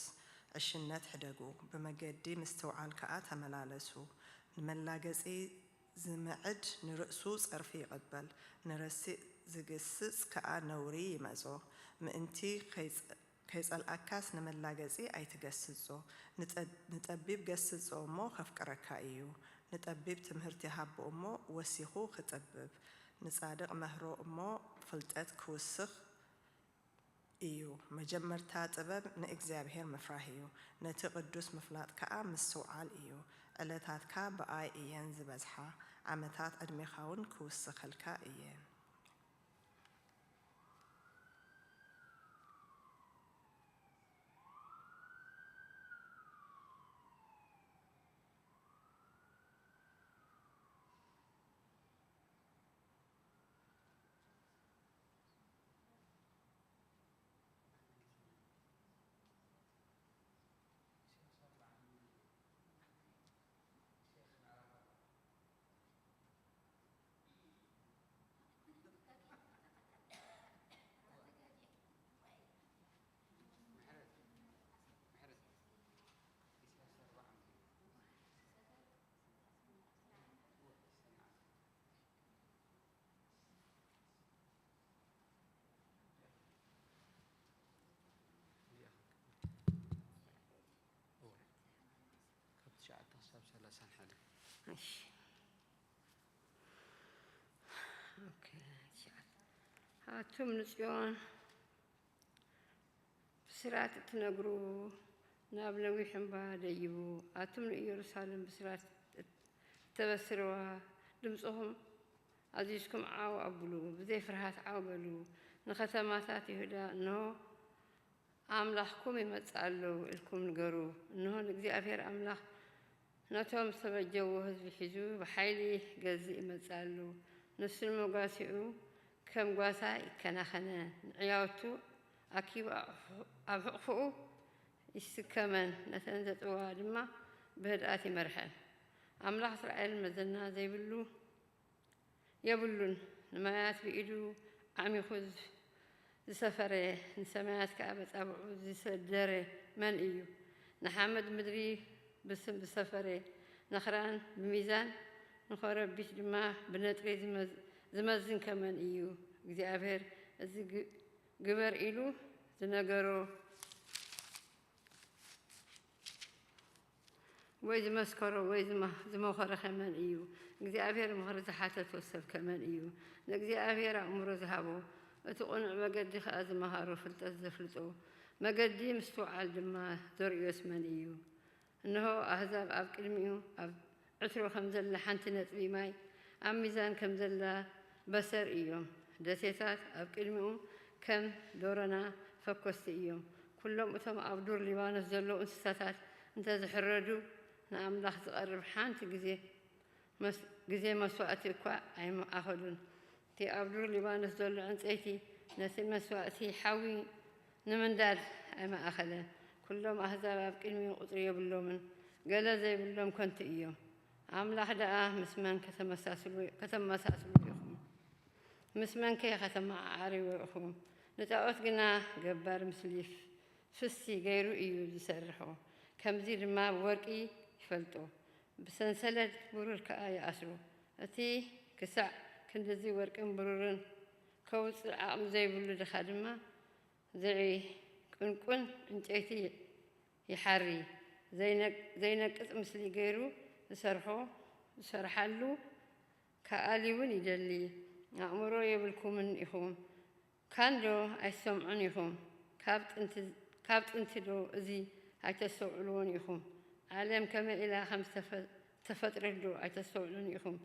ዕሽነት ሕደጉ፣ ብመገዲ ምስትውዓል ከኣ ተመላለሱ። ንመላገጺ ዝምዕድ ንርእሱ ጸርፊ ይቕበል፣ ንረሲእ ዝግስጽ ከኣ ነውሪ ይመጾ። ምእንቲ ከይጸ-፣ ከይጸልኣካስ ንመላገጺ ኣይትገስጾ። ንጠ-፣ ንጠቢብ ገስጾ እሞ ከፍቅረካ እዩ። ንጠቢብ ትምህርቲ ሃቦ እሞ ወሲኹ ክጥብብ። ንጻድቕ መህሮ እሞ ፍልጠት ክውስኽ እዩ። መጀመርታ ጥበብ ንእግዚኣብሔር ምፍራህ እዩ። ነቲ ቅዱስ ምፍላጥ ከኣ ምስትውዓል እዩ። ዕለታትካ ብኣይ እየን ዝበዝሓ። ዓመታት ዕድሜኻውን ክውስኸልካ እየን። ካብ ትሽዓተ ክሳብ ሰላሳን ሓደ። እሺ። ኦኬ፣ ትሽዓተ። ኣቱም ንጽዮን ብስራት እትነግሩ፣ ናብ ነዊሕ እምባ ደይቡ። ኣቱም ንኢየሩሳሌም ብስራት እት-፣ ተበስርዋ፣ ድምፅኹም ኣዚዝኩም ዓው ኣብሉ፣ ብዘይ ፍርሃት ዓው በሉ። ንኸተማታት ይሁዳ፣ እንሆ ኣምላኽኩም ይመጽእ ኣሎ ኢልኩም ንገሩ። እንሆ ንእግዚኣብሔር ኣምላኽ ነቶም ዝተበጀዎ ህዝቢ ሒዙ ብሓይሊ ክገዝእ ይመጽእ ኣሎ። ንሱ ንመጓሲኡ ከም ጓሳ ይከናኸነን፣ ንዕያውቱ ኣኪቡ ኣብ ሕቑፍኡ ይስከመን፣ ነተን ዘጥበዋ ድማ ብህድኣት ይመርሐን። ኣምላኽ እስራኤል መዘና ዘይብሉ የብሉን። ንማያት ብኢዱ ዓሚኹ ዝሰፈረ፣ ንሰማያት ከኣ በጻብዑ ዝሰደረ መን እዩ? ንሓመድ ምድሪ ብስም ዝሰፈረ፣ ነኽራን ብሚዛን፣ ንኸረቢት ድማ ብነጥሪ ዝመዝ-፣ ዝመዝን ከመን እዩ? እግዚኣብሔር እዚ ግ-፣ ግበር ኢሉ ዝነገሮ ወይ ዝመስከሮ ወይ ዝመ-፣ ዝመኸረ ከመን እዩ? እግዚኣብሔር ምኽሪ ዝሓተቶ ሰብ ከመን እዩ? ንእግዚኣብሔር ኣእምሮ ዝሃቦ፣ እቲ ቅኑዕ መገዲ ኸኣ ዝመሃሮ ፍልጠት ዘፍልጦ፣ መገዲ ምስትውዓል ድማ ዘርእዮስ መን እዩ? እንሆ ኣህዛብ ኣብ ቅድሚኡ ኣብ ዕትሮ ከም ዘላ ሓንቲ ነጥቢ ማይ፣ ኣብ ሚዛን ከም ዘላ በሰር እዮም። ደሴታት ኣብ ቅድሚኡ ከም ዶረና ፈኮስቲ እዮም። ኩሎም እቶም ኣብ ዱር ሊባኖስ ዘለዉ እንስሳታት እንተ ዝሕረዱ፣ ንኣምላኽ ዝቐርብ ሓንቲ ግዜ መስ-፣ ግዜ መስዋእቲ እኳ ኣይመኣኸሉን። እቲ ኣብ ዱር ሊባኖስ ዘሎ ዕንጸይቲ ነቲ መስዋእቲ ሓዊ ንምንዳድ ኣይመኣኸለን። ኩሎም ኣህዛብ ኣብ ቅድሚኡ ቁጽሪ የብሎምን። ገለ ዘይብሎም ከንቱ እዮም። ኣምላኽ ደኣ ምስ መን ከተመሳስሉ፣ ከተመሳስሉ ኢኹም? ምስ መንከ ከተመዓዓርዎ ኢኹም? ንጣኦት ግና ገባር ምስሊ ፍሲ ገይሩ እዩ ዝሰርሖ። ከምዚ ድማ ብወርቂ ይፈልጦ፣ ብሰንሰለት ብሩር ከኣ ይኣስሮ። እቲ ክሳዕ ክንድዚ ወርቅን ብሩርን ከውጽእ ዓቕሚ ዘይብሉ ድኻ ድማ ዝዒ ቅንቁን ዕንጨይቲ ይሓሪ። ዘይነ-፣ ዘይነቅጽ ምስሊ ገይሩ ዝሰርሖ፣ ዝሰርሓሉ ክኣሊ እውን ይደሊ። ኣእምሮ የብልኩምን ኢኹም። ካንዶ ኣይትሰምዑን ኢኹም? ካብ ጥንቲ፣ ካብ ጥንቲ ዶ እዚ ኣይተስተውዕልዎን ኢኹም? ዓለም ከመይ ኢላ ከም ዝተፈ-፣ ዝተፈጥረት ዶ ኣይተስተውዕሉን ኢኹም?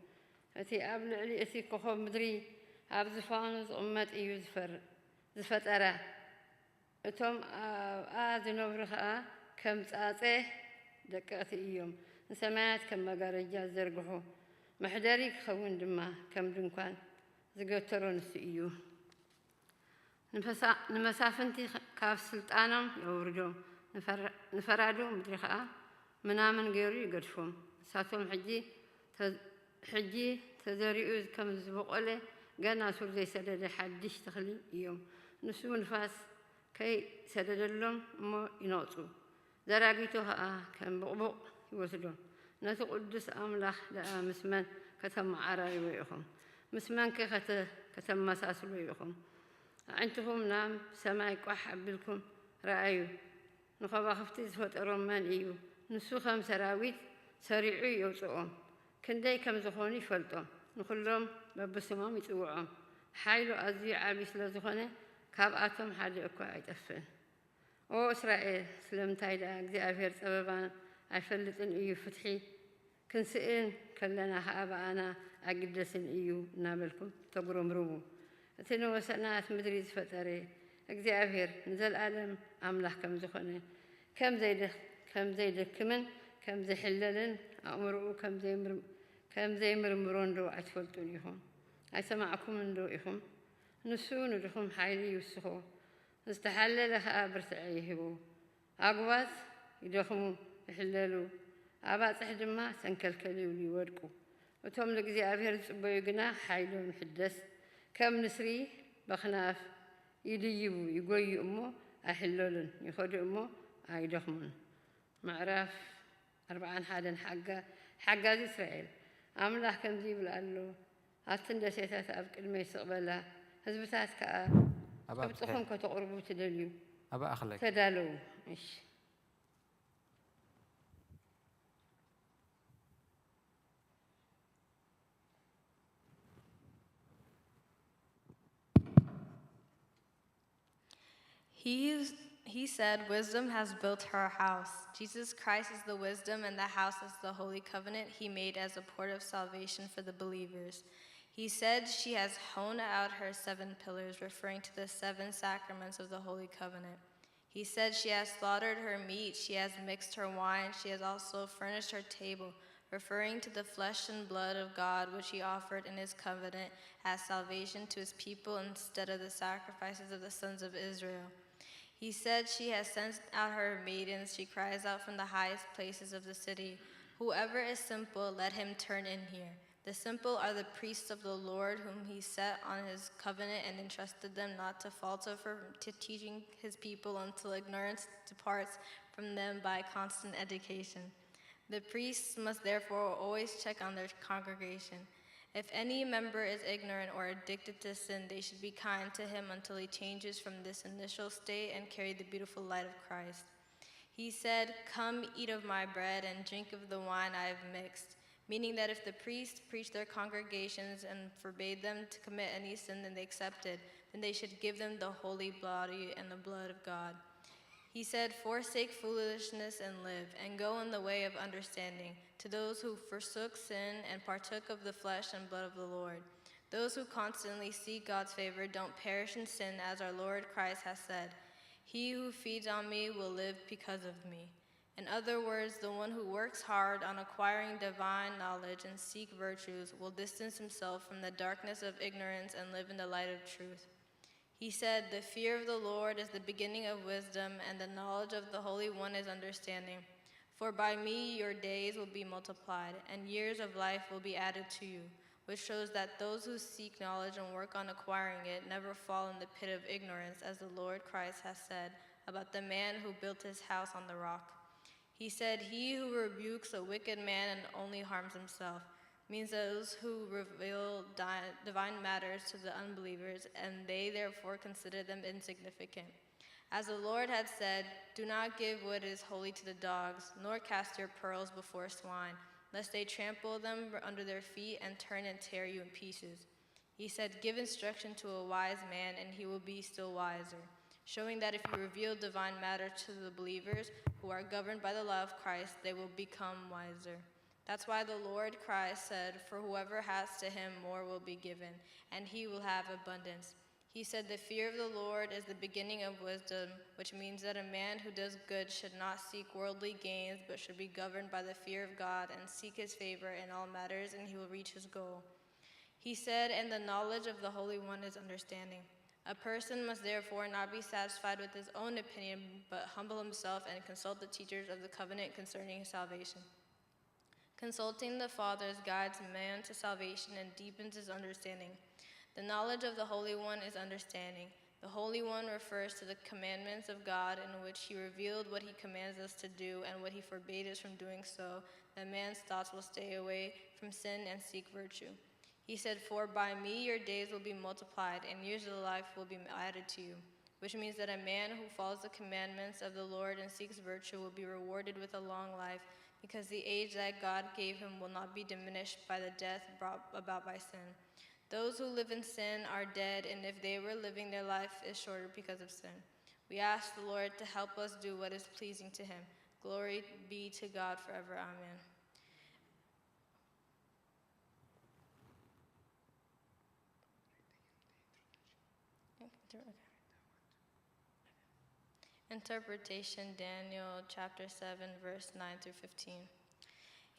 እቲ ኣብ ልዕሊ እቲ ኮኾብ ምድሪ ኣብ ዝፋኑ ዝቕመጥ እዩ ዝፈር-፣ ዝፈጠራ። እቶም ኣብኣ ዝነብሩ ኸኣ ከም ጻጸ ደቀቕቲ እዮም። ንሰማያት ከም መጋረጃ ዝዘርግሖ፣ መሕደሪ ክኸውን ድማ ከም ድንኳን ዝገተሮ ንሱ እዩ። ንፈሳ-፣ ንመሳፍንቲ ካብ ስልጣኖም የውርዶም፣ ንፈራ-፣ ንፈራዶ ምድሪ ኸኣ ምናምን ገይሩ ይገድፎም። ንሳቶም ሕጂ ተ-፣ ሕጂ ተዘሪኡ ከም ዝበቖለ፣ ገና ሱር ዘይሰደደ ሓድሽ ተኽሊ እዮም። ንሱ ንፋስ ከይሰደደሎም እሞ ይነቕጹ፣ ዘራጊቶ ኸኣ ከም ብቑቡቕ ይወስዶም። ነቲ ቅዱስ ኣምላኽ ደኣ ምስ መን ከተመዓራርይዎ ኢኹም? ምስ መንከ ከተ-፣ ከተመሳስልዎ ኢኹም? ኣዒንትኹም ናብ ሰማይ ቋሕ ኣቢልኩም ረኣዩ። ንኸዋኽብቲ ዝፈጠሮም መን እዩ? ንሱ ኸም ሰራዊት ሰሪዑ የውጽኦም። ክንደይ ከም ዝኾኑ ይፈልጦም። ንኹሎም በብስሞም ይጽውዖም። ሓይሉ ኣዝዩ ዓቢ ስለ ዝኾነ፣ ካብኣቶም ሓደ እኳ ኣይጠፍእን። ኦ እስራኤል፣ ስለምንታይ ደኣ እግዚኣብሔር ጸበባን ኣይፈልጥን እዩ? ፍትሒ ክንስእን ከለና ኸኣ ብኣና ኣይግደስን እዩ እናበልኩም ተጉረምርሙ። እቲ ንወሰናት ምድሪ ዝፈጠረ እግዚኣብሔር ንዘለኣለም ኣምላኽ ከም ዝኾነ፣ ከም ዘይደ-፣ ከም ዘይደክምን ከም ዘይሕለልን፣ ኣእምሮኡ ከም ዘይምርም-፣ ከም ዘይምርምሮን ዶ ኣይትፈልጡን ኢኹም? ኣይሰማዕኩምን ዶ ኢኹም? ንሱ ንድኹም ሓይሊ ይውስኾ፣ ዝተሓለለ ኸኣ ብርትዐ ይህቦ። ኣጉባዝ ይደኽሙ፣ ይሕለሉ፣ ኣባጽሕ ድማ ሰንከልከል ይብሉ፣ ይወድቁ። እቶም ንእግዚኣብሔር ዝጽበዩ ግና ሓይሎም ይሕደስ፣ ከም ንስሪ በኽናፍ ይድይቡ፣ ይጎዩ እሞ ኣይሕለሉን፣ ይኸዱ እሞ ኣይደኽሙን። ምዕራፍ ኣርብዓን ሓደን ሓጋ-፣ ሓጋዚ እስራኤል። ኣምላኽ ከምዚ ይብል ኣሎ፣ ኣብተን ደሴታት ኣብ ቅድመይ ስቕ በላ፣ ህዝብታት ከኣ ኣብኣ ከብጽኹም ከተቕርቡ ትደልዩ፣ ኣብኣ ኣኽለኪ። ተዳለዉ። እሺ። He is, He said, "Wisdom has built her house." Jesus Christ is the wisdom, and the house is the holy covenant he made as a port of salvation for the believers. He said, "She has hewn out her seven pillars," referring to the seven sacraments of the holy covenant. He said, "She has slaughtered her meat, she has mixed her wine, she has also furnished her table," referring to the flesh and blood of God, which he offered in his covenant as salvation to his people instead of the sacrifices of the sons of Israel. He said, "She has sent out her maidens," she cries out from the highest places of the city. "Whoever is simple, let him turn in here." The simple are the priests of the Lord, whom he set on his covenant and entrusted them not to falter from t- teaching his people until ignorance departs from them by constant education. The priests must therefore always check on their congregation. If any member is ignorant or addicted to sin, they should be kind to him until he changes from this initial state and carry the beautiful light of Christ. He said, "Come, eat of my bread and drink of the wine I have mixed," meaning that if the priests preached their congregations and forbade them to commit any sin that they accepted, then they should give them the holy body and the blood of God. He said, "Forsake foolishness and live, and go in the way of understanding, to those who forsook sin and partook of the flesh and blood of the Lord." Those who constantly seek God's favor don't perish in sin, as our Lord Christ has said, "He who feeds on me will live because of me." In other words, the one who works hard on acquiring divine knowledge and seek virtues will distance himself from the darkness of ignorance and live in the light of truth. He said, "The fear of the Lord is the beginning of wisdom, and the knowledge of the Holy One is understanding. For by me your days will be multiplied, and years of life will be added to you," which shows that those who seek knowledge and work on acquiring it never fall in the pit of ignorance, as the Lord Christ has said about the man who built his house on the rock. He said, "He who rebukes a wicked man and only harms himself," means those who reveal di- divine matters to the unbelievers, and they therefore consider them insignificant. As the Lord had said, "Do not give what is holy to the dogs, nor cast your pearls before swine, lest they trample them under their feet and turn and tear you in pieces." He said, "Give instruction to a wise man, and he will be still wiser," showing that if you reveal divine matter to the believers who are governed by the law of Christ, they will become wiser. That's why the Lord Christ said, "For whoever has, to him more will be given, and he will have abundance." He said, "The fear of the Lord is the beginning of wisdom," which means that a man who does good should not seek worldly gains, but should be governed by the fear of God and seek his favor in all matters, and he will reach his goal. He said, "And the knowledge of the Holy One is understanding." A person must therefore not be satisfied with his own opinion, but humble himself and consult the teachers of the covenant concerning his salvation. Consulting the fathers guides man to salvation and deepens his understanding. The knowledge of the Holy One is understanding. The Holy One refers to the commandments of God, in which he revealed what he commands us to do and what he forbade us from doing, so that man's thoughts will stay away from sin and seek virtue. He said, "For by me your days will be multiplied, and years of life will be added to you," which means that a man who follows the commandments of the Lord and seeks virtue will be rewarded with a long life, because the age that God gave him will not be diminished by the death brought about by sin. Those who live in sin are dead, and if they were living, their life is shorter because of sin. We ask the Lord to help us do what is pleasing to him. Glory be to God forever. Amen. Interpretation, Daniel chapter seven, verse nine through fifteen.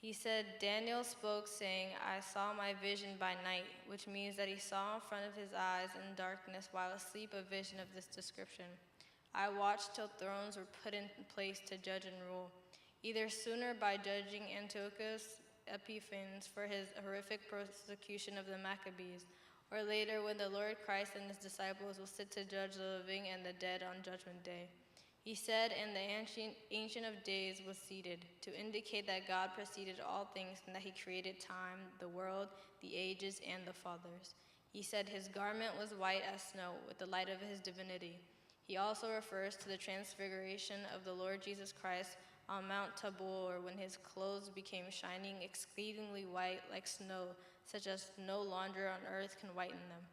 He said, "Daniel spoke, saying, 'I saw my vision by night,'" which means that he saw in front of his eyes in darkness while asleep a vision of this description. "I watched till thrones were put in place to judge and rule, either sooner by judging Antiochus Epiphanes for his horrific persecution of the Maccabees, or later when the Lord Christ and his disciples will sit to judge the living and the dead on Judgment Day." He said, "And the ancient, Ancient of Days was seated," to indicate that God preceded all things and that he created time, the world, the ages, and the fathers. He said, "His garment was white as snow with the light of his divinity." He also refers to the transfiguration of the Lord Jesus Christ on Mount Tabor, when his clothes became shining, exceedingly white like snow, such as no launder on earth can whiten them.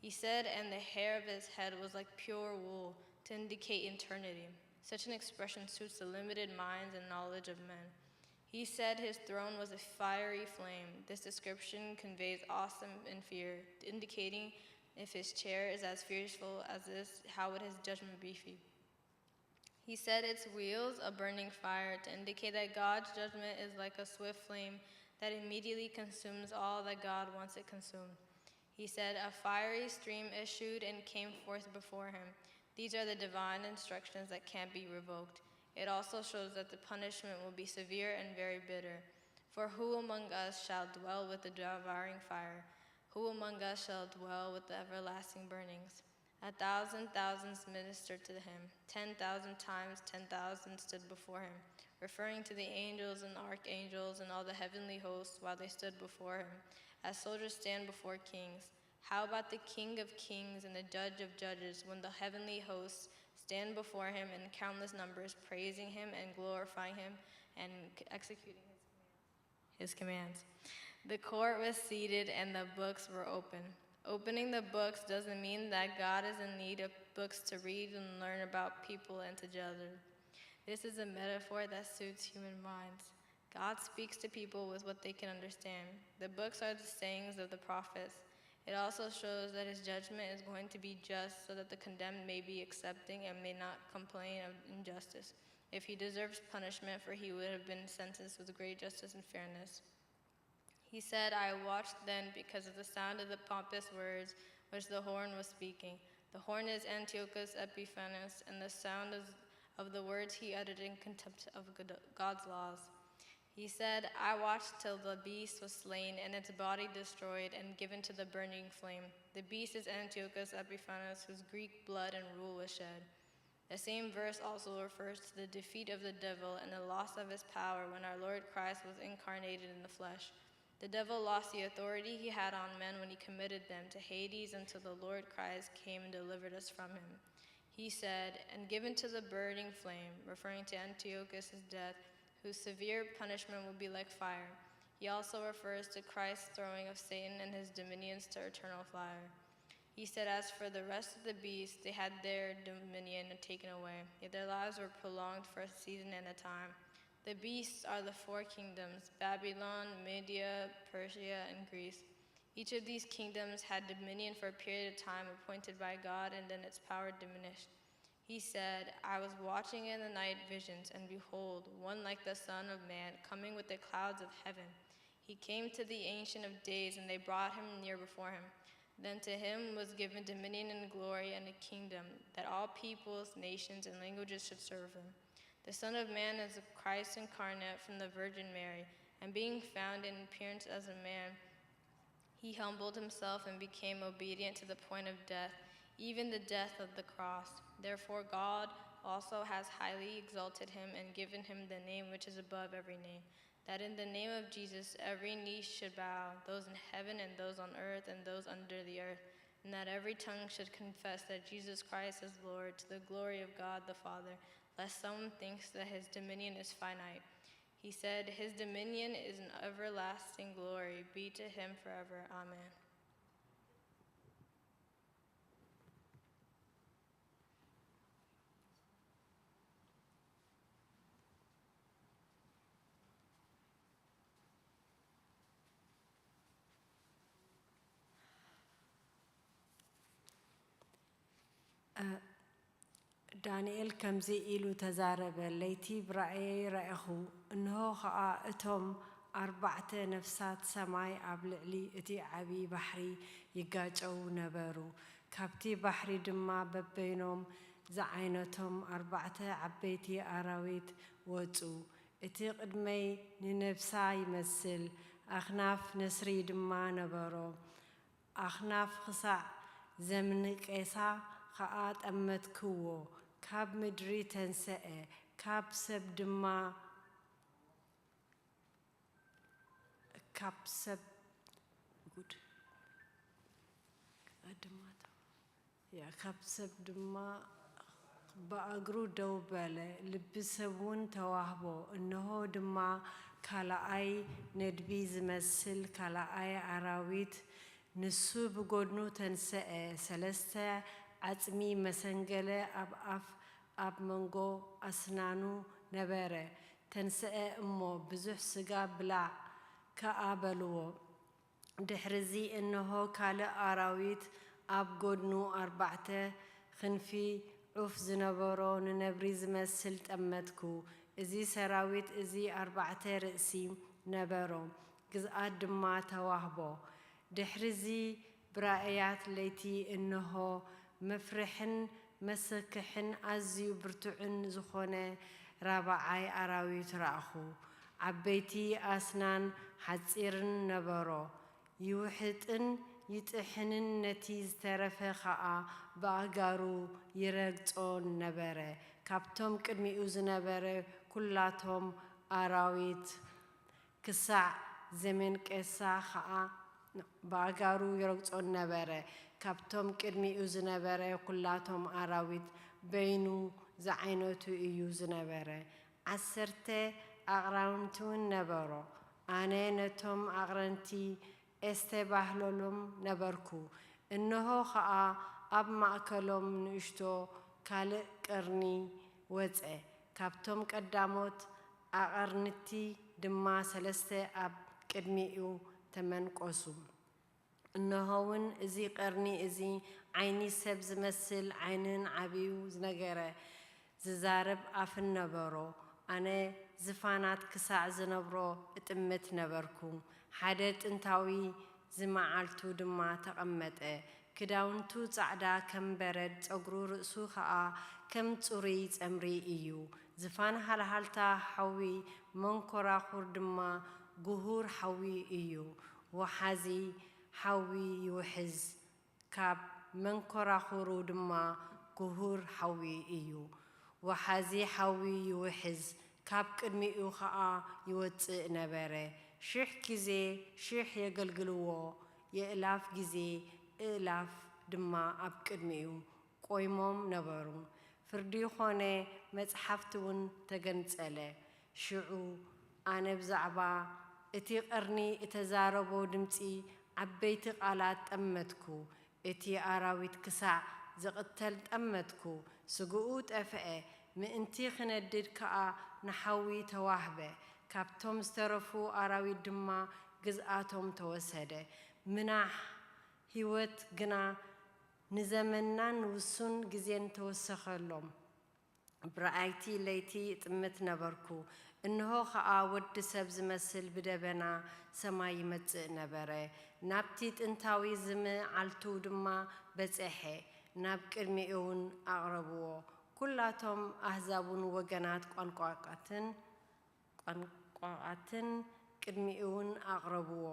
He said, "And the hair of his head was like pure wool, to indicate eternity. Such an expression suits the limited minds and knowledge of men. He said his throne was a fiery flame. This description conveys awesome and fear, indicating if his chair is as fearful as this, how would his judgment be? He said its wheels a burning fire to indicate that God's judgment is like a swift flame that immediately consumes all that God wants it consumed. He said, "A fiery stream issued and came forth before him." These are the divine instructions that can't be revoked. It also shows that the punishment will be severe and very bitter. "For who among us shall dwell with the devouring fire? Who among us shall dwell with the everlasting burnings?" A thousand thousands ministered to him. Ten thousand times ten thousand stood before him, referring to the angels and archangels and all the heavenly hosts while they stood before him, as soldiers stand before kings. How about the King of kings and the Judge of judges when the heavenly hosts stand before him in countless numbers, praising him and glorifying him and executing his commands? The court was seated and the books were open. Opening the books doesn't mean that God is in need of books to read and learn about people and to judge. This is a metaphor that suits human minds. God speaks to people with what they can understand. The books are the sayings of the prophets. It also shows that his judgment is going to be just so that the condemned may be accepting and may not complain of injustice. If he deserves punishment, for he would have been sentenced with great justice and fairness. He said, "I watched then because of the sound of the pompous words which the horn was speaking." The horn is Antiochus Epiphanes, and the sound is of the words he uttered in contempt of God-, God's laws. He said, "I watched till the beast was slain and its body destroyed and given to the burning flame." The beast is Antiochus Epiphanes, whose Greek blood and rule was shed. The same verse also refers to the defeat of the devil and the loss of his power when our Lord Christ was incarnated in the flesh. The devil lost the authority he had on men when he committed them to Hades until the Lord Christ came and delivered us from him. He said, "And given to the burning flame," referring to Antiochus' death, whose severe punishment will be like fire. He also refers to Christ's throwing of Satan and his dominions to eternal fire. He said, "As for the rest of the beasts, they had their dominion taken away, yet their lives were prolonged for a season and a time." The beasts are the four kingdoms: Babylon, Media, Persia, and Greece. Each of these kingdoms had dominion for a period of time appointed by God, and then its power diminished. He said, "I was watching in the night visions, and behold, one like the Son of Man coming with the clouds of heaven." He came to the Ancient of Days, and they brought him near before him. Then to him was given dominion and glory and a kingdom, that all peoples, nations, and languages should serve him. The Son of Man is Christ incarnate from the Virgin Mary, and being found in appearance as a man, he humbled himself and became obedient to the point of death, even the death of the cross. Therefore, God also has highly exalted him and given him the name which is above every name, that in the name of Jesus every knee should bow, those in heaven and those on earth and those under the earth, and that every tongue should confess that Jesus Christ is Lord, to the glory of God the Father. Lest someone thinks that his dominion is finite. He said, "His dominion is an everlasting glory. Be to him forever. Amen." ዳንኤል ከምዚ ኢሉ ተዛረበ፣ ለይቲ ብራእየይ ረኣኹ፣ እንሆ ኸኣ እቶም ኣርባዕተ ነፍሳት ሰማይ ኣብ ልዕሊ እቲ ዓቢ ባሕሪ ይጋጨዉ ነበሩ። ካብቲ ባሕሪ ድማ በበይኖም ዝዓይነቶም ኣርባዕተ ዓበይቲ ኣራዊት ወጹ። እቲ ቅድመይ ንነብሳ ይመስል፣ ኣኽናፍ ነስሪ ድማ ነበሮ። ኣኽናፍ ኽሳዕ ዘምንቄሳ ኸኣ ጠመትክዎ፣ ካብ ምድሪ ተንሰኤ፣ ካብ ሰብ ድማ፣ ካብ ሰብ፣ ጉድ፣ ድማ፣ ያ፣ ካብ ሰብ ድማ ብእግሩ ደው በለ፣ ልቢ ሰብ እውን ተዋህቦ። እንሆ ድማ ካልኣይ ነድቢ ዝመስል ካልኣይ ኣራዊት፣ ንሱ ብጎድኑ ተንሰኤ፣ ሰለስተ ዓጽሚ መሰንገለ ኣብ ኣፍ ኣብ መንጎ ኣስናኑ ነበረ። ተንስአ እሞ ብዙሕ ስጋ ብላዕ ከኣ በልዎ። ድሕርዚ እንሆ ካልእ ኣራዊት ኣብ ጐድኑ ኣርባዕተ ክንፊ ዑፍ ዝነበሮ ንነብሪ ዝመስል ጠመትኩ። እዚ ሰራዊት እዚ ኣርባዕተ ርእሲ ነበሮ፣ ግዝኣት ድማ ተዋህቦ። ድሕርዚ ብራእያት ለይቲ እንሆ መፍርሕን መሰክሕን ኣዝዩ ብርቱዕን ዝኾነ ራብዓይ ኣራዊት ረኣኹ። ዓበይቲ ኣስናን ሓጺርን ነበሮ። ይውሕጥን ይጥሕንን ነቲ ዝተረፈ ኸኣ ብኣእጋሩ ይረግጾን ነበረ። ካብቶም ቅድሚኡ ዝነበረ ኩላቶም ኣራዊት ክሳዕ ዘሜንቄሳ ኸኣ ብኣእጋሩ ይረግጾን ነበረ። ካብቶም ቅድሚኡ ዝነበረ ኩላቶም ኣራዊት በይኑ ዝዓይነቱ እዩ ዝነበረ። ዓሰርተ ኣቕራንቲውን ነበሮ። ኣነ ነቶም ኣቕረንቲ ኤስተባህለሎም ነበርኩ። እንሆ ኸኣ ኣብ ማእከሎም ንእሽቶ ካልእ ቀርኒ ወጸ። ካብቶም ቀዳሞት ኣቐርንቲ ድማ ሰለስተ ኣብ ቅድሚኡ ተመንቆሱ። እንሆውን እዚ ቀርኒ እዚ ዓይኒ ሰብ ዝመስል ዓይንን ዓቢዩ ዝነገረ ዝዛረብ ኣፍን ነበሮ። ኣነ ዝፋናት ክሳዕ ዝነብሮ እጥምት ነበርኩ። ሓደ ጥንታዊ ዝመዓልቱ ድማ ተቐመጠ። ክዳውንቱ ጻዕዳ ከም በረድ፣ ጸጉሩ ርእሱ ኸኣ ከም ጽሩይ ጸምሪ እዩ። ዝፋን ሃልሃልታ ሓዊ፣ መንኮራኹር ድማ ግሁር ሓዊ እዩ። ወሓዚ ሓዊ ይውሕዝ፣ ካብ መንኮራኹሩ ድማ ግሁር ሓዊ እዩ። ወሓዚ ሓዊ ይውሕዝ፣ ካብ ቅድሚኡ ኸኣ ይወጽእ ነበረ። ሽሕ ግዜ ሽሕ የገልግልዎ፣ የእላፍ ግዜ እእላፍ ድማ ኣብ ቅድሚኡ ቆይሞም ነበሩ። ፍርዲ ኾነ፣ መጽሓፍቲ እውን ተገንጸለ። ሽዑ ኣነ ብዛዕባ እቲ ቀርኒ እተዛረቦ ድምጺ ዓበይቲ ቃላት ጠመትኩ። እቲ ኣራዊት ክሳዕ ዝቕተል ጠመትኩ። ስግኡ ጠፍአ፣ ምእንቲ ክነድድ ከኣ ንሓዊ ተዋህበ። ካብቶም ዝተረፉ ኣራዊት ድማ ግዝኣቶም ተወሰደ። ምናሕ ህይወት ግና ንዘመናን ውሱን ግዜን ተወሰኸሎም። ብራእይቲ ለይቲ እጥምት ነበርኩ። እንሆ ኸኣ ወዲ ሰብ ዝመስል ብደበና ሰማይ ይመጽእ ነበረ። ናብቲ ጥንታዊ ዝመዓልቱ ድማ በጸሐ። ናብ ቅድሚኡ እውን ኣቕረብዎ። ኩላቶም ኣህዛብን ወገናት ቋንቋታትን ቋንቋታትን ቅድሚኡ እውን ኣቕረብዎ።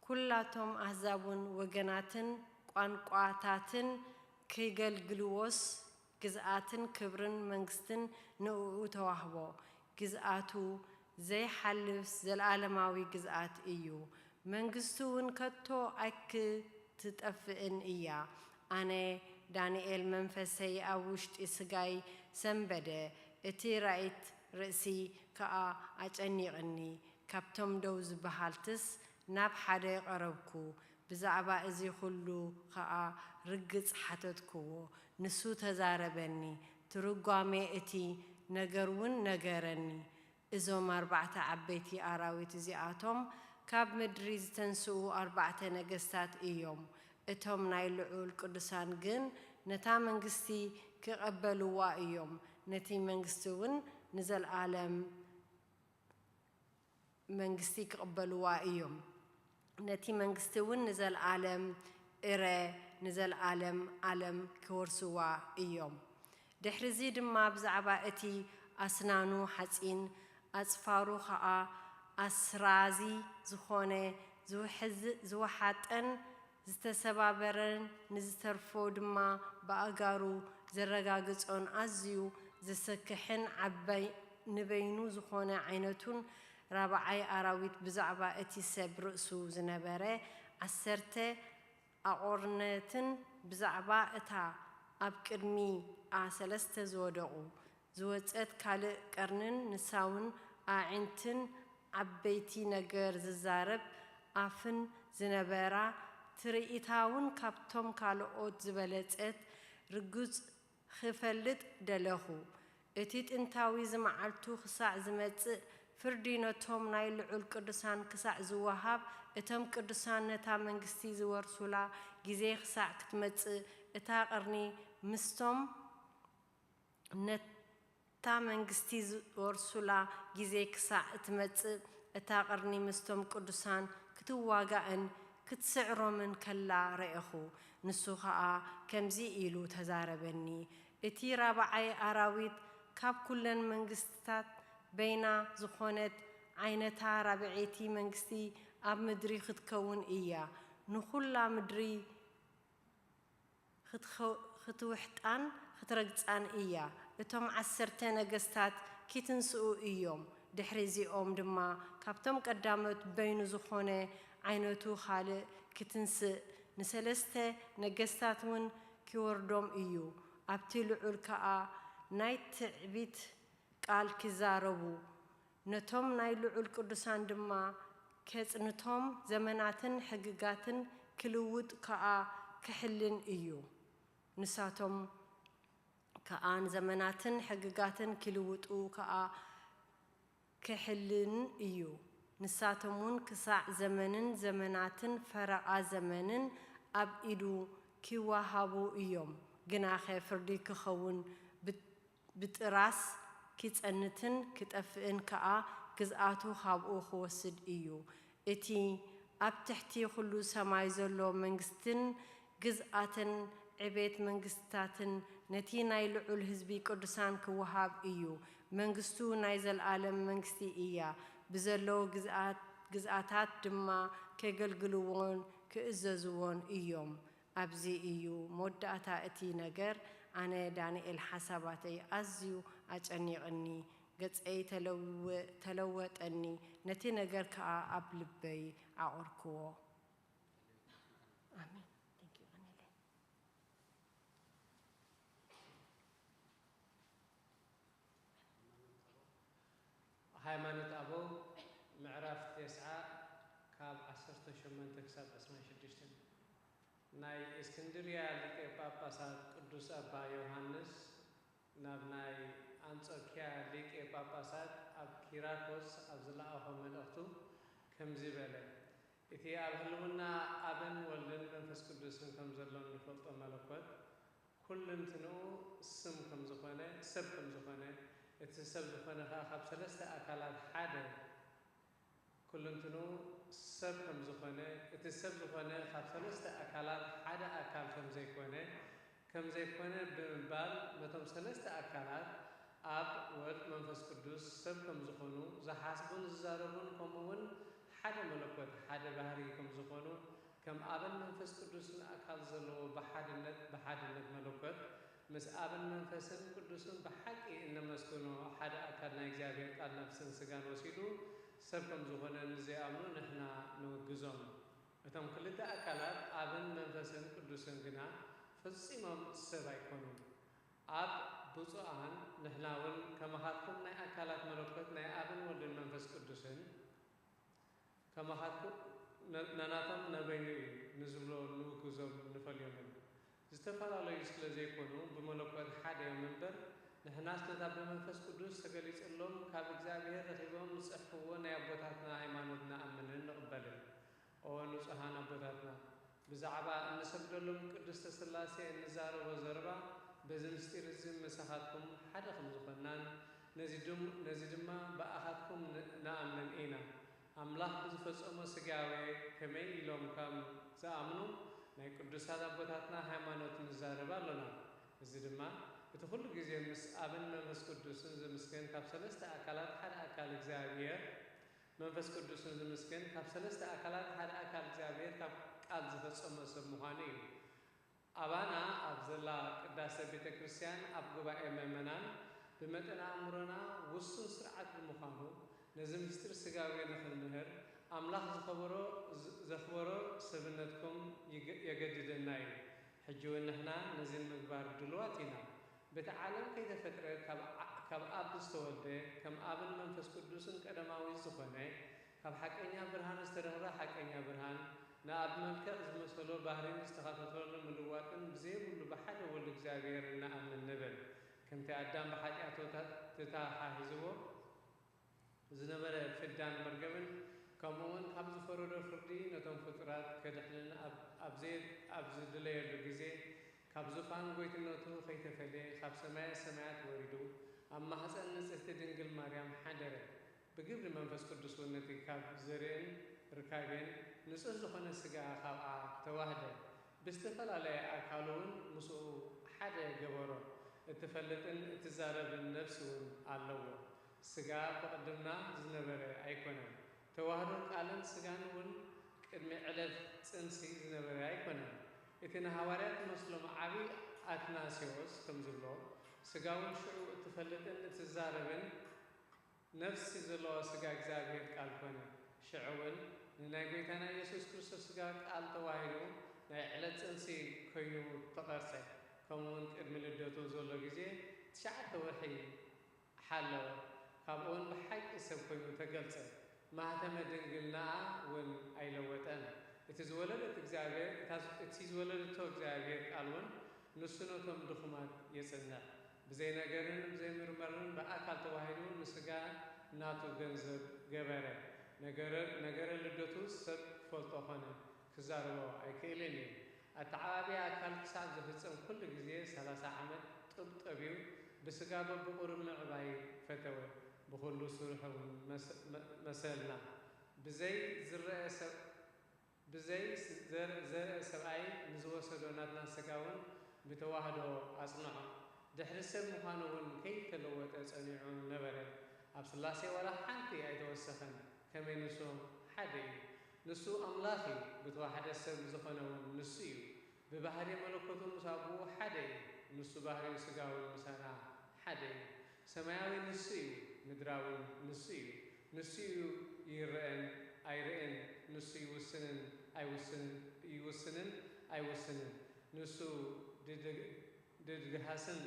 ኩላቶም ኣህዛብን ወገናትን ቋንቋታትን ኪገልግልዎስ፣ ግዝኣትን ክብርን መንግስትን ንእኡ ተዋህቦ። ግዝኣቱ ዘይሓልፍ ዘለኣለማዊ ግዝኣት እዩ። መንግስቱ እውን ከቶ ኣይክትጠፍእን እያ። ኣነ ዳንኤል መንፈሰይ ኣብ ውሽጢ ስጋይ ሰንበደ፣ እቲ ራእይት ርእሲ ከኣ ኣጨኒቕኒ። ካብቶም ደው ዝበሃልትስ ናብ ሓደ ቀረብኩ፣ ብዛዕባ እዚ ኹሉ ኸኣ ርግጽ ሓተትክዎ። ንሱ ተዛረበኒ፣ ትርጓሜ እቲ ነገር እውን ነገረኒ። እዞም ኣርባዕተ ዓበይቲ ኣራዊት እዚኣቶም ካብ ምድሪ ዝተንስኡ ኣርባዕተ ነገስታት እዮም። እቶም ናይ ልዑል ቅዱሳን ግን ነታ መንግስቲ ክቐበልዋ እዮም፣ ነቲ መንግስቲ እውን ንዘለኣለም መንግስቲ ክቕበልዋ እዮም። ነቲ መንግስቲ እውን ንዘለኣለም እረ ንዘለኣለም ኣለም ክወርስዋ እዮም። ድሕርዚ ድማ ብዛዕባ እቲ ኣስናኑ ሓጺን ኣጽፋሩ ኸኣ ኣስራዚ ዝኾነ ዝውሕዝ-፣ ዝወሓጠን ዝተሰባበረን ንዝተርፎ ድማ ብኣእጋሩ ዘረጋግጾን ኣዝዩ ዘሰክሕን ዓባይ ንበይኑ ዝኾነ ዓይነቱን ራብዓይ ኣራዊት ብዛዕባ እቲ ሰብ ርእሱ ዝነበረ ዓሰርተ ኣቑርነትን ብዛዕባ እታ ኣብ ቅድሚኣ ሰለስተ ዝወደቑ ዝወጸት ካልእ ቀርንን ንሳውን ኣዒንትን ዓበይቲ ነገር ዝዛረብ ኣፍን ዝነበራ ትርኢታውን ካብቶም ካልኦት ዝበለጸት ርጉጽ ኽፈልጥ ደለኹ። እቲ ጥንታዊ ዝመዓልቱ ክሳዕ ዝመጽእ፣ ፍርዲ ነቶም ናይ ልዑል ቅዱሳን ክሳዕ ዝወሃብ፣ እቶም ቅዱሳን ነታ መንግስቲ ዝወርሱላ ግዜ ክሳዕ ክትመጽእ፣ እታ ቐርኒ ምስቶም ነታ መንግስቲ ዝወርሱላ ግዜ ክሳዕ እትመጽእ፣ እታ ቐርኒ ምስቶም ቅዱሳን ክትዋጋእን ክትስዕሮምን ከላ ረኤኹ። ንሱ ኸኣ ከምዚ ኢሉ ተዛረበኒ፣ እቲ ራብዓይ ኣራዊት ካብ ኩለን መንግስትታት በይና ዝኾነት ዓይነታ ራብዐይቲ መንግስቲ ኣብ ምድሪ ክትከውን እያ። ንኹላ ምድሪ ክትኸ-፣ ክትውሕጣን ክትረግጻን እያ። እቶም ዓሰርተ ነገስታት ኪትንስኡ እዮም። ድሕሪ እዚኦም ድማ ካብቶም ቀዳሞት በይኑ ዝኾነ ዓይነቱ ኻልእ ኪትንስእ፣ ንሰለስተ ነገስታት እውን ኪወርዶም እዩ። ኣብቲ ልዑል ከኣ ናይ ትዕቢት ቃል ኪዛረቡ፣ ነቶም ናይ ልዑል ቅዱሳን ድማ ኬጽንቶም፣ ዘመናትን ሕግጋትን ኪልውጥ ከኣ ኪሕልን እዩ። ንሳቶም ከኣ ንዘመናትን ሕግጋትን ኪልውጡ ከኣ ኪሕልን እዩ። ንሳቶም እውን ክሳዕ ዘመንን ዘመናትን ፈረቓ ዘመንን ኣብ ኢዱ ኪወሃቡ እዮም። ግናኸ ፍርዲ ኪኸውን ብ-፣ ብጥራስ ኪጸንትን ኪጠፍእን ከኣ ግዝኣቱ ኻብኡ ኺወስድ እዩ። እቲ ኣብ ትሕቲ ኹሉ ሰማይ ዘሎ መንግስትን ግዝኣትን ዕቤት መንግስትታትን ነቲ ናይ ልዑል ህዝቢ ቅዱሳን ኪወሃብ እዩ። መንግስቱ ናይ ዘለኣለም መንግስቲ እያ። ብዘለዉ ግዝኣት-፣ ግዝኣታት ድማ ኬገልግልዎን ኪእዘዝዎን እዮም። ኣብዚ እዩ መወዳእታ እቲ ነገር። ኣነ ዳንኤል ሓሳባተይ ኣዝዩ ኣጨኒቕኒ፣ ገጸይ ተለወ-፣ ተለወጠኒ፣ ነቲ ነገር ከኣ ኣብ ልበይ ዓቖርክዎ። ኣሜን። Thank you፣ ኣነለ። ሃይማኖት ኣበው ምዕራፍ ተስዓ ካብ ዓሰርተ ሸሞንተ ክሳብ ዕስራን ሽዱሽተን። ናይ እስክንድርያ ሊቀ ጳጳሳት ቅዱስ ኣባ ዮሃንስ ናብ ናይ ኣንጾኪያ ሊቀ ጳጳሳት ኣብ ኪራኮስ ኣብ ዝለኣኾ መልእኽቱ ከምዚ በለ፣ እቲ ኣብ ህልውና ኣብን ወልድን መንፈስ ቅዱስን ከም ዘሎ እንፈልጦ መለኮት፣ ኩልንትንኡ ስም ከም ዝኾነ፣ ሰብ ከም ዝኾነ፣ እቲ ሰብ ዝኾነ ኸኣ ካብ ሰለስተ ኣካላት ሓደ፣ ኩልንትንኡ ሰብ ከም ዝኾነ፣ እቲ ሰብ ዝኾነ ካብ ሰለስተ ኣካላት ሓደ ኣካል ከም ዘይኮነ፣ ከም ዘይኮነ ብምባል፣ ነቶም ሰለስተ ኣካላት፣ ኣብ፣ ወልድ፣ መንፈስ ቅዱስ፣ ሰብ ከም ዝኾኑ፣ ዝሓስቡን ዝዛረቡን፣ ከምኡ እውን ሓደ መለኮት፣ ሓደ ባህሪ ከም ዝኾኑ፣ ከም ኣብን መንፈስ ቅዱስን ኣካል ዘለዎ ብሓድነት፣ ብሓድነት መለኮት፣ ምስ ኣብን መንፈስን ቅዱስን ብሓቂ እነመስግኖ ሓደ ኣካል ናይ እግዚኣብሔር ቃል ነፍስን ስጋን ወሲዱ ሰብ ከም ዝኾነ ንዘይኣምኑ ንሕና ንውግዞም። እቶም ክልተ ኣካላት ኣብን መንፈስን ቅዱስን ግና ፈጺሞም ሰብ ኣይኮኑን። ኣብ ብፁዓን ንሕና እውን ከማኻትኩም ናይ ኣካላት መለኮት ናይ ኣብን ወልድን መንፈስ ቅዱስን ከማኻትኩም ነ-፣ ነናቶም ነበዩ እዩ ንዝብሎ ንውግዞም ንፈልዮምን። ዝተፈላለዩ ስለ ዘይኮኑ ብመለኮት ሓደ እዮም እምበር፣ ንሕናስ ነታ ብመንፈስ ቅዱስ ተገሊጸሎም ካብ እግዚኣብሔር ረኺቦም ዝጸሕፍዎ ናይ ኣቦታትና ሃይማኖት ንኣምንን ንቕበልን። ኦ ንጹሓን ኣቦታትና፣ ብዛዕባ እንሰግደሎም ቅድስተ ሥላሴ እንዛረቦ ዘረባ በዚ ምስጢር እዚ ምሳኻትኩም ሓደ ከም ዝኾንናን፣ ነዚ ድም-፣ ነዚ ድማ ብኣኻትኩም ን-፣ ንኣምን ኢና። ኣምላኽ ብዝፈጸሞ ስጋዌ ከመይ ኢሎም ከም ዝኣምኑ ናይ ቅዱሳት ኣቦታትና ሃይማኖት ንዛረብ ኣሎና። እዚ ድማ እቲ ኩሉ ግዜ ምስ ኣብን መንፈስ ቅዱስን ዝምስገን ካብ ሰለስተ ኣካላት ሓደ ኣካል እግዚኣብሔር መንፈስ ቅዱስን ዝምስገን ካብ ሰለስተ ኣካላት ሓደ ኣካል እግዚኣብሔር ካብ ቃል ዝፈጸሞ ሰብ ምዃኑ እዩ። ኣባና ኣብ ዘላ ቅዳሴ ቤተ ክርስቲያን ኣብ ጉባኤ ምእመናን ብመጠን ኣእምሮና ውሱን ስርዓት ብምዃኑ ነዚ ምስጢር ስጋዌ ንኽንምህር ኣምላኽ ዝኸበሮ፣ ዝ-፣ ዘኽበሮ ሰብነትኩም ይገ-፣ የገድደና እዩ። ሕጂ እውን ንሕና ነዚ ንምግባር ድሉዋት ኢና። በቲ ዓለም ከይተፈጥረ ካብ ዓ-፣ ካብ ኣብ ዝተወልደ ከም ኣብን መንፈስ ቅዱስን ቀደማዊ ዝኾነ ካብ ሓቀኛ ብርሃን ዝተረኽበ ሓቀኛ ብርሃን ንኣብ መልክዕ ዝመሰሎ ባህሪ ዝተኻተተሉ ምልዋጥን ብዘይብሉ ብሓደ ወልድ እግዚኣብሔር እንኣምን ንብል። ከምቲ ኣዳም ብሓጢኣቱ ተታሓሂዝዎ ዝነበረ ፍዳን መርገምን፣ ከምኡውን ካብ ዝፈረዶ ፍርዲ ነቶም ፍጡራት ከድሕንን ኣብ፣ ኣብ ዘየ-፣ ኣብ ዝድለየሉ ግዜ፣ ካብ ዙፋን ጎይትነቱ ከይተፈልየ፣ ካብ ሰማየ ሰማያት ወሪዱ፣ ኣብ ማህፀን ንጽህቲ ድንግል ማርያም ሓደረ። ብግብሪ መንፈስ ቅዱስ እውን ነቲ ካብ ዘርእን ርካቤን ንጹህ ዝኾነ ስጋ ካብኣ ተዋህደ። ብዝተፈላለየ ኣካሉ እውን ምስኡ ሓደ ገበሮ። እትፈልጥን እትዛረብን ነፍሲ እውን ኣለዎ። ስጋ ብቕድምና ዝነበረ ኣይኮነን። ተዋህዶ ቃልን ስጋን እውን ቅድሚ ዕለት ጽንሲ ዝነበረ ኣይኮነን። እቲ ንሃዋርያት መስሎም ዓቢ ኣትናስዮስ ከም ዝብሎ፣ ስጋ እውን ሽዑ እትፈልጥን እትዛረብን ነፍሲ ዘለዎ ስጋ እግዚኣብሔር ቃል ኮነ። ሽዑ እውን ንናይ ጎይታና ኢየሱስ ክርስቶስ ስጋ ቃል ተዋሂዱ ናይ ዕለት ጽንሲ ኮይኑ ተቐርጸ። ከምኡ እውን ቅድሚ ልደቱ ዘሎ ግዜ ትሽዓተ ወርሒ ሓለወ። ካብኡ እውን ብሓቂ ሰብ ኮይኑ ተገልጸ። ማህተመ ድንግልናኣ እውን ኣይለወጠን። እቲ ዝወለደት እግዚኣብሔር፣ እታ ዝ-፣ እቲ ዝወለደቶ እግዚኣብሔር ቃል እውን ንሱ ነቶም ድኹማት የጽንዕ። ብዘይ ነገርን ብዘይ ምርመርን ብኣካል ተዋሂዱ ንስጋ ናቱ ገንዘብ ገበረ። ነገረ፣ ነገረ ልደቱ ሰብ ክፈልጦ ኾነ፣ ክዛረቦ ኣይክእልን እዩ። ኣተዓባብያ ኣካል ክሳብ ዝፍጸም ኩሉ ግዜ ሰላሳ ዓመት ጥብጠብዩ ብስጋ በብቑሩብ ምዕባይ ፈተወ። ብኹሉ ስርሑ እውን መሰ-፣ መ-፣ መሰልና። ብዘይ ዝረአ ሰብ፣ ብዘይ ዘር-፣ ዘርአ ሰብኣይ ንዝወሰዶ ናትና ስጋ እውን ብተዋህዶ ኣጽንዖ። ድሕሪ ሰብ ምዃኑ እውን ከይተለወጠ ጸኒዑ ነበረ። ኣብ ስላሴ ዋላ ሓንቲ ኣይተወሰኸን። ከመይ ንሱ ሓደ እዩ። ንሱ ኣምላኽ እዩ። ብተዋሕደ ሰብ ዝኾነ እውን ንሱ እዩ። ብባህሪ መለኮቱ ምስ ኣቦኡ ሓደ እዩ። ንሱ ባህሪኡ ስጋ እውን ምሳና ሓደ እዩ። ሰማያዊ ንሱ እዩ። ምድራዊ ንሱ እዩ። ንሱ እዩ ይረአን ኣይርእን። ንሱ ይውስንን ኣይውስንን፣ ይውስንን ኣይውስንን። ንሱ ድድ-፣ ድድህስን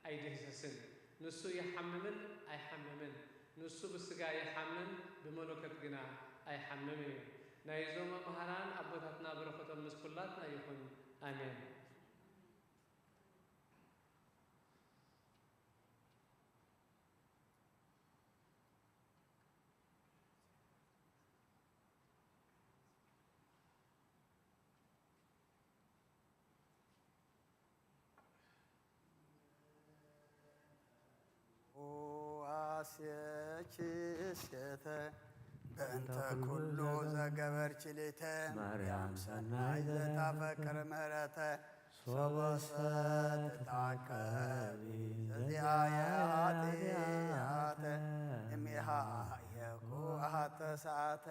ኣይድህሰስን። ንሱ ይሓምምን ኣይሓምምን። ንሱ ብስጋ ይሓምም፣ ብመለኮት ግና ኣይሓምምን እዩ። ናይዞም መምሃራን ኣቦታትና በረኸቶም ምስ ኩላትና ይኹን። ኣሜን። ዋስየኪ እስከተ በእንተ ኩሉ ዘገበርኪ ሊተ ማርያም ሰናይ ዘታፈቅር ምሕረተ ሶበሰ ትታቀቢ ዘዚኣየ ኃጢአተ እሚሃ የኩ አሐተ ሰዓተ።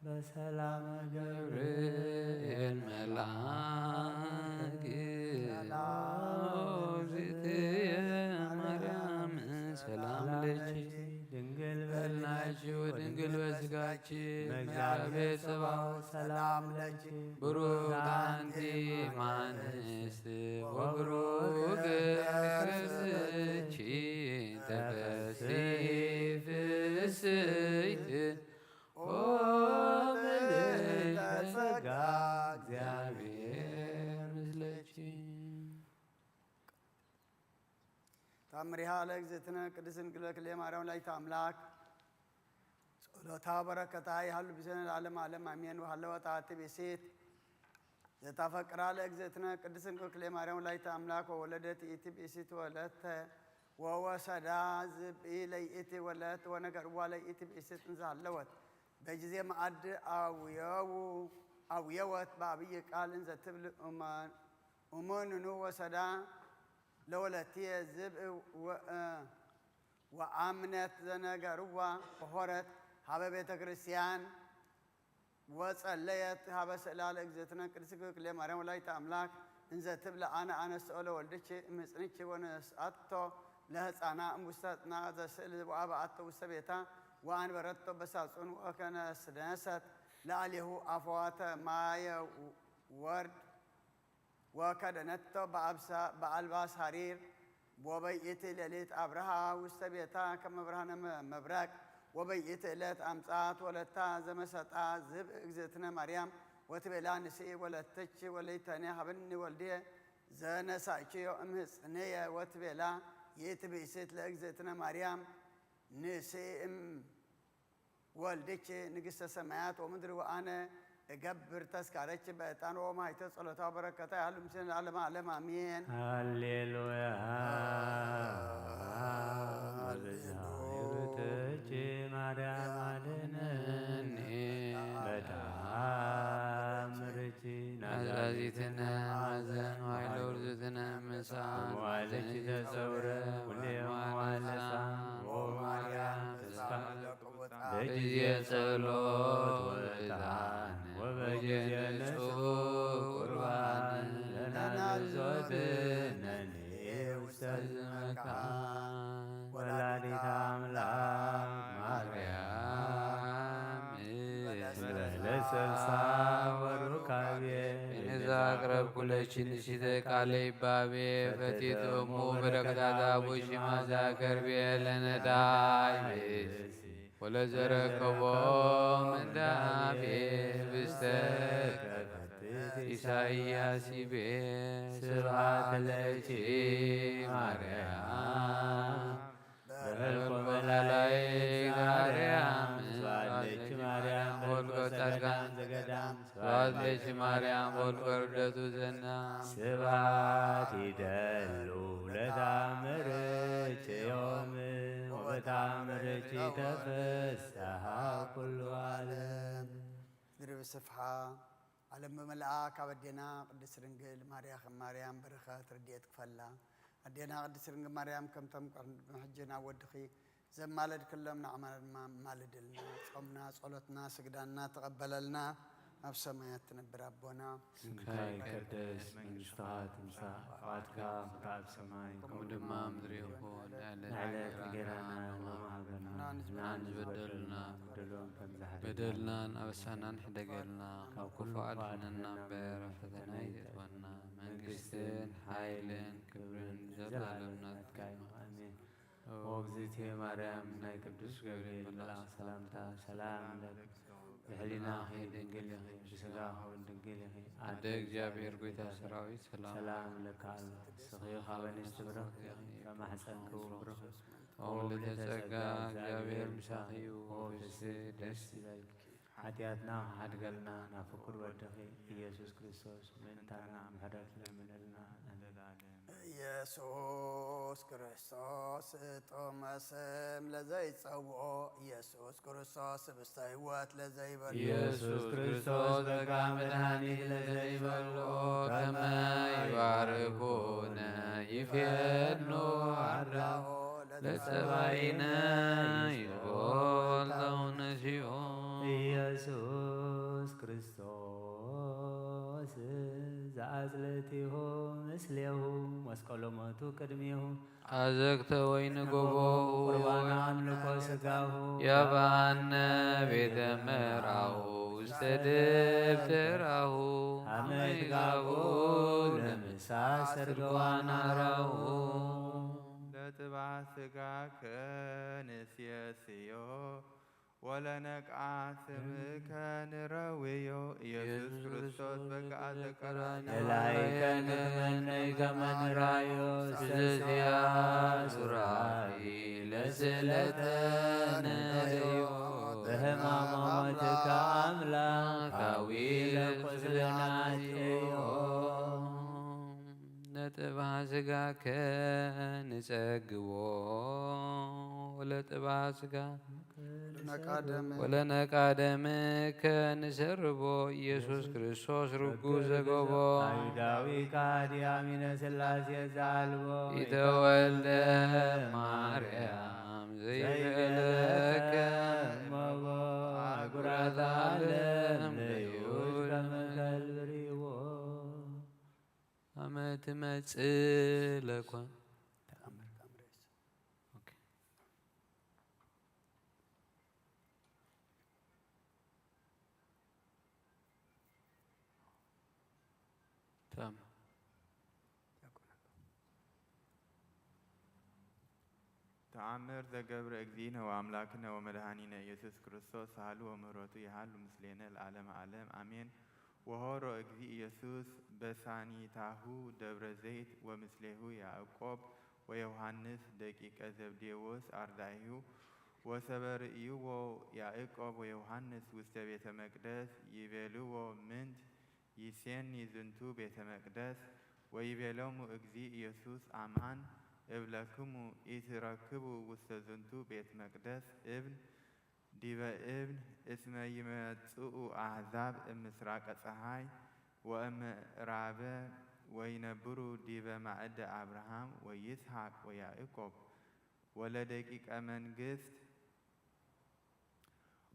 በሰላም ገብርኤል መልአክ ሰላም እግዝእትየ ማርያም ሰላም ለኪ ድንግል በልናኪ ወድንግል በስጋኪ እግዚአብሔር ጸባኦት ሰላም ለኪ ብሩክ አንቲ እማንስት ወብሩክ ከርስኪ ተፈስሒ ፍስሕት ኦ ምልዕተ ጸጋ እግዚአብሔር ምስለኪ። ታምሪሃ ለእግዝእትነ ቅድስት ድንግል በክሌ ማርያም ወላዲተ አምላክ ጸሎታ በረከታ ይሃሉ ብዘነ ለዓለም ዓለም አሜን። ወሃለወት አሐቲ ብእሲት ዘታፈቅራ ለእግዝእትነ ቅድስት ድንግል በክሌ ማርያም ወላዲተ አምላክ ወወለደት ይእቲ ብእሲት ወለተ ወወሰዳ ዝብኢ ለይእቲ ወለት ወነገርዋ ለይእቲ ብእሲት እንዘሃለወት በጊዜ መዓድ አውየው አውየወት በአብይ ቃል እንዘ ትብል እመ-፣ እመኑኑ ወሰዳ ለወለትየ ዝብኢ ወ-፣ ወአምነት ዘነገርዋ ወሆረት ሀበ ቤተ ክርስቲያን ወጸለየት ሀበ ስእላ ለእግዝእትነ ቅድስት ክሌ ማርያም ወላዲተ አምላክ እንዘ ትብል አነ አነስኦ ለወልድኪ እምሕፅንኪ ወነስአቶ ለህፃና እምውስተ ሕፅና ዘስእል ወአብአቶ ውስተ ቤታ ወአንበረቶ በሳጹን ወከነስነሰት ለአሌሁ አፈዋተ ማየ ወርድ ወከደነቶ በአብሳ-፣ በአልባስ ሐሪር። ወበይእቲ ሌሊት አብርሃ ውስተ ቤታ ከመ ብርሃነ መ-፣ መብረቅ። ወበይእቲ ዕለት አምጽአት ወለታ ዘመሰጣ ዝብ እግዝእትነ ማርያም ወትቤላ ንስኢ ወለተች ወለይተኔ ሀብኒ ወልድየ ዘነሳእችዮ እምህጽንየ ወትቤላ ይእቲ ብእሲት ለእግዝእትነ ማርያም ንስኢ እም ወልድች ንግሥተ ሰማያት ወምድር ወአነ እገብር ተስካረች በዕጣን ወማይተ ጸሎታ በረከታ ያህሉ ምስለ ለዓለመ ዓለም አሜን። ሃሌሉያ። በብዝሃ ሕይወትኪ ማርያም አድነኒ። በተአምርኪ ናዛዚትነ ማዘን ዋይለ ውርዝትነ ምሳን መዋልኪ ተጸውረ ኩሌ መዋልሳ ወማርያም ተስፋ በጊዜ ጸሎት ወዕጣን ወበጊዜ ንጹሕ ቁርባን ለናብዞ ብነኒ ውስተ ዝመካን ወላዲተ አምላክ ማርያም እንበለ ሰብሳ ወሩካቤ እኔ ዛቅረብኩ ለኪ ንሲተ ቃለ ይባቤ ፈቲት እሙ በረከታታ ቡሺ ማዛ ከርቤ ለነዳይ ወለዘረከቦ ምንዳቤ ብስተ ኢሳይያስ ይቤ ስብሐት ለኪ ማርያም በመልኮ መላእክት ማርያም ስብሐት ለኪ ማርያም በልኮ ጻድቃን ዘገዳም ስብሐት ለኪ ማርያም በልኮ ርደቱ ዘና ስብሐት ይደሉ ለታምርኪ ዮም ወበታምርኪ ተፈስሐ ኩሉ ዓለም። ድርብ ስፍሓ ዓለም ብመልኣ ካብ ኣዴና ቅድስት ድንግል ማርያ ከም ማርያም በረኸት ረድኤት ክፈላ። ኣዴና ቅድስት ድንግል ማርያም ከምቶም ቅድሚ ሕጂ ናብ ወድኺ ዘማለድክሎም ንዓና ድማ ማልድልና። ጾምና፣ ጸሎትና፣ ስግዳንና ተቐበለልና፣ ኣብ ሰማያት ትነብር ኣቦና። ስምካ ይቀደስ፣ መንግስትኻ ትምጻእ፣ ፍቓድካ ከምታ ኣብ ሰማይ ከምኡ ድማ ኣብ ምድሪ ይኹን። ንዕለት እንጌራና ሎሚ ሃበና፣ ንሕና ንዝበደሉና በደሎም ከም ዝሓደግና በደልናን ኣበሳናን ሕደገልና፣ ካብ ኩሉ ኣድሕነና እምበር፣ ኣብ ፈተና ኣይተእትወና። መንግስትን ሓይልን ክብርን ዘለዓለም ናትካ እዩ። ኣሜን። ኦ እግዝእትየ ማርያም፣ ናይ ቅዱስ ገብርኤል መልኣኽ ሰላምታ፣ ሰላም እብለኪ፣ ብሕሊናኺ ድንግል ኢኺ፣ ብስጋኺ እውን ድንግል ኢኺ። ኣደ እግዚኣብሔር፣ ጐይታ ሰራዊት፣ ሰላም ሰላም እብለኪ ኣሎ። ንስኺ ካብ ኣንስቲ ብሩኽቲ ኢኺ፣ ካብ ማሕፀንኪ እውን ብሩኽ እዩ። ኦ ምልዕተ ጸጋ፣ እግዚኣብሔር ምሳኺ እዩ። ኦ ፍስሕቲ ደስ ይበልኪ፣ ሓጢኣትና ክሓድገልና ናብ ፍቁር ወድኺ ኢየሱስ ክርስቶስ ምእንታና ምሕረት ለምነልና። ኢየሱስ ክርስቶስ ጥዑመ ስም ለዘይጸውዖ፣ ኢየሱስ ክርስቶስ ህብስተ ሕይወት ለዘይበልዖ፣ ኢየሱስ ክርስቶስ በጋ መድኃኒት ለዘይበልዖ፣ ከመ ይባርኩነ ይፌኑ አርዳኦ ለጸባኢነ ይዞልተው ነሲኦ። ኢየሱስ ክርስቶስ ዘአጽልእቲሁ ምስሌሁ መስቀሎ ሞቱ ቅድሜሁ። አዘክተ ወይን ጎቦ ቁርባነ አምልኮ ስጋሁ። ያብአነ ቤተ መርአሁ ውስተ ደብተራሁ። አመ ይትጋብኡ ለምሳ ሰርገዋን አራሁ። ለጥባ ስጋከ ንሴስዮ ወለነቃ ስምከ ንረውዮ። ኢየሱስ ክርስቶስ በቃ ዘቀራንዮ። ለላይከ ንትመነይ ከመ ንራዮ። ስስያ ሱራፊ ለስለተ ንርእዮ። በህማመ ሞትከ አምላካዊ ለቁስልና ጭዮ። ነጥባ ስጋከ ንጸግቦ ወለጥባ ስጋ ነቃደም ወለነቃደም ከንሰርቦ ኢየሱስ ክርስቶስ ርጉዝ ዘገቦ። አይሁዳዊ ከሃዲ አሚነ ሥላሴ ዘአልቦ ኢተወልደ ማርያም ዘይበለከ እመቦ። አህጉራት ዓለም ለይሁድ ከመ ከልብ ርኢዎ። አመ ትመጽእ ለኮ ተአምር። ኦኬ። ተአምር። ተአምር ዘገብረ እግዚእነ ወአምላክነ ወመድኃኒነ ኢየሱስ ክርስቶስ ሳህሉ ወምህረቱ ይሃሉ ምስሌነ ለዓለመ ዓለም አሜን። ወሆሮ እግዚእ ኢየሱስ በሳኒታሁ ደብረ ዘይት ወምስሌሁ ያዕቆብ ወዮሃንስ ደቂቀ ዘብዴዎስ አርዳኢሁ ወሰበርእይዎ ያዕቆብ ወዮሃንስ ውስተ ቤተ መቅደስ ይቤልዎ ምንት ይሴኒ ዝንቱ ቤተ መቅደስ ወይቤሎሙ እግዚእ ኢየሱስ አምአን እብለክሙ ኢትረክቡ ውስተ ዝንቱ ቤት መቅደስ እብን ዲበ እብን እስመ ይመጽኡ አሕዛብ እምስራቀ ጸሓይ ወእምዕራበ ወይነብሩ ዲበ ማዕደ አብርሃም ወይስሐቅ ወያዕቆብ ወለደቂቀ መንግስት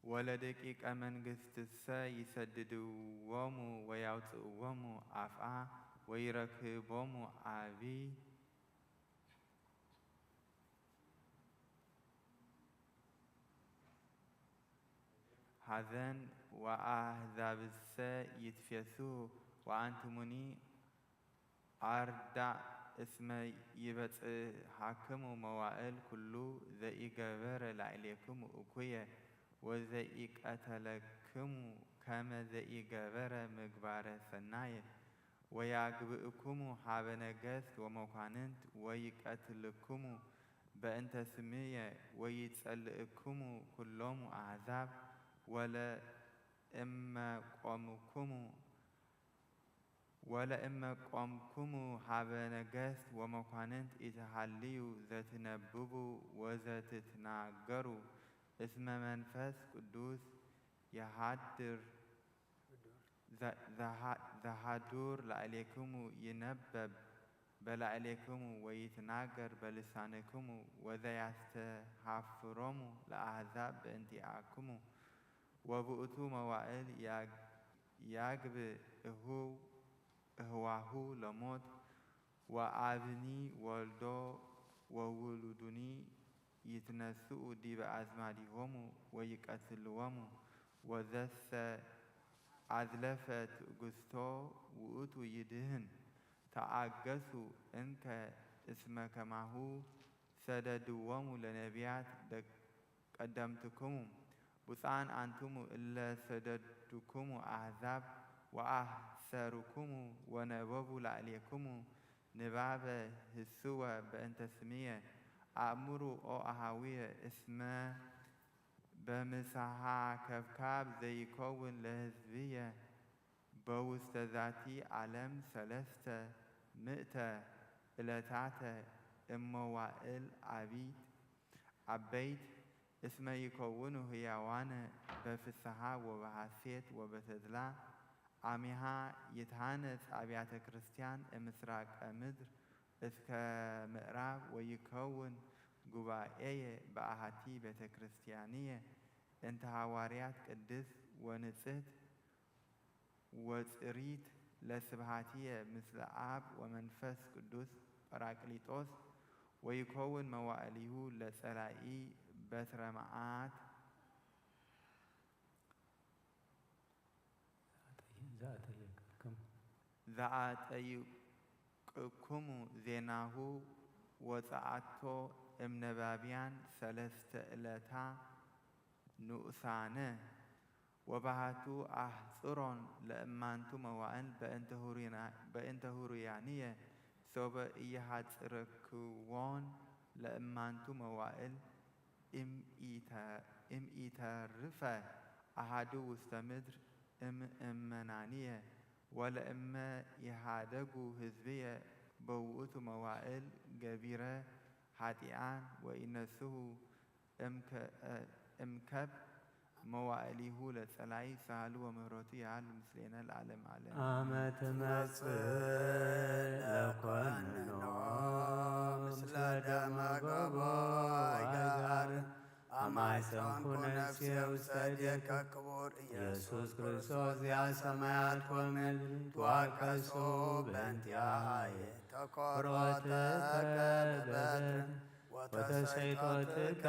ወለደቂቀ መንግስትሰ ይሰድድዎሙ ወያውፅእዎሙ አፍአ ወይረክቦሙ አብይ ሐዘን ወአሕዛብሰ ይትፌስሑ ወአንትሙኒ አርዳእ እስመ ይበጽሐክሙ መዋእል ኩሉ ዘኢገበረ ላዕሌክሙ እኩየ ወዘኢቀተለክሙ ከመ ዘኢገበረ ምግባረ ሰናየ ወያግብእኩሙ ሀበ ነገስት ወመኳንንት ወይቀትልክሙ በእንተ ስምየ ወይጸልእክሙ ኩሎሙ አሕዛብ ወለእመ ቆምኩሙ ወለእመ ቆምኩሙ ሀበ ነገስት ወመኳንንት ኢትሃልዩ ዘትነብቡ ወዘትትናገሩ እስመ መንፈስ ቅዱስ የሃድር ዘ- ዘሃ- ዘሃዱር ላዕሌክሙ ይነበብ በላዕሌክሙ ወይትናገር በልሳንክሙ ወዘያስተሃፍሮሙ ለአሕዛብ በእንቲአክሙ ወብእቱ መዋእል ያግ- ያግብ እህው እህዋሁ ለሞት ወአብኒ ወልዶ ወውሉዱኒ ይትነስኡ ዲበ አዝማዲሆሙ ወይቀትልዎሙ ወዘሰ አዝለፈ ትእግስቶ ውእቱ ይድህን። ተአገሱ እንከ እስመ ከማሁ ሰደድዎሙ ለነቢያት ደቀደምትክሙ። ብፁዓን አንትሙ እለ ሰደድኩሙ አሕዛብ ወአሕሰሩኩሙ ወነበቡ ላዕሌኩሙ ንባበ ህስወ በእንተ ስምየ። አእምሩ ኦ አሃውየ እስመ በምሳሃ ከብካብ ዘይከውን ለህዝብየ በውስተ ዛቲ ዓለም ሰለስተ ምእተ ዕለታተ እመዋእል አቢት አበይት እስመ ይከውኑ ህያዋነ በፍስሓ ወበሐሴት ወበተድላ አሚሃ ይትሃነጽ አብያተ ክርስቲያን እምስራቀ ምድር እስከ ምዕራብ ወይከውን ጉባኤየ በአሐቲ ቤተ ክርስቲያንየ እንተ ሐዋርያት ቅድስት ወንጽሕት ወጽሪት ለስብሐትየ ምስለ አብ ወመንፈስ ቅዱስ ጳራቅሊጦስ ወይከውን መዋዕሊሁ ለጸላኢ በትረ መዓት ዘአጠየቅክሙ ዘአጠይቅክሙ ዜናሁ ወጸአቶ እምነባብያን ሰለስተ ዕለታ ንኡሳነ ወባሃቱ አሕጽሮን ለእማንቱ መዋእል በእንተ ሁሩያንየ ሶበ እየሐጽረክዎን ለእማንቱ መዋእል እምኢተርፈ አሃዱ ውስተ ምድር እምእመናንየ ወለእመ ይሃደጉ ህዝብየ በውእቱ መዋእል ገቢረ ኃጢኣን ወኢነስሁ እምከብ መዋእሊሁ ለጸላኢ ሳህሉ ወምህረቱ ያህሉ ምስሌነ ለዓለም ዓለም። አመ ትመጽእ ለኮንኖ ምስለ ደመ ገቦ ወይገዛር አማይሰንኩ ነፍሴ ውስተ እዴከ ክቡር ኢየሱስ ክርስቶስ ዚአ ሰማያት ወምድር ትዋቀሶ በእንቲአየ ተኮሮተከ በበትር ወተሰይጦትከ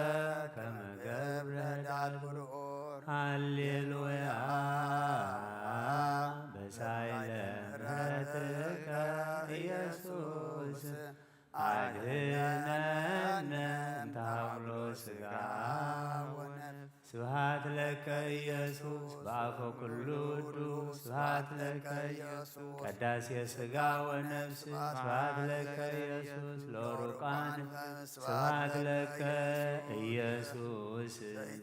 ከመ ገብረ ዳል ብርኡር። ሃሌሉያ በሳይለ ምሕረትከ ኢየሱስ አድህነነ እምታውሎ ስጋ ወነፍስ። ስብሐት ለከ ኢየሱስ ኢየሱስ በአፈ ኩሉ ውዱስ ስብሐት ለከ ኢየሱስ። ቀዳሴ ሥጋ ወነፍስ ስብሐት ለከ ኢየሱስ። ለሩቃን ስብሐት ለከ ኢየሱስ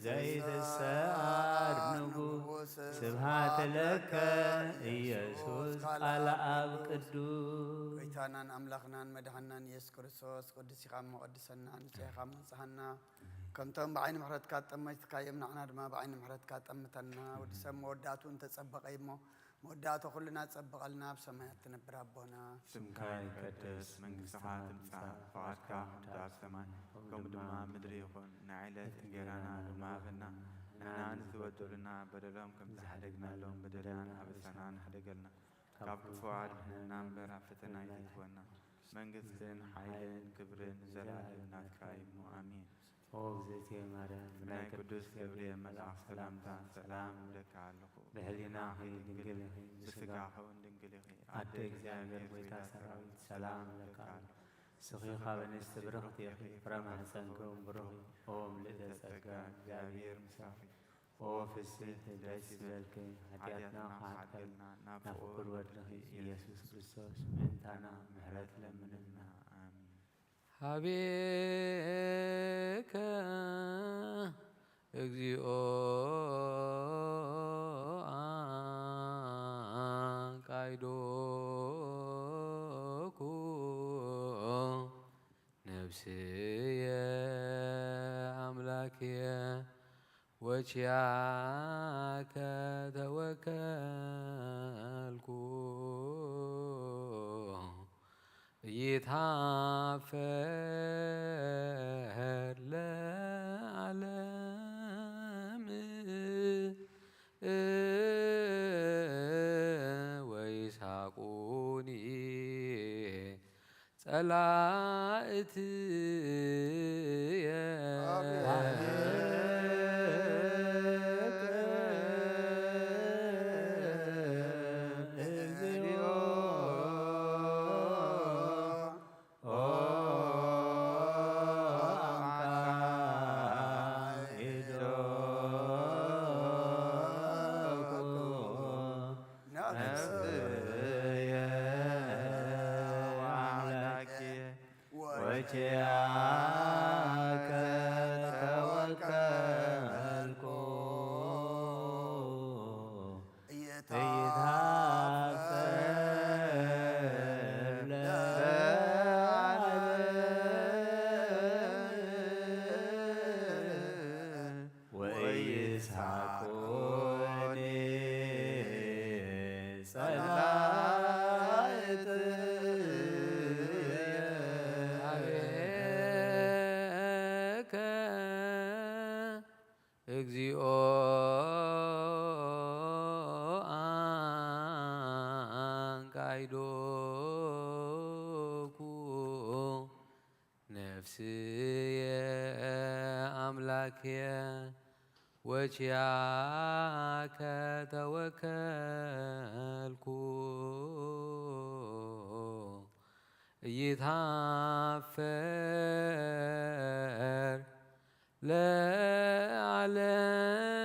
ዘይትሰዓር ንጉሥ ስብሐት ለከ ኢየሱስ ቃለ አብ ቅዱስ። ጎይታናን ኣምላኽናን መድሓናን ኢየሱስ ክርስቶስ ቅዱስ ኢኻ እሞ ቀድሰና፣ ንጹሕ ኢኻ እሞ ንጽሃና። ከምቶም ብዓይኒ ምሕረትካ ጠመትካዮም ንዓና ድማ ብዓይኒ ምሕረትካ ጠምተና። ወዲ ሰብ መወዳእቱ እንተጸበቐ እሞ መወዳእቱ ኩልና ጸብቐልና ኣብ ሰማያት ትነብር ኣቦና። ስምካ ይቀደስ፣ መንግስትኻ ትምጻእ፣ ፍቓድካ ከምቲ ኣብ ሰማይ ከምኡ ድማ ኣብ ምድሪ ይኹን። ንዕለት እንጌራና ሎሚ ሃበና፣ ንሕና ንዝበደሉና በደሎም ከም ዝሓደግናሎም በደልና ንኣበሳና ንሕደገልና፣ ካብ ክፉ ኣድሕነና እምበር ኣብ ፈተና ኣይተእትወና። መንግስትን ሓይልን ክብርን ንዘለኣለም ናትካ እዩ እሞ ኣሜን። ኦ እግዝእትየ ማርያም፣ ብናይ ቅዱስ ገብርኤል መልኣኽ ሰላምታ ሰላም እብለካ ኣለኹ። ብሕሊናኺ ድንግል ኢኺ፣ ብስጋኺ እውን ድንግል ኢኺ። ኣደ እግዚኣብሔር ጎይታ ሰራዊት ሰላም እብለካ ኣለኹ። ንስኺ ካብ ኣንስቲ ብርኽቲ ኢኺ፣ ፍረ ማሕፀንኪ እውን ብሩኽ እዩ። ኦ ምልእተ ጸጋ እግዚኣብሔር ምሳኺ። ኦ ፍስሕቲ ደስ ይበልኪ፣ ሓጢኣትና ክሓጥበልና ናብ ፍቁር ወድኺ ኢየሱስ ክርስቶስ ምእንታና ምሕረት ለምንልና። ኣሜን። ሀቤከ እግዚኦ አንቃይዶኩ ነፍስየ አምላክየ ወኪያከ ተወከልኩ። ኢይትሃፈር ለዓለም ወይስሓቁኒ ጸላእትየ። አቤት። ነፍስየ ወአምላኬ ወኪያከ ተወከልኩ። ኢይትሃፈር ለዓለም ወኢይስሓቁኒ ጸላእትየ። ሀቤከ እግዚኦ አንቃይዶኩ ነፍስየ አምላክየ ወኪያከ ተወከልኩ። ኢይትሃፈር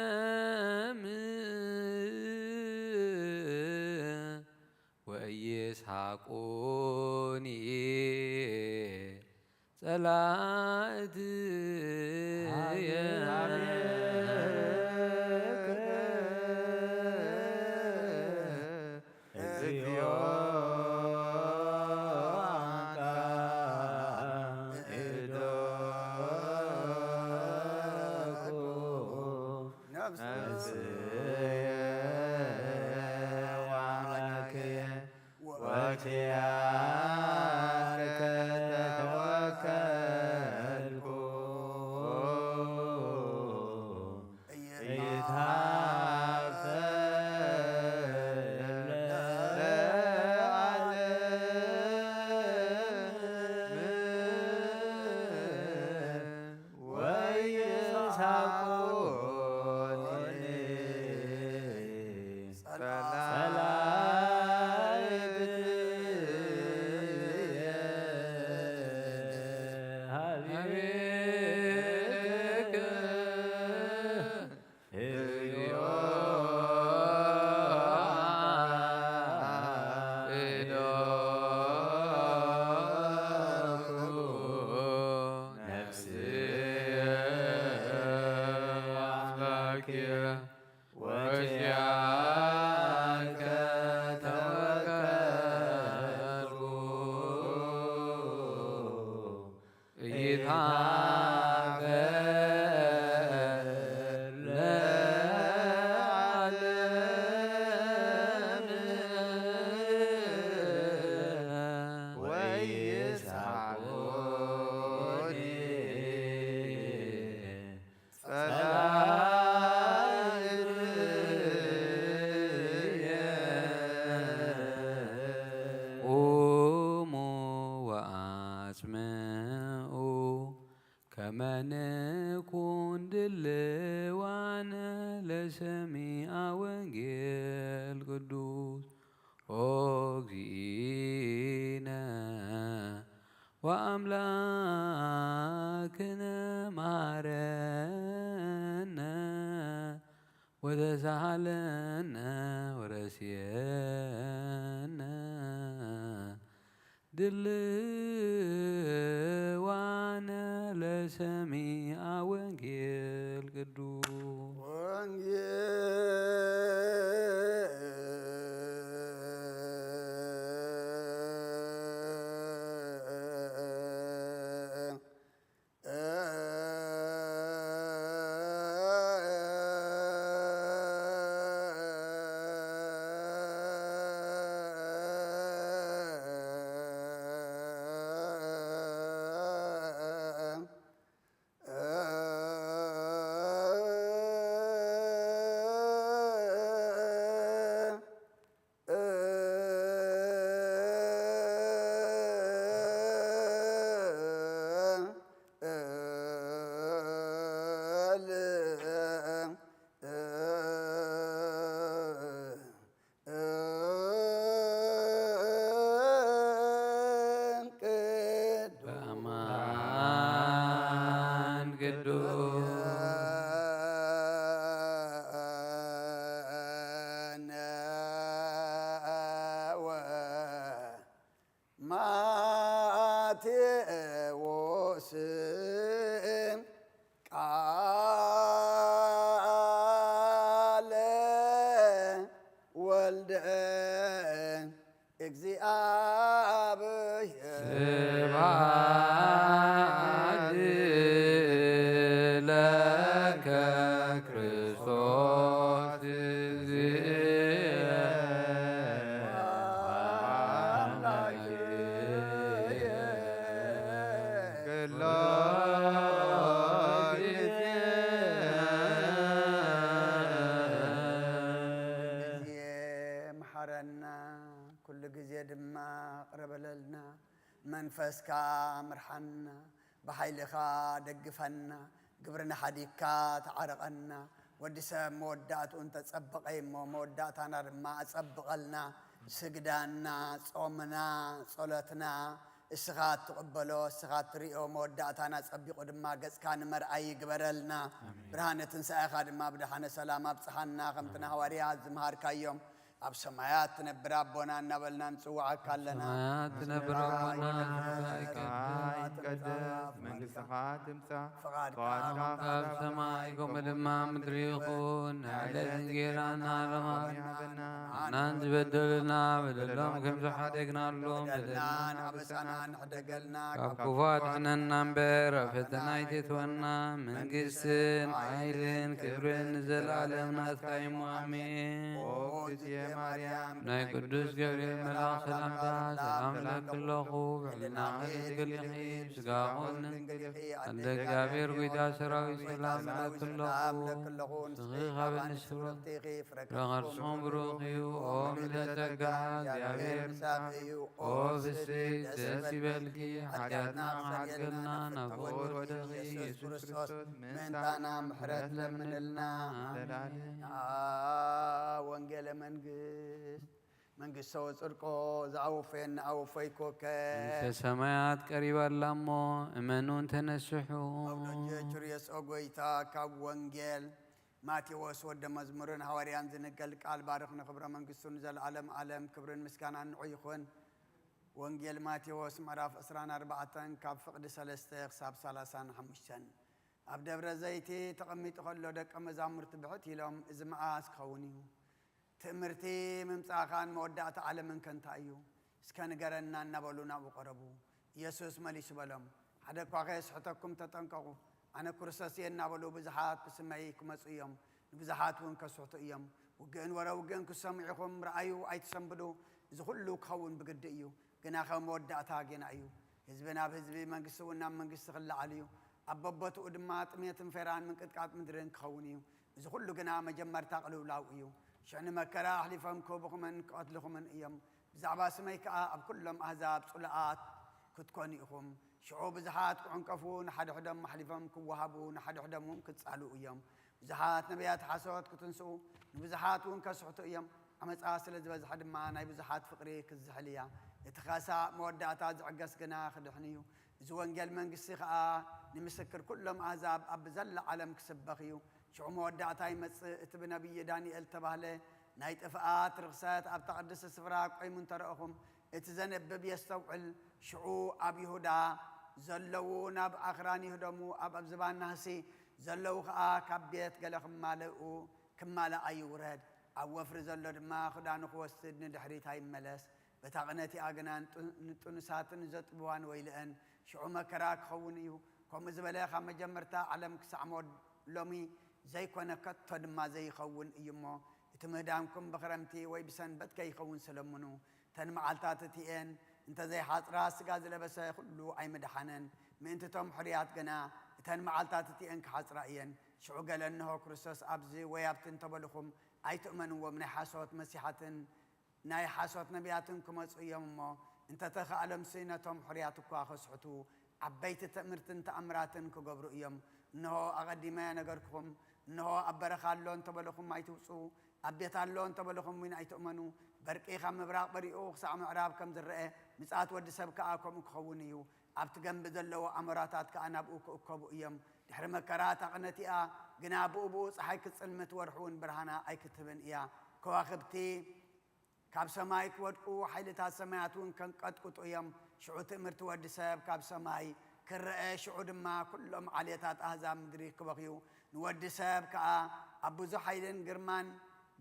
ለዓለም ወኢይስሓቁኒ ጸላእትየ። ሀቤከ እግዚኦ አንቃይዶኩ ነፍስየ ወአምላክየ ወኪያከ ተወከልኩ። ወአምላክነ መሃረነ ወተሳሃለነ ወረስየነ ድልዋነ ለሰሚዐ ወንጌል ቅዱስ። በአማን ቅዱስ። ማቴዎስ ቃለ ወልደ እግዚኣብሔር። ስብሐት ለከ ክርስቶስ እግዚእ አምላክየ። ኩሎ ጊዜ። ግዜ መሓረና፣ ኩሉ ግዜ ድማ ቅረበለልና። መንፈስካ ምርሓና፣ ብሓይልኻ ደግፈና፣ ግብርና ሓዲግካ ተዓረቐና። ወዲ ሰብ መወዳእትኡ እንተጸበቐ እሞ መወዳእታና ድማ ኣጸብቐልና። ስግዳና፣ ጾምና፣ ጸሎትና እስኻ እትቕበሎ፣ እስኻ እትሪኦ፣ መወዳእታና ጸቢቑ ድማ ገጽካ ንመርኣይ ይግበረልና። ኣሜን። ብርሃነ ትንሳኤኻ ድማ ብደሓነ ሰላም ኣብጽሓና፣ ከምቲ ንሃዋርያት ዝመሃርካዮም። ኣብ ሰማያት ትነብር ኣቦና እናበልና ንጽውዓካ ኣለና። ሰማያት ትነብር ኣቦና፣ ስምካ ይትቀደስ፣ መንግስትኻ ትምጻእ፣ ፍቓድካ ኣብ ሰማይ ከምኡ ድማ ምድሪ ይኹን። ናይ ዕለት እንጌራና ሃበና፣ ንሕናን ዝበደሉና በደሎም ከም ዝሓደግናሎም በደልናን ኣበሳናን ሕደገልና፣ ካብ ክፉ ኣድሕነና እምበር፣ ኣብ ፈተና ኣይተእትወና። መንግስትን ሓይልን ክብርን ንዘለኣለም ናትካ እዩ። ኣሜን። ኦ እግዝእትየ ማርያም፣ ናይ ቅዱስ ገብርኤል መልኣኽ ሰላምታ ሰላም እብለኪ ኣለኹ። ብሕልናኺ ድንግል ኢኺ፣ ብስጋኺ እውን ድንግል ኢኺ። ኣደ እግዚኣብሔር ጐይታ ሰራዊት ሰላም እብለኪ ኣለኹ። ንስኺ ካብ ኣንስቲ ብሩኽቲ ኢኺ፣ ፍረ ከርስኺ እውን ብሩኽ እዩ። ኦ ምልዕተ ጸጋ፣ እግዚኣብሔር ምሳኺ እዩ። ኦ ፍስሕቲ ደስ ይበልኪ፣ ሓጢኣትና ክሓድገልና ናብ ፍቕሪ ወድኺ ኢየሱስ ክርስቶስ ምእንታና ምሕረት ለምንልና። ኣሜን። ወንጌለ መንግስት መንግስቶ ጽድቆ ዝኣወፈየና ኣወፈይኮከ። መንግስተ ሰማያት ቀሪባ ኣላ እሞ እመኑን ተነስሑ። ኣብ ደጀ ችርዮስ ኦ ጐይታ ካብ ወንጌል ማቴዎስ ወደ መዝሙርን ሃዋርያን ዝንገል ቃል ባርኽ ንኽብረ መንግስቱ ንዘለዓለም ዓለም ክብርን ምስጋናን ንዑ ይኹን። ወንጌል ማቴዎስ ምዕራፍ ዕስራን ኣርባዕተን ካብ ፍቕዲ ሰለስተ ክሳብ ሰላሳን ሓሙሽተን። ኣብ ደብረ ዘይቲ ተቐሚጡ ከሎ ደቀ መዛሙርቲ ብሕት ኢሎም፣ "እዚ መዓስ ክኸውን እዩ? ትእምርቲ ምምጻእኻን መወዳእታ ዓለምን ከ እንታይ እዩ? እስከ ንገረና" እናበሉ ናብኡ ቀረቡ። ኢየሱስ መሊሱ በሎም፣ "ሓደ እኳ ከየስሕተኩም ተጠንቀቑ። ኣነ ክርስቶስ እየ" እናበሉ ብዙሓት ብስመይ ክመጹ እዮም፣ ንብዙሓት እውን ከስሕቱ እዮም። ውግእን ወረ ውግእን ክትሰምዑ ኢኹም፣ ረኣዩ ኣይትሰንብዱ። እዚ ኩሉ ክኸውን ብግዲ እዩ፣ ግናኸ መወዳእታ ጌና እዩ። ህዝቢ ናብ ህዝቢ፣ መንግስቲ እውን ናብ መንግስቲ ክለዓል እዩ። ኣብ በቦትኡ ድማ ጥሜትን ፌራን ምንቅጥቃጥ ምድርን ክኸውን እዩ። እዚ ኩሉ ግና መጀመርታ ቅልውላው እዩ። ሽዑ ንመከራ ኣሕሊፎም ክህቡኹምን ክቐትልኹምን እዮም። ብዛዕባ ስመይ ከኣ ኣብ ኩሎም ኣህዛብ ጽሉኣት ክትኮኑ ኢኹም። ሽዑ ብዙሓት ክዕንቀፉ፣ ንሓድሕዶም ኣሕሊፎም ክወሃቡ፣ ንሓድሕዶም እውን ክጻልኡ እዮም። ብዙሓት ነቢያት ሓሶት ክትንስኡ፣ ንብዙሓት እውን ከስሕቱ እዮም። ዓመጻ ስለ ዝበዝሐ ድማ ናይ ብዙሓት ፍቕሪ ክትዝሕል እያ። እቲ ኸሳእ መወዳእታ ዝዕገስ ግና ክድሕን እዩ። እዚ ወንጌል መንግስቲ ኸኣ ንምስክር ኩሎም ኣህዛብ ኣብ ብዘላ ዓለም ክስበኽ እዩ። ሽዑ መወዳእታ ይመጽእ፣ እቲ ብነቢይ ዳንኤል እተባህለ ናይ ጥፍኣት ርኽሰት ኣብታ ቅድስቲ ስፍራ ቆይሙ እንተ ረእኹም፣ እቲ ዘንብብ የስተውዕል። ሽዑ ኣብ ይሁዳ ዘለዉ ናብ ኣኽራን ይህደሙ፣ ኣብ ኣብ ዝባን ናህሲ ዘለዉ ኸኣ ካብ ቤት ገለ ክማልኡ ክማላኣ ይውረድ። ኣብ ወፍሪ ዘሎ ድማ ክዳኑ ክወስድ ንድሕሪት ኣይመለስ። በታ ቅነቲኣ ግና ንጡ-፣ ንጥኑሳትን ዘጥብዋን ወይልአን። ሽዑ መከራ ክኸውን እዩ። ከምኡ ዝበለ ካብ መጀመርታ ዓለም ክሳዕ ሞ-፣ ሎሚ ዘይኮነ፣ ከቶ ድማ ዘይኸውን እዩ እሞ፣ እቲ ምህዳምኩም ብኽረምቲ ወይ ብሰንበት ከይኸውን ስለምኑ። እተን መዓልታት እቲኤን እንተ ዘይሓጽራ፣ ስጋ ዝለበሰ ኩሉ ኣይምድሓነን። ምእንቲ እቶም ሕሩያት ግና እተን መዓልታት እቲኤን ክሓጽራ እየን። ሽዑ ገለ፣ እንሆ፣ ክርስቶስ ኣብዚ ወይ ኣብቲ እንተበልኹም ኣይትእመንዎም። ናይ ሓሶት መሲሓትን ናይ ሓሶት ነቢያትን ክመጹ እዮም እሞ፣ እንተ ተኻእሎምሲ ነቶም ሕሩያት እኳ ከስሕቱ፣ ዓበይቲ ትእምርትን ተኣምራትን ክገብሩ እዮም። እንሆ፣ ኣቐዲመ ነገርኩኹም። እንሆ፣ ኣብ በረኻ ኣሎ እንተበልኹም ኣይትውጹ፣ ኣብ ቤት ኣሎ እንተበልኹም እውን ኣይትእመኑ። በርቂ ካብ ምብራቕ በሪቑ ክሳዕ ምዕራብ ከም ዝረአ፣ ምጽኣት ወዲ ሰብ ከኣ ከምኡ ክኸውን እዩ። ኣብቲ ገምቢ ዘለዉ ኣሞራታት ከኣ ናብኡ ክእከቡ እዮም። ድሕሪ መከራ እታ ቅነቲኣ ግና ብኡ ብኡ ጸሓይ ክትጽልምት፣ ወርሒ እውን ብርሃና ኣይክትህብን እያ። ከዋኽብቲ ካብ ሰማይ ክወድቁ፣ ሓይልታት ሰማያት እውን ከንቀጥቅጡ እዮም። ሽዑ ትእምርቲ ወዲ ሰብ ካብ ሰማይ ክረአ፣ ሽዑ ድማ ኩሎም ዓሌታት ኣህዛብ ምድሪ ክበኽዩ። ንወዲ ሰብ ከኣ ኣብ ብዙሕ ሓይልን ግርማን፣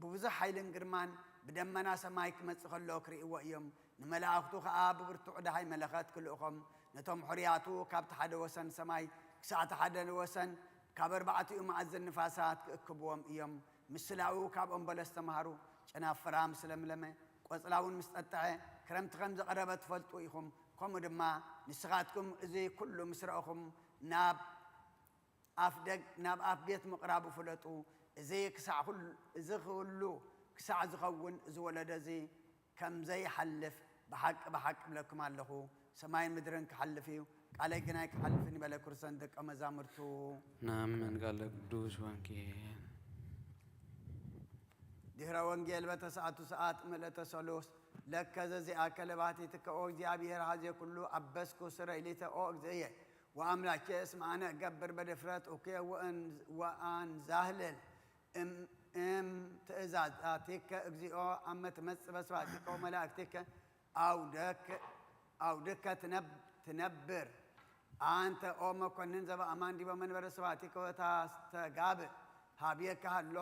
ብብዙሕ ሓይልን ግርማን ብደመና ሰማይ ክመጽእ ከሎ ክርእይዎ እዮም። ንመላእኽቱ ኸኣ ብብርቱዕ ደሃይ መለኸት ክልእኾም፣ ነቶም ሕሩያቱ ካብቲ ሓደ ወሰን ሰማይ ክሳዕ እቲ ሓደ ወሰን ካብ ኣርባዕቲኡ መኣዝን ንፋሳት ክእክብዎም እዮም። ምስላኡ ካብ ኦም በለስ ተምሃሩ። ጨናፍራ ምስ ለምለመ፣ ቆጽላ እውን ምስ ጠጥዐ፣ ክረምቲ ከም ዝቐረበ ትፈልጡ ኢኹም። ከምኡ ድማ ንስኻትኩም እዚ ኩሉ ምስ ረእኹም ናብ ኣፍ ደግ-፣ ናብ ኣፍ ቤት ምቕራቡ ፍለጡ። እዚ ክሳዕ ኩል-፣ እዚ ኩሉ ክሳዕ ዝኸውን፣ እዚ ወለዶ እዚ ከም ዘይሓልፍ ብሓቂ ብሓቂ እብለኩም ኣለኹ። ሰማይን ምድርን ክሓልፍ እዩ፣ ቃለይ ግና ኣይክሓልፍን እዩ በለ ክርስቶስ ንደቀ መዛሙርቱ። ናምን ቃለ ቅዱስ ወንጌል። ድህረ ወንጌል በተስዓቱ ሰዓት ምልእተ ሰሉስ ለከ ዘዚኣከ ለባህቲትከ ኦ እግዚኣብሔር ሀዜ ኩሉ አበስኩ ስረይ ሊተ ኦ እግዚእየ ወአምላኬ እስመ አነ እገብር በድፍረት እኩየ ወእን-፣ ወአንዛህልል እም-፣ እም ትእዛዛቲከ እግዚኦ አመ ትመጽእ በስባቲከ ወመላእክቲከ አውደክ-፣ አውድከ ትነብ-፣ ትነብር። አንተ ኦ መኮንን ዘበአማን ዲበ መንበረ ስብሐቲከ ወታስተጋብእ ሀቤከ ሀሎ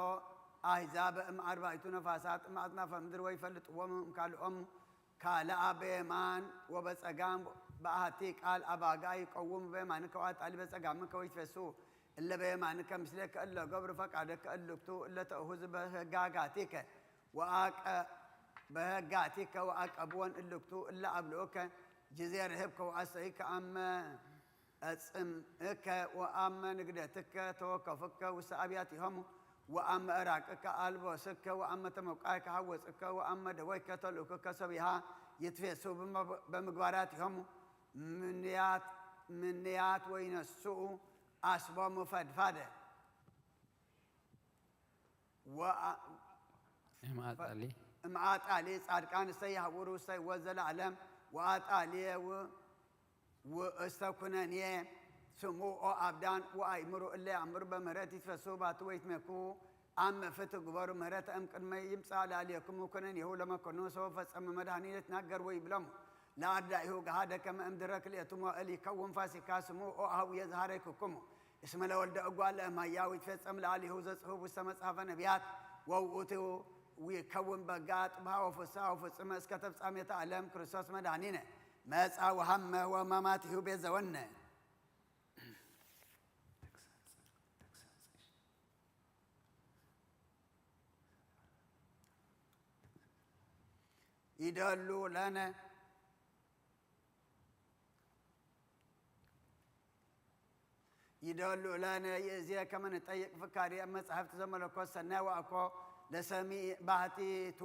አሕዛብ እም አርባዕቱ ነፋሳት እም አጽናፈ ምድር ወይፈልጥዎም እም ካልኦም ካልአ በየማን ወበጸጋም በአሐቲ ቃል አባጋ ይቀውሙ በየማንከ ወአጣሊ በጸጋምከ ወይትፌሱ እለ በየማንከ ምስሌከ እለ ገብሩ ፈቃደከ እልክቱ እለ ተእሁዝ በህጋጋቲከ ወአቀ-፣ በህጋቲከ ወአቀብወን እልክቱ እለ አብልኡከ ጅዜ ርህብከ ወአሰይከ አመ እጽምእከ ወአመ ንግደትከ ተወከፉከ ውስተ አብያቲሆሙ ወአመ እራቅከ አልቦስከ ወአመ ተመውቃይከ ሐወጽከ ወአመ ደወይከ ተልኡክከ ሰቢሃ ይትፌሱ በምግባራቲሆሙ ምንያት፣ ምንያት ወይነስኡ አስቦሙ ፈድፋደ። ወአ-፣ እምአጣሊ። እምአጣሊ ጻድቃን እሰ ያህውሩ እሰ ወዘለዓለም ወአጣሊ ው-፣ ውእስተ ኩነኔ ስሙ ኦ አብዳን ወአእምሩ እለ ያእምሩ በምህረት ይትፈሱ ባቲ ወይትመኩ አመ ፍትሕ ግበሩ ምህረተ እም ቅድመ ይምጻእ ላዕሌክሙ ኩነኔሁ ለመኮኑ ሰው ፈጸመ መድኃኒት ናገር ወይብለሙ ለአርዳኢሁ ገሃደ ከመ እምድረ ክልኤቱም ወእል ይከውን ፋሲካ ስሙ ኦ አህውየ ዘሃረይክኩሙ እስመ ለወልደ እጓለ እማያው ይትፌጸም ለአሊሁ ዘጽሑፍ ውስተ መጽሐፈ ነቢያት ወውእቱ ይከውን በጋ ጥብሃ ወፍስሃ ወፍጹመ እስከ ተፍጻሜተ ዓለም ክርስቶስ መድኃኒነ መጻ ወሃመ ወማማቲሁ ቤዘወነ። ይደሉ ለነ ይደሉ ለነ ይእዜ ከመ ንጠይቅ ፍካሪ እብ መጻሕፍት ዘመለኮት ሰናይ ወአኮ ለሰሚዕ ባህቲቱ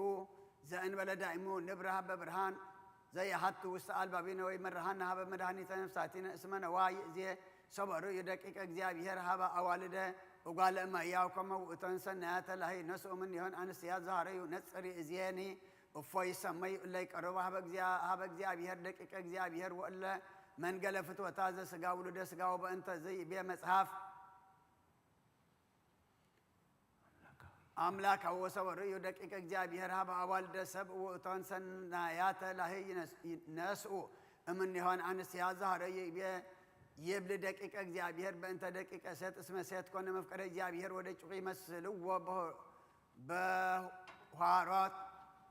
ዘእንበለ ዳይሙ ንብርሃ በብርሃን ዘይሃቱ ውስተ አልባቢነ ወይ መርሃና ሀበ መድኃኒተ ነፍሳቲነ እስመ ነዋ ይእዜ ሰበሩ እዩ ደቂቀ እግዚኣብሔር ሀበ አዋልደ እጓለ እመሕያው ከመ ውእቶን ሰናያተ ላሂ ነስኡ ምንዮን አንስትያት ዘሃረዩ ነጽሪ እዜኒ እፎ ይሰመዩ እለ ይቀርቡ ሀበ እግዚአ-፣ ሀበ እግዚኣብሔር ደቂቀ እግዚኣብሔር ወእለ መንገለ ፍትወታ ዘስጋ ውሉደ ስጋ ወበእንተ ዘይቤ መጽሐፍ አምላካዊ ወሰበ ርእዩ ደቂቀ እግዚኣብሔር ሀበ አዋልደ ሰብ ውእቶን ሰናያተ ላህይ ይነስ-፣ ነስኡ እምኔሆን አንስትያ ዛህረዩ ይቤ ይብል ደቂቀ እግዚኣብሔር በእንተ ደቂቀ ሴት እስመ ሴት ኮነ መፍቀረ እግዚኣብሔር ወደቂቁ ይመስልዎ በ-፣ በኋሮት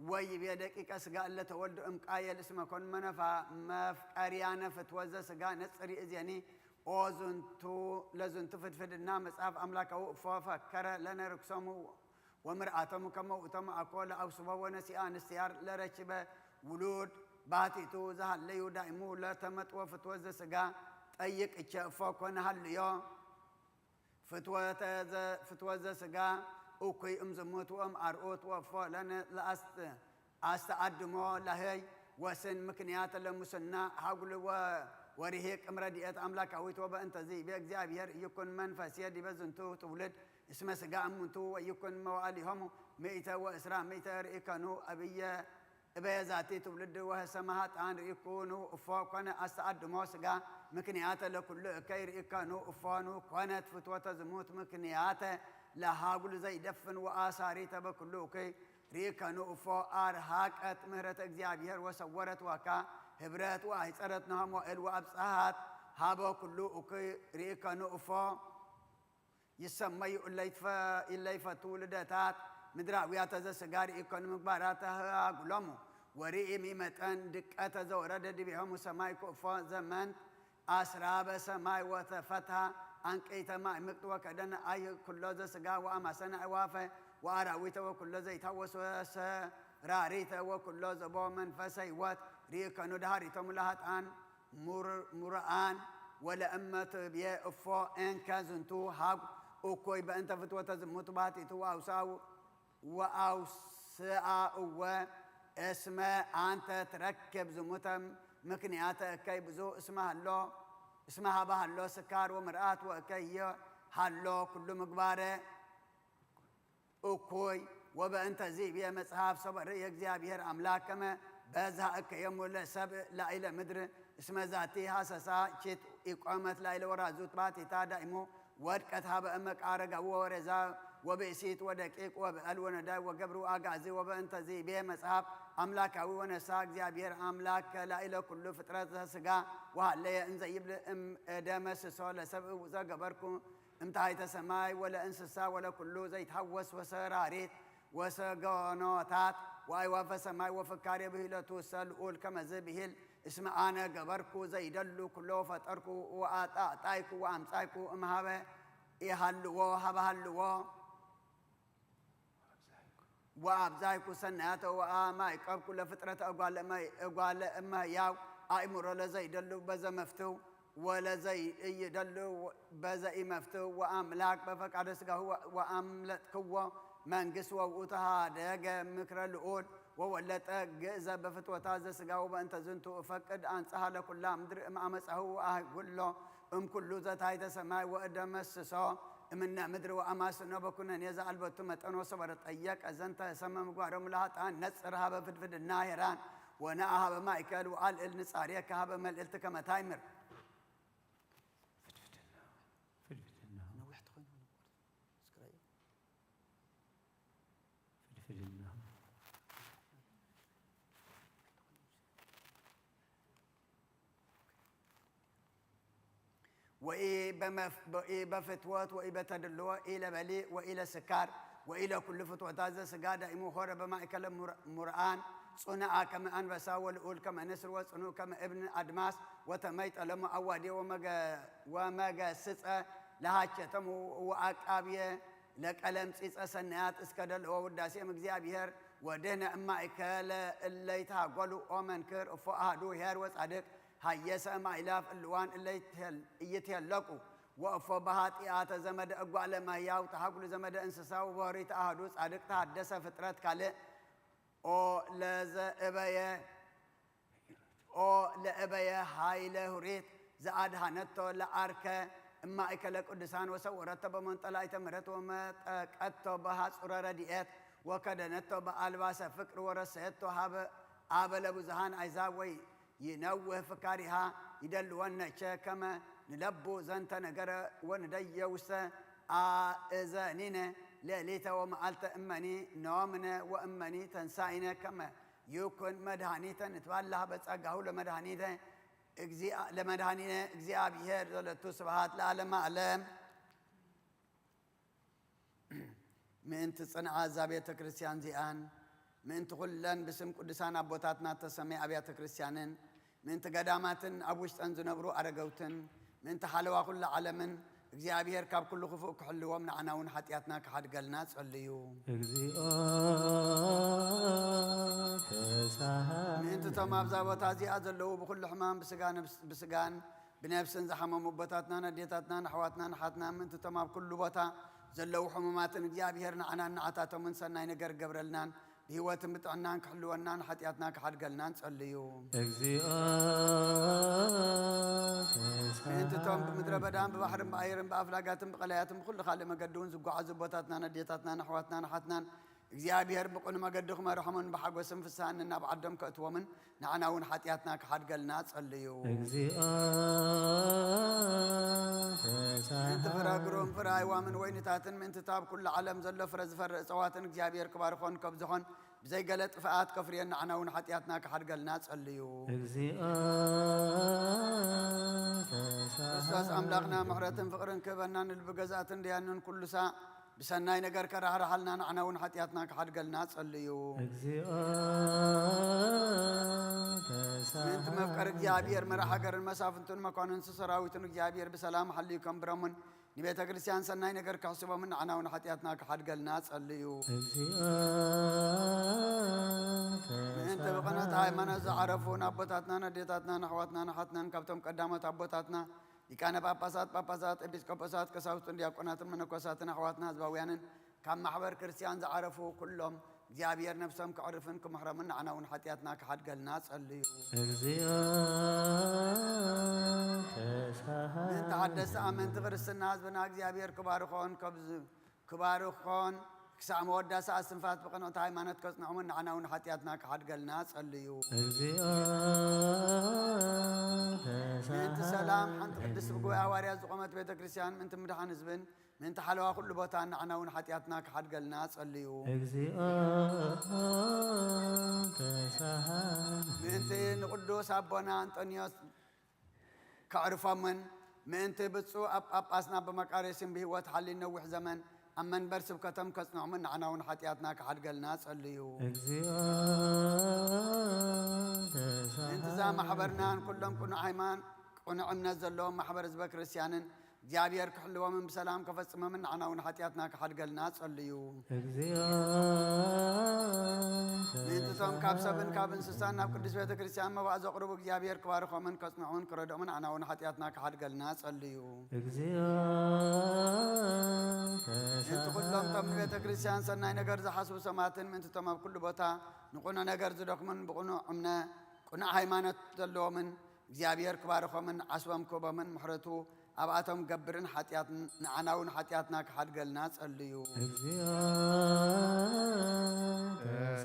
ወይቤ ደቂቀ ስጋ እለ ተወልዱ እምቃየል እስመ ኮን መነፋ መፍቀርያነ ፍትወት ዘስጋ ነጽሪ እዜኒ ኦ ዝንቱ ለዝንቱ ፍድፍድና መጽሐፍ አምላካዊ እፎ ፈከረ ለነ ርክሶሙ ወምርአቶሙ ከመ ውእቶሙ አኮ ለአውስቦ ወነሲአ ንስያር ለረችበ ውሉድ ባቲቱ ዝሃለዩ ዳይሙ ለተመጥወ ፍትወት ዘስጋ ጠይቅ እቸ እፎ ኮነ ሃልዮ ፍትወተ ዘ-፣ ፍትወት ዘስጋ እኩይ እምዝሙት ወእም አርዑት ወእፎ ለነ ለአስት-፣ አስተአድሞ ላህይ ወስን ምክንያት ለሙስና ሀጉል ወ-፣ ወርሂቅ እምረድኤት አምላካዊት ወበእንተዚ ቤ እግዚኣብሔር ይኩን መንፈስየ ዲበ ዝንቱ ትውልድ እስመ ስጋ እሙንቱ ወይኩን መዋእሊሆሙ ምእተ ወእስራ ምእተ ርኢከኑ አብየ እበየ ዛቲ ትውልድ ወህሰመ ሀጣን ርኢኩኑ እፎ ኮነ አስተአድሞ ስጋ ምክንያተ ለኩሉ እከይ ርኢከኑ እፎኑ ኮነት ፍትወተ ዝሙት ምክንያተ ለሃጉል ዘይደፍን ወአሳሪተ በኩሉ እከይ ርኢከኑ እፎ አርሃቀት ምህረት እግዚኣብሔር ወሰወረት ዋካ ህብረት ወአይጸረት ነሃሞኤል ወአብጽሐት ሀበ ኩሉ እከይ ርኢከኑ እፎ ይሰመዩ እለ ይትፈ-፣ እለ ይፈቱ ልደታት ምድራውያተ ዘስጋ ርኢኮን ምግባራተ ሃጉሎሙ ወርኢ ሚመጠን ድቀተ ዘወረደ ዲቤሆሙ ሰማይ ኩእፎ ዘመንት አስራበ ሰማይ ወተፈትሃ አንቀይተ ማይ ምቅጥ ወከደነ አይ ኩሎ ዘስጋ ወአማሰነ አዕዋፈ ወአራዊተ ወኩሎ ዘይታወስ ወሰራሪተ ወኩሎ ዘቦ መንፈሰ ህይወት ርኢከኑ ደሃሪቶሙ ለሃጣን ሙር-፣ ሙርአን ወለእመ ትብዬ እፎ እንከ ዝንቱ ሀጉ እኩይ በእንተ ፍትወተ ዝሙት ባቲቱ ወአውስአ ወአውስአ እወ እስመ አንተ ትረክብ ዝሙተ ምክንያተ እከይ ብዙ እስመ ሀሎ እስመ ሀበ ሀሎ ስካር ወምርአት ወእከይ ሃሎ ኩሉ ምግባረ እኩይ። ወበእንተ ዚብየ መጽሐፍ፣ ሶበ ርእየ እግዚአብሔር አምላክ ከመ በዝሃ እከዮሙ ለሰብእ ላዕለ ምድር፣ እስመ ዛቲ ሐሰሳ ቺት ኢቆመት ላዕለ ወራዙት ባቲታ፣ ዳእሙ ወድቀት ሀበ እመቃ አረጋዊ ወወሬዛ ወብእሲት ወደቂቅ ወብዕል ወነዳይ ወገብሩ አጋዚ። ወበእንተ ዚብየ መጽሐፍ አምላካዊ፣ ወነሳ እግዚአብሔር አምላክ ከላዕለ ኩሉ ፍጥረት ዘስጋ ወሃለየ እንዘ ይብል እም እደመስሶ ለሰብእ ዘገበርኩ እምታሕተ ሰማይ ወለእንስሳ ወለኩሉ ዘይትሃወስ ወሰራሪት ወሰገኖታት ወአዕዋፈ ሰማይ ወፍካሬ ብሂለቱ እሰ ልዑል ከመዝ ብሂል፣ እስመ አነ ገበርኩ ዘይደሉ ኩሎ ፈጠርኩ ወአጣጣይኩ ወአምጻይኩ እምሃበ ኢሃልዎ ሀበ ሃልዎ። ወአብዛይኩ ሰናያተ ወአማይቀብኩ ለፍጥረተ እጓለ እመ-፣ እጓለ እመ ህያው። አእምሮ ለዘይደሉ በዘ መፍትው ወለዘይእይደሉ በዘ ኢመፍትው። ወአምላክ በፈቃደ ስጋሁ ወ-፣ ወአምለጥክዎ መንግስት ወውእቱ ሃደገ ምክረ ልዑል ወወለጠ ግእዘ በፍትወታ ዘስጋ። ወበእንተ ዝንቱ እፈቅድ አንጽሃ ለኩላ ምድር እምአመፃሁ ወአህጉሎ እምኩሉ ዘታሕተ ሰማይ ወእደመስሶ እምነ ምድር ወአማስኖ በኩነኔ ዘአልበቱ መጠን ወሰበረ ጠየቀ ዘንተ ሰመ ምግባሮሙ ለኃጥኣን ነጽር ሀበ ፍድፍድና ሄራን ወነአ ሀበ ማእከል ወአልዕል ንጻሬከ ሀበ መልዕልት ከመ ታይምር። ፍድፍድና፣ ፍድፍድና። ነዊሕ ተኾይኑ ነበር። እስክራይ። ፍድፍድና። ወኢ በመፍ-፣ ወኢ በፍትወት ወኢ በተድልዎ፣ ኢለ በሊዕ ወኢለ ስካር፣ ወኢለ ኩሉ ፍትወታት ዘስጋ፣ ዳኢሙ ሆረ በማእከለ ሙር-፣ ሙርአን፣ ጽኑዓ ከመ አንበሳ ወልዑል ከመ ንስር ወጽኑዕ ከመ እብን አድማስ፣ ወተመይጠ ለሙ አዋዴ ወመገ-፣ ወመገስጸ ለሃቸተሙ ወአቃብየ ለቀለም ጺጸ ሰናያት እስከ ደልዎ ውዳሴም እግዚአብሔር ወድህነ እማእከለ እለ ይትሃጎሉ ኦ መንክር እፎ አሐዱ ኄር ወጻድቅ ሀየሰ እማእላፍ እልዋን እለ ይትሄል-፣ ኢይትሄለቁ ወእፎ በኃጢአተ ዘመደ እጓለ እመሕያው ተሃጉሉ ዘመደ እንስሳ ወበሆሪት አሐዱ ጻድቅ ተሃደሰ ፍጥረት ካልእ ኦ ለዘእበየ ኦ ለእበየ ኃይለ ሁሪት ዘአድኃነቶ ለዐርከ እማእከለ ቅዱሳን ወሰወረቶ በመንጠላይተ ምሕረት ወመጠቀቶ በሐጹረ ረድኤት ወከደነቶ በአልባሰ ፍቅር ወረሰየቶ ሀበ አበለ ብዙሃን አይዛብ ወይ ይነውህ ፍካሪሃ ይደልወነቸ ከመ ንለቡ ዘንተ ነገረ ወንደየ ውስተ አእዘኒነ ሌሊተ ወመዓልተ እመኒ ነወምነ ወእመኒ ተንሳኢነ ከመ ይኩን መድኃኒተ ንትባላህ በጸጋሁ ለመድኃኒተ እግዚአ- ለመድኃኒነ እግዚአብሔር ዘለቱ ስብሐት ለዓለመ ዓለም። ምእንቲ ጽንዓት እዛ ቤተ ክርስቲያን እዚኣን፣ ምእንቲ ኩለን ብስም ቅዱሳን ኣቦታትና እተሰምያ ኣብያተ ክርስቲያንን፣ ምእንቲ ገዳማትን ኣብ ውሽጠን ዝነብሩ ኣረገውትን፣ ምእንቲ ሓለዋ ኩላ ዓለምን፣ እግዚኣብሔር ካብ ኩሉ ክፉእ ክሕልዎም፣ ንዓና እውን ሓጢኣትና ክሓድገልና ጸልዩ። እግዚኦ ተሳሃ ምእንቲ እቶም ኣብዛ ቦታ እዚኣ ዘለዉ ብኹሉ ሕማም ብስጋ ነብስ- ብስጋን ብነፍስን ዝሓመሙ ኣቦታትናን ኣዴታትናን ኣሕዋትናን ኣሓትናን ምእንቲ እቶም ኣብ ኩሉ ቦታ ዘለዉ ሕሙማትን እግዚኣብሔር ንዓናን ንዓታቶምን ሰናይ ነገር ክገብረልናን ብህይወትን ብጥዕናን ክሕልወናን ሓጢኣትና ክሓድገልና ንጸልዩ። እግዚኦ ተሳሃ ምእንቲ እቶም ብምድረ በዳን ብባሕርን ብኣየርን ብኣፍላጋትን ብቐላያትን ብኹሉ ካልእ መገዲ እውን ዝጓዓዙ ኣቦታትናን ኣዴታትናን ኣሕዋትናን ኣሓትናን እግዚኣብሔር ብቕኑዕ መገዲ ክመርሖምን ብሓጎስን ፍስሃን ናብ ዓዶም ከእትዎምን ንዓና እውን ሓጢኣትና ክሓድገልና ጸልዩ። እግዚኦ ተሳሃ ምእንቲ ፍረ ግሩም ፍረ ኣይዋምን ወይንታትን ምእንቲ እታ ኣብ ኩሉ ዓለም ዘሎ ፍረ ዝፈሪ እጸዋትን እግዚኣብሔር ክባርኾን ከብዝሖን ብዘይገለ ጥፍኣት ከፍርየን ንዓና እውን ሓጢኣትና ክሓድገልና ጸልዩ። እግዚኦ ተሳሃ ክርስቶስ ኣምላኽና ምሕረትን ፍቕርን ክህበና ንልቢ ገዛእትን ደያንን ኩሉ ሳዕ ብሰናይ ነገር ከራህርሃልና ንዓና እውን ሓጢኣትና ክሓድገልና ጸልዩ። እግዚኦ ተሳሃ ምእንቲ መፍቀር እግዚኣብሔር መራሕ ሃገርን መሳፍንቱን መኳንንቱ ሰራዊቱን እግዚኣብሔር ብሰላም ሓልዩ ከንብረሙን ንቤተ ክርስቲያን ሰናይ ነገር ክሕስቦምን ንዓና እውን ሓጢኣትና ክሓድገልና ጸልዩ። እግዚኦ ምእንቲ ተሳሃ ብቕንዕቲ ሃይማኖት ዝዓረፉ ንኣቦታትናን ኣዴታትናን ኣሕዋትናን ኣሓትናን ካብቶም ቀዳሞት ኣቦታትና ሊቃነ ጳጳሳት፣ ጳጳሳት፣ ኤጲስቆጶሳት፣ ቀሳውስትን ዲያቆናትን መነኮሳትን ኣሕዋትና ህዝባውያንን ካብ ማሕበር ክርስቲያን ዝዓረፉ ኩሎም እግዚኣብሔር ነፍሶም ከዕርፍን ክምሕሮምን ንዓና እውን ሓጢኣትና ክሓድገልና ጸልዩ። እግዚኦ ተሳሃ ምእንቲ ሓደስቲ ኣመንቲ ክርስትና ህዝብና እግዚኣብሔር ክባርኾን ከብዝ- ክባርኾን ክሳዕ መወዳእታ ኣስንፋት ብቕንዕቲ ሃይማኖት ከጽንዖምን ንዓና እውን ሓጢኣትና ክሓድገልና ጸልዩ። እግዚኦ ተሳሃ ምእንቲ ሰላም ሓንቲ ቅድስቲ ብጉባኤ ሃዋርያት ዝቖመት ቤተ ክርስቲያን ምእንቲ ምድሓን ህዝብን ምእንቲ ሓለዋ ኩሉ ቦታን ንዓና እውን ሓጢኣትና ክሓድገልና ጸልዩ። እግዚኦ ተሳሃ ምእንቲ ንቅዱስ ኣቦና ኣንጦንዮስ ከዕርፎምን ምእንቲ ብፁዕ ኣብ ጳጳስና በመቃርዮስን ብህይወት ሓልዩ ነዊሕ ዘመን ኣብ መንበር ስብከቶም ከጽንዖምን ንዓና እውን ሓጢኣትና ክሓድገልና ጸልዩ። እግዚኦ ተሳሃ ምእንቲ እዛ ማሕበርናን ኩሎም ቅኑዕ ሃይማን ቅኑዕ እምነት ዘለዎም ማሕበር ህዝበ ክርስቲያንን እግዚኣብሔር ክሕልዎምን ብሰላም ከፈጽሞምን ንዓና እውን ሓጢኣትና ክሓድገልና ጸልዩ። እግዚኦ ምእንቲ እቶም ካብ ሰብን ካብ እንስሳን ናብ ቅዱስ ቤተ ክርስቲያን መባእ ዘቕርቡ እግዚኣብሔር ክባርኾምን ከጽንዖምን ክረድኦምን ንዓና እውን ሓጢኣትና ክሓድገልና ጸልዩ። እግዚኦ ምእንቲ ኩሎም እቶም ንቤተ ክርስቲያን ሰናይ ነገር ዝሓስቡ ሰማዕትን ምእንቲ እቶም ኣብ ኩሉ ቦታ ንቕኑዕ ነገር ዝደኽሙን ብቕኑዕ እምነ ቅኑዕ ሃይማኖት ዘለዎምን እግዚኣብሔር ክባርኾምን ዓስቦም ክህቦምን ምሕረቱ ኣብኣቶም ገብርን ሓጢኣት ንዓና እውን ሓጢኣትና ክሓድገልና ጸልዩ። እግዚኦ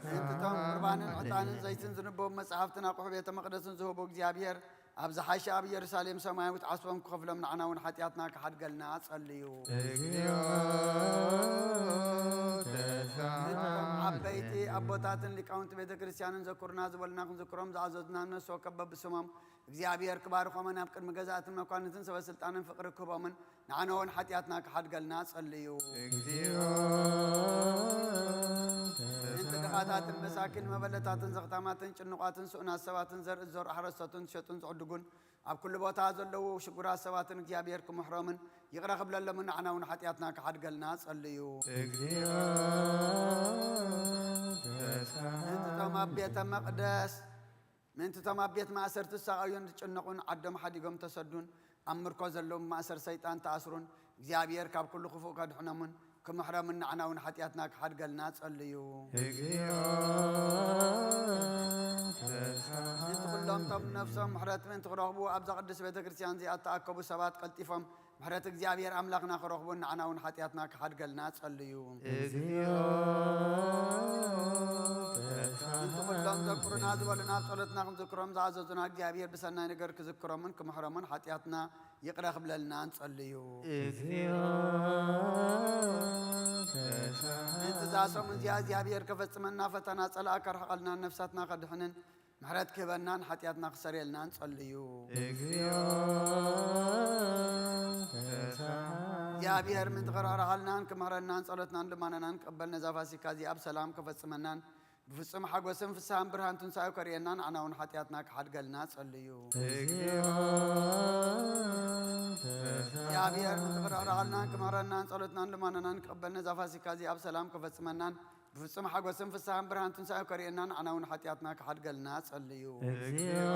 ምእንቲ እቶም ቁርባንን ዕጣንን ዘይትን ዝንበቡ መጻሕፍትን ኣቑሑ ቤተ መቕደስን ዝህቡ እግዚኣብሔር ኣብ ዝሓሸ ኣብ ኢየሩሳሌም ሰማያዊት ዓስቦም ክኸፍሎም ንዓና እውን ሓጢኣትና ክሓድገልና ጸልዩ። እግዚኦ ተሳሃ እቶም ዓበይቲ ኣቦታትን ሊቃውንቲ ቤተ ክርስቲያንን ዘኩርና ዝበሉና ክንዝክሮም ዝኣዘዙና ነፍሲ ወከፍ በብስሞም እግዚኣብሔር ክባርኾምን ኣብ ቅድሚ ገዛእትን መኳንንትን ሰበ ስልጣንን ፍቕሪ ክህቦምን ንዓና እውን ሓጢኣትና ክሓድገልና ጸልዩ። እግዚኦ ምእንቲ ድኻታትን መሳኪን መበለታትን ዘኽታማትን ጭኑቓትን ስኡናት ሰባትን ዘርኢ ዝዘርኡ ሓረስቶትን ዝሸጡን ዝዕድጉን ኣብ ኩሉ ቦታ ዘለዉ ሽጉራት ሰባትን እግዚኣብሔር ክምሕሮምን ይቕረ ክብለሎምን ንዓና እውን ሓጢኣትና ክሓድገልና ጸልዩ። እግዚኦ ተሳሃ ምእንቲ እቶም ኣብ ቤተ መቕደስ ምእንቲ እቶም ኣብ ቤት ማእሰርቲ ዝሳቐዩን ዝጭነቑን ዓዶም ሓዲጎም ተሰዱን ኣብ ምርኮ ዘለዉ ማእሰር ሰይጣን ተኣስሩን እግዚኣብሔር ካብ ኩሉ ክፉእ ከድሕኖምን ክምሕሮምን ንዓና እውን ሓጢኣትና ክሓድገልና ጸልዩ። እግዚኦ ተሳሃ ምእንቲ ኩሎም ነፍሶም ምሕረት ምእንቲ ክረኽቡ ኣብዛ ቅድስት ቤተ ክርስቲያን እዚኣ እተኣከቡ ሰባት ቀልጢፎም ምሕረት እግዚኣብሔር ኣምላኽና ክረኽቡን ንዓና እውን ሓጢኣትና ክሓድገልና ጸልዩ። እግዚኦ ምእንቲ ኩሎም ዘፍቅሩና ዝበሉና ኣብ ጸሎትና ክንዝክሮም ዝኣዘዙና እግዚኣብሔር ብሰናይ ነገር ክዝክሮምን ክምሕሮምን ሓጢኣትና ይቕረ ክብለልና ንጸልዩ። እግዚኦ ምእንቲ እዛ ሰሙን እዚኣ እግዚኣብሔር ከፈጽመና ፈተና ጸላእ ከርሕቐልናን ነፍሳትና ከድሕንን ምሕረት ክህበናን ሓጢኣትና ክሰርየልናን ጸልዩ። እግዚኦ እግዚኣብሔር ምእንቲ ክርሕርሓልናን ክምሕረናን ጸሎትናን ልማናናን ክቕበል ነዛ ፋሲካ እዚኣ ብሰላም ከፈጽመናን ብፍጹም ሓጎስን ፍስሃን ብርሃን ትንሳኤው ከርእየና ንዓና እውን ሓጢኣትና ክሓድገልና ጸልዩ። እግዚኦ እግዚኣብሔር ምእንቲ ክርሕርሓልናን ክምሕረናን ጸሎትናን ልማናናን ክቕበል ነዛ ፋሲካ እዚኣ ብሰላም ከፈጽመናን ብፍጹም ሓጎስን ፍስሃን ብርሃን ትንሳኤው ከርእየና ንዓና እውን ሓጢኣትና ክሓድገልና ጸልዩ። እግዚኦ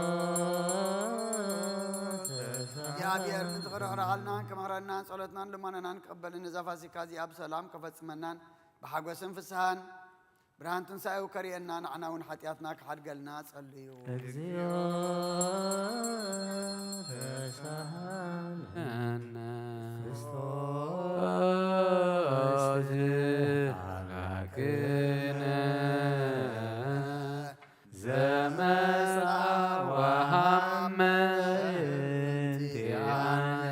እግዚኣብሔር ምእንቲ ክርሕርሓልናን ክምሕረናን ጸሎትናን ልማናናን ክቕበልን ነዛ ፋሲካ እዚኣ ብሰላም ከፈጽመናን ብሓጎስን ፍስሃን ብርሃን ትንሳኤው ከርእየና ንዓና እውን ሓጢኣትና ክሓድገልና ጸልዩ። እግዚኦ ተሳሃለነ ክርስቶስ አምላክነ ዘመጻ ወሃመ እንቲአነ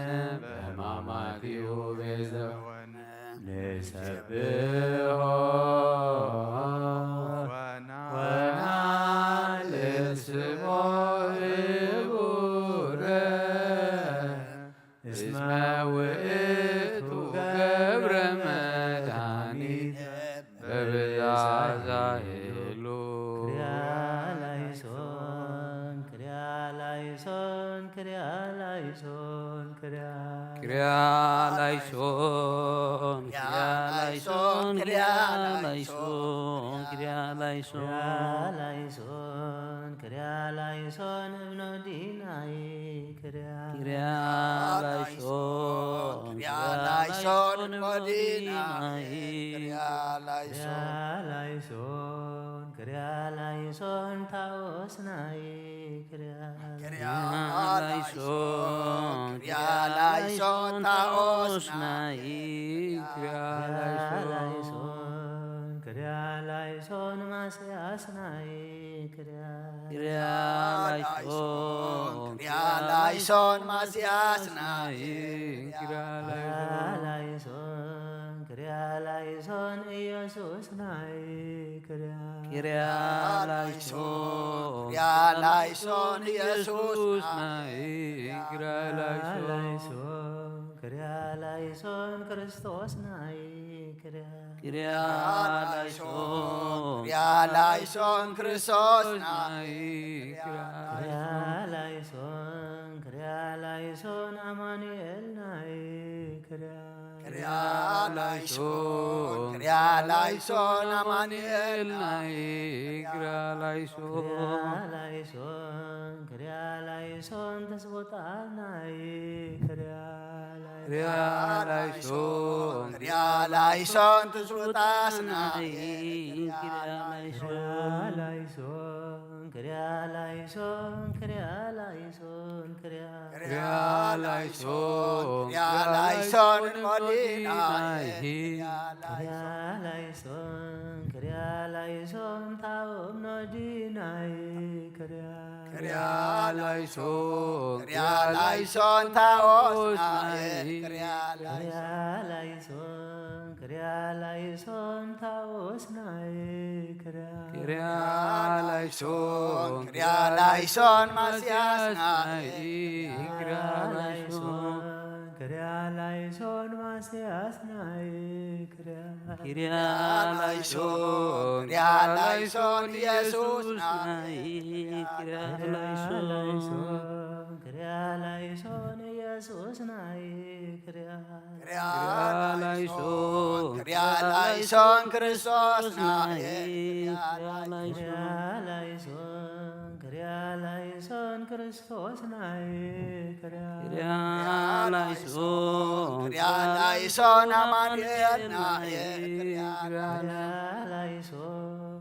በማማቲሁ ቤዘወነ ንሰብሖ ወናልስሞ ህቡረ እስመ ውእቱ ገብረ መድኃኒት በብዛዛይሉ። ክሪያ ላይሶን ክሪያ ላይሶን ክሪያ ላይሶን ክሪያ ክሪያ ላይሶን ክሪያ ላይሶን ክሪያ ላይሶን ክሪያ ላይሶን ክሪያ ላይሶን ክሪያ ላይሶን እብኖ ዲናይ ክሪያ ክሪያ ላይሶን ክሪያ ላይሶን እብኖ ዲናይ ክሪያ ላይሶን ክሪያ ላይሶን ክሪያ ላይሶን ታኦስናይ ክሪያ ክሪያ ላይሶን ክሪያ ላይሶን ታኦስናይ ክሪያ ላይሶን ክሪያ ላይሶን ማስያስናይ ክሪያ ክሪያ ላይሶን ክሪያ ላይሶን ማስያስናይ ክሪያ ላይሶን ክሪያ ላይሶን ኢየሱስናይ ክሪያ ክሪያ ላይሶን ክሪያ ላይሶን ኢየሱስናይ ክሪያ ላይሶን ክሪያ ላይሶን ክርስቶስናይ ክሪያ ክሪያ ላይሶን ክሪያ ላይሶን ክርስቶስናይ ክሪያ ላይሶን ክሪያ ላይሶን ክሪያ ላይሶን ኣማኑኤልናይ ክሪያ ክሪያ ላይሶን ክሪያ ላይሶን ኣማኑኤልናይ ክሪያ ላይሶን ክሪያ ላይሶን ክሪያ ላይሶን ተስቦጣናይ ክሪያ ክሪያ ላይሶን ክሪያ ላይሶን ተስቦጣስናይ ክሪያ ላይሶን ክሪያ ላይሶን ክሪያ ላይሶን ክሪያ ክሪያ ላይሶን ክሪያ ላይሶን ኖዲናይ ክሪያ ላይሶን ክሪያ ላይሶን ታኦም ኖዲናይ ክሪያ ክሪያ ላይሶን ክሪያ ላይሶን ታኦስናይ ክሪያ ክሪያ ላይሶን ክሪያ ላይሶን ታኦስናይ ክሪያ ክሪያ ላይሶን ክሪያ ላይሶን ማስያስናይ ክሪያ ላይሶን ክሪያ ላይሶን ማስያስናይ ክሪያ ክሪያ ላይሶን ክሪያ ላይሶን ኢየሱስናይ ክሪያ ላይሶን ክሪያ ላይሶን ኢየሱስናይ ክሪያ ክሪያ ላይሶን ክሪያ ላይሶን ክርስቶስናይ ክሪያ ላይሶን ክሪያ ላይሶን ክርስቶስናይ ክሪያ ክሪያ ላይሶን ክሪያ ላይሶን ኣማኑኤልናይ ክሪያ ላይሶን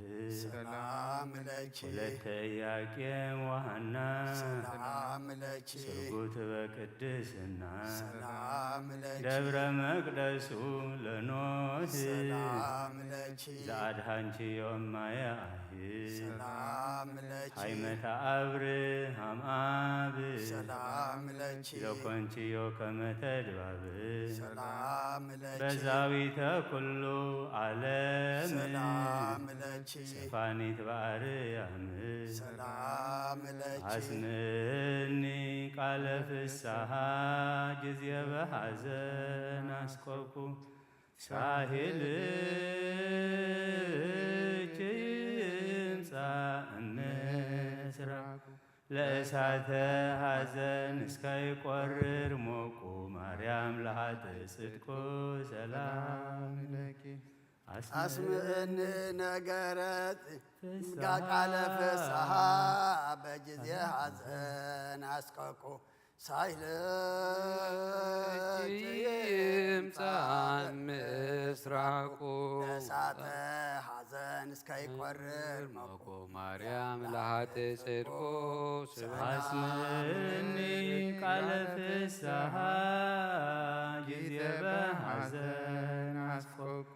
ሰላም ለኪ። ወለተ ኢያቄም ወሐና ሰላም ለኪ። ስርጉት በቅድስና ሰላም ለኪ። ደብረ መቅደሱ ለኖህ ሰላም ለኪ። ዘአድኃንኪዮ እማየ አይህ ሰላም ለኪ። ሃይመተ አብርሃም አብ ሰላም ለኪ። ዘኮንኪዮ ከመ ተድባብ ሰላም ለኪ። በዛዊተ ኩሉ ዓለም ሰላም ለኪ። ሰፋኒት በአርያም ሰላም ለኪ። አስምኒ ቃለ ፍስሐ ጊዜ በሐዘን አስቆኩ ሳሂልኪ ይምጻእ ምስራቁ ለእሳተ ሐዘን እስከ ይቆርር ሞቁ ማርያም ለኃጥእ ጽድቁ ሰላም አስምእኒ ነገረ ቃለ ፍስሐ በጊዜ ሐዘን አስቀቁ ሳይለኪ ይምጻእ ምስራቁ ለእሳተ ሐዘን እስከይቆርር ሞቁ ማርያም ለኃጥእ ጽድቁ ስብሐት አስምኒ ቃለ ፍስሐ ጊዜ በሐዘን አስቆቁ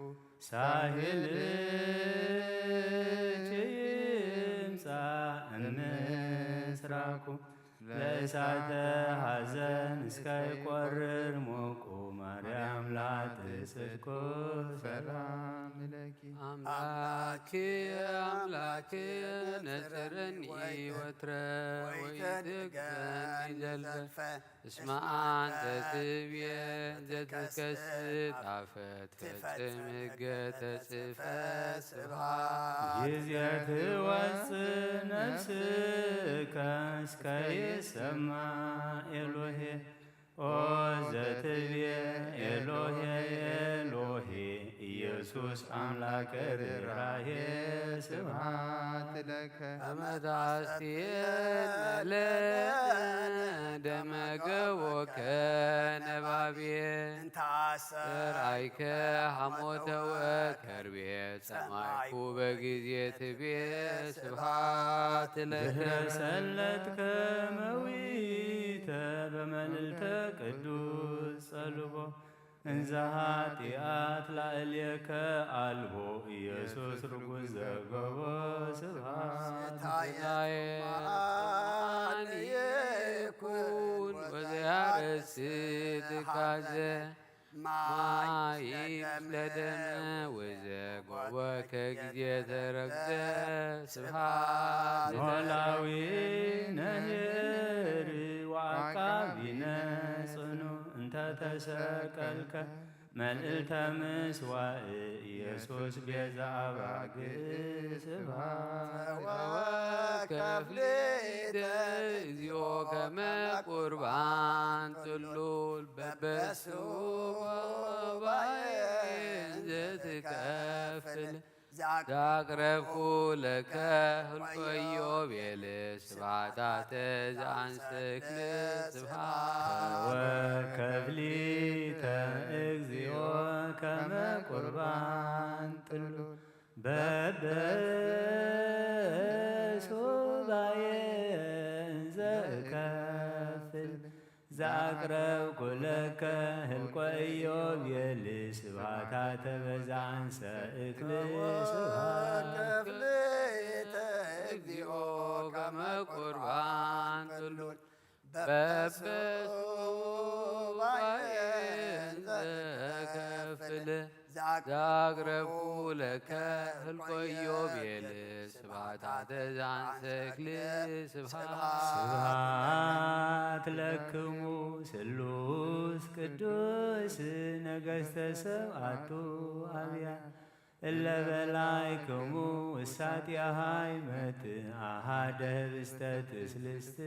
ሳህልኪ ይምጻእ ምስራቁ ለእሳተ ሐዘን እስከይቆርር ሞቁ ማርያም ለኃጥእ ጽድቁ ሰላም ለኪ አምላኬ አምላኬ ነጽረኒ ወትረ ወይትድገኒ ዘልፈ እስመ አንተ ትብየ ዘትከስት አፈ ትፈጽም ሕገ ተጽፈ ስብሐት ጊዜ ትወፅእ ነፍስከ እስከ ይሰማ ኤሎሄ ኦ ዘትብየ ኤሎሄ ኤሎሄ ኢየሱስ አምላከ ርራሄ ስብሐት ለከ ከመ ታስቴን ለነ ደመ ገቦከ ነባቤ እንታሰር ራይከ ሐሞተ ወከርቤ ጸማይኩ በጊዜ ትቤ ስብሐት ለከ ድህረ ሰለጥከ መዊተ በመልዕልተ ቅዱስ ጸልቦ እንዘ ኃጢአት ላዕሌከ አልቦ ኢየሱስ ርጉዝ ዘገቦ ስብሐት ታየማን ይኩን ወዘያረስ ትካዘ ማይ ለደም ወዘጎበከ ጊዜ ተረግዘ ስብሐት ኖላዊ ነህር ወአቃቢነ ጽኑ እንተ ተሰቀልከ መልዕልተ ምስዋዕ ኢየሱስ ቤዛ አባግዕ ስብሐት ወከፍሌተ እግዚኦ ከመ ቁርባን ጥሉል በበሱባኤ ዘትከፍል ዛቅረብኩ ለከ ህልቆዮ ቤል ስብሐታተ ዘአንሰክል ስብሐት ወከፍሊተ እግዚኦ ከመ ቁርባን ጥሉል በበሱባኤ እንዘ እከፍል ዘአቅረብኩ ለከ ህልቆ ኢዮቤል ስብሐታተ በዘአንሰ እክል ስብሐት ከፍሌተ እግዚኦ ከመ ቁርባን ጥሉል በበሱባኤ እንዘ እከፍል ዛቅረብኩ ለከ ህልቆ ኢዮቤል ስብሐታተ ዘአንሰክል ስብሐት ስብሐት ለክሙ ስሉስ ቅዱስ ነገሥተ ሰብአቱ አብያ እለ በላይክሙ ውሳጢሃ ይመት አሃደ ህብስተ ትስልስት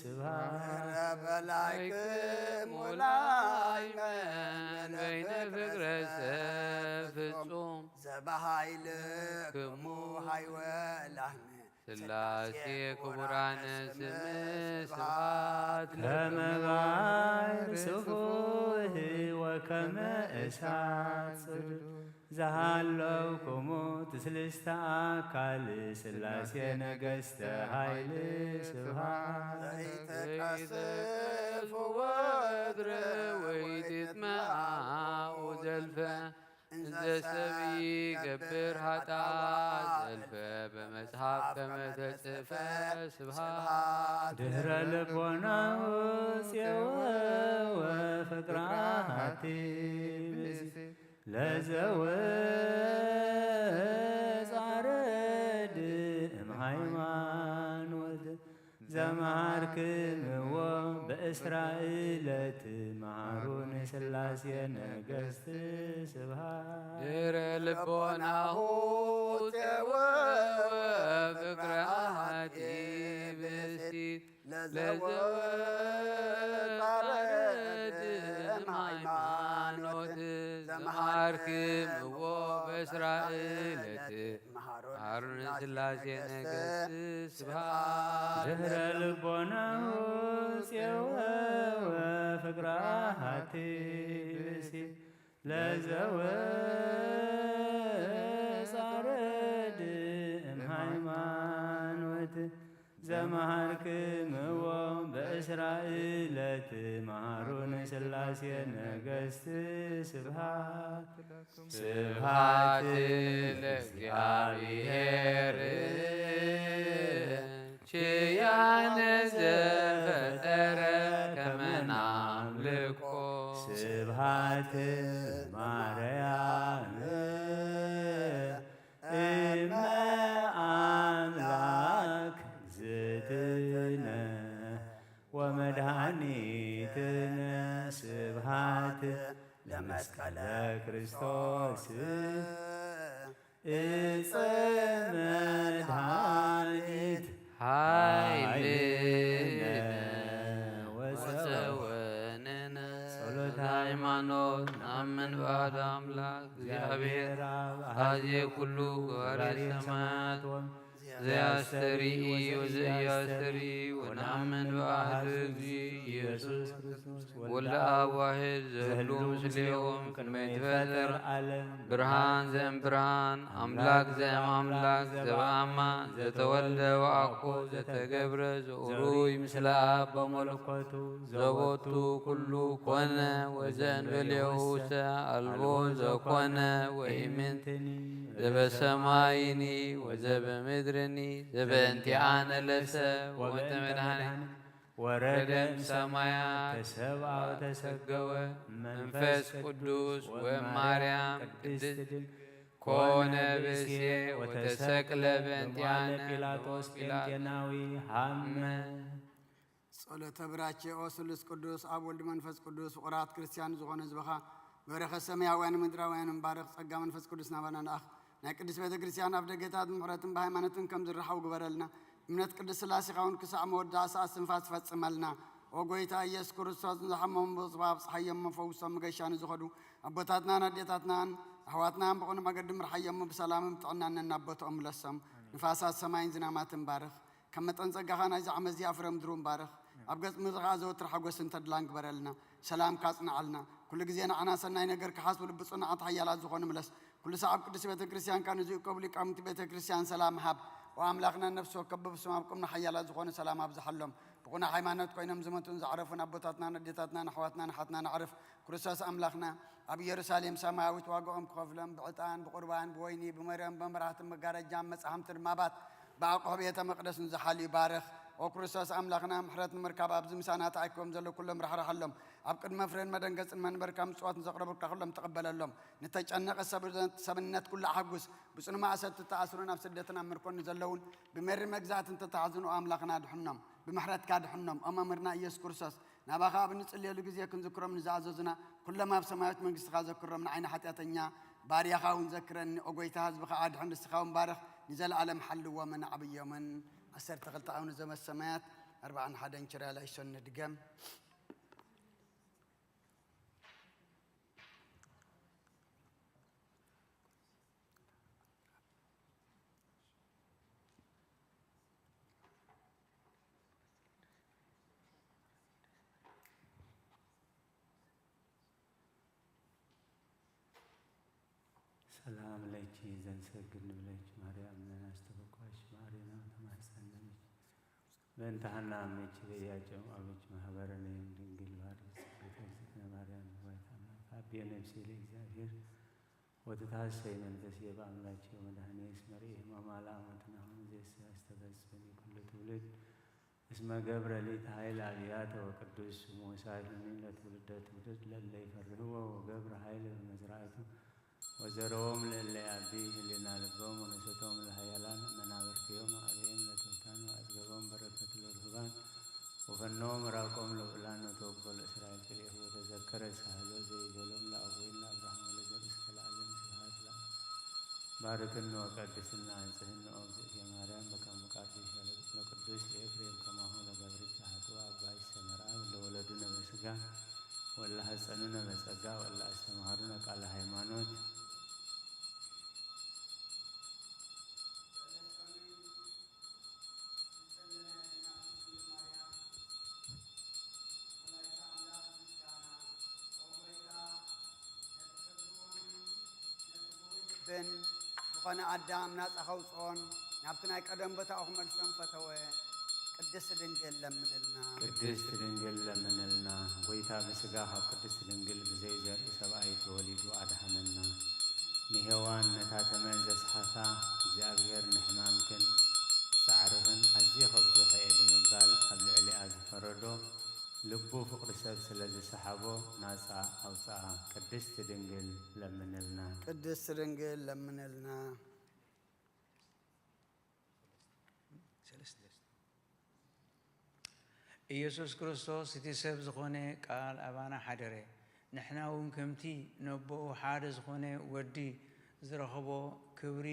ስብሐት በላይክሙ ላይመን በይነ ፍቅረ ሰብ ፍጹም ዘበሃይልክሙ ሃይወላህነ ስላሴ ክቡራነ ስም ስብሐት ከመ ባሕር ስፉህ ወከ ከመ እሳት ጽዱ ዝሃለውኩሙ ትስልስተ ኣካል ስላሴ ነገስተ ኃይል ስብሐት። ዘይተቃሰፍ ወድረ ወይትጥመዓ ወዘልፈ እንዘ ሰብ ይገብር ኃጣውእ ዘልፈ በመጽሐፍ ከመ ተጽፈ ስብሐት። ድህረ ልቦናሁ ጼወወ ፍቅራ ሃቲ ብእሲ ለዘወፃረድ እምሃይማኖት ዘመሃርክምዎ በእስራኤለት መሃሩን ስላሴ ነገስት ስብሃት። ድረ ልቦናሁ ጼወወ ፍቅረ ሃቲ ብእሲት ለዘወፃረድ እምሃይማኖት ዘመሃርክምዎ በእስራኤለት መሃሩን ስላሴ ነገስት ስብሃት። ድህረ ልቦናሁ ጼወወ ፍቅራ ሃቲ ብእሲ ለዘወፃረድ እምሃይማኖት ዘመሃርክምዎ በእስራኤለት መሃሩን ስላሴ ነገስት ስብሃት። ስብሃት ለእግዚአብሔር ኪያነ ዘፈጠረ ከመ ናምልኮ። ስብሃት ማርያም እመ አምላክ ዝትነ ወመድኃኒትነ። ስብሃት ለመስቀለ ክርስቶስ እፀ መድኃኒት ኃይልነ ወፀወንነ። ጸሎተ ሃይማኖት። ናምን በአሐዱ አምላክ እግዚአብሔር አብ አዜ ኩሉ ገባሬ ሰማያት ወም ዘያስተርኢ ወዘኢያስተርኢ ወነአምን በአሐዱ እግዚእ ኢየሱስ ክርስቶስ ወልደ አብ ዋሕድ ዘህሉ ምስሌሆም ቅድመ ይትፈጠር ዓለም። ብርሃን ዘእም ብርሃን አምላክ ዘእም አምላክ ዘበአማ ዘተወልደ ወአኮ ዘተገብረ ዘኡሩይ ምስለ አብ በመለኮቱ ዘቦቱ ኩሉ ኮነ ወዘእንበሌሁ ሰ አልቦ ዘኮነ ወኢምንትኒ ዘበሰማይኒ ወዘበምድርኒ ዘበእንቲአነ ለሰ ወመጠ መድኃኒ ወረደ እምሰማያት ተሰብአ ወተሰገወ መንፈስ ቅዱስ ወማርያም ቅድስት ድንግል ኮነ ብእሴ ወተሰቅለ በእንቲአነ ጲላጦስ ጴንጤናዊ ሃመ። ጸሎተ ብራኬ። ኦ ስሉስ ቅዱስ ኣብ ወልድ መንፈስ ቅዱስ ፍቑራት ክርስቲያን ዝኾነ ህዝብኻ በረኸት ሰማያውያን ምድራውያን እምባረኽ ጸጋ መንፈስ ቅዱስ ናባና ንኣኽ። ናይ ቅድስት ቤተ ክርስቲያን ኣብ ደገታት ብምሕረትን ብሃይማኖትን ከም ዝረሓው ግበረልና። እምነት ቅድስት ስላሴኻ እውን ክሳዕ መወዳእታ ሰዓት ስንፋስ ፈጽመልና። ኦ ጎይታ ኢየሱስ ክርስቶስ ንዝሓመሙ ብጽባ ኣብጽሓዮም መፈውሶም መገሻ ንዝኸዱ ኣቦታትናን ኣዴታትናን ኣሕዋትናን ብቕኑዕ መገዲ ምርሓዮም ብሰላምን ብጥዕናን ነናቦትኦም ምለሶም። ንፋሳት ሰማይን ዝናማትን ባርኽ። ከም መጠን ጸጋኻ ናይዚ ዓመት እዚኣ ፍረ ምድሩ ምባርኽ። ኣብ ገጽ ምድሪ ከኣ ዘወትር ሓጎስን ተድላን ግበረልና። ሰላምካ ኣጽንዓልና። ኩሉ ግዜ ንዓና ሰናይ ነገር ክሓስቡ ልቢ ጽኑዓት ሓያላት ዝኾኑ ምለስ። ኩሉ ሳዕ ኣብ ቅድስቲ ቤተ ክርስቲያንካ ንዝእከቡ ሊቃውንቲ ቤተ ክርስቲያን ሰላም ሃብ። ኦ ኣምላኽና ነፍሲ ወከፍ ብብስም ኣብ ቅምና ሓያላት ዝኾኑ ሰላም ኣብዝሓሎም። ብቑኑዕ ሃይማኖት ኮይኖም ዝሞቱን ዘዕረፉን ኣቦታትናን ኣዴታትናን ኣሕዋትናን ኣሓትናን ኣዕርፍ። ክርስቶስ ኣምላኽና ኣብ ኢየሩሳሌም ሰማያዊት ዋጋኦም ክኸፍሎም ብዕጣን ብቑርባን ብወይኒ ብመርዮም ብመብራህትን መጋረጃን መጻሕምትን ማባት ብኣቑሑ ቤተ መቕደስ ንዝሓልዩ ባርኽ። ኦ ክርስቶስ ኣምላኽና ምሕረት ንምርካብ ኣብዚ ምሳና ተኣኪቦም ዘለዉ ኩሎም ራሕርሓሎም። ኣብ ቅድሚ መፍረን መደንገጽን መንበርካ ምጽዋት ንዘቕረቡልካ ኩሎም ተቐበለሎም። ንተጨነቐ ሰብ-፣ ሰብነት ኩሉ ኣሐጉስ። ብጽኑ ማእሰርቲ ተኣስሩን ኣብ ስደትን ኣብ ምርኮን ንዘለዉን ብመሪ መግዛእትን ተታሕዙን ኦ ኣምላኽና ድሕኖም። ብምሕረትካ ድሕኖም። ኦ መምህርና ኢየሱስ ክርስቶስ ናባኻ ኣብ እንጽልየሉ ግዜ ክንዝክሮም ንዝኣዘዙና ኩሎም ኣብ ሰማያዊት መንግስትኻ ዘክሮም። ንዓይኒ ሓጢኣተኛ ባርያኻ እውን ዘክረኒ። ኦ ጎይታ ህዝብኻ ኣድሕን ርስኻ እውን ባርኽ። ንዘለኣለም ሓልዎምን ኣዕብዮምን። ዓሰርተ ክልተ ኣውነ ዘመት ሰማያት ኣርብዓን ሓደን ችርያ ላይሶን ንድገም። ሰላም ለኪ ዘንሰግድ ንብለኪ ማርያም፣ ለናስተበቋሽ ማሪና ተማሕፀን ንብለኪ። በእንተ ሐና እምኪ በያጨም አብኪ ማህበረነ ድንግል ባርክ ጸሎተ እግዝእትነ ማርያም ሆይ ታምናት አብየ ነፍሴ ለእግዚአብሔር ወተታሰይ መንፈስየ በአምላኪ ወመድኃኒየ እስመ ርኤ ሕማማ ለአመትናሁ እምይእዜሰ ያስተፈጽም ኩሉ ትውልድ እስመ ገብረ ሊተ ኃይል አብያተ ወቅዱስ ስሙ ወሳይሉኒ ለትውልደ ትውልድ ለለ ይፈርህዎ ወገብረ ኃይል በመዝራእቱ ወዘረዎም ለለ ያቢ ህሊና ልቦም ወነሰቶም ለኃያላን መናብርቲዮም አብዮም ለትሑታን ወአጽገቦም በረከት ለርሁባን ወፈኖም ራቆም ለብዑላን ወተወክፎ ለእስራኤል ክልኤሁ ወተዘከረ ሳህሎ ዘይበሎም ለአቡይን ለአብርሃም ወለዘር እስከ ለዓለም ስብሐት ለአብ ባርክኒ ወቀድስኒ አንጽህኒ ኦ እግዝእትየ ማርያም በከመ ቃርዲሽ ለቅዱስ ኤፍሬም ከማሁ ለገብርኪ ኃጥኡ አባይሽ ሰመራ ለወለዱነ በስጋ ወለ ሐጸኑነ በጸጋ ወለ አስተምሃሩነ ቃለ ሃይማኖት። ብን ዝኾነ ኣዳም ናጻ ከውጽኦን ናብቲ ናይ ቀደም ቦታኡ ክመልሶን ፈተወ። ቅድስት ድንግል ለምንልና። ቅድስት ድንግል ለምንልና። ጎይታ ብስጋ ካብ ቅድስት ድንግል ብዘይ ዘርኢ ሰብኣይ ተወሊዱ ኣድሓነና። ንሄዋን ነታ ተመን ዘስሓታ እግዚኣብሔር ንሕማምክን ጻዕርኽን ኣዝየ ከብዝሖ እየ ብምባል ኣብ ልዕሊኣ ዝፈረዶ ልቡ ፍቕሪ ሰብ ስለ ዝሰሓቦ ናጻ ኣውጽኣ። ቅድስት ድንግል ለምንልና። ቅድስት ድንግል ለምንልና። ኢየሱስ ክርስቶስ እቲ ሰብ ዝኾነ ቃል ኣባና ሓደረ። ንሕና እውን ከምቲ ነቦኡ ሓደ ዝኾነ ወዲ ዝረኸቦ ክብሪ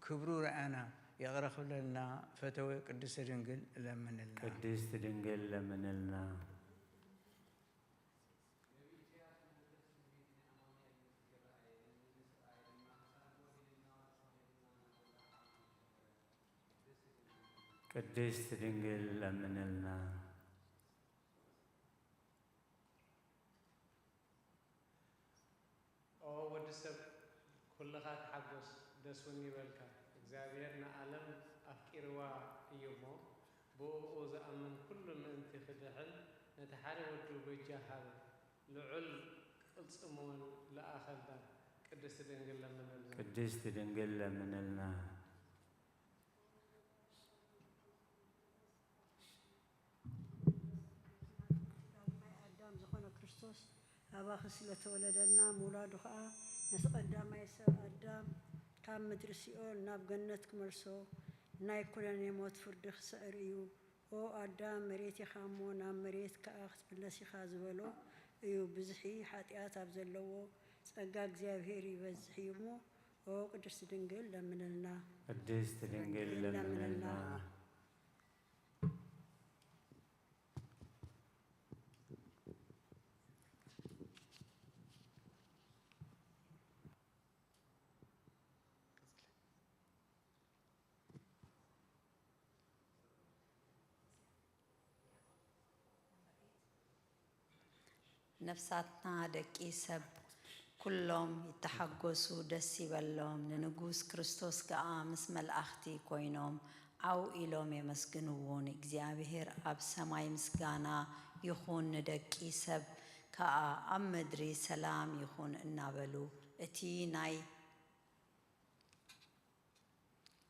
ክብሩ ረኣና። ይቕረ ክብለልና ፈተወ። ቅድስት ድንግል ለምንልና። ቅድስት ድንግል ለምንልና። ቅድስት ድንግል ለምንልና። ኦ ወዲ ሰብ ኩልኻ ተሓጎስ፣ ደስ እውን ይበልካ። እግዚኣብሔር ንዓለም ኣፍቂርዋ እዩ እሞ፣ ብእኡ ዝኣምን ኩሉ ምእንቲ ክድሕን፣ ነቲ ሓደ ወዱ በጃ ሃበ። ልዑል ቅልጽም እውን ለኣኸልና። ቅድስት ድንግል ለምንልና። ቅድስት ድንግል ለምንልና። ቀዳማይ ኣዳም ዝኾነ ክርስቶስ ኣባኺ ስለ ተወለደልና፣ ምውላዱ ኸኣ ነቲ ቀዳማይ ሰብ ኣዳም ካብ ምድሪ ሲኦል ናብ ገነት ክመልሶ፣ ናይ ኩነኔ ሞት ፍርዲ ክስዕር እዩ። ኦ ኣዳም፣ መሬት ኢኻ እሞ ናብ መሬት ከኣ ክትምለስ ኢኻ ዝበሎ እዩ። ብዝሒ ሓጢኣት ኣብ ዘለዎ ጸጋ እግዚኣብሔር ይበዝሕ እዩ እሞ፣ ኦ ቅድስት ድንግል ለምንልና። ቅድስት ድንግል ለምንልና። ነፍሳትና ደቂ ሰብ ኩሎም ይተሓጎሱ፣ ደስ ይበሎም። ንንጉስ ክርስቶስ ከኣ ምስ መላእኽቲ ኮይኖም ዓው ኢሎም የመስግንዎ። ንእግዚኣብሔር ኣብ ሰማይ ምስጋና ይኹን፣ ንደቂ ሰብ ከኣ ኣብ ምድሪ ሰላም ይኹን እናበሉ እቲ ናይ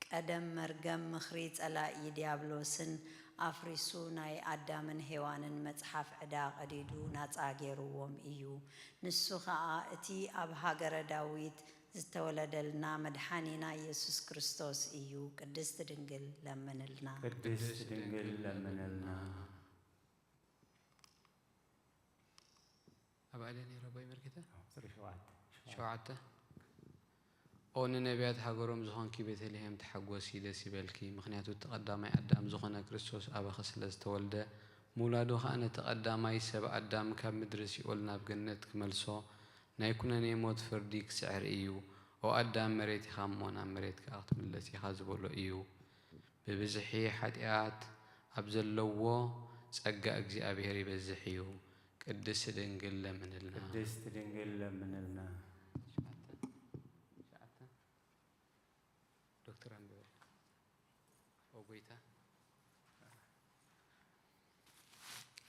ቀደም መርገም ምኽሪ ጸላኢ ዲያብሎስን ኣፍሪሱ ናይ ኣዳምን ሄዋንን መጽሓፍ ዕዳ ቀዲዱ ናጻ ገይርዎም እዩ። ንሱ ኸኣ እቲ ኣብ ሃገረ ዳዊት ዝተወለደልና መድሓኒና ኢየሱስ ክርስቶስ እዩ። ቅድስት ድንግል ለምንልና። ቅድስት ድንግል ለምንልና። ኣብ ኣደ ነይረ ቦይ መርጌታ? ቁጽሪ ሸውዓተ። ሸውዓተ። ኦ ንነቢያት ሃገሮም ዝኾንኪ ቤተልሔም ተሓጎሲ፣ ደስ ይበልኪ፣ ምኽንያቱ እቲ ቀዳማይ ኣዳም ዝኾነ ክርስቶስ ኣባኺ ስለ ዝተወልደ፣ ምውላዱ ኸኣ ነቲ ቀዳማይ ሰብ ኣዳም ካብ ምድሪ ሲኦል ናብ ገነት ክመልሶ፣ ናይ ኩነኔ ሞት ፍርዲ ክስዕር እዩ። ኦ ኣዳም መሬት ኢኻ እሞ ናብ መሬት ከኣ ክትምለስ ኢኻ ዝበሎ እዩ። ብብዝሒ ሓጢኣት ኣብ ዘለዎ ጸጋ እግዚኣብሔር ይበዝሕ እዩ። ቅድስት ድንግል ለምንልና። ቅድስት ድንግል ለምንልና።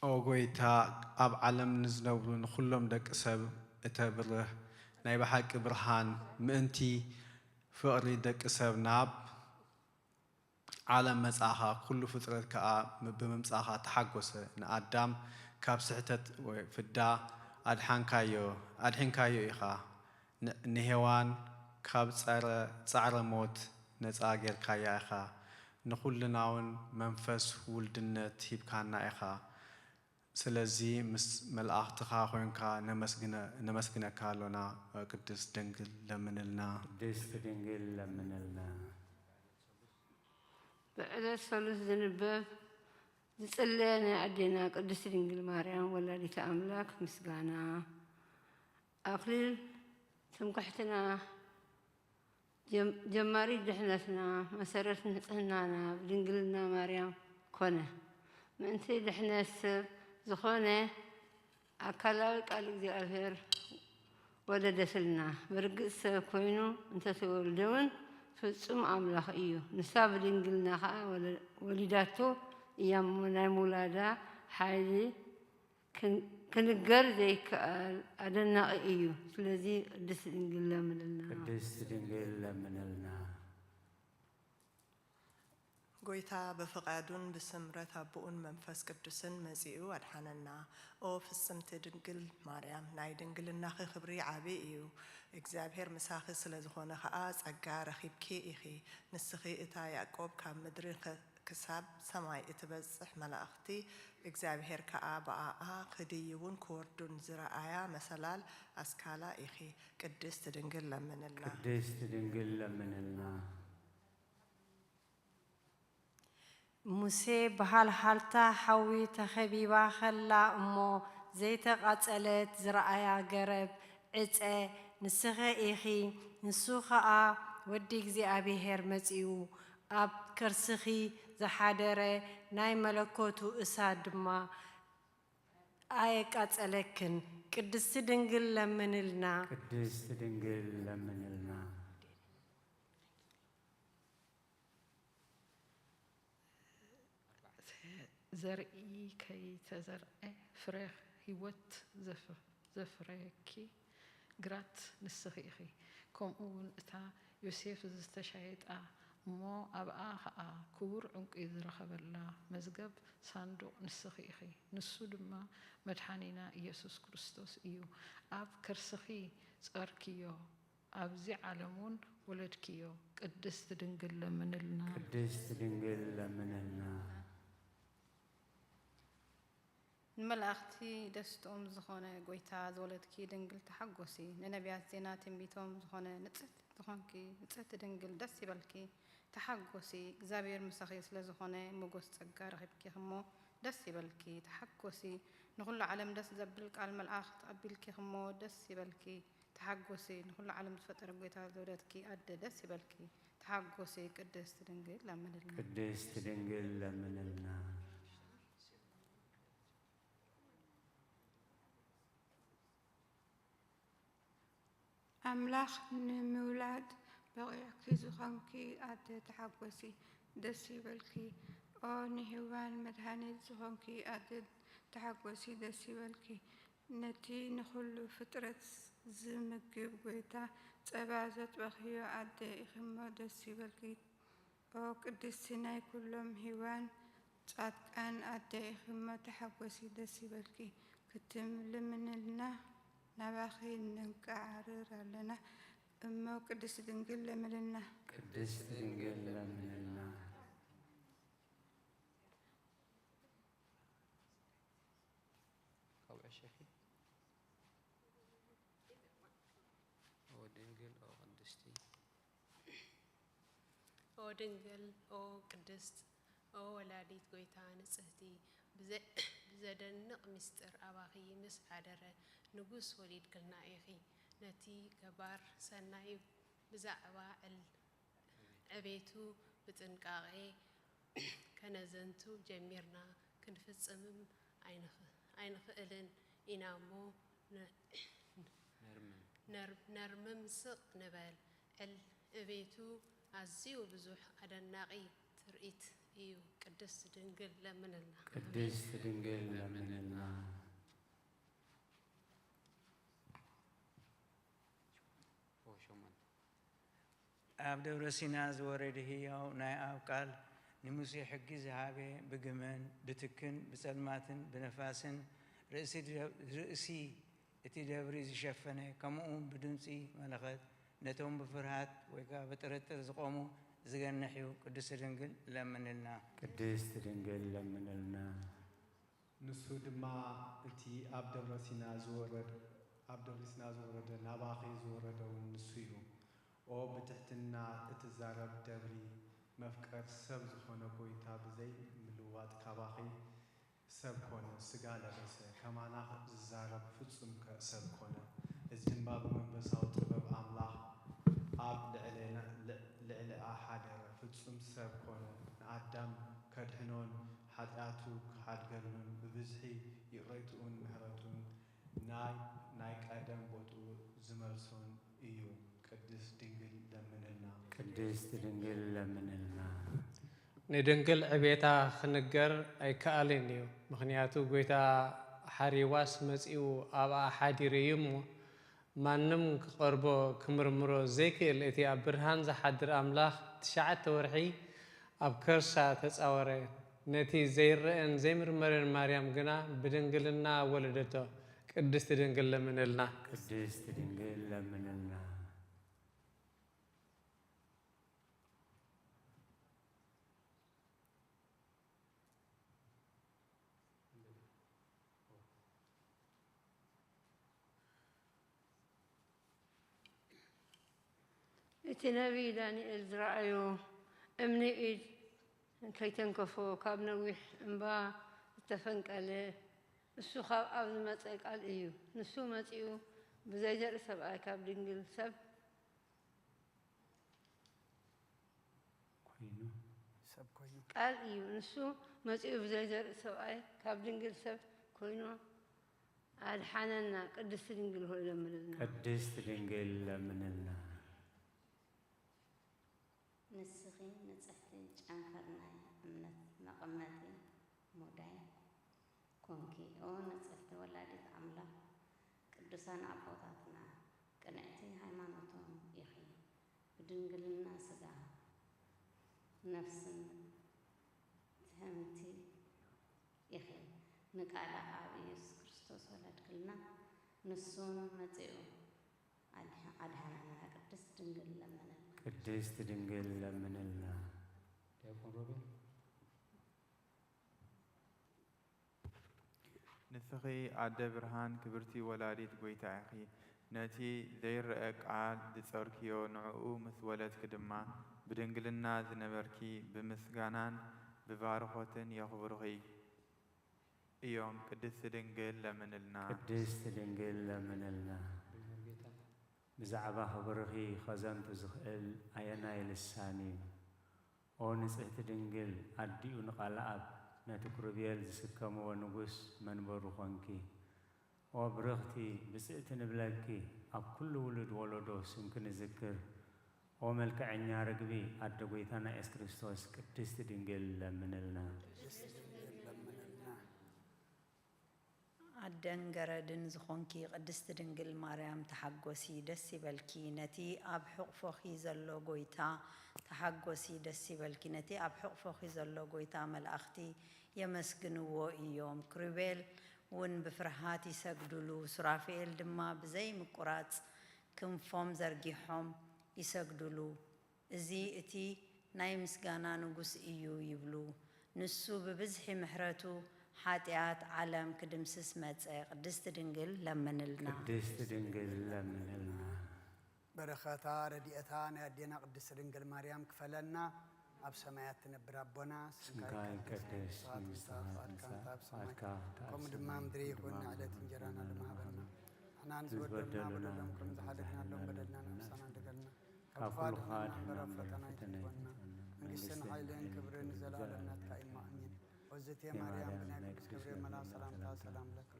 ኦ ጎይታ፣ ኣብ ዓለም ንዝነብሩ ንኹሎም ደቂ ሰብ እተብርህ ናይ ብሓቂ ብርሃን፣ ምእንቲ ፍቕሪ ደቂ ሰብ ናብ ዓለም መጻእኻ፣ ኩሉ ፍጥረት ከኣ ብ-፣ ብምምጻእኻ ተሓጎሰ። ንኣዳም ካብ ስሕተት ወይ ፍዳ ኣድሓንካዮ፣ ኣድሒንካዮ ኢኻ። ን-፣ ንሄዋን ካብ ጸረ-፣ ጻዕረ ሞት ነጻ ጌርካያ ኢኻ። ንኹልናውን መንፈስ ውልድነት ሂብካና ኢኻ። ስለዚ ምስ መላእኽትኻ ኮይንካ ነመስግነ-፣ ነመስግነካ ኣሎና። ቅድስት ድንግል ለምንልና። ቅድስት ድንግል ለምንልና። ብዕለት ሰሉስ ዝንበብ ዝጽለ ናይ ኣዴና ቅድስት ድንግል ማርያም ወላዲተ ኣምላክ ምስጋና። ኣክሊል ትምክሕትና፣ ጀም-፣ ጀማሪት ድሕነትና፣ መሰረት ንጽህናና ብድንግልና ማርያም ኮነ። ምእንቲ ድሕነት ሰብ ዝኾነ ኣካላዊ ቃል እግዚኣብሔር ወለደትልና። ብርግጽ ሰብ ኮይኑ እንተተወልደ እውን ፍጹም ኣምላኽ እዩ። ንሳ ብድንግልና ኸኣ ወለ-፣ ወሊዳቶ እያ እሞ ናይ ምውላዳ ሓይሊ ክን-፣ ክንገር ዘይከኣል ኣደናቒ እዩ። ስለዚ ቅድስት ድንግል ለምንልና። ቅድስት ድንግል ለምንልና። ጎይታ ብፍቓዱን ብስምረት ኣቦኡን መንፈስ ቅዱስን መጺኡ ኣድሓነና። ኦ ፍጽምቲ ድንግል ማርያም፣ ናይ ድንግልናኺ ክብሪ ዓቢ እዩ። እግዚኣብሔር ምሳኺ ስለ ዝኾነ ኸኣ ጸጋ ረኺብኪ ኢኺ። ንስኺ እታ ያዕቆብ ካብ ምድሪ ኸ-፣ ክሳብ ሰማይ እትበጽሕ መላእኽቲ እግዚኣብሔር ከኣ ብኣኣ ክድይቡን ክወርዱን ዝረኣያ መሰላል ኣስካላ ኢኺ። ቅድስት ድንግል ለምንልና። ቅድስት ድንግል ለምንልና። ሙሴ ብሃልሃልታ ሓዊ ተኸቢባ ኸላ እሞ ዘይተቓጸለት ዝረኣያ ገረብ ዕጸ ንስኺ ኢኺ። ንሱ ኸኣ ወዲ እግዚኣብሄር መጺኡ ኣብ ከርስኺ ዝሓደረ ናይ መለኮቱ እሳት ድማ ኣየቃጸለክን። ቅድስቲ ድንግል ለምንልና። ቅድስት ድንግል ለምንልና። ዘርኢ ከይተዘርዐ ፍረ ህይወት ዘፍ-፣ ዘፍረየኪ ግራት ንስኺ ኢኺ። ከምኡ እውን እታ ዮሴፍ ዝተሻየጣ እሞ ኣብኣ ኸኣ ክቡር ዕንቁ ዝረኸበላ መዝገብ ሳንዱቕ ንስኺ ኢኺ። ንሱ ድማ መድሓኒና ኢየሱስ ክርስቶስ እዩ። ኣብ ከርስኺ ጸርክዮ፣ ኣብዚ ዓለም እውን ወለድክዮ። ቅድስት ድንግል ለምንልና። ቅድስት ድንግል ለምንልና። ንመላእኽቲ ደስትኦም ዝኾነ ጐይታ ዝወለድኪ ድንግል ተሓጎሲ። ንነቢያት ዜና ትንቢቶም ዝኾነ ንጽሕቲ ዝኾንኪ ንጽሕቲ ድንግል ደስ ይበልኪ፣ ተሓጎሲ። እግዚኣብሔር ምሳኺ ስለ ዝኾነ ሞገስ ጸጋ ረኺብኪ እሞ ደስ ይበልኪ፣ ተሓጎሲ። ንኹሉ ዓለም ደስ ዘብል ቃል መልኣኽ ተቐቢልኪ እሞ ደስ ይበልኪ፣ ተሓጎሲ። ንኹሉ ዓለም ዝፈጠረ ጐይታ ዝወለድኪ ኣደ ደስ ይበልኪ፣ ተሓጎሲ። ቅድስት ድንግል ለምንልና። ቅድስት ድንግል ለምንልና። ኣምላኽ ንምውላድ በቒዕኪ ዝኾንኪ ኣደ ተሓጎሲ፣ ደስ ይበልኪ። ኦ ንሄዋን መድሃኒት ዝኾንኪ ኣደ ተሓጎሲ፣ ደስ ይበልኪ። ነቲ ንኹሉ ፍጥረት ዝምግብ ጐይታ ጸባ ዘጥበኽዮ ኣደ ኢኺሞ፣ ደስ ይበልኪ። ኦ ቅድስቲ ናይ ኩሎም ሄዋን ጻድቃን ኣደ ኢኺሞ፣ ተሓጎሲ፣ ደስ ይበልኪ። ክትልምንልና ናባኺ ነንቃዕርር ኣለና እሞ፣ ቅድስቲ ድንግል ለምንልና። ቅድስት ድንግል ለምንልና። ካብ ዕሸኪ። ኦ ድንግል፣ ኦ ቅድስቲ። ኦ ድንግል፣ ኦ ቅድስት፣ ኦ ወላዲት ጐይታ ንጽህቲ፣ ብዘ-፣ ብዘደንቕ ምስጢር ኣባኺ ምስ ሓደረ ንጉስ ወሊድክልና ኢኺ። ነቲ ገባር ሰናይ ብዛዕባ ዕል-፣ ዕቤቱ ብጥንቃቄ ከነዘንቱ ጀሚርና፣ ክንፍጽምም ኣይንኽ-፣ ኣይንኽእልን ኢና እሞ፣ ነ-፣ ነርምም። ነር-፣ ነርምም ስቕ ንበል። ዕል-፣ ዕቤቱ ኣዝዩ ብዙሕ ኣደናቒ ትርኢት እዩ። ቅድስት ድንግል ለምንልና። ቅድስት ድንግል ለምንልና። ኣብ ደብረ ሲና ዝወረደ ህያው ናይ ኣብ ቃል ንሙሴ ሕጊ ዝሃበ ብግመን ብትክን ብጸልማትን ብነፋስን ርእሲ እቲ ደብሪ ዝሸፈነ ከምኡውን ብድምጺ መለኸት ነቶም ብፍርሃት ወይ ከዓ ብጥርጥር ዝቆሙ ዝገንሕ እዩ። ቅድስት ድንግል ለምንልና። ቅድስት ድንግል ለምንልና። ንሱ ድማ እቲ ኣብ ደብረ ሲና ዝወረድ ኣብ ደብረ ሲና ዝወረደ ናባኺ ዝወረደ እውን ንሱ እዩ። ኦ ብትሕትና እትዛረብ ደብሪ መፍቀር ሰብ ዝኾነ ጎይታ ብዘይ ምልዋጥ ካባኺ ሰብ ኮነ፣ ስጋ ለበሰ፣ ከማና ዝዛረብ ፍጹም ከ-፣ ሰብ ኮነ። እዚ ድማ ብመንፈሳዊ ጥበብ ኣምላኽ ኣብ ልዕሌና-፣ ል-፣ ልዕሊኣ ሓደረ፣ ፍጹም ሰብ ኮነ። ንኣዳም ከድሕኖን ሓጢኣቱ ክሓድገሉን ብብዝሒ ይቕሬትኡን ምሕረቱን ናይ፣ ናይ ቀደም ቦትኡ ዝመልሶን እዩ። ቅድስት ድንግል ለምንልና። ቅድስት ድንግል ለምንልና። ንድንግል ዕቤታ ክንገር ኣይከኣልን እዩ። ምኽንያቱ ጎይታ ሓሪዋስ መጺኡ ኣብኣ ሓዲሩ እዩ እሞ፣ ማንም ክቐርቦ ክምርምሮ ዘይክእል እቲ ኣብ ብርሃን ዝሓድር ኣምላኽ ትሽዓተ ወርሒ ኣብ ከርሳ ተጻወረ። ነቲ ዘይረኣን ዘይምርመርን ማርያም ግና ብድንግልና ወለደቶ። ቅድስት ድንግል ለምንልና። ቅድስት ድንግል ለምንልና። እቲ ነቢይ ዳንኤል ዝረኣዮ እምኒ ኢድ ከይተንከፎ ካብ ነዊሕ እምባ ዝተፈንቀለ፣ እሱ ካብ ኣብ ዝመጸ ቃል እዩ። ንሱ መጺኡ ብዘይ ዘርኢ ሰብኣይ ካብ ድንግል ሰብ ኮይኑ ሰብ ኮይኑ ቃል እዩ። ንሱ መጺኡ ብዘይ ዘርኢ ሰብኣይ ካብ ድንግል ሰብ ኮይኑ ኣድሓነና። ቅድስቲ ድንግል ሆይ ለምንልና። ቅድስት ድንግል ለምንልና። ንስኺ ንጽሕቲ ጨንፈር ናይ እምነት መቐመጢ ሙዳይ ኮንኪ። ኦ ንጽሕቲ ወላዲት ኣምላኽ፣ ቅዱሳን ኣቦታትና ቅንዕቲ ሃይማኖቶም ኢኺ። ብድንግልና ስጋ ነፍስን ትህምቲ ኢኺ። ንቃለ ኣብ ኢየሱስ ክርስቶስ ወለድክልና፣ ንሱን መጺኡ ኣድሓ-፣ ኣድሓነና። ቅድስት ድንግል ለምንልና። ቅድስት ድንግል ለምንልና። ዲያቆን ሮቤል። ንስኺ ኣደ ብርሃን ክብርቲ ወላዲት ጐይታ ኢኺ። ነቲ ዘይረኣ ቃል ዝጸርክዮ ንዕኡ ምስ ወለድኪ ድማ ብድንግልና ዝነበርኪ ብምስጋናን ብባርኾትን የኽብሩኺ እዮም። ቅድስቲ ድንግል ለምንልና። ቅድስት ድንግል ለምንልና። ብዛዕባ ክብርኺ ኸዘንቱ ዝኽእል ኣየናይ ልሳን እዩ? ኦ ንጽህቲ ድንግል ኣዲኡ ንቓልኣብ ነቲ ክሩቤል ዝስከምዎ ንጉስ መንበሩ ኾንኪ። ኦ ብርኽቲ ብጽእቲ ንብለኪ ኣብ ኩሉ ውሉድ ወለዶ ስምኪ ንዝክር። ኦ መልክዐኛ ርግቢ ኣደ ጐይታና ኢየሱስ ክርስቶስ ቅድስቲ ድንግል ለምንልና። ኣደን ገረድን ዝኾንኪ ቅድስቲ ድንግል ማርያም ተሓጎሲ ደስ ይበልኪ ነቲ ኣብ ሕቕፎኺ ዘሎ ጎይታ ተሓጎሲ ደስ ይበልኪ ነቲ ኣብ ሕቕፎኺ ዘሎ ጎይታ መላእኽቲ የመስግንዎ እዮም ክሩቤል እውን ብፍርሃት ይሰግዱሉ ሱራፌል ድማ ብዘይ ምቁራጽ ክንፎም ዘርጊሖም ይሰግዱሉ። እዚ እቲ ናይ ምስጋና ንጉስ እዩ ይብሉ። ንሱ ብብዝሒ ምሕረቱ ሓጢኣት ዓለም ክድምስስ መጸ። ቅድስቲ ድንግል ለምንልና። ቅድስቲ ድንግል ለምንልና። በረኸታ ረድኤታ ናይ ኣዴና ቅድስቲ ድንግል ማርያም ክፈለና። ኣብ ሰማያት ትነብር ኣቦና ስምካ ይቀደስ፣ መንግስትኻ ትምጻእ፣ ፍቓድካ እንተ ኣብ ሰማይ ከምኡ ድማ ምድሪ ይኹን። ንዕለት እንጀራና ድማ ሃበና። ንሕና ንዝበደሉና በደሎም ከም ዝሓደግናሎም በደልና ንሕሳና ንደገልና። ካብ ኩሉ ኣድሕነና እምበር ኣብ ፈተና ኣይትእትወና። መንግስትን ሓይልን ክብርን ንዘለኣለም ናትካ እዩ። ኣሜን። ኦዝቴ ማርያም ብናይ ቅዱስ ገብርኤል መልኣክ ሰላምታ ሰላም ለኪ።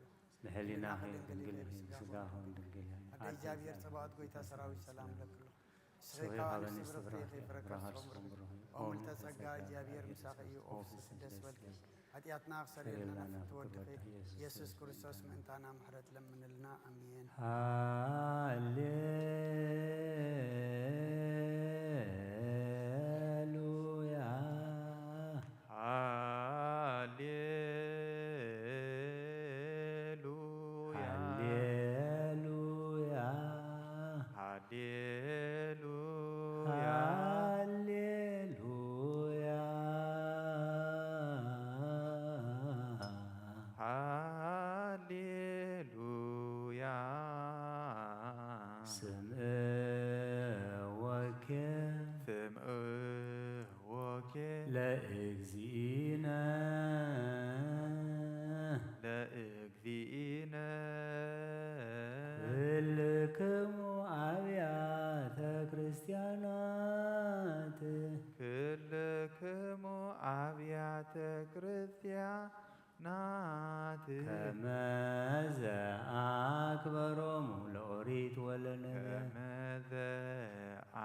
ብሕሊናኺ ድንግል ኢኺ፣ ብስጋኺ እውን ድንግል ኢኺ። ኣደ እግዚኣብሔር ጸባኦት ጐይታ ሰራዊት ሰላም ለኪ። ንስኺ ካብ ኣንስቲ ብርኽቲ ኢኺ፣ ፍረ ከርስኺ እውን ብሩኽ እዩ። ኦምልተ ጸጋ እግዚኣብሔር ምሳኺ እዩ። ኦፍስስ ደስ በልኪ። ሓጢኣትና ክሰርየልና ፍትወድኺ ኢየሱስ ክርስቶስ ምእንታና ምሕረት ለምንልና። ኣሜን። ሃሌሉያ። ሃሌሉያ። ሃሌሉያ። ሃሌሉያ። ሃሌሉያ። ሃሌሉያ። ስምዕ ወኬ ስምዕ ወኬ ለእግዚእነ ለእግዚእነ። ክልክሙ ኣብያተ ክርስቲያናት ክልክሙ ኣብያተ ክርስቲያናት ከመዘ ኣክበሮሙ ለኦሪት ወለነቢያት ከመዘ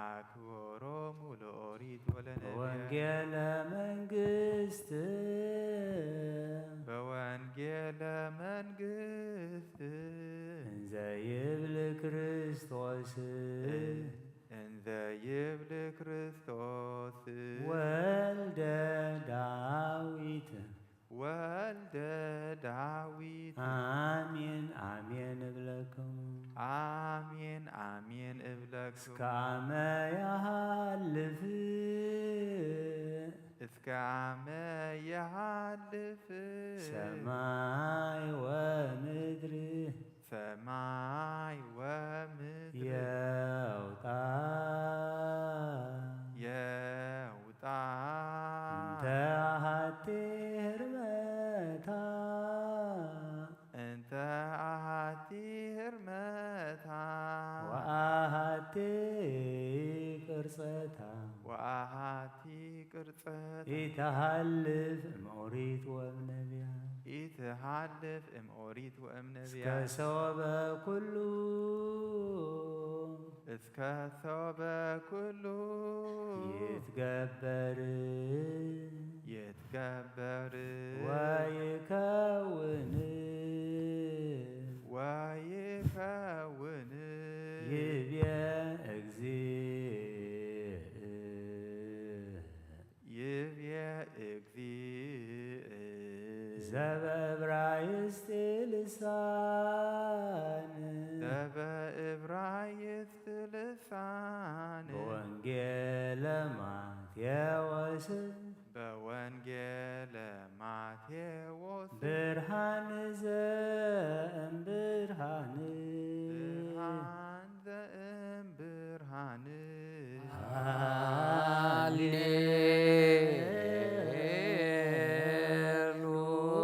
ኣክበሮሙ ለኦሪት ወለነቢያት ወንጌለ መንግስት በወንጌለ መንግስት እንዘ ይብል ክርስቶስ እንዘ ይብል ክርስቶስ ወልደ ዳዊት ወልደ ዳዊት። ኣሜን ኣሜን እብለክሙ። ኣሜን ኣሜን እብለክሙ። እስከ ኣመ ይሃልፍ እስከ ኣመ ይሃልፍ ሰማይ ወምድሪ ሰማይ ወምድሪ የውጣ የውጣ እንተ ኣሃቲ ህርመታ እንተ ኣሃቲ ህርመታ ወኣሃቲ ቅርጸታ ወኣሃቲ ቅርጸታ ኢትሃልፍ እም ኦሪት ወእም ነቢያት ኢትሃልፍ እም ኦሪት ወእም እስከ ነቢያት ሶበ ኩሉ እስከ ሶበ ኩሉ ይትገበር ይትገበር ወይከውን ወይከውን ይብየ እግዚእ ይብየ እግዚእ ዘበእብራይስጥ ልሳን ዘበእብራይስጥ ልሳን በወንጌለ ማቴዎስ በወንጌለ ማቴዎስ ብርሃን ዘእም ብርሃን ብርሃን ዘእም ብርሃን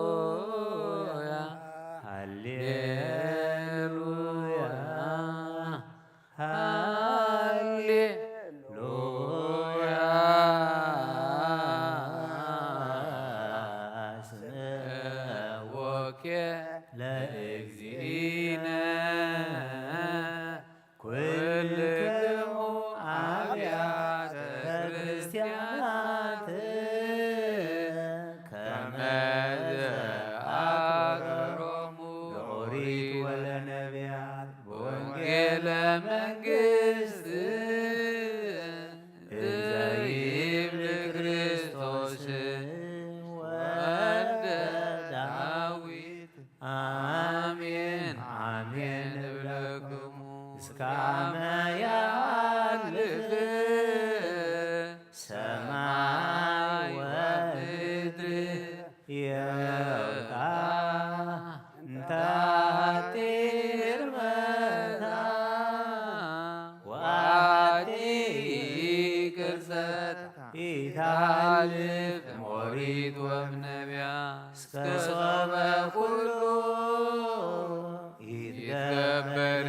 ሃሌሉያ ሃሌሉያ ሃሌሉያ ስምዕ ወኬ ለእግዚእነ ኩልክሙ ኣብያተ ክርስቲያናት ከመ ዘአክበሮሙ ለኦሪት ወለነቢያት በወንጌለ መንግስት እንዘ ይብል ክርስቶስ ወልደ ዳዊት ኣሜን ኣሜን እብለክሙ እስከ ኣመ ይሃልፍ ሰማይ ወምድር የውጣ እንተ ሃቲ ህርመታ ወኣቲ ቅርጸታ ኢትሃልፍ እም ኦሪት ወእም ነቢያት እስከ ሶበ ኩሉ ይትገበር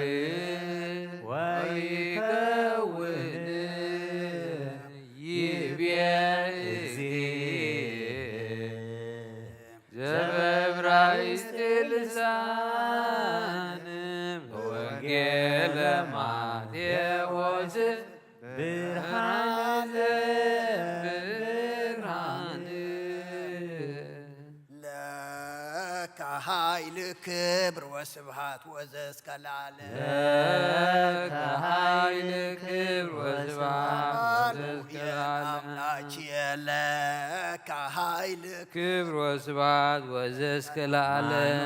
ወይከውን ይብየ እግዚእ ዘበእብራይስጥ ልሳን በወንጌለ ማቴዎስ ብርሃን ስብሐት ወዘእስከ ለዓለም። ለከ ኃይል ክብር ወስብሐት ወዘእስከ ለዓለም። አምላኪየ ለከ ኃይል ክብር ወስብሐት ወዘእስከ ለዓለም።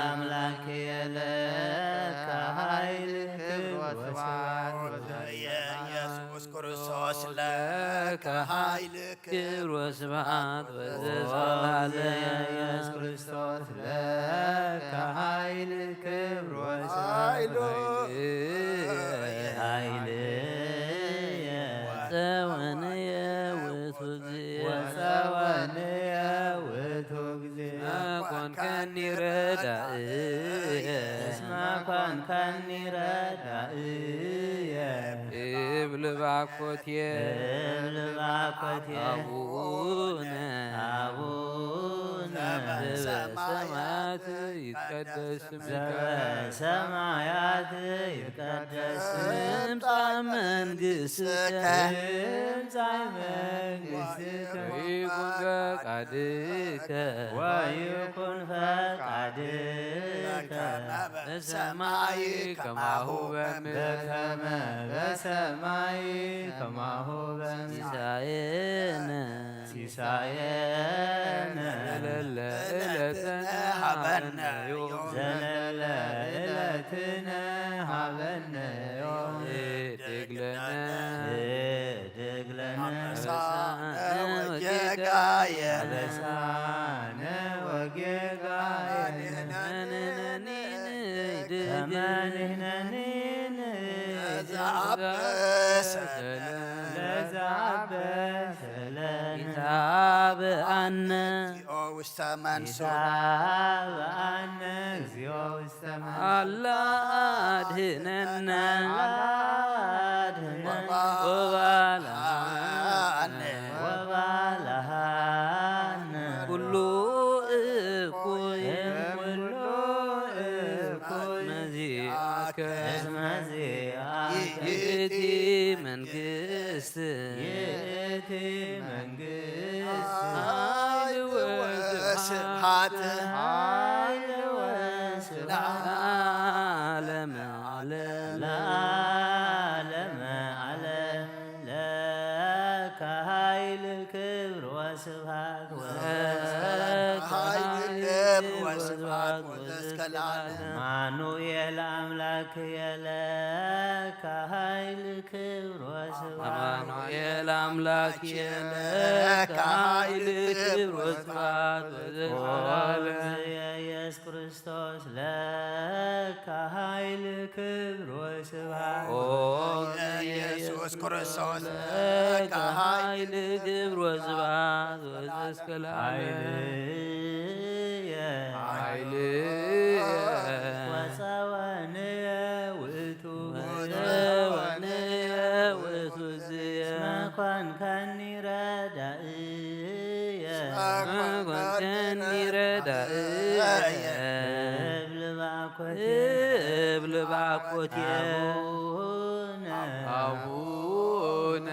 አምላኪየ ለከ ኃይል ክብር ወስብሐት ወዘእስከ ለዓለም። ኢየሱስ ክርስቶስ ለከ ኃይል ክብር ወስብሐት ወዘእስከ ለዓለም። ኢየሱስ ክርስቶስ ለከ ኃይል ክብር ወስብሐት ኃይል ወጸወንየ ውእቱ እግዚእ። ወጸወንየ ውእቱ እግዚእ። እስመ ኮንከኒ ረዳእየ። እስመ ኮንከኒ ረዳእየ። እብል ባኮቴ። እብል ባኮቴ። አቡነ። አቡነ። ዘበሰማያት ይትቀደስ ስምከ። ዘበሰማያት ይትቀደስ። ትምጻእ መንግሥትከ። ትምጻእ መንግሥትከ። ወይኩን ፈቃድከ። ወይኩን ፈቃድከ። በሰማይ ከማሁ በምድር። በከመ በሰማይ ከማሁ በምድር። ሲሳየነ። ሲሳየነ። ዘለለ ዕለትነ ሀበነ ዮም። ዘለለ ዕለትነ ሀበነ ዮም። ህድግ ለነ። ህድግ ለነ። አበሳነ ወጌጋየነ። አበሳነ ወጌጋየነ። ከመ ንሕነኒ ንህድግ። ከመ ንሕነኒ ንህድግ። ለዘአበሰ ለነ። ለዘአበሰ ለነ። ኢታብአነ። እግዚኦ ውስተ መንሱት። ኢታብአነ እግዚኦ ውስተ መንሱት። አላ አድህነነ። አላ አድህነነ። ወባልሐነ። ወባልሐነ። ኩሉ እኩይ። ኩሉ እኩይ። መዚአከ። መዚአከ። ይእቲ መንግስት። ይእቲ መንግስት። ኃይል ወስብሐት። ኃይል ወስብሐት። ለዓለመ ዓለም። ለዓለመ ዓለም። ለከ ኃይል ክብር ወስብሐት። ለከ ኃይል ክብር ወስብሐት ወዘእስከ ለዓለም። አማኑኤል አምላክየ ለከ ኃይል ክብር ወስብሐት። አማኑኤል አምላክየ ለከ ኃይል ክብር ወስብሐት ወዘእስከ ለዓለም። ኢየሱስ ክርስቶስ ለከ ኃይል ክብር ወስብሐት። ኦ ኢየሱስ ክርስቶስ ለከ ኃይል ክብር ወስብሐት ወዘእስከ ለዓለም። ኃይልየ ኃይልየ ወጸወንየ ውእቱ። ወጸወንየ ውእቱ። እስመ ኮንከኒ ረዳእየ። እስመ ኮንከኒ ረዳእየ። እብል ባኮቴ። እብል ባኮቴ። አቡነ። አቡነ።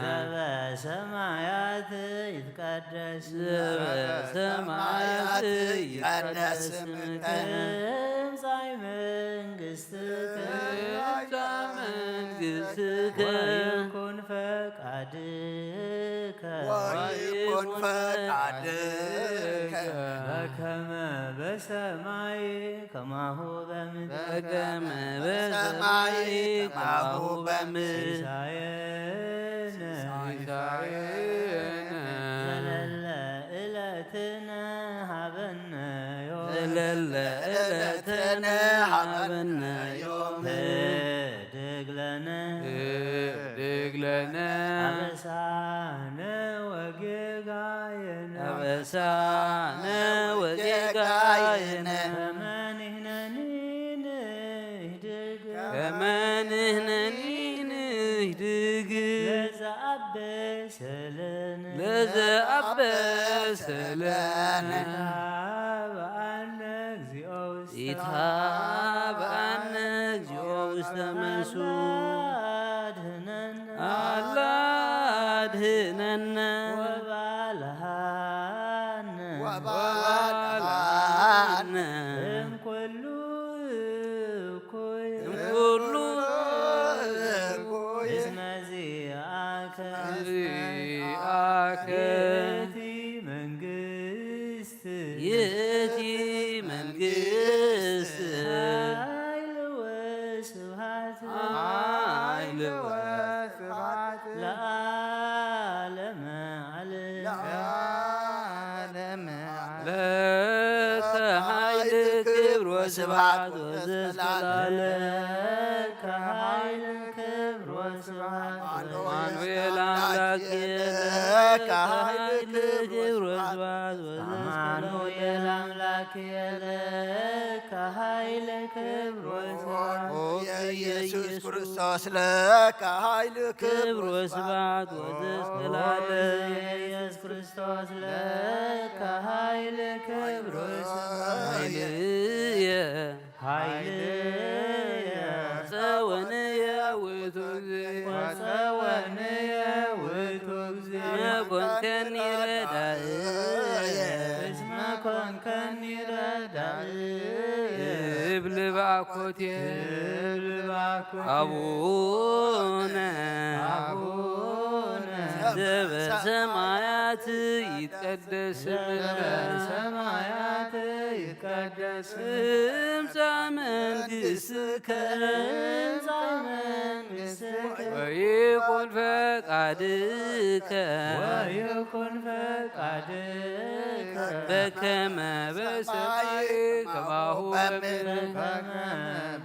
ዘበሰማያት ይትቀደስ። ዘበሰማያት ይትቀደስ ስምከ። ትምጻእ መንግስትከ። ትምጻእ መንግስትከ። ወይኩን ፈቃድከ። ወይኩን ፈቃድከ። በከመ በሰማይ ከማሁ በምድር። በከመ በሰማይ ከማሁ በምድር። ሲሳየነ። ሲሳየነ። ዘለለ ዕለትነ ሀበነ ዮም። ዘለለ ዕለትነ ሀበነ ዮም። ህድግ ለነ። ህድግ ለነ። አበሳነ ወጌጋየነ። አበሳነ ወጌጋየነ። ከመ ንሕነኒ ንህድግ። ከመ ንሕነኒ ንህድግ። ለዘአበሰ ለነ። ለዘአበሰ ለነ። ኢታብአነ እግዚኦ ውስተ ኢታብአነ እግዚኦ ውስተ መንሱት። አላ አድህነነ። አላ አድህነነ። ወባልሐነ። ወባልሐነ። እምኩሉ ስብሐት ወዘስከላለ ለከ ኃይል ክብር ወስብሐት። አማኑኤል አምላክ ለከ ኃይል ክብር ወስብሐት። አማኑኤል አምላክ ለከ ኃይል ክብር ወስብሐት። ኦ ኢየሱስ ክርስቶስ ለከ ኃይል ክብር ወስብሐት ወዘስከላለ ኢየሱስ ክርስቶስ ለከ ኃይል ክብር ወስብሐት። ኃይልየ ኃይልየ ጸወንየ ውእቱ እግዚእ ወጸወንየ ውእቱ እግዚእ መኮንከኒ ረዳእየ እስመ ኮንከኒ ረዳእየ እብል ባኮቴ እብል ባኮቴ አቡነ አቡነ ዘበሰማያት ይትቀደስ ስምከ ዘበሰማያት ይትቀደስ ትምጻእ መንግሥትከ ትምጻእ መንግሥትከ ወይኩን ፈቃድከ ወይኩን ፈቃድከ በከመ በሰማይ ከማሁ በምድር በከመ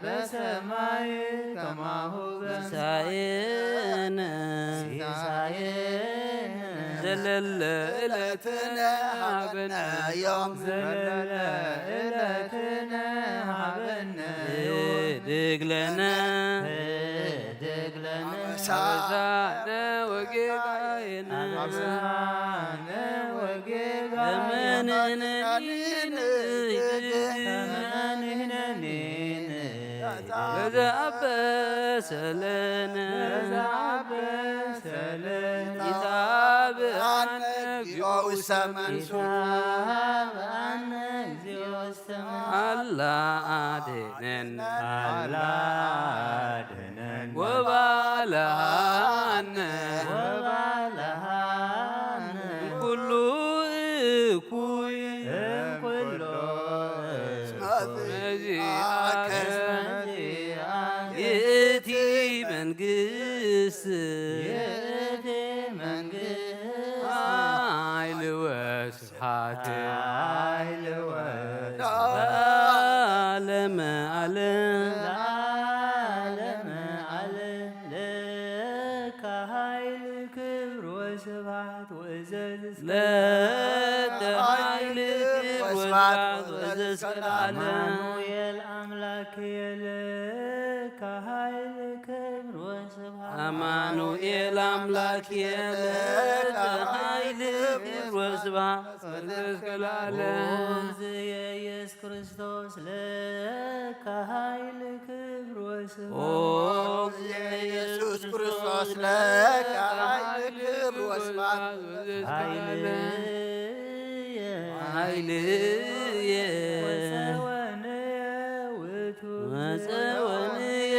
በሰማይ ከማሁ በምድር ሲሳየነ ዘለለ ዕለትነ ሀበነ ዮም ዘለለ ዕለትነ ሀበነ ህድግ ለነ ህድግ ለነ አበሳነ ወጌጋየነ አበሳነ ወጌጋየነ ከመ ንሕነኒ ንህድግ ከመ ንሕነኒ ንህድግ ለዘአበሰ ለነ ለዘአበሰ ለነ ኢታብአነ እግዚኦ ውስተ መንሱት ኢታብአነ እግዚኦ ውስተ መንሱት አላ አድነን አላ አድነን ወባልሐነ ወባልሐነ እምኩሉ እኩይ እምኩሉ እስመ ዚአከ ይእቲ መንግስት ይእቲ መንግስት ኃይል ወስብሐት ኃይል ወስብሐት ለዓለመ ዓለም ለዓለመ ዓለም ለከ ኃይል ክብር ወስብሐት ወእዘዝ ለከ ኃይል ክብር ወስብሐት ወእዘዝ ለዓለም አማኑኤል አምላክ ለከ ኃይል ክብር ወስብሐት አማኑኤል አምላክ ለከ ኃይል ክብር ወስብሐት ወእዘዝ ለዓለም ኦ እግዚእ ኢየሱስ ክርስቶስ ለከ ኃይል ክብር ወስብሐት ኦ ኢየሱስ ክርስቶስ ለከ ኃይል ክብር ወስብሐት ኃይልየ ኃይልየ ወጸወንየ ውእቱ ወጸወንየ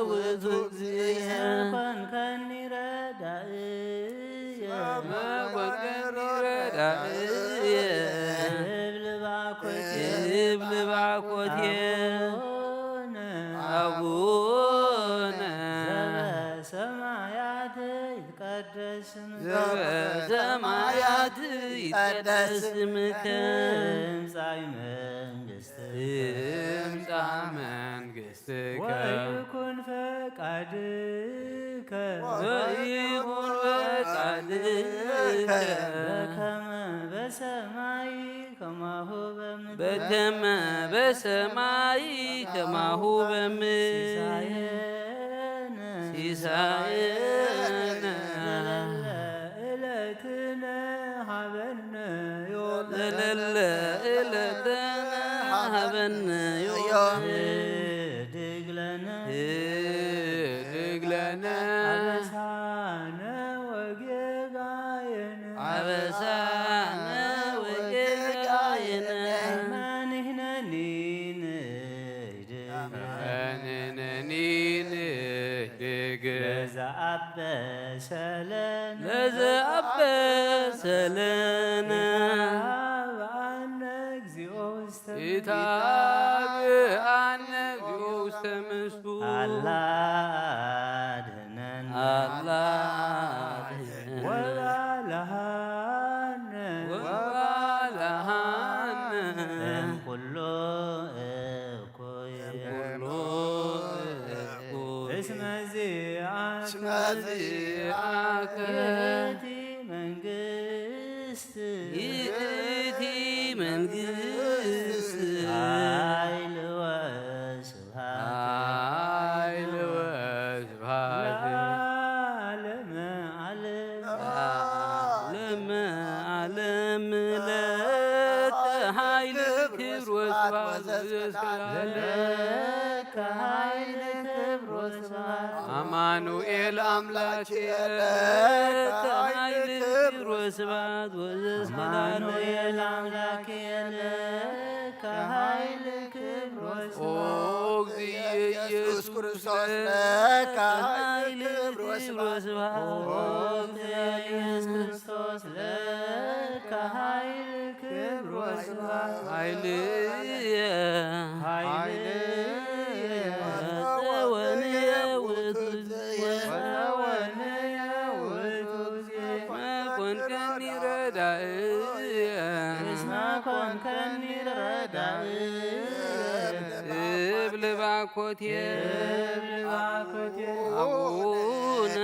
ውእቱ እግዚእየ መኮንከኒ ረዳእየ መኮንከኒ ረዳእየ እብል ባኮቴ እብል ባኮቴ አቡነ አቡነ ዘበሰማያት ይትቀደስ ስምከ ዘበሰማያት ይትቀደስ ስምከ ትምጻእ መንግሥትከ ትምጻእ መንግሥትከ ወይኩን ፈቃድከ ወይኩን ፈቃድከ በከመ በሰማይ ከማሁ በምድር በከመ በሰማይ ከማሁ በምድር ሲሳየነ ሲሳየነ ዘለለ ዕለትነ ሀበነ ዮም ዘለለ ዕለትነ ሀበነ ዮም ህድግ ለነ ህድግ ለነ አበሳነ ወጌጋየነ አበሳነ ወጌጋየነ ከመ ንሕነኒ ንህድግ ከመ ንሕነኒ ንህድግ ለዘአበሰ ለነ ለዘአበሰ ለነ ኢታብአነ እግዚኦ ውስተ ኢታብአነ እግዚኦ ውስተ መስቱ አላ አድነን አላ አድነን ወባልሐነ ወባልሐነ እምኩሉ እኩይ እስመ ዚአከ እስመ ዚአከ ይእቲ መንግስት ይእቲ መንግስት ኃይል ወስብሐት ኃይል ወስብሐት ለዓለመ ዓለም። ለዓለመ ዓለም ለከ ኃይል ክብር ወስብሐት ወዘእስከ ለዓለም። ለከ ኃይል ክብር ወስብሐት። አማኑኤል አምላኬ ለከ ኃይል ክብር ወስብሐት ወዘእስከ ለዓለም። አማኑኤል አምላኬ ለከ ኃይል ክብር ኦ ወስብሐት። እግዚእ ኢየሱስ ክርስቶስ ለከ ኃይል ክብር ወስብሐት። ኦ እግዚእ ኢየሱስ ክርስቶስ ለከ ኃይል ክብር ወስብሐት። ኃይልየ ኃይልየ ወፀወንየ ውእቱ ወፀወንየ ውእቱ እግዚእ መኮንከኒ ረዳእየ እስመ ኮንከኒ ረዳእየ እብል ባኮቴ እብል ባኮቴ አቡነ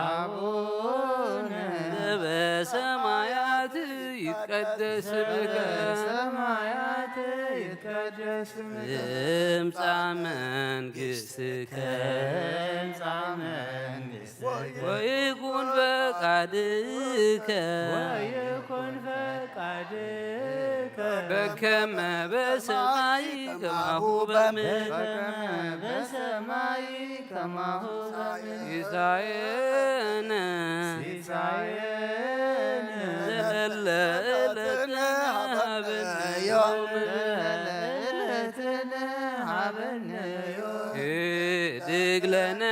አቡነ ዘበሰማያት ይትቀደስ ስምከ በሰማያት ይትቀደስ ስምከ ትምጻእ መንግስትከ ትምጻእ መንግስትከ ወይኩን ፈቃድከ ወይኩን ፈቃድከ በከመ በሰማይ ከማሁ በምድር በከመ በሰማይ ከማሁ በምድር ሲሳየነ ሲሳየነ ዘለለ ዕለትነ ሀበነ ዮም ዘለለ ዕለትነ ሀበነ ዮም ህድግ ለነ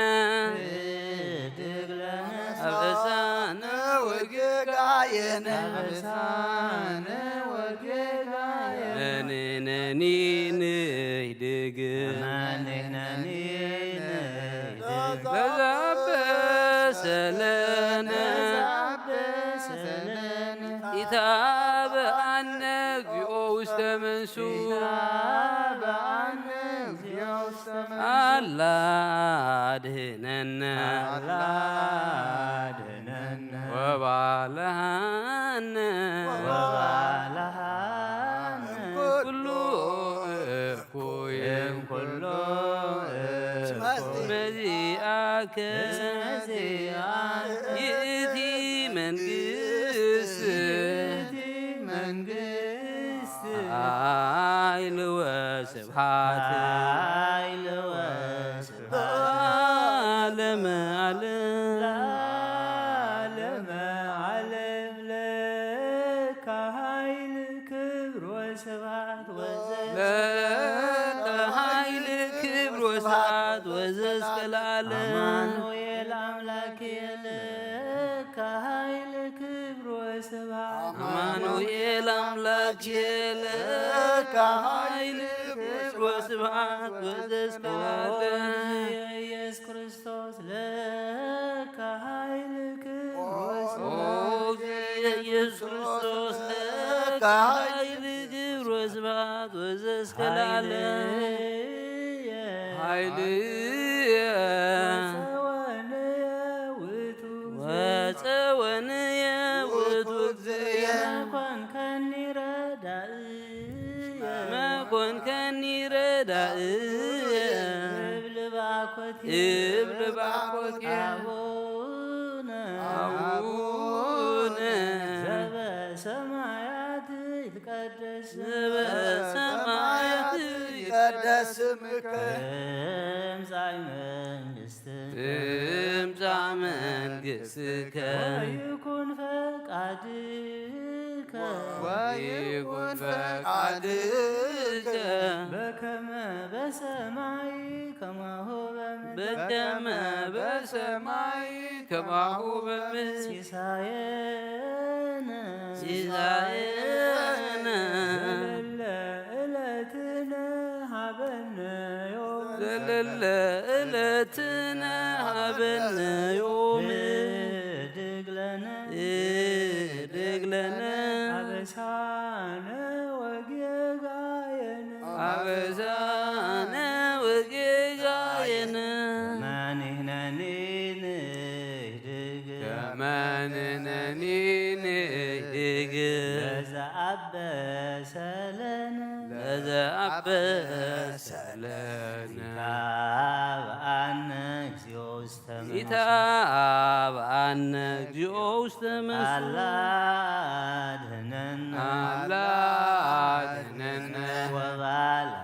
ህድግ ለነ አበሳነ ወጌጋየነ አበሳነ ወጌጋየነ መኔነኒ ንህድግ መኔነኒ ንህድግ ለዛበሰለነ ለዛበሰለነ ኢታብአነ እግዚኦ ውስተ መንሱ ኢታብአነ እግዚኦ ውስተ መንሱ አላ አድህነነ አላ አድህነነ ወባልሃነ ወባልሃነ ኩሉ እኩይ እምኩሉ እኩይ መዚአከ መዚአከ ይእቲ መንግስት ይእቲ መንግስት ኃይል ወስብሐት ኃይል ወስብሐት ለዓለመ ዓለም ለዓለመ ዓለም ለከ ኃይል ክብር ወስብሐት ወዘ ለከ ኃይል ክብር ወስብሐት ወዘ እስከ ለዓለም አማኑኤል አምላክ ለከ ኃይል ክብር ወስብሐት አማኑኤል አምላክ ለከ ኃይል ክብር ወስብሐት ወዘ እስከ ለዓለም ኢየሱስ ክርስቶስ ለከ ኃይል ክብር ኦ ወስብሐት ኢየሱስ ክርስቶስ ለከ ኃይል ክብር ወስብሐት ወዘ እስከ ለዓለም ኃይልየ ኃይልየ ወፀወንየ ውእቱ ወፀወንየ ውእቱ እግዚእየ መኮንከኒ ረዳእየ መኮንከኒ ረዳእየ እብል ባኮቴ እብል ባኮቴ አቡነ አቡነ ዘበሰማያት ይትቀደስ ዘበሰማያት ይትቀደስ ስምከ ትምጻእ መንግስትከ ትምጻእ መንግስትከ ወይኩን ፈቃድከ ወይኩን ፈቃድከ በከመ በሰማይ ከማሁ በምድር በከመ በሰማይ ከማሁ በምድር ሲሳየነ ሲሳየነ ዘለለ ዕለትነ ሀበነ ዮም ዘለለ ዕለትነ ሀበነ ዮም ህድግ ለነ ህድግ ለነ አበሳነ ወጌጋየነ አበሳነ ወጌጋየነ ነነኒ ንእድግ ለዘአበሰ ለነ ለዘአበሰ ለነ ኢታብአነ እግዚኦ ውስተ መንሱ። ኢታብአነ እግዚኦ ውስተ መንሱ። አላ አድህነነ። አላ አድህነነ።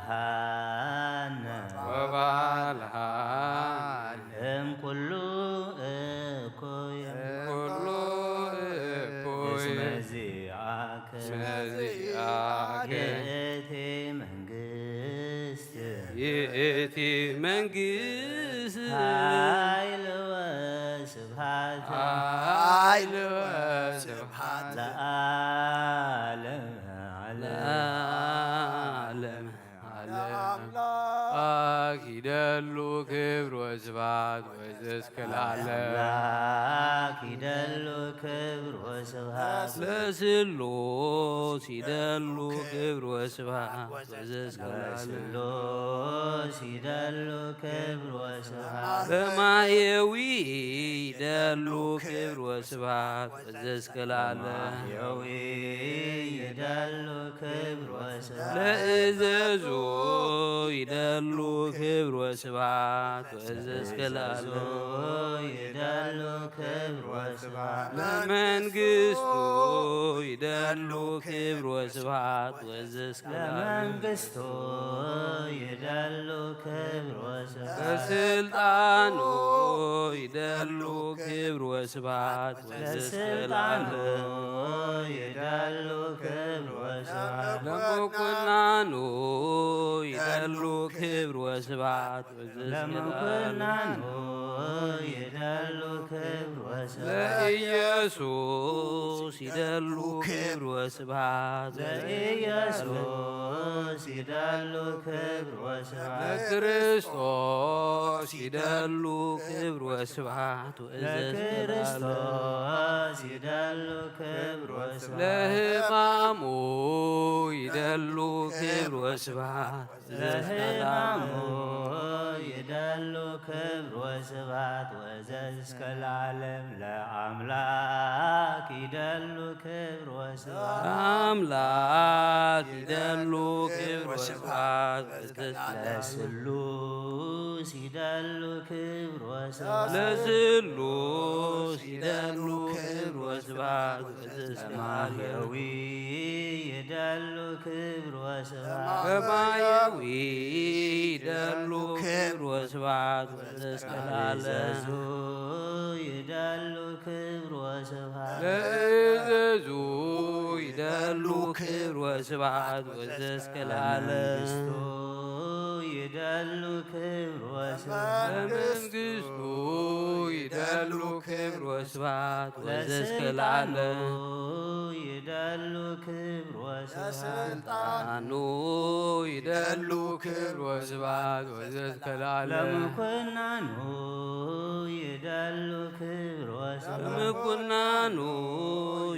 ወባልሃነ። ወባልሃነ። እም ኩሉ እኩይ። ኩሉ እኩይ። እስመ ዚአከ። እስመ ዚአከ። ይእቲ መንግስት። ይእቲ መንግስት። ኃይል ወስብሐት። ኃይል ወስብሐት። ለዓለመ ዓለም። ለዓለመ ዓለም። አምላክ ይደሉ ክብር ወስብሐት ወዘእስከ ለዓለም። አምላክ ይደሉ ክብር ወስብሐት። ለስሉስ ይደሉ ክብር ወስብሐት ወዘእስከ ለዓለም። ለስሉስ ይደሉ ክብር ወስብሐት። ለማየዊ ይደሉ ክብር ወስብሐት ወዘእስከ ለዓለም። ለማየዊ ይደሉ ክብር ወስብሐት። ለእዘዙ ይደሉ ክብር ወስብሐት ወዘእስከ ለእዘዙ ለዓለም። ይደሉ ክብር ወስብሐት። ለመንግስቱ ይደሉ ክብር ወስብሐት ወዘእስከ ለዓለም። ለመንግስቱ ይደሉ ክብር ወስብሐት። ለስልጣኑ ይደሉ ክብር ወስብሐት ወዘእስከ ለስልጣኑ ለዓለም። ይደሉ ክብር ወስብሐት። ለምኩናኑ ይደሉ ክብር ወስብሐት ወዘእስከ ለዓለም። ለምኩናኑ ይደሉ ክብር ወስብሐት። ለኢየሱስ ይደሉ ክብር ወስብሐት ወዘእስከ ለዓለም። ለኢየሱስ ይደሉ ክብር ወስብሐት። ለክርስቶስ ይደሉ ክብር ወስብሐት ወዘእስከ ለዓለም። ለክርስቶስ ይደሉ ክብር ወስብሐት። ለሕማሙ ይደሉ ክብር ወስብሐት ወዘእስከ ለሕማሙ ለዓለም። ይደሉ ክብር ወስብሐት ወዘእስከ ለዓለም። ለአምላክ ይደሉ ክብር ወስብሐት። ለአምላክ ይደሉ ክብር ወስብሐት ወዘእስከ ለዓለም። ለስሉስ ይደሉ ክብር ወስብሐት። ለስሉስ ይደሉ ክብር ወስብሐት ወዘእስከ ለዓለም። ለማህየዊ ይደሉ ክብር ወስብሐት። ለማህየዊ ይደሉ ክብር ወስብሐት ወዘእስከ ለዓለም። ለእዘዙ ይደሉ ክብር ወስብሐት። ለእዘዙ ይደሉ ክብር ወስብሐት ወዘእስከ ለዓለም። ለመንግስቱ ይደሉ ክብር ወስብሐት። ለመንግስቱ ይደሉ ክብር ወስብሐት ወዘእስከ ለስልጣኑ ለዓለም። ይደሉ ክብር ወስብሐት። ለስልጣኑ ይደሉ ክብር ወስብሐት ወዘእስከ ለዓለም። ለምኩናኑ ይደሉ ክብር ወስብሐት። ለምኩናኑ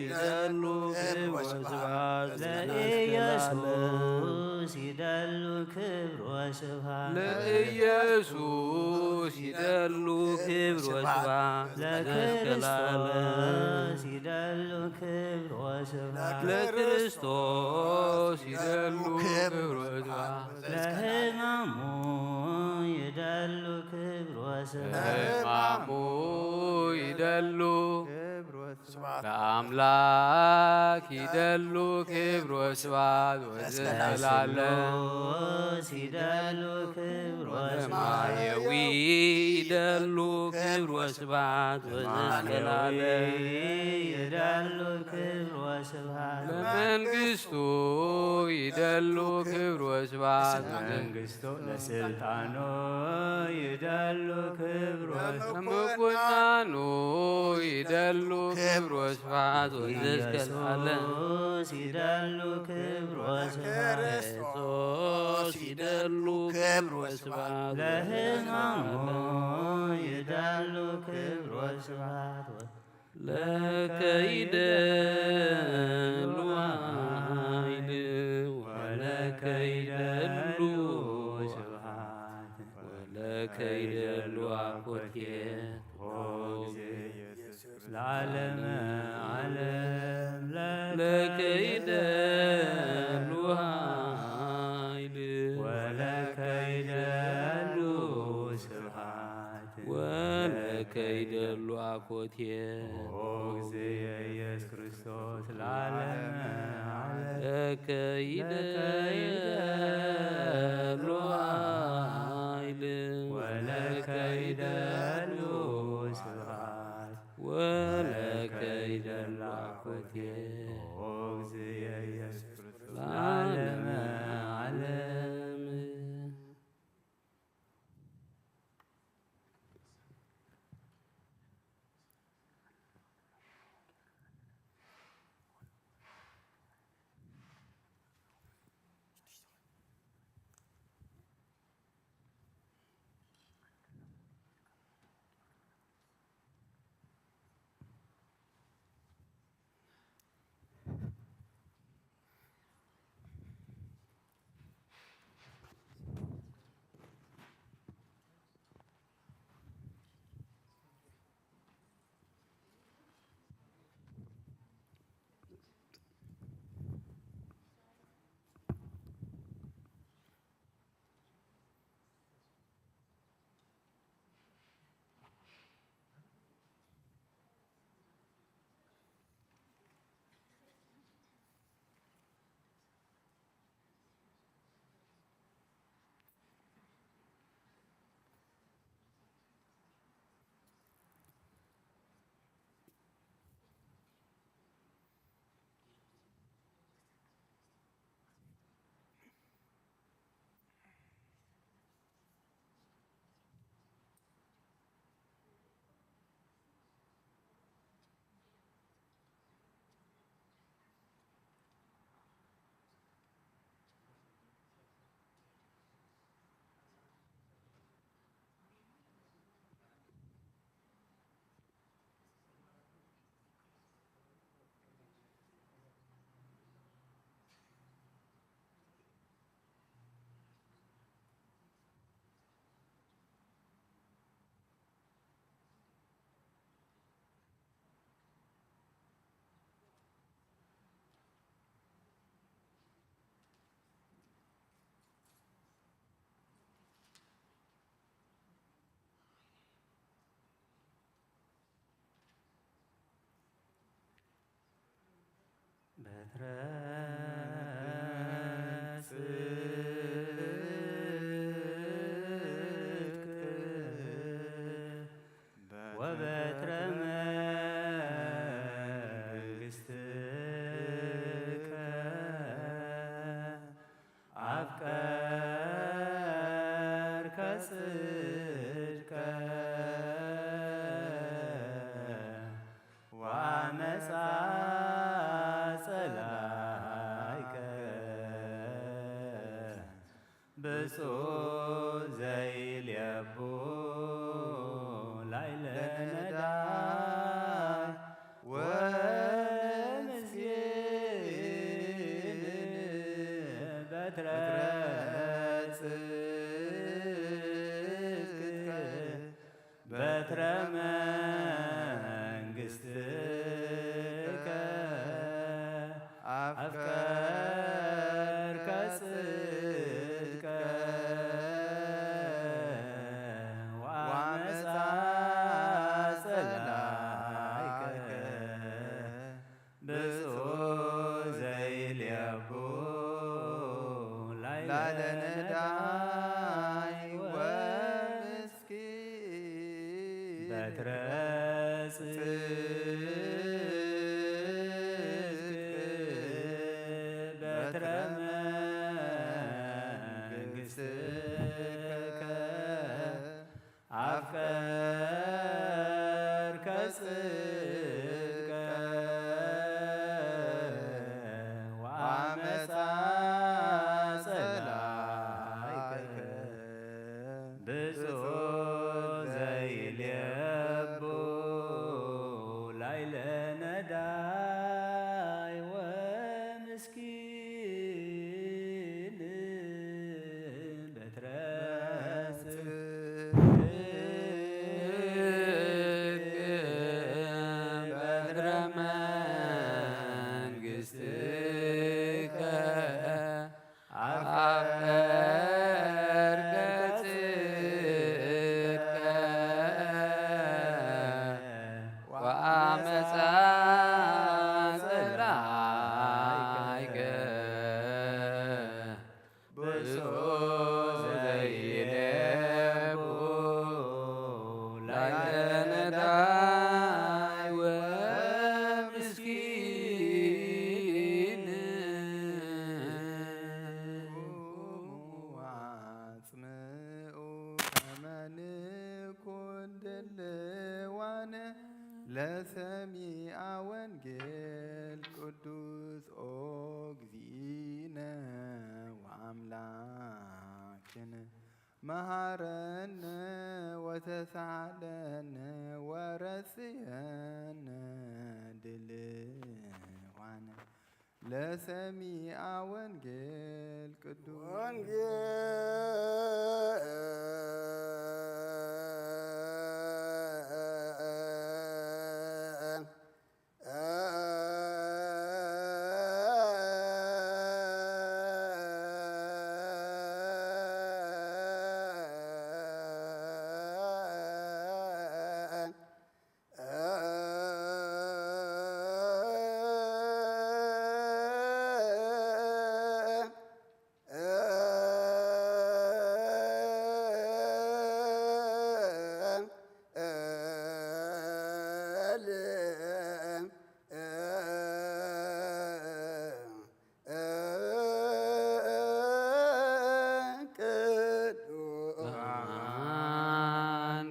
ይደሉ ክብር ወስብሐት ወዘእስከ ለዓለም። ለኢየሱስ ይደሉ ክብር ወስብሐት። ለኢየሱስ ይደሉ ክብር ወስብሐት ወዘእስከ ለዓለም። ለክርስቶስ ይደሉ ክብር ወስብሐት። ለክርስቶስ ይደሉ ክብር ወስብሐት። ለሕማሙ ይደሉ ክብር ወስብሐት። ለሕማሙ ይደሉ ክብር ወስብሐት። ለአምላክ ይደሉ ክብር ወስብሐት ወዘእስከ ለዓለም። ለስሉስ ይደሉ ክብር ወስብሐት። ለማህየዊ ይደሉ ክብር ወስብሐት ወዘእስከ ለዓለም። ለማህየዊ ይደሉ ክብር ወስብሐት። ለመንግስቱ ይደሉ ክብር ወስብሐት። ለመንግስቱ ለስልጣኑ ይደሉ ክብር ወስብሐት። ለምኩናኑ ይደሉ ክብር ወስብሐት ወዘእስከ ለዓለም። ኢየሱስ ይደሉ ክብር ወስብሐት። ለክርስቶስ ይደሉ ክብር ወስብሐት። ለሕማሙ ይደሉ ክብር ወስብሐት። ለከ ይደሉ ኃይል ወለከ ይደሉ ስብሐት። ከይደሉ ኣኮቴት ኦ እግዝእየ ኢየሱስ ለዓለመ ዓለም ለከ ይደሉ ኃይል ወለከ ይደሉ ስብሐት ወለከ ይደሉ አኮቴት ኦ እግዝእየ ኢየሱስ ክርስቶስ ለዓለመ ዓለም ለከ ይደሉ ኃይል ወለከ ይደሉ ስብሐት ወለከ ይደሉ አኮቴት ኦ እግዝእየ ኢየሱስ ክርስቶስ ለዓለመ ዓለም። በትረ ጽድቅ ወበትረ መንግሥትከ አፍቀርከ ጽድቀ ወአመፃ ጸላይከ ብፁዕ ዘይልየቡ ላዕለ ነዳይ ወምስኪን በትረ ጽድቅከ በትረ መንግሥትከ አፍቀርከ ጽድቀ ወአመፃ ጸላይከ ብፁዕ ዘይልየቡ ላዕለ ነዳይ ወምስኪን በትረ ጽድቅ በትረ መንግሥትከ አፍቀርከ ጽድቀ ወአመፃ ጸላይከ ብፁዕ ዘይልየቡ ላዕለ ነዳይ ወምስኪን በትረ ጽድቅ ለሰሚዐ ወንጌል ቅዱስ ኦ እግዚእነ ወአምላክነ መሃረነ ወተሳሃለነ ወረስየነ ድልዋነ ለሰሚዐ ወንጌል ቅዱስ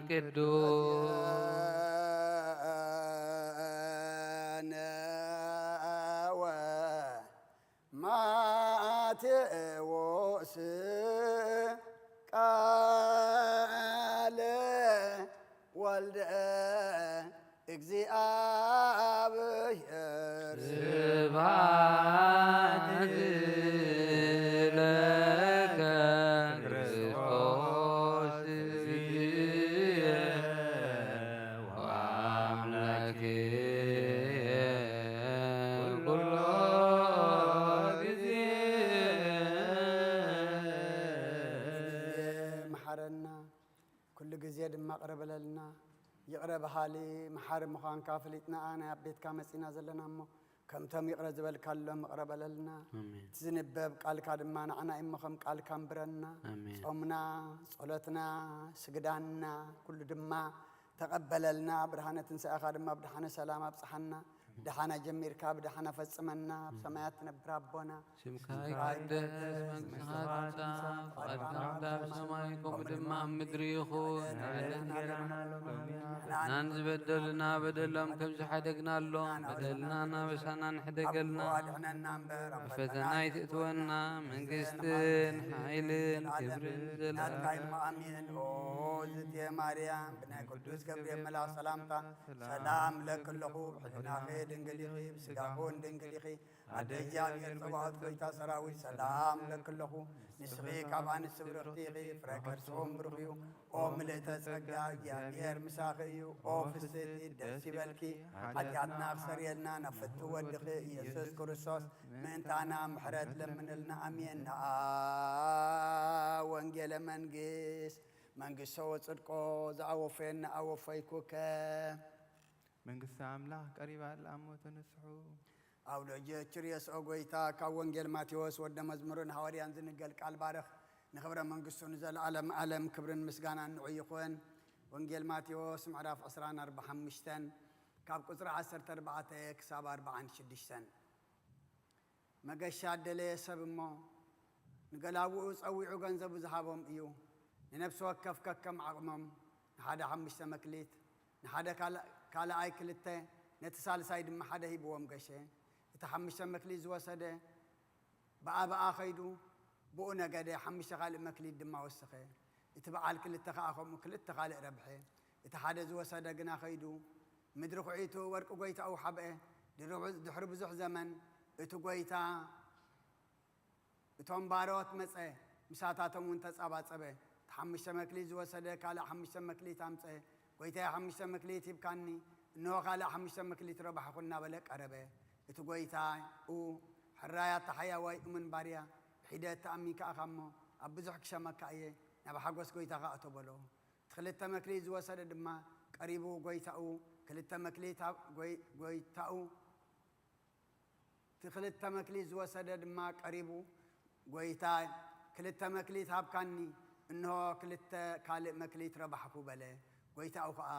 ቅዱስ ቅዱስ ማቴዎስ ቃለ ወልደ እግዚኣብሔር። ስብሐት ለከ ክርስቶስ እግዚእየ ወአምላክየ ኩሎ ግዜ። መሓረና፣ ኩሉ ግዜ ድማ ቅረ በለልና። ይቕረ በሃሊ መሓሪ ምዃንካ ፈሊጥና ኢና ኣብ ቤትካ መጺና ዘለና እሞ፣ ከምቶም ይቕረ ዝበልካሎም ይቕረ በለልና። ኣሜን። እቲ ዝንበብ ቃልካ ድማ ንዓና እሞ ከም ቃልካ ኣንብረና። ኣሜን። ጾምና፣ ጸሎትና፣ ስግዳንና ኩሉ ድማ ተቐበለልና። ብርሃነ ትንሳኤኻ ድማ ብደሓነ ሰላም ኣብጽሓና። ብደሓና ጀሚርካ ብደሓና ፈጽመና። ኣብ ሰማያት ትነብር ኣቦና፣ ስምካ ይትቀደስ፣ መንግስትኻ ትምጻእ፣ ፍቓድካ ከምታ ኣብ ሰማይ ከምኡ ድማ ኣብ ምድሪ ይኹን። ንዕለትና ናን ዝበደሉና በደሎም ከም ዝሓደግናሎም በደልና እናበሳና ንሕደገልና። ኣድሕነና እምበር ኣብ ፈተና ኣይትእትወና፣ መንግስትን ሓይልን ክብርን ዘለኣለም ናትካ እዩ። ኣሜን። ኦ ዝትየ ማርያም፣ ብናይ ቅዱስ ገብርኤል መልኣኽ ሰላምታ ሰላም እብለኪ ኣለኹ። ብሕልናኺ ድንግል ኢኺ፣ ብስጋኹን ድንግል ኢኺ። ኣደ እግዚኣብሔር ጸባኦት፣ ጎይታ ሰራዊት፣ ሰላም እብለኪ ኣለኹ። ንስኺ ካብ ኣንስቲ ብርኽቲ ኢኺ፣ ፍረ ከርስኹም ብሩኽ እዩ። ኦ ምልእተ ጸጋ፣ እግዚኣብሔር ምሳኺ እዩ። ኦ ፍስሕቲ፣ ደስ ይበልኪ፣ ሓጢኣትና ክሰርየልና ናብ ፍቱ ወድኺ ኢየሱስ ክርስቶስ ምእንታና ምሕረት ለምንልና። ኣሜን። ነኣ ወንጌለ መንግስት መንግስቶ ወጽድቆ ዝኣወፈየና ኣወፈይኩከ። መንግስቲ ኣምላኽ ቀሪባ ኣላ እሞ ተነስሑ። ኣውሎጀ ችርየስ ኦ ጎይታ፣ ካብ ወንጌል ማቴዎስ ወደ መዝሙርን ሃዋርያን ዝንገል ቃል ባርኽ። ንኽብረ መንግስቱ ንዘለኣለም ኣለም ክብርን ምስጋናን ንዑ ይኹን። ወንጌል ማቴዎስ ምዕራፍ ዕስራን ኣርባሓሙሽተን ካብ ቁጽሪ ዓሰርተ ኣርባዕተ ክሳብ ኣርባዓን ሽዱሽተን። መገሻ ደለየ ሰብ እሞ፣ ንገላውኡ ጸዊዑ ገንዘቡ ዝሃቦም እዩ። ንነፍሲ ወከፍ ከከም ዓቕሞም፣ ንሓደ ሓሙሽተ መክሊት፣ ንሓደ ካል-፣ ካልኣይ ክልተ፣ ነቲ ሳልሳይ ድማ ሓደ ሂብዎም ገሸ። እቲ ሓሙሽተ መክሊት ዝወሰደ ብኣ ብኣ ኸይዱ፣ ብኡ ነገደ፣ ሓሙሽተ ካልእ መክሊት ድማ ወሰኸ። እቲ በዓል ክልተ ኸኣ ኸምኡ ክልተ ካልእ ረብሐ። እቲ ሓደ ዝወሰደ ግና ኸይዱ፣ ምድሪ ኹዒቱ ወርቂ ጐይታኡ ሓብአ። ድሪ-፣ ድሕሪ ብዙሕ ዘመን እቲ ጐይታ እቶም ባሮት መጸ፣ ምሳታቶም እውን ተጻባጸበ። እቲ ሓሙሽተ መክሊት ዝወሰደ ካልእ ሓሙሽተ መክሊት ኣምጸ። "ጐይታየ፣ ሓሙሽተ መክሊት ሂብካኒ፣ እንሆ ካልእ ሓሙሽተ መክሊት ረባሕኹ" እናበለ ቀረበ። እቲ ጐይታኡ፣ "ሕራይ ኣታ ሓያዋይ እሙን ባርያ፣ ብሒደት ተኣሚንካ ኢኻ እሞ፣ ኣብ ብዙሕ ክሸመካ እየ፣ ናብ ሓጐስ ጐይታኻ እቶ" በሎ። እቲ ክልተ መክሊት ዝወሰደ ድማ ቀሪቡ ጐይታኡ ክልተ መክሊት ሃብ-፣ ጐይ-፣ ጐይታኡ እቲ ክልተ መክሊት ዝወሰደ ድማ ቀሪቡ፣ "ጐይታይ፣ ክልተ መክሊት ሃብካኒ፣ እንሆ ክልተ ካልእ መክሊት ረባሕኩ" በለ። ጐይታኡ ኸኣ፣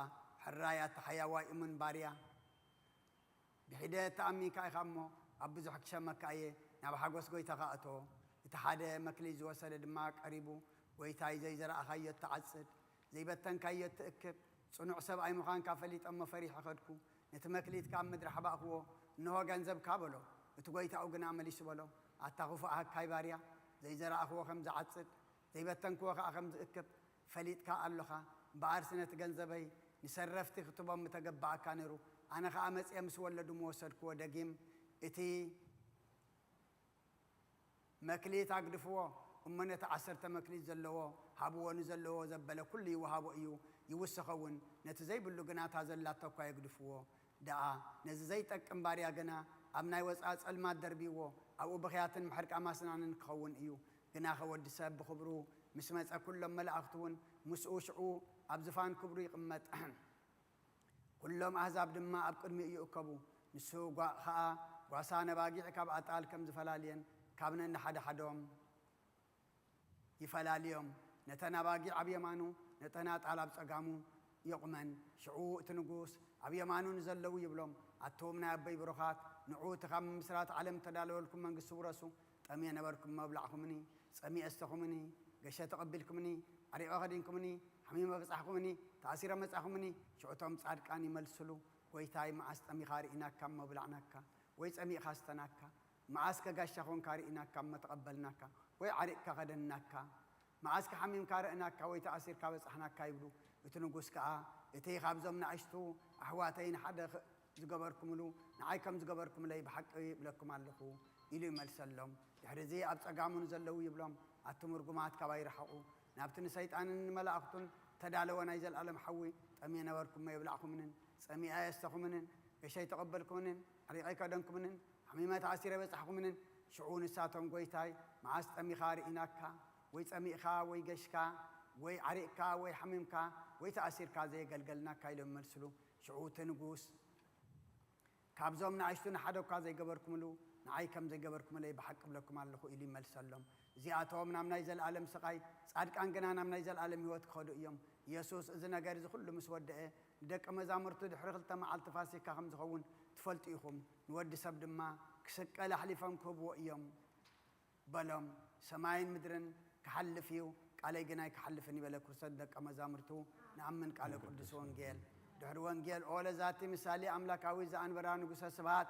"ሕራይ ኣታ ሓያዋይ እሙን ባርያ፣ ብሒደት ተኣሚንካ ኢኻ እሞ፣ ኣብ ብዙሕ ክሸመካ እየ፣ ናብ ሓጐስ ጐይታኻ እቶ።" እቲ ሓደ መክሊት ዝወሰደ ድማ ቀሪቡ፣ "ጐይታይ፣ ዘይዘራእኻዮ እትዓጽድ፣ ዘይበተንካዮ እትእክብ፣ ጽኑዕ ሰብኣይ ምዃንካ ፈሊጠ እሞ ፈሪሐ ኸድኩ። ነቲ መክሊትካ ኣብ ምድሪ ሓባእክዎ፣ እንሆ ገንዘብካ በሎ። እቲ ጐይታኡ ግና መሊሱ በሎ፣ ኣታ ኽፉእ ሃካይ ባርያ፣ ዘይዘራእኽዎ ከም ዝዓጽድ፣ ዘይበተንክዎ ኸኣ ከም ዝእክብ ፈሊጥካ ኣሎኻ። እምበኣርሲ ነቲ ገንዘበይ ንሰረፍቲ ክትቦም ምተገባኣካ ነይሩ፣ ኣነ ኸኣ መጺኤ ምስ ወለዱ ምወሰድክዎ። ደጊም እቲ መክሊት ኣግድፍዎ እሞ፣ ነቲ ዓሰርተ መክሊት ዘለዎ ሃብዎ፣ ንዘለዎ ዘበለ ኩሉ ይወሃቦ እዩ፣ ይውስኸ እውን። ነቲ ዘይብሉ ግና እታ ዘላቶ እኳ የግድፍዎ። ደኣ ነዚ ዘይጠቅም ባርያ ግና ኣብ ናይ ወጻኢ ጸልማት ደርብይዎ፣ ኣብኡ ብኽያትን ምሕርቃ ማስናንን ክኸውን እዩ። ግናኸ ወዲ ሰብ ብኽብሩ ምስ መጸ፣ ኩሎም መላእኽቲ እውን ምስኡ ሽዑ ኣብ ዝፋን ክብሩ ይቕመጥ። ኩሎም ኣህዛብ ድማ ኣብ ቅድሚኡ ይእከቡ። ንሱ ጓ-፣ ኸኣ ጓሳ ነባጊዕ ካብ ኣጣል ከም ዝፈላልየን ካብ ነንሓድሓዶም ይፈላልዮም። ነተን ኣባጊዕ ኣብ የማኑ፣ ነተን ኣጣል ኣብ ጸጋሙ የቑመን። ሽዑ እቲ ንጉስ ኣብ የማኑ ንዘለዉ ይብሎም፣ ኣቱም ናይ ኣቦይ ብሩኻት፣ ንዑ እቲ ካብ ምምስራት ዓለም እተዳለወልኩም መንግስቲ ውረሱ። ጠምየ ነበርኩም እሞ ኣብላዕኹምኒ፣ ጸሚኤ ኣስተኹምኒ፣ ገሸ ተቐቢልኩምኒ፣ ዓሪቐ ኸዲንኩምኒ፣ ሓሚመ በጻሕኩምኒ፣ ተኣሲረ መጻኹምኒ። ሽዑ እቶም ጻድቃን ይመልስሉ፣ ጐይታይ፣ መዓስ ጠሚኻ ርኢናካ እሞ ኣብላዕናካ፣ ወይ ጸሚእኻ ኣስተናካ? መዓስ ከ ጋሻ ኾንካ ርኢናካ እሞ ተቐበልናካ፣ ወይ ዓሪቕካ ኸደንናካ? መዓስ ከ ሓሚምካ ረእናካ፣ ወይ ተኣሲርካ በጻሕናካ? ይብሉ። እቲ ንጉስ ከኣ፣ እቲ ኻብዞም ንኣሽቱ ኣሕዋተይ ንሓደ ኽ-፣ ዝገበርኩምሉ፣ ንዓይ ከም ዝገበርኩምለይ ብሓቂ እብለኩም ኣለኹ፣ ኢሉ ይመልሰሎም። ድሕሪ እዚ ኣብ ጸጋሙ ንዘለዉ ይብሎም፣ ኣቱም ርጉማት ካባይ ርሓቑ፣ ናብቲ ንሰይጣንን ንመላእኽቱን ተዳለወ ናይ ዘለኣለም ሓዊ። ጠምየ ነበርኩሞ የብላዕኩምንን፣ ጸሚኣ የስተኹምንን፣ ገሸይ ተቐበልኩምንን፣ ዓሪቐ ከደንኩምንን፣ ሓሚመ ተኣሲረ በጻሕኩምንን። ሽዑ ንሳቶም፣ ጐይታይ፣ መዓስ ጠሚኻ ርኢናካ፣ ወይ ጸሚእካ፣ ወይ ገሽካ፣ ወይ ዓሪቕካ፣ ወይ ሓሚምካ፣ ወይ ተኣሲርካ ዘየገልገልናካ? ኢሎም ይመልስሉ። ሽዑ እቲ ንጉስ፣ ካብዞም ንኣሽቱ ንሓደ እኳ ዘይገበርኩምሉ፣ ንዓይ ከም ዘይገበርኩምለይ ብሓቂ እብለኩም ኣለኹ፣ ኢሉ ይመልሰሎም። እዚኣቶም ናብ ናይ ዘለኣለም ስቓይ፣ ጻድቃን ግና ናብ ናይ ዘለኣለም ህይወት ክኸዱ እዮም። ኢየሱስ እዚ ነገር እዚ ኩሉ ምስ ወደአ፣ ንደቀ መዛሙርቱ፣ ድሕሪ ክልተ መዓልቲ ፋሲካ ከም ዝኸውን ትፈልጡ ኢኹም፣ ንወዲ ሰብ ድማ ክስቀል ኣሕሊፎም ክህብዎ እዮም በሎም። ሰማይን ምድርን ክሓልፍ እዩ፣ ቃለይ ግን ኣይክሓልፍን እዩ በለ። ክርስቶስ ደቀ መዛሙርቱ ንኣምን ቃለ ቅዱስ ወንጌል። ድሕሪ ወንጌል፣ ኦ ለዛቲ ምሳሌ ኣምላካዊ ዘኣንበራ ንጉሰ ስብሐት፣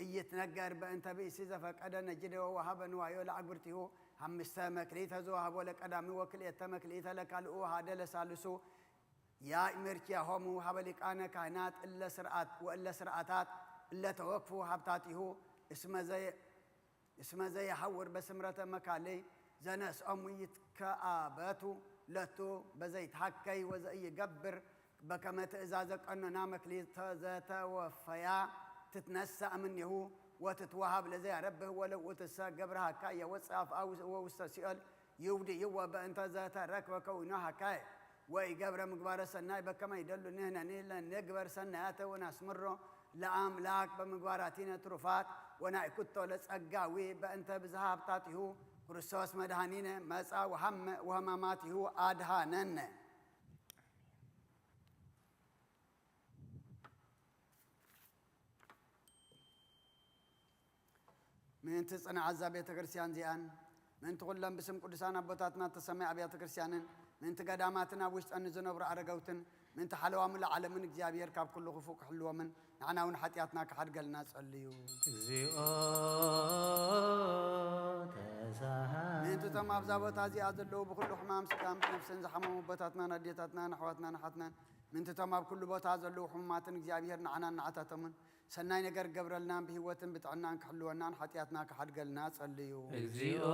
እይትነገር በእንተ ብእሲ ዘፈቀደ ነጅደ ወወሃበ ንዋዮ ለአግብርቲሁ፣ ሓምስተ መክሊተ ዘወሃቦ ለቀዳሚ ወክልኤተ መክሊተ ለካልኡ ወሃደ ለሳልሱ፣ ያእምር ኪያሆሙ ሀበ ሊቃነ ካህናት እለ ስርዓት ወእለ ስርዓታት እለ ተወክፉ ሀብታቲሁ እስመ ዘየ-፣ እስመ ዘይሐውር በስምረተ መካልይ ዘነስኦሙ ይትከአበቱ ለቱ በዘይትሃከይ ወዘኢይገብር በከመ ትእዛዘ ቀኖና መክሊተ ዘተወፈያ ትትነሳእ እምኔሁ ወትትወሃብ ለዘያረብህ ወለውእቱሰ ገብረ ሃካየ ወጽአፍአ ወውስተ ሲኦል ይውድይዎ በእንተ ዘተረክበ ከዊኖ ሃካየ ወኢገብረ ምግባረ ሰናይ በከመ ይደሉ ንሕነኒ ለንግበር ሰናያተ ወናስምሮ ለአምላክ በምግባራቲነ ትሩፋት ወናእኩቶ ለጸጋዊ በእንተ ብዝሃ ሃብታቲሁ ክርስቶስ መድኃኒነ መጻ ወሃመ ወህማማቲሁ አድሃነነ። ምእንቲ ጽንዓት እዛ ቤተ ክርስቲያን እዚኣን፣ ምእንቲ ኩለን ብስም ቅዱሳን ኣቦታትና እተሰመያ ኣብያተ ክርስቲያንን፣ ምእንቲ ገዳማትን ኣብ ውሽጠን ንዝነብሩ ኣረገውትን፣ ምእንቲ ሓለዋ ምሉእ ዓለምን እግዚኣብሔር ካብ ኩሉ ክፉእ ክሕልዎምን፣ ንዓና እውን ሓጢኣትና ክሓድገልና ጸልዩ። እግዚኦ ተሳሃ። ምእንቲ እቶም ኣብዛ ቦታ እዚኣ ዘለዉ ብኹሉ ሕማም ስጋን ብነፍስን ዝሓመሙ ኣቦታትናን ኣዴታትናን ኣሕዋትናን ኣሓትናን፣ ምእንቲ እቶም ኣብ ኩሉ ቦታ ዘለዉ ሕሙማትን እግዚኣብሔር ንዓናን ንዓታቶምን ሰናይ ነገር ክገብረልናን ብህይወትን ብጥዕናን ክሕልወናን ሓጢኣትና ክሓድገልና ጸልዩ። እግዚኦ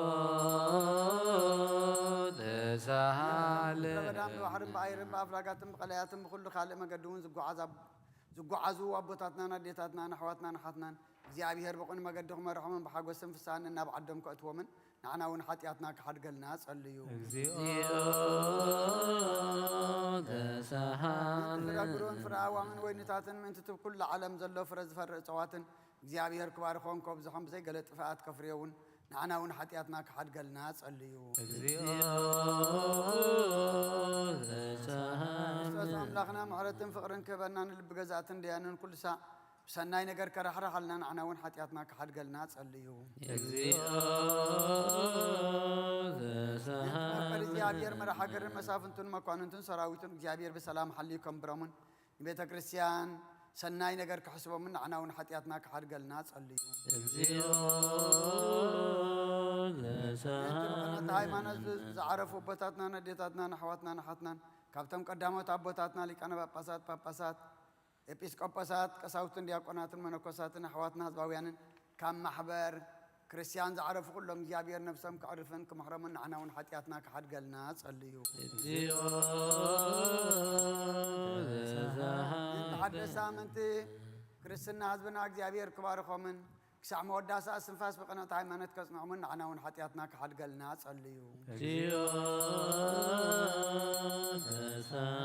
ተሳሃለ። ብገዳም ብባሕርን ብኣየርን ብኣፍላጋትን ብቐላያትን ብኹሉ ካልእ መገዲ እውን ዝጓዓዝ ኣብ-፣ ዝጓዓዙ ኣቦታትናን ኣዴታትናን ኣሕዋትናን ኣሓትናን እግዚኣብሔር ብቕኑዕ መገዲ ክመርሖምን ብሓጎስን ፍስሃን ናብ ዓዶም ከእትዎምን ንዓና እውን ሓጢኣትና ክሓድገልና ጸልዩ። እግዚኦ ተሳሃለ። ፍረ ግሩን ፍረ ኣእዋምን ወይንታትን ምእንቲ ኩሉ ዓለም ዘሎ ፍረ ዝፈሪ እጽዋትን እግዚኣብሔር ክባርኾን ከብዝሖን ብዘይገለ ጥፍኣት ከፍርዮ እውን ንዓና እውን ሓጢኣትና ክሓድገልና ጸልዩ። እግዚኦ ተሳሃለ። ክርስቶስ ኣምላኽና ምሕረትን ፍቕርን ክህበና ንልቢ ገዛእትን ደያንን ኩሉ ሳዕ ብሰናይ ነገር ከራሕርሓልና ንዓና እውን ሓጢኣትና ክሓድገልና ጸልዩ። እግዚኦ ተሳሃለ። መፍቀሪ እግዚኣብሔር መራሕ ሃገርን መሳፍንቱን መኳንንቱን ሰራዊቱን እግዚኣብሔር ብሰላም ሓልዩ ከንብሮምን ንቤተ ክርስቲያን ሰናይ ነገር ክሕስቦምን ንዓና እውን ሓጢኣትና ክሓድገልና ጸልዩ። እግዚኦ ነቲ ብቕንዕቲ ሃይማኖት ዝ- ዝዓረፉ ኣቦታትናን ኣዴታትናን ኣሕዋትናን ኣሓትናን ካብቶም ቀዳሞት ኣቦታትና ሊቃነ ጳጳሳት፣ ጳጳሳት፣ ኤጲስቆጶሳት፣ ቀሳውስትን ዲያቆናትን መነኮሳትን ኣሕዋትና ህዝባውያንን ካብ ማሕበር ክርስቲያን ዝዓረፉ ኩሎም እግዚኣብሔር ነብሶም ክዕርፍን ክምሕሮምን ንዓና እውን ሓጢኣትና ክሓድገልና ጸልዩ። እግዚኦ እንተሓደሳ ተሳሃለ ምንቲ ክርስትና ህዝብና እግዚኣብሔር ክባርኾምን ክሳዕ መወዳእታ እስትንፋስ ብቐንዕቲ ሃይማኖት ከጽንዖምን ንዓና እውን ሓጢኣትና ክሓድገልና ጸልዩ። እግዚኦ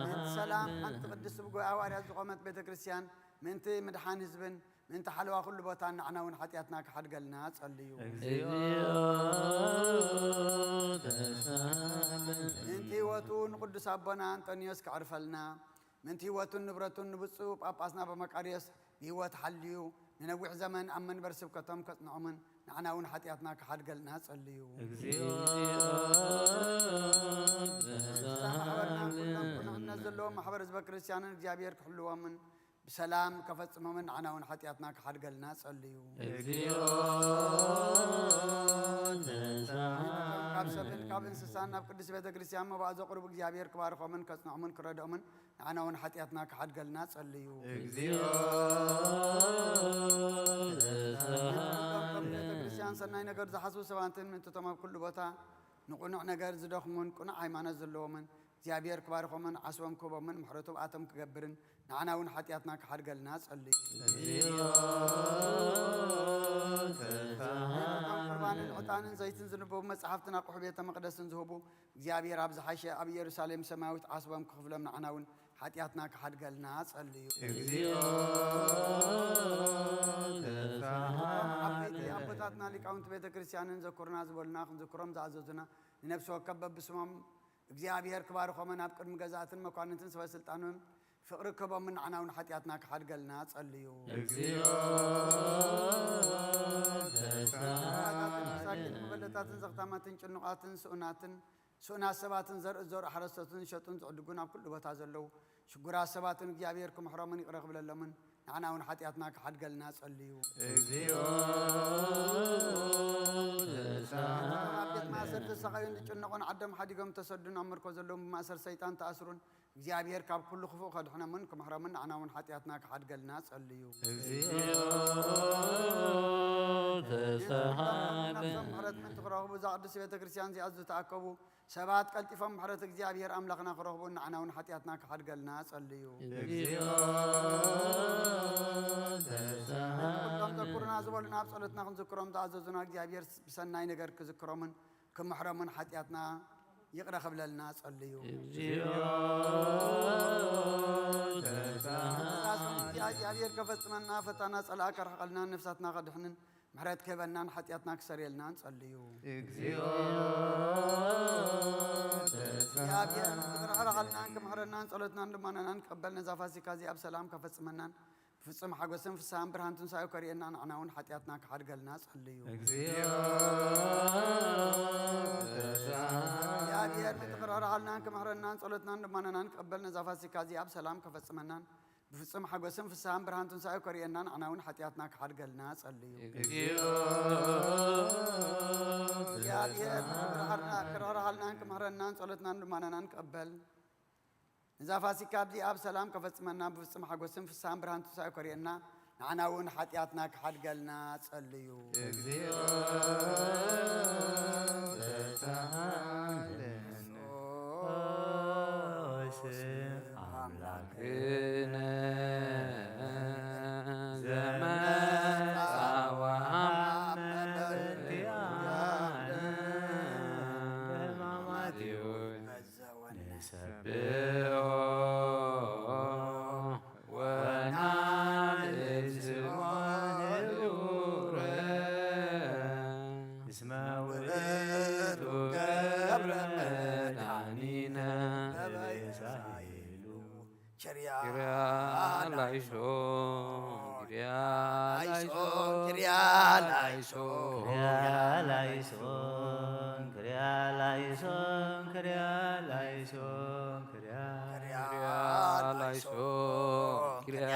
ምእንቲ ሰላም ተሳሃለ ሓንቲ ቅድስቲ ብጉባኤ ሃዋርያት ዝኾመት ቤተ ክርስቲያን ምእንቲ ምድሓን ህዝብን ምእንቲ ሓለዋ ኩሉ ቦታን ንዓና እውን ሓጢኣትና ክሓድገልና ጸልዩ። እግዚኦ ተሳሃለ ምእንቲ ህይወቱ ንቅዱስ ኣቦና ኣንጠንዮስ ክዕርፈልና ምእንቲ ህይወቱን ንብረቱን ንብፁዕ ጳጳስና በመቃርዮስ ብህይወት ሓልዩ ንነዊሕ ዘመን ኣብ መንበር ስብከቶም ከጽንዖምን ንዓና እውን ሓጢኣትና ክሓድገልና ጸልዩ። እግዚኦ ማሕበርና ኩሎም ተሳሃለ ቅኑዕነት ዘለዎም ማሕበር ህዝበ ክርስቲያንን እግዚኣብሔር ክሕልዎምን ብሰላም ከፈጽሞምን ንዓና እውን ሓጢኣትና ክሓድገልና ጸልዩ። እግዚኦ ካብ ተሳሃለ ሰብን ካብ እንስሳን ናብ ቅድስቲ ቤተ ክርስቲያን መባእ ዘቕርቡ እግዚኣብሔር ክባርኾምን ከጽንዖምን ክረድኦምን ንዓና እውን ሓጢኣትና ክሓድገልና ጸልዩ። እግዚኦ ከም ተሳሃለ ቤተ ክርስቲያን ሰናይ ነገር ዝሓስቡ ሰባትን ምእንትቶም ኣብ ኩሉ ቦታ ንቕኑዕ ነገር ዝደኽሙን ቅኑዕ ሃይማኖት ዘለዎምን እግዚኣብሔር ክባርኾምን ዓስቦም ክህቦምን ምሕረቱ ብኣቶም ክገብርን ንዓና እውን ሓጢኣትና ክሓድገልና ጸልዩ። እግዚኦ ተሳሃለ ቁርባንን ዕጣንን ዘይትን ዝንበቡ መጽሓፍትን ኣቑሑ ቤተ መቕደስን ዝህቡ እግዚኣብሔር ኣብ ዝሓሸ ኣብ ኢየሩሳሌም ሰማያዊት ዓስቦም ክኽፍሎም ንዓና እውን ሓጢኣትና ክሓድገልና ጸልዩ። እግዚኦ ዓበይቲ ተሳሃለ ኣቦታትና ሊቃውንቲ ቤተ ክርስቲያንን ዘኩርና ዝበሉና ክንዝክሮም ዝኣዘዙና ንነፍሲ ወከፍ በብስሞም እግዚኣብሔር ክባርኾምን ኣብ ቅድሚ ገዛእትን መኳንንትን ሰበ ስልጣንን ፍቕሪ ክህቦምን ንዓና እውን ሓጢኣትና ክሓድገልና ጸልዩ። እግዚኦ ተሳሃለ መበለታትን ዘኽታማትን ጭኑቓትን ስኡናትን ስኡናት ሰባትን ዘርኢ ዘሩ ሓረስቶትን ዝሸጡን ዝዕድጉን ኣብ ኩሉ ቦታ ዘለዉ ሽጉራት ሰባትን እግዚኣብሔር ክምሕሮምን ይቕረ ክብለሎምን ንዓና እውን ሓጢኣትና ክሓድገልና ጸልዩ። እግዚኦ ኣብ ቤት ተሳሃለ ማእሰር ተሰቓዩን ዝጭነቑን ዓዶም ሓዲጎም ተሰዱን ኣብ ምርኮ ዘለውን ብማእሰር ሰይጣን ተኣስሩን እግዚኣብሔር ካብ ኩሉ ክፉእ ከድሕኖምን ክምሕሮምን ንዓና እውን ሓጢኣትና ክሓድገልና ጸልዩ። እግዚኦ ተሳሃለ ነፍሶም ምሕረት ምእንቲ ክረኽቡ እዛ ቅድስቲ ቤተ ክርስቲያን እዚኣ ዝተኣከቡ ሰባት ቀልጢፎም ምሕረት እግዚኣብሔር ኣምላኽና ክረኽቡ ንዓና እውን ሓጢኣትና ክሓድገልና ጸልዩ። እግዚኦ ኩሎም ተሳሃለ ዘኩሩና ዝበሉና ኣብ ጸሎትና ክንዝክሮም ዝኣዘዙና እግዚኣብሔር ብሰናይ ነገር ክዝክሮምን ክምሕሮምን ሓጢኣትና ይቕረ ክብለልና ጸልዩ። እግዚኦ ተሳሃለ እግዚኣብሔር ከፈጽመና ፈታና ጸላእ ከርሕቐልና ነፍሳትና ከድሕንን ምሕረት ክህበናን ሓጢኣትና ክሰርየልናን ጸልዩ። እግዚኦ እግዚኣብሔር ተሳሃለ ክርሕረኸልናን ክምሕረናን ጸሎትናን ልማናናን ክቕበል ነዛ ፋሲካ እዚኣ ብሰላም ከፈጽመናን ብፍጹም ሓጎስን ፍስሃን ብርሃን ትንሳኤ ከርእየና ንዓና እውን ሓጢኣትና ክሓድገልና ጸልዩ። እግዚኦ ተሳሃለ እግዚኣብሔር ነቲ ክርሕረኸልናን ክምሕረናን ጸሎትናን ልማናናን ክቕበል ነዛ ፋሲካ እዚኣ ብሰላም ከፈጽመናን ብፍጹም ሓጎስን ፍስሃን ብርሃን ትንሳኤ ከርእየና ንዓና እውን ሓጢኣትና ክሓድገልና ጸልዩ። እግዚኦ እግዚኣብሔር ክርሕረኸልናን ክምሕረናን ጸሎትናን ልማናናን ክቕበል ነዛ ፋሲካ ኣብዚ ኣብ ሰላም ከፈጽመና ብፍጹም ሓጎስን ፍስሃን ብርሃን ትንሳኤ ከርእየና ንዓና እውን ሓጢኣትና ክሓድገልና ጸልዩ። እግዚኦ ተሳሃለነ ኦስ ኣምላክነ ዘመጻ ወሃብነ በእንቲአነ በሕማማቲሁ ንሰብሖ ወናንስኦ ንቡረ እስመ ውእቱ ገብረ መድኃኒነ በበይሳይሉ ኪርያ ላይሶን ኪርያ ላይሶን ላይሶን ኪርያ ኪርያ ላይሶን ላይሶን ኪርያ ላይሶን ኪርያ ላይሶን ኪርያ ኪርያ ላይሶን ኪርያ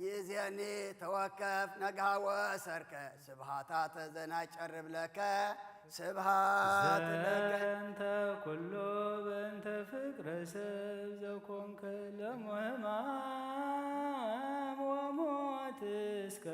ይእዜኒ ተወከፍ ነግሃወ ሰርቀ ስብሃታት ዘናጨርብ ለከ ስብሃት ለከ። ዘንተ ኩሉ በእንተ ፍቅረ ሰብ ዘኮንከ ለሞህማም ወሞት እስከ